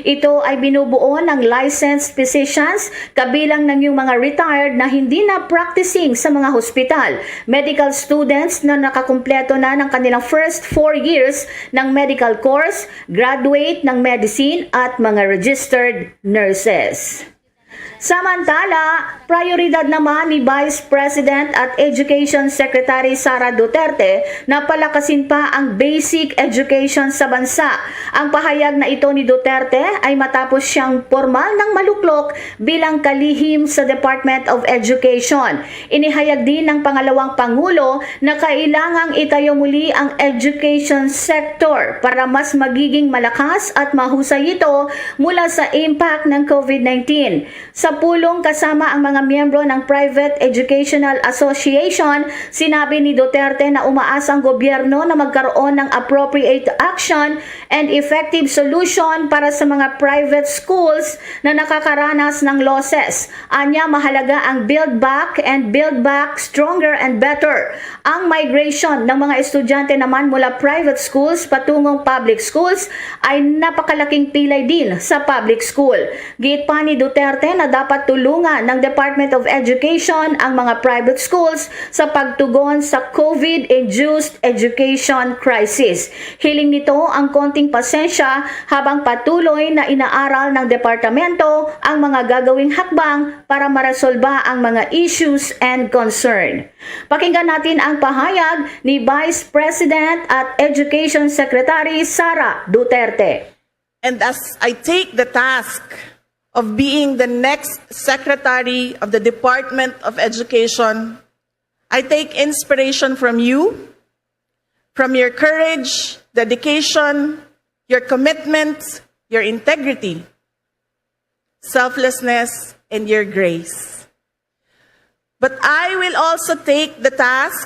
Ito ay binubuo ng licensed physicians, kabilang ng yung mga retired na hindi na practicing sa mga hospital, medical students na nakakumpleto na ng kanilang first four years ng medical course, graduate ng medicine, at mga registered nurses. Samantala, prioridad naman ni Vice President at Education Secretary Sara Duterte na palakasin pa ang basic education sa bansa. Ang pahayag na ito ni Duterte ay matapos siyang pormal ng maluklok bilang kalihim sa Department of Education. Inihayag din ng pangalawang pangulo na kailangang itayo muli ang education sector para mas magiging malakas at mahusay ito mula sa impact ng COVID nineteen. Sa pulong kasama ang mga miyembro ng Private Educational Association, sinabi ni Duterte na umaasa ang gobyerno na magkaroon ng appropriate action and effective solution para sa mga private schools na nakakaranas ng losses. Anya, mahalaga ang build back and build back stronger and better. Ang migration ng mga estudyante naman mula private schools patungong public schools ay napakalaking pilay din sa public school. Giit pa ni Duterte na dapat tulungan ng Department of Education ang mga private schools sa pagtugon sa COVID-induced education crisis. Hiling nito ang konting pasensya habang patuloy na inaaral ng departamento ang mga gagawing hakbang para maresolba ang mga issues and concern. Pakinggan natin ang pahayag ni Vice President at Education Secretary Sara Duterte. And as I take the task of being the next Secretary of the Department of Education, I take inspiration from you, from your courage, dedication, your commitment, your integrity, selflessness, and your grace. But I will also take the task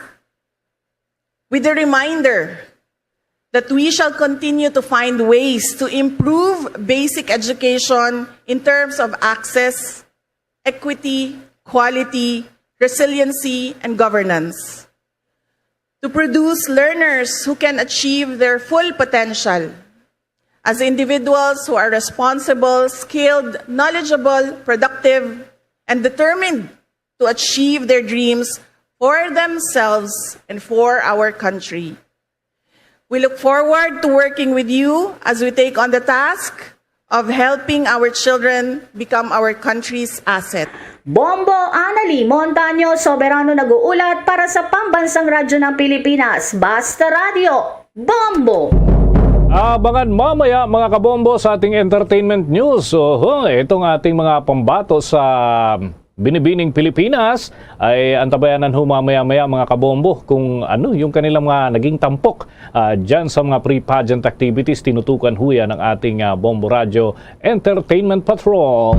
with the reminder that we shall continue to find ways to improve basic education in terms of access, equity, quality, resiliency, and governance, to produce learners who can achieve their full potential as individuals who are responsible, skilled, knowledgeable, productive, and determined to achieve their dreams for themselves and for our country. We look forward to working with you as we take on the task of helping our children become our country's asset. Bombo Anali Montaño, soberano nag-uulat para sa Pambansang Radyo ng Pilipinas, Basta Radyo, Bombo! Abangan mamaya, mga kabombo, sa ating entertainment news. Oho, itong ating mga pambato sa Binibining Pilipinas ay antabayanan ho mamaya-maya, mga kabombo, kung ano yung kanilang mga naging tampok, ah, dyan sa mga pre-pageant activities. Tinutukan ho yan ng ating, ah, Bombo Radyo Entertainment Patrol.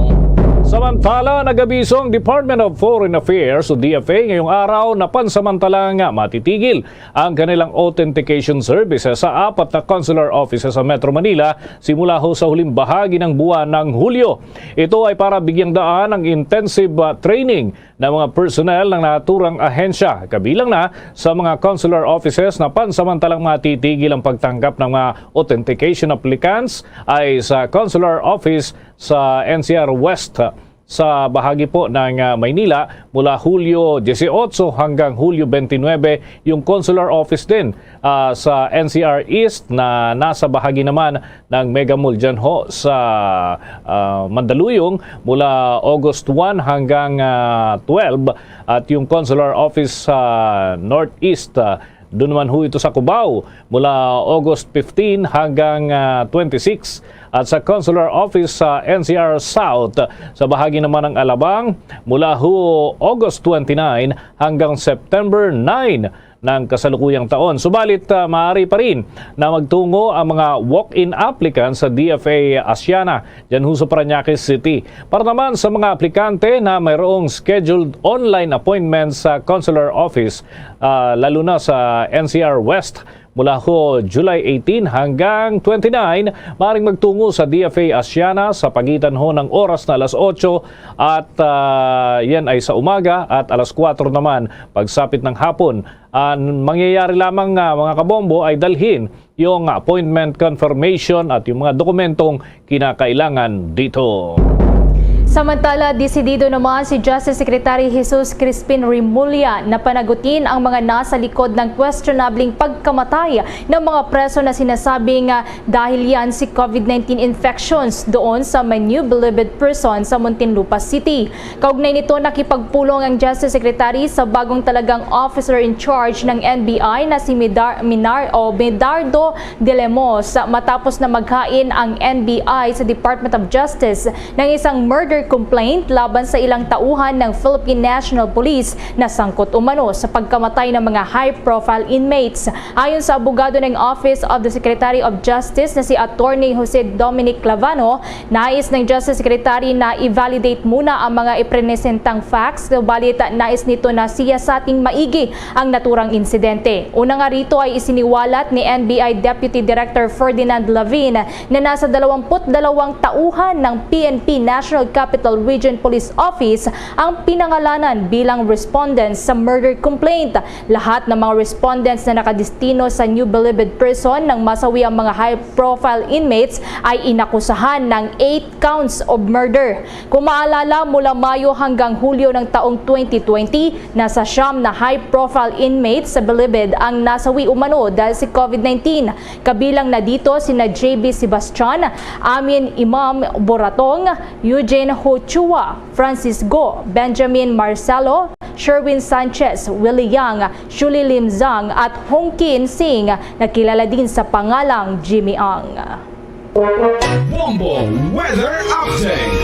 Samantala, nag-abiso ang Department of Foreign Affairs o D F A ngayong araw na pansamantalang matitigil ang kanilang authentication services sa apat na consular offices sa Metro Manila simula ho sa huling bahagi ng buwan ng Hulyo. Ito ay para bigyang daan ang intensive, ah, training ng mga personnel ng naturang ahensya, kabilang na sa mga consular offices na pansamantalang matitigil ang pagtanggap ng mga authentication applicants ay sa consular office sa N C R West. sa bahagi po ng, ah, Maynila, mula Hulyo dieciocho hanggang Hulyo twenty-nine, yung consular office din, ah, sa N C R East na nasa bahagi naman ng Mega Mall dyan ho sa, ah, Mandaluyong, mula August one hanggang, ah, twelve, at yung consular office sa Northeast, ah, doon naman ho ito sa Cubao, mula August fifteen hanggang, ah, twenty-six, at sa consular office sa N C R South, sa bahagi naman ng Alabang, mula ho August twenty-nine hanggang September nine ng kasalukuyang taon. Subalit, ah, maaari pa rin na magtungo ang mga walk-in applicants sa D F A Asiana, dyan ho sa Parañaque City. Para naman sa mga aplikante na mayroong scheduled online appointment sa consular office, ah, lalo na sa N C R West, mula ho July eighteen hanggang twenty-nine, maaaring magtungo sa D F A Asiana sa pagitan ho ng oras na alas otso at, ah, yan ay sa umaga, at alas kwatro naman pagsapit ng hapon. Ah, mangyayari lamang, ah, mga kabombo, ay dalhin yung appointment confirmation at yung mga dokumentong kinakailangan dito. Samantala, desidido naman si Justice Secretary Jesus Crispin Remulla na panagutin ang mga nasa likod ng questionabling pagkamatay ng mga preso na sinasabing, ah, dahil yan si COVID nineteen infections doon sa New Bilibid Prison sa Muntinlupa City. Kaugnay nito, nakipagpulong ang Justice Secretary sa bagong talagang officer in charge ng N B I na si Midar-, Minar-, o Medardo de Lemos, matapos na maghain ang N B I sa Department of Justice ng isang murder complaint laban sa ilang tauhan ng Philippine National Police na sangkot umano sa pagkamatay ng mga high-profile inmates. Ayon sa abogado ng Office of the Secretary of Justice na si Attorney Jose Dominic Clavano, nais ng Justice Secretary na i-validate muna ang mga iprenesentang facts, subalit nais nito na siyasating maigi ang naturang insidente. Una nga rito ay isiniwalat ni N B I Deputy Director Ferdinand Lavin na nasa dalawampu't dalawang tauhan ng P N P National Capital Region Police Office ang pinangalanan bilang respondents sa murder complaint. Lahat ng mga respondents na nakadestino sa New Bilibid Prison nang masawi ang mga high-profile inmates ay inakusahan ng eight counts of murder. Kung maalala, mula Mayo hanggang Hulyo ng taong twenty twenty, nasa siyam na high-profile inmates sa Bilibid ang nasawi umano dahil si COVID nineteen. Kabilang na dito sina J B Sebastian, Amin Imam Boratong, Eugene Ho Chua, Francis Go, Benjamin Marcelo, Sherwin Sanchez, Willie Yang, Shuli Lim Zhang, at Hong Kin Sing, na kilala din sa pangalang Jimmy Ang. Bombo Weather Update.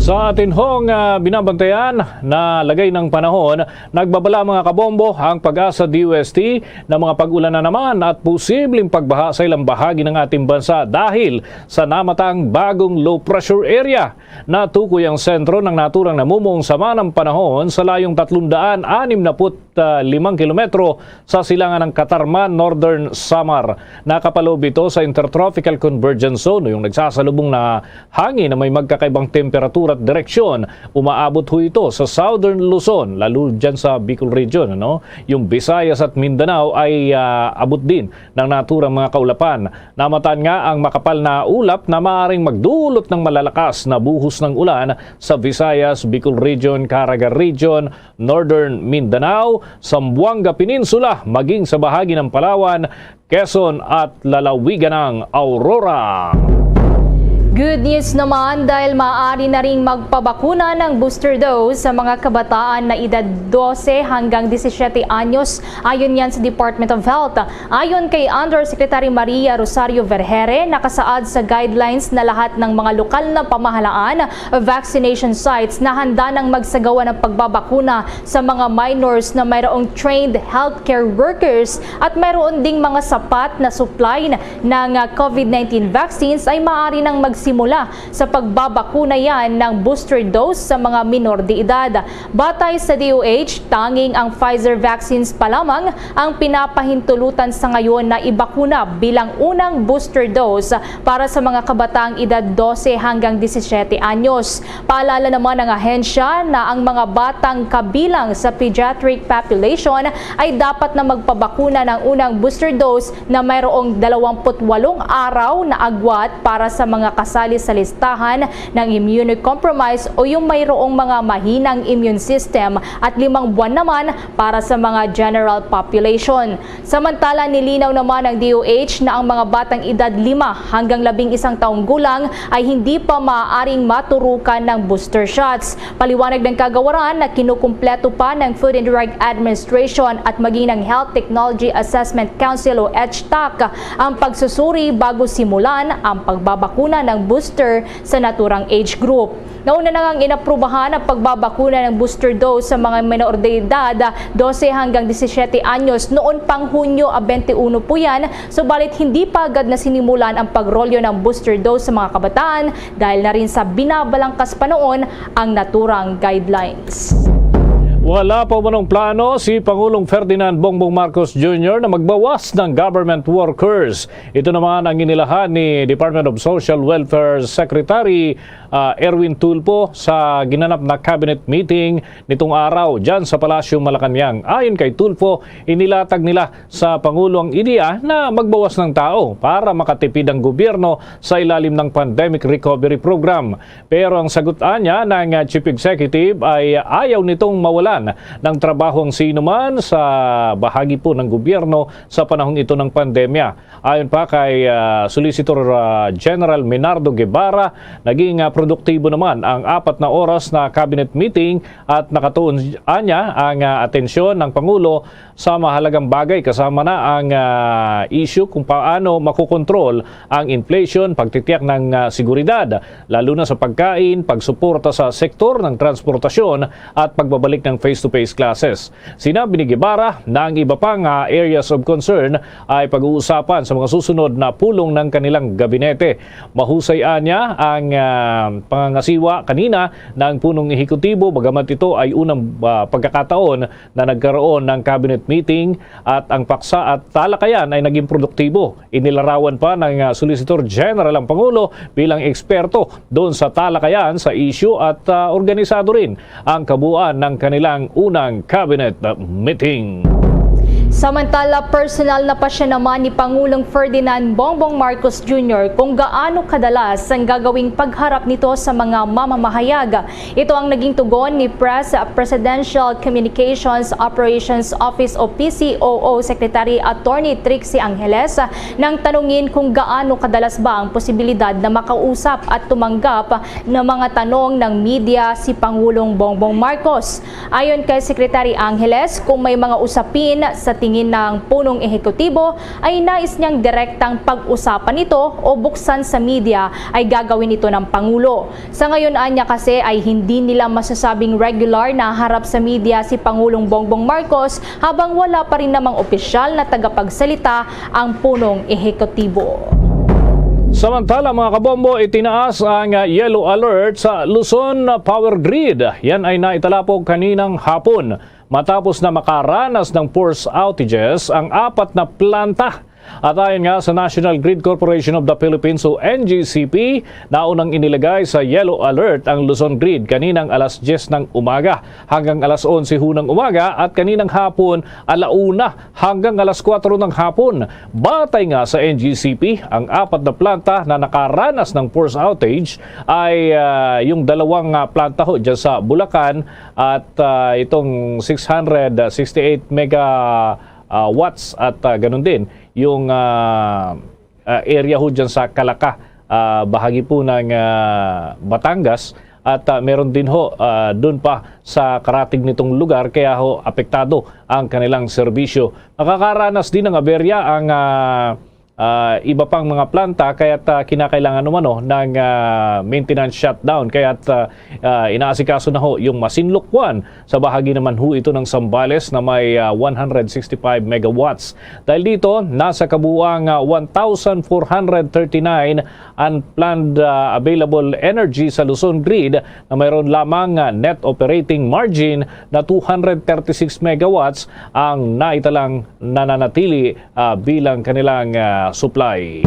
Sa atin hong, ah, binabantayan na lagay ng panahon, nagbabala, mga kabombo, ang PAGASA D O S T na mga pag-ulan na naman at posibleng pagbaha sa ilang bahagi ng ating bansa dahil sa namatang bagong low pressure area. Natukoy ang sentro ng naturang namumuong sama ng panahon sa layong tatlong daan anim na put limang kilometro sa silangan ng Catarman, Northern Samar. Nakapaloob ito sa Intertropical Convergence Zone, yung nagsasalubong na hangin na may magkakaibang temperatura at direksyon. Umaabot ho ito sa Southern Luzon, lalo dyan sa Bicol Region, ano? Yung Visayas at Mindanao ay, ah, abot din ng naturang mga kaulapan. Namatan nga ang makapal na ulap na maaaring magdulot ng malalakas na buhos ng ulan sa Visayas, Bicol Region, Caraga Region, Northern Mindanao, Zamboanga Peninsula, maging sa bahagi ng Palawan, Quezon at lalawigan ng Aurora. Good news naman dahil maaari na ring magpabakuna ng booster dose sa mga kabataan na edad dose hanggang disisiete anyos, ayon yan sa Department of Health. Ayon kay Undersecretary Maria Rosario Vergere, nakasaad sa guidelines na lahat ng mga lokal na pamahalaan, vaccination sites na handa nang magsagawa ng pagbabakuna sa mga minors na mayroong trained healthcare workers at mayroon ding mga sapat na supply ng, ah, COVID nineteen vaccines ay maaari nang magsimula sa pagbabakuna yan ng booster dose sa mga minor de edad. Batay sa D O H, tanging ang Pfizer vaccines pa lamang ang pinapahintulutan sa ngayon na ibakuna bilang unang booster dose para sa mga kabataang edad dose hanggang disisiete anyos. Paalala naman ng ahensya na ang mga batang kabilang sa pediatric population ay dapat na magpabakuna ng unang booster dose na mayroong dalawampu't walong araw na agwat para sa mga sali sa listahan ng immunocompromised o yung mayroong mga mahinang immune system, at limang buwan naman para sa mga general population. Samantala, nilinaw naman ng D O H na ang mga batang edad lima hanggang labing isang taong gulang ay hindi pa maaaring maturukan ng booster shots. Paliwanag ng kagawaran na kinukumpleto pa ng Food and Drug Administration at maging ng Health Technology Assessment Council o H T A C ang pagsusuri bago simulan ang pagbabakuna ng booster sa naturang age group. Nauna na ngang inaprubahan ang pagbabakuna ng booster dose sa mga menor de edad, dose hanggang disisiete anyos, noon pang Hunyo a twenty-one po yan, subalit hindi pa agad na sinimulan ang pagrolyo ng booster dose sa mga kabataan dahil na rin sa binabalangkas pa noon ang naturang guidelines. Wala pa umanong plano si Pangulong Ferdinand Bongbong Marcos Junior na magbawas ng government workers. Ito naman ang inilahan ni Department of Social Welfare Secretary, ah, Erwin Tulfo sa ginanap na cabinet meeting nitong araw dyan sa Palasyo Malacañang. Ayon kay Tulfo, inilatag nila sa Pangulo ang ideya na magbawas ng tao para makatipid ang gobyerno sa ilalim ng Pandemic Recovery Program. Pero ang sagot anya ng, ah, Chief Executive ay ayaw nitong mawalan ng trabaho ang sinuman sa bahagi po ng gobyerno sa panahong ito ng pandemya. Ayon pa kay, ah, Solicitor, ah, General Menardo Guevara, naging, ah, produktibo naman ang apat na oras na cabinet meeting at nakatuon anya ang, ah, atensyon ng Pangulo sa mahalagang bagay, kasama na ang, ah, issue kung paano makokontrol ang inflation, pagtitiyak ng, ah, seguridad, lalo na sa pagkain, pagsuporta sa sektor ng transportasyon at pagbabalik ng face-to-face classes. Sinabi ni Guevara na ang iba pang, ah, areas of concern ay pag-uusapan sa mga susunod na pulong ng kanilang gabinete. Mahusay anya ang, ah, pangangasiwa kanina ng punong ehekutibo, bagamat ito ay unang, ah, pagkakataon na nagkaroon ng cabinet meeting at ang paksa at talakayan ay naging produktibo. Inilarawan pa ng, ah, Solicitor General ang Pangulo bilang eksperto doon sa talakayan sa issue at, ah, organisado rin ang kabuuan ng kanilang unang cabinet meeting. Samantala, personal na pa siya naman ni Pangulong Ferdinand Bongbong Marcos Junior kung gaano kadalas ang gagawing pagharap nito sa mga mamamahayag. Ito ang naging tugon ni Press Presidential Communications Operations Office o P C O O Secretary Attorney Trixie Angeles nang tanungin kung gaano kadalas ba ang posibilidad na makausap at tumanggap ng mga tanong ng media si Pangulong Bongbong Marcos. Ayon kay Secretary Angeles, kung may mga usapin sa tingin ng punong ehekutibo ay nais niyang direktang pag-usapan ito o buksan sa media, ay gagawin ito ng Pangulo. Sa ngayon anya kasi ay hindi nila masasabing regular na harap sa media si Pangulong Bongbong Marcos habang wala pa rin namang opisyal na tagapagsalita ang punong ehekutibo. Samantala, mga kabombo, itinaas ang, ah, yellow alert sa Luzon Power Grid. Yan ay naitalapog kaninang hapon matapos na makaranas ng force outages ang apat na planta. At ayon nga sa National Grid Corporation of the Philippines o N G C P, naunang inilagay sa yellow alert ang Luzon Grid kaninang alas diyes ng umaga hanggang alas onse ho ng umaga at kaninang hapon ala una hanggang alas kuwatro ng hapon. Batay nga sa N G C P, ang apat na planta na nakaranas ng force outage ay, ah, yung dalawang, ah, planta ho dyan sa Bulacan at, ah, itong six hundred sixty-eight mega, ah, watts at, ah, ganun din yung, ah, ah, area ho dyan sa Calaca, ah, bahagi po ng, ah, Batangas. At, ah, meron din ho, ah, dun pa sa karatig nitong lugar, kaya ho apektado ang kanilang serbisyo. Makakaranas din ng aberya ang, ah, ah, iba pang mga planta, kaya't, ah, kinakailangan umano ng, ah, maintenance shutdown. Kaya't, ah, ah, inaasikaso na ho yung Masinloc one. Sa bahagi naman ho ito ng Zambales na may, ah, one hundred sixty-five megawatts. Dahil dito, nasa kabuuang, ah, one thousand four hundred thirty-nine unplanned, ah, available energy sa Luzon Grid na mayroon lamang, ah, net operating margin na two hundred thirty-six megawatts ang naitalang nananatili, ah, bilang kanilang, ah, supply.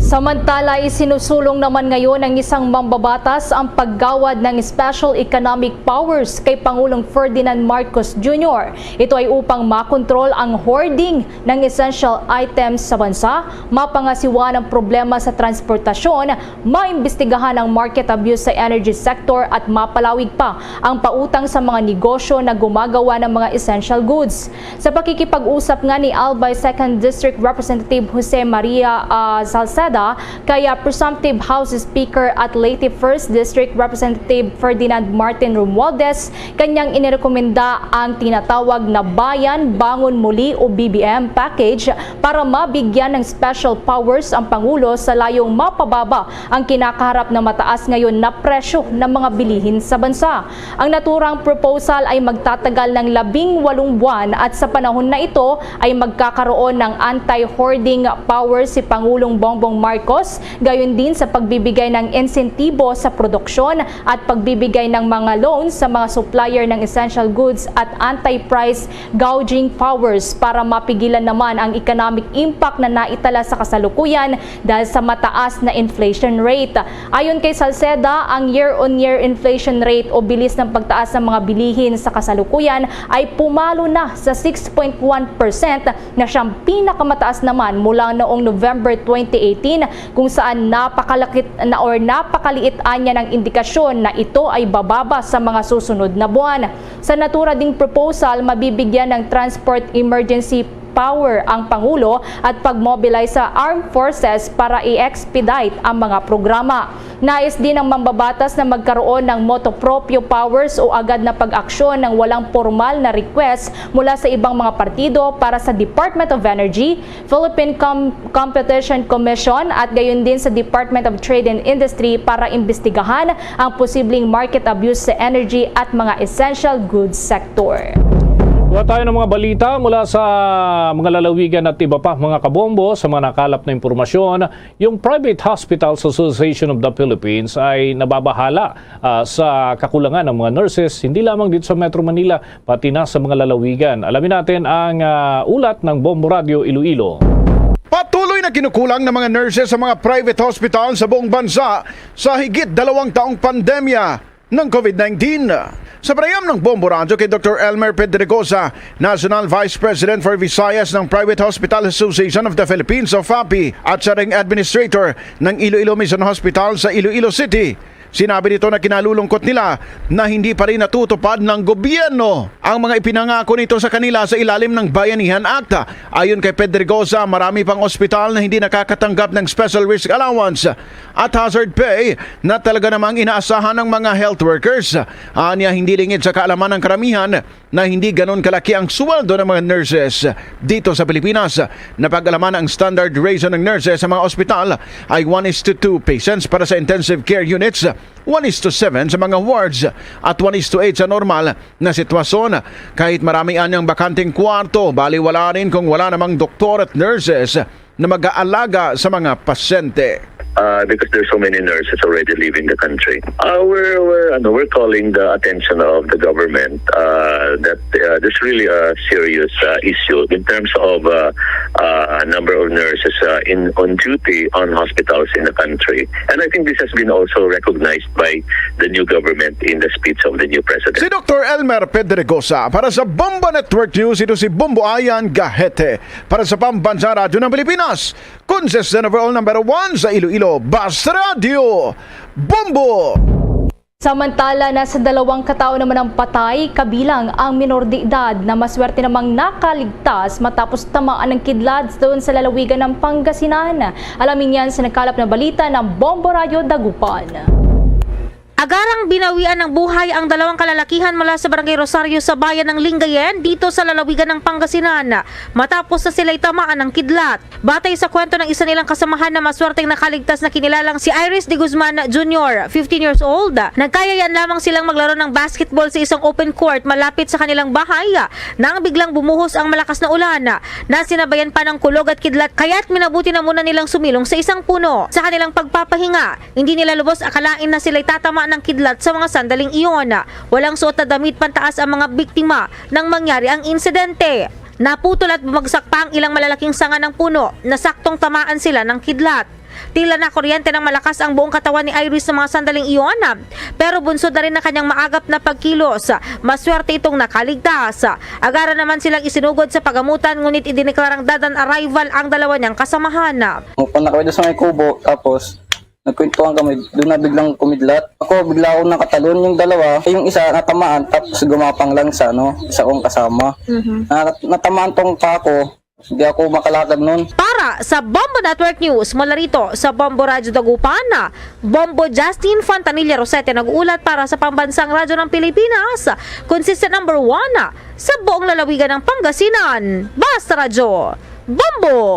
Samantala, isinusulong naman ngayon ng isang mambabatas ang paggawad ng special economic powers kay Pangulong Ferdinand Marcos Junior. Ito ay upang makontrol ang hoarding ng essential items sa bansa, mapangasiwa ang problema sa transportasyon, maimbestigahan ang market abuse sa energy sector at mapalawig pa ang pautang sa mga negosyo na gumagawa ng mga essential goods. Sa pakikipag-usap nga ni Albay Second District Representative Jose Maria, ah, Salceda kay, ah, presumptive House Speaker at Leyte First District Representative Ferdinand Martin Romualdez, kanyang inirekomenda ang tinatawag na Bayan Bangon Muli o B B M package para mabigyan ng special powers ang Pangulo sa layong mapababa ang kinakaharap na mataas ngayon na presyo ng mga bilihin sa bansa. Ang naturang proposal ay magtatagal ng labing walong buwan at sa panahon na ito ay magkakaroon ng anti-hoarding power si Pangulong Bongbong Marcos, gayon din sa pagbibigay ng insentibo sa produksyon at pagbibigay ng mga loans sa mga supplier ng essential goods at anti-price gouging powers para mapigilan naman ang economic impact na naitala sa kasalukuyan dahil sa mataas na inflation rate. Ayon kay Salceda, ang year-on-year inflation rate o bilis ng pagtaas ng mga bilihin sa kasalukuyan ay pumalo na sa six point one percent, na siyang pinakamataas naman mula noong November twenty eighteen, kung saan napakalakit na or napakaliit anya ng indikasyon na ito ay bababa sa mga susunod na buwan. Sa natura ding proposal, mabibigyan ng transport emergency power ang Pangulo at pag-mobilize sa armed forces para i-expedite ang mga programa. Nais din ng mambabatas na magkaroon ng motu proprio powers o agad na pag-aksyon ng walang pormal na request mula sa ibang mga partido para sa Department of Energy, Philippine Com-, Competition Commission at gayon din sa Department of Trade and Industry para imbestigahan ang posibleng market abuse sa energy at mga essential goods sector. Kuha tayo ng mga balita mula sa mga lalawigan at iba pa, mga kabombo. Sa mga nakalap na impormasyon, yung Private Hospitals Association of the Philippines ay nababahala, ah, sa kakulangan ng mga nurses, hindi lamang dito sa Metro Manila, pati na sa mga lalawigan. Alamin natin ang, ah, ulat ng Bombo Radyo Iloilo. Patuloy na kinukulang ng mga nurses sa mga private hospital sa buong bansa sa higit dalawang taong pandemya ng COVID nineteen. Sa panayam ng Bombo Radyo kay Doktor Elmer Pedregosa, National Vice President for Visayas ng Private Hospital Association of the Philippines o FAPHI, at siya ring Administrator ng Iloilo Mission Hospital sa Iloilo City, sinabi nito na kinalulungkot nila na hindi pa rin natutupad ng gobyerno ang mga ipinangako nito sa kanila sa ilalim ng Bayanihan Act. Ayon kay Pedregosa, marami pang ospital na hindi nakakatanggap ng special risk allowance at hazard pay na talaga namang inaasahan ng mga health workers. Anya, hindi lingid sa kaalaman ng karamihan na hindi ganon kalaki ang sweldo ng mga nurses dito sa Pilipinas. Napag-alaman, ang standard ratio ng nurses sa mga ospital ay one is to two patients para sa intensive care units, one is to seven sa mga wards, at one is to eight sa normal na sitwasyon. Kahit marami anyang bakanteng kwarto, baliwala rin kung wala namang doktor at nurses na mag-aalaga sa mga pasyente. Uh, because there's so many nurses already leaving the country. Uh, we're, we're, ano, we're calling the attention of the government, uh, that, uh, there's really a serious, uh, issue in terms of, uh, uh, number of nurses, uh, in, on duty on hospitals in the country. And I think this has been also recognized by the new government in the speech of the new president. Si Doktor Elmer Pedregosa para sa Bombo Network News. Ito si Bombo Ayan Gahete para sa Pambansang Radyo ng Pilipinas. Consistent overall number one sa Iloilo, Bas Radio, Bombo! Samantala, nasa dalawang katao naman ang patay, kabilang ang minor de edad na maswerte namang nakaligtas matapos tamaan ng kidlat doon sa lalawigan ng Pangasinan. Alamin yan sa nakalap na balita ng Bombo Radyo Dagupan. Agarang binawian ng buhay ang dalawang kalalakihan mula sa Barangay Rosario sa bayan ng Lingayen dito sa lalawigan ng Pangasinan matapos na sila'y tamaan ng kidlat. Batay sa kwento ng isa nilang kasamahan na maswerteng nakaligtas na kinilalang si Iris de Guzman Junior, fifteen years old, nagkayayaan lamang silang maglaro ng basketball sa isang open court malapit sa kanilang bahay nang biglang bumuhos ang malakas na ulan na sinabayan pa ng kulog at kidlat, kaya't minabuti na muna nilang sumilong sa isang puno. Sa kanilang pagpapahinga, hindi nila lubos akalain na sila'y tatama ng kidlat sa mga sandaling iyon. Walang suot na damit pantaas ang mga biktima nang mangyari ang insidente. Naputol at bumagsak pa ang ilang malalaking sanga ng puno na saktong tamaan sila ng kidlat. Tila nakuryente ng malakas ang buong katawan ni Iris sa mga sandaling iyon, pero bunsod na rin ang kanyang maagap na pagkilos. Maswerte itong nakaligtas. Agara naman silang isinugod sa pagamutan, ngunit idineklarang dead on arrival ang dalawa niyang kasamahan. Mupunta kami doon sa may kubo, tapos nagkwentuhan kami, doon na biglang kumidlat. Ako, bigla akong nakatalon yung dalawa. Yung isa natamaan, tapos gumapang lang sa ano, isa kong kasama. Na, natamaan tong paa ko, hindi ako makalakad nun. Para sa Bombo Network News, mula rito sa Bombo Radyo Dagupan, Bombo Justin Fontanilla Rosete nag-uulat para sa Pambansang Radyo ng Pilipinas, consistent number one sa buong lalawigan ng Pangasinan. Basta Radyo, Bombo!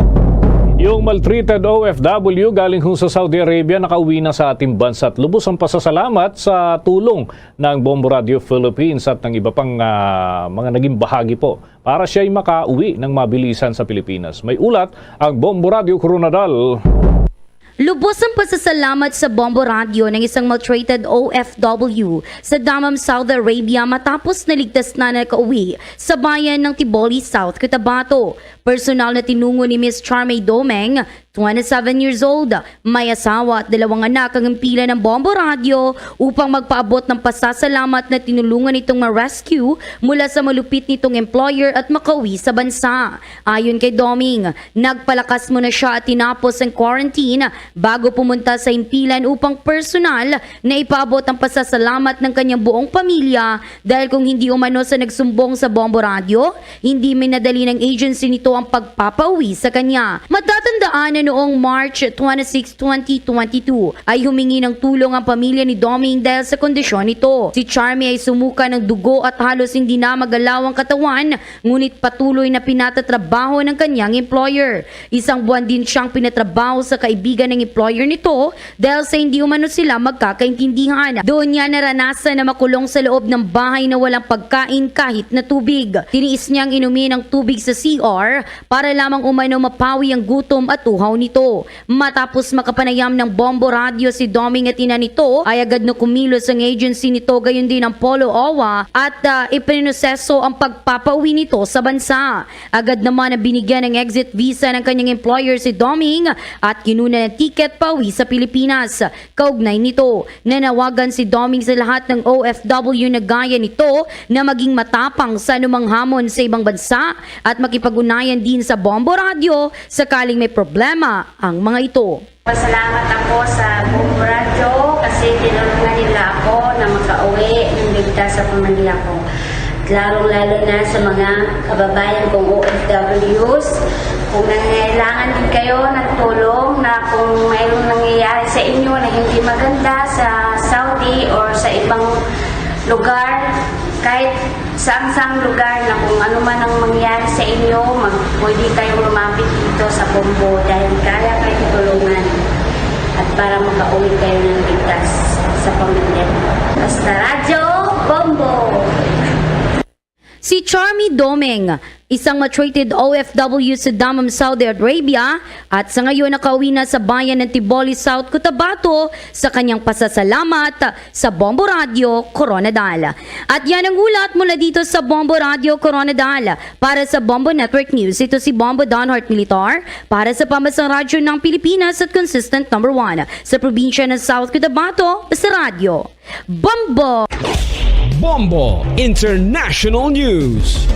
Yung maltreated O F W galing ho sa Saudi Arabia nakauwi na sa ating bansa at lubos ang pasasalamat sa tulong ng Bombo Radio Philippines at ng iba pang ah, mga naging bahagi po para siya'y makauwi ng mabilisan sa Pilipinas. May ulat ang Bombo Radio Koronadal. Lubos ang pasasalamat sa Bombo Radio ng isang maltreated O F W sa Dammam, Saudi Arabia matapos naligtas na nakauwi sa bayan ng Tiboli, South Cotabato. Personal na tinungo ni Miss Charmay Domeng, twenty-seven years old, may asawa at dalawang anak ang himpilan ng Bombo Radio upang magpaabot ng pasasalamat na tinulungan itong ma-rescue mula sa malupit nitong employer at makauwi sa bansa. Ayon kay Doming, nagpalakas muna siya at tinapos ang quarantine bago pumunta sa himpilan upang personal na ipaabot ang pasasalamat ng kanyang buong pamilya dahil kung hindi umano sa nagsumbong sa Bombo Radio, hindi minadali ng agency nito ang pagpapauwi sa kanya. Matatandaan na noong March twenty-six, twenty twenty-two ay humingi ng tulong ang pamilya ni Doming dahil sa kondisyon nito. Si Charmy ay sumuka ng dugo at halos hindi na magalaw ang katawan, ngunit patuloy na pinatatrabaho ng kanyang employer. Isang buwan din siyang pinatrabaho sa kaibigan ng employer nito dahil sa hindi umano sila magkakaintindihan. Doon niya naranasan na makulong sa loob ng bahay na walang pagkain kahit na tubig. Tiniis niyang inumin ang tubig sa C R para lamang umano mapawi ang gutom at uhaw nito. Matapos makapanayam ng Bombo Radio si Doming at ina nito, ay agad na kumilos ang agency nito, gayon din ang Polo O W A, at ah, ipininoseso ang pagpapauwi nito sa bansa. Agad naman na binigyan ng exit visa ng kanyang employer si Doming at kinuna ng ticket pauwi sa Pilipinas. Kaugnay nito, nanawagan si Doming sa lahat ng O F W na gaya nito na maging matapang sa anumang hamon sa ibang bansa at makipag-unayan din sa Bombo Radio sakaling may problema ang mga ito. Pasalamat ako sa Bombo Radio kasi tinulungan nila ako na makauwi ng ligtas sa pamilya ko. Lalong-lalo na sa mga kababayan kong O F Ws. Kung nangangailangan din kayo ng tulong, na kung mayroong nangyayari sa inyo na hindi maganda sa Saudi or sa ibang lugar, kahit saang-saang lugar, na kung ano man ang mangyari sa inyo, mag, pwede kayong lumapit dito sa Bombo dahil kaya kayo tulungan at para makauwi kayo ng ligtas sa pamilya niyo. Basta Radyo, Bombo! Si Charmy Domeng, isang maltreated O F W sa Dammam, Saudi Arabia, at sa ngayon nakauwi na sa bayan ng Tiboli, South Cotabato, sa kanyang pasasalamat sa Bombo Radio Koronadal. At yan ang ulat mula dito sa Bombo Radio Koronadal. Para sa Bombo Network News, ito si Bombo Donhart Militar para sa Pambansang Radyo ng Pilipinas at consistent number one sa probinsya ng South Cotabato, sa radyo. Bombo! Bombo International News.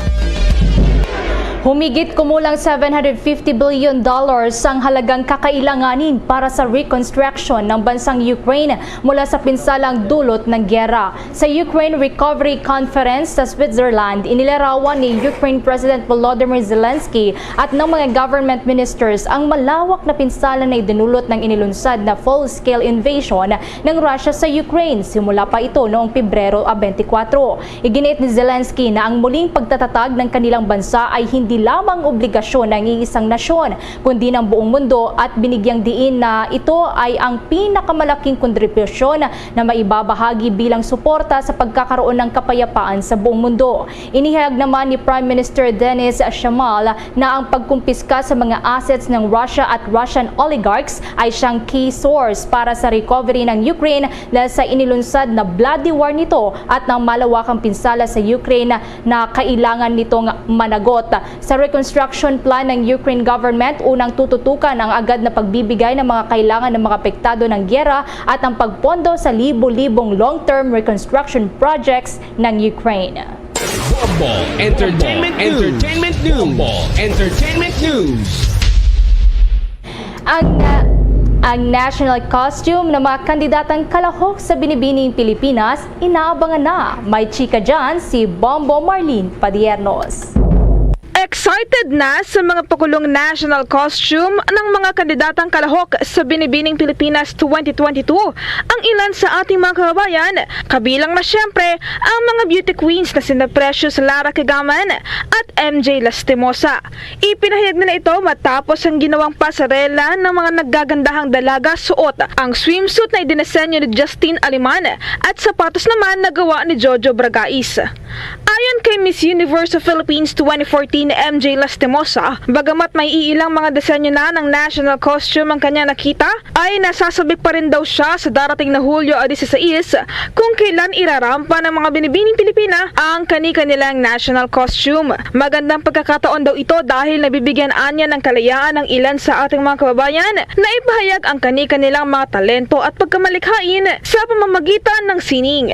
Humigit kumulang seven hundred fifty billion dollars ang halagang kakailanganin para sa reconstruction ng bansang Ukraine mula sa pinsalang dulot ng giyera. Sa Ukraine Recovery Conference sa Switzerland, inilarawan ni Ukraine President Volodymyr Zelensky at ng mga government ministers ang malawak na pinsala na idinulot ng inilunsad na full-scale invasion ng Russia sa Ukraine simula pa ito noong Pebrero twenty-four. Iginiit ni Zelensky na ang muling pagtatatag ng kanilang bansa ay hindi lamang obligasyon ng iisang nasyon, kundi ng buong mundo, at binigyang diin na ito ay ang pinakamalaking kontribusyon na maibabahagi bilang suporta sa pagkakaroon ng kapayapaan sa buong mundo. Inihayag naman ni Prime Minister Denys Shmyhal na ang pagkumpiska sa mga assets ng Russia at Russian oligarchs ay siyang key source para sa recovery ng Ukraine dahil sa inilunsad na bloody war nito at ng malawakang pinsala sa Ukraine na kailangan nitong managot. Sa reconstruction plan ng Ukraine government, unang tututukan ang agad na pagbibigay ng mga kailangan ng mga apektado ng giyera at ang pagpondo sa libo-libong long-term reconstruction projects ng Ukraine. Bombo Entertainment News. Entertainment News. Bombo Entertainment News. Ang, ah, ang national costume ng mga kandidatang kalahok sa Binibining Pilipinas, inaabangan na. May chika dyan si Bombo Marlene Padiernos. Excited na sa mga pakulong national costume ng mga kandidatang kalahok sa Binibining Pilipinas twenty twenty-two ang ilan sa ating mga kababayan, kabilang na siyempre ang mga beauty queens na sina Precious Lara Kegaman at M J Lastimosa. Ipinahayag nila ito matapos ang ginawang pasarela ng mga naggagandahang dalaga suot ang swimsuit na idinisenyo ni Justine Aliman at sapatos naman na gawa ni Jojo Bragais. Ayon kay Miss Universe of Philippines twenty fourteen M J Lastimosa, bagamat may iilang mga disenyo na ng national costume ang kanyang nakita, ay nasasabik pa rin daw siya sa darating na Hulyo a dieciséis kung kailan irarampa ng mga Binibining Pilipina ang kani-kanilang national costume. Magandang pagkakataon daw ito dahil nabibigyan anya ng kalayaan ang ilan sa ating mga kababayan na ipahayag ang kani-kanilang mga talento at pagkamalikhain sa pamamagitan ng sining.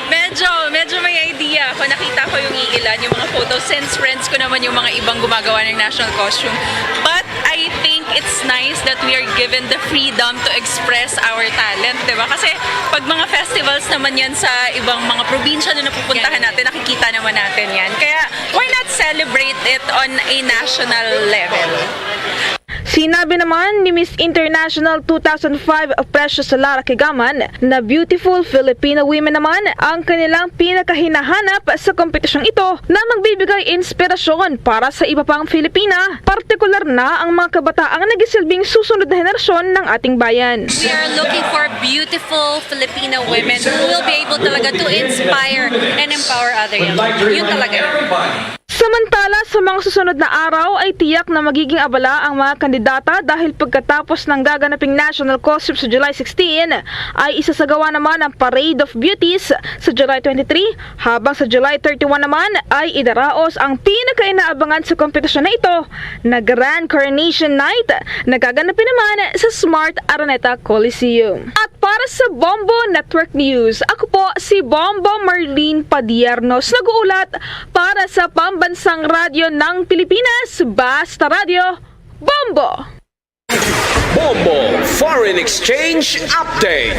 Medyo, medyo may idea ako. Nakita ko yung iilan, yung mga photos, since friends ko naman yung mga ibang gumagawa ng national costume. But I think it's nice that we are given the freedom to express our talent, di ba? Kasi pag mga festivals naman yan sa ibang mga probinsya na napupuntahan natin, nakikita naman natin yan. Kaya why not celebrate it on a national level? Sinabi naman ni Miss International two thousand five Precious Lara Kegaman na beautiful Filipino women naman ang kanilang pinakahinahanap sa kompetisyong ito na magbibigay inspirasyon para sa iba pang Filipina, partikular na ang mga kabataang nagisilbing susunod na henerasyon ng ating bayan. We are looking for beautiful Filipino women who will be able talaga to inspire and empower other young people. Yun talaga yun. Samantala, sa mga susunod na araw ay tiyak na magiging abala ang mga kandidata dahil pagkatapos ng gaganaping national costume sa July sixteen, ay isasagawa naman ang Parade of Beauties sa July twenty-three, habang sa July thirty-one naman ay idaraos ang pinakainaabangan sa kompetisyon na ito na Grand Coronation Night na gaganapin naman sa Smart Araneta Coliseum. At para sa Bombo Network News, ako po si Bombo Marlene Padiernos, nag-uulat para sa Pambansang Radyo ng Pilipinas, Basta Radyo, Bombo! Bombo Foreign Exchange Update.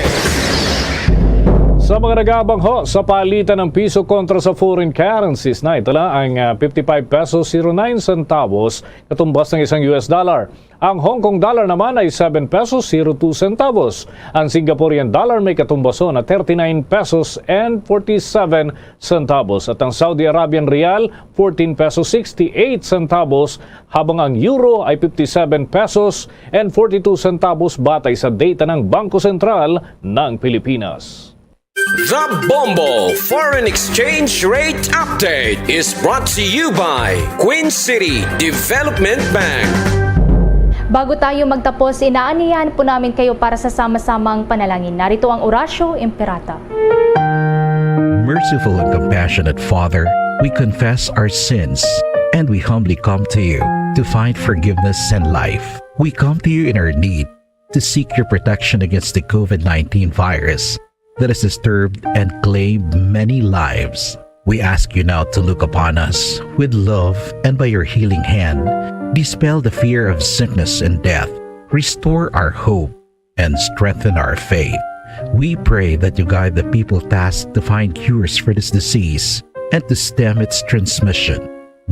Sa mga nag-aabang ho sa palitan ng piso kontra sa foreign currencies, naitala ang ah, fifty-five pesos zero nine centavos katumbas ng isang U S dollar. Ang Hong Kong dollar naman ay seven pesos zero two centavos. Ang Singaporean dollar may katumbason na thirty-nine pesos and forty-seven centavos at ang Saudi Arabian rial fourteen pesos sixty-eight centavos, habang ang euro ay fifty-seven pesos and forty-two centavos batay sa data ng Bangko Sentral ng Pilipinas. The Bombo Foreign Exchange Rate Update is brought to you by Queen City Development Bank. Bago tayo magtapos, inaanyayahan po namin kayo para sa sama-samang panalangin. Narito ang Oratio Imperata. Merciful and compassionate Father, we confess our sins and we humbly come to you to find forgiveness and life. We come to you in our need to seek your protection against the COVID nineteen virus that has disturbed and claimed many lives. We ask you now to look upon us with love and by your healing hand, dispel the fear of sickness and death, restore our hope, and strengthen our faith. We pray that you guide the people tasked to find cures for this disease and to stem its transmission.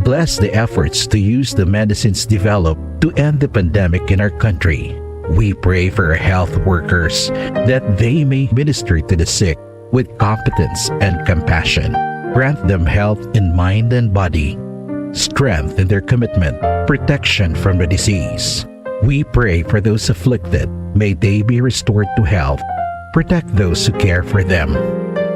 Bless the efforts to use the medicines developed to end the pandemic in our country. We pray for our health workers that they may minister to the sick with competence and compassion. Grant them health in mind and body, strength in their commitment, protection from the disease. We pray for those afflicted. May they be restored to health. Protect those who care for them.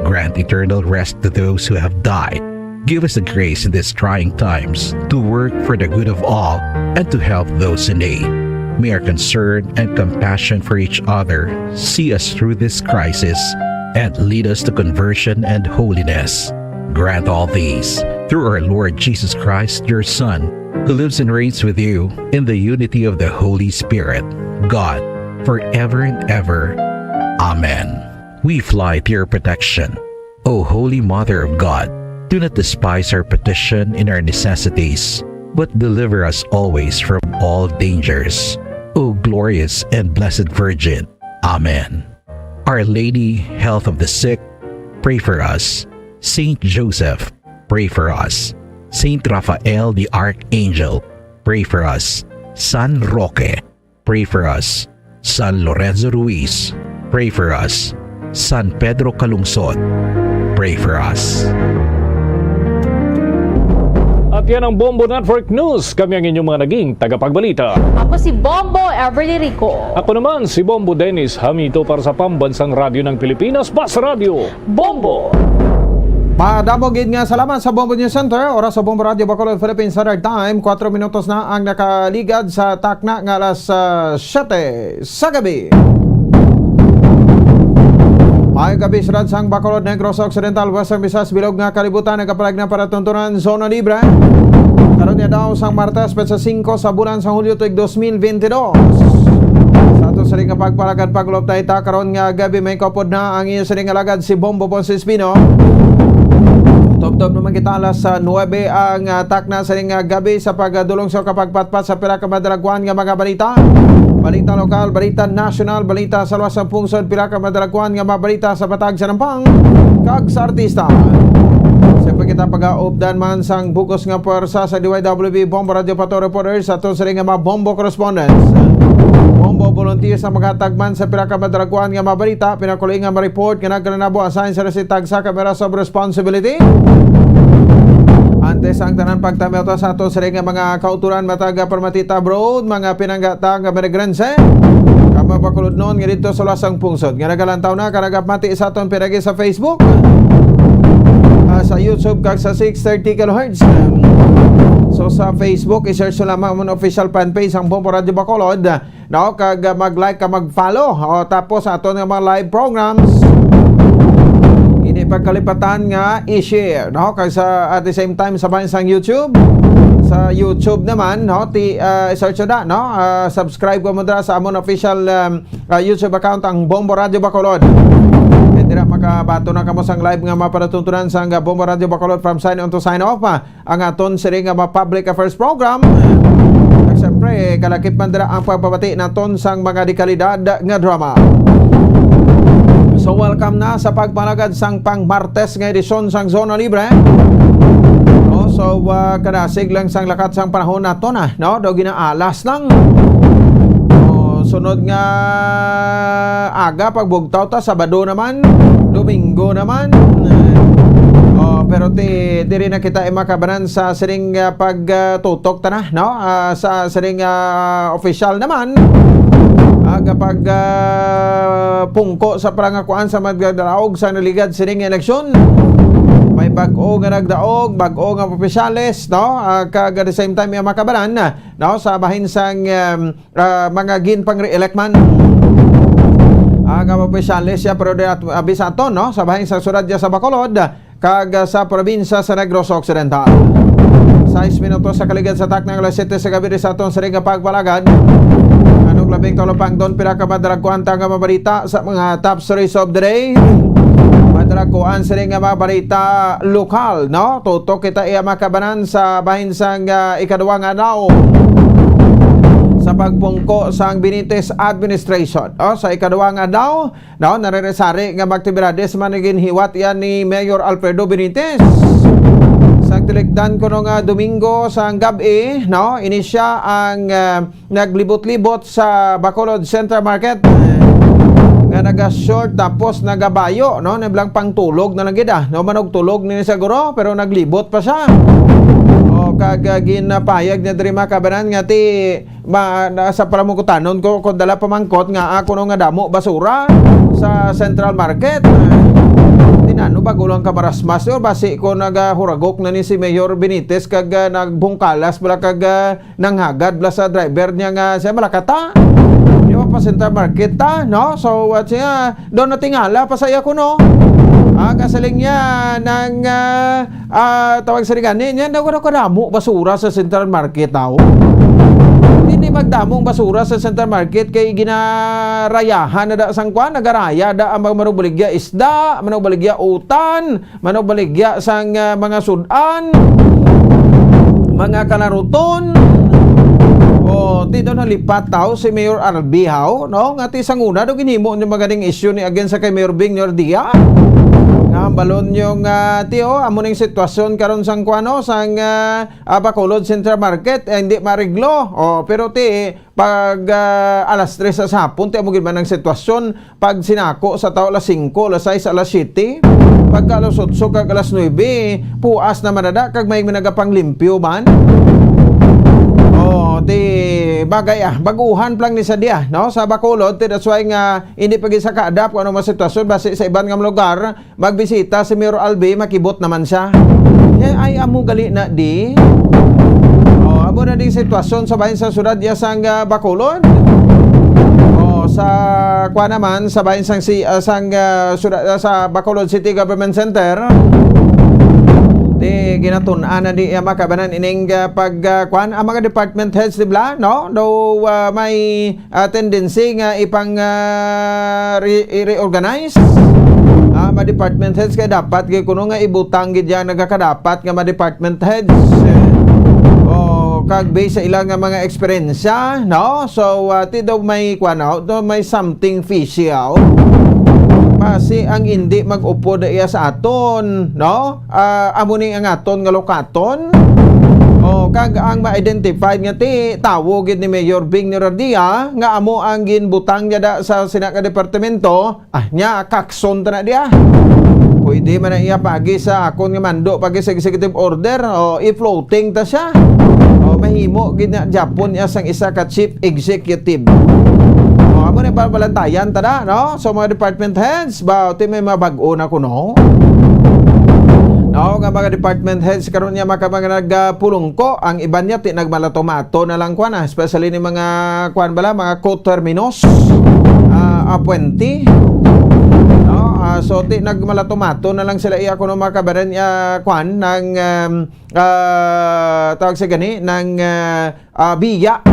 Grant eternal rest to those who have died. Give us the grace in these trying times to work for the good of all and to help those in need. May our concern and compassion for each other see us through this crisis and lead us to conversion and holiness. Grant all these through our Lord Jesus Christ, your Son, who lives and reigns with you in the unity of the Holy Spirit, God, forever and ever. Amen. We fly to your protection, O Holy Mother of God. Do not despise our petition in our necessities, but deliver us always from all dangers. O glorious and blessed Virgin. Amen. Our Lady, Health of the Sick, pray for us. Saint Joseph, pray for us. Saint Raphael the Archangel, pray for us. San Roque, pray for us. San Lorenzo Ruiz, pray for us. San Pedro Calungsod, pray for us. At yan ang Bombo Network News. Kami ang inyong mga naging tagapagbalita. Ako si Bombo Everly Rico. Ako naman si Bombo Dennis Hamito para sa Pambansang Radyo ng Pilipinas, Bas Radyo. Bombo! Madamo gid nga salamat sa Bombo News Center. Oras sa Bombo Radyo Bacolod, Philippine Standard Time. Kuwatro minutos na ang nakaligad sa takna nga alas, ah, siyete sa gabi. Maayong gabi, siyudad sang Bacolod, Negros Occidental, Western Visayas, bilog nga kalibutan, nagapalag na para tuntunan, zona libre. Karon nga daw sang Martes, petsa singko sa bulan sang Hulyo, tuig dos mil bente dos. Sa ato sining nga pagpalagad, pagulop ta ita karon nga gabi, may kaupod na ang inyo sining alagad si Bombo Ponce Espino. Tubtob naman kita alas, ah, nuebe ang, ah, takna sining nga gabi sa pagdulong sa kapagpatpat sa pila ka madalagwan nga mga balita. Balita lokal, balita nasyonal, balita sa luwas sang pungsod, pila ka madalagwan nga mga balita sa Bataan, sa Nampang, kag sa artista. Siyempre kita pagaupdan man sang bug-os nga pwersa sa D Y W B Bombo Radio Pato Reporters, aton sining nga mga Bombo correspondents, Bombo volunteers, ang maghatag man sa pila ka madalagwan nga mga balita, pinakuling nga ma-report nga nagkalanabo, assign sa resitag sa Cameras of Responsibility. Antes ang tanan, pagtamiw ta sa aton sining nga mga kauturan, matag Parmatita Abroad, mga pinangga ta nga Managrense, kag mga Bacolodnon nga didto sa luwas sang pungsod nga nagalantaw na kag nagapamati sa aton pinagi sa Facebook, ah, sa YouTube, kag sa six thirty kilohertz. So, sa Facebook, i-search nyo lamang ang official fanpage, ang Bombo Radio Bacolod, no? Kag, ah, mag-like, kag mag-follow. O, tapos aton nga mga live programs, hindi pagkalipatan nga i-share, no? Kag sa, at the same time, sa bahin sang YouTube, sa YouTube naman, no? Ti, ah, search na, no? Ah, subscribe kamo dira sa amon official, um, ah, YouTube account, ang Bombo Radio Bacolod. Kay dira makabaton na kamo sang live nga mga palatuntunan sang, ah, Bombo Radio Bacolod, from sign on to sign off, ah, ang aton sining nga mga public affairs program. Kag siyempre, kalakip man dira ang pagpabati naton sang mga dekalidad nga drama. So, welcome na sa pagpalagad sang pang Martes nga edisyon sang Zona Libre. No, so, ah, kadasig lang sang lakat sang panahon nato na, no? Daw ginaalas lang. O, sunod nga aga, pagbugtaw ta, Sabado naman, Domingo naman. O, pero ti-, diri na kita, eh, makabanan sa sining, ah, pag, ah, tutok ta na, no? Ah, sa sining, ah, official naman, aga pag, ah, pungko sa palangakuan sa magdadaog sa naligad sining eleksyon. May bag-o nga nagdaog, bag-o nga opisyales, no? Ah, kag at the same time, iya makabanan, no? Sa bahin sang, um, ah, mga ginpang-re-elect man. Ang mga opisyales siya, pero di at-, abi sa aton, no? Sa bahin sang syudad niya sa Bacolod, kag, ah, sa probinsya sa Negros Occidental. Sais minutos sa kaligad sa takna nga alas siyete sa gabi, di sa aton sining nga pagpalagad. Anong labing talupangdon, pila ka madalagkuan ta nga mabalita sa mga top stories of the day. Madalagkuan sining nga mga balita lokal, no? Tutok kita iya makabanan sa bahin sang, ah, ikaduha nga adlaw sa pagpungko sang Benitez administration. O, sa ikaduha nga adlaw, no, naririsari nga mga aktibidades man ang ginhiwat yan ni Mayor Alfredo Benitez. Sa tilikdan kuno nga Domingo sang gab-i, no, ini siya ang, ah, naglibot-libot sa Bacolod Central Market, nga naga-short tapos nagabayo, no, niblang pangtulog na lang gid, ah, no, manugtulog ni siguro, pero naglibot pa siya. O, kag, ah, ginapahayag niya diri, makabanan, nga ti ma-, na, sa palamukutanon ko, kung dala pamangkot nga ako no nga damo basura sa Central Market. Tinano ba gulang ka marasmas, o basi ko nagahuragok na ni si Mayor Benitez kag, ah, nagbungkalas bala kag, ah, nanghagad bala sa driver niya nga siya malakata. Di ba pa Central Market ta, no? So, what siya, doon natingala pa sa iya kuno. Ah, kasiling niya nang, ah, ah, tawag sa gani niya, daw kadamo basura sa Central Market daw. Hindi magdamong basura sa Central Market kay ginarayahan na da sang kwan, nagaraya da ang mga manubaligya isda, manubaligya utan, manubaligya sang, ah, mga sudan, mga kalaruton. O, ti daw nalipat daw si Mayor Albi haw, no? Nga ti sang una daw ginhimo niya maganing issue ni against sa kay Mayor Bing Nordia. Nga hambalon niyo nga, ti, o, amo ning sitwasyon karon sang kuano, sang, ah, ah, Bacolod Central Market, eh, hindi mareglo. O, pero ti, pag, ah, alas tres sa hapon, ti amo gid man ang sitwasyon. Pag sinako sa tawo alas singko, alas sais, alas siyete. Pagka alas otso kag alas nuebe, puas na man na da, kag may nagapanglimpyo man. O, ti, bagay, ah, baguhan pa lang ni sa diya, no? Sa Bacolod, ti that's why nga hindi pa gid sa kaadap kung ano mga sitwasyon, basi sa iban nga mga lugar, magbisita si Mayor Albi, makibot naman siya. Eh, ay, amo gali na di. O, amo na ding sitwasyon sa bahin sa syudad ya sang, ah, Bacolod. O, sa, kwa naman, sa bahin sang si, ah, sang, ah, syudad, ah, sa Bacolod City Government Center. Di, ginatun-an na di, ah, makabanan ining, ah, pag, ah, kwan, ang mga department heads, di ba? No? Daw, ah, may ah, tendency nga ipang, ah, re-, i-reorganize. Ah, mga department heads kay dapat gid kuno nga ibutang gid yang nagakadapat nga mga department heads. O, kag based sa ila nga mga eksperyensya, no? So, ah, ti daw may kuwan, no? Daw may something fishy, oh. Basi ang indi mag-upod iya sa aton, no? Ah, amo ni ang aton nga lukaton. O, kag ang ma-identify nga ti tawo gid ni Mayor Bing Niradia nga amo ang ginbutang niya da sa sina ka departamento, ah, nya kakson ta na diya. Pwede man na iya pagi sa akon nga mando pagi sa executive order, o i-floating ta siya. O mahimo gid na Japon niya sang isa ka chief executive. O, amo na balantayan ta na, no? So, mga department heads, ba, ti may mabag-o na kuno? No, nga mga department heads karon niya maka-, mga nagpulungko, ang iban niya ti nagmalatomato na lang kwan, ah, especially ni mga kwan bala, mga coterminos, ah, appointee. No, ah, so ti nagmalatomato na lang sila iya kuno maka-, baran, ah, kwan, nang, um, ah, tawag sa gani, nang, ah, ah, biya,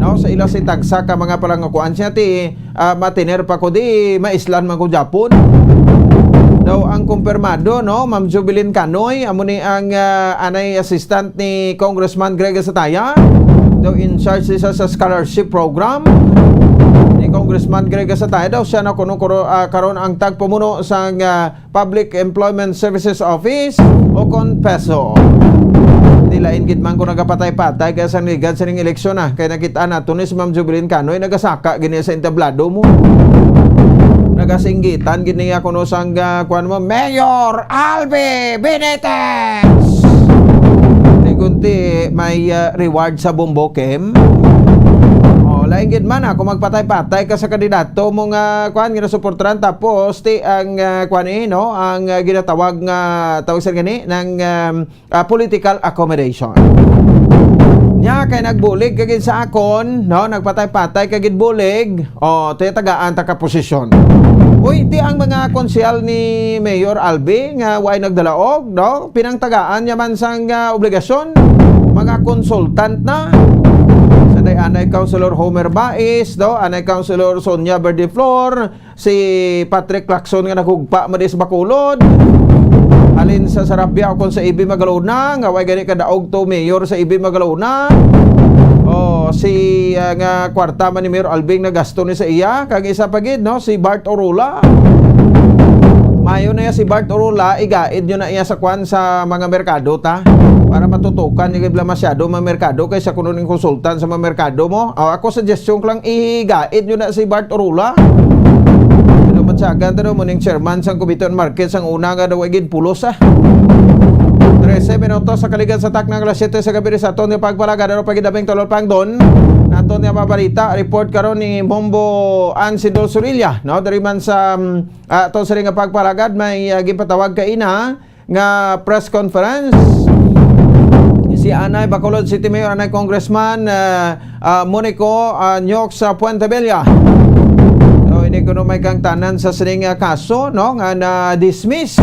no? Sa ila si tagsa ka mga palangakuan siya ti, ah, matiner pa ko di maislan man ko Japon. Daw ang kumpirmado, no, Ma'am Jubilin Canoy, amo ni ang, ah, anay assistant ni Congressman Greg Asataya. Daw in charge siya sa scholarship program ni Congressman Greg Asataya. Daw siya na kuno kuro-, ah, karon ang tagpamuno sang, ah, Public Employment Services Office o kon peso. Di lain gid man ko nagapatay-patay kaya sa ligad sining eleksyon, ah, kay nakita nato ni si Ma'am Jubilin Canoy nagasaka gini sa entablado mo. Nagasinggitan gini ako no sang, ah, kuwan mo, Mayor Albi Benitez. Di kunti may, ah, reward sa Bombo Kim. O, lain gid man, ah, kung magpatay-patay ka sa kandidato mo nga, kuwan, nga nasuportaran, tapos ti ang, ah, kuwan, eh, no, ang, ah, ginatawag nga, tawag sa gani, ng, um, ah, political accommodation. Nya, kay nagbulig ka gid sa akon, no, nagpatay-patay ka gid bulig, o, ti tagaan ta ka posisyon. Uy, ti ang mga konsehal ni Mayor Albi nga way nagdalaog, no, pinangtagaan niya man sang, ah, obligasyon, mga consultant na. Sa day anay Councilor Homer Bais, no, anay Councilor Sonia Verdeflor, si Patrick Lacson nga naghugpa man sa Bacolod. Halin sa Sarabia o kon sa Ibi Magalona, nga way gani kadaog to mayor sa Ibi Magalona. O, si, ah, nga kwarta man ni Mayor Alvin nagasto ni sa iya, kag isa pa gid, no, si Bart Orula. Mayo na iya si Bart Orula, igaid nyo na iya sa kwan sa mga merkado, ta. Para matutukan niya gid bala masyado mga merkado kaysa kuno ning konsultan sa mga merkado mo. O, ako suggestion ko lang, igaid nyo na si Bart Orula. Pero matsagan ta daw mo ning chairman sang Committee on Market sang una nga daw gid pulos, ah. Trese minutos sa kaligan sa takna nga alas siyete sa gabi sa aton nga pagpalagad, ano pa gid abing tulol pang don. Naton nga mabalita, report karon ni Bombo Ansido Sorilla, no? Diri man sa, um, ah, aton sini nga pagpalagad, may, ah, gipatawag kaina nga press conference si anay Bacolod City Mayor, anay Congressman, ah, ah, Monico, ah, Nyox, ah, Puentebella. So, Di kuno may kangtanan sa sining, ah, kaso, no, nga na-dismiss.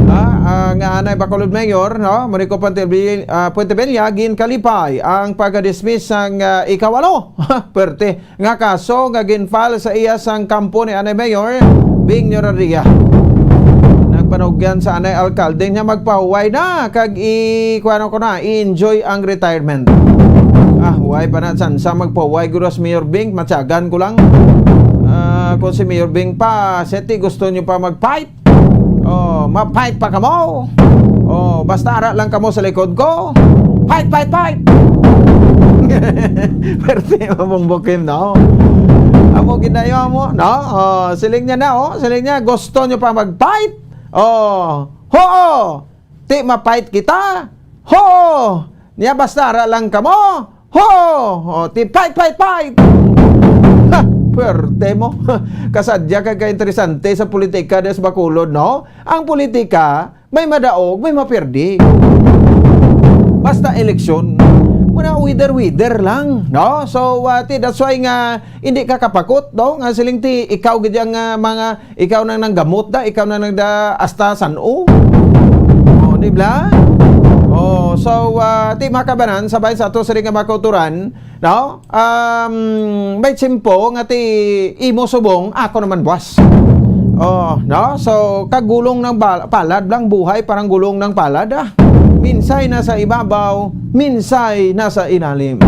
Ah, ah, nga anay Bacolod Mayor, no, Monico Puentevilla, ah, Puentevilla, ginkalipay ang pagka-dismiss sang, ah, ikawalo. Perte nga kaso nga gin-file sa iya sang kampo ni anay Mayor Bing Nyoraria. Nagpanugyan sa anay alkalde nga magpahuway na kag i-, kuwano ko na, i-enjoy ang retirement. Ah, huway pa na, sansa magpahuway guro si Mayor Bing, matyagan ko lang. Ah, kung si Mayor Bing pa, seti gusto niyo pa mag-fight? Oh, ma-fight pa kamo? Oh, basta ara lang kamo sa likod ko. Fight, fight, fight! Perte mo mong bukim, no? Amo ginayo mo, no? Oh, siling niya na, oh. Siling niya, gusto niyo pa mag-fight? Oh, hoo! Ti ma-fight kita? Hoo! Niya basta ara lang kamo? Hoo! Oh, ti fight, fight, fight! Ha! Perte mo. Kasadya kag kainteresante sa politika des Bacolod, no? Ang politika, may madaog, may mapirdi. Basta eleksyon, muna wither-wither lang, no? So, uh, ti, that's why nga hindi ka kapakot, no? Nga siling ti, ikaw gid ang, uh, mga, ikaw nang nanggamot da, ikaw nang nagda, asta san-o. Oh, di ba? Oh, so, uh, ti, makabanan, sabay sa ato sa rin nga mga kauturan, no? Um, may tiyempo nga ti imo subong, ako naman buwas. Oh, no? So, kagulong ng bal-, palad lang buhay, parang gulong ng palad, ah. Minsay nasa ibabaw, minsay nasa ilalim.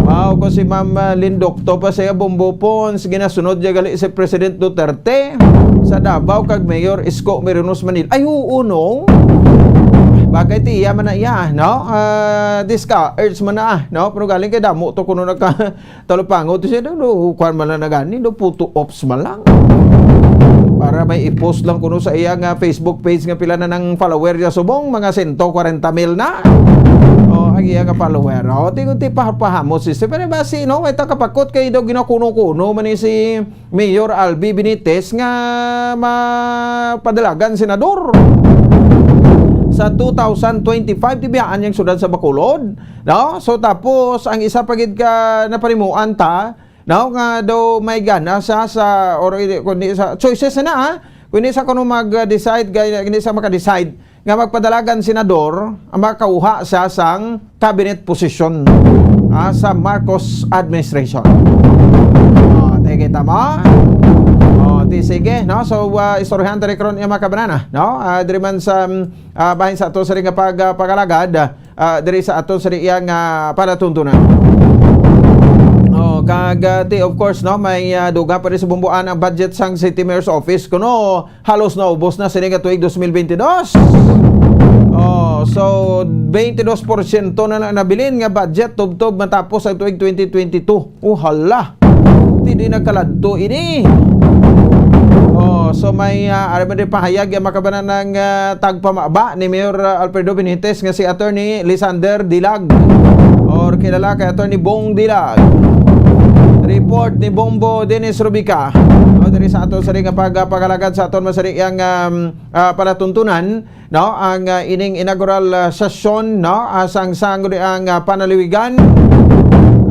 Wow, ko si Ma'am, ah, Lindokto pa siya, Bombo Pons, ginasunod niya gali si President Duterte sa Davao kag Mayor Isko Merinos Manila. Ay, oo, no? Bagay ti iya man na iya, no? Ah, discourage man na, ah, no? Pero galing kay damo to kuno nagka-, Talupango, ti siya, "No, no, kuwan man lang na gani, no, photo ops man lang." Para may i-post lang kuno sa iya nga Facebook page nga pila na nang follower niya subong, mga sento kwarenta mil na. Oh, ang iya nga follower. Oh, ti, ti pa-, pahamot si Steve. Pero ba si, no, may takapakot kay daw ginakuno-kuno man ni si Mayor Albi Benitez nga mapadalagan senador sa two thousand twenty-five, ti biyaan niyang sudad sa Bacolod. No? So, tapos, ang isa pa gid ka napanimuan ta, no, nga daw may gana sa, sa, or hindi, kundi sa, choices na, ha? Kundi sa kuno mag-decide, gay-, hindi sa maka-decide, nga magpadalagan senador, ang makauha siya sang cabinet position, ah, sa Marcos administration. Oh, ti kita mo? Oh, ti sige, no? So, ah, istoryahan ta rin karon yung mga kabanana, no? Ah, diri man sa, ah, bahin sa ato sa rin nga pag-, ah, pag-alagad, ah, diri sa aton sa iyang, ah, palatuntunan. Oh, kag, ah, ti, of course, no, may, ah, dugang pa rin sa bumbuan ang budget sang City Mayor's Office kuno halos naubos na sini nga tuig dos mil bentidós. Oh, so, twenty-two percent na lang nabilin nga budget tubtob matapos ang tuig twenty twenty-two. Oh, hala. Ti di nagkaladto ini. Oh, so may, ah, ari man din pahayag ang makabanan ng, ah, tagpamaba ni Mayor, ah, Alfredo Benitez nga si Attorney Lysander Dilag, or kilala kay Attorney Bong Dilag. Report ni Bombo Dennis Rubica. O, diri sa aton sa ring pag-, pag-alagad sa aton masari ang, um, ah, palatuntunan. No, ang, ah, ining inaugural, ah, session, no, ah, sang, sang, ang, ah, panaliwigan,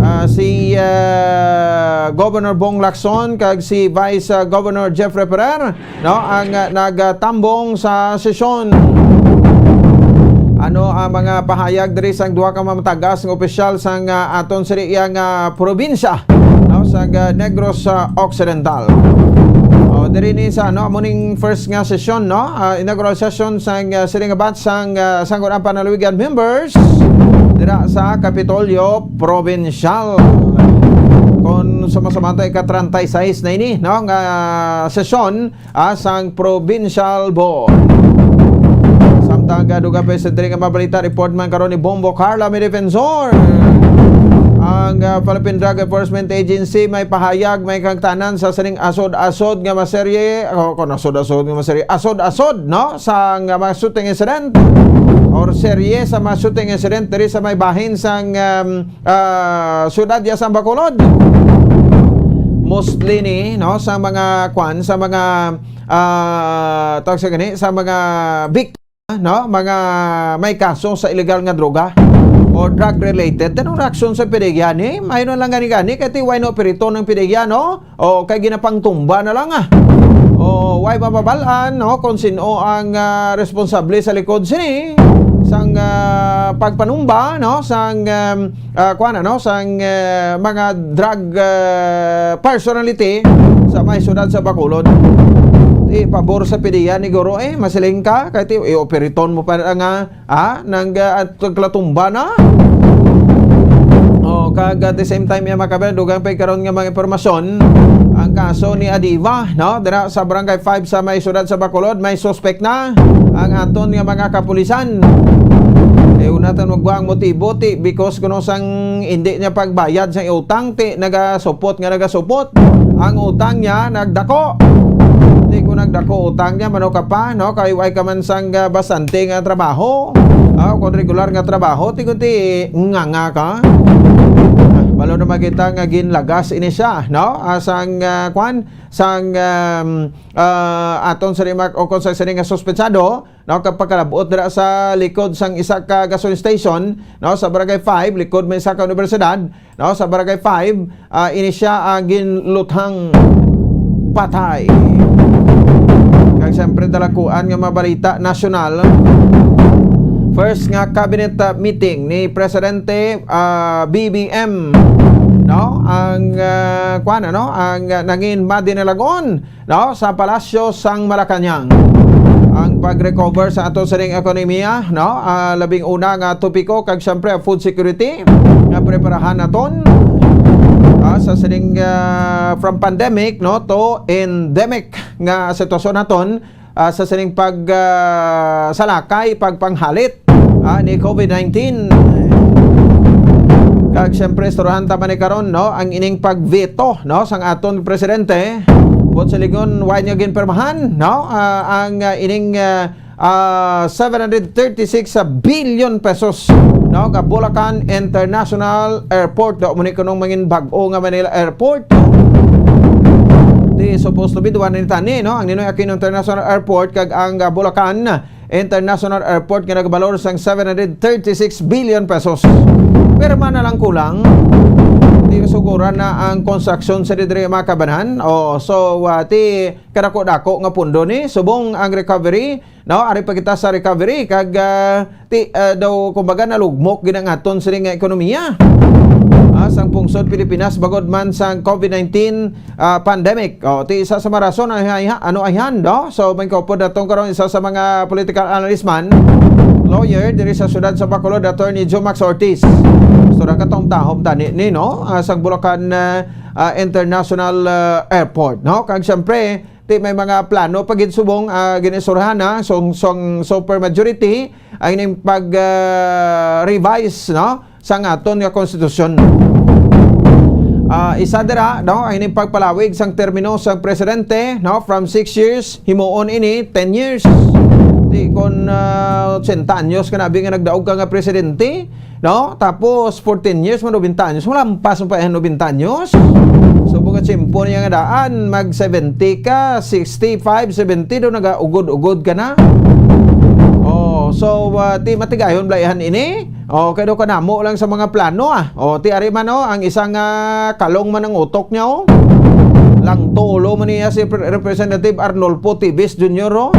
ah, si, ah, Governor Bong Lacson kag si Vice, ah, Governor Jeffrey Ferrer, no, ang, ah, nagtambong sa sesyon. Ano ang mga pahayag diri sang duha ka mamatagas nga opisyal sang, ah, aton siri nga probinsya, no, sang, ah, Negros, ah, Occidental. O, diri ni sa, no, amo ning first nga session, no? Ah, inaugural session sang, ah, sini nga batch sang, ah, Sangguniang Panlalawigan members dira sa Kapitolyo Provincial. Kon sumasama ta, ika-treinta y seis na ini, no, nga sesyon, ah, sang Provincial Board. Samtang, ah, dugang pa sa diri nga mabalita, report man karon ni Bombo Carla, may defensor. Ang, ah, Philippine Drug Enforcement Agency may pahayag, may kagtanan sa sining asod-asod nga maserye, o kon asod-asod nga maserye, asod-asod, no, sa nga mga shooting incident or serye sa mga shooting incident diri sa may bahin sang, um, ah, siyudad ya sang Bacolod. Mostly ni, no, sa mga kwan, sa mga, ah, tawag sa gani, sa mga biktima, no, mga may kaso sa illegal nga droga o or drug-related, anong reaksyon sa PDEA ni? Mayo na lang gani-gani, kay ti way na operator ng PDEA, no? O kay ginapangtumba na lang, ah. O way mababal-an, no, kung sino ang, ah, responsable sa likod sini sang, ah, pagpanumba, no, sang, um, ah, kuwan, ano, sang, ah, mga drug, ah, personality sa may siyudad sa Bacolod. Di pabor sa PDEA ni guro, eh, masiling ka, kay ti, i-operaton mo pa nga, ah, nang, ah, at paglatumba na. O, kag at the same time, ya, mga kabayan, dugang pa karon nga mga impormasyon, ang kaso ni Adiva, no, dira sa Barangay five sa may siyudad sa Bacolod, may suspek na ang aton nga mga kapulisan. Eh, una ta magwa ang motibo, ti, because kuno sang hindi niya pagbayad sa utang, ti, nagasupot nga nagasupot. Ang utang niya nagdako. Ti, kung nagdako utang niya, mano ka pa, no? Kay way ka man sang, ah, bastante nga trabaho. Ah, kung regular nga trabaho, ti, kung ti, nga nga ka. Ah, balo na makita nga ginlagas ini siya, no? Ah, sang, ah, kwan, sang, um, ah, aton sa lima, o kung sa sini nga suspetsado, no, kapagkalabot dira sa likod sang isa ka gasoline station, no, sa Barangay five, likod may isa ka universidad, no, sa Barangay five, ah, ini siya ang ginluthang patay. Kag siyempre, dalakuan nga mga balita nasyonal. First nga cabinet, ah, meeting ni Presidente, ah, B B M, no, ang, ah, kuwan, ano, ang, ah, nangin madinalagon, no, sa Palasyo sang Malacañang. Ang pag-recover sa ato sining ekonomiya, no, ah, labing una nga topiko kag siyempre ang food security nga preparahan naton, ah, sa sining, ah, from pandemic, no, to endemic nga sitwasyon naton, ah, sa sining pag, ah, salakay, pagpanghalit, ah, ni COVID nineteen. Kag siyempre, istoryahan ta man ni karon, no, ang ining pagveto, no, sang aton presidente. Buot silingon, wa niya ginpirmahan, no, ah, ang, ah, ining, ah, ah, seven hundred thirty-six billion pesos, no, nga Bulacan International Airport. Daw mo ni kunong mangin bag-o nga Manila Airport. Di supposed to be duwa ni tani, no, ang Ninoy Aquino International Airport kag ang, ah, Bulacan International Airport nga nagbalor sang seven hundred thirty-six billion pesos. Pirma na lang kulang. Di suguran na ang konstruksyon sa didiri, mga kabanan. Oh, so, ah, ti kadako-dako nga pundo ni, subong ang recovery, no? Ari pa kita sa recovery kag, ah, ti, ah, daw, kumbaga, nalugmok gid ang aton sini nga ekonomiya. Ah, sang pungsod Pilipinas, bagod man sang COVID nineteen, ah, pandemic. O, ti isa sa mga rason ay, ay, ano, ayhan, no? So, may kaupod naton karon isa sa mga political analyst man, lawyer diri sa siyudad sa Bacolod, Attorney Jomax Ortiz. So, nagkatong tahom tani ni, no? Ah, sang Bulacan, ah, ah, International, ah, Airport, no? Kag siyempre, ti may mga plano pa gid subong, ah, ginisurhan na song, song super majority ang ining pag, ah, revise, no, sang aton nga konstitusyon. Ah, isa dira, no, ang ining pagpalawig sang termino sang presidente, no, from six years, himuon ini ten years. Di kon, ah, ochenta anyos ka na abi nga nagdaog ka nga presidente, no? Tapos, fourteen years, man, nobenta anyos. Malampas mo pa yan, nobenta anyos. So, bugat simpo niya nga daan, mag seventy ka, sixty-five, seventy, do nagaugod-ugod ka na. Oh, so, ah, ti matigayon bala ihan ini. Oh, kay do kanamo lang sa mga plano, ah. Oh, ti ari man, oh, ang isang, ah, kalong man ang utok niya, oh. Lang tulo man niya si Pre-, Representative Arnolfo Tibis Junior, oh.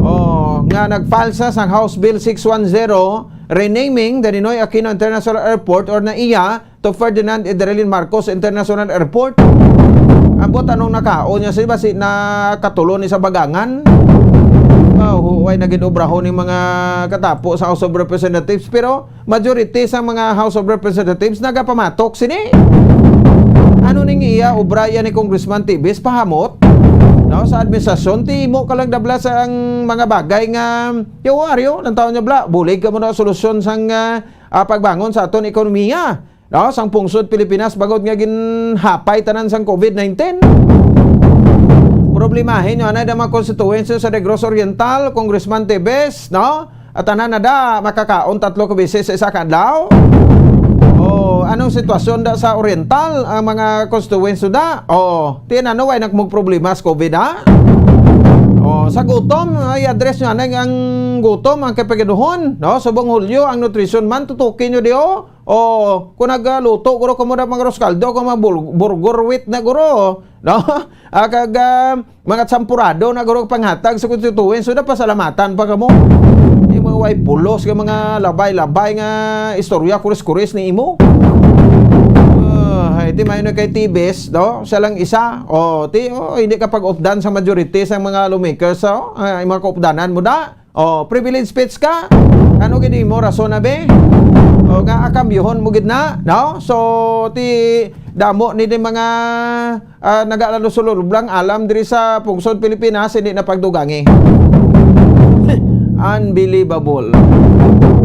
Oh, nga nagfalsa sang House Bill six one zero, renaming the Ninoy Aquino International Airport or NAIA to Ferdinand Edralin Marcos International Airport. Ambot anong nakaon niya, si basi nakatulo ni sa bagangan. Mahuway na gid obrahon ning mga katapo sa House of Representatives, pero majority sa mga House of Representatives nagapamatok sini. Ano ning iya obra iya ni Congressman Tibis pahamot? No, sa administrasyon, ti mo ka lang dabla sa ang mga bagay nga, yo, Ario, nang taon niya bla, bulig ka mo na solusyon sang, ah, ah, pagbangon sa aton ekonomiya, no, sang pungsod Pilipinas, bangod nga ginhapay tanan sang COVID nineteen. Problemahin nyo, anay, ang mga konstituensya sa Negros Oriental, Congressman Tibis, no? At tanan na da, makakaon tatlo ka beses sa isa ka adlaw. O, anong sitwasyon da sa Oriental, ang mga konstituensya da? O, ti ano, way nagmug problema sa COVID, ha? Oh, sa gutom, ay address nga na ang gutom, ang kapigaduhon, no? Subong Hulyo, ang nutrition month, tutuki nyo di, oh. Oh, kung nagluto, guro, kamo na mga arroz caldo, kung mga bul-, burger wheat na, guro, no? Ah, kag, ah, mga champurado na, guro, panghatag sa constituents, so, napasalamatan pa kamo. Yung mga way pulos, yung mga labay-labay nga istorya, kuris-kuris ni imo. Ah, ay, di mayo na kay Tibes, no? Siya lang isa. Oh, ti, oh, hindi ka pag-updan sa majority sa mga lawmakers, oh. Ay, mga kaupdanan mo da. Oh, privilege speech ka. Ano gid mo rason na, be? Oh, nga akambyohon mo gid na, no? So, ti damo ni di mga, ah, nagaalalo sulublang alam diri sa pungsod Pilipinas, hindi na pagdugangi. Unbelievable.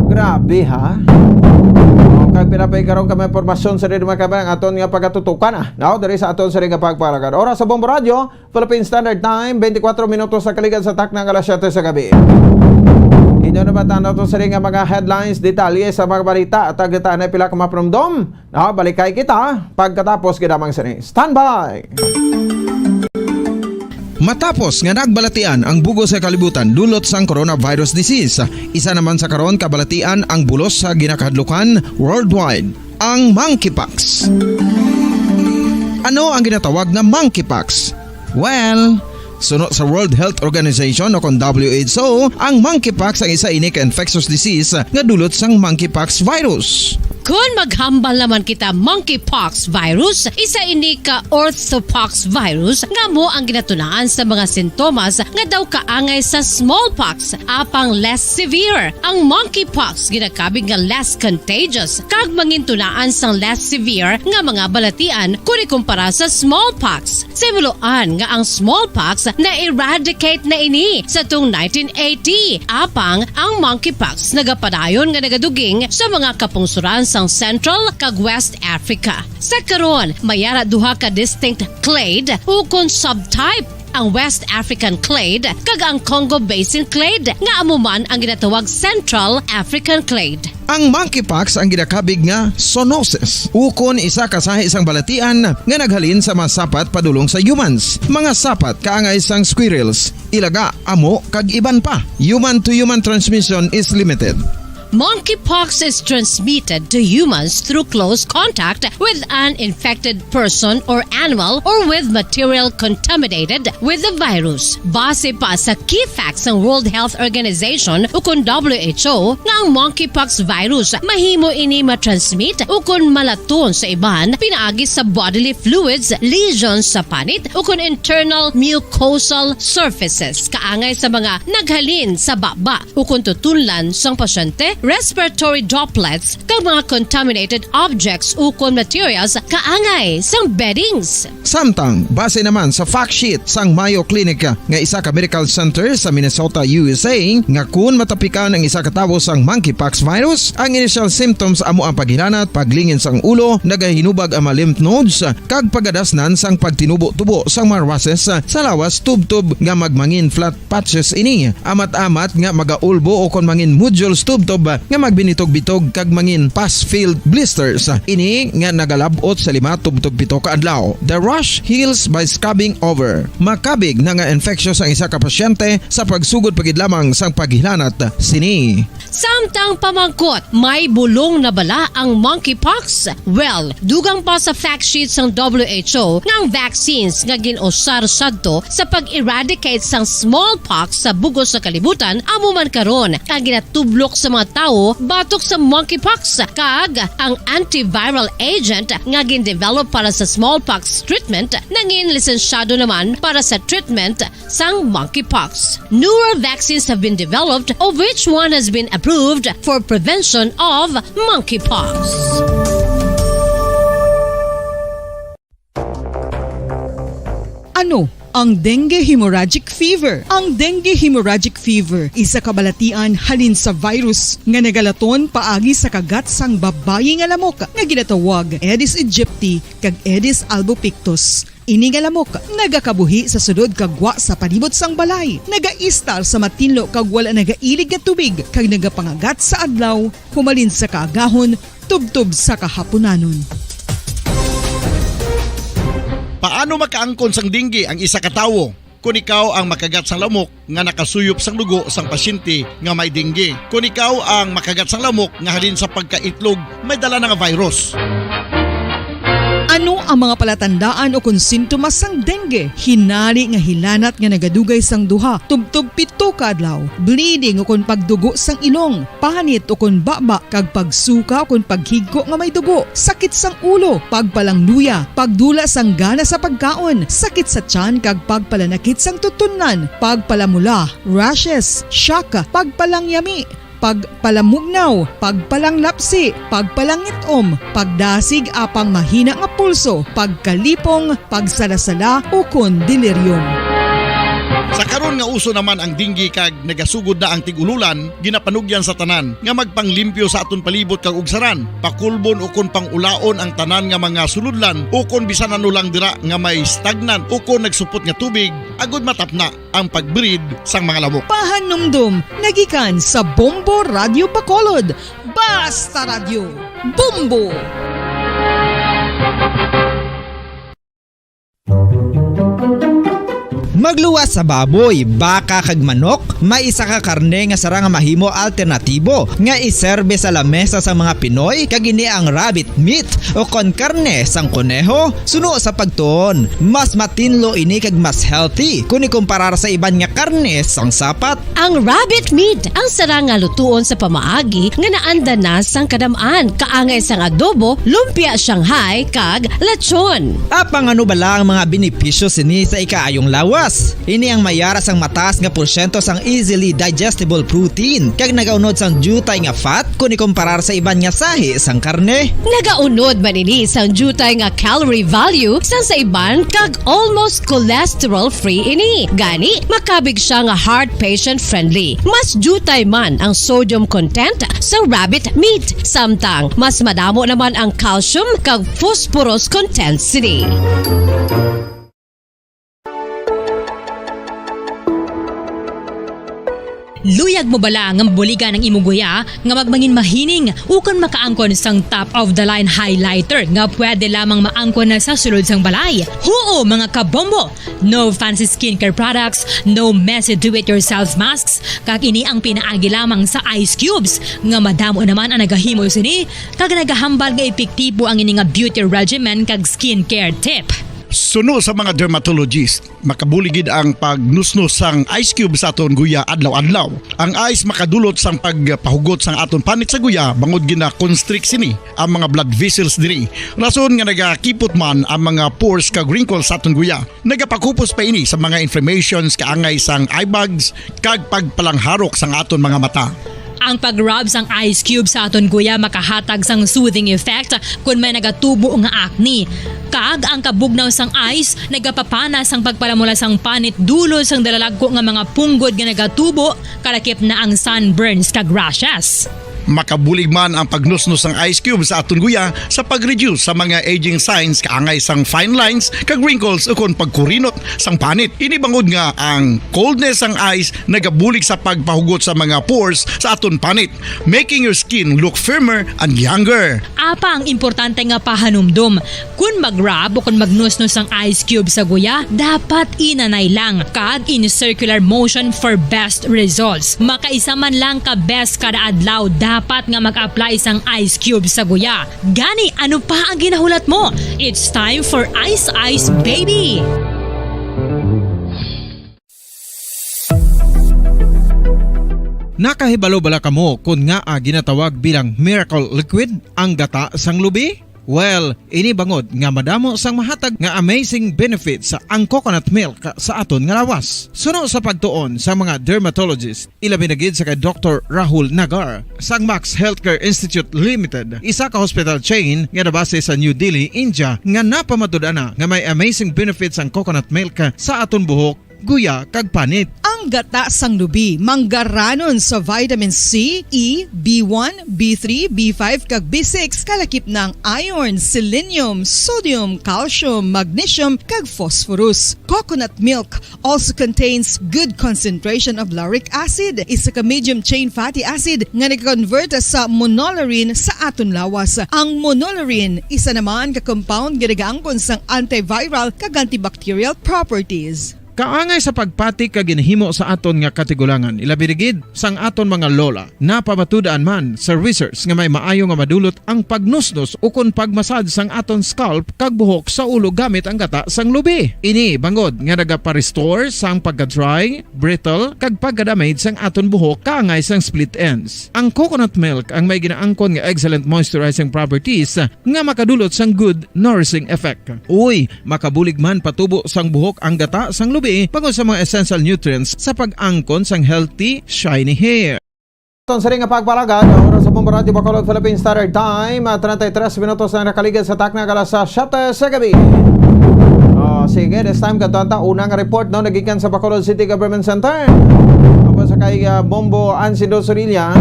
Grabe, ha? Oh, kag pinapay karon kami impormasyon sa diri mga kabayan, aton nga pagatutukan, ah, no? Diri sa aton sa nga pagparagan. Oras sa Bombo Radio, Philippine Standard Time, twenty-four minutos sa kaligad sa takna nga alas siyete sa gabi. Inyo na ba tanaw to sa nga mga headlines, detalye sa mga balita at agitan na pila ka maprumdom? No, balikay kita pagkatapos gid lamang sini. Standby! Matapos nga nagbalatian ang bugos sa kalibutan dulot sang coronavirus disease, isa naman sa karon kabalatian ang bulos sa ginakahadlukan worldwide, ang monkeypox. Ano ang ginatawag na monkeypox? Well, suno sa World Health Organization o kon W H O, ang monkeypox ang isa ini ka infectious disease nga dulot sang monkeypox virus. Kon maghambal naman kita monkeypox virus, isa ini ka orthopox virus nga amo ang ginatunaan sa mga sintomas nga daw kaangay sa smallpox, apang less severe. Ang monkeypox ginakabig nga less contagious kag mangintunaan sang less severe nga mga balatian kon ikumpara sa smallpox. Sa himuloan nga ang smallpox na-eradicate na ini sa tung nineteen eighty, apang ang monkeypox nagapadayon nga nagaduging sa mga kapungsoran sang Central kag West Africa. Sa karon, may ara duha ka distinct clade ukon subtype, ang West African clade kag ang Congo Basin clade, nga amo man ang ginatawag Central African clade. Ang monkeypox ang ginakabig nga zoonosis, ukon isa ka sahi sang balatian nga naghalin sa mga sapat padulong sa humans. Mga sapat kaangay sang squirrels, ilaga, amo, kag iban pa. Human to human transmission is limited. Monkeypox is transmitted to humans through close contact with an infected person or animal or with material contaminated with the virus. Base pa sa key facts sang World Health Organization ukon W H O nga ang monkeypox virus mahimo ini matransmit ukon malaton sa iban pinaagi sa bodily fluids, lesions sa panit ukon internal mucosal surfaces kaangay sa mga naghalin sa baba ukon tutunlan sang pasyente, respiratory droplets, kag mga contaminated objects ukon materials kaangay sang beddings. Samtang, base naman sa fact sheet sang Mayo Clinic nga isa ka medical center sa Minnesota, U S A, nga kun matapikan ang isa ka tawo sang monkeypox virus, ang initial symptoms amo ang paghilanat, paglingin sang ulo, nagahinubag ang mga lymph nodes, kag pagadasnan sang pagtinubo-tubo sang mga rushes sa lawas tubtob nga magmangin flat patches ini, amat-amat nga magaulbo o kon mangin nodules tubtob nga magbinitog-bitog kag mangin pus-filled blisters. Ini nga nagalab-ot sa lima tubtob pito ka adlaw. The rash heals by scabbing over. Makabig na nga infectious ang isa ka pasyente sa pagsugod pa gid lamang sang paghilanat sini. Samtang pamangkot, may bulong na bala ang monkeypox? Well, dugang pa sa fact sheet sang W H O nga ang vaccines nga gin-usar sadto sa pag-eradicate sang smallpox sa bug-os nga kalibutan amo man karon ang ginatublok sa mga tawo batok sa monkeypox, kag ang antiviral agent nga gin-develop para sa smallpox treatment nangin lisensyado naman para sa treatment sang monkeypox. Newer vaccines have been developed, of which one has been approved for prevention of monkeypox. Ano ang dengue hemorrhagic fever? Ang dengue hemorrhagic fever isa ka balatian halin sa virus nga nagalaton paagi sa kagat sang babayi nga lamok nga ginatawag Aedes aegypti kag Aedes albopictus. Ini nga lamok nagakabuhi sa sulod kag gwa sa palibot sang balay, nagaistar sa matinlo kag wala nagailig nga tubig, kag nagapangagat sa adlaw humalin sa kaagahon tubtob sa kahapunanon. Paano makaangkon sang dengue ang isa ka tawo? Kon ikaw ang makagat sang lamok nga nakasuyop sang dugo sang pasyente nga may dengue. Kon ikaw ang makagat sang lamok nga halin sa pagkaitlog may dala na nga virus. Ano ang mga palatandaan ukon sintomas sang dengue? Hinari nga hilanat nga nagadugay sang duha, tubtob pito ka adlaw, bleeding ukon pagdugo sang ilong, panit ukon baba, kag pagsuka ukon paghigko nga may dugo, sakit sang ulo, pagpalangluya, pagdula sang gana sa pagkaon, sakit sa tiyan, kag pagpalanakit sang tutunlan, pagpalamula, rashes, shock, pagpalangyami, pagpalamugnaw, pagpalanglapsi, pagpalangit-om, pagdasig apang mahina nga pulso, pagkalipong, pagsalasala, ukon delirium. Sa karon nga uso naman ang dengue kag nagasugod na ang tig-ululan, ginapanugyan sa tanan nga magpanglimpyo sa aton palibot kag ugsaran, pakulbon ukon pang-ulaon ang tanan nga mga sulodlan ukon bisan ano lang dira nga may stagnant ukon nagsupot nga tubig agud matapna ang pag-breed sang mga lamok. Pahanumdom nagikan sa Bombo Radio Bacolod. Basta Radyo, Bombo! Magluwas sa baboy, baka, kag manok, may isa ka karne nga sarang nga mahimo alternatibo nga iserbe sa lamesa sa mga Pinoy, kag ini ang rabbit meat o kon karne sang koneho. Suno sa pagtuon, mas matinlo ini kag mas healthy kon ikumparar sa iban nga karne sang sapat. Ang rabbit meat ang sarang nga lutuon sa pamaagi nga naanda na sang kadam-an, kaangay sang adobo, lumpia Shanghai, kag lechon. Apang ano bala ang mga benepisyo sini sa ikaayong lawas? Ini ang may ara sang mataas nga porsyento sang easily digestible protein, kag nagaunod sang diutay nga fat kon ikumparar sa iban nga sahi sang karne. Nagaunod man ini sang diutay nga calorie value sang sa iban, kag almost cholesterol-free ini. Gani, makabig siya nga heart patient friendly. Mas diutay man ang sodium content sa rabbit meat, samtang mas madamo naman ang calcium kag phosphorus content sini. Luyag mo bala nga mabuligan ang imo guya nga magmangin mahining ukon makaangkon sang top of the line highlighter nga pwede lamang maangkon na sa sulod sang balay? Huo, mga kabombo! No fancy skincare products, no messy do-it-yourself masks, kag ini ang pinaagi lamang sa ice cubes nga madamo naman ang nagahimo sini kag nagahambal nga epektibo ang ini nga beauty regimen kag skincare tip. Suno sa mga dermatologist, makabulig gid ang pagnusnos sang ice cube sa aton guya adlaw-adlaw. Ang ice makadulot sang pagpahugot sang aton panit sa guya bangod gina-constrict sini ang mga blood vessels diri, rason nga nagakipot man ang mga pores kag wrinkles sa aton guya. Nagapakupos pa ini sa mga inflammations kaangay sang eye bags kag pagpalangharok sang aton mga mata. Ang pag-rub sang ice cube sa aton guya makahatag sang soothing effect kon may nagatubo nga acne. Kag ang kabugnaw sang ice nagapapana sang pagpalamula sang panit dulot sang dalalagko nga mga punggod nga nagatubo, kalakip na ang sunburns kag rashes. Makabulig man ang pagnusnos sang ice cube sa aton guya sa pag-reduce sa mga aging signs kaangay sang fine lines kag wrinkles ukon pagkurinot sang panit. Ini bangod nga ang coldness sang ice nagabulig sa pagpahugot sa mga pores sa aton panit, making your skin look firmer and younger. Apang importante nga pahanumdom, kon mag-rub o kon magnusnos ang ice cube sa guya, dapat inanay lang kag in circular motion for best results. Makaisa man lang ka beses kada adlaw dapat nga mag-apply sang ice cube sa guya. Gani, ano pa ang ginahulat mo? It's time for Ice Ice Baby! Nakahibalo bala kamo kon ngaa ginatawag bilang miracle liquid ang gata sang lubi? Well, ini bangod nga madamo sang mahatag nga amazing benefits ang coconut milk sa aton nga lawas. Suno sa pagtuon sa mga dermatologist, ilabi na gid sa kay Doktor Rahul Nagar sang Max Healthcare Institute Limited, isa ka hospital chain nga nabase sa New Delhi, India, nga napamatud-an na nga may amazing benefits ang coconut milk sa aton buhok, guya, kag panit. Ang gata sang lubi manggaranon sa vitamin C, E, B one, B three, B five, kag B six, kalakip na ang iron, selenium, sodium, calcium, magnesium, kag phosphorus. Coconut milk also contains good concentration of lauric acid, isa ka medium chain fatty acid nga nag-convert sa monolaurin sa aton lawas. Ang monolaurin, isa naman ka compound nga nagaangkon sang antiviral kag antibacterial properties. Kaangay sa pagpati kag ginhimo sa aton nga katigulangan, ilabi na gid sang aton mga lola. Napamatud-an man sa research nga may maayo nga madulot ang pagnusnos ukon pagmasad sang aton scalp kag buhok sa ulo gamit ang gata sang lubi. Ini bangod nga nagapa-restore sang pagka-dry, brittle, kag pagka-damage sang aton buhok kaangay sang split ends. Ang coconut milk ang may ginaangkon nga excellent moisturizing properties nga makadulot sang good nourishing effect. Uy, makabulig man patubo sang buhok ang gata sang lubi bangod sa mga essential nutrients sa pag-angkon sang healthy, shiny hair. Aton sini nga pagpalagad, ang oras sa Bombo Radyo Bacolod Philippine Standard Time, ah, treinta y tres minutos na nakaligid sa takna alas siyete sa gabi. Oh, sige, this time, kadto ta unang report, no, nagikan sa Bacolod City Government Center. Apo sa kay, ah, Bombo Ansindo Sorilla,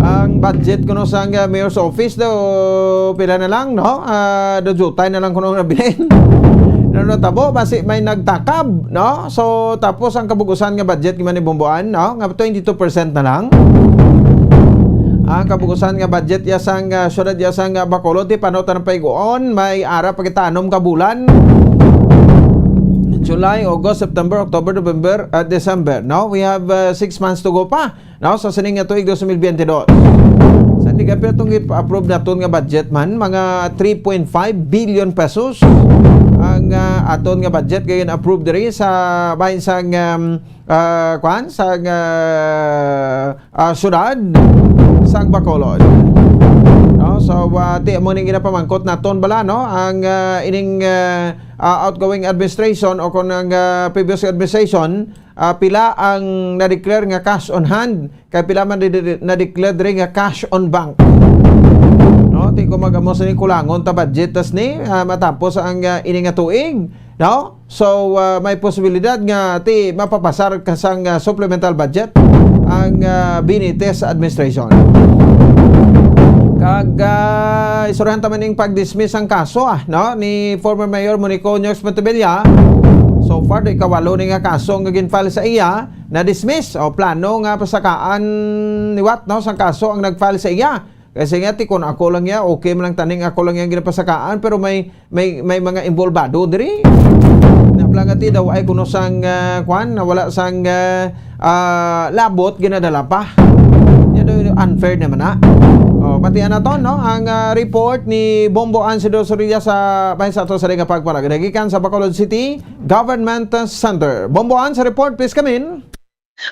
ang budget kuno sang, ah, Mayor's Office daw, pila na lang, no? Ah, daw jutay na lang kuno nabilin. Ano natabo, basi may nagtakab, no? So, tapos ang kabugusan nga budget man ni Bomboan, no? Nga twenty-two percent na lang. Ang kabugusan nga budget ya sang, ah, syudad ya sang, ah, Bacolod, ti pano ta nang paiguon, may ara pa kita anom ka bulan. July, August, September, October, November, ah, December, no? We have, ah, six months to go pa, no? Sa sining nga tuig, dos mil biyente dos. Sa di ka, pero itong i-approve naton nga budget man, mga three point five billion pesos ang, ah, aton nga budget, kaya approve diri sa bahin sang, um, ah, kwan, sang, ah, ah, syudad sang Bacolod. No? So, ah, ti, mo ning ginapamangkot naton bala, no? Ang, ah, ining, ah, ah, outgoing administration o kung ang, ah, previous administration, ah, pila ang na-declare nga cash on hand, kay pila man di-, di-, na-declare diri nga cash on bank. No? Ti ko mag-amo sa ni kulangon ta budget tas ni, ah, matapos ang, ah, ini nga tuig. No? So, ah, may posibilidad nga ti mapapasar ka sang, ah, supplemental budget ang, ah, Benitez administration. Kag, ah, istoryahan ta man ning pag-dismiss ang kaso, ah, no, ni former Mayor Monico Nyox Montebella. So far, di kawalo ni nga kaso nga gin-file sa iya, na-dismiss o plano nga pasakaan liwat, no, sang kaso ang nag-file sa iya. Kasi nga, ti, kung ako lang ya, okay man lang taning ako lang yang ginapasakaan, pero may, may, may mga involvado diri. Napla nga ti daw ay kuno sang, ah, kwan, na wala sang, ah, ah, labot, ginadala pa. Yan daw yung unfair naman na. Oh, pati ano to, no? Ang, ah, report ni Bombo Ansido Sorilla sa, bahin sa ato sa nga pagpalagad. Nagikan sa Bacolod City Government Center. Bombo An, sa report, please come in.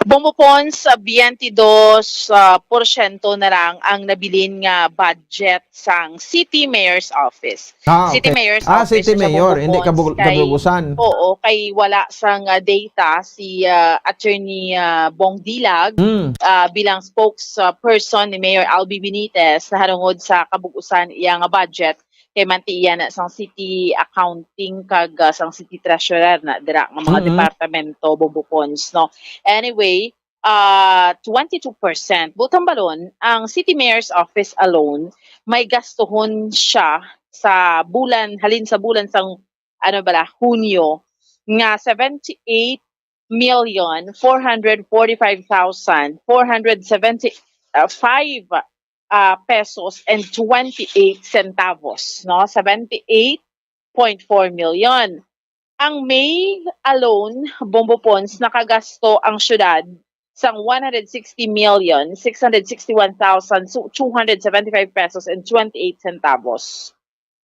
Bombo Pons, ah, biyente dos, ah, porsyento na lang ang nabilin nga budget sang City Mayor's Office. Ah, City okay. Mayor's Ah, Office City sa Mayor, Bombo hindi Pons kabug-, kay, kabugusan. Oo, kay wala sang, ah, data si, ah, Attorney, ah, Bong Dilag, Hmm. ah, bilang spokesperson ni Mayor Albi Benitez nahanungod sa kabugusan iya nga budget. Kay manti iya na sang city accounting kag, ah, sang city treasurer na dira nga mga Mm-mm. departamento, Bombo Pons, no? Anyway, ah, twenty-two percent. Butang balon, ang city mayor's office alone, may gastuhon siya sa bulan, halin sa bulan sang, ano bala, Hunyo, nga seventy-eight million four hundred forty-five thousand four hundred seventy-five, ah, pesos and twenty-eight centavos, no? Seventy-eight point four million. Ang May alone, Bombo Pons, nakagasto ang syudad sang one hundred sixty million six hundred sixty-one thousand two hundred seventy-five pesos and twenty-eight centavos.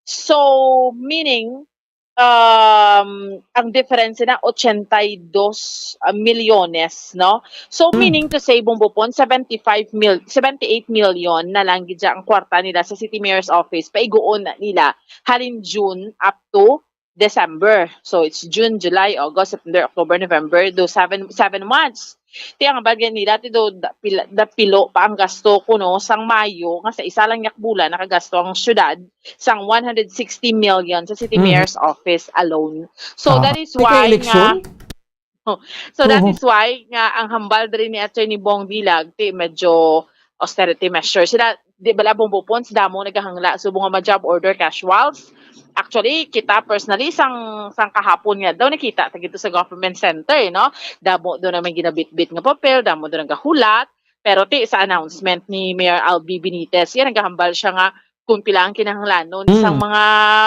So, meaning, um, ang diferensya na ochenta y dos milyones, no? So, Mm. meaning to say, Bombo Pons, seventy-five mil, seventy-eight million na lang gid ang kwarta nila sa City Mayor's Office, paiguon na nila halin June up to December. So, it's June, July, August, September, October, November, do seven, seven months. Ti ang bagay nila, ti do, da-, pila, dapilo pa ang gasto kuno sang Mayo, nga sa isa lang yak bulan, nakagasto ang syudad sang one hundred sixty million sa City Mhm. Mayor's Office alone. So, Ah, that is may why ka-eleksyon? nga, so, that Oo. is why nga ang hambal diri ni Attorney Bong Dilag, ti medyo austerity measure. Sila, di bala, Bombo Pons, damo nagahangla subong nga ma-job order casuals. Actually, kita personally, sang, sang kahapon nga daw nakita ta gito sa government center, no? Damo daw na may ginabitbit nga papel, damo daw nagahulat. Pero ti, sa announcement ni Mayor Albi Benitez, yan, nagahambal siya nga kung pila ang kinahanglanon sang mga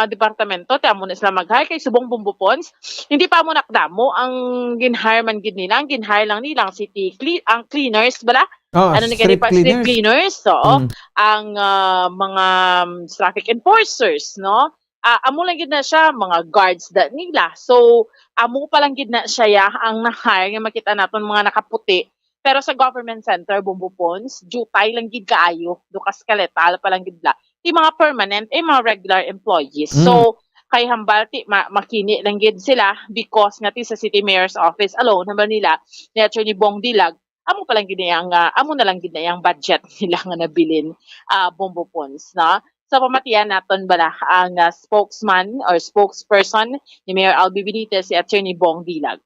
departamento, ti amo na sila mag-hire kay subong, Bombo Pons, hindi pa amo nakadamo ang gin-hire man gid nila. Ang gin-hire lang nila ang city cle-, ang cleaners bala. Ah, ano ni gani street pa, street cleaners. Cleaners, oo. Mm. Ang, ah, mga, um, traffic enforcers, no? Ah, amo lang gid na siya, mga guards da nila. So, amo pa lang gid na siya ya ang na-hire nga makita naton mga nakaputi. Pero sa government center, Bombo Pons, jutay lang gid kaayo, dukas ka letal pa lang gid la. Ti mga permanent, eh, mga regular employees. Mm. So, kay hambal ti ma-, makini lang gid sila because nga ti sa city mayor's office alone, hambal nila ni Attorney Bong Dilag, amo pa lang gid na yang, ah, amo na lang gid na yang budget nila nga nabilin, ah, Bombo Pons, no? So, pamatian naton bala ang, ah, spokesman or spokesperson ni Mayor Albi Benitez, si Attorney Bong Dilag.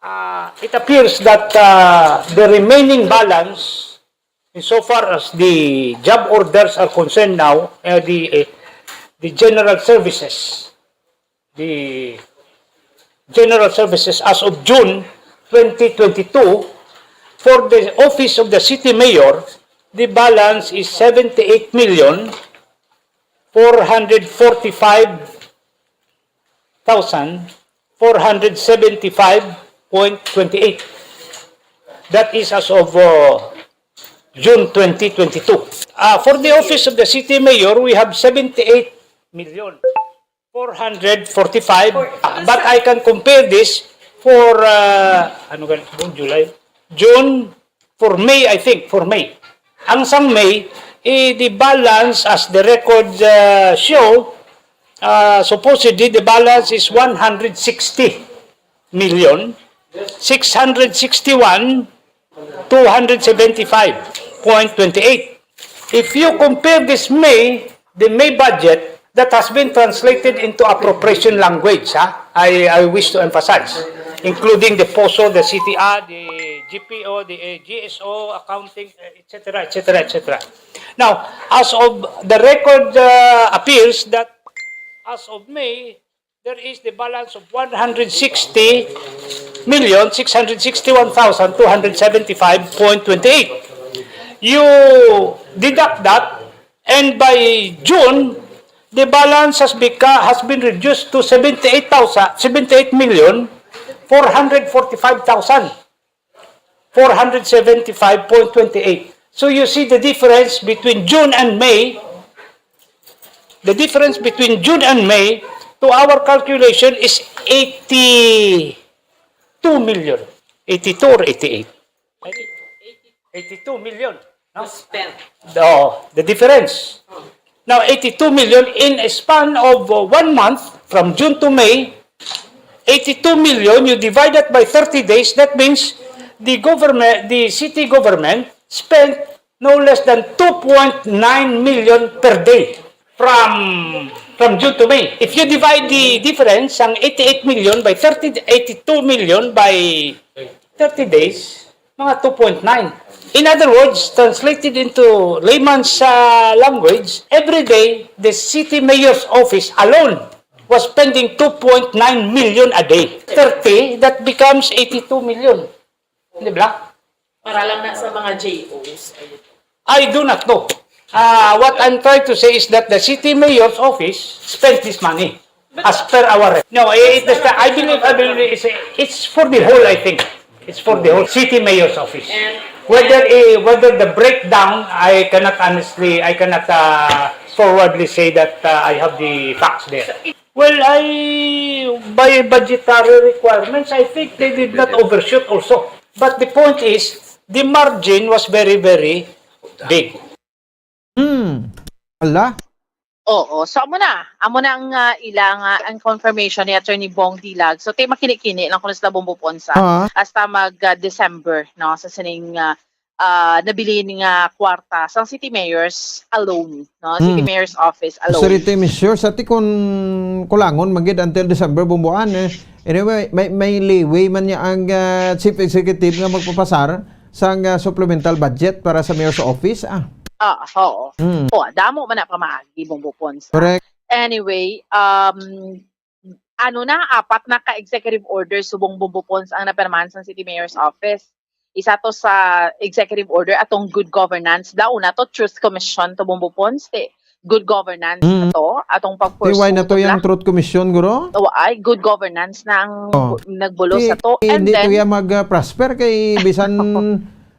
Uh, it appears that uh, the remaining balance, insofar as the job orders are concerned now, uh, the uh, the general services, the general services as of June twenty twenty-two, for the office of the city mayor, the balance is seventy-eight million four hundred forty-five thousand four hundred seventy-five point twenty-eight. That is as of uh, June twenty twenty-two. Uh, for the office of the city mayor, we have seventy-eight million four hundred forty-five. Uh, but I can compare this for uh, ano gan June, July, June, for May, I think, for May. Ang sang May, eh, the balance as the record uh, show, uh, supposedly the balance is one hundred sixty million six hundred sixty-one two hundred seventy-five point twenty-eight. If you compare this May, the May budget that has been translated into appropriation language, ha? I, I wish to emphasize, including the POSO, the C T A, the G P O, the uh, G S O, accounting, uh, et cetera, et cetera, et cetera. Now, as of the record uh, appears that as of May, there is the balance of one hundred sixty million six hundred sixty-one thousand two hundred seventy-five point twenty-eight. You deduct that, and by June, the balance has become, has been reduced to seventy-eight thousand, seventy-eight million four hundred forty-five thousand four hundred seventy-five point twenty-eight. So you see the difference between June and May. The difference between June and May to our calculation is eighty-two million. Eighty-two or eighty-eight? Eighty-two million. No? Spent. Oh, the difference. Now, eighty-two million in a span of uh, one month, from June to May, eighty-two million, you divide that by thirty days, that means the government, the city government spent no less than two point nine million per day from from June to May. If you divide the difference, ang eighty-eight million by thirty, eighty-two million by thirty days, mga two point nine. In other words, translated into layman's uh, language, every day, the city mayor's office alone was spending two point nine million a day. Thirty, that becomes eighty-two million. Di ba? Para lang na sa mga J Os. I do not know. Uh, what I'm trying to say is that the city mayor's office spent this money as per our rec- No, it, it, I believe, I believe it's, it's for the whole, I think. It's for the whole city mayor's office. Whether eh, whether the breakdown, I cannot honestly, I cannot uh, forwardly say that uh, I have the facts there. Well, I by budgetary requirements, I think they did not overshoot also. But the point is, the margin was very, very big. Hmm. Ala? Oo. So, amo na. Amo na ang uh, ila nga ang confirmation ni Attorney Bong Dilag. So, ti makini-kini lang kuno sila Bombo Ponsa. Ah. Hasta mag uh, December, no? Sa sining uh, uh, nabilin nga kwarta sang city mayors alone, no? City Hmm. mayor's office alone. Sorry, Tim, sure. Sa ti kun kulangon magid until December bumbuan eh. Anyway, may may leeway man niya ang ah, chief executive nga magpapasar sang ah, supplemental budget para sa mayor's office. Ah, Ah, oo. Hmm. Oh, damo man na pamaagi, Bombo Ponsa. Correct. Anyway, um, ano na, apat na ka executive orders subong Bombo Ponsa ang napirmahan sa City Mayor's Office. Isa to sa executive order atong good governance. Daw na to, Truth Commission to, Bombo Pons, ti good governance Mm. na to, atong Ti why na to pagpursu yung bla. Truth Commission, guro? O, ay, good governance na ang Oh. bu-, nagbulos Ti, sa to. And hindi to then, ya mag, ah, prosper kay bisan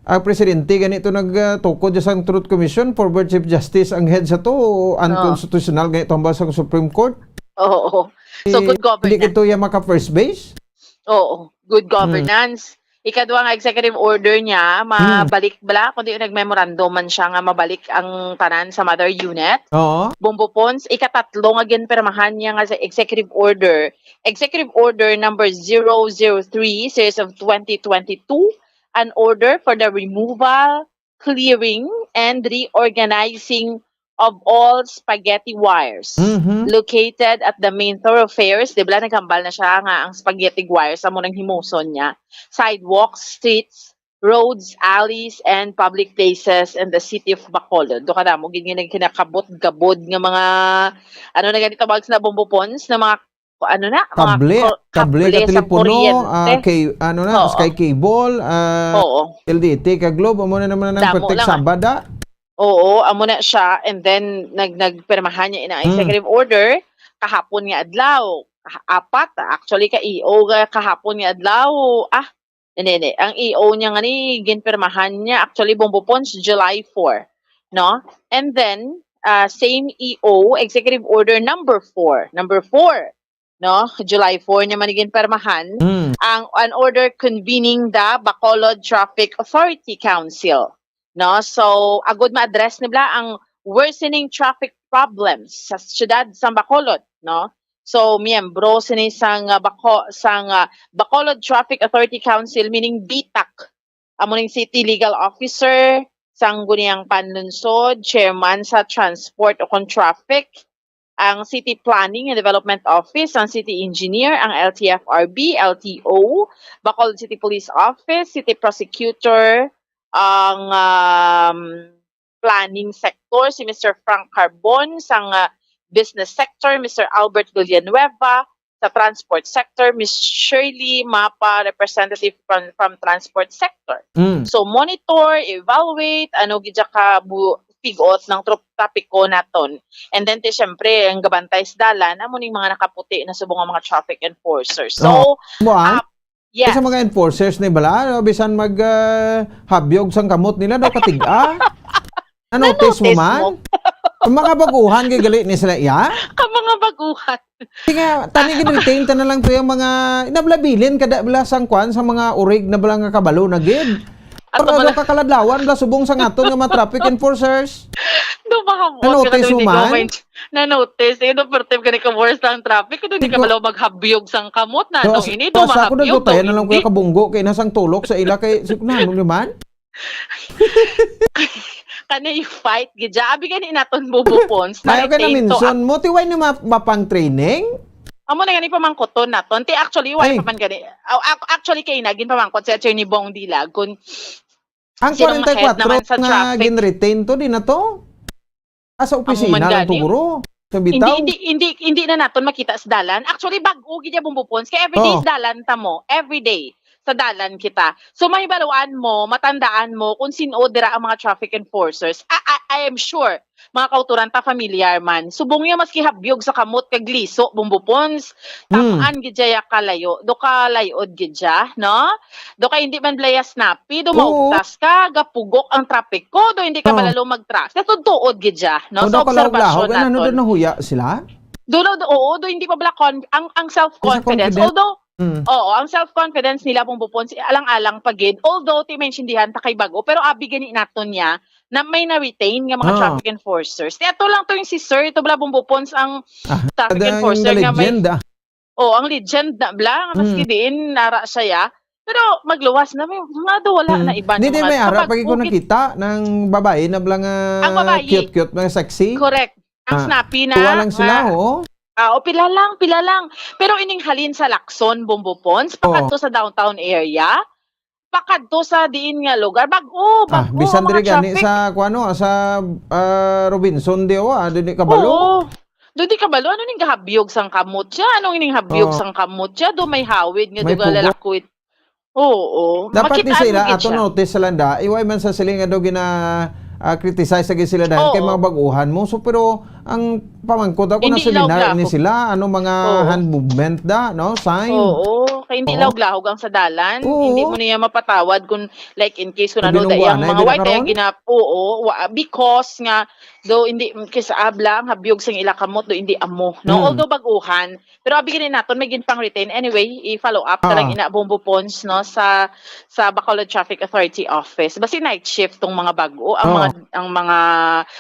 ang presidente ganito nag, ah, tukod sa Truth Commission, former Chief Justice ang head sa to, Oh. unconstitutional ganito hambal sa Supreme Court. Oo. So, Ti, good hindi governance. Kito ya maka first base? Oo, good Hmm. governance. Ikadwa nga executive order niya, Hmm. mabalik bala, kundi nag-memorandum man siya nga mabalik ang tanan sa mother unit. Oo. Bombo Pons, ikatatlo nga ginpirmahan niya nga sa executive order, executive order number zero zero three, series of twenty twenty-two, an order for the removal, clearing, and reorganizing of all spaghetti wires Mhm. located at the main thoroughfares. Di ba, naghambal na siya nga ang spaghetti wires amo nang himuson niya. Sidewalks, streets, roads, alleys, and public places in the city of Bacolod. Do kadamo gid nga nagkinakabot-gabod nga mga, ano na gani tawag sa Bombo Pons, na mga, ano na, mga Kable, ko-, kable kable ka sa telepono, kuryente. Ah, kay, ano na, Oo. Sky Cable, ah, Oo. L D T ka Globe, amo na naman ang Damo pertik lang, ah. Sabada. Oo, amo na siya. And then, nag-, nagpirmahan niya ina Mm. executive order kahapon nga adlaw. Ah, apat, actually, ka E O ga kahapon nga adlaw. Ah, hindi, hindi. Ang E O niya nga ni, ginpirmahan niya, actually, Bombo Pons, July four, no? And then, ah, same E O, executive order number four. Number four, no? July four niya man ginpirmahan Mm. ang, an order convening the Bacolod Traffic Authority Council, no? So, agud ma-address ni bala ang worsening traffic problems sa siyudad sang Bacolod, no? So, miyembro sini sang, ah, Baco-, sang, ah, Bacolod Traffic Authority Council, meaning BTAC. Amo ning city legal officer, sang Guniang Panlunsod, chairman sa transport o kon traffic, ang City Planning and Development Office, ang City Engineer, ang L T F R B, L T O, Bacolod City Police Office, City Prosecutor, ang, um, planning sector, si Mister Frank Carbon, sang, ah, business sector, Mister Albert Villanueva, sa transport sector, Miss Shirley Mapa, representative from, from transport sector. Mm. So, monitor, evaluate, ano gid ka bu-, pigot ng trop-, trapiko naton. And then, ti, syempre, ang gabantay sa dalan, amo ning mga nakaputi na subong nga mga traffic enforcers. So, Oh, mo, ah? ah, yes. Sa mga enforcers ni bala, no, bisan mag, ah, habyog sang kamot nila, daw katig-a. Na-notice mo Nanotice man? mo? Ang mga baguhan, kay gali ni sila, iya? Ang mga baguhan. Sige, tani gin-retain ta na lang to yung mga, nabla bilin, kada bala sang kwan, sa mga urig na bala nga kabalo na gid. Ato Para pala. Daw kakaladlawan, bala subong sa ngaton nga mga traffic enforcers. Do mahamot ka Na-notice ka mo doon, man? Ikaw, na-notice. Eh, no, pertem ka ni ka worse ang traffic. Kung hindi ka Ikaw bala maghabyog sang kamot na, Tapos, no, ini, do tapos ako mahabyog, nagdutay na lang, Kuya Kabunggo, kay nasang tulok sa ila, kay, si, na, ano naman? Kana yung fight, gid siya. Abi gani naton, Bobo Pons, Ayaw ka na na-retain to. Mention mo, ti, why na ma-, mapang training? Amo na gani pamangkoton naton. Ti, actually, why Ay. pa man gani? Aw, ac-, actually, kay nagin pamangkot si Attorney Bong Dilag kung Ang sino mga head forty-four naman sa nga traffic. Gin-retain to, di na to? Ah, sa Amo opisina man lang to, gani. Guro. Sa Hindi, bitaw. hindi, hindi, hindi na naton makita sa dalan. Actually, bag-o gid ya, Bombo Pons. Kay everyday Oo. sa dalan ta mo. Everyday sa dalan kita. So, mahibaluan mo, matandaan mo kung sin-o dira ang mga traffic enforcers. I, I, I am sure, mga kauturan ta, familiar man. Subong niya maski habyog sa kamot kag liso, Bombo Pons. Hmm. Tamaan gid siya kalayo. Do ka layod gid siya, no? Do ka hindi man blaya snappy, do Oo. maugtas ka, gapugok ang trapiko, do hindi ka Oh. malalo mag-traffic. Sa tuod gid siya, no? O, Sa do ka obserbasyon lahog-lahog, ano, naton. Do nahuya sila? Do, do, do, oo, do hindi pa bala con-, ang, ang Sa self-confidence. Confidence? Although, Mm. oo, ang self-confidence nila, Bombo Pons, alang-alang pa gid. Although, ti maintindihan ta kay bag-o, pero abi gani naton niya na may na-retain nga mga Ah. traffic enforcers. Ti ato lang to yung si Sir, ito bala, Bombo Pons, ang Ah, traffic kada ang enforcer nga may legend, ah. Oh, ang legend na bala, nga maski Mm. diin, nara siya, ya. Pero magluwas na, may, nga do, wala Mm. na iba Di, na di, mga may ara, kapag pag ikaw ukit. Nakita ng babae na bala nga Ang babae. Cute-cute, mga sexy. Correct. Ang Ah, snappy na, tuwa lang sila, nga, oo. Ah, o, pila lang, pila lang. Pero ining halin sa Lacson, Bombo Pons, Oo. pakadto sa downtown area, pakadto sa diin nga lugar, bag-o, Ah, bag-o bisan ang mga diri gani traffic. Sa, kuano, sa, ah, Robinson, di, oh, ah, dili kabalo. Oo. Do di kabalo, ano ning gahabyog sang kamot siya? Anong ining habyog Oo. sang kamot siya? Do may hawid nga May do ga pugo. Lalakwit. Oo. Dapat ni Makit-an sila, man gid ato siya. notice sa landa, iway man sa siling nga daw gina, ah, criticize lagi sila dahil kay Oo. mga baguhan mo. So, pero ang pamangkot ako na Hindi seminar ni lahog-lahog. sila, ano, mga Oo. hand movement da, no? Sign. Oo, kay hindi Oo. lahog-lahog ang sa dalan. Oo. Hindi mo niya mapatawad kung, like, in case kung Kung ano da binungguan iyang na, mga hindi na white, kaya karon? ginap-, oo, wa-, because nga, daw hindi, mm, kay sa abla, ang habyog sing ila kamot, daw hindi amo, no? Mm. Although baguhan, pero abi gani naton, may ginpang-retain. Anyway, i-follow up na lang Ah. ina, Bombo Pons, no, sa, sa Bacolod Traffic Authority Office. Basi night shift tong mga bag-o, ang Oh. mga, ang mga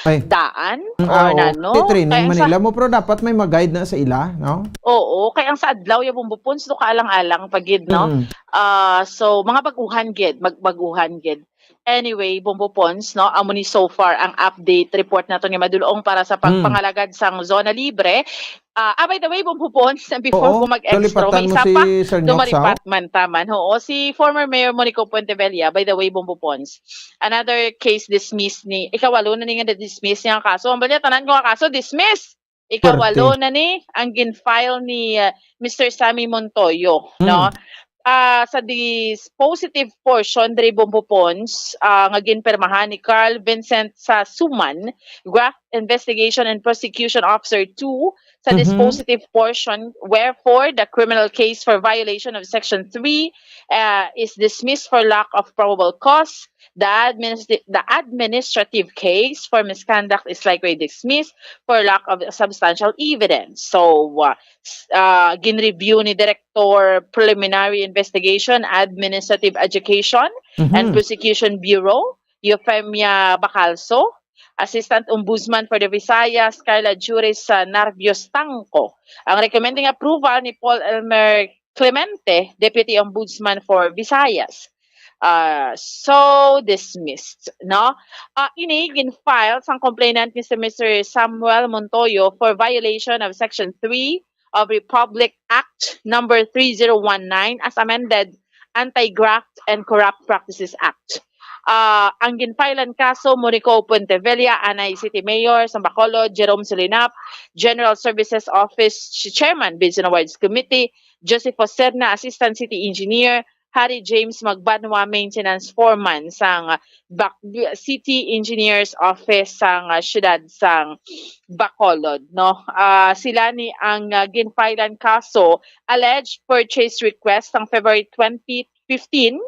Ay. daan, Mm, or ah, oo. nano. Ti-training Kaya man sa nila mo, pero dapat may mag-guide na sa ila, no? Oo, kay ang sa adlaw, ya Bombo Pons, to kaalang-alang pa gid, no? Mm. Ah, so, mga baguhan gid, mag-, baguhan gid. Anyway, Bombo Pons, no, amo ni so far ang update report naton nga madulong para sa Mm. pagpangalagad sang zona libre. Ah, ah, by the way, Bombo Pons, before Oo, ko mag-extra, nalipatan may mo isa si pa, Sir Nyok Sao? Dumaripat man taman. Oo, si former Mayor Monico Puentevella, by the way, Bombo Pons, another case dismissed ni, ikawalo na ni nga na-dismiss niya ang kaso. Ang balya, tanan ko nga kaso, dismiss. Ikawalo Pwerte. na ni ang gin-file ni, uh, Mister Sammy Montoyo, Hmm. no? Ah, sa dispositive portion diri, Bombo Pons, ah, nga ginpirmahan ni Carl Vincent Sasuman, Graft Investigation and Prosecution Officer two, sa Mhm. dispositive portion, wherefore the criminal case for violation of Section three, uh, is dismissed for lack of probable cause. The administ-, the administrative case for misconduct is likewise dismissed for lack of substantial evidence. So, uh, s-, uh, ginreview ni Director Preliminary Investigation, Administrative Education, and Mhm. Prosecution Bureau, Eufemia Bacalso, Assistant Ombudsman for the Visayas, Carla Juris, uh, Narbios Tangco, ang recommending approval ni Paul Elmer Clemente, Deputy Ombudsman for Visayas. Uh, so dismissed, no? Uh, ini gin-file sang complainant ni si Mister Samuel Montoyo for violation of Section three of Republic Act number three zero one nine as amended, Anti-Graft and Corrupt Practices Act. Uh, ang ginfilean kaso, Monico Puentevella, anay City Mayor sang Bacolod, Jerome Solinap, General Services Office Chairman, Bids and Awards Committee, Josephus Serna, Assistant City Engineer, Harry James Magbanwa, Maintenance Foreman sang Bac-, City Engineer's Office sang, ah, siyudad sang Bacolod, no? Ah, sila ni ang, ah, ginfilean kaso, alleged purchase request sang February twenty fifteen,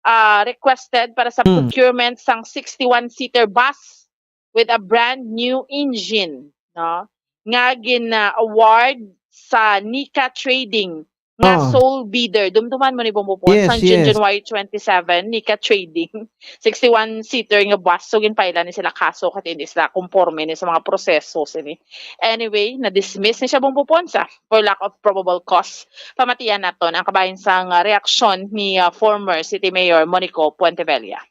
ah, requested para sa Hmm. procurement sang sixty-one seater bus with a brand new engine, no? Nga gin-award sa Nika Trading nga Ah. sole bidder. Dumduman mo ni, Bombo Pons, Yes, sang June, yes. January twenty-seven, Nika Trading, sixty-one seater nga bus. So, ginfile ni sila kaso kay hindi sila konforme ni sa mga proseso sini. Anyway, na-dismiss ni siya, Bombo Pons, ah, for lack of probable cause. Pamatian naton ang kabahin sang, ah, reaksyon ni, ah, former City Mayor Monico Puentevella.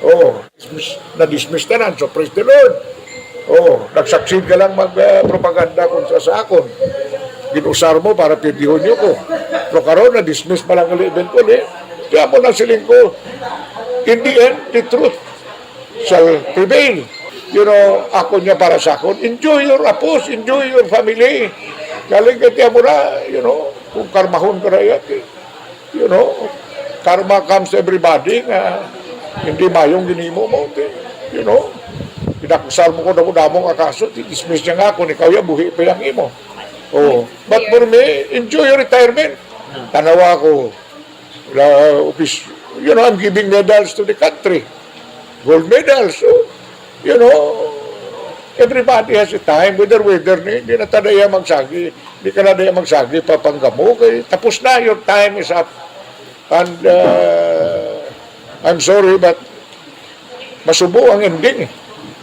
Oh, dismiss, na-dismiss tanan. So, praise the Lord. Oh, nag-succeed ka lang mag, ah, propaganda kontra sa akon. Gin-usar mo para pirdihon niyo ko. Pero karon, na-dismiss pa lang gali eventually. Kaya mo nang siling ko, in the end, the truth shall prevail. You know, ako niya para sa akon, enjoy your apos, enjoy your family. Galing kay tiyan mo na, you know, kung karmahon ka na yan, eh. You know, karma comes to everybody nga hindi mayong ginhimo mo, okay? You know, pinakusar mo ko damo-damo nga kaso, dismiss niya nga ako, ni kaya buhi pa yung imo. Oh. But for me, enjoy your retirement. Tanawa ko, la, office, you know, I'm giving medals to the country. Gold medals, so, you know, everybody has a time, whether, whether ni, di na ta daya magsagi. Di ka na daya magsagi, papanggamo. Kay tapos na, your time is up. And, uh, I'm sorry, but masubo ang ending, eh.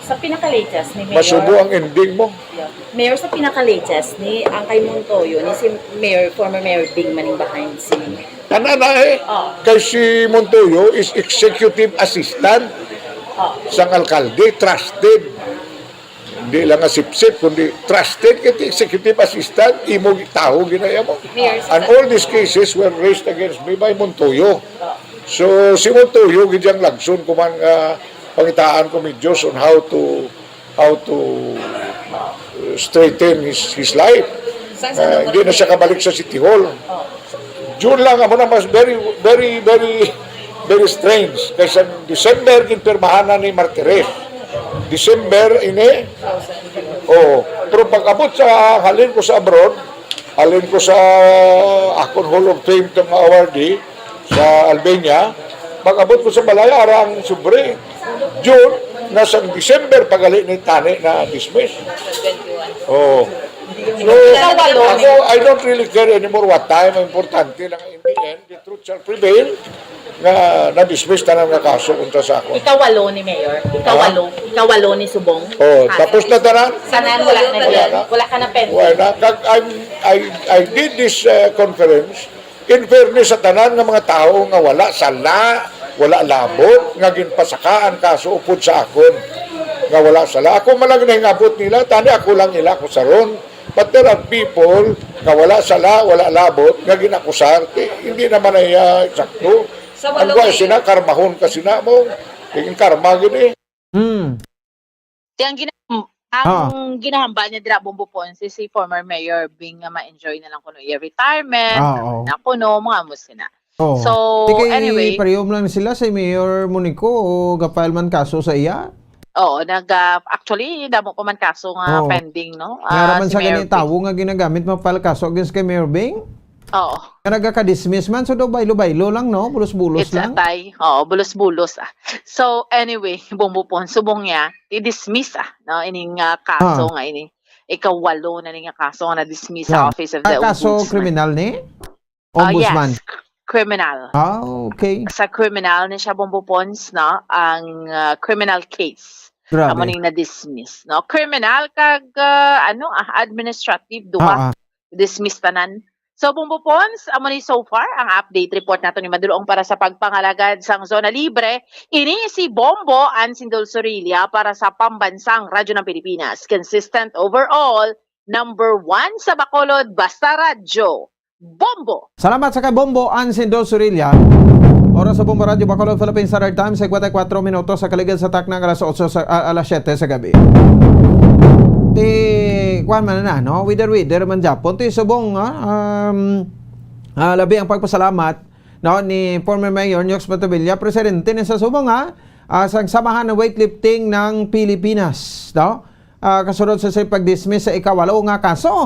Sa pinaka-latest ni Mayor, Masubo ang ending mo. Yeah. Mayor, sa pinaka-latest ni, ang kay Montoyo, ni si Mayor, former Mayor Bing Maningbahay, si Ana na, eh. Oh. Kay si Montoyo is executive assistant Oh. sang alkalde, trusted. Hindi lang nga sipsip, kundi trusted kay executive assistant, imo tawo ginaya mo. Mayor, sa And all these cases were raised against me by Montoyo. So, si Montoyo, gid yang lagson, kuman nga pangitaan ko, Medyos, on how to, how to, uh, straighten his, his life. Saan, saan Uh, ang hindi na siya kabalik sa City Hall. Oh. June lang, amo na mas very, very, very, very strange. Kay sa December, ginpirmahan na ni Martires. December, ini? Oo. Pero pag-abot sa, halin ko sa abroad, halin ko sa akon Hall of Fame tong awardee sa Albania, pag-abot ko sa balay, ara ang sobre. June, na sa December, pagali ni tani na dismiss. Oo. So, Ikawalo. Ako, I don't really care anymore what time. Ang importante lang, in the end, the truth shall prevail, nga na-dismiss tanan nga kaso kontra sa akon. Ikawalo ni Mayor. Ikawalo. Ikawalo ni Subong. Oh, Kaso. Tapos na tanan? Tanan wala na Wala dyan. na. Wala ka na pending. Wala na. Kag, I'm, I, I did this uh, conference in fairness sa tanan nga mga tawo nga wala sala, wala labot, nga ginpasakaan kaso upod sa akon nga wala sala. Ako man lang nahingabot nila, tani ako lang ila akusaron. But there are people nga wala sala, wala labot, nga ginakusar. Ti, hindi naman na iya eksakto. Sa Ang walo buhay kayo. Sina, karmahon ka sina mo. Tingin karma gini. Hmm. Ti ang gina-, ang Ah. ginahambal niya dira, Bombo Ponce, si former Mayor Bing nga ma-enjoy na lang kuno iya retirement, Ah, oo. na kuno, mga amo sina. Oo. So, Ti kay anyway. Parehom lang sila si Mayor Monico o ga-file man kaso sa iya? Oo, nag, ah, actually, damo pa man kaso nga Oo. pending, no? Nga Ah, naman si sa Mayor gani Bing. Tawo nga ginagamit ma-file kaso against kay Mayor Bing? Oo. Nga nagaka-dismiss man, so daw baylo-baylo lang, no? Bulos-bulos It's lang. A tie. Oo, bulos-bulos, ah. So, anyway, Bombo Ponce, subong niya, i-dismiss, ah, no? Ining, ah, kaso Ah. nga ini. Ikawalo na ni nga kaso nga na-dismiss sa Yeah. Office of Ah, the kaso Ombudsman. Kriminal ni? Ah, Ombudsman? Yes, k-, criminal. Ah, okay. Sa criminal ni siya, Bombo Ponce, no? Ang, ah, criminal case. Grabe. Amo ning na-dismiss, no? Criminal kag, ah, ano, ah, administrative, duha. Ah, ah. Dismiss tanan. So, Bombo Ponce, amo ni so far ang update report nato ni Madulong para sa pagpangalagad sang Zona Libre. Ini si Bombo Ansindol Sorilla para sa Pambansang Radyo ng Pilipinas. Consistent overall, number one sa Bacolod, basta radyo. Bombo! Salamat sa kay Bombo Ansindol Sorilla. Oras sa Bombo Radyo Bacolod, Philippine Standard Time, sa kwatro minutos sa kaligid sa takna nga alas otso sa, ah, alas siyete sa gabi. Ti, kuwan man na, no? Weather, weather man Japon. Ti subong, ah, um, ah, labi ang pagpasalamat, no, ni former Mayor Nyox Matavilla, presidente ni sa subong, ha? Ah, sa Samahan ng Weightlifting ng Pilipinas, no? Ah, kasunod sa, sa pag-dismiss sa ikawalo nga kaso.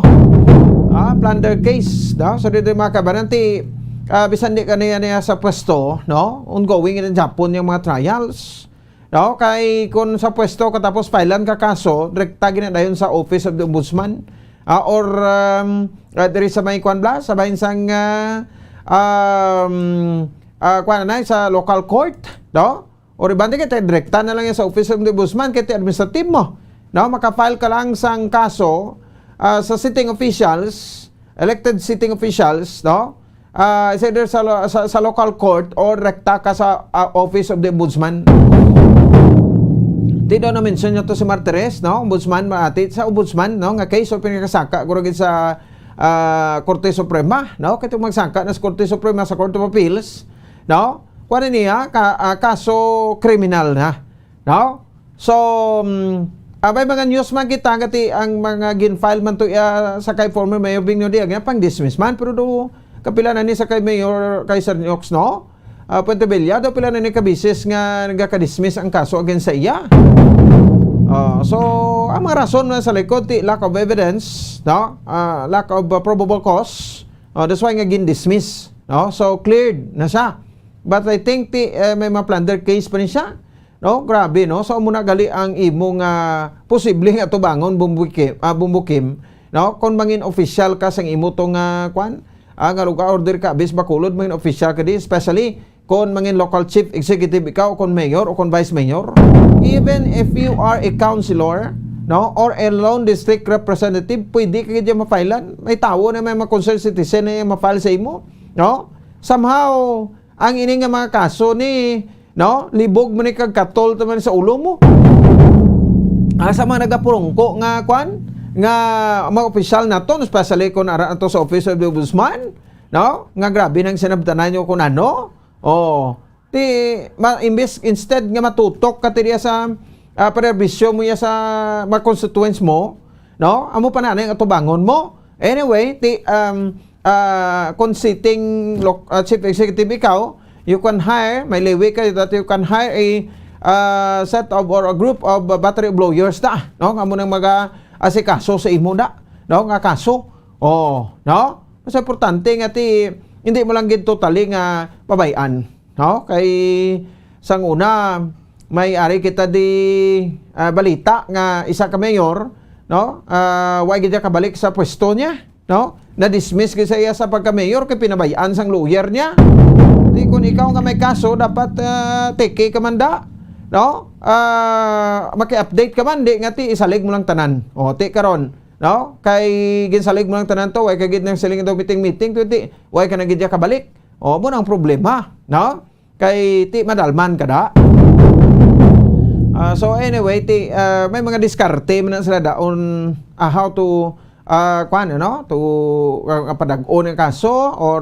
Ah, plunder case, no? So, dito, mga kabanan, ti, ah, bisan di ka niya, niya sa pwesto, no? Ongoing in Japon yung mga trials. No? Kay kung sa pwesto ka tapos filean ka kaso, direkta gina dayon sa Office of the Ombudsman. Ah, or, um, ah, diri sa may kwan bla, sa bahin sang, ah, um, ah, kwan na, sa local court, no? Or iban di kita, direkta na lang yan sa Office of the Ombudsman, kay ti administrative mo. No? Maka-file ka lang sang kaso, ah, sa sitting officials, elected sitting officials, no? Ah, it's either sa, lo-, sa, sa local court or rekta ka sa, ah, Office of the Ombudsman. Di daw na-mention nyo to si Martires, no? Ombudsman, maati sa Ombudsman, no? Nga case o pinakasangka, guro gid sa, ah, Korte Suprema, no? Kay itong magsangka na sa Korte Suprema, sa Court of Appeals, no? Kuha na niya, ka, ah, kaso kriminal na, no? So, mm, ah, may mga news man kita nga ti ang mga gin-file man to, ah, sa kay former Mayor Bing Nodiag, nga pang-dismiss man, pero do, kapila na ni sa kay Mayor, kay Sir Nyox, no? Ah, Puente Villa, do pila na ni ka beses nga nagaka-dismiss ang kaso against sa iya. Ah, so, ang mga rason man sa likod, ti lack of evidence, no? Ah, lack of, ah, probable cause. Ah, that's why nga gin-dismiss, no? So, cleared na siya. But I think ti, eh, may mga plunder case pa ni siya. No, grabe, no? So, amo na gali ang imo nga posible nga atubangon, Bombo Kim, ah, Bombo Kim, no? Kung mangin official ka sang imo to nga, kwan, ah, nga lugar, order ka, bis Bacolod, mangin official ka di, especially kung mangin local chief executive ikaw, o kung mayor, o kung vice mayor. Even if you are a councilor, no, or a lone district representative, pwede ka gid ma-filean. May tawo na may mga concerned citizen na ma-file sa imo, no? Somehow, ang ini nga mga kaso ni, no? Libog mo ni kag katol to man sa ulo mo. Ah, sa mga nagapurungko nga, kwan, nga mga opisyal naton, especially kung ara ato sa Office of the Ombudsman, no? Nga grabe nang sinabtanan nyo kung ano. Oh, ti, ma-, imbes, instead nga matutok ka ti diya sa, ah, perbisyo mo ya sa mga constituents mo, no? Amo pa na ang atubangon mo. Anyway, ti, um, ah, kung sitting lo-, ah, chief executive ikaw, you can hire, may leeway kayo that you can hire a, ah, set of or a group of, ah, battery of lawyers na, no? Nga mo nang mag-asikaso sa imo na, no? Nga kaso. Oh, no? Mas importante nga ti, hindi mo lang gid totally nga pabayaan, no? Kay sang una, may ari kita di, ah, balita nga isa ka mayor, no? Ah, wa gid niya kabalik sa pwesto niya, no? Na-dismiss gid sa iya sa pagka-mayor kay pinabayaan sang lawyer niya. Di kun ikaw nga may kaso, dapat, ah, tiki ka man da, no? Ah, maki-update ka man, di nga ti isalig mo lang tanan. O, ti karon, no? Kay ginsalig mo lang tanan to, way ka gid nang siling daw meeting-meeting, to ti, way ka na gid niya kabalik. O, mo nang problema, no? Kay ti madalman ka da. Ah, so anyway, ti, ah, may mga diskarte man na sila daon, ah, how to, ah, kuan, ano? To, ah, padag-on ang kaso or,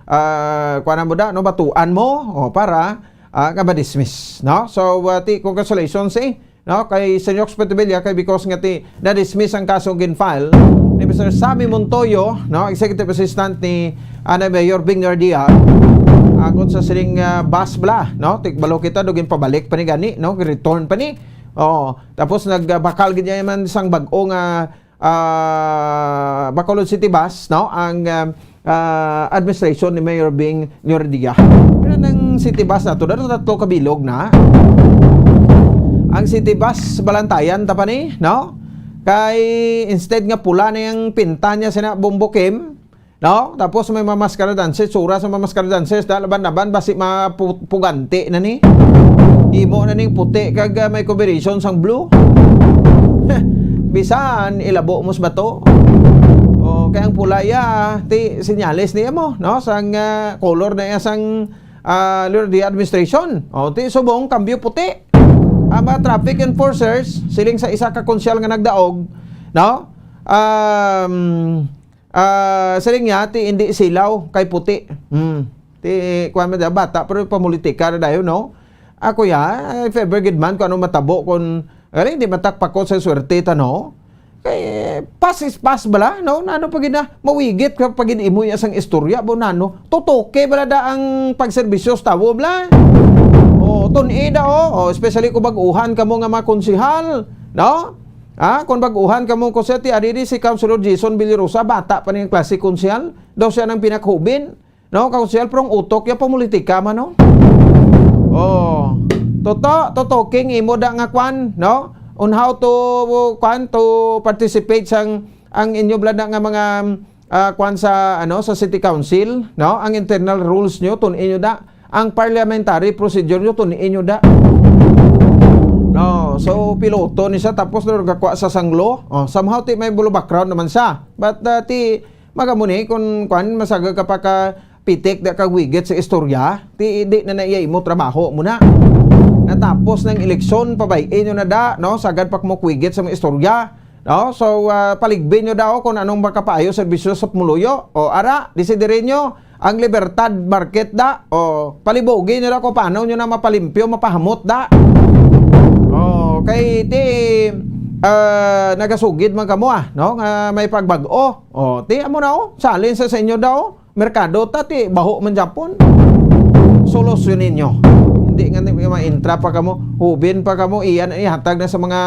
ah, kuan mo da, no? Batuan mo, o, para, ah, nga ma-dismiss, no? So, ah, ti, congratulations, eh, no? Kay Senyor Espitabilia, kay because nga ti, na-dismiss ang kasong gin-file ni Mister Sammy Montoyo, no? Executive Assistant ni, ah, ni Mayor Bing Nardia, agod sa siling, ah, bus bala, no? Tigbalo kita, do ginpabalik pa ni gani, no? Return pa ni. Oh, tapos nagbakal gid niya man sang bag-o nga, ah, Bacolod City Bus, no? Ang, ah, ah, administration ni Mayor Bing Nardia. Pero nang City Bus na to, daro tatlo ka bilog na. Ang City Bus, balantayan ta pa ni, no? Kay instead nga pula na yung pinta niya sina Bombo Kim, no? Tapos may mamaskara dancers, sura sa mamaskara dancers, da laban-laban, basi mapuganti na ni. Imo na ning puti kag, ah, may combination sang blue. Bisan ilabo mo sa bato. O, kay ang pula iya, ti, senyales niya mo, no? Sang, ah, color na iya sang, ah, Lourdes administration. O, ti, subong, kambyo puti. Ang mga traffic enforcers, siling sa isa ka konsyal nga nagdaog, no? Um, ah, siling niya, ti, hindi silaw, kay puti. Hmm. Ti, kuwan mo da, bata, pero pamulitika na dayo, no? Ako ya, if ever gid man, kung ano matabo, kung, galing, di matakpakot sa swerte ta, no? Kay, pass is pass bala, no? Na ano pa gid na, mawigit ka pa gid imo ya sang istorya, bo, nano? Tutuki bala da ang pagserbisyo sa tawo, bala? O, tun-i da, o. O, especially kung bag-uhan kamo nga mga konsihal, no? Ah, kung bag-uhan kamo, konsihal, ti, ari di si Councilor Jason Villarosa, bata pa ning klase konsihal. Daw siya nang pinakahubin, no? Konsihal, pero ang utok ya pamulitika man, no? Oh. Toto, toto, king imo da nga kwan, no? On how to, kwan, to participate sang ang inyo bala na nga mga, ah, kwan sa, ano, sa City Council, no? Ang internal rules nyo, tun-i nyo da. Ang parliamentary procedure nyo, tun-i nyo da. No, so piloto ni siya, tapos no, nagakwa sa sanglo. Oh, somehow ti may bulo background naman siya. But, ah, ti, maga mo ni, kung kwan, masaga ka pa ka pitik da ka wigit sa istorya, ti di na na iya imo trabaho mo na. Natapos ng eleksyon, pabay-i nyo na da, no? Sagad pa mo kwigit sa mga istorya. No? So, ah, paligbin nyo daw kung anong makapaayo serbisyo sa pumuluyo. O, ara, desidirin nyo ang Libertad Market da. O, palibugi nyo daw kung paano nyo na mapalimpyo, mapahamot da. O, kay ti, ah, nagasugid man kamo, ah, no? Nga may pagbag-o. O, ti, amo na, o. Salin sa, sa inyo daw. Merkado ta, ti, baho man Japon. Solusyon ninyo. Hindi nga ni-, maintra pa kamo, hubin pa kamo, iyan, ihatag na sa mga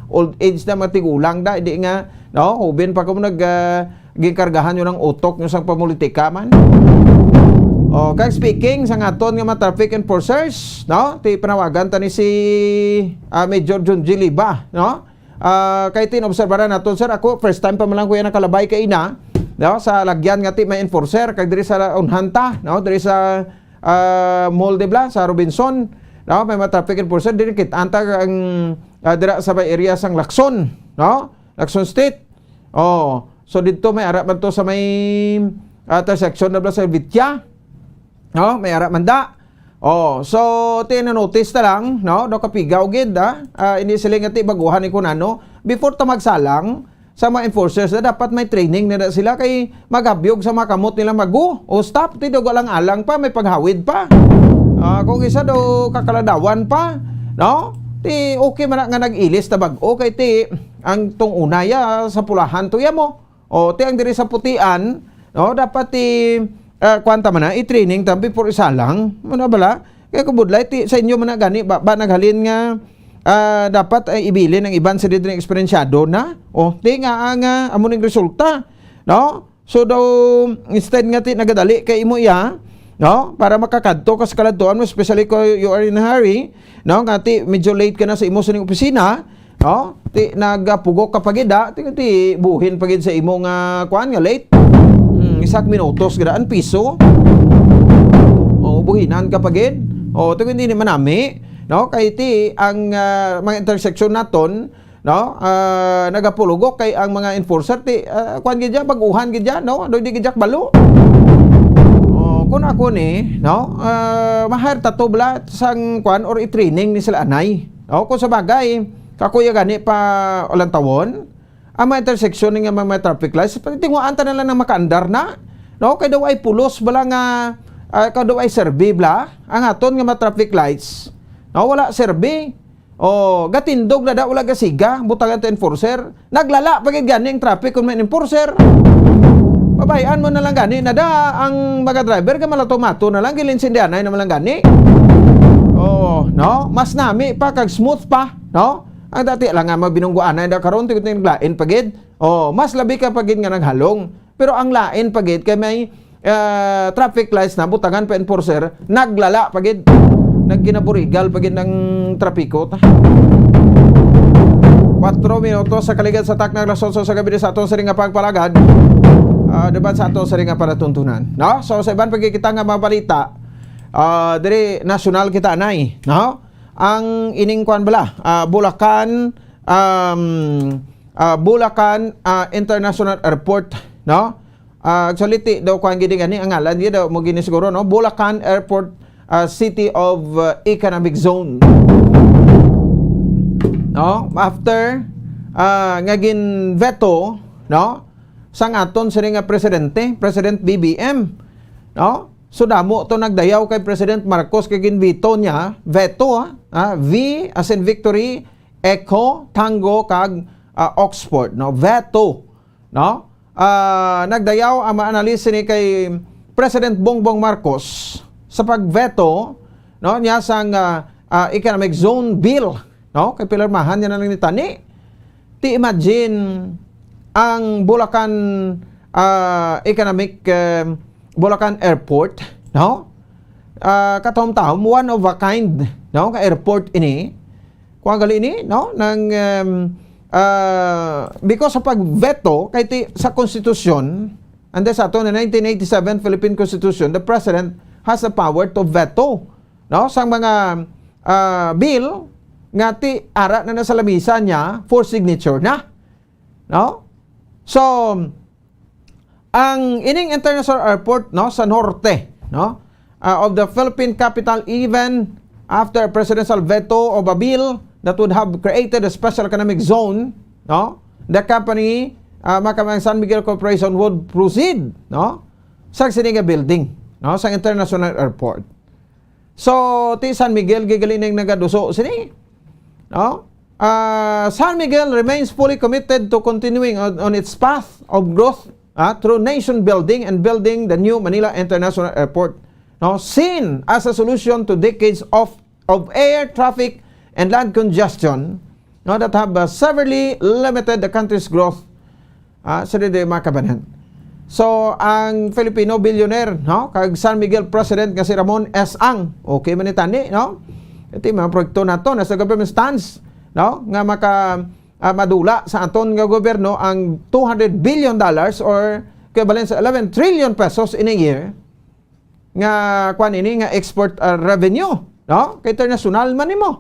old age na, mga tigulang da, hindi nga, no? Hubin pa kamo nag, ah, ginkargahan nyo ng utok nyo sang pamulitika man. O, kag speaking sa aton nga mga traffic enforcers, no? Ti panawagan ta ni si, ah, Major Junji Liba, no? Ah, kay tin-obserbaran naton, sir, ako, first time pa man lang ko yan nakalabay kay ina, no? Sa lagyan nga ti may enforcer, kag diri sa unhan ta, no? Diri sa, ah, Mall de Bla, sa Robinson, no? May mga traffic enforcer, diri kit-an ta ang, ah, dira sa may area sang Lacson, no? Lacson Street. Oh, so dito may ara man to sa may, ah, intersection na bala sa Vitia. No? May ara man da. Oh, so, ti na-notice ta lang, no? Do kapigaw gid, ah. Ah, ini sila nga ti baguhan ni kunano. Before ta magsalang sa mga enforcers na dapat may training na, na sila kay magabyog sa mga kamot nila magu. O stop, ti do alang-alang pa, may paghawid pa. Ah, kung isa do kakaladawan pa, no? Ti okay man na nga nag-ilis ta bag-o kay ti ang tong una ya sa pulahan to ya mo. O, ti ang diri sa putian, No, dapat i, ah, kuwan ta man na, i-training ta before isalang. Ano bala? Kaya kung budlay, ti, sa inyo man na gani, ba, ba naghalin nga, ah, dapat, eh, ibilin ang iban sa diri nga eksperensyado na? O, ti nga ang, ah, amo ning resulta, no? So daw, instead nga ti nagadali kay imo iya, no? Para makakadto ka sa kaladtuan mo, especially kung you are in a hurry, no? Nga ti medyo late ka na sa imo sining opisina, no? Ti nagapugok ka pa gid, ah. Ti, ti buhin pa gid sa imo nga kuan nga late. Hmm, isak minutos gid ang piso. O, buhinan ka pa gid. O, ti hindi ni manami, no? Kay ti ang, ah, mga intersection naton, no? Ah, nagapulugok kay ang mga enforcer ti, ah, kuan gid dyan, baguhan gid dyan, no? Ano, di gid dyan balo. O, kung ako ni, no? Ah, mahal tato bala sang kuan or i-training ni sila anay. No? Kung sa bagay, kakuya gani pa ulang tawon, ang mga intersection nga mga, mga traffic lights, tinguhaan ta na lang ng makaandar na. No? Kay daw ay pulos bala nga, ah, kay daw ay serbi bala, ang aton nga mga traffic lights. No? Wala serbi. O, gatindog na da, wala gasiga, butangan ta enforcer. Naglala pa gid gani ang traffic kung may enforcer. Pabayaan mo na lang gani, na da ang mga driver ka malatumato na lang, gilinsindihanay naman lang gani. O, no? Mas nami pa, kag smooth pa, no? Ang dati lang nga mabinungguanay da karon, ti naglain pa gid. O, mas labi ka pa gid nga naghalong. Pero ang lain pa gid kay may, ah, traffic lights na, butangan pa enforcer, naglala pa gid. Nagkinaburigal pa gid ang trapiko ta. Kuwatro minutos sa kaligad sa takna alas otso sa gabi sa aton siring nga pagpalagad. Ah, debat sa aton siring nga palatuntunan. No? So, sa iban pa gid kita nga mga balita, ah, diri nasyonal kita anay, no? Ang ining kuan bala, ah, Bulacan, um, ah, Bulacan, ah, International Airport, no? Ah, actually, ti daw kuan gid gani ang ngalan, di daw mo gini siguro, no? Bulacan Airport, ah, City of, ah, Economic Zone. No? After, ah, nga gin-veto, no? Sang aton sini nga presidente, President B B M, no? So, damo to nagdayaw kay President Marcos kay gin-veto niya, veto, ah, ah, V as in victory, Echo, Tango, kag, ah, Oxford, no? Veto, no? Ah, nagdayaw ang mga analyst ni kay President Bongbong Marcos sa pag-veto, no, niya sang, ah, ah, Economic Zone Bill, no? Kay pinirmahan niya na lang ni tani. Ti imagine ang Bulacan, ah, Economic, eh, Bulacan Airport, no? Ah, katahom-tahom, one of a kind, no, nga airport ini. Kuwan gali ini, no? Nang, um, ah, because sa pag-veto kay ti, sa konstitusyon, and then sa ato na nineteen eighty-seven Philippine Constitution, the president has the power to veto, no? Sang mga, ah, bill nga ti ara na na sa lamisa niya for signature na, no? So, ang ining international airport, no, sa norte, no, ah, of the Philippine capital, even after a presidential veto of a bill that would have created a special economic zone, no, the company, ah, Macabebe San Miguel Corporation would proceed, no, sa sini nga building, no, sa international airport. So, ti San Miguel, gigaling nang nagaduso sini. No? Ah, San Miguel remains fully committed to continuing on, on its path of growth, ah, through nation building and building the new Manila International Airport, no? Seen as a solution to decades of, of air traffic and land congestion, no, that have, uh, severely limited the country's growth, ah, sa dili makabanhan. So, ang Filipino billionaire, no, kag San Miguel President nga si Ramon S. Ang, okay man ni tani, no? Ito yung mga proyekto nato, nasa government stance, no, nga maka, ah, madula sa aton nga gobyerno ang two hundred billion dollars or equivalent sa eleven trillion pesos in a year nga, kuwan ini, nga export, ah, revenue, no? Kay international man nimo.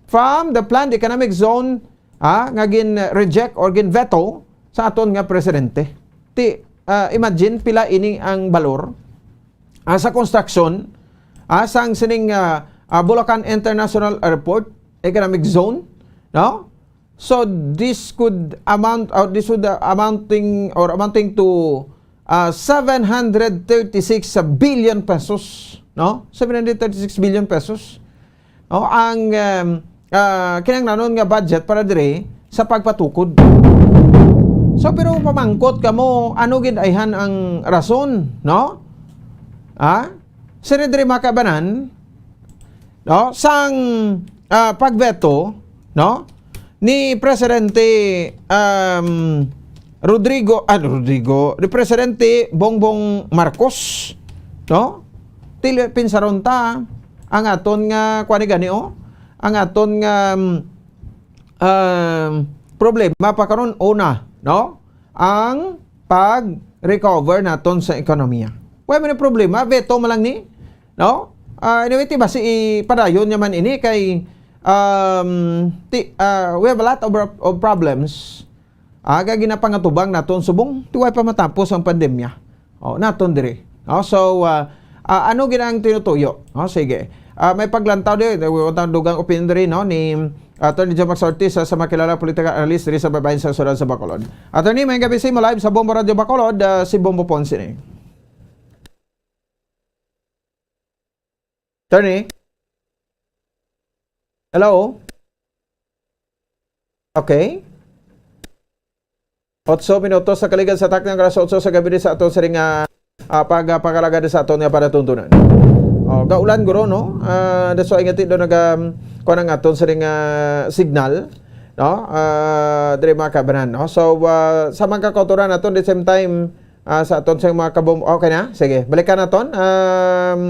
From the planned economic zone, ah, nga gin-reject or gin-veto sa aton nga presidente. Ti, ah, imagine pila ini ang balor, ah, sa construction, ah, sang sining, ah, ah, Bulacan International Airport Economic Zone, no? So, this could amount, or this would, uh, amounting, or amounting to, uh, seven hundred thirty-six billion pesos, no? Seven hundred thirty-six billion pesos. No? Ang, um, uh, kinahanglanon nga budget para dire sa pagpatukod. So, pero pamangkot kamo, ano gid ayhan ang rason, no? Ha? Sini diri, mga kabanan, no? Sang, ah, pagveto, no? Ni Presidente, um, Rodrigo, ah, Rodrigo, ni Presidente Bongbong Marcos, no? Dili, pinsaron ta ang aton nga, kuwan ni gani, oh? Ang aton nga, um, um, problema pa karon, una, no? Ang pag-recover naton sa ekonomiya. Wala man ang problema, veto man lang ni, no? Ah, anyway, ti basi ipadayon niya man ini kay, um, ti, ah, we have a lot of, of problems. Ah, kay ginapangatubang naton subong ti wala pa matapos ang pandemya. Oh, naton diri. No? So, ah, ah, ano gid ang tinutuyo? Oh, sige. Ah, may paglantaw diri, may dugang opinion diri, no, ni Attorney John Max Ortiz, sa, sa makilala political analyst diri sa babayin sa Sudan sa Bacolod. Attorney, may gabi sa imo, live sa Bombo Radio Bacolod, ah, si Bombo Ponce ni. Attorney? Hello? Okay. Otso minutos sa kaligad sa takna nga alas otso sa gabi sa aton siring nga, ah, pag-, ah, pagalaga sa aton nga panatuntunan. Oh, gaulan guro, no? Ah, that's why nga ti do naga, um, kuwan ang aton siring nga signal, no? Ah, diri, mga kabanan, no? So, ah, sa mga kautoran naton, the same time, ah, sa aton sa mga kabom-, okay na? Sige, balikan naton. Um,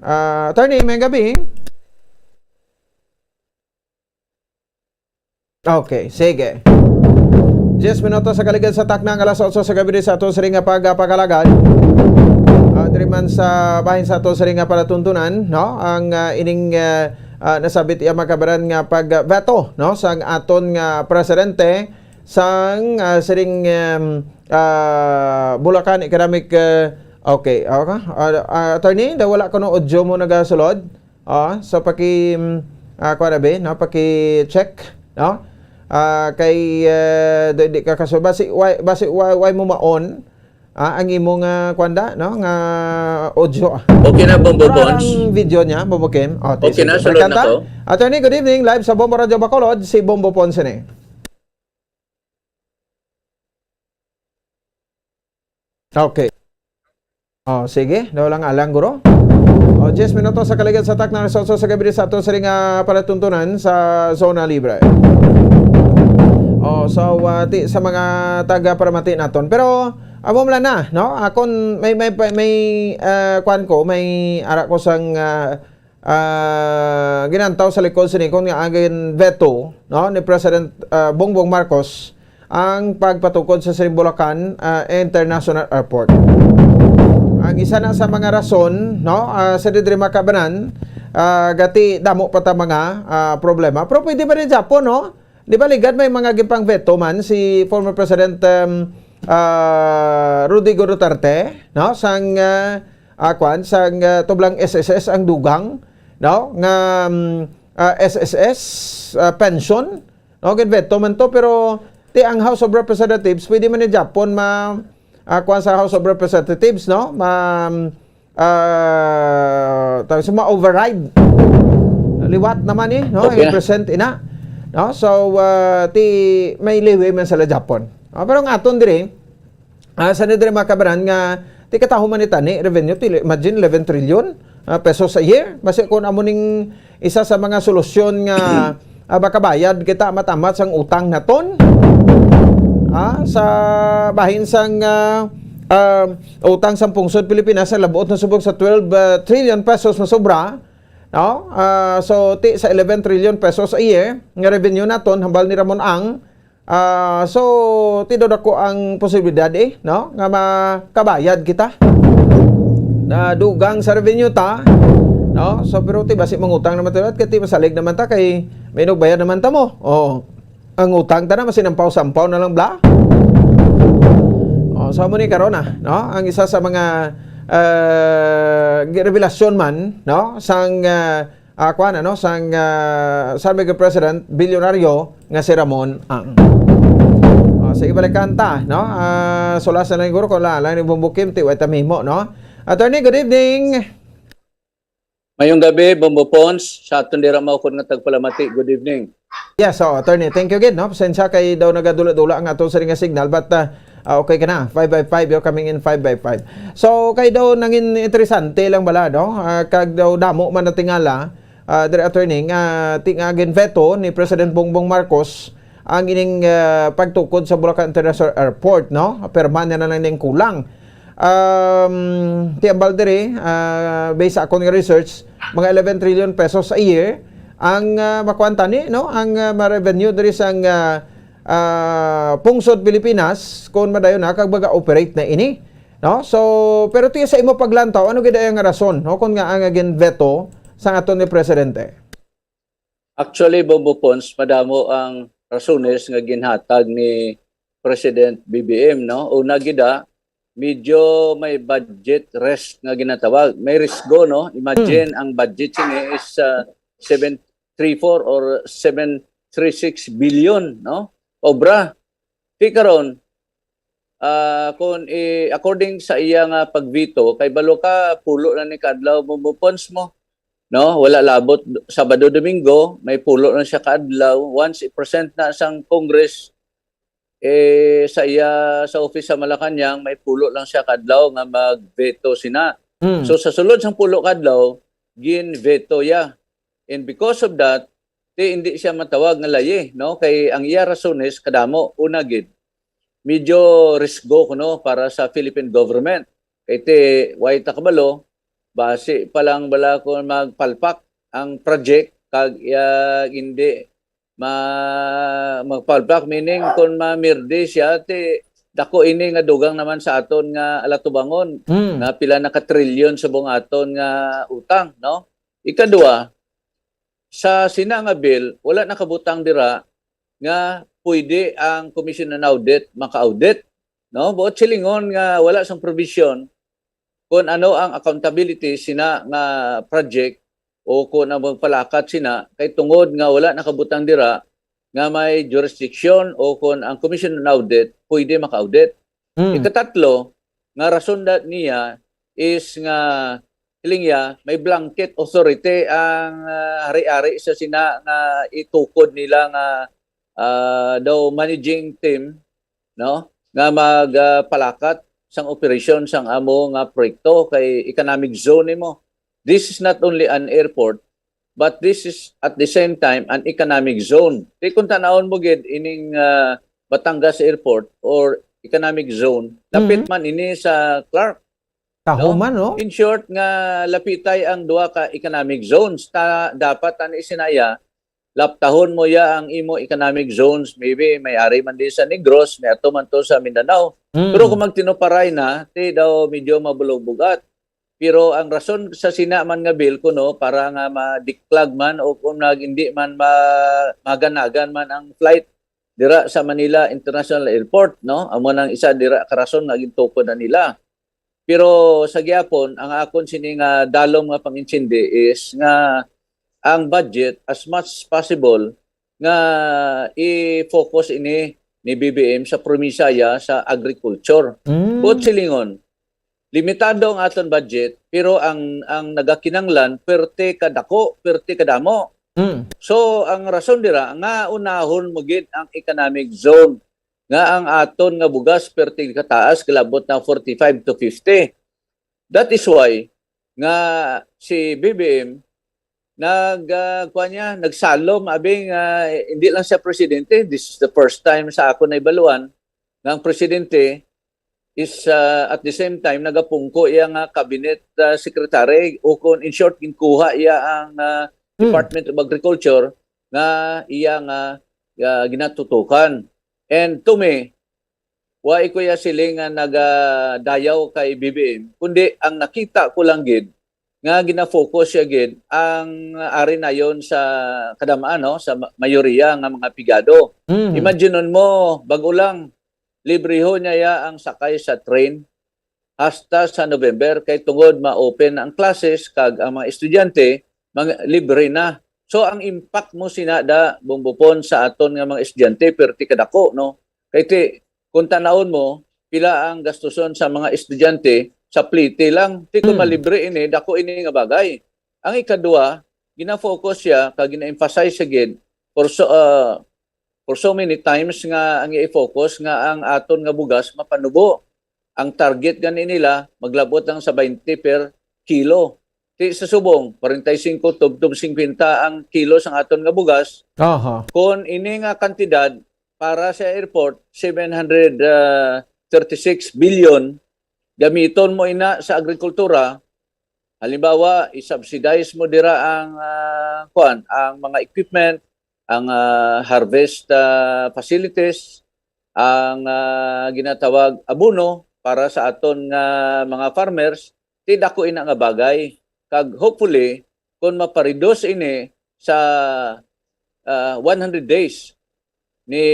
ah, attorney, may gabi. Okay, sige. Diyes minutos sa kaligad sa takna nga alas otso sa gabi sa aton siring nga pagpakalagad. Ah, diri man sa bahin sa aton siring nga palatuntunan, no? Ang, ah, ining, ah, ah, nasabit iya, mga kabanan, nga pag-veto, no, sang aton nga presidente sang, ah, siring, em, ah, Bulacan Economic, ah, okay, okay. Ah, ah, attorney, daw wala kuno audio mo nagasulod. Ah, so paki, mm, ah, kuwan na ba, no? Paki-check, no? Ah, kay, eh, di, di ka kaso-, basi, why, basi, why, why mo maon, ah, ang imo nga, kuwan da, no? Nga audio, ah. Okay na, Bombo Wala Pons? Ang video niya, Bombo Kim. Oh, Okay na, sige. Sulod na Kanta? Ko. Attorney, good evening. Live sa Bombo Radio Bacolod, si Bombo Pons ni. Okay. Oh, sige, daw lang alang, guro. Oh, diyes minutos sa kaligad sa takna nga alas otso sa gabi sa aton siring nga palatuntunan sa Zona Libre. Oh, so, ah, ti sa mga taga-paramati naton. Pero, amo man na, no? Akon may, may, may, ah, kuwan ko, may ara ko sang, ah, ah, ginantaw sa likod sini kon nga ang veto, no, ni President, ah, Bongbong Marcos ang pagpatukod sa siring Bulacan, ah, International Airport. Ang isa na sa mga rason, no, ah, sa didri makabanan, ah, gati damo pa ta mga, ah, problema. Pero pwede ba rin Japon, no? Di ba, ligad may mga gipang-veto man si former President, um, ah, Rodrigo Duterte, no? Sang, ah, ah, kwan, sang, ah, tublang S S S ang dugang, no? Nga, um, ah, S S S, ah, pension, no? Ginveto man to, pero ti ang House of Representatives, pwede man ni Japon ma-, ah, kwan sa House of Representatives, no? Ma-, ah, tawag sa ma-override. Liwat naman eh, no? Okay. Present ina. No? So, ah, ti may liwi man sila Japon. Ah, pero ang aton diri, ah, sa ni diri mga kabaran nga, ti kataho man ni tani, revenue, ti, imagine, eleven trillion, ah, pesos a year. Basi kung amo ning isa sa mga solusyon nga, ah, makabayad kita amat-amat sang utang naton. Ah, sa bahin sang, ah, ah, utang sang pungsod Pilipinas nga labuot na subong sa twelve, ah, trillion pesos na sobra, no? Ah, so, ti sa eleven trillion pesos a year nga revenue naton, hambal ni Ramon Ang, ah, so, ti daw dako ang posibilidad, eh, no, nga makabayad kita na dugang sa revenue ta, no? So, pero ti basi mangutang naman ta, kay ti masalig naman ta, kay may nagbayad naman ta mo. Oh. Ang utang ta na, masinampaw-sampaw na lang, bla. Oh, so, amo ni karon na, no? Ang isa sa mga, ah, revelasyon man, no? Sang, ah, ah, kuwan, ano, sang, ah, San Miguel President, bilyonaryo nga si Ramon Ang. Oh, sige, balikan ta, no? Ah, sulas na lang siguro kung lalang ni Bombo Kim, ti, way ta mahimo, no? Attorney, good evening. Mayong gabi, Bombo Pons, sa aton dira maukod nga tagpalamati. Good evening. Yes, so, attorney, thank you again, no? Pasensya kay daw nagadula-dula ang ato sa nga signal, but uh, uh, okay ka na. Five by five, you're coming in five by five. So, kay daw nangin interesante lang bala, no? Uh, kag daw damo man natingala, uh, dire attorney, nga ti nga ginveto ni President Bongbong Marcos ang ining uh, pagtukod sa Bulacan International Airport, no? Perma na lang ning kulang. Um, ti ambal diri, uh, based sa akon nga research, mga eleven trillion pesos a year ang uh, makuan tani, no? Ang uh, ma-revenue diri sang uh, uh, pungsod Pilipinas kung madayon na kag maga-operate na ini, no? So, pero ti sa imo paglantaw, ano gid ang rason, no, kung nga ang gin-veto sang aton ni presidente? Actually, Bombo Pons, madamo ang rasones nga ginhatag ni President B B M, no? Una gid, ah, medyo may budget risk nga ginatawag. May risgo, no? Imagine ang budget sini is uh, seven three four or seven three six billion, no? Obra. Ti karon, ah, kung i- according sa iya nga pagveto, kay balo ka pulo na ni kaadlaw mo mo funds mo, no? Wala labot Sabado, Domingo, may pulo na siya kaadlaw. Once i-present na sang Congress, eh, sa iya sa office sa Malacañang, may pulo lang siya kadlaw nga mag-veto sina. Mm. So sa sulod sang pulo kadlaw, gin-veto ya. And because of that, ti hindi siya matawag nga layi, no? Kay ang iya rasones kadamo, una gid, medyo risgo kuno para sa Philippine government. Kay ti, way ta kabalo, basi pa lang bala kung magpalpak ang project kag iya hindi ma magpalpak, meaning kung mamirdi siya, ti dako ini nga dugang naman sa aton nga alatubangon, Mm. nga pila na ka trilyon sa buong aton nga utang, no? Ikadua, sa sina nga bill, wala nakabutang dira nga pwede ang Commission on Audit maka-audit, no? Buot silingon nga wala sang provision kung ano ang accountability sina nga project o kung ang magpalakat sina, kay tungod nga wala nakabutang dira nga may jurisdiction o kung ang Commission on Audit pwede maka-audit. Mm. Ikatatlo, nga rason da niya is nga, hiling niya, may blanket authority ang ah, hari-hari sa sina nga itukod nila nga ah, daw managing team, no, nga magpalakat sang operasyon sang amo nga proyekto kay economic zone nimo. This is not only an airport, but this is at the same time an economic zone. Di kung tanawon mo gid ining ah, Batangas Airport or economic zone, lapit Mhm. man ini sa Clark. Taho No? man, no? In short, nga lapitay ang duha ka economic zones. Ta, dapat ani sinaya, laptahon mo ya ang imo economic zones. Maybe may ari man di sa Negros, may ato man to sa Mindanao. Mm. Pero kung magtinuparay na, ti daw medyo mabulog-bugat. Pero ang rason sa sina man nga bill kuno para nga madiklag man o kung nag, hindi man ma, maganagan man ang flight dira sa Manila International Airport, no? Amo nang isa dira ka rason nga gintukod na nila. Pero sa gihapon, ang akon sini nga dalom nga pangintindi is nga ang budget, as much as possible, nga i-focus ini ni B B M sa probinsya ya sa agriculture. Mm. Buot silingon, limitado ang aton budget, pero ang ang nagakinanglan perte kadako, perte kadamo. Mm. So ang rason dira nga unahon mo gid ang economic zone nga ang aton nga bugas perti kataas galabot na forty-five to fifty. That is why nga si B B M nag ah, kuwan niya, nagsalom abi nga hindi lang siya presidente, this is the first time sa ako na ibaluan nga ang presidente is ah, at the same time nagapungko iya nga cabinet ah, secretary o kung in short ginkuha iya ang ah, Mm. Department of Agriculture nga iya nga ah, ginatutukan. And to me, wa ko iya siling nga nagadayaw kay B B M, kundi ang nakita ko lang gid nga gina-focus siya gid ang ari nayon sa kadamaan, no, sa ma- mayoriya nga mga pigado. Mm. Imaginon mo, bag-o lang librehon niya ya ang sakay sa train hasta sa November kay tungod ma-open na ang classes kag ang mga estudyante mga libre na. So ang impact mo sina da bumbupon sa aton nga mga estudyante perti kadako, no? Kay ti kung tanawon mo pila ang gastuson sa mga estudyante sa plite lang. Ti kung Hmm. malibre ini, dako ini nga bagay. Ang ikadua, gina-focus siya kag gina-emphasize siya gid for so, ah, for so many times nga ang i-focus nga ang aton nga bugas mapanubo. Ang target gani nila maglabot lang sa twenty per kilo. Ti sa subong, forty-five tubtob fifty ang kilo sang aton nga bugas. Aha. Kon ini nga kantidad para sa airport, seven hundred thirty-six billion, gamiton mo ina sa agrikultura. Halimbawa, i-subsidize mo dira ang, ah, kuan, ang mga equipment, ang, ah, harvest, ah, facilities, ang, ah, ginatawag abono para sa aton nga mga farmers, ti dako ina nga bagay. Kag hopefully, kung mapareduce ini sa, ah, one hundred days ni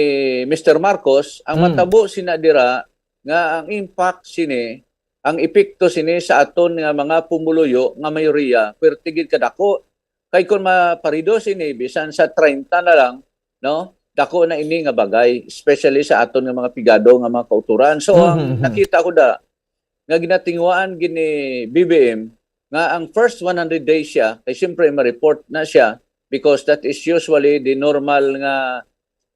Mister Marcos, ang Hmm. matabo sina dira nga ang impact sini, ang epekto sini sa aton nga mga pumuluyo nga mayoriya, pwerte gid kadako. Kay kung mapareduce ini, bisan sa treinta na lang, no? Dako na ini nga bagay, especially sa aton nga mga pigado nga mga kauturan. So, ang Mhm, mhm. nakita ko da, nga ginatinguhaan gid ni B B M, nga ang first one hundred days siya, kay siyempre ma-report na siya, because that is usually the normal nga,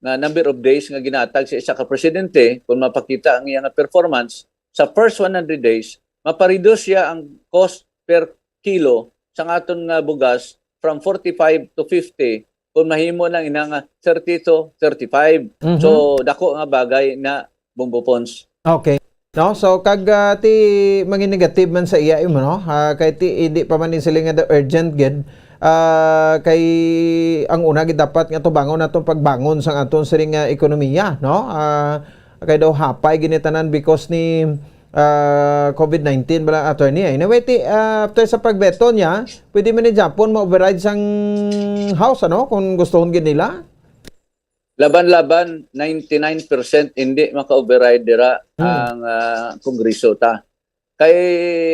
nga number of days nga ginatag sa isa ka presidente, kung mapakita ang iya nga performance, sa first one hundred days, mapareduce siya ang cost per kilo sang aton nga bugas from forty-five to fifty, kung mahimo lang ina nga thirty to thirty-five. Mhm. So, dako nga bagay na, Bombo Pons. Okay. No? So, kag, ah, ti, manginegative man sa iya imo, no? Ah, kay ti, hindi pa man ni sila nga daw urgent gid. Ah, kay ang una gid dapat nga tubangon nato pagbangon sang aton siring nga ekonomiya, no? Ah, kay daw hapay gini tanan because ni, ah, covid nineteen bala, attorney. Anyway, ti, ah, after sa pagbeto niya, pwede man ni Japon ma-override sang House, ano? Kung gustuhon gid nila. Laban-laban, ninety-nine percent hindi maka-override dira Hmm. ang, ah, Kongreso ta. Kay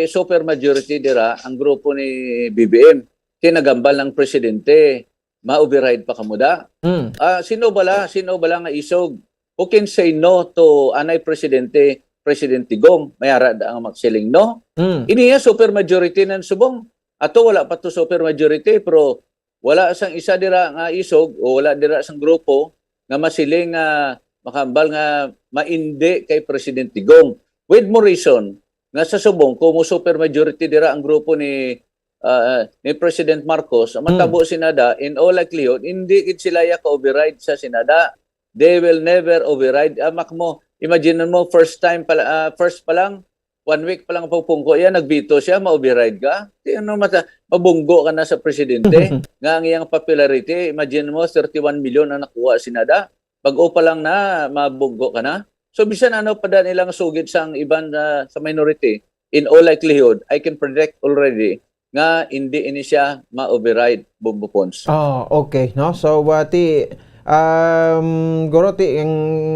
super majority dira ang grupo ni B B M. Kinagambal ng presidente, ma-override pa kamo da. Hmm. Ah, sino bala, sino bala nga isog? Who can say no to anay presidente, President Digong? May ara da ang magsiling no. Hmm. Iniya super majority ng subong. Ato wala pa to super majority, pero wala sang isa dira nga isog o wala dira sang grupo nga masiling nga makahambal nga maindi kay President Digong. With more reason nga sa subong, kung mo super majority dira ang grupo ni, ah, ni President Marcos, ang Hmm. matabo Senada, in all likelihood, hindi gid sila ya ka-override sa Senada. They will never override. Amak mo, imagine mo, first time pala, ah, first pa lang, one week pa lang pagpungko yan, nag-veto siya, ma-override ka? Di ano, mata-, mabunggo ka na sa presidente, nga ang iyang popularity, imagine mo, thirty-one million ang nakuha Senada. Bag-o pa lang na, mabunggo ka na. So, bisan ano pa da nilang sugid sang iban, ah, sa minority, in all likelihood, I can predict already nga hindi ini siya ma-override, Bombo Pons. Oh, okay, no? So, uh, ti, um, guro, ti, ang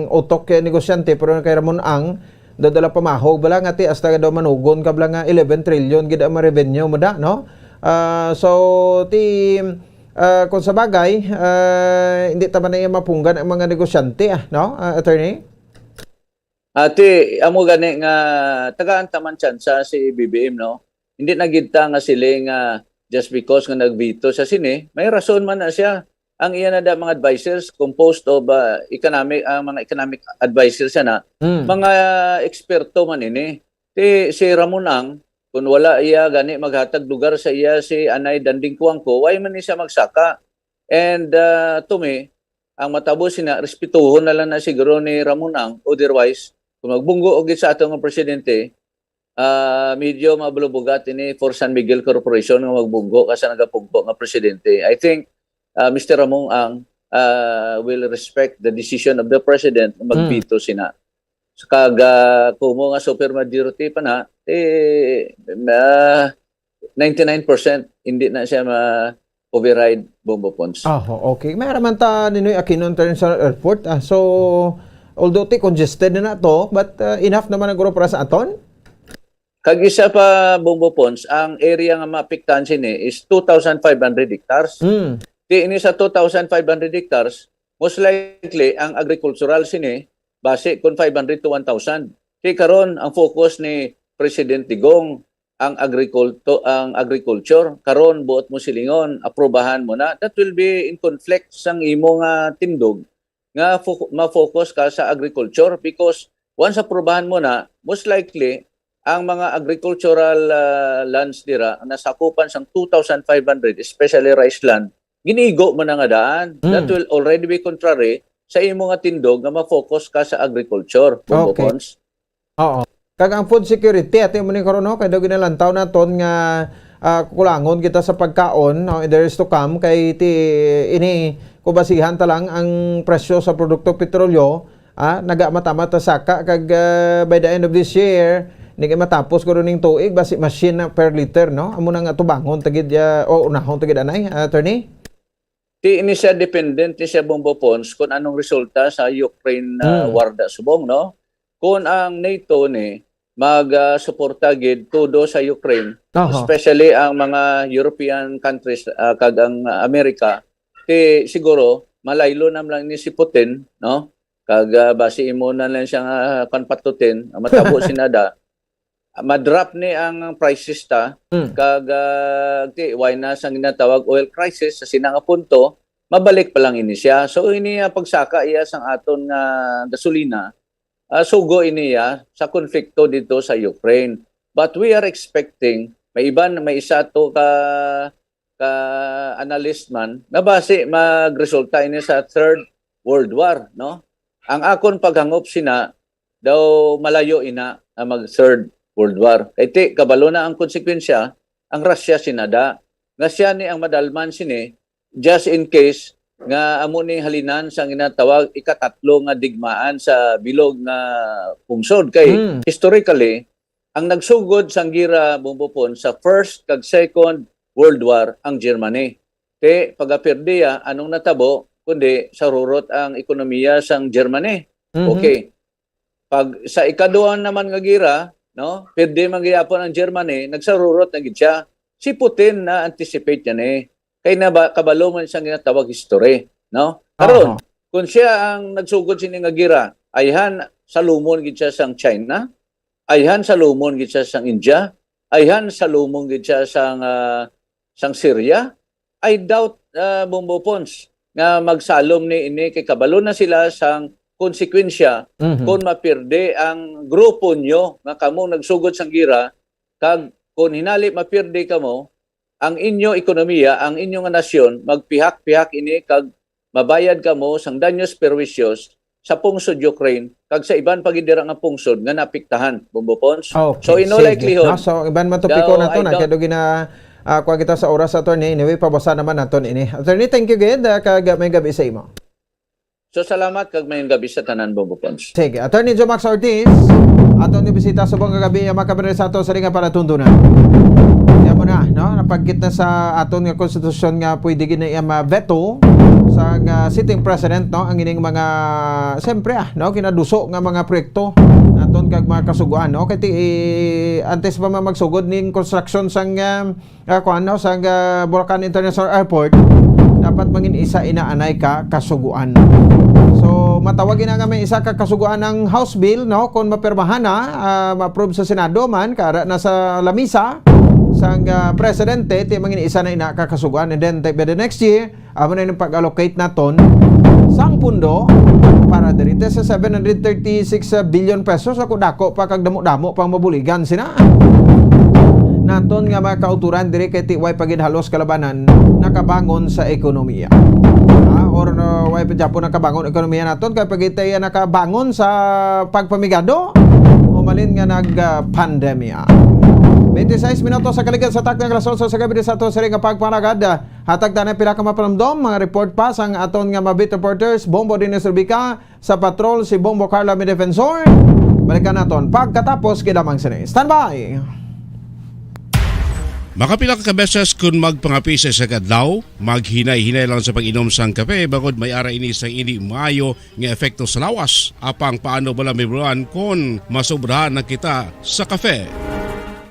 utok kay negosyante, pero kay Ramon Ang, dadala pamahog bala nga, ti, hasta daw manugon ka bala nga eleven trillion gid ang revenue mo da, no? Ah, so, ti, ah, kung sa bagay, ah, hindi ta man na iya mapunggan ang mga negosyante, ah, no, ah, attorney? Ati, amo gani nga tagaan ta man tsansa si B B M, no? Hindi na gid ta nga siling nga just because nga nag-veto siya sini, may rason man na siya. Ang iya na da mga advisors, composed of, ah, economic, ang mga economic advisors siya na, Mm. mga eksperto man ini. Ti, si Ramon Ang, kung wala iya gani maghatag lugar sa iya si Anay Danding Cuangco, why man ni siya magsaka? And, ah, to me, ang matabo sina, respetuhon na lang na siguro ni Ramon Ang, otherwise, kung magbunggo og sa ato nga presidente, ah, medyo mabulubugat ini for San Miguel Corporation nga magbunggo ka sa nagapungko nga presidente. I think, ah, Mister Ramon Ang, ah, will respect the decision of the president nga Mm. mag-veto sina. Kag, ah, kumo nga super majority pa na, eh, na ninety-nine percent hindi na siya ma-override, Bombo Pons. Ah, okay. May araman ta Ninoy Aquino International Airport. Ah, so, although ti congested na na to, but, ah, enough naman ang guro para sa aton? Kag isa pa, Bombo Pons, ang area nga maapektahan sini is two thousand five hundred hectares. Mm. Ti ini sa two thousand five hundred hectares, most likely ang agricultural sini base kung five hundred to one thousand. Ti karon ang focus ni President Digong ang agrikulto-, ang agriculture. Karon, buot mo silingon, aprubahan mo na. That will be in conflict sang imo nga tindog nga fo-, ma-focus ka sa agriculture, because once aprubahan mo na, most likely, ang mga agricultural, ah, lands dira nga nasakupan sang two thousand five hundred, especially rice land, ginigo mo na nga daan. That Mm. will already be contrary sa imo nga tindog nga ma-focus ka sa agriculture, Bombo Okay. Pons. Oo. Kag ang food security, ati mo ni karon, no? Kay daw ginalantaw naton nga, ah, kulangon kita sa pagkaon, no, in the years to come, kay ti, ini, kung basihan ta lang ang presyo sa produkto petrolyo, ah, nagamatamat ta saka, kag, ah, by the end of this year, ni kay matapos ko ning tuig, basi machine na per liter, no? Amo na nga tubangon tagid, ah, o unahon tagid anay, ah, attorney? Ti ini siya, dependent ni siya, Bombo Pons, kung anong resulta sa Ukraine, ah, Hmm. war da subong, no? Kung ang NATO ni mag, ah, suporta gid todo sa Ukraine, Aha. especially ang mga European countries, ah, kag ang, ah, America, ti siguro malaylo na lang ni si Putin, no? Kag, ah, basi imo na lang siya nga, ah, panpatutin, ang matabo sinada, ma-drop ni ang prices ta, Mm. kag, ah, ti, why na sang ginatawag oil crisis sa sina nga punto, mabalik pa lang ini siya. So, ini, ah, pagsaka iya sang aton nga gasolina, ah, sugo ini iya sa konflikto dito sa Ukraine. But we are expecting, may iban, may isa to ka, ka analyst man, nga basi magresulta ini sa Third World War, no? Ang akon paghangop sina, daw malayo ina ang mag Third World War. Kay ti, kabalo na ang konsekwensya, ang Russia sinada. Nga siya ni ang madalman sini, just in case nga amo ni halinan sa ginatawag ikatatlo nga digmaan sa bilog nga pungsod. Kay Hmm. historically, ang nagsugod sang gira, Bombo Pons, sa First kag Second World War ang Germany. Ti, pagapirdi, ah, anong natabo, kundi sarurot ang ekonomiya sang Germany. Mhm. Okay. Pag sa ikaduha naman nga gira, no, pirdi man gihapon ang Germany, nagsarurot na gid siya. Si Putin na-anticipate niya ni. Kay naba-, kabalo man siyang ginatawag history, no? Karon, Aha. kung siya ang nagsugod sini nga gira, ayhan, salumon gid siya sang China, ayhan, salumon gid siya sang India, ayhan, salumon gid siya sang, ah, sang Syria. I doubt, ah, Bombo Pons, nga magsalom ni ini kay kabalo na sila sang konsekwensya Mhm. kung mapirdi ang grupo nyo nga kamo nagsugod sang gira, kag kung hinali mapirdi kamo, ang inyo ekonomiya, ang inyo nga nasyon, magpihak-pihak ini kag mabayad kamo sang danyos perwisyon sa pungsod Ukraine kag sa iban pa gid dira nga pungsod nga naapektahan, Bombo Pons. Okay, So, in all sige. likelihood, No, so, iban man topiko daw, na to, I na, don't kaya doon gina, ah, kuha kita sa oras, attorney. Anyway, pabasa naman naton ini. Attorney, thank you gid, ah, kag may gabi sa imo. So, salamat kag may gabi sa tanan, Bombo Pons. Sige, Attorney Jomax Ortiz, aton nga bisita subong kagabi, ang mga kababayan sa ato sa ring nga palatundunan. Kaya mo na, no? Napagkit na sa aton nga konstitusyon nga pwede gid na iya ma-veto sa nga sitting president, no? Ang ining mga, siyempre, ah, no? Kinaduso nga mga proyekto naton kag mga kasuguan, no? Kay ti, eh, antes pa man magsugod ning construction sang, ah, ah, kuwan, no, sa, ah, Bulacan International Airport, dapat mangin isa inaanay ka kasuguan. So, matawag ina nga may isa ka kasuguan ng House Bill, no, kung mapirmahan na, ah, ma-approve sa Senado man, kara na sa lamisa sang, ah, presidente, ti mangin isa na ina ka kasuguan. And then, ti-, by the next year, amo na yung pag-allocate naton sang pundo para diri sa seven hundred thirty-six billion pesos. Ako, dako pa kag damo-damo pang mabuligan sina. Naton nga mga kauturan diri kay ti way pa gid halos kalabanan nakabangon sa ekonomiya. Ah, or, uh, way pa gyapon nakabangon ekonomiya naton kay pagitay nakabangon sa pagpamigado o malin nga nag, uh, pandemya. Twenty-six minutos sa kaligid sa takna nga alas otso sa gabi sa ato sa ring nga pagpanagad. Hatag tanay pila ka mapanumdom, mga report pa sang aton nga mga beat reporters, Bombo Dennis Rubica, sa patrol si Bombo Carla Midefensor. Balikan naton pagkatapos gid lamang sini. Standby! Makapila ka beses kun magpangapi sa isa ka adlaw, maghinay-hinay lang sa pag-inom sang kape, bangod may ara ini sang indi maayo nga epekto sa lawas. Apang paano bala may bulan kun masobrahan na kita sa kape?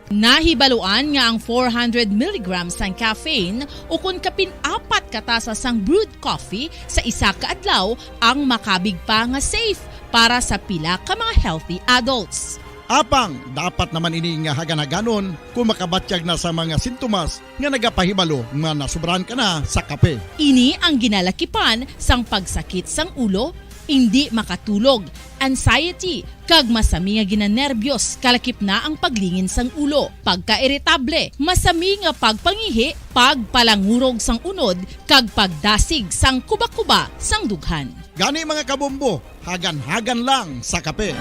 Nahibaluan nga ang four hundred milligrams sang caffeine ukon kapin apat ka tasa sang brewed coffee sa isa ka adlaw ang makabig pa nga safe para sa pila ka mga healthy adults. Apang dapat naman ini nga hagan-haganon kung makabatyag na sa mga sintomas nga nagapahibalo nga nasobrahan ka na sa kape. Ini ang ginalakipan sang pagsakit sang ulo, indi makatulog, anxiety, kag masami nga ginanerbyos, kalakip na ang paglingin sang ulo, pagkairitable, masami nga pagpangihi, pagpalangurog sang unod, kag pagdasig sang kuba-kuba sang dughan. Gani, mga kabombo, hagan-hagan lang sa kape.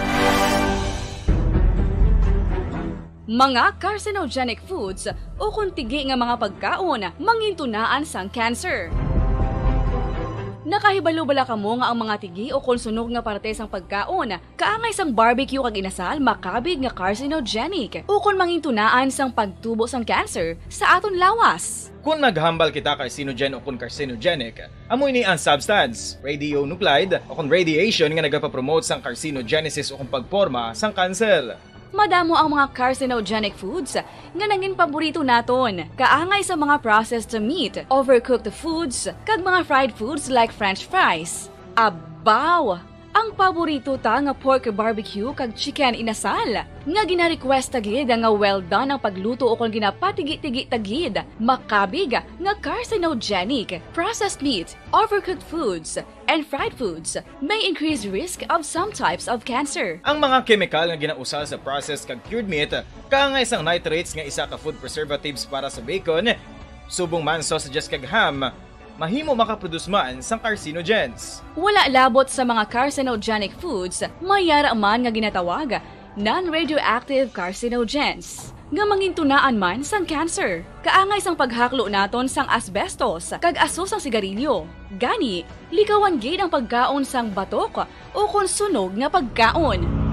Mga carcinogenic foods ukon tigi nga mga pagkaon mangintunaan sang cancer. Nakahibalo bala kamo nga ang mga tigi ukon sunog nga parte sang pagkaon kaangay sang barbecue kag inasal makabig nga carcinogenic ukon mangintunaan sang pagtubo sang cancer sa aton lawas? Kon naghambal kita carcinogen ukon carcinogenic, amo ini ang substance, radionuclide, ukon radiation nga nagapapromote sang carcinogenesis ukon pagporma sang cancer. Madamo ang mga carcinogenic foods nga nangin paborito naton, kaangay sa mga processed meat, overcooked foods, kag mga fried foods like French fries. Abaw! Ang paborito ta nga pork barbecue kag chicken inasal, nga gina-request ta gid nga well done ang pagluto ukon ginapatigi-tigi ta gid, makabig nga carcinogenic. Processed meat, overcooked foods, and fried foods may increase risk of some types of cancer. Ang mga kemikal nga ginausar sa processed kag cured meat, kaangay sang nitrates nga isa ka food preservatives para sa bacon, subong man sausages kag ham, mahimo makaproduce man sang carcinogens. Wala labot sa mga carcinogenic foods, may yara man nga ginatawag non-radioactive carcinogens, nga mangintunaan man sang cancer. Kaangay sang paghaklo naton sang asbestos kag aso sang sigarilyo. Gani, likawan gid ang pagkaon sang batok ukon sunog nga pagkaon.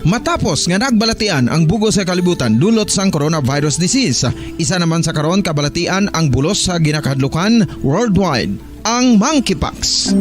Matapos nga nagbalatian ang bugos sa kalibutan dulot sang coronavirus disease, isa naman sa karon kabalatian ang bulos sa ginakahadlukan worldwide, ang monkeypox.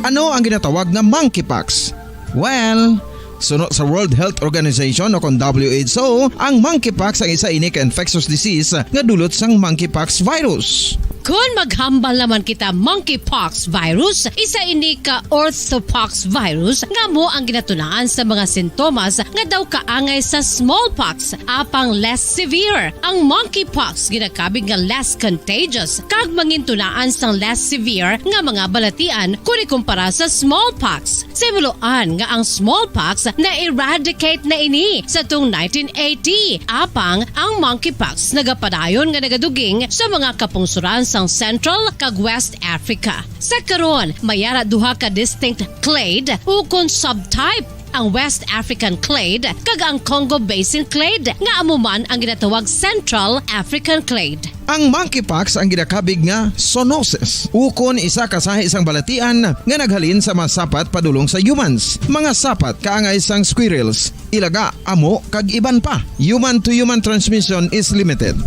Ano ang ginatawag nga monkeypox? Well, suno sa World Health Organization o kon W H O, ang monkeypox ang isa ini ka infectious disease nga dulot sang monkeypox virus. Kon maghambal naman kita monkeypox virus, isa ini ka orthopox virus nga amo ang ginatunaan sa mga sintomas nga daw kaangay sa smallpox, apang less severe. Ang monkeypox ginakabig nga less contagious kag mangintunaan sang less severe nga mga balatian kon ikumpara sa smallpox. Sa himuloan nga ang smallpox na-eradicate na ini sa tung nineteen eighty, apang ang monkeypox nagapadayon nga nagaduging sa mga kapungsoran sang Central kag West Africa. Sa karon, may ara duha ka distinct clade ukon subtype, ang West African clade kag ang Congo Basin clade, nga amo man ang ginatawag Central African clade. Ang monkeypox ang ginakabig nga zoonosis, ukon isa ka sahi sang balatian nga naghalin sa mga sapat padulong sa humans. Mga sapat kaangay sang squirrels, ilaga, amo, kag iban pa. Human-to-human transmission is limited.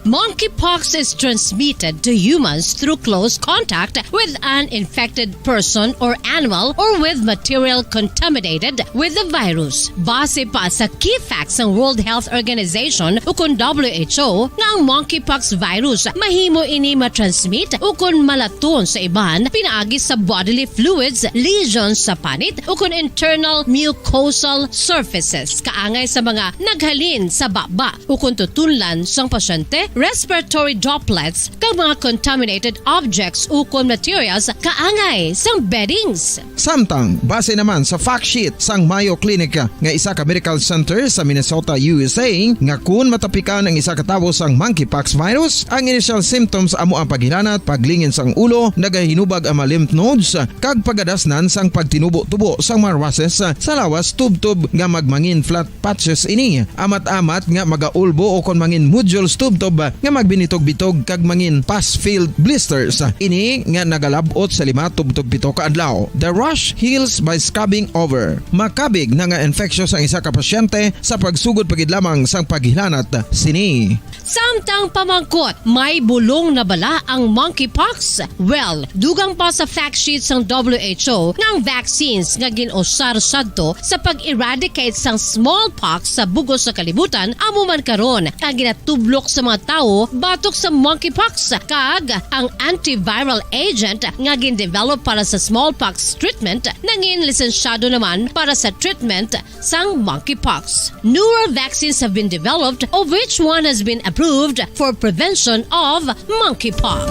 Monkeypox is transmitted to humans through close contact with an infected person or animal or with material contaminated with the virus. Base pa sa key facts sang World Health Organization ukon W H O nga ang monkeypox virus mahimo ini matransmit ukon malaton sa iban pinaagi sa bodily fluids, lesions sa panit ukon internal mucosal surfaces kaangay sa mga naghalin sa baba ukon tutunlan sang pasyente, respiratory droplets, kag mga contaminated objects ukon materials kaangay sang beddings. Samtang, base naman sa fact sheet sang Mayo Clinic nga isa ka medical center sa Minnesota, U S A, nga kun matapikan ang isa ka tawo sang monkeypox virus, ang initial symptoms amo ang paghilanat, paglingin sang ulo, nagahinubag ang mga lymph nodes, kag pagadasnan sang pagtinubo-tubo sang mga rushes sa lawas tubtob nga magmangin flat patches ini, amat-amat nga magaulbo ukon mangin nodules tubtob nga magbinitog-bitog kag mangin pus-filled blisters. Ini nga nagalab-ot sa lima tubtob pito ka adlaw. The rash heals by scabbing over. Makabig na nga infectious ang isa ka pasyente sa pagsugod pa gid lamang sang paghilanat sini. Samtang pamangkot, may bulong na bala ang monkeypox? Well, dugang pa sa fact sheet sang W H O nga ang vaccines nga gin-usar sadto sa pag-eradicate sang smallpox sa bug-os nga kalibutan amo man karon ang ginatublok sa mga tawo batok sa monkeypox, kag ang antiviral agent nga gin-develop para sa smallpox treatment nangin lisensyado naman para sa treatment sang monkeypox. Newer vaccines have been developed, of which one has been approved for prevention of monkeypox.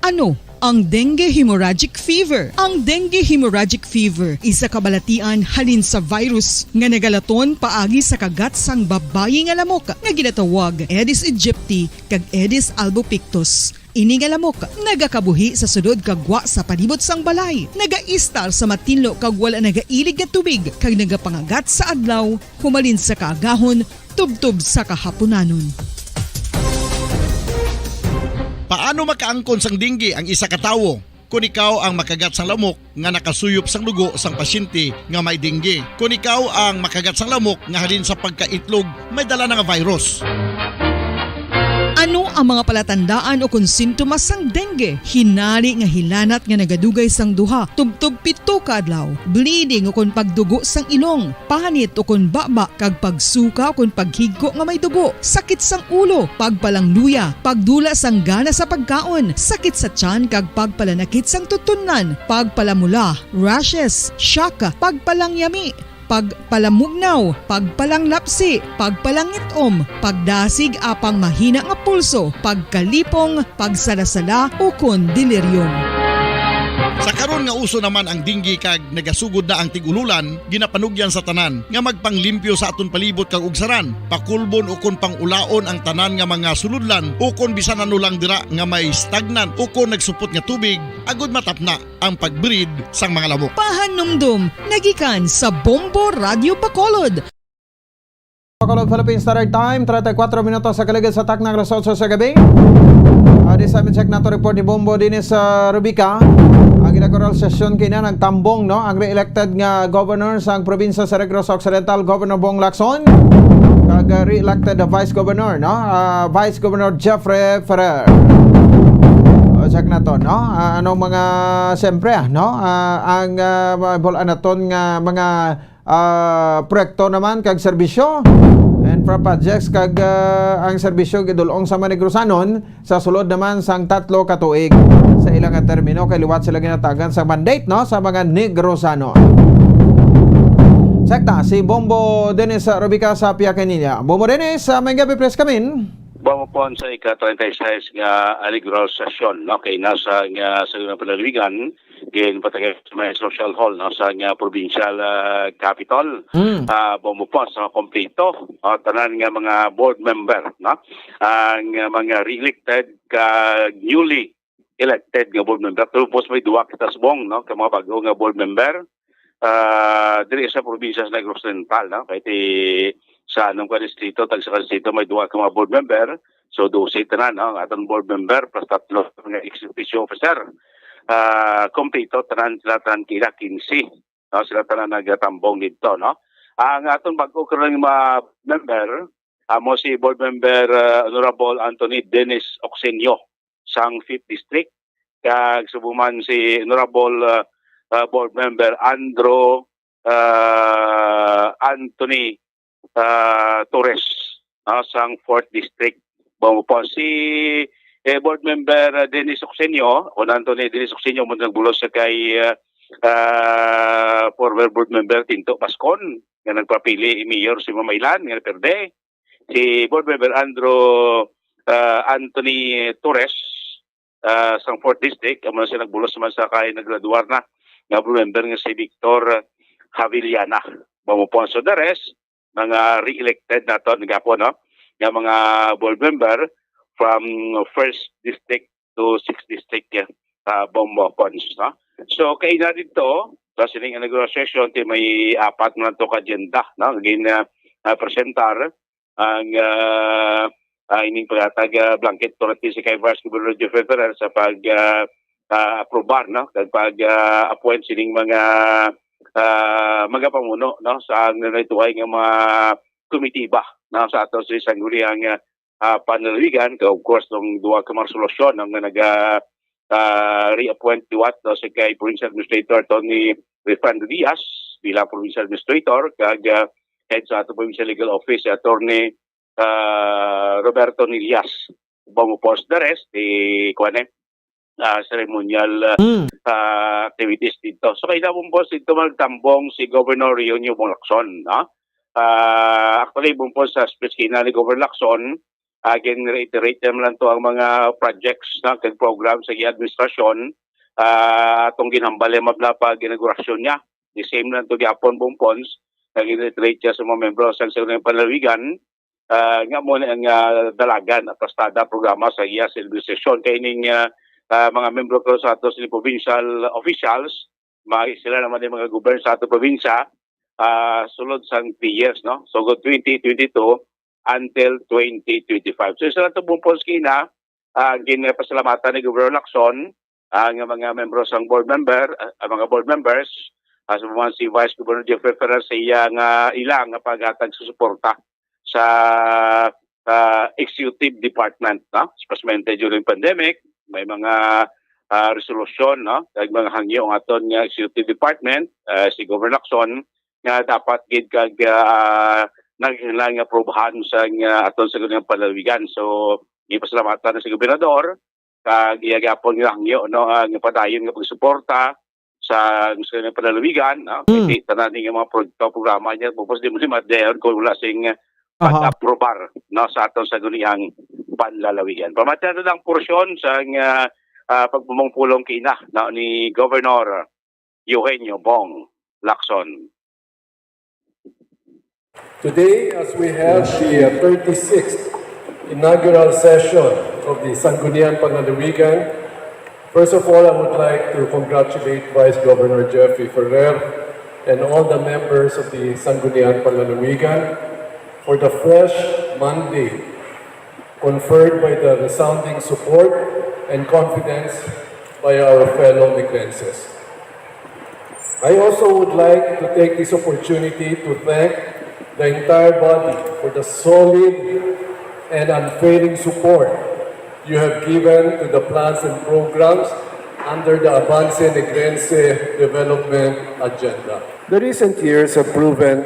Ano ang dengue hemorrhagic fever? Ang dengue hemorrhagic fever isa ka balatian halin sa virus nga nagalaton paagi sa kagat sang babayi nga lamok nga ginatawag Aedes aegypti kag Aedes albopictus. Ini nga lamok nagakabuhi sa sulod kag gwa sa palibot sang balay, nagaistar sa matinlo kag wala nagailig nga tubig, kag nagapangagat sa adlaw humalin sa kaagahon tubtob sa kahapunanon. Paano makaangkon sang dengue ang isa ka tawo? Kon ikaw ang makagat sang lamok nga nakasuyop sang dugo sang pasyente nga may dengue, kon ikaw ang makagat sang lamok nga halin sa pagkaitlog may dala na nga virus. Ano ang mga palatandaan o kon sintomas sang dengue? Hinari nga hilanat nga nagadugay sang duha tubtob pito ka adlaw, bleeding o kon pagdugo sang ilong, panit o kon baba, kag pagsuka o kon paghigko nga may dugo, sakit sang ulo, pagpalangluya, pagdula sang gana sa pagkaon, sakit sa tiyan kag pagpalanakit sang tutunlan, pagpalamula, rashes, shock, pagpalangyami, pagpalamugnaw, pagpalanglapsi, pagpalangit-om, pagdasig apang mahina nga pulso, pagkalipong, pagsalasala, ukon delirium. Sa karon nga uso naman ang dengue kag nagasugod na ang tig-ululan, ginapanugyan sa tanan nga magpanglimpyo sa aton palibot kag ugsaran, pakulbon ukon pangulaon ang tanan nga mga sulodlan ukon bisan ano lang dira nga may stagnant ukon nagsupot nga tubig, agud matapna ang pag-breed sang mga lamok. Pahanumdom nagikan sa Bombo Radio Bacolod. Bacolod, Philippine Standard Time, treinta y cuatro minutos sa kaligid sa takna alas otso sa gabi. Ah, di sa amin check nato report ni Bombo dinhi sa Rubica. Ang inaugural session kina nagtambong, no, ang re-elected nga governor sang probinsya sa Negros Occidental, Governor Bong Lacson, kag, ah, re-elected na Vice Governor, no, ah, Vice Governor Jeffrey Ferrer. O, check nato, no? Ah, anong mga, siyempre, ah, no? Ah, ang, ah, mga bulan naton nga mga, ah, proyekto naman kag serbisyo, infra projects kag, ah, ang serbisyo gidul-ong sa Manegrusanon sa sulod naman sang tatlo ka tuig sa ila nga termino kay liwat sila ginatagan sa mandate, no, sa mga Negrosano. Check ta si Bombo Dennis Rubica sa Piacanilla. Bombo Dennis, ah, may gabi, press kamin. Bombo po sa ika treinta y seis nga inaugural session, no, kay nasa nga sa panaligan ginpatagay sa may social hall, no, sa nga provincial, ah, capitol. Mm. Ah, Bombo po sa kompleto, ah, tanan nga mga board member, no, ang, ah, mga re-elected ka newly elected nga board member. Tapos may duwa kita subong, no, ka mga bag-o nga board member. Ah, diri sa probinsya sa Negros Oriental, no, kay ti sa anong ka distrito, tag sa ka distrito may duwa ka mga board member. So, dose tanan, no, ang aton board member plus tatlo nga ex officio officer. Ah, kompleto tanan sila, tanan kila quince, no, sila tanan nagatambong didto, no. Ang aton bag-o karon nga mga member, amo si Board Member, ah, Honorable Anthony Dennis Ocsenio sang Fifth District, kag subong man si Honorable, ah, ah, Board Member Andrew, ah, Anthony, ah, Torres, no, sang Fourth District. Bang po si, eh, Board Member, ah, Dennis Ocsenio, o Anthony Dennis Ocsenio, mo nagbulos sa kay, ah, ah, former Board Member Tinto Pascon, nga nagpapili mayor sa Mamailan, nga perde. Si Board Member Andrew, ah, Anthony Torres, ah, sang Fourth District, amo na siya nagbulos naman sa kay naggraduar na nga board member nga si Victor Haviliana. Bang po, so the rest, mga re-elected naton gapon, no, nga mga board member from First District to Sixth District, ah, Bombo Cons, no. So, kay na dito, sa sining inaugural session, ti may apat man to ka agenda, no, again, ah, ah, presentar ang, ah, ah, ining paghatag, ah, blanket authority sa kay Vice Governor Jeffrey Ferrer sa pag, ah, ah, aprobar, no, kag pag, ah, appoint sining mga, ah, mga pamuno, no, sa ang nalituhay nga mga komitiba, no, sa ato sa sangguniang, ah, ah, panlalawigan, kag of course, tong duha ka mga resolusyon, no, nga naga, ah, reappoint liwat, no, si kay Provincial Administrator Tony Refrando Diaz bilang Provincial Administrator, kag, ah, head sa ato Provincial Legal Office, si Attorney ah, Roberto Nillas. Ubang mo po sa the rest, di, kuwan eh, ah, ceremonial, ah, Mm. ah, activities dito. So, kaya po po dito magtambong si Governor Eugenio Bong Lacson, no? Ah, actually, po sa speech kina ni Governor Lacson, ah, gin-reiterate naman lang to ang mga projects na kag programs sa iyang administrasyon, ah, atong ginhambal yung mabla pag inaugurasyon niya. The same lang to gyapon, Bong Pons, nag-reiterate siya sa mga membro sa Sangguniang Panlalawigan, ah, nga mo ni ang, ah, dalagan at pastada programa sa iya sa administrasyon. Kay ning, ah, ah, mga membro ko sa ato sa provincial officials, mga sila naman yung mga governor sa ato probinsya, ah, sulod sang three years, no? So, go twenty twenty-two until twenty twenty-five. So, isa lang to bungpon sa kina, ah, ginapasalamatan ni Governor Lacson, ah, nga mga membro sang board member, ah, ang mga board members, ah, sa mga si Vice Governor Jeffrey Ferrer sa iya nga ila nga paghatag sa suporta sa, ah, executive department, no? Especially during pandemic, may mga, ah, resolusyon, no? Kag mga hangyo ang aton nga executive department, ah, si Governor Lacson, nga dapat gid kag, ah, naghinahanglan nga aprobahan sa nga aton sa ganyang panlalawigan. So, gipasalamatan na si Gobernador, kag iya gyapon nga hangyo, no, ang padayon nga pagsuporta sa gusto nga panlalawigan, no? Hmm. Kay tanan nga mga proyekto, programa niya, pupos di mo ni madayon kung wala sing Aha. pag-aprobar, no, sa aton sa guniang panlalawigan. Pamati nato ang porsyon sa nga, ah, pagpumungpulong kina, no, ni Governor Eugenio Bong Lacson. Today, as we have the, uh, thirty-sixth inaugural session of the Sangguniang Panlalawigan, first of all, I would like to congratulate Vice Governor Jeffrey Ferrer and all the members of the Sangguniang Panlalawigan for the fresh mandate conferred by the resounding support and confidence by our fellow Negrenses. I also would like to take this opportunity to thank the entire body for the solid and unfailing support you have given to the plans and programs under the Avance Negrense Development Agenda. The recent years have proven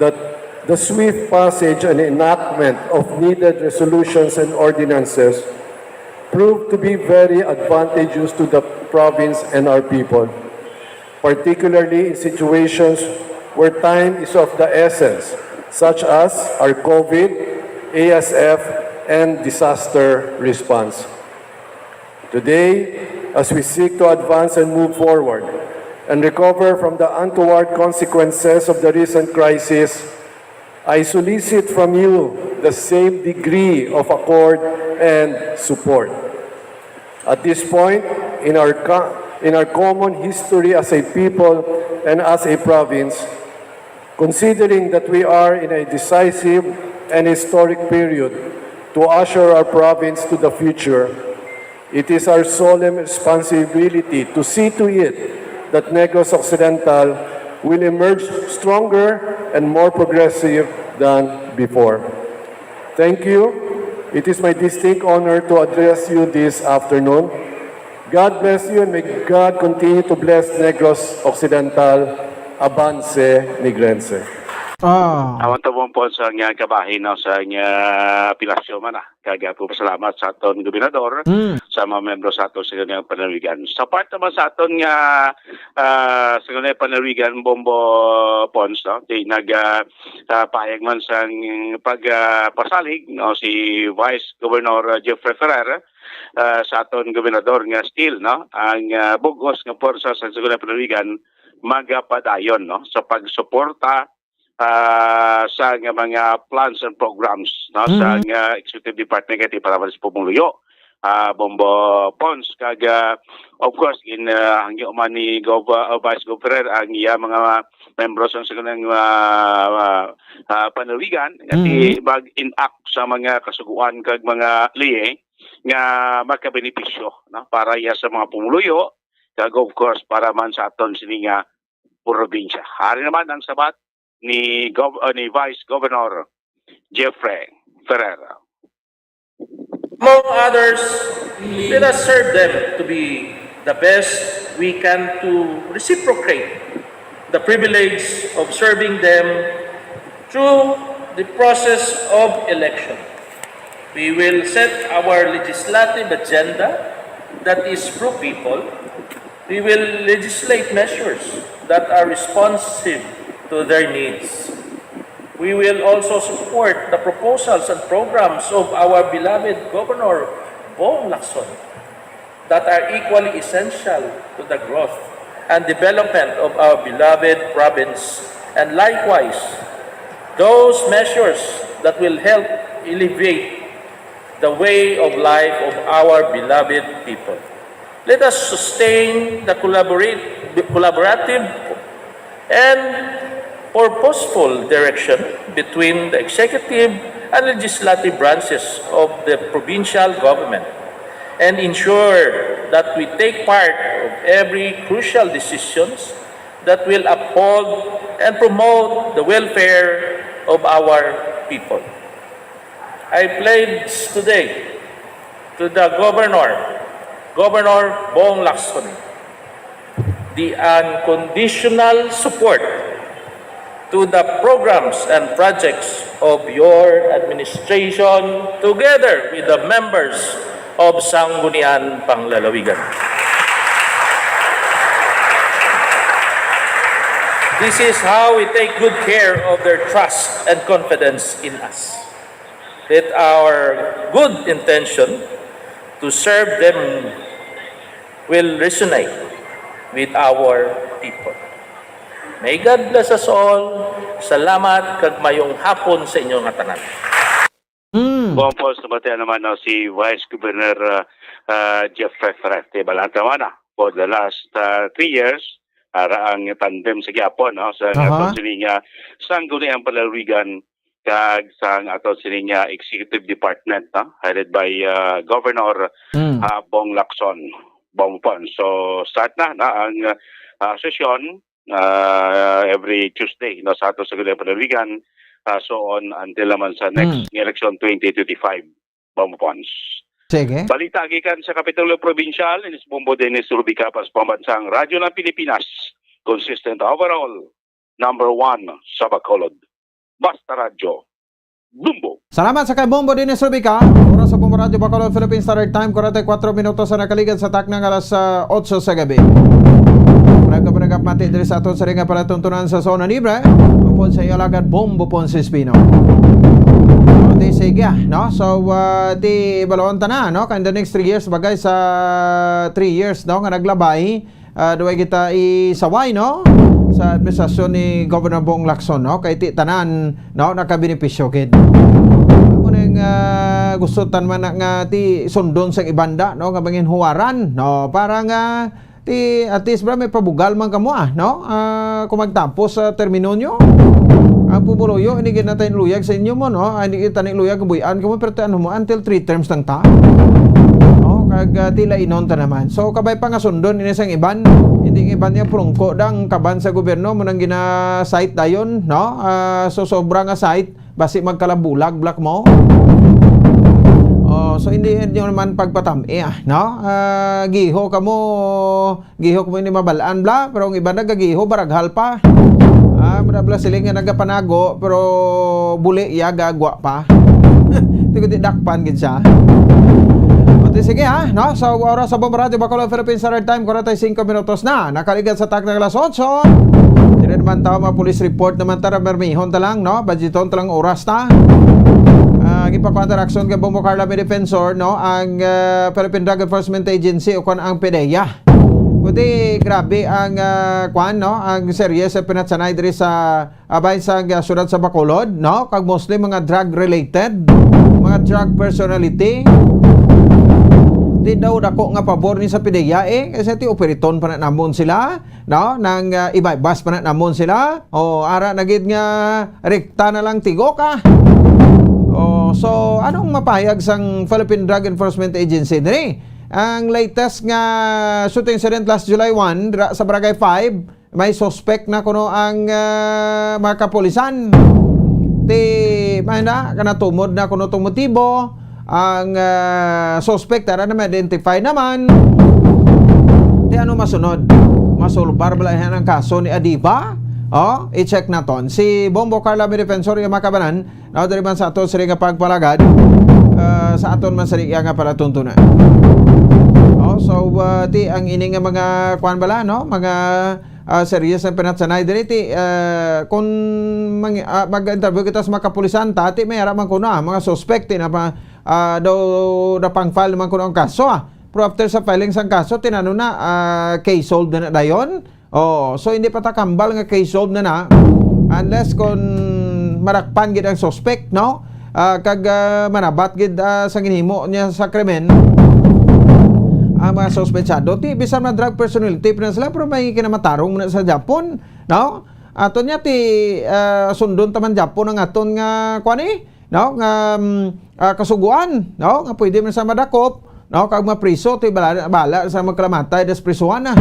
that the swift passage and enactment of needed resolutions and ordinances proved to be very advantageous to the province and our people, particularly in situations where time is of the essence, such as our COVID, A S F, and disaster response. Today, as we seek to advance and move forward and recover from the untoward consequences of the recent crisis, I solicit from you the same degree of accord and support. At this point, in our co-, in our common history as a people and as a province, considering that we are in a decisive and historic period to usher our province to the future, it is our solemn responsibility to see to it that Negros Occidental will emerge stronger and more progressive than before. Thank you. It is my distinct honor to address you this afternoon. God bless you and may God continue to bless Negros Occidental, Avance Negrense. Ah. Awan to po sa nga kabahin, no, sa nga pilasyo man, ah. Kag, ah, po pasalamat sa aton gobernador, Mm. sa mga membro sa aton sa ganyang panaligan. Sa part naman sa aton nga, ah, sa ganyang panaligan, Bombo Pons, no, di nag, ah, ah, pahayag man sang pag, ah, pasalig, no, si Vice Governor Jeffrey Ferrer, ah, sa aton gobernador nga still, no, ang, ah, bugos nga pwersa sa Sangguniang Panlalawigan magapadayon, no, sa pagsuporta, ah, sa nga mga plans and programs, no, sa Mm. nga executive department kay para sa pumuluyo. Ah, Bombo Pons, kag, ah, of course, in, ah, hangyo man ni Gov-, ah, Vice Gov Ferrer ang iya mga membro sa kanang, ah, ah, ah, panlalawigan nga Mm. di mag-enact sa mga kasuguan kag mga liye nga makabenepisyo, no, para iya sa mga pumuluyo, kag of course para man sa aton sini nga probinsya. Ari naman ang sabat ni Gov-, ah, ni Vice Governor Jeffrey Ferrer. Among others, let us serve them to be the best we can to reciprocate the privilege of serving them Through the process of election, we will set our legislative agenda that is pro-people. We will legislate measures that are responsive to their needs. We will also support the proposals and programs of our beloved Governor Bong Lacson that are equally essential to the growth and development of our beloved province, and likewise, those measures that will help elevate the way of life of our beloved people. Let us sustain the collaborate, collaborative and purposeful direction between the executive and legislative branches of the provincial government and ensure that we take part of every crucial decisions that will uphold and promote the welfare of our people. I pledge today to the Governor, Governor Bong Lacson, the unconditional support to the programs and projects of your administration together with the members of Sangguniang Panglalawigan. This is how we take good care of their trust and confidence in us. That our good intention to serve them will resonate with our people. May God bless us all. Salamat kag mayong hapon sa inyo nga tanan. Mm. Buang po, sumatian naman no, si Vice Governor uh, uh, Jeff Ferrarte Balanta Mana for the last uh, three years. Ara ang tandem sa gyapon no, sa Aha. uh, sining uh, Sangguniang Panlalawigan kag sang ato sining uh, executive department no, headed by uh, Governor Mm. uh, Bong Lacson Bongpon. So start na, na ang uh, sesyon uh, every Tuesday no, sa ato sa Sangguniang Panlalawigan, uh, so on until naman sa next Mm. election twenty twenty-five, Bongpon. Sige. Balita gikan sa Kapitolyo Probinsyal, inis Bombo Dennis Rubica, pas pambansang Radyo ng Pilipinas, consistent overall, number one sa Bacolod. Basta Radyo, Bombo. Salamat sa kay Bombo Dennis Rubica. Oras sa Bombo Radyo Bacolod, Philippine Standard Time, kuwarenta y kuatro minutos sa nakaligad sa takna nga alas ah, otso sa gabi. Nagkapanagapmati diri sa aton sa ringa palatuntunan sa Zona Libre. Upod sa iyo alagad Bombo Ponce Espino. O, di sige, ah, no? So, ah, di balon ta na, no? Kay in the next three years, bagay sa three years, no? Nga naglabay, ah, duway kita isaway, no? Sa administrasyon ni Governor Bong Lacson, no? Kay ti tanan, no? Nakabenepisyo gid. Amo ning ah, gusto tan man na nga ti sundon sang ibanda, no? Nga manginhuwaran, no? Para nga ti at least bra may pabugal man kamo ah, no? Ah, kung magtapos sa termino nyo, ang pumuluyo, hindi gid natin luyag sa inyo mo, no? Ah, hindi kita ni luyag buyan kamo, pero ano mo, until three terms lang ta. No? Kag ah, tila inon ta naman. So, kabay pa nga sundon ini sang iban, hindi ang iban niya prungko dang kaban sa gobyerno mo nang gina-cite dayon, no? Ah, so, sobra nga cite, basi magkalabulag black mo. Oh, so hindi nyo naman pagpatam-i ah, no? Ah, giho kamo, giho kamo ini mabalaan bla, pero ang iba nagagiho baraghal pa. Ah, mura bla sila nga nagapanago pero buli iya gagwa pa. Ti kundi dakpan gid siya. Pati sige ha, no? Sa oras sa Bombo Radyo Bacolod Philippine Standard Time, kuwarenta y singko minutos na. Nakaligad sa takna alas otso. Dire naman tao mga police report naman tara mermihon ta lang, no? Budgeton ta lang oras ta. Ah, gipakuha ta aksyon kay Bombo Carla may defensor, no? Ang ah, Philippine Drug Enforcement Agency o kon ang PDEA. Kundi grabe ang ah, kwan, no? Ang series sa pinatsanay diri sa abay sa ah, syudad sa Bacolod, no? Kag mostly mga drug related, mga drug personality. Di daw dako nga pabor ni sa PDEA eh, kasi ti operaton pa na namon sila, no? Nang ah, ibaybas pa na namon sila. O ara na gid nga rekta na lang tigo ka. O so anong mapahayag sang Philippine Drug Enforcement Agency diri? Ang latest nga shooting incident last July one dira sa Barangay five, may suspect na kuno ang ah, mga kapulisan. Ti may na kanatumod na kuno tong motibo. Ang ah, suspect tara na ma-identify naman. Ti ano masunod? Masulbar bala ang kaso ni Adiba? Oh, i-check naton. Si Bombo Carla, may defensor, yung makabanan, no, diri man sa aton sila nga pagpalagad, ah, sa aton man sila nga palatuntunan. Oh, so, ah, ti, ang ini nga mga, kuan bala, no? Mga, ah, serious na pinatsanay diri, ti, ah, kung mang-, ah, mag-interview kita sa mga kapulisan, ta, ti, may ara man kuno, ah, mga suspect, ti, na pa, ah, daw, na pang-file man kuno ang kaso, ah. Pero after sa filing sang kaso, tinano na, ah, case solved na na dayon. Oh, so hindi pa ta kambal nga case solved na na unless kon marakpan gid ang suspect, no? Ah, kag, ah, manabat gid, ah, sa ginhimo niya sa krimen ang mga suspetsado. Ti, bisan man drug personality pa na sila, pero may kinamatarong na sa Japon, no? Ato niya ti, ah, sundon taman Japon ang aton nga, kuan eh, no? Nga, mm, ah, kasuguan, no? Nga pwede man sa madakop, no? Kag mapriso, ti bala, bala sa magkalamatay das prisuhan na.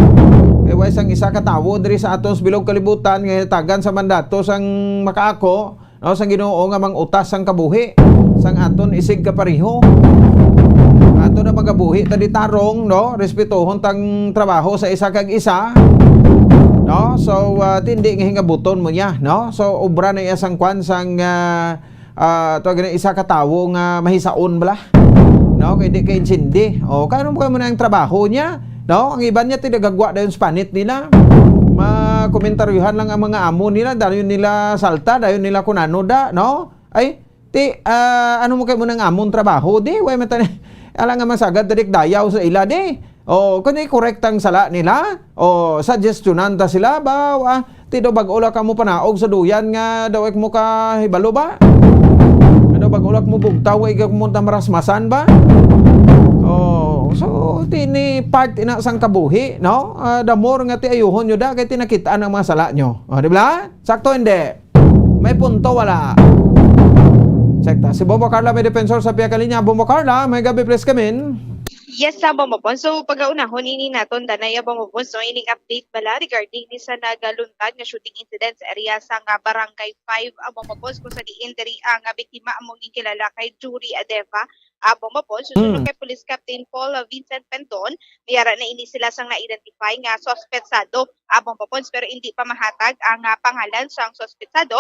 Kay way sang isa ka tawo diri sa aton sa bilog kalibutan nga hatagan sa mandato sang makaako, no? Sang Ginoo nga mangutas sang kabuhi sang aton isig kapareho. Ato na magabuhi ta di tarong, no? Respetuhon tang trabaho sa isa kag isa, no? So, ah, tindi nga hingabuton mo niya, no? So, obra na iya sang kwan sang, ah, ah, to gani isa ka tawo nga mahisaon bala. No, kay di kay intindi. O, kano mo kamo na ang trabaho niya? No, ang iban niya tinagagwa dayon sa panit nila. Makomentaryuhan lang ang mga amo nila, dayon nila salta, dayon nila kunano da, no? Ay, ti, ah, ano mo kay mo nang amon trabaho, di? Way man tani, ala nga masagad, dadik dayaw sa ila, di? O, kung di correct ang sala nila, o, suggestiona ta sila, ba, ah, ti daw bag-o lang kamo panaog sa duyan nga daw ik mo kahibalo ba? Nga daw bag-o lang mo bugtaw, wa ik mo tamarasmasan ba? O, so, ti ni part ina sang kabuhi, no? Ah, the more nga ti ayuhon nyo da, kay ti nakit-an ang mga sala nyo. O, di ba? Sakto, hindi? May punto, wala? Check ta. Si Bombo Carla may defensor sa pihak linya. Bombo Carla, may gabi, please come in. Yes, sa Bombo Pons. So, pag-aunahon ini naton, danay, ah, Bombo Pons, no, ining update bala regarding ni sa nagaluntad nga shooting incident sa area sa nga Barangay five, ah, Bombo Pons, kung sa diin diri ang, ah, biktima amo ginkilala kay Jury Adeva, ah, Bombo Pons. Susunod Mm. kay Police Captain Paul, ah, Vincent Pendon, may ara na ini sila sang na-identify nga suspetsado, ah, Bombo Pons, pero hindi pa mahatag ang, ah, pangalan sang suspetsado.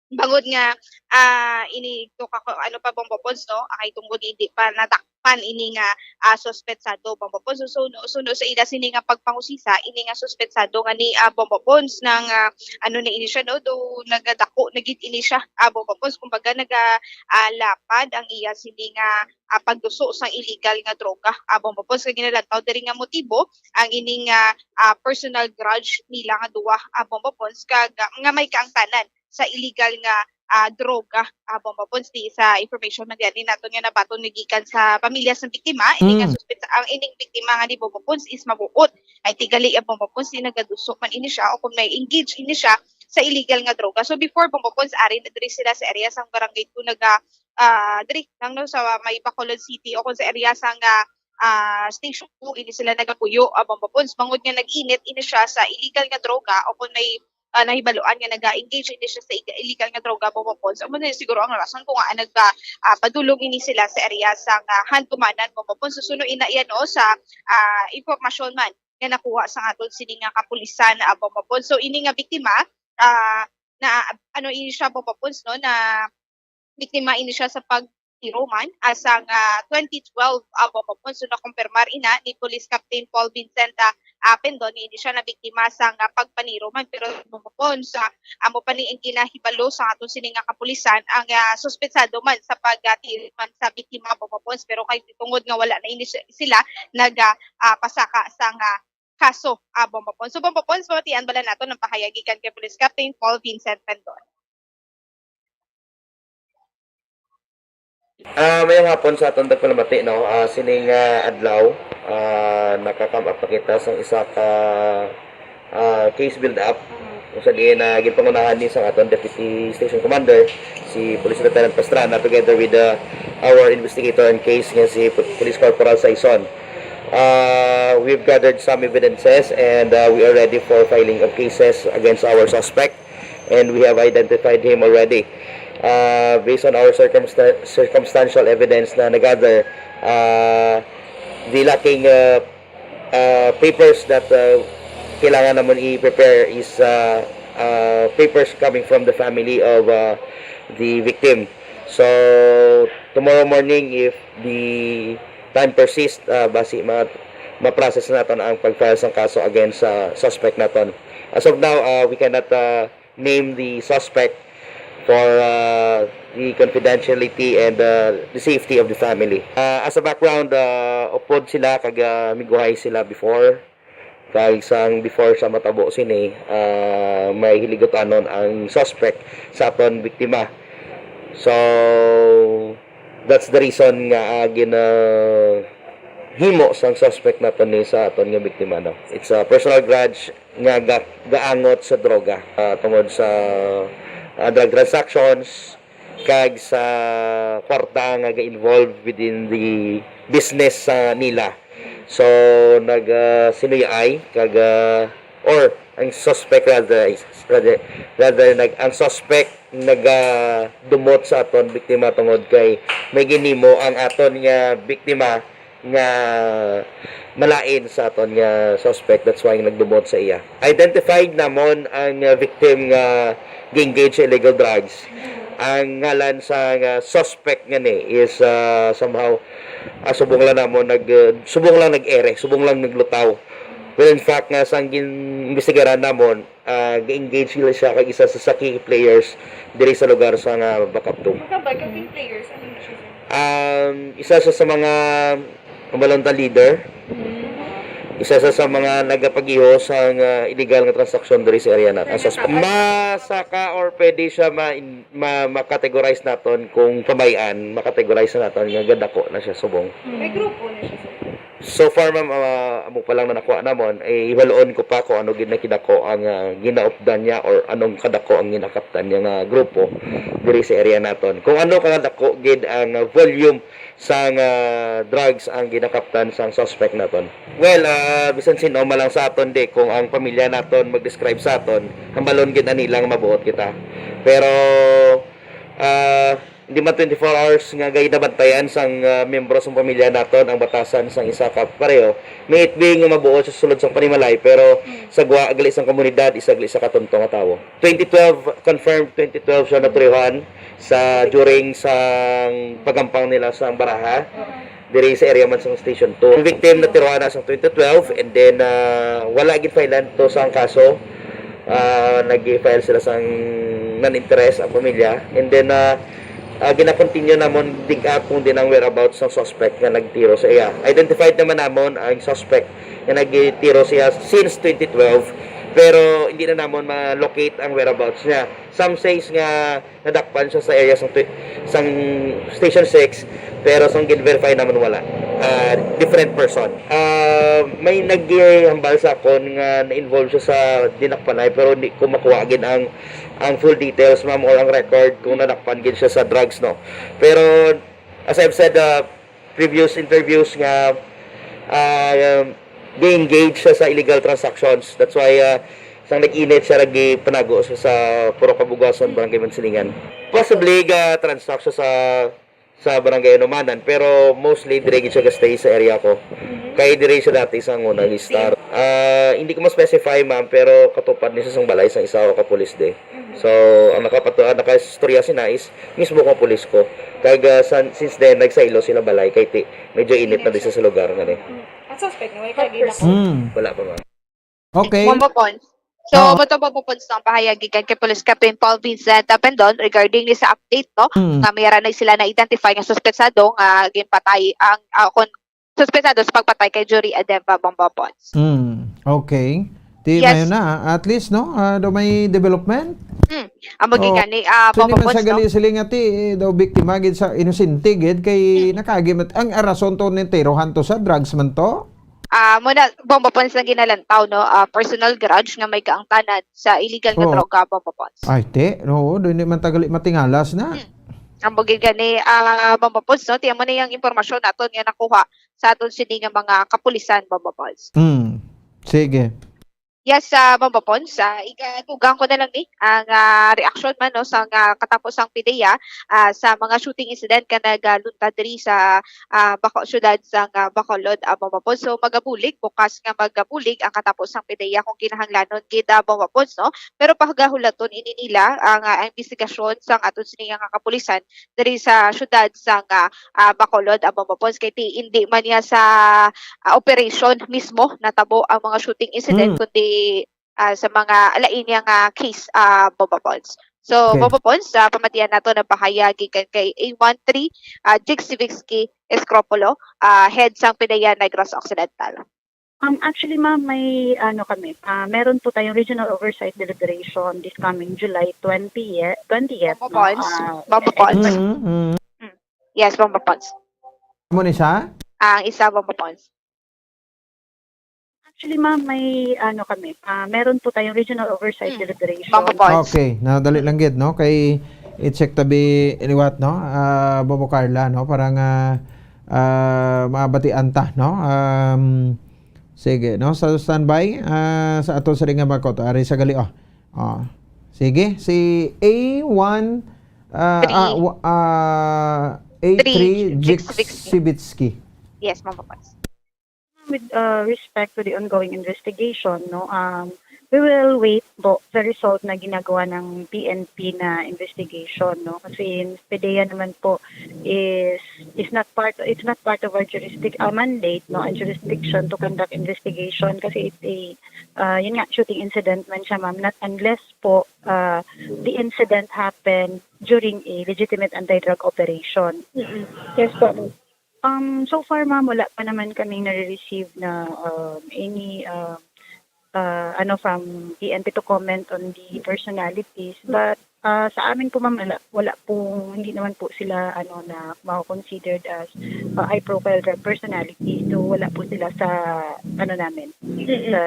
Bangod nga, ah, ini to ka, ano pa, Bombo Pons, no? Ay, tungod hindi pa nadakpan ini nga, ah, suspetsado, Bombo Pons. So, suno, suno sa ila sini nga pagpangusisa, ini nga suspetsado nga ni, ah, Bombo Pons, nang, ah, ano na ini siya, no? Do nagadako na gid ini siya, ah, Bombo Pons. Kumbaga, naga, ah, lapad ang iya sini nga, ah, pagduso sang illegal nga droga, ah, Bombo Pons. Kag ginalantaw diri nga motibo ang ining, ah, ah, personal grudge nila nga duwa, ah, Bombo Pons, kag, ah, nga may kaangtanan sa illegal nga, ah, droga, ah, Bombo Pons. Di sa information man gani naton nga nabaton nga gikan sa pamilya sa biktima, ini nga Mm. suspek-, ang ining biktima nga ni Bombo Pons is mabuot. Ay tigali ang Bombo Pons, di nagaduso man ini siya o kung may engage ini siya sa illegal nga droga. So before Bombo Pons, ari na diri sila sa area sang Barangay two, naga, ah, diri lang, no, sa may Bacolod City o kung sa area sang, ah, ah, Station two, ini sila nagapuyo, ah, Bombo Pons. Bangod nga nag-init ini siya sa illegal nga droga o kung may ah, nahibaluan nga naga-engage ini siya sa ig-, illegal nga droga, Bombo Pons. Amo na siguro ang rason kung ngaa nagpa-, ah, padulong ini sila sa area sang, ah, Handumanan, Bombo Pons. Susuno ina iya, no, sa, ah, impormasyon man nga nakuha sa aton sini nga kapulisan, ah, Bombo Pons. So, ini nga biktima, ah, na, ano, ini siya, Bombo Pons, no, na biktima ini siya sa pagtiro man, ah, sang, ah, twenty twelve, ah, Bombo Pons. So, nakumpirmar ina ni Police Captain Paul Vincent, ah, ah, Pendon, ini siya na biktima sang, ah, pagpaniro man. Pero, Bombo Pons, ah, amo pa ni ang ginahibalo sa aton sini nga kapulisan, ang, ah, suspetsado man sa pagtiro man sa biktima, Bombo Pons. Pero kay tungod nga wala na ini si-, sila nag, ah, ah, pasaka sang, ah, kaso, ah, Bombo Pons. So, Bombo Pons, mabatian bala nato ang pahayag gikan kay Police Captain Paul Vincent Pendon. Ah, mayong hapon sa aton tagpalamati, no? Ah, sining, ah, adlaw, ah, naka-come up na kita sa isa ka, ah, case build-up. Kung sa diin na ginpangunahan ni sa aton Deputy Station Commander, si Police Lieutenant Pastrana, together with, ah, our investigator in case nga si P-, Police Corporal Saison. Ah, we've gathered some evidences and, ah, we are ready for filing of cases against our suspect. And we have identified him already. Uh, based on our circumsta-, circumstantial evidence na nagather, uh, the lacking, uh, uh, papers that, uh, kailangan namon i-prepare is, uh, uh, papers coming from the family of uh, the victim. So, tomorrow morning, if the time persists, uh, basi ma ma-process naton ang pag-file sang kaso against sa suspect naton. As of now, uh, we cannot uh, name the suspect for uh, the confidentiality and uh, the safety of the family. Uh, as a background, uh, upod sila kag uh, miguhay sila before. Kag sang before sa matabo sini, ah, may hiligutanon ang suspect sa aton biktima. So, that's the reason nga, ah, ginahimo sang suspect naton ni sa aton nga biktima, no? It's a personal grudge nga ga-, gaangot sa droga, ah, tungod sa, ah, drug transactions kag sa kwarta nga ga-involve within the business sa nila. So, nag, ah, sinuyaay kag, ah, or ang suspect rather, is- rather, rather nag, ang suspect nagadumot sa aton biktima tungod kay may ginhimo ang aton nga biktima nga malain sa aton nga suspect. That's why nagdumot sa iya. Identified namon ang, ah, victim nga gi-engage sa illegal drugs. Ang ngalan sa nga suspect nga ni is, ah, somehow, ah, subong lang namon nag, ah, subong lang nag-ere, subong lang naglutaw. Well, in fact, nga sang gin-, imbestigaran namon, ah, gi-engage sila siya kag isa sa, sa key players diri sa lugar sa nga Bacabdong. Magkabay ka key players? Ano na siya, sir? Um, isa siya sa mga, ang balon ta, leader. Isa siya sa mga nagapag-iho sa nga illegal nga transaksyon diri sa area naton. Ang sus-, masaka or pwede siya ma-, ma-, ma-categorize naton kung pabay-an, ma-categorize na naton nga gadako na siya subong. May grupo na siya, sir? So far, ma'am, ah, amo pa lang na nakuha namon, eh, iwaloon ko pa kung ano gid na kidako ang, ah, ginaupdan niya or anong kadako ang ginakaptan niya nga grupo diri sa area naton. Kung ano kadako gid ang, ah, volume sang, ah, drugs ang ginakaptan sang suspect naton. Well, ah, bisan sin-o man lang sa aton, di, kung ang pamilya naton mag-describe sa aton, hambalon gid na nila nga mabuot kita. Pero, ah, hindi man twenty-four hours nga ginabantayan sang, ah, miyembro sang pamilya naton ang batasan sang isa ka pareho. May it be nga mabuot sa sulod sang panimalay, pero sa gwa gali sang komunidad, isa gali sa katunto nga tawo. Twenty twelve, confirmed twenty twelve siya naturihan sa, during sang pagampang nila sang baraha diri sa area man sang Station two. Ang victim natiruhan na sang twenty twelve, and then, ah, wala gid filean to sang kaso. Ah, nag-file sila sang non-interest ang pamilya. And then, ah, ah, gina-continue namon dig-up kung din ang whereabouts sang suspect nga nagtiro sa iya. Identified naman namon ang suspect nga nagtiro siya since twenty twelve, pero hindi na namon ma-locate ang whereabouts niya. Some says nga nadakpan siya sa area sang twi-, sang Station six, pero sang gin-verify naman wala. Ah, different person. Ah, may naghambal sa akon nga na-involve siya sa dinakpanay, pero hindi ko makuha gid ang, ang full details, ma'am, or ang record kung nadakpan gid siya sa drugs, no. Pero as I've said, ah, previous interviews nga, ah, um, gi-engage siya sa illegal transactions. That's why, ah, sang nag-init siya, nagpanago siya sa Purok Kabugason, Barangay Mansilingan. Possibly, ga-transact siya sa, sa Barangay Anumanan, pero mostly dire gid siya ga-stay sa area ko. Kay dire siya dati sa una, nag-start. Ah, hindi ko ma-specify, ma'am, pero katupad ni siya sang balay sang isa ka pulis di. So, ang nakapato-, ang nakaistorya sina is mismo kong pulis ko. Kag, ah, san-, since then, nagsaylo sila balay kay ti-, medyo init na di sa, sa lugar nga ni. Ang suspect na, wala ka ginako? Hmm. Wala pa, ma'am. Okay. Bombo Pons. So, Oh. Amo to, Bombo Pons, ang pahayag gikan kay Police Captain Paul Vincent Tapendon regarding ni sa update, no? Hmm. Nga mayara na sila na-identify nga suspetsado nga ginpatay ang, ah, kon-, suspetsado sa pagpatay kay Jory Ademba, Bombo Pons. Hmm. Okay. Ti, yes, mayo na, at least, no? Ah, daw may development? Hmm. Amo gid gani, ah, so, hindi man sa gali sila nga ti, eh, daw biktima gid sa inosente gid kay nakaagi mat-, ang rason to ni tirohan to sa drugs man to? Ah, muna, Bombo Pons, ang ginalantaw, no? Ah, personal grudge nga may kaangtanan sa illegal nga droga, Bombo Pons. Ay, te, no, di man tagali matingalas na. Hmm. Amo gid gani, ah, Bombo Pons, no? Ti amo ni ang impormasyon naton nga nakuha sa aton sini nga mga kapulisan, Bombo Pons. Hmm. Sige. Yes, ah, Bombo Pons, ah, igadugang ko na lang ni ang, ah, reaksyon man, no, sa nga katapos ang PDEA, ah, sa mga shooting incident nga nagaluntad diri sa, ah, Baco-, siyudad sa nga Bacolod, ah, Bombo Pons. So, magabulig, bukas nga magabulig ang katapos ang PDEA kung kinahanglanon gid, ah, Bombo Pons, no? Pero pagahulaton ini nila ang, ah, investigasyon sang aton sini nga kapulisan diri sa siyudad sa nga, ah, Bacolod, ah, Bombo Pons, kay ti-, hindi man niya sa, ah, operation mismo natabo ang mga shooting incident, Mm. kundi, ah, sa mga lain niya nga case, ah, Bombo Pons. So, Okay. Bombo Pons, ah, pamatian nato ang pahayag gikan kay A one three, ah, Jig Sivicki Escropulo, ah, head sang PDEA Negros Occidental. Um, actually, ma'am, may ano kami, ah, meron po tayong regional oversight deliberation this coming July twentieth, twentieth, Bombo no? Pons. Ah, Bombo Pons. Mm, mm. Mm. Yes, Bombo Pons. Mo ni siya? Ang isa, Bombo Pons. Actually, ma'am, may ano kami, ah, meron po tayong regional oversight Mm. deliberation. Bombo Pons. Okay, nadali lang gid, no? Kay i-check tabi liwat, no? Ah, Bombo Carla, no? Para nga, ah, mabatian ta, no? Um, sige, no? Sa standby, ah, sa ato sa ringa makot, ari sa gali, oh. Oh. Sige, si A one, ah, Three. ah, wa-, ah, A three, Three, Jik Jik Sivicki. Sivicki. Yes, Bombo Pons. With, uh, respect to the ongoing investigation, no, um, we will wait po sa result na ginagawa ng P N P na investigation, no, kasi PDEA naman po is, is not part, it's not part of our jurisdic-, uh, mandate, no, and jurisdiction to conduct investigation kasi it's a, uh, yun nga, shooting incident man siya, ma'am, not unless po, uh, the incident happened during a legitimate anti-drug operation. Mm-mm. Yes po, ma'am. Um, so far, ma'am, wala pa naman kaming nare-receive na, um, any, um, uh, ano, from P N P to comment on the personalities. But, uh, sa amin po, ma'am, wala, wala pong, hindi naman po sila, ano, na mako-considered as, uh, high-profile drug personalities. So, wala po sila sa, ano namin, Mm-mm. sa,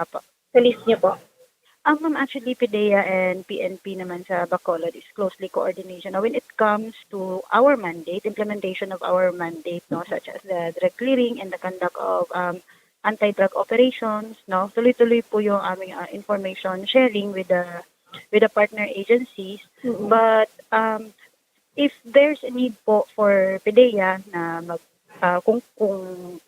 apo. Sa list niyo po? Um, ma'am, actually, PDEA and P N P naman sa Bacolod is closely coordination. Now, when it comes to our mandate, implementation of our mandate, no, such as the drug clearing and the conduct of, um, anti-drug operations, no, tuloy-tuloy po yung aming, ah, information sharing with the, with the partner agencies. Mm-mm. But, um, if there's a need po for PDEA na mag, ah, kung, kung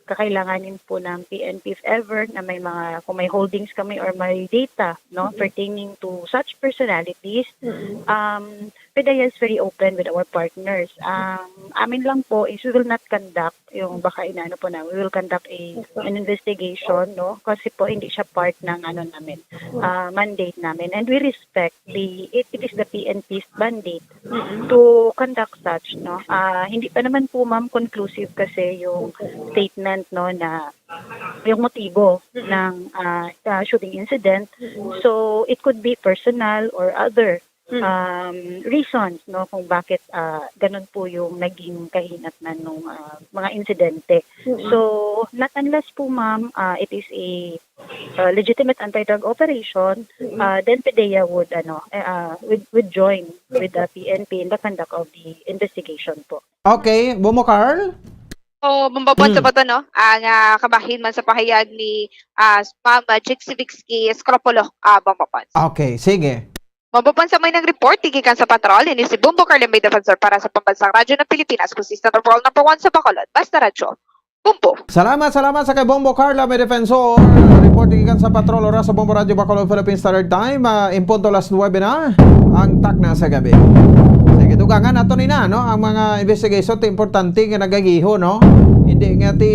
kakailanganin po ng P N P, if ever na may mga, kung may holdings kami or may data, no, Mm-mm. pertaining to such personalities, Mm-mm. um, PDEA is very open with our partners. Ang amin lang po is we will not conduct yung baka inaano po na, we will conduct a, Yes po. an investigation, no? Kasi po hindi siya part ng ano namin, Mm. ah, mandate namin. And we respect the, it, it is the P N P's mandate Mm-mm. to conduct such, no? Ah, hindi pa naman po, ma'am, conclusive kasi yung Okay. statement, no, na yung motibo Mm-mm. ng, ah, ah, shooting incident. Mm-mm. So, it could be personal or other Mm. um, reasons, no, kung bakit, ah, ganun po yung naging kahinatnan nung, ah, mga insidente. Mm-mm. So, not unless po, ma'am, ah, it is a, ah, legitimate anti-drug operation, Mm-mm. ah, then PDEA would, ano, eh, ah, would, would join with the P N P in the conduct of the investigation po. Okay, Bombo Carl? So, Bombo Pons, Mm. sa bato, no? Ang, ah, kabahin man sa pahayag ni, ah, Ma'am, ah, Jik Sivicki Escropulo, ah, Bombo Pons. Okay, sige. Bombo Pons, sa may nang report, gikan sa Patrol, ini si Bombo Carla May Defensor para sa Pambansang Radyo ng Pilipinas, consistent of World Number One sa Bacolod. Basta Radyo, Bombo. Salamat, salamat sa kay Bombo Carla May Defensor. Report gikan sa Patrol, oras sa Bombo Radyo Bacolod, Philippine Standard Time. Ah, in punto alas nuwebe na ang takna sa gabi. Sige, dugangan nato ni na, no? Ang mga investigation, ti importante nga nagagiho, no? Hindi nga ti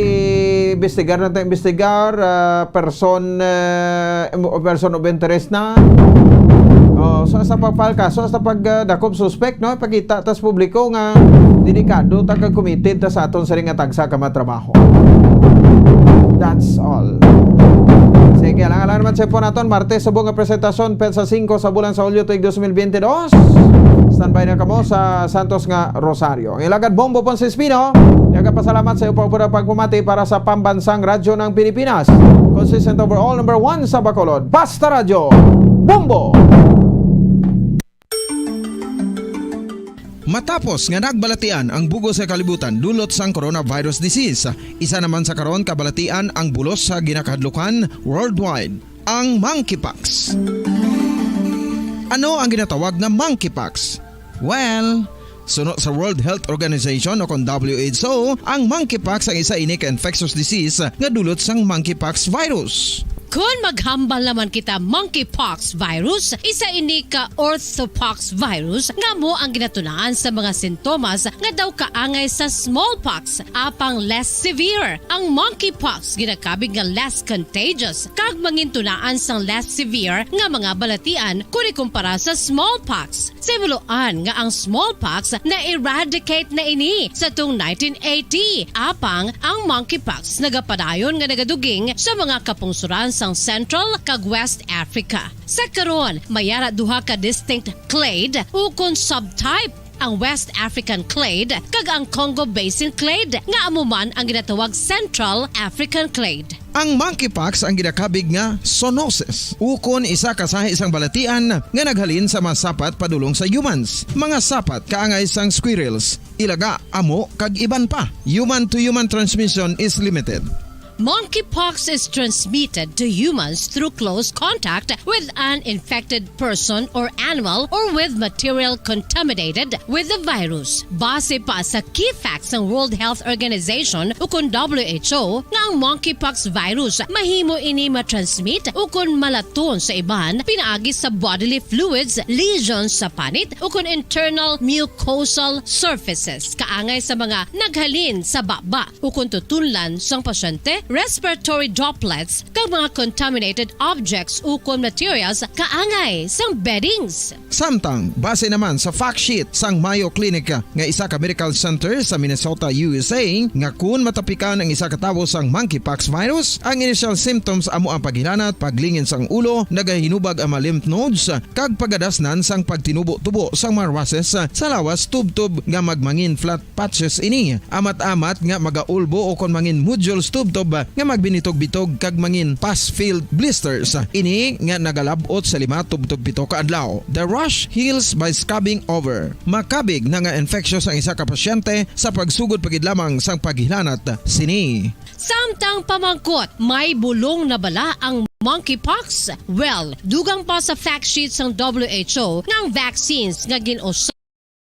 investigar na ti investigar, ah, person, eh, person of interest na. Oh, so, sa pagpal kaso, sa pag, ah, dakop suspect, no? Pakita tas publiko nga delikado ta kag committed ta sa aton siring nga tagsa ka mga trabaho. That's all. Sige, alang-alang naman sa po naton, Martes, subong nga presentasyon, petsa singko sa bulan sa Hulyo, tuig dos mil bente dos. Standby na kamo sa Santos nga Rosario. Ang ilagad Bombo Pons Espino, nagapasalamat sa iyo pa pagpamati para sa Pambansang Radyo ng Pilipinas. Consistent overall, number one sa Bacolod. Basta Radyo, Bombo! Matapos nga nagbalatian ang bug-os nga kalibutan dulot sang coronavirus disease, isa naman sa karon kabalatian ang bulos sa ginakahadlukan worldwide. Ang monkeypox. Ano ang ginatawag nga monkeypox? Well, suno sa World Health Organization o kon W H O, ang monkeypox ang isa ini ka infectious disease nga dulot sang monkeypox virus. Kon maghambal naman kita monkeypox virus, isa ini ka orthopox virus nga amo ang ginatunaan sa mga sintomas nga daw kaangay sa smallpox, apang less severe. Ang monkeypox ginakabig nga less contagious kag mangintunaan sang less severe nga mga balatian kon ikumpara sa smallpox. Sa himuloan nga ang smallpox na-eradicate na ini sa tung nineteen eighty, apang ang monkeypox nagapadayon nga nagaduging sa mga kapungsoran sang Central kag West Africa. Sa karon, may ara duha ka distinct clade ukon subtype, ang West African clade kag ang Congo Basin clade, nga amo man ang ginatawag Central African clade. Ang monkeypox ang ginakabig nga zoonosis, ukon isa ka sahi sang balatian nga naghalin sa mga sapat padulong sa humans, mga sapat kaangay sang squirrels, ilaga, amo, kag iban pa. Human-to-human transmission is limited. Monkeypox is transmitted to humans through close contact with an infected person or animal or with material contaminated with the virus. Base pa sa key facts sang World Health Organization ukon W H O, nga ang monkeypox virus mahimo ini matransmit ukon malaton sa iban pinaagi sa bodily fluids, lesions sa panit, ukon internal mucosal surfaces, kaangay sa mga naghalin sa baba ukon tutunlan sang pasyente, respiratory droplets, kag mga contaminated objects ukon materials kaangay sang beddings. Samtang, base naman sa fact sheet sang Mayo Clinic nga isa ka medical center sa Minnesota, U S A, nga kun matapikan ang isa ka tawo sang monkeypox virus, ang initial symptoms amo ang paghilanat, paglingin sang ulo, nagahinubag ang mga lymph nodes, kag pagadasnan sang pagtinubo-tubo sang mga rushes sa lawas tubtob nga magmangin flat patches ini. Amat-amat nga magaulbo o kon mangin nodules tubtob nga magbinitog-bitog kag mangin pus-filled blisters. Ini nga nagalab-ot sa lima tubtob pito ka adlaw. The rash heals by scabbing over. Makabig na nga infectious ang isa ka pasyente sa pagsugod pa gid lamang sang paghilanat sini. Samtang pamangkot, may bulong na bala ang monkeypox? Well, dugang pa sa fact sheet sang W H O nga ang vaccines nga gin-usar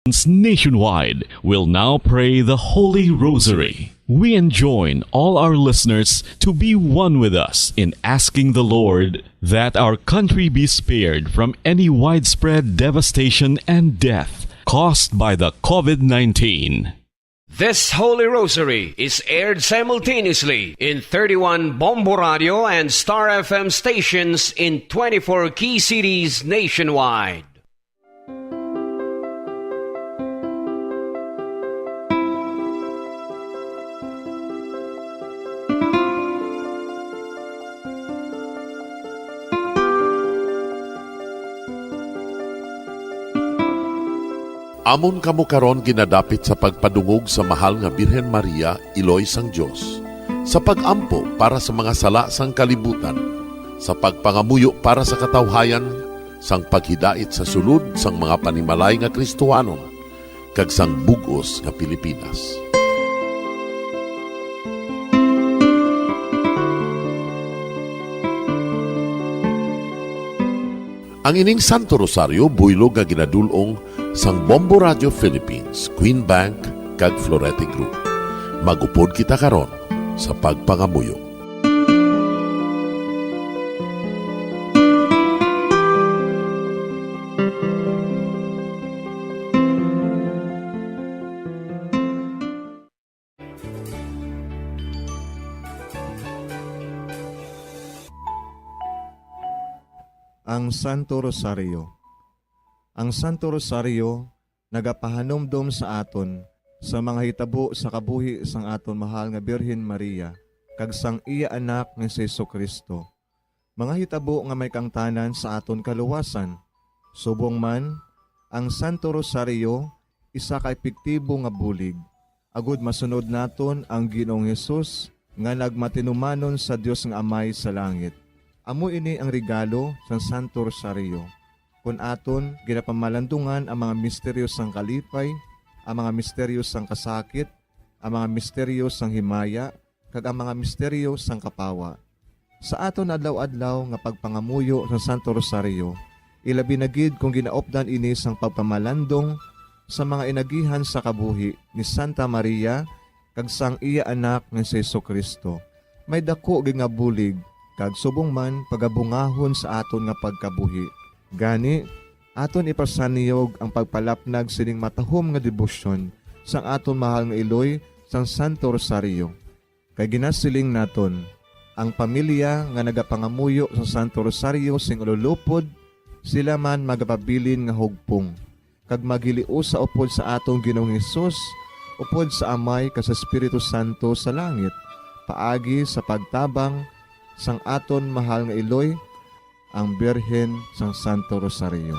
Nationwide will now pray the Holy Rosary. We enjoin all our listeners to be one with us in asking the Lord that our country be spared from any widespread devastation and death caused by the COVID nineteen. This Holy Rosary is aired simultaneously in thirty-one Bombo Radio and Star F M stations in twenty-four key cities nationwide. Amon kamo karon ginadapit sa pagpadungog sa Mahal nga Birhen Maria, Iloy sang Dios, sa pag-ampo para sa mga sala sang kalibutan, sa pagpangamuyo para sa katawhayan, sang paghidait sa sulod sang mga panimalay nga Kristohanon, kag sang bug-os nga Pilipinas. Ang ining Santo Rosario buylog nga ginadul-ong sang Bombo Radio Philippines, Queen Bank, kag Florete Group. Mag-upod kita karon sa pagpangamuyo. Ang Santo Rosario. Ang Santo Rosario nagapahanumdom sa aton sa mga hitabo sa kabuhi sang aton mahal nga Birhen Maria kag sang iya Anak nga si Jesu-Cristo, mga hitabo nga may kaangtanan sa aton kaluwasan. Subong man, ang Santo Rosario isa ka epektibo nga bulig agud masunod naton ang Ginoong Hesus nga nagmatinumanon sa Dios nga Amay sa langit. Amo ini ang regalo sang Santo Rosario, kon aton ginapamalandungan ang mga misteryo sang kalipay, ang mga misteryo sang kasakit, ang mga misteryo sang himaya, kag ang mga misteryo sang kapawa. sa aton adlaw-adlaw nga pagpangamuyo sa Santo Rosario, ilabi na gid kung ginaupdan ini sang pagpamalandong sa mga inagihan sa kabuhi ni Santa Maria kag sang iya Anak nga si Jesu-Cristo. May daku gid nga bulig kag subong man pagabungahon sa aton nga pagkabuhi. Gani, aton ipasanyog ang pagpalapnag sining matahom nga debosyon sang aton mahal nga iloy sang Santo Rosario. Kay ginasiling naton, ang pamilya nga nagapangamuyo sa Santo Rosario sing ululupod, sila man magapabilin nga hugpong, kag maghiliusa upod sa aton Ginoong Hesus, upod sa Amay kag sa Espiritu Santo sa langit, paagi sa pagtabang sang aton mahal nga iloy, ang Birhen sang Santo Rosario.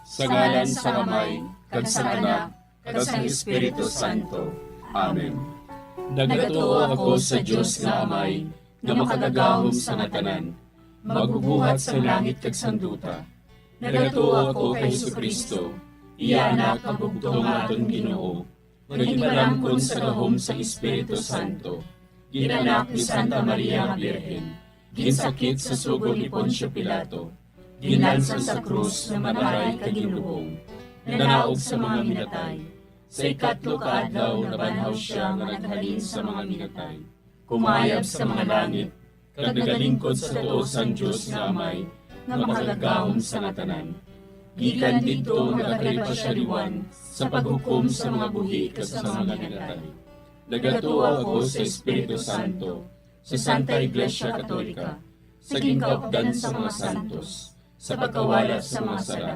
Sa ngalan sang Amay, kag sang Anak, kag sang Espiritu Santo. Amen. Nagatuo ako sa Dios nga Amay, nga makagagahom sa nga tanan, magbubuhat sang langit kag sang duta. Nagatuo ako kay Jesu-Cristo, iya Anak nga bugtong nga aton Ginoo, nga ginpalamkon sa gahom sang Espiritu Santo, ginanak ni Santa Maria nga Birhen, ginsakit sa sugo ni Poncio Pilato, ginlansang sa krus nga matay kag ginlubong, nanaog sa mga minatay. Sa ikatlo ka adlaw nabanhaw sia nga naghalin sa mga minatay, kumayab sa mga langit, kag nagalingkod sa tuo sang Dios nga Amay, nga makagagahom sa nga tanan. Gikan didto nagakari pa sia liwan sa paghukom sa mga buhi kag sa mga minatay. Nagatuo ako sa Espiritu Santo, sa Santa Iglesia Katolika, sa ginkaupdan sa mga santos, sa pagkawala sa mga sala,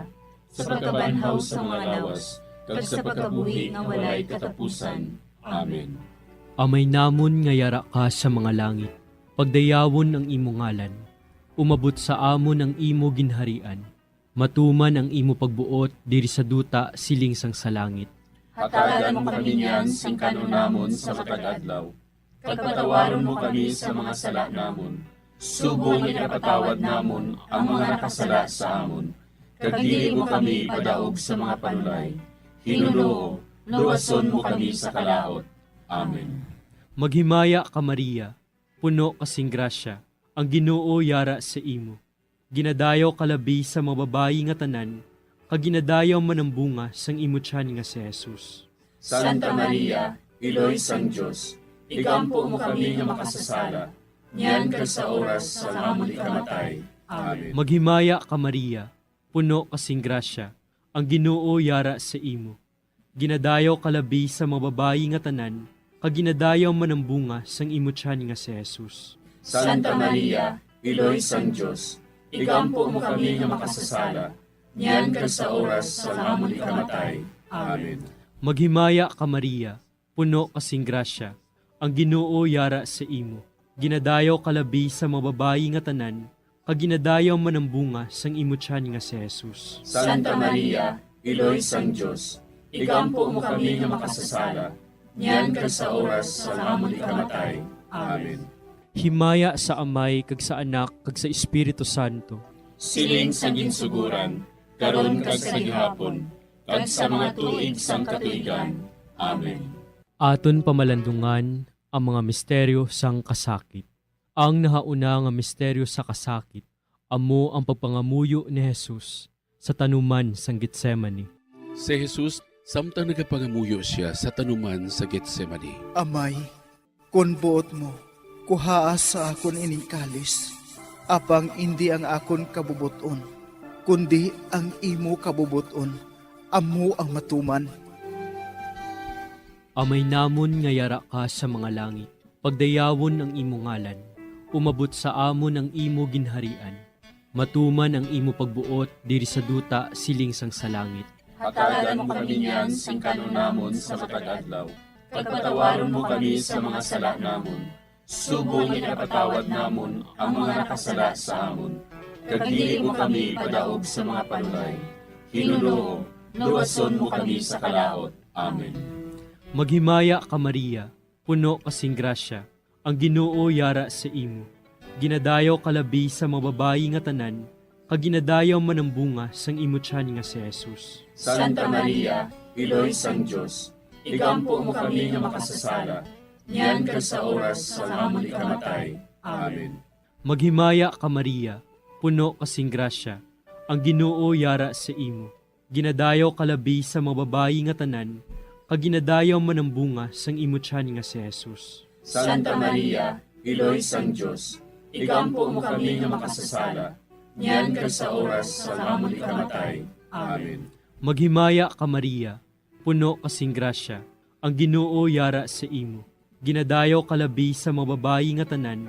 sa pagkabanhaw sa mga lawas, kag sa pagkabuhi nga walay katapusan. Amen. Amay namon nga yara ka sa mga langit, pagdayawon ang imo ngalan. Umabot sa amon ang imo ginharian. Matuman ang imo pagbuot diri sa duta siling sang sa langit. Hatagan mo kami niyan sing kan-on namon sa matag adlaw, kag patawaron mo kami sa mga sala namon, subong nga ginapatawad namon ang mga nakasala sa amon, kag dili mo kami ipadaog sa mga panulay. Hinunoo, luwason mo kami sa kalaut. Amen. Maghimaya ka, Maria, puno ka sing grasya, ang Ginoo yara sa imo. Ginadayaw ka labi sa mga babayi nga tanan, kag ginadayaw man ang bunga sang imo tiyan nga si Jesus. Santa Maria, Iloy sang Dios, igampo mo kami nga makasasala, niyan kag sa oras sang amon ikamatay. Amen. Maghimaya ka, Maria, puno ka sing grasya, ang Ginoo yara sa imo. Ginadayaw ka labi sa mga babayi nga tanan, kag ginadayaw man ang bunga sang imo tiyan nga si Jesus. Santa Maria, Iloy sang Dios, igampo mo kami nga makasasala, niyan kag sa oras sang amon ikamatay. Amen. Maghimaya ka, Maria, puno ka sing grasya, ang Ginoo yara sa imo. Ginadayaw ka labi sa mga babayi nga tanan, kag ginadayaw man ang bunga sang imo tiyan nga si Jesus. Santa Maria, Iloy sang Dios, igampo mo kami nga makasasala, niyan kag sa oras sang amon ikamatay. Amen. Himaya sa Amay, kag sa Anak, kag sa Espiritu Santo. Siling sa ginsuguran, karon kag sa gihapon, kag sa mga tuig sang katuigan. Amen. Aton pamalandungan ang mga misteryo sang kasakit. Ang nahauna nga misteryo sa kasakit amo ang pagpangamuyo ni Jesus sa tanuman sang Getsemani. Si Jesus, samtang nagapangamuyo sia sa tanuman sa Getsemani. Amay, kon buot mo, kuhaa sa akon ining kalis, apang indi ang akon kabubot-on, kundi ang imo kabubot-on, amo ang matuman. Amay namon nga yara ka sa mga langit, pagdayawon ang imo ngalan. Umabot sa amon ang imo ginharian. Matuman ang imo pagbuot diri sa duta siling sang sa langit. Hatagan mo kami niyan sing kan-on namon sa matag adlaw, kag patawaron mo kami sa mga sala namon, subong nga ginapatawad namon ang mga nakasala sa amon, kag dili mo kami ipadaog sa mga panulay. Hinunoo, luwason mo kami sa kalaut. Amen. Maghimaya ka, Maria, puno ka sing grasya, ang Ginoo yara sa imo. Ginadayaw ka labi sa mga babayi nga tanan, kag ginadayaw man ang bunga sang imo tiyan nga si Jesus. Santa Maria, Iloy sang Dios, igampo mo kami nga makasasala, niyan kag sa oras sang amon ikamatay. Amen. Maghimaya ka, Maria, puno ka sing grasya, ang Ginoo yara sa imo. Ginadayaw ka labi sa mga babayi nga tanan, kag ginadayaw man ang bunga sang imo tiyan nga si Jesus. Santa Maria, Iloy sang Dios, igampo mo kami nga makasasala, niyan kag sa oras sang amon ikamatay. Amen. Maghimaya ka, Maria, puno ka sing grasya, ang Ginoo yara sa imo. Ginadayaw ka labi sa mga babayi nga tanan,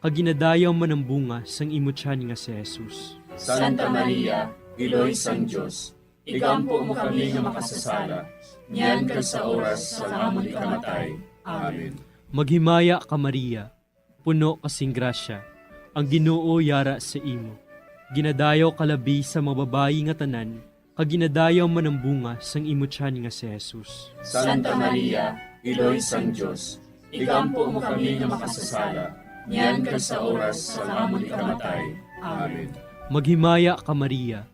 kag ginadayaw man ang bunga sang imo tiyan nga si Jesus. Santa Maria, Iloy sang Dios, igampo mo kami nga makasasala, niyan kag sa oras sang amon ikamatay. Amen. Maghimaya ka, Maria, puno ka sing grasya, ang Ginoo yara sa imo. Ginadayaw ka labi sa mga babayi nga tanan, kag ginadayaw man ang bunga sang imo tiyan nga si Jesus. Santa Maria, Iloy sang Dios, igampo mo kami nga makasasala, niyan kag sa oras sang amon ikamatay. Amen. Maghimaya ka, Maria,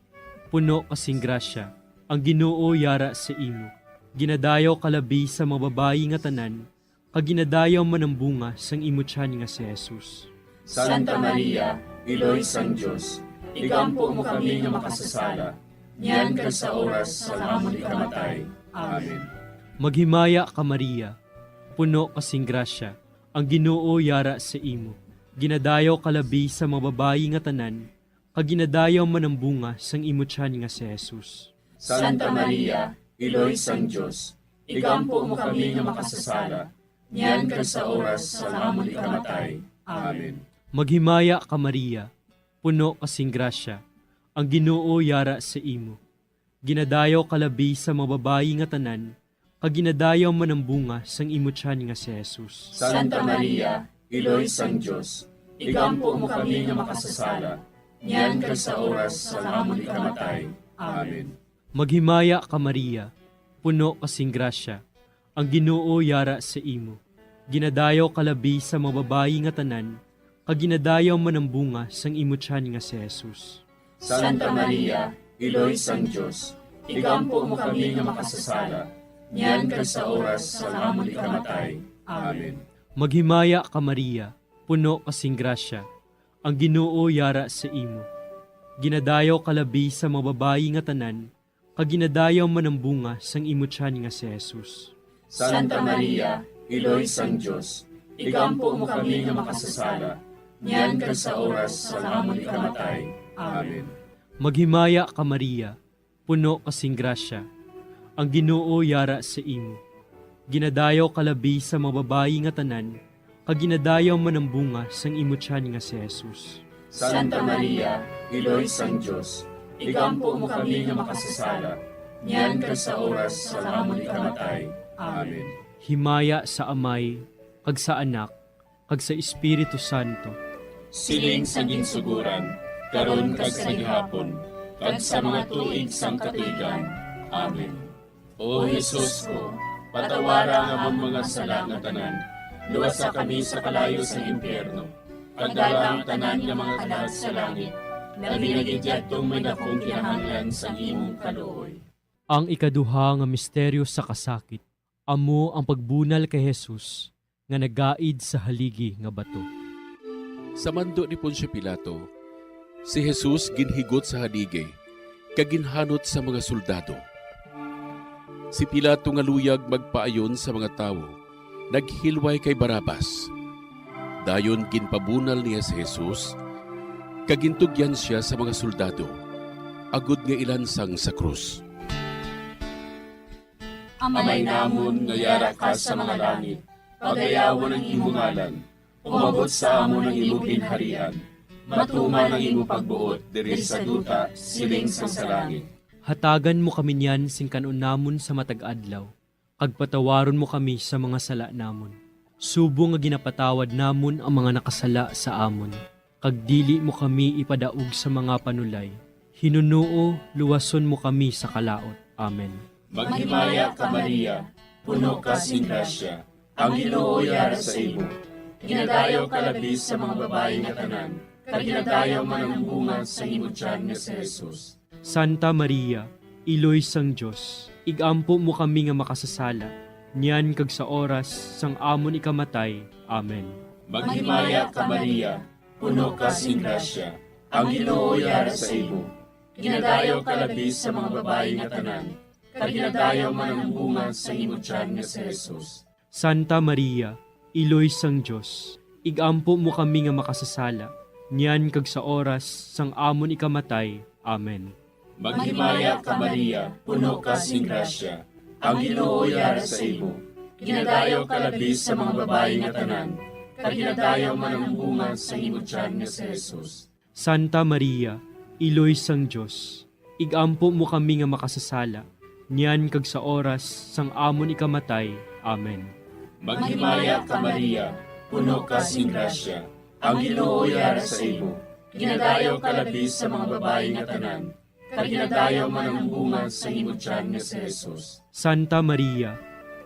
puno ka sing grasya, ang Ginoo yara sa imo. Ginadayaw ka labi sa mga babayi nga tanan, kag ginadayaw man ang bunga sang imo tiyan nga si Jesus. Santa Maria, Iloy sang Dios, igampo mo kami nga makasasala, niyan kag sa oras sang amon ikamatay. Amen. Maghimaya ka, Maria, puno ka sing grasya, ang Ginoo yara sa imo. Ginadayaw ka labi sa mga babayi nga tanan, kag ginadayaw man ang bunga sang imo tiyan nga si Jesus. Santa Maria, Iloy sang Dios, igampo mo kami nga makasasala, niyan kag sa oras sang amon ikamatay. Amen. Maghimaya ka, Maria, puno ka sing grasya, ang Ginoo yara sa imo. Ginadayaw ka labi sa mga babayi nga tanan, kag ginadayaw man ang bunga sang imo tiyan nga si Jesus. Santa Maria, Iloy sang Dios, igampo mo kami nga makasasala, niyan kag sa oras sang amon ikamatay. Amen. Maghimaya ka, Maria, puno ka sing grasya, ang Ginoo yara sa imo. Ginadayaw ka labi sa mga babayi nga tanan, kag ginadayaw man ang bunga sang imo tiyan nga si Jesus. Santa Maria, Iloy sang Dios, igampo mo kami nga makasasala, niyan kag sa oras sang amon ikamatay. Amen. Maghimaya ka, Maria, puno ka sing grasya, ang Ginoo yara sa imo. Ginadayaw ka labi sa mga babayi nga tanan, kag ginadayaw man ang bunga sang imo tiyan nga si Jesus. Santa Maria, Iloy sang Dios, igampo mo kami nga makasasala, niyan kag sa oras sang amon ikamatay. Amen. Maghimaya ka, Maria, puno ka sing grasya, ang Ginoo yara sa imo. Ginadayaw ka labi sa mga babayi nga tanan, kag ginadayaw man ang bunga sang imo tiyan nga si Jesus. Santa Maria, Iloy sang Dios, igampo mo kami nga makasasala, niyan kag sa oras sang amon ikamatay. Amen. Himaya sa Amay, kag sa Anak, kag sa Espiritu Santo. Siling sa ginsuguran, karon kag sa gihapon, kag sa mga tuig sang katuigan. Amen. O Jesus ko, patawara ang amon mga sala nga tanan, luwasa kami sa kalayo sang impyerno, kag dala ang tanan nga mga kalag sa langit, labi na gid yadtong may dakong kinahanglan sang imong kaluoy. Ang ikaduha nga misteryo sa kasakit, amo ang pagbunal kay Jesus nga nagaid sa haligi nga bato. Sa mando ni Poncio Pilato, si Jesus ginhigot sa haligi kag ginhanot sa mga soldado. Si Pilato nga luyag magpaayon sa mga tawo, naghilway kay Barrabas. Dayon ginpabunal niya si Jesus, kag gintugyan sia sa mga soldado, agod nga ilansang sa krus. Amay namon nga yara ka sa mga langit, pagayawon ang imo ngalan. Umabot sa amon ang imo ginharian. Matuman ang imo pagbuot diri sa duta, siling sang sa langit. Hatagan mo kami niyan sing kan-on namon sa matag adlaw, kag patawaron mo kami sa mga sala namon, subong nga ginapatawad namon ang mga nakasala sa amon, kag dili mo kami ipadaog sa mga panulay. Hinunoo, luwason mo kami sa kalaut. Amen. Maghimaya ka, Maria, puno ka sing grasya, ang Ginoo yara sa imo. Ginadayaw ka labi sa mga babayi nga tanan, kag ginadayaw man ang bunga sang imo tiyan nga si Jesus. Santa Maria, Iloy sang Dios, igampo mo kami nga makasasala, niyan kag sa oras sang amon ikamatay. Amen. Maghimaya ka, Maria, puno ka sing grasya, ang Ginoo yara sa imo. Ginadayaw ka labi sa mga babayi nga tanan, kag ginadayaw man ang bunga sang imo tiyan nga si Jesus. Santa Maria, Iloy sang Dios, igampo mo kami nga makasasala, niyan kag sa oras sang amon ikamatay. Amen. Maghimaya ka, Maria, puno ka sing grasya, ang Ginoo yara sa imo. Ginadayaw ka labi sa mga babayi nga tanan, kag ginadayaw man ang bunga sang imo tiyan nga si Jesus. Santa Maria, Iloy sang Dios, igampo mo kami nga makasasala, niyan kag sa oras sang amon ikamatay. Amen. Maghimaya ka, Maria, puno ka sing grasya, ang Ginoo yara sa imo. Ginadayaw ka labi sa mga babayi nga tanan, kag ginadayaw man ang bunga sang imo tiyan nga si Jesus. Santa Maria,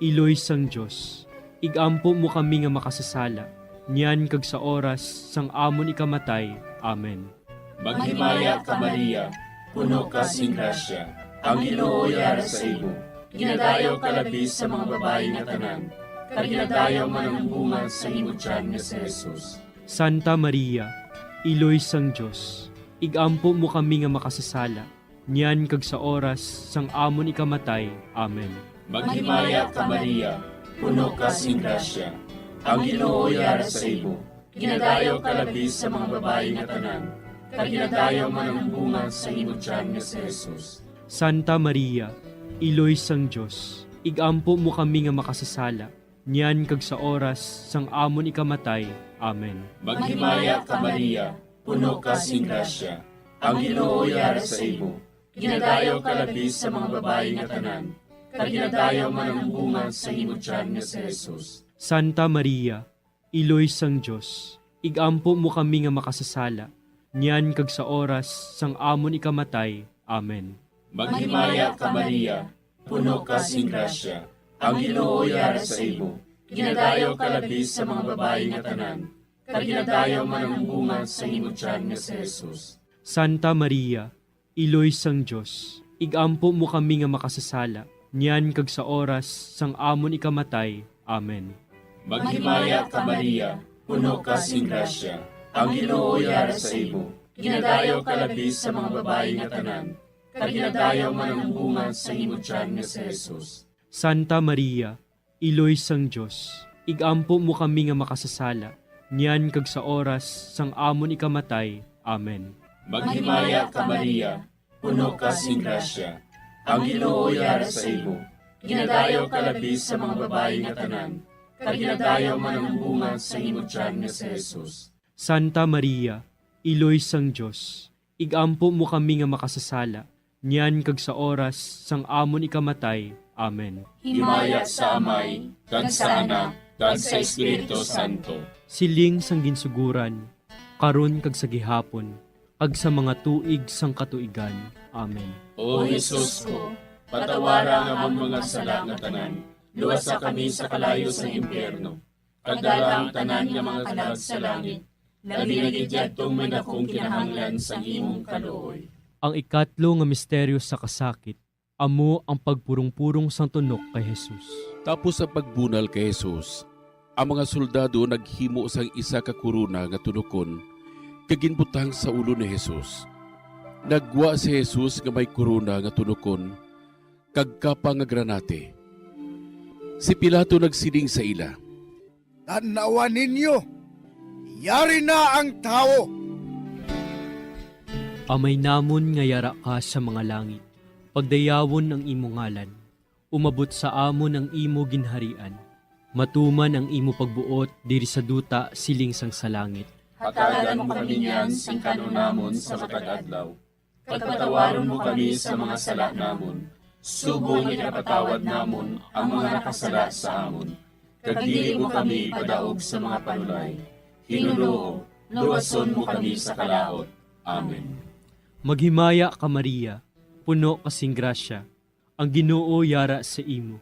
Iloy sang Dios, igampo mo kami nga makasasala, niyan kag sa oras sang amon ikamatay. Amen. Maghimaya ka, Maria, puno ka sing grasya, ang Ginoo yara sa imo. Ginadayaw ka labi sa mga babayi nga tanan, kag ginadayaw man ang bunga sang imo tiyan nga si Jesus. Santa Maria, Iloy sang Dios, igampo mo kami nga makasasala, niyan kag sa oras sang amon ikamatay. Amen. Maghimaya ka, Maria, puno ka sing grasya, ang Ginoo yara sa imo. Ginadayaw ka labi sa mga babayi nga tanan, kag ginadayaw man ang bunga sang imo tiyan nga si Jesus. Santa Maria, Iloy sang Dios, igampo mo kami nga makasasala, niyan kag sa oras sang amon ikamatay. Amen. Maghimaya ka, Maria, puno ka sing grasya, ang Ginoo yara sa imo. Ginadayaw ka labi sa mga babayi nga tanan, kag ginadayaw man ang bunga sang imo tiyan nga si Jesus. Santa Maria, Iloy sang Dios, igampo mo kami nga makasasala, niyan kag sa oras sang amon ikamatay. Amen. Maghimaya ka, Maria, puno ka sing grasya, ang Ginoo yara sa imo. Ginadayaw ka labi sa mga babayi nga tanan, kag ginadayaw man ang bunga sang imo tiyan nga si Jesus. Santa Maria, Iloy sang Dios, igampo mo kami nga makasasala, niyan kag sa oras sang amon ikamatay. Amen. Maghimaya ka, Maria, puno ka sing grasya, ang Ginoo yara sa imo. Ginadayaw ka labi sa mga babayi nga tanan, kag ginadayaw man ang bunga sang imo tiyan nga si Jesus. Santa Maria, Iloy sang Dios, igampo mo kami nga makasasala, niyan kag sa oras sang amon ikamatay. Amen. Maghimaya ka, Maria, puno ka sing grasya, ang Ginoo yara sa imo. Ginadayaw ka labi sa mga babayi nga tanan, kag ginadayaw man ang bunga sang imo tiyan nga si Jesus. Santa Maria, Iloy sang Dios, igampo mo kami nga makasasala, niyan kag sa oras sang amon ikamatay. Amen. Himaya sa Amay, kag sa Anak, kag sa Espiritu Santo. Siling sang ginsuguran, karon kag sa gihapon, kag sa mga tuig sang katuigan. Amen. O Jesus ko, patawara ang amon mga sala nga tanan, luwasa kami sa kalayo sang impyerno, kag dala ang tanan nga mga kalag sa langit, labi na gid yadtong may dakong kinahanglan sang imong kaluoy. Ang ikatlo nga misteryo sa kasakit, amo ang pagpurong-purong sang tunok kay Jesus. Tapos sa pagbunal kay Jesus, ang mga soldado naghimo sang isa ka korona nga tunokon kag ginbutang sa ulo ni Jesus. Naggwa si Jesus nga may korona nga tunokon kag kapa nga granate. Si Pilato nagsiling sa ila, "Tan-awa ninyo, yari na ang tawo." Amay namon nga yara ka sa mga langit, pagdayawon ang imo ngalan. Umabot sa amon ang imo ginharian. Matuman ang imo pagbuot diri sa duta siling sang sa langit. Hatagan mo kami niyan sing kan-on namon sa matag adlaw. Kag patawaron mo kami sa mga sala namon, subong nga ginapatawad namon ang mga nakasala sa amon. Kag dili mo kami ipadaog sa mga panulay. Ginoo, luwason mo kami sa kalaut. Amen. Maghimaya ka, Maria, puno ka sing grasya, ang Ginoo yara sa imo.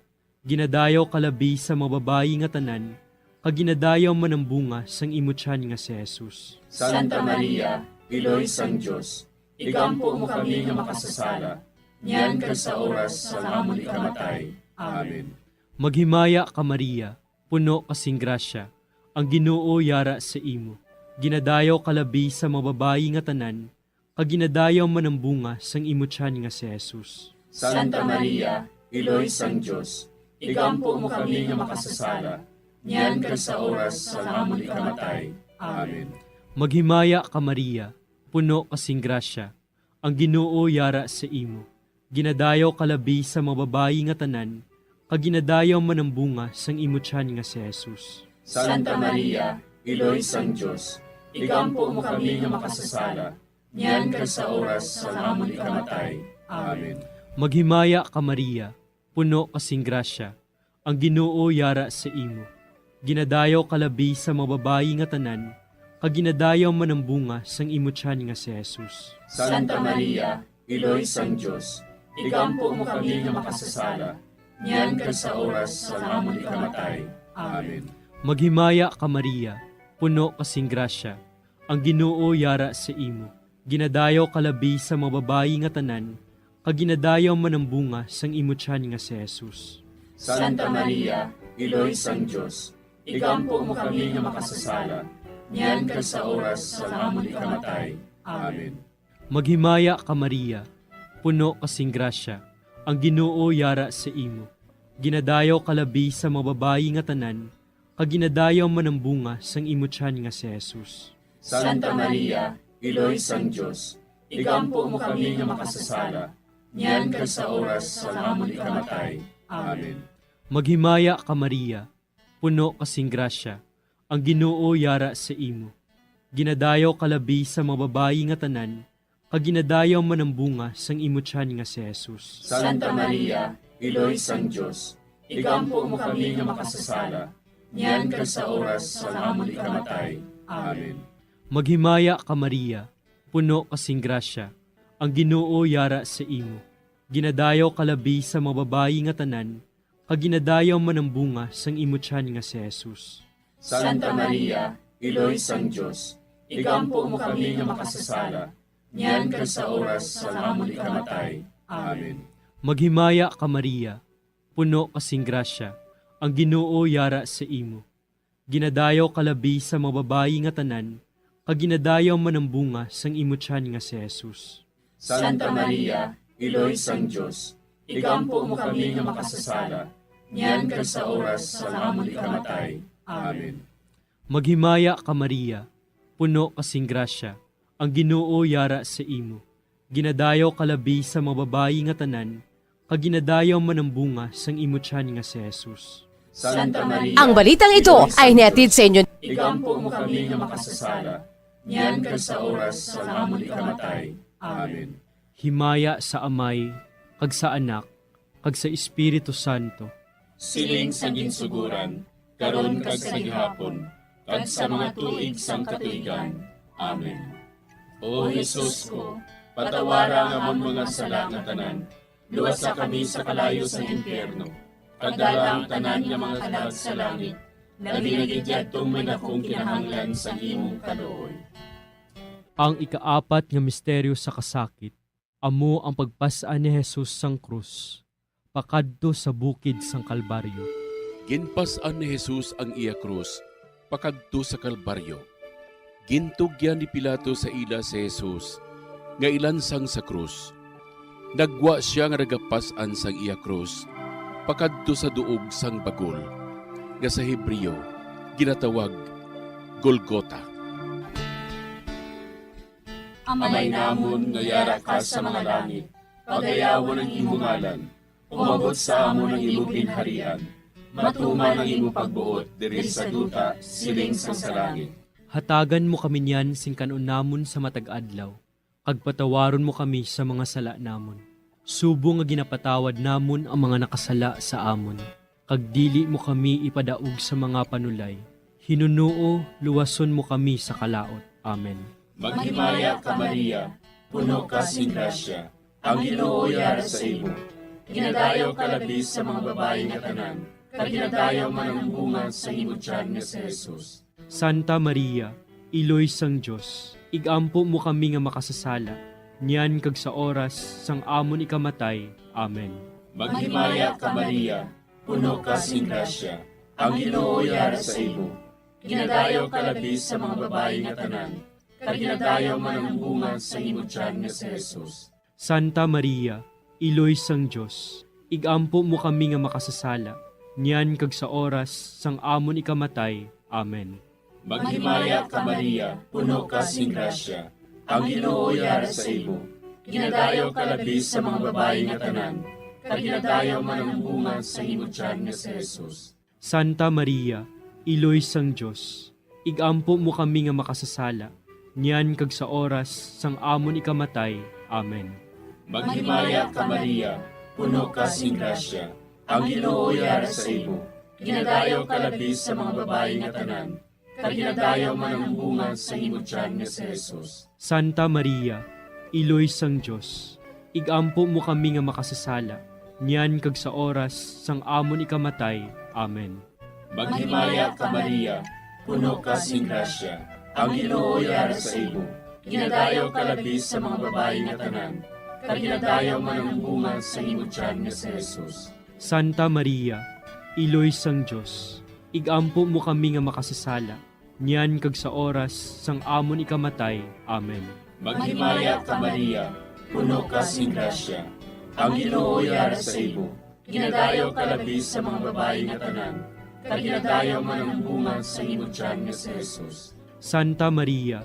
Ginadayaw ka labi sa mga babayi nga tanan, kag ginadayaw man ang bunga sang imo tiyan nga si Jesus. Santa Maria, Iloy sang Dios, igampo mo kami nga makasasala, niyan kag sa oras sang amon ikamatay. Amen. Maghimaya ka, Maria, puno ka sing grasya, ang Ginoo yara sa imo. Ginadayaw ka labi sa mga babayi nga tanan, kag ginadayaw man ang bunga sang imo tiyan nga si Jesus. Santa Maria, Iloy sang Dios, igampo mo kami nga makasasala, niyan kag sa oras sang amon ikamatay. Amen. Maghimaya ka, Maria, puno ka sing grasya, ang Ginoo yara sa imo. Ginadayaw ka labi sa mga babayi nga tanan, kag ginadayaw man ang bunga sang imo tiyan nga si Jesus. Santa Maria, Iloy sang Dios, igampo mo kami nga makasasala, niyan kag sa oras sang amon ikamatay. Amen. Maghimaya ka, Maria, puno ka sing grasya, ang Ginoo yara sa imo. Ginadayaw ka labi sa mga babayi nga tanan, kag ginadayaw man ang bunga sang imo tiyan nga si Jesus. Santa Maria, Iloy sang Dios, igampo mo kami nga makasasala, niyan kag sa oras sang amon ikamatay. Amen. Maghimaya ka, Maria, puno ka sing grasya, ang Ginoo yara sa imo. Ginadayaw ka labi sa mga babayi nga tanan, kag ginadayaw man ang bunga sang imo tiyan nga si Jesus. Santa Maria, Iloy sang Dios, igampo mo kami nga makasasala, niyan kag sa oras sang amon ikamatay. Amen. Maghimaya ka, Maria, puno ka sing grasya, ang Ginoo yara sa imo. Ginadayaw ka labi sa mga babayi nga tanan, kag ginadayaw man ang bunga sang imo tiyan nga si Jesus. Santa Maria, Iloy sang Dios, igampo mo kami nga makasasala, niyan kag sa oras sang amon ikamatay. Amen. Maghimaya ka, Maria, puno ka sing grasya, ang Ginoo yara sa imo. Ginadayaw ka labi sa mga babayi nga tanan, kag ginadayaw man ang bunga sang imo tiyan nga si Jesus. Santa Maria, Iloy sang Dios, igampo mo kami nga makasasala, niyan kag sa oras sang amon ikamatay. Amen. Maghimaya ka, Maria, puno ka sing grasya, ang Ginoo yara sa imo. Ginadayaw ka labi sa mga babayi nga tanan, kag ginadayaw man ang bunga sang imo tiyan nga si Jesus. Santa Maria, Iloy sang Dios, igampo mo kami nga makasasala, niyan kag sa oras sang amon ikamatay. Amen. Maghimaya ka, Maria, puno ka sing grasya, ang Ginoo yara sa imo. Ginadayaw ka labi sa mga babayi nga tanan, kag ginadayaw man ang bunga sang imo tiyan nga si Jesus. Santa Maria, Iloy sang Dios, igampo mo kami nga makasasala, niyan kag sa oras sang amon ikamatay. Amen. Maghimaya ka, Maria, puno ka sing grasya, ang Ginoo yara sa imo. Ginadayaw ka labi sa mga babayi nga tanan, kag ginadayaw man ang bunga sang imo tiyan nga si Jesus. Santa Maria, Ang balitang ito Iloy ay sang inihatid Dios, sa inyo. Igampo mo kami nga makasasala, niyan kag sa oras sang amon ikamatay. Amen. Himaya sa Amay, kag sa Anak, kag sa Espiritu Santo. Siling sa ginsugoran, karon kag sa gihapon, kag sa mga tuig sang katuigan. Amen. O Jesus ko, patawara ang amon mga sala nga tanan, luwasa kami sa kalayo sang impyerno, kag dala ang tanan nga mga kalag sa langit, labi na gid yadtong may dakong kinahanglan sang imong kaluoy. Ang ikaapat nga misteryo sa kasakit, amo ang pagpas-an ni Jesus sang krus pakadto sa bukid sang Kalbaryo. Ginpas-an ni Jesus ang iya krus pakadto sa Kalbaryo. Gintugyan ni Pilato sa ila si Jesus nga ilansang sa krus. Naggwa sia nga nagapas-an sang iya krus pakadto sa duog sang bagol, nga sa Hebreo ginatawag Golgota. Amay namon nga yara ka sa mga langit, pagayawon ang imo ngalan. Umabot sa amon ang imo ginharian. Matuman ang imo pagbuot diri sa duta, siling sang sa langit. Hatagan mo kami niyan sing kan-on namon sa matag adlaw, kag patawaron mo kami sa mga sala namon, subong nga ginapatawad namon ang mga nakasala sa amon. Kag dili mo kami ipadaog sa mga panulay. Hinunoo, luwason mo kami sa kalaut. Amen. Maghimaya ka, Maria, puno ka sing grasya, ang Ginoo yara sa imo. Ginadayaw ka labi sa mga babayi nga tanan, kag ginadayaw man ang bunga sa imo tiyan nga si Jesus. Santa Maria, Iloy sang Dios, igampo mo kami nga makasasala, niyan kag sa oras sang amon ikamatay. Amen. Maghimaya ka, Maria, puno ka sing grasya, ang Ginoo yara sa imo. Ginadayaw ka labi sa mga babayi nga tanan, kag ginadayaw man ang bunga sang imo tiyan nga si Jesus. Santa Maria, Iloy sang Dios, ig-ampo mo kami nga makasasala, niyan kag sa oras sang amon ikamatay. Amen. Maghimaya ka, Maria, puno ka sing grasya, ang Ginoo yara sa imo. Ginadayaw ka labi sa mga babayi nga tanan, kag ginadayaw man ang bunga sang imo tiyan nga si Jesus. Santa Maria, Iloy sang Dios, ig-ampo mo kami nga makasasala, niyan kag sa oras sang amon ikamatay. Amen. Maghimaya ka, Maria, puno ka sing grasya, ang Ginoo yara sa imo. Ginadayaw ka labi sa mga babayi nga tanan, kag ginadayaw man ang bunga sang imo tiyan nga si Jesus. Santa Maria, Iloy sang Dios, ig-ampo mo kami nga makasasala, niyan kag sa oras sang amon ikamatay. Amen. Maghimaya ka, Maria, puno ka sing grasya, ang Ginoo yara sa imo. Ginadayaw ka labi sa mga babayi nga tanan, kag ginadayaw man ang bunga sang imo tiyan nga si Jesus. Santa Maria, Iloy sang Dios, ig-ampo mo kami nga makasasala, niyan kag sa oras sang amon ikamatay. Amen. Maghimaya ka, Maria, puno ka sing grasya, ang Ginoo yara sa imo. Ginadayaw ka labi sa mga babayi nga tanan, kag ginadayaw man ang bunga sang imo tiyan nga si Jesus. Santa Maria,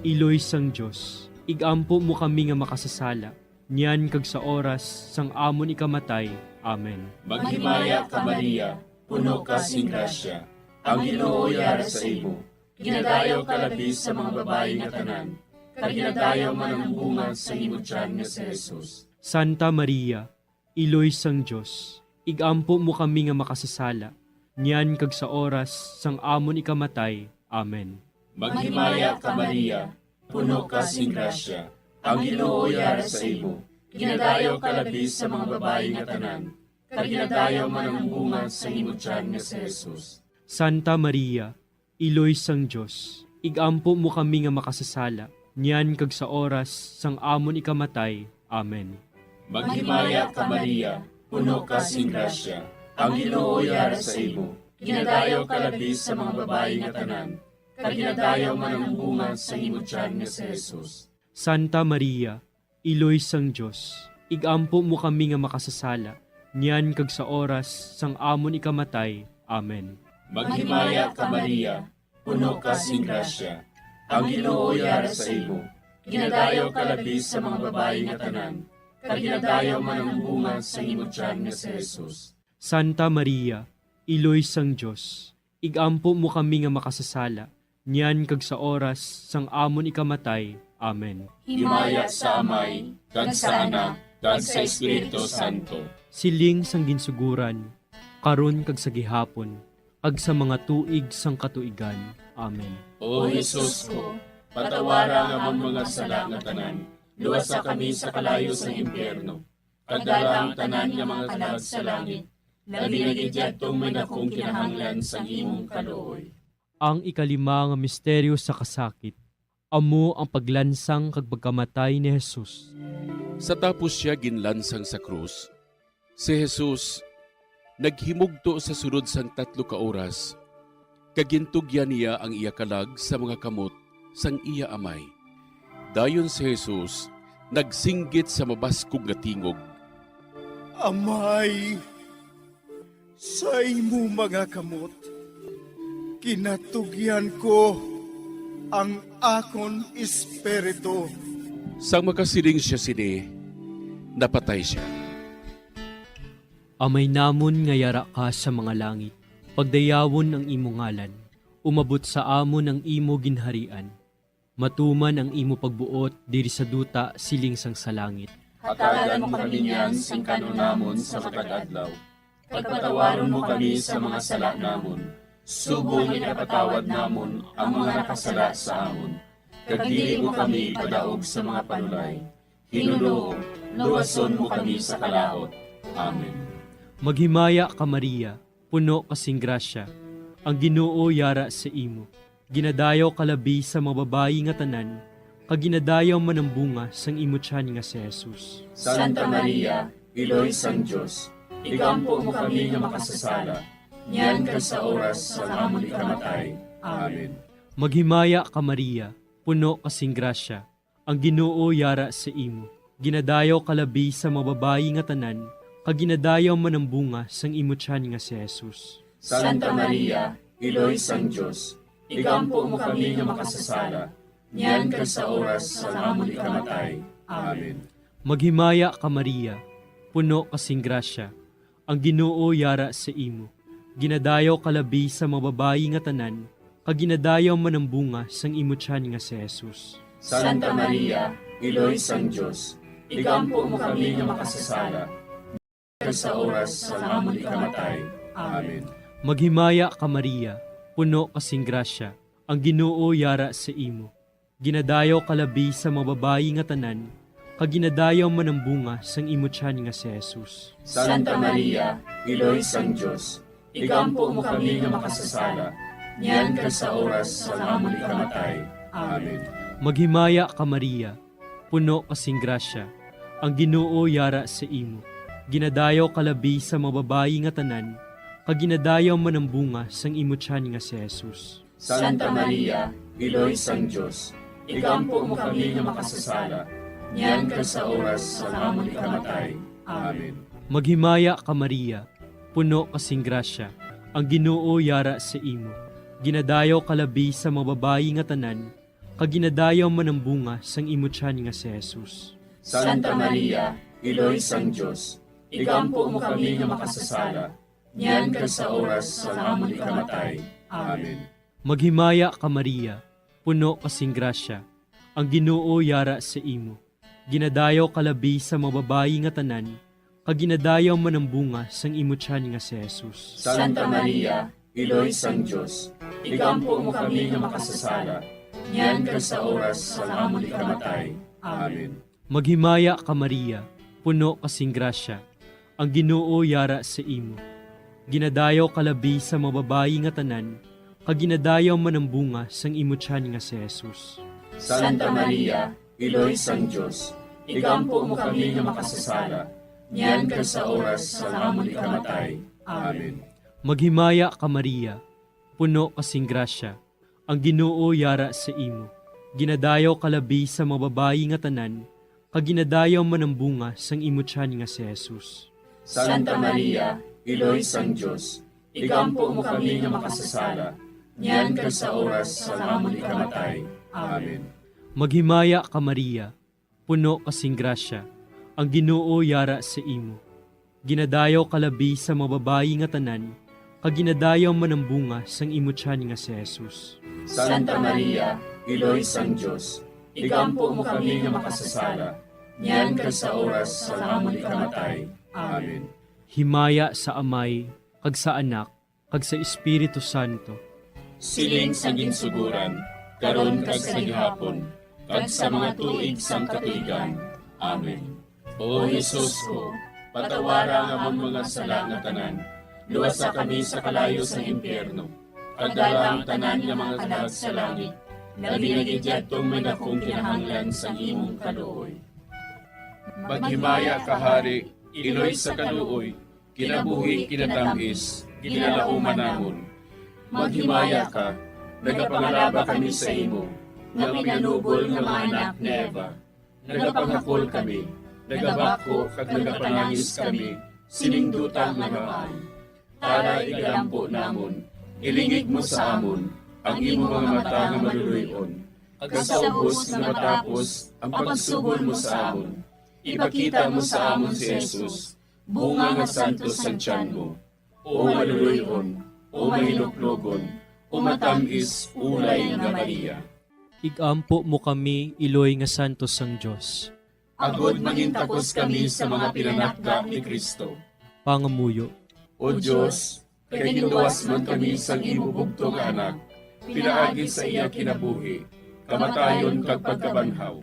Iloy sang Dios, ig-ampo mo kami nga makasasala, niyan kag sa oras sang amon ikamatay. Amen. Maghimaya ka, Maria, puno ka sing grasya, ang Ginoo yara sa imo. Ginadayaw ka labi sa mga babayi nga tanan, kag ginadayaw man ang bunga sang imo tiyan nga si Jesus. Santa Maria, Iloy sang Dios, ig-ampo mo kami nga makasasala, niyan kag sa oras sang amon ikamatay. Amen. Maghimaya ka, Maria, puno ka sing grasya, ang Ginoo yara sa imo. Ginadayaw ka labi sa mga babayi nga tanan, kag ginadayaw man ang bunga sang imo tiyan nga si Jesus. Santa Maria, Iloy sang Dios, ig-ampo mo kami nga makasasala, niyan kag sa oras sang amon ikamatay. Amen. Maghimaya ka, Maria, puno ka sing grasya, ang Ginoo yara sa imo. Ginadayaw ka labi sa mga babayi nga tanan, kag ginadayaw man ang bunga sang imo tiyan nga si Jesus. Santa Maria, Iloy sang Dios, ig-ampo mo kami nga makasasala, niyan kag sa oras sang amon ikamatay. Amen. Maghimaya ka, Maria, puno ka sing grasya, ang Ginoo yara sa imo. Ginadayaw ka labi sa mga babayi nga tanan, kag ginadayaw man ang bunga sang imo tiyan nga si Jesus. Santa Maria, Iloy sang Dios, ig-ampo mo kami nga makasasala, niyan kag sa oras sang amon ikamatay. Amen. Himaya sa Amay, kag sa Anak, kag sa Espiritu Santo. Siling sang ginsuguran, karon kag sa gihapon, kag sa mga tuig sang katuigan. Amen. O Jesus ko, patawara ang amon mga sala nga tanan, luwasa kami sa kalayo sang impyerno, kag dala ang tanan nga mga kalag sa langit, labi na gid yadtong may dakong kinahanglan sang imong kaluoy. Ang ikalima nga misteryo sa kasakit, amo ang paglansang kag pagkamatay ni Jesus. Sa tapos sia ginlansang sa krus, si Jesus naghimugto sa sulod sang tatlo ka oras, kag gintugyan niya ang iya kalag sa mga kamot sang iya Amay. Dayon si Jesus nagsinggit sa mabaskog nga tingog, "Amay, sa imo mga kamot ginatugyan ko ang akon espiritu." Sang makasiling sia sini, napatay sia. Amay namon nga yara ka sa mga langit, pagdayawon ang imo ngalan. Umabot sa amon ang imo ginharian. Matuman ang imo pagbuot diri sa duta siling sang sa langit. Hatagan mo kami niyan sing kan-on namon sa matag adlaw, kag patawaron mo kami sa mga sala namon, subong nga ginapatawad namon ang mga nakasala sa amon, kag dili mo kami ipadaog sa mga panulay. Ginoo, luwason mo kami sa kalaut. Amen. Maghimaya ka, Maria, puno ka sing grasya, ang Ginoo yara sa imo. Ginadayaw ka labi sa mga babayi nga tanan, kag ginadayaw man ang bunga sang imo tiyan nga si Jesus. Santa Maria, Iloy sang Dios, igampo mo kami nga makasasala, niyan kag sa oras sang amon ikamatay. Amen. Maghimaya ka, Maria, puno ka sing grasya, ang Ginoo yara sa imo. Ginadayaw ka labi sa mga babayi nga tanan, kag ginadayaw man ang bunga sang imo tiyan nga si Jesus. Santa Maria, Iloy sang Dios, igampo mo kami nga makasasala, niyan kag sa oras sang amon ikamatay. Amen. Maghimaya ka, Maria, puno ka sing grasya, ang Ginoo yara sa imo. Ginadayaw ka labi sa mga babayi nga tanan, kag ginadayaw man ang bunga sang imo tiyan nga si Jesus. Santa Maria, Iloy sang Dios, igampo mo kami nga makasasala, kag sa oras sang amon ikamatay. Amen. Maghimaya ka, Maria, puno ka sing grasya, ang Ginoo yara sa imo. Ginadayaw ka labi sa mga babayi nga tanan, kag ginadayaw man ang bunga sang imo tiyan nga si Jesus. Santa Maria, Iloy sang Dios, igampo mo kami nga makasasala, niyan kag sa oras sang amon ikamatay. Amen. Maghimaya ka, Maria, puno ka sing grasya, ang Ginoo yara sa imo. Ginadayaw ka labi sa mga babayi nga tanan, kag ginadayaw man ang bunga sang imo tiyan nga si Jesus. Santa Maria, Iloy sang Dios, igampo mo kami nga makasasala, niyan kag sa oras sang amon ikamatay. Amen. Maghimaya ka, Maria, puno ka sing grasya, ang Ginoo yara sa imo. Ginadayaw ka labi sa mga babayi nga tanan, kag ginadayaw man ang bunga sang imo tiyan nga si Jesus. Santa Maria, Iloy sang Dios, igampo mo kami nga makasasala, niyan kag sa oras sang amon ikamatay. Amen. Maghimaya ka, Maria, puno ka sing grasya, ang Ginoo yara sa imo. Ginadayaw ka labi sa mga babayi nga tanan, kag ginadayaw man ang bunga sang imo tiyan nga si Jesus. Santa Maria, Iloy sang Dios, igampo mo kami nga makasasala, niyan kag sa oras sang amon ikamatay. Amen. Maghimaya ka, Maria, puno ka sing grasya, ang Ginoo yara sa imo. Ginadayaw ka labi sa mga babayi nga tanan, kag ginadayaw man ang bunga sang imo tiyan nga si Jesus. Santa Maria, Iloy sang Dios, igampo mo kami nga makasasala, niyan kag sa oras sang amon ikamatay. Amen. Maghimaya ka, Maria, puno ka sing grasya, ang Ginoo yara sa imo. Ginadayaw ka labi sa mga babayi nga tanan, kag ginadayaw man ang bunga sang imo tiyan nga si Jesus. Santa Maria, Iloy sang Dios, igampo mo kami nga makasasala, niyan kag sa oras sang amon ikamatay. Amen. Maghimaya ka, Maria, puno ka sing grasya, ang Ginoo yara sa imo. Ginadayaw ka labi sa mga babayi nga tanan, kag ginadayaw man ang bunga sang imo tiyan nga si Jesus. Santa Maria, Iloy sang Dios, igampo mo kami nga makasasala, niyan kag sa oras sang amon ikamatay. Amen. Himaya sa Amay, kag sa Anak, kag sa Espiritu Santo. Siling sa ginsugoran, karon kag sa gihapon, kag sa mga tuig sang katuigan. Amen. O Jesus ko, patawara ang amon mga sala nga tanan, luwasa kami sa kalayo sang impyerno, kag dala ang tanan nga mga kalag sa langit, labi na gid yadtong may dakong kinahanglan sang imong kaluoy. Maghimaya ka, Hari, Iloy sa kaluoy, kinabuhi, kinatam-is, ginalauman namon. Maghimaya ka, nagapangalaba kami sa imo, nga pinanubol nga mga anak ni Eva. Nagapangakol kami, nagabako kag nagapanangis kami, sining duta nga maan. Tara, igalampo namon, ilingig mo sa amon ang imo mga mata nga maluloy-on, kag sa ubos nga matapos ang pagsugol mo sa amon, ipakita mo sa amon si Jesus, bunga nga santos sang tiyan mo. O maluloy-on, o mahiluklogon, o matam-is ulay nga Maria. Igampo mo kami, iloy nga santos sang Dios. Agod mangintakos kami sa mga pinanakda ni Cristo. Pangamuyo. O Dios, kay ginluwas man kami sang imo bugtong nga Anak, pinaagi sa iya kinabuhi, kamatayon kag pagkabanhaw,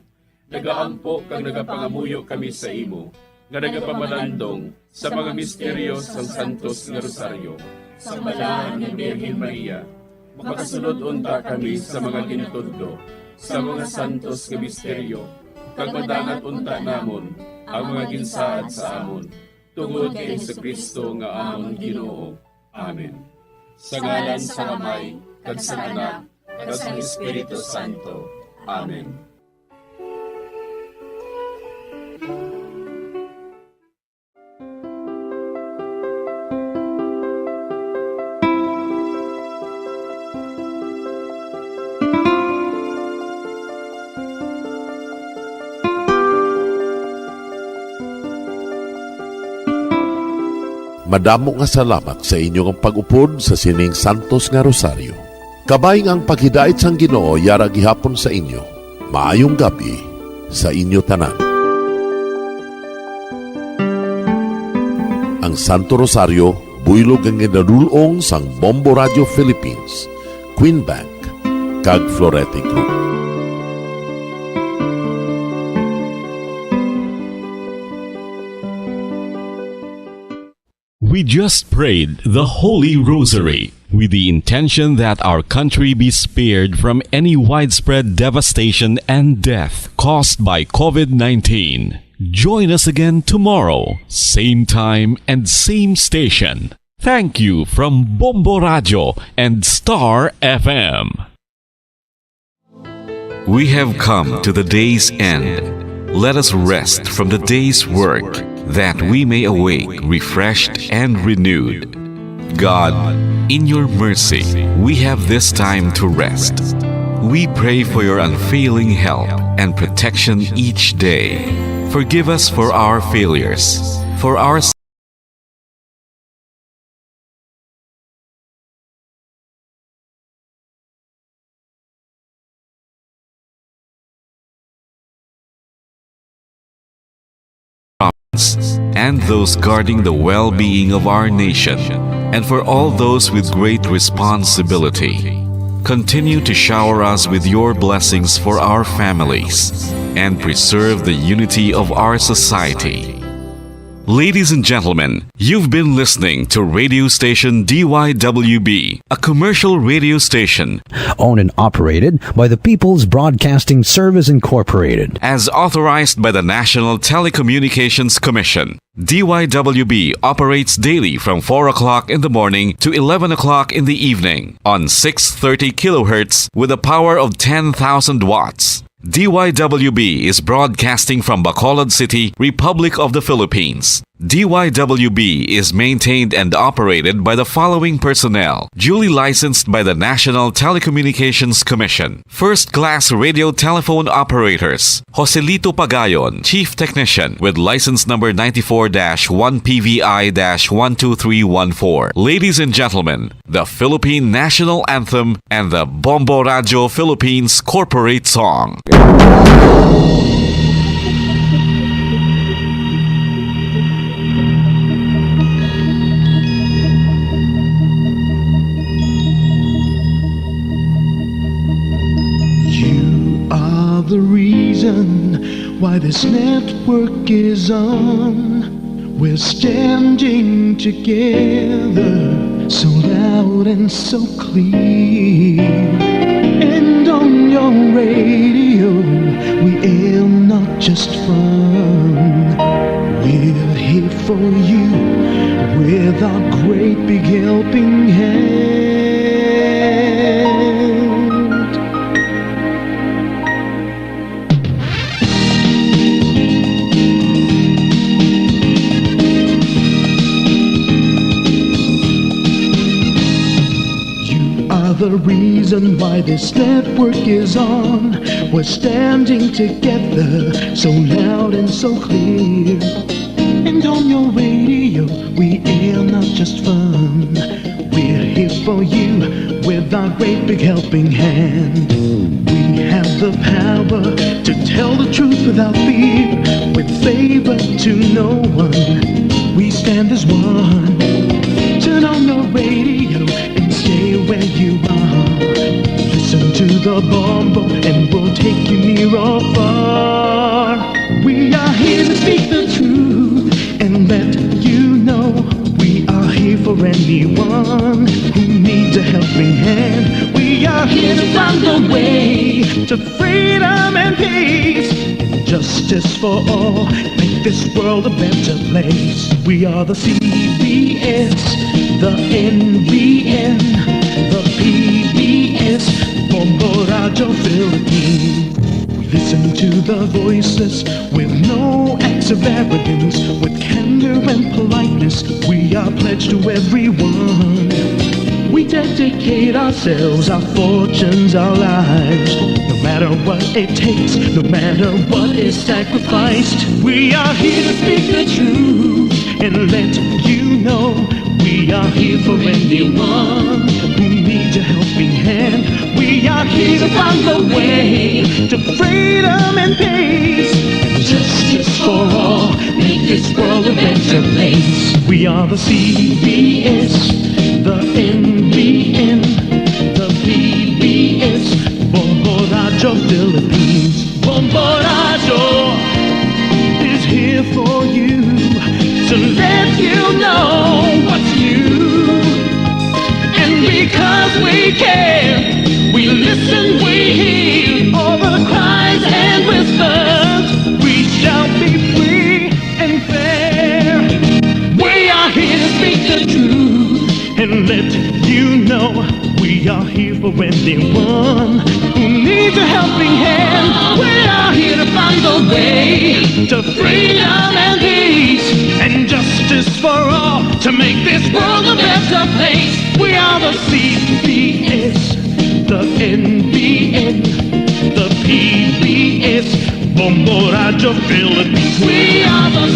nagaampo kag nagapangamuyo kami sa imo, nga nagapamalandong sa mga misteryo sang Santos nga Rosaryo. Sang Balaan nga Birhen Maria, makasunod unta kami sa mga ginatudlo sa mga santos nga misteryo, kag madangat unta namon ang mga ginsaad sa amon. Tungod kay Jesu-Cristo nga amon Ginoo. Amen. Sa ngalan sang Amay, kag sang Anak, kag sang Espiritu Santo. Amen. Madamo nga salamat sa inyo nga pag-upod sa sining santos nga rosaryo. Kabay nga ang paghidait sang Ginoo yara gihapon sa inyo. Maayong gab-i sa inyo tanan. Ang Santo Rosario, buylog nga ginadul-ong sang Bombo Radio Philippines, Queen Bank, kag Florete Group. We just prayed the Holy Rosary with the intention that our country be spared from any widespread devastation and death caused by covid nineteen. Join us again tomorrow, same time and same station. Thank you from Bombo Radio and Star F M. We have come to the day's end. Let us rest from the day's work, that we may awake refreshed and renewed. God, in your mercy, we have this time to rest. We pray for your unfailing help and protection each day. Forgive us for our failures, for our and those guarding the well-being of our nation, and for all those with great responsibility. Continue to shower us with your blessings for our families and preserve the unity of our society. Ladies and gentlemen, you've been listening to radio station D Y W B, a commercial radio station owned and operated by the People's Broadcasting Service Incorporated, as authorized by the National Telecommunications Commission. D Y W B operates daily from four o'clock in the morning to eleven o'clock in the evening on six thirty kilohertz with a power of ten thousand watts. D Y W B is broadcasting from Bacolod City, Republic of the Philippines. D Y W B is maintained and operated by the following personnel, duly licensed by the National Telecommunications Commission. First class radio telephone operators, Joselito Pagayon, Chief Technician, with license number ninety-four dash one P V I dash one two three one four. Ladies and gentlemen, the Philippine National Anthem, and the Bombo Radio Philippines Corporate Song. You are the reason why this network is on. We're standing together, so loud and so clear. And on your radio, we air not just fun. We're here for you with our great big helping hand. You are the reason why this network is on. We're standing together, so loud and so clear. And on your radio, we air not just fun. We're here for you with our great big helping hand. We have the power to tell the truth without fear, with favor to no one. We stand as one. Turn on your radio and stay where you are. Listen to the Bombo and we'll take you near or far. We are here to speak the truth and let you know we are here for anyone who needs a helping hand. We are here to find a way to freedom and peace and justice for all. Make This world a better place. We are the C B S, the N B N, the P B S, Bombo Radyo Philippines. We listen to the voices with no acts of arrogance, with candor and politeness. We are pledged to everyone. We dedicate ourselves, our fortunes, our lives. No matter what it takes, no matter what is sacrificed, we are here to speak the truth and let you know we are here for anyone who needs a helping hand. We are here to find the way to freedom and peace and justice for all. Make this world a better place. We are the C B S, the N B N, the P B S, Bombo Radyo Philippines. Bombo Radyo is here for you to let you know what's new. And because we care, we listen, we hear all the cries and whispers. We shall be free and fair. We are here to speak the truth and let you know we are here for anyone who needs a helping hand. We are here to find the way to freedom and peace and justice for all to make this world a better place. We are the C B S, the N B N, the P B S, Bombo Radyo Philippines. We are the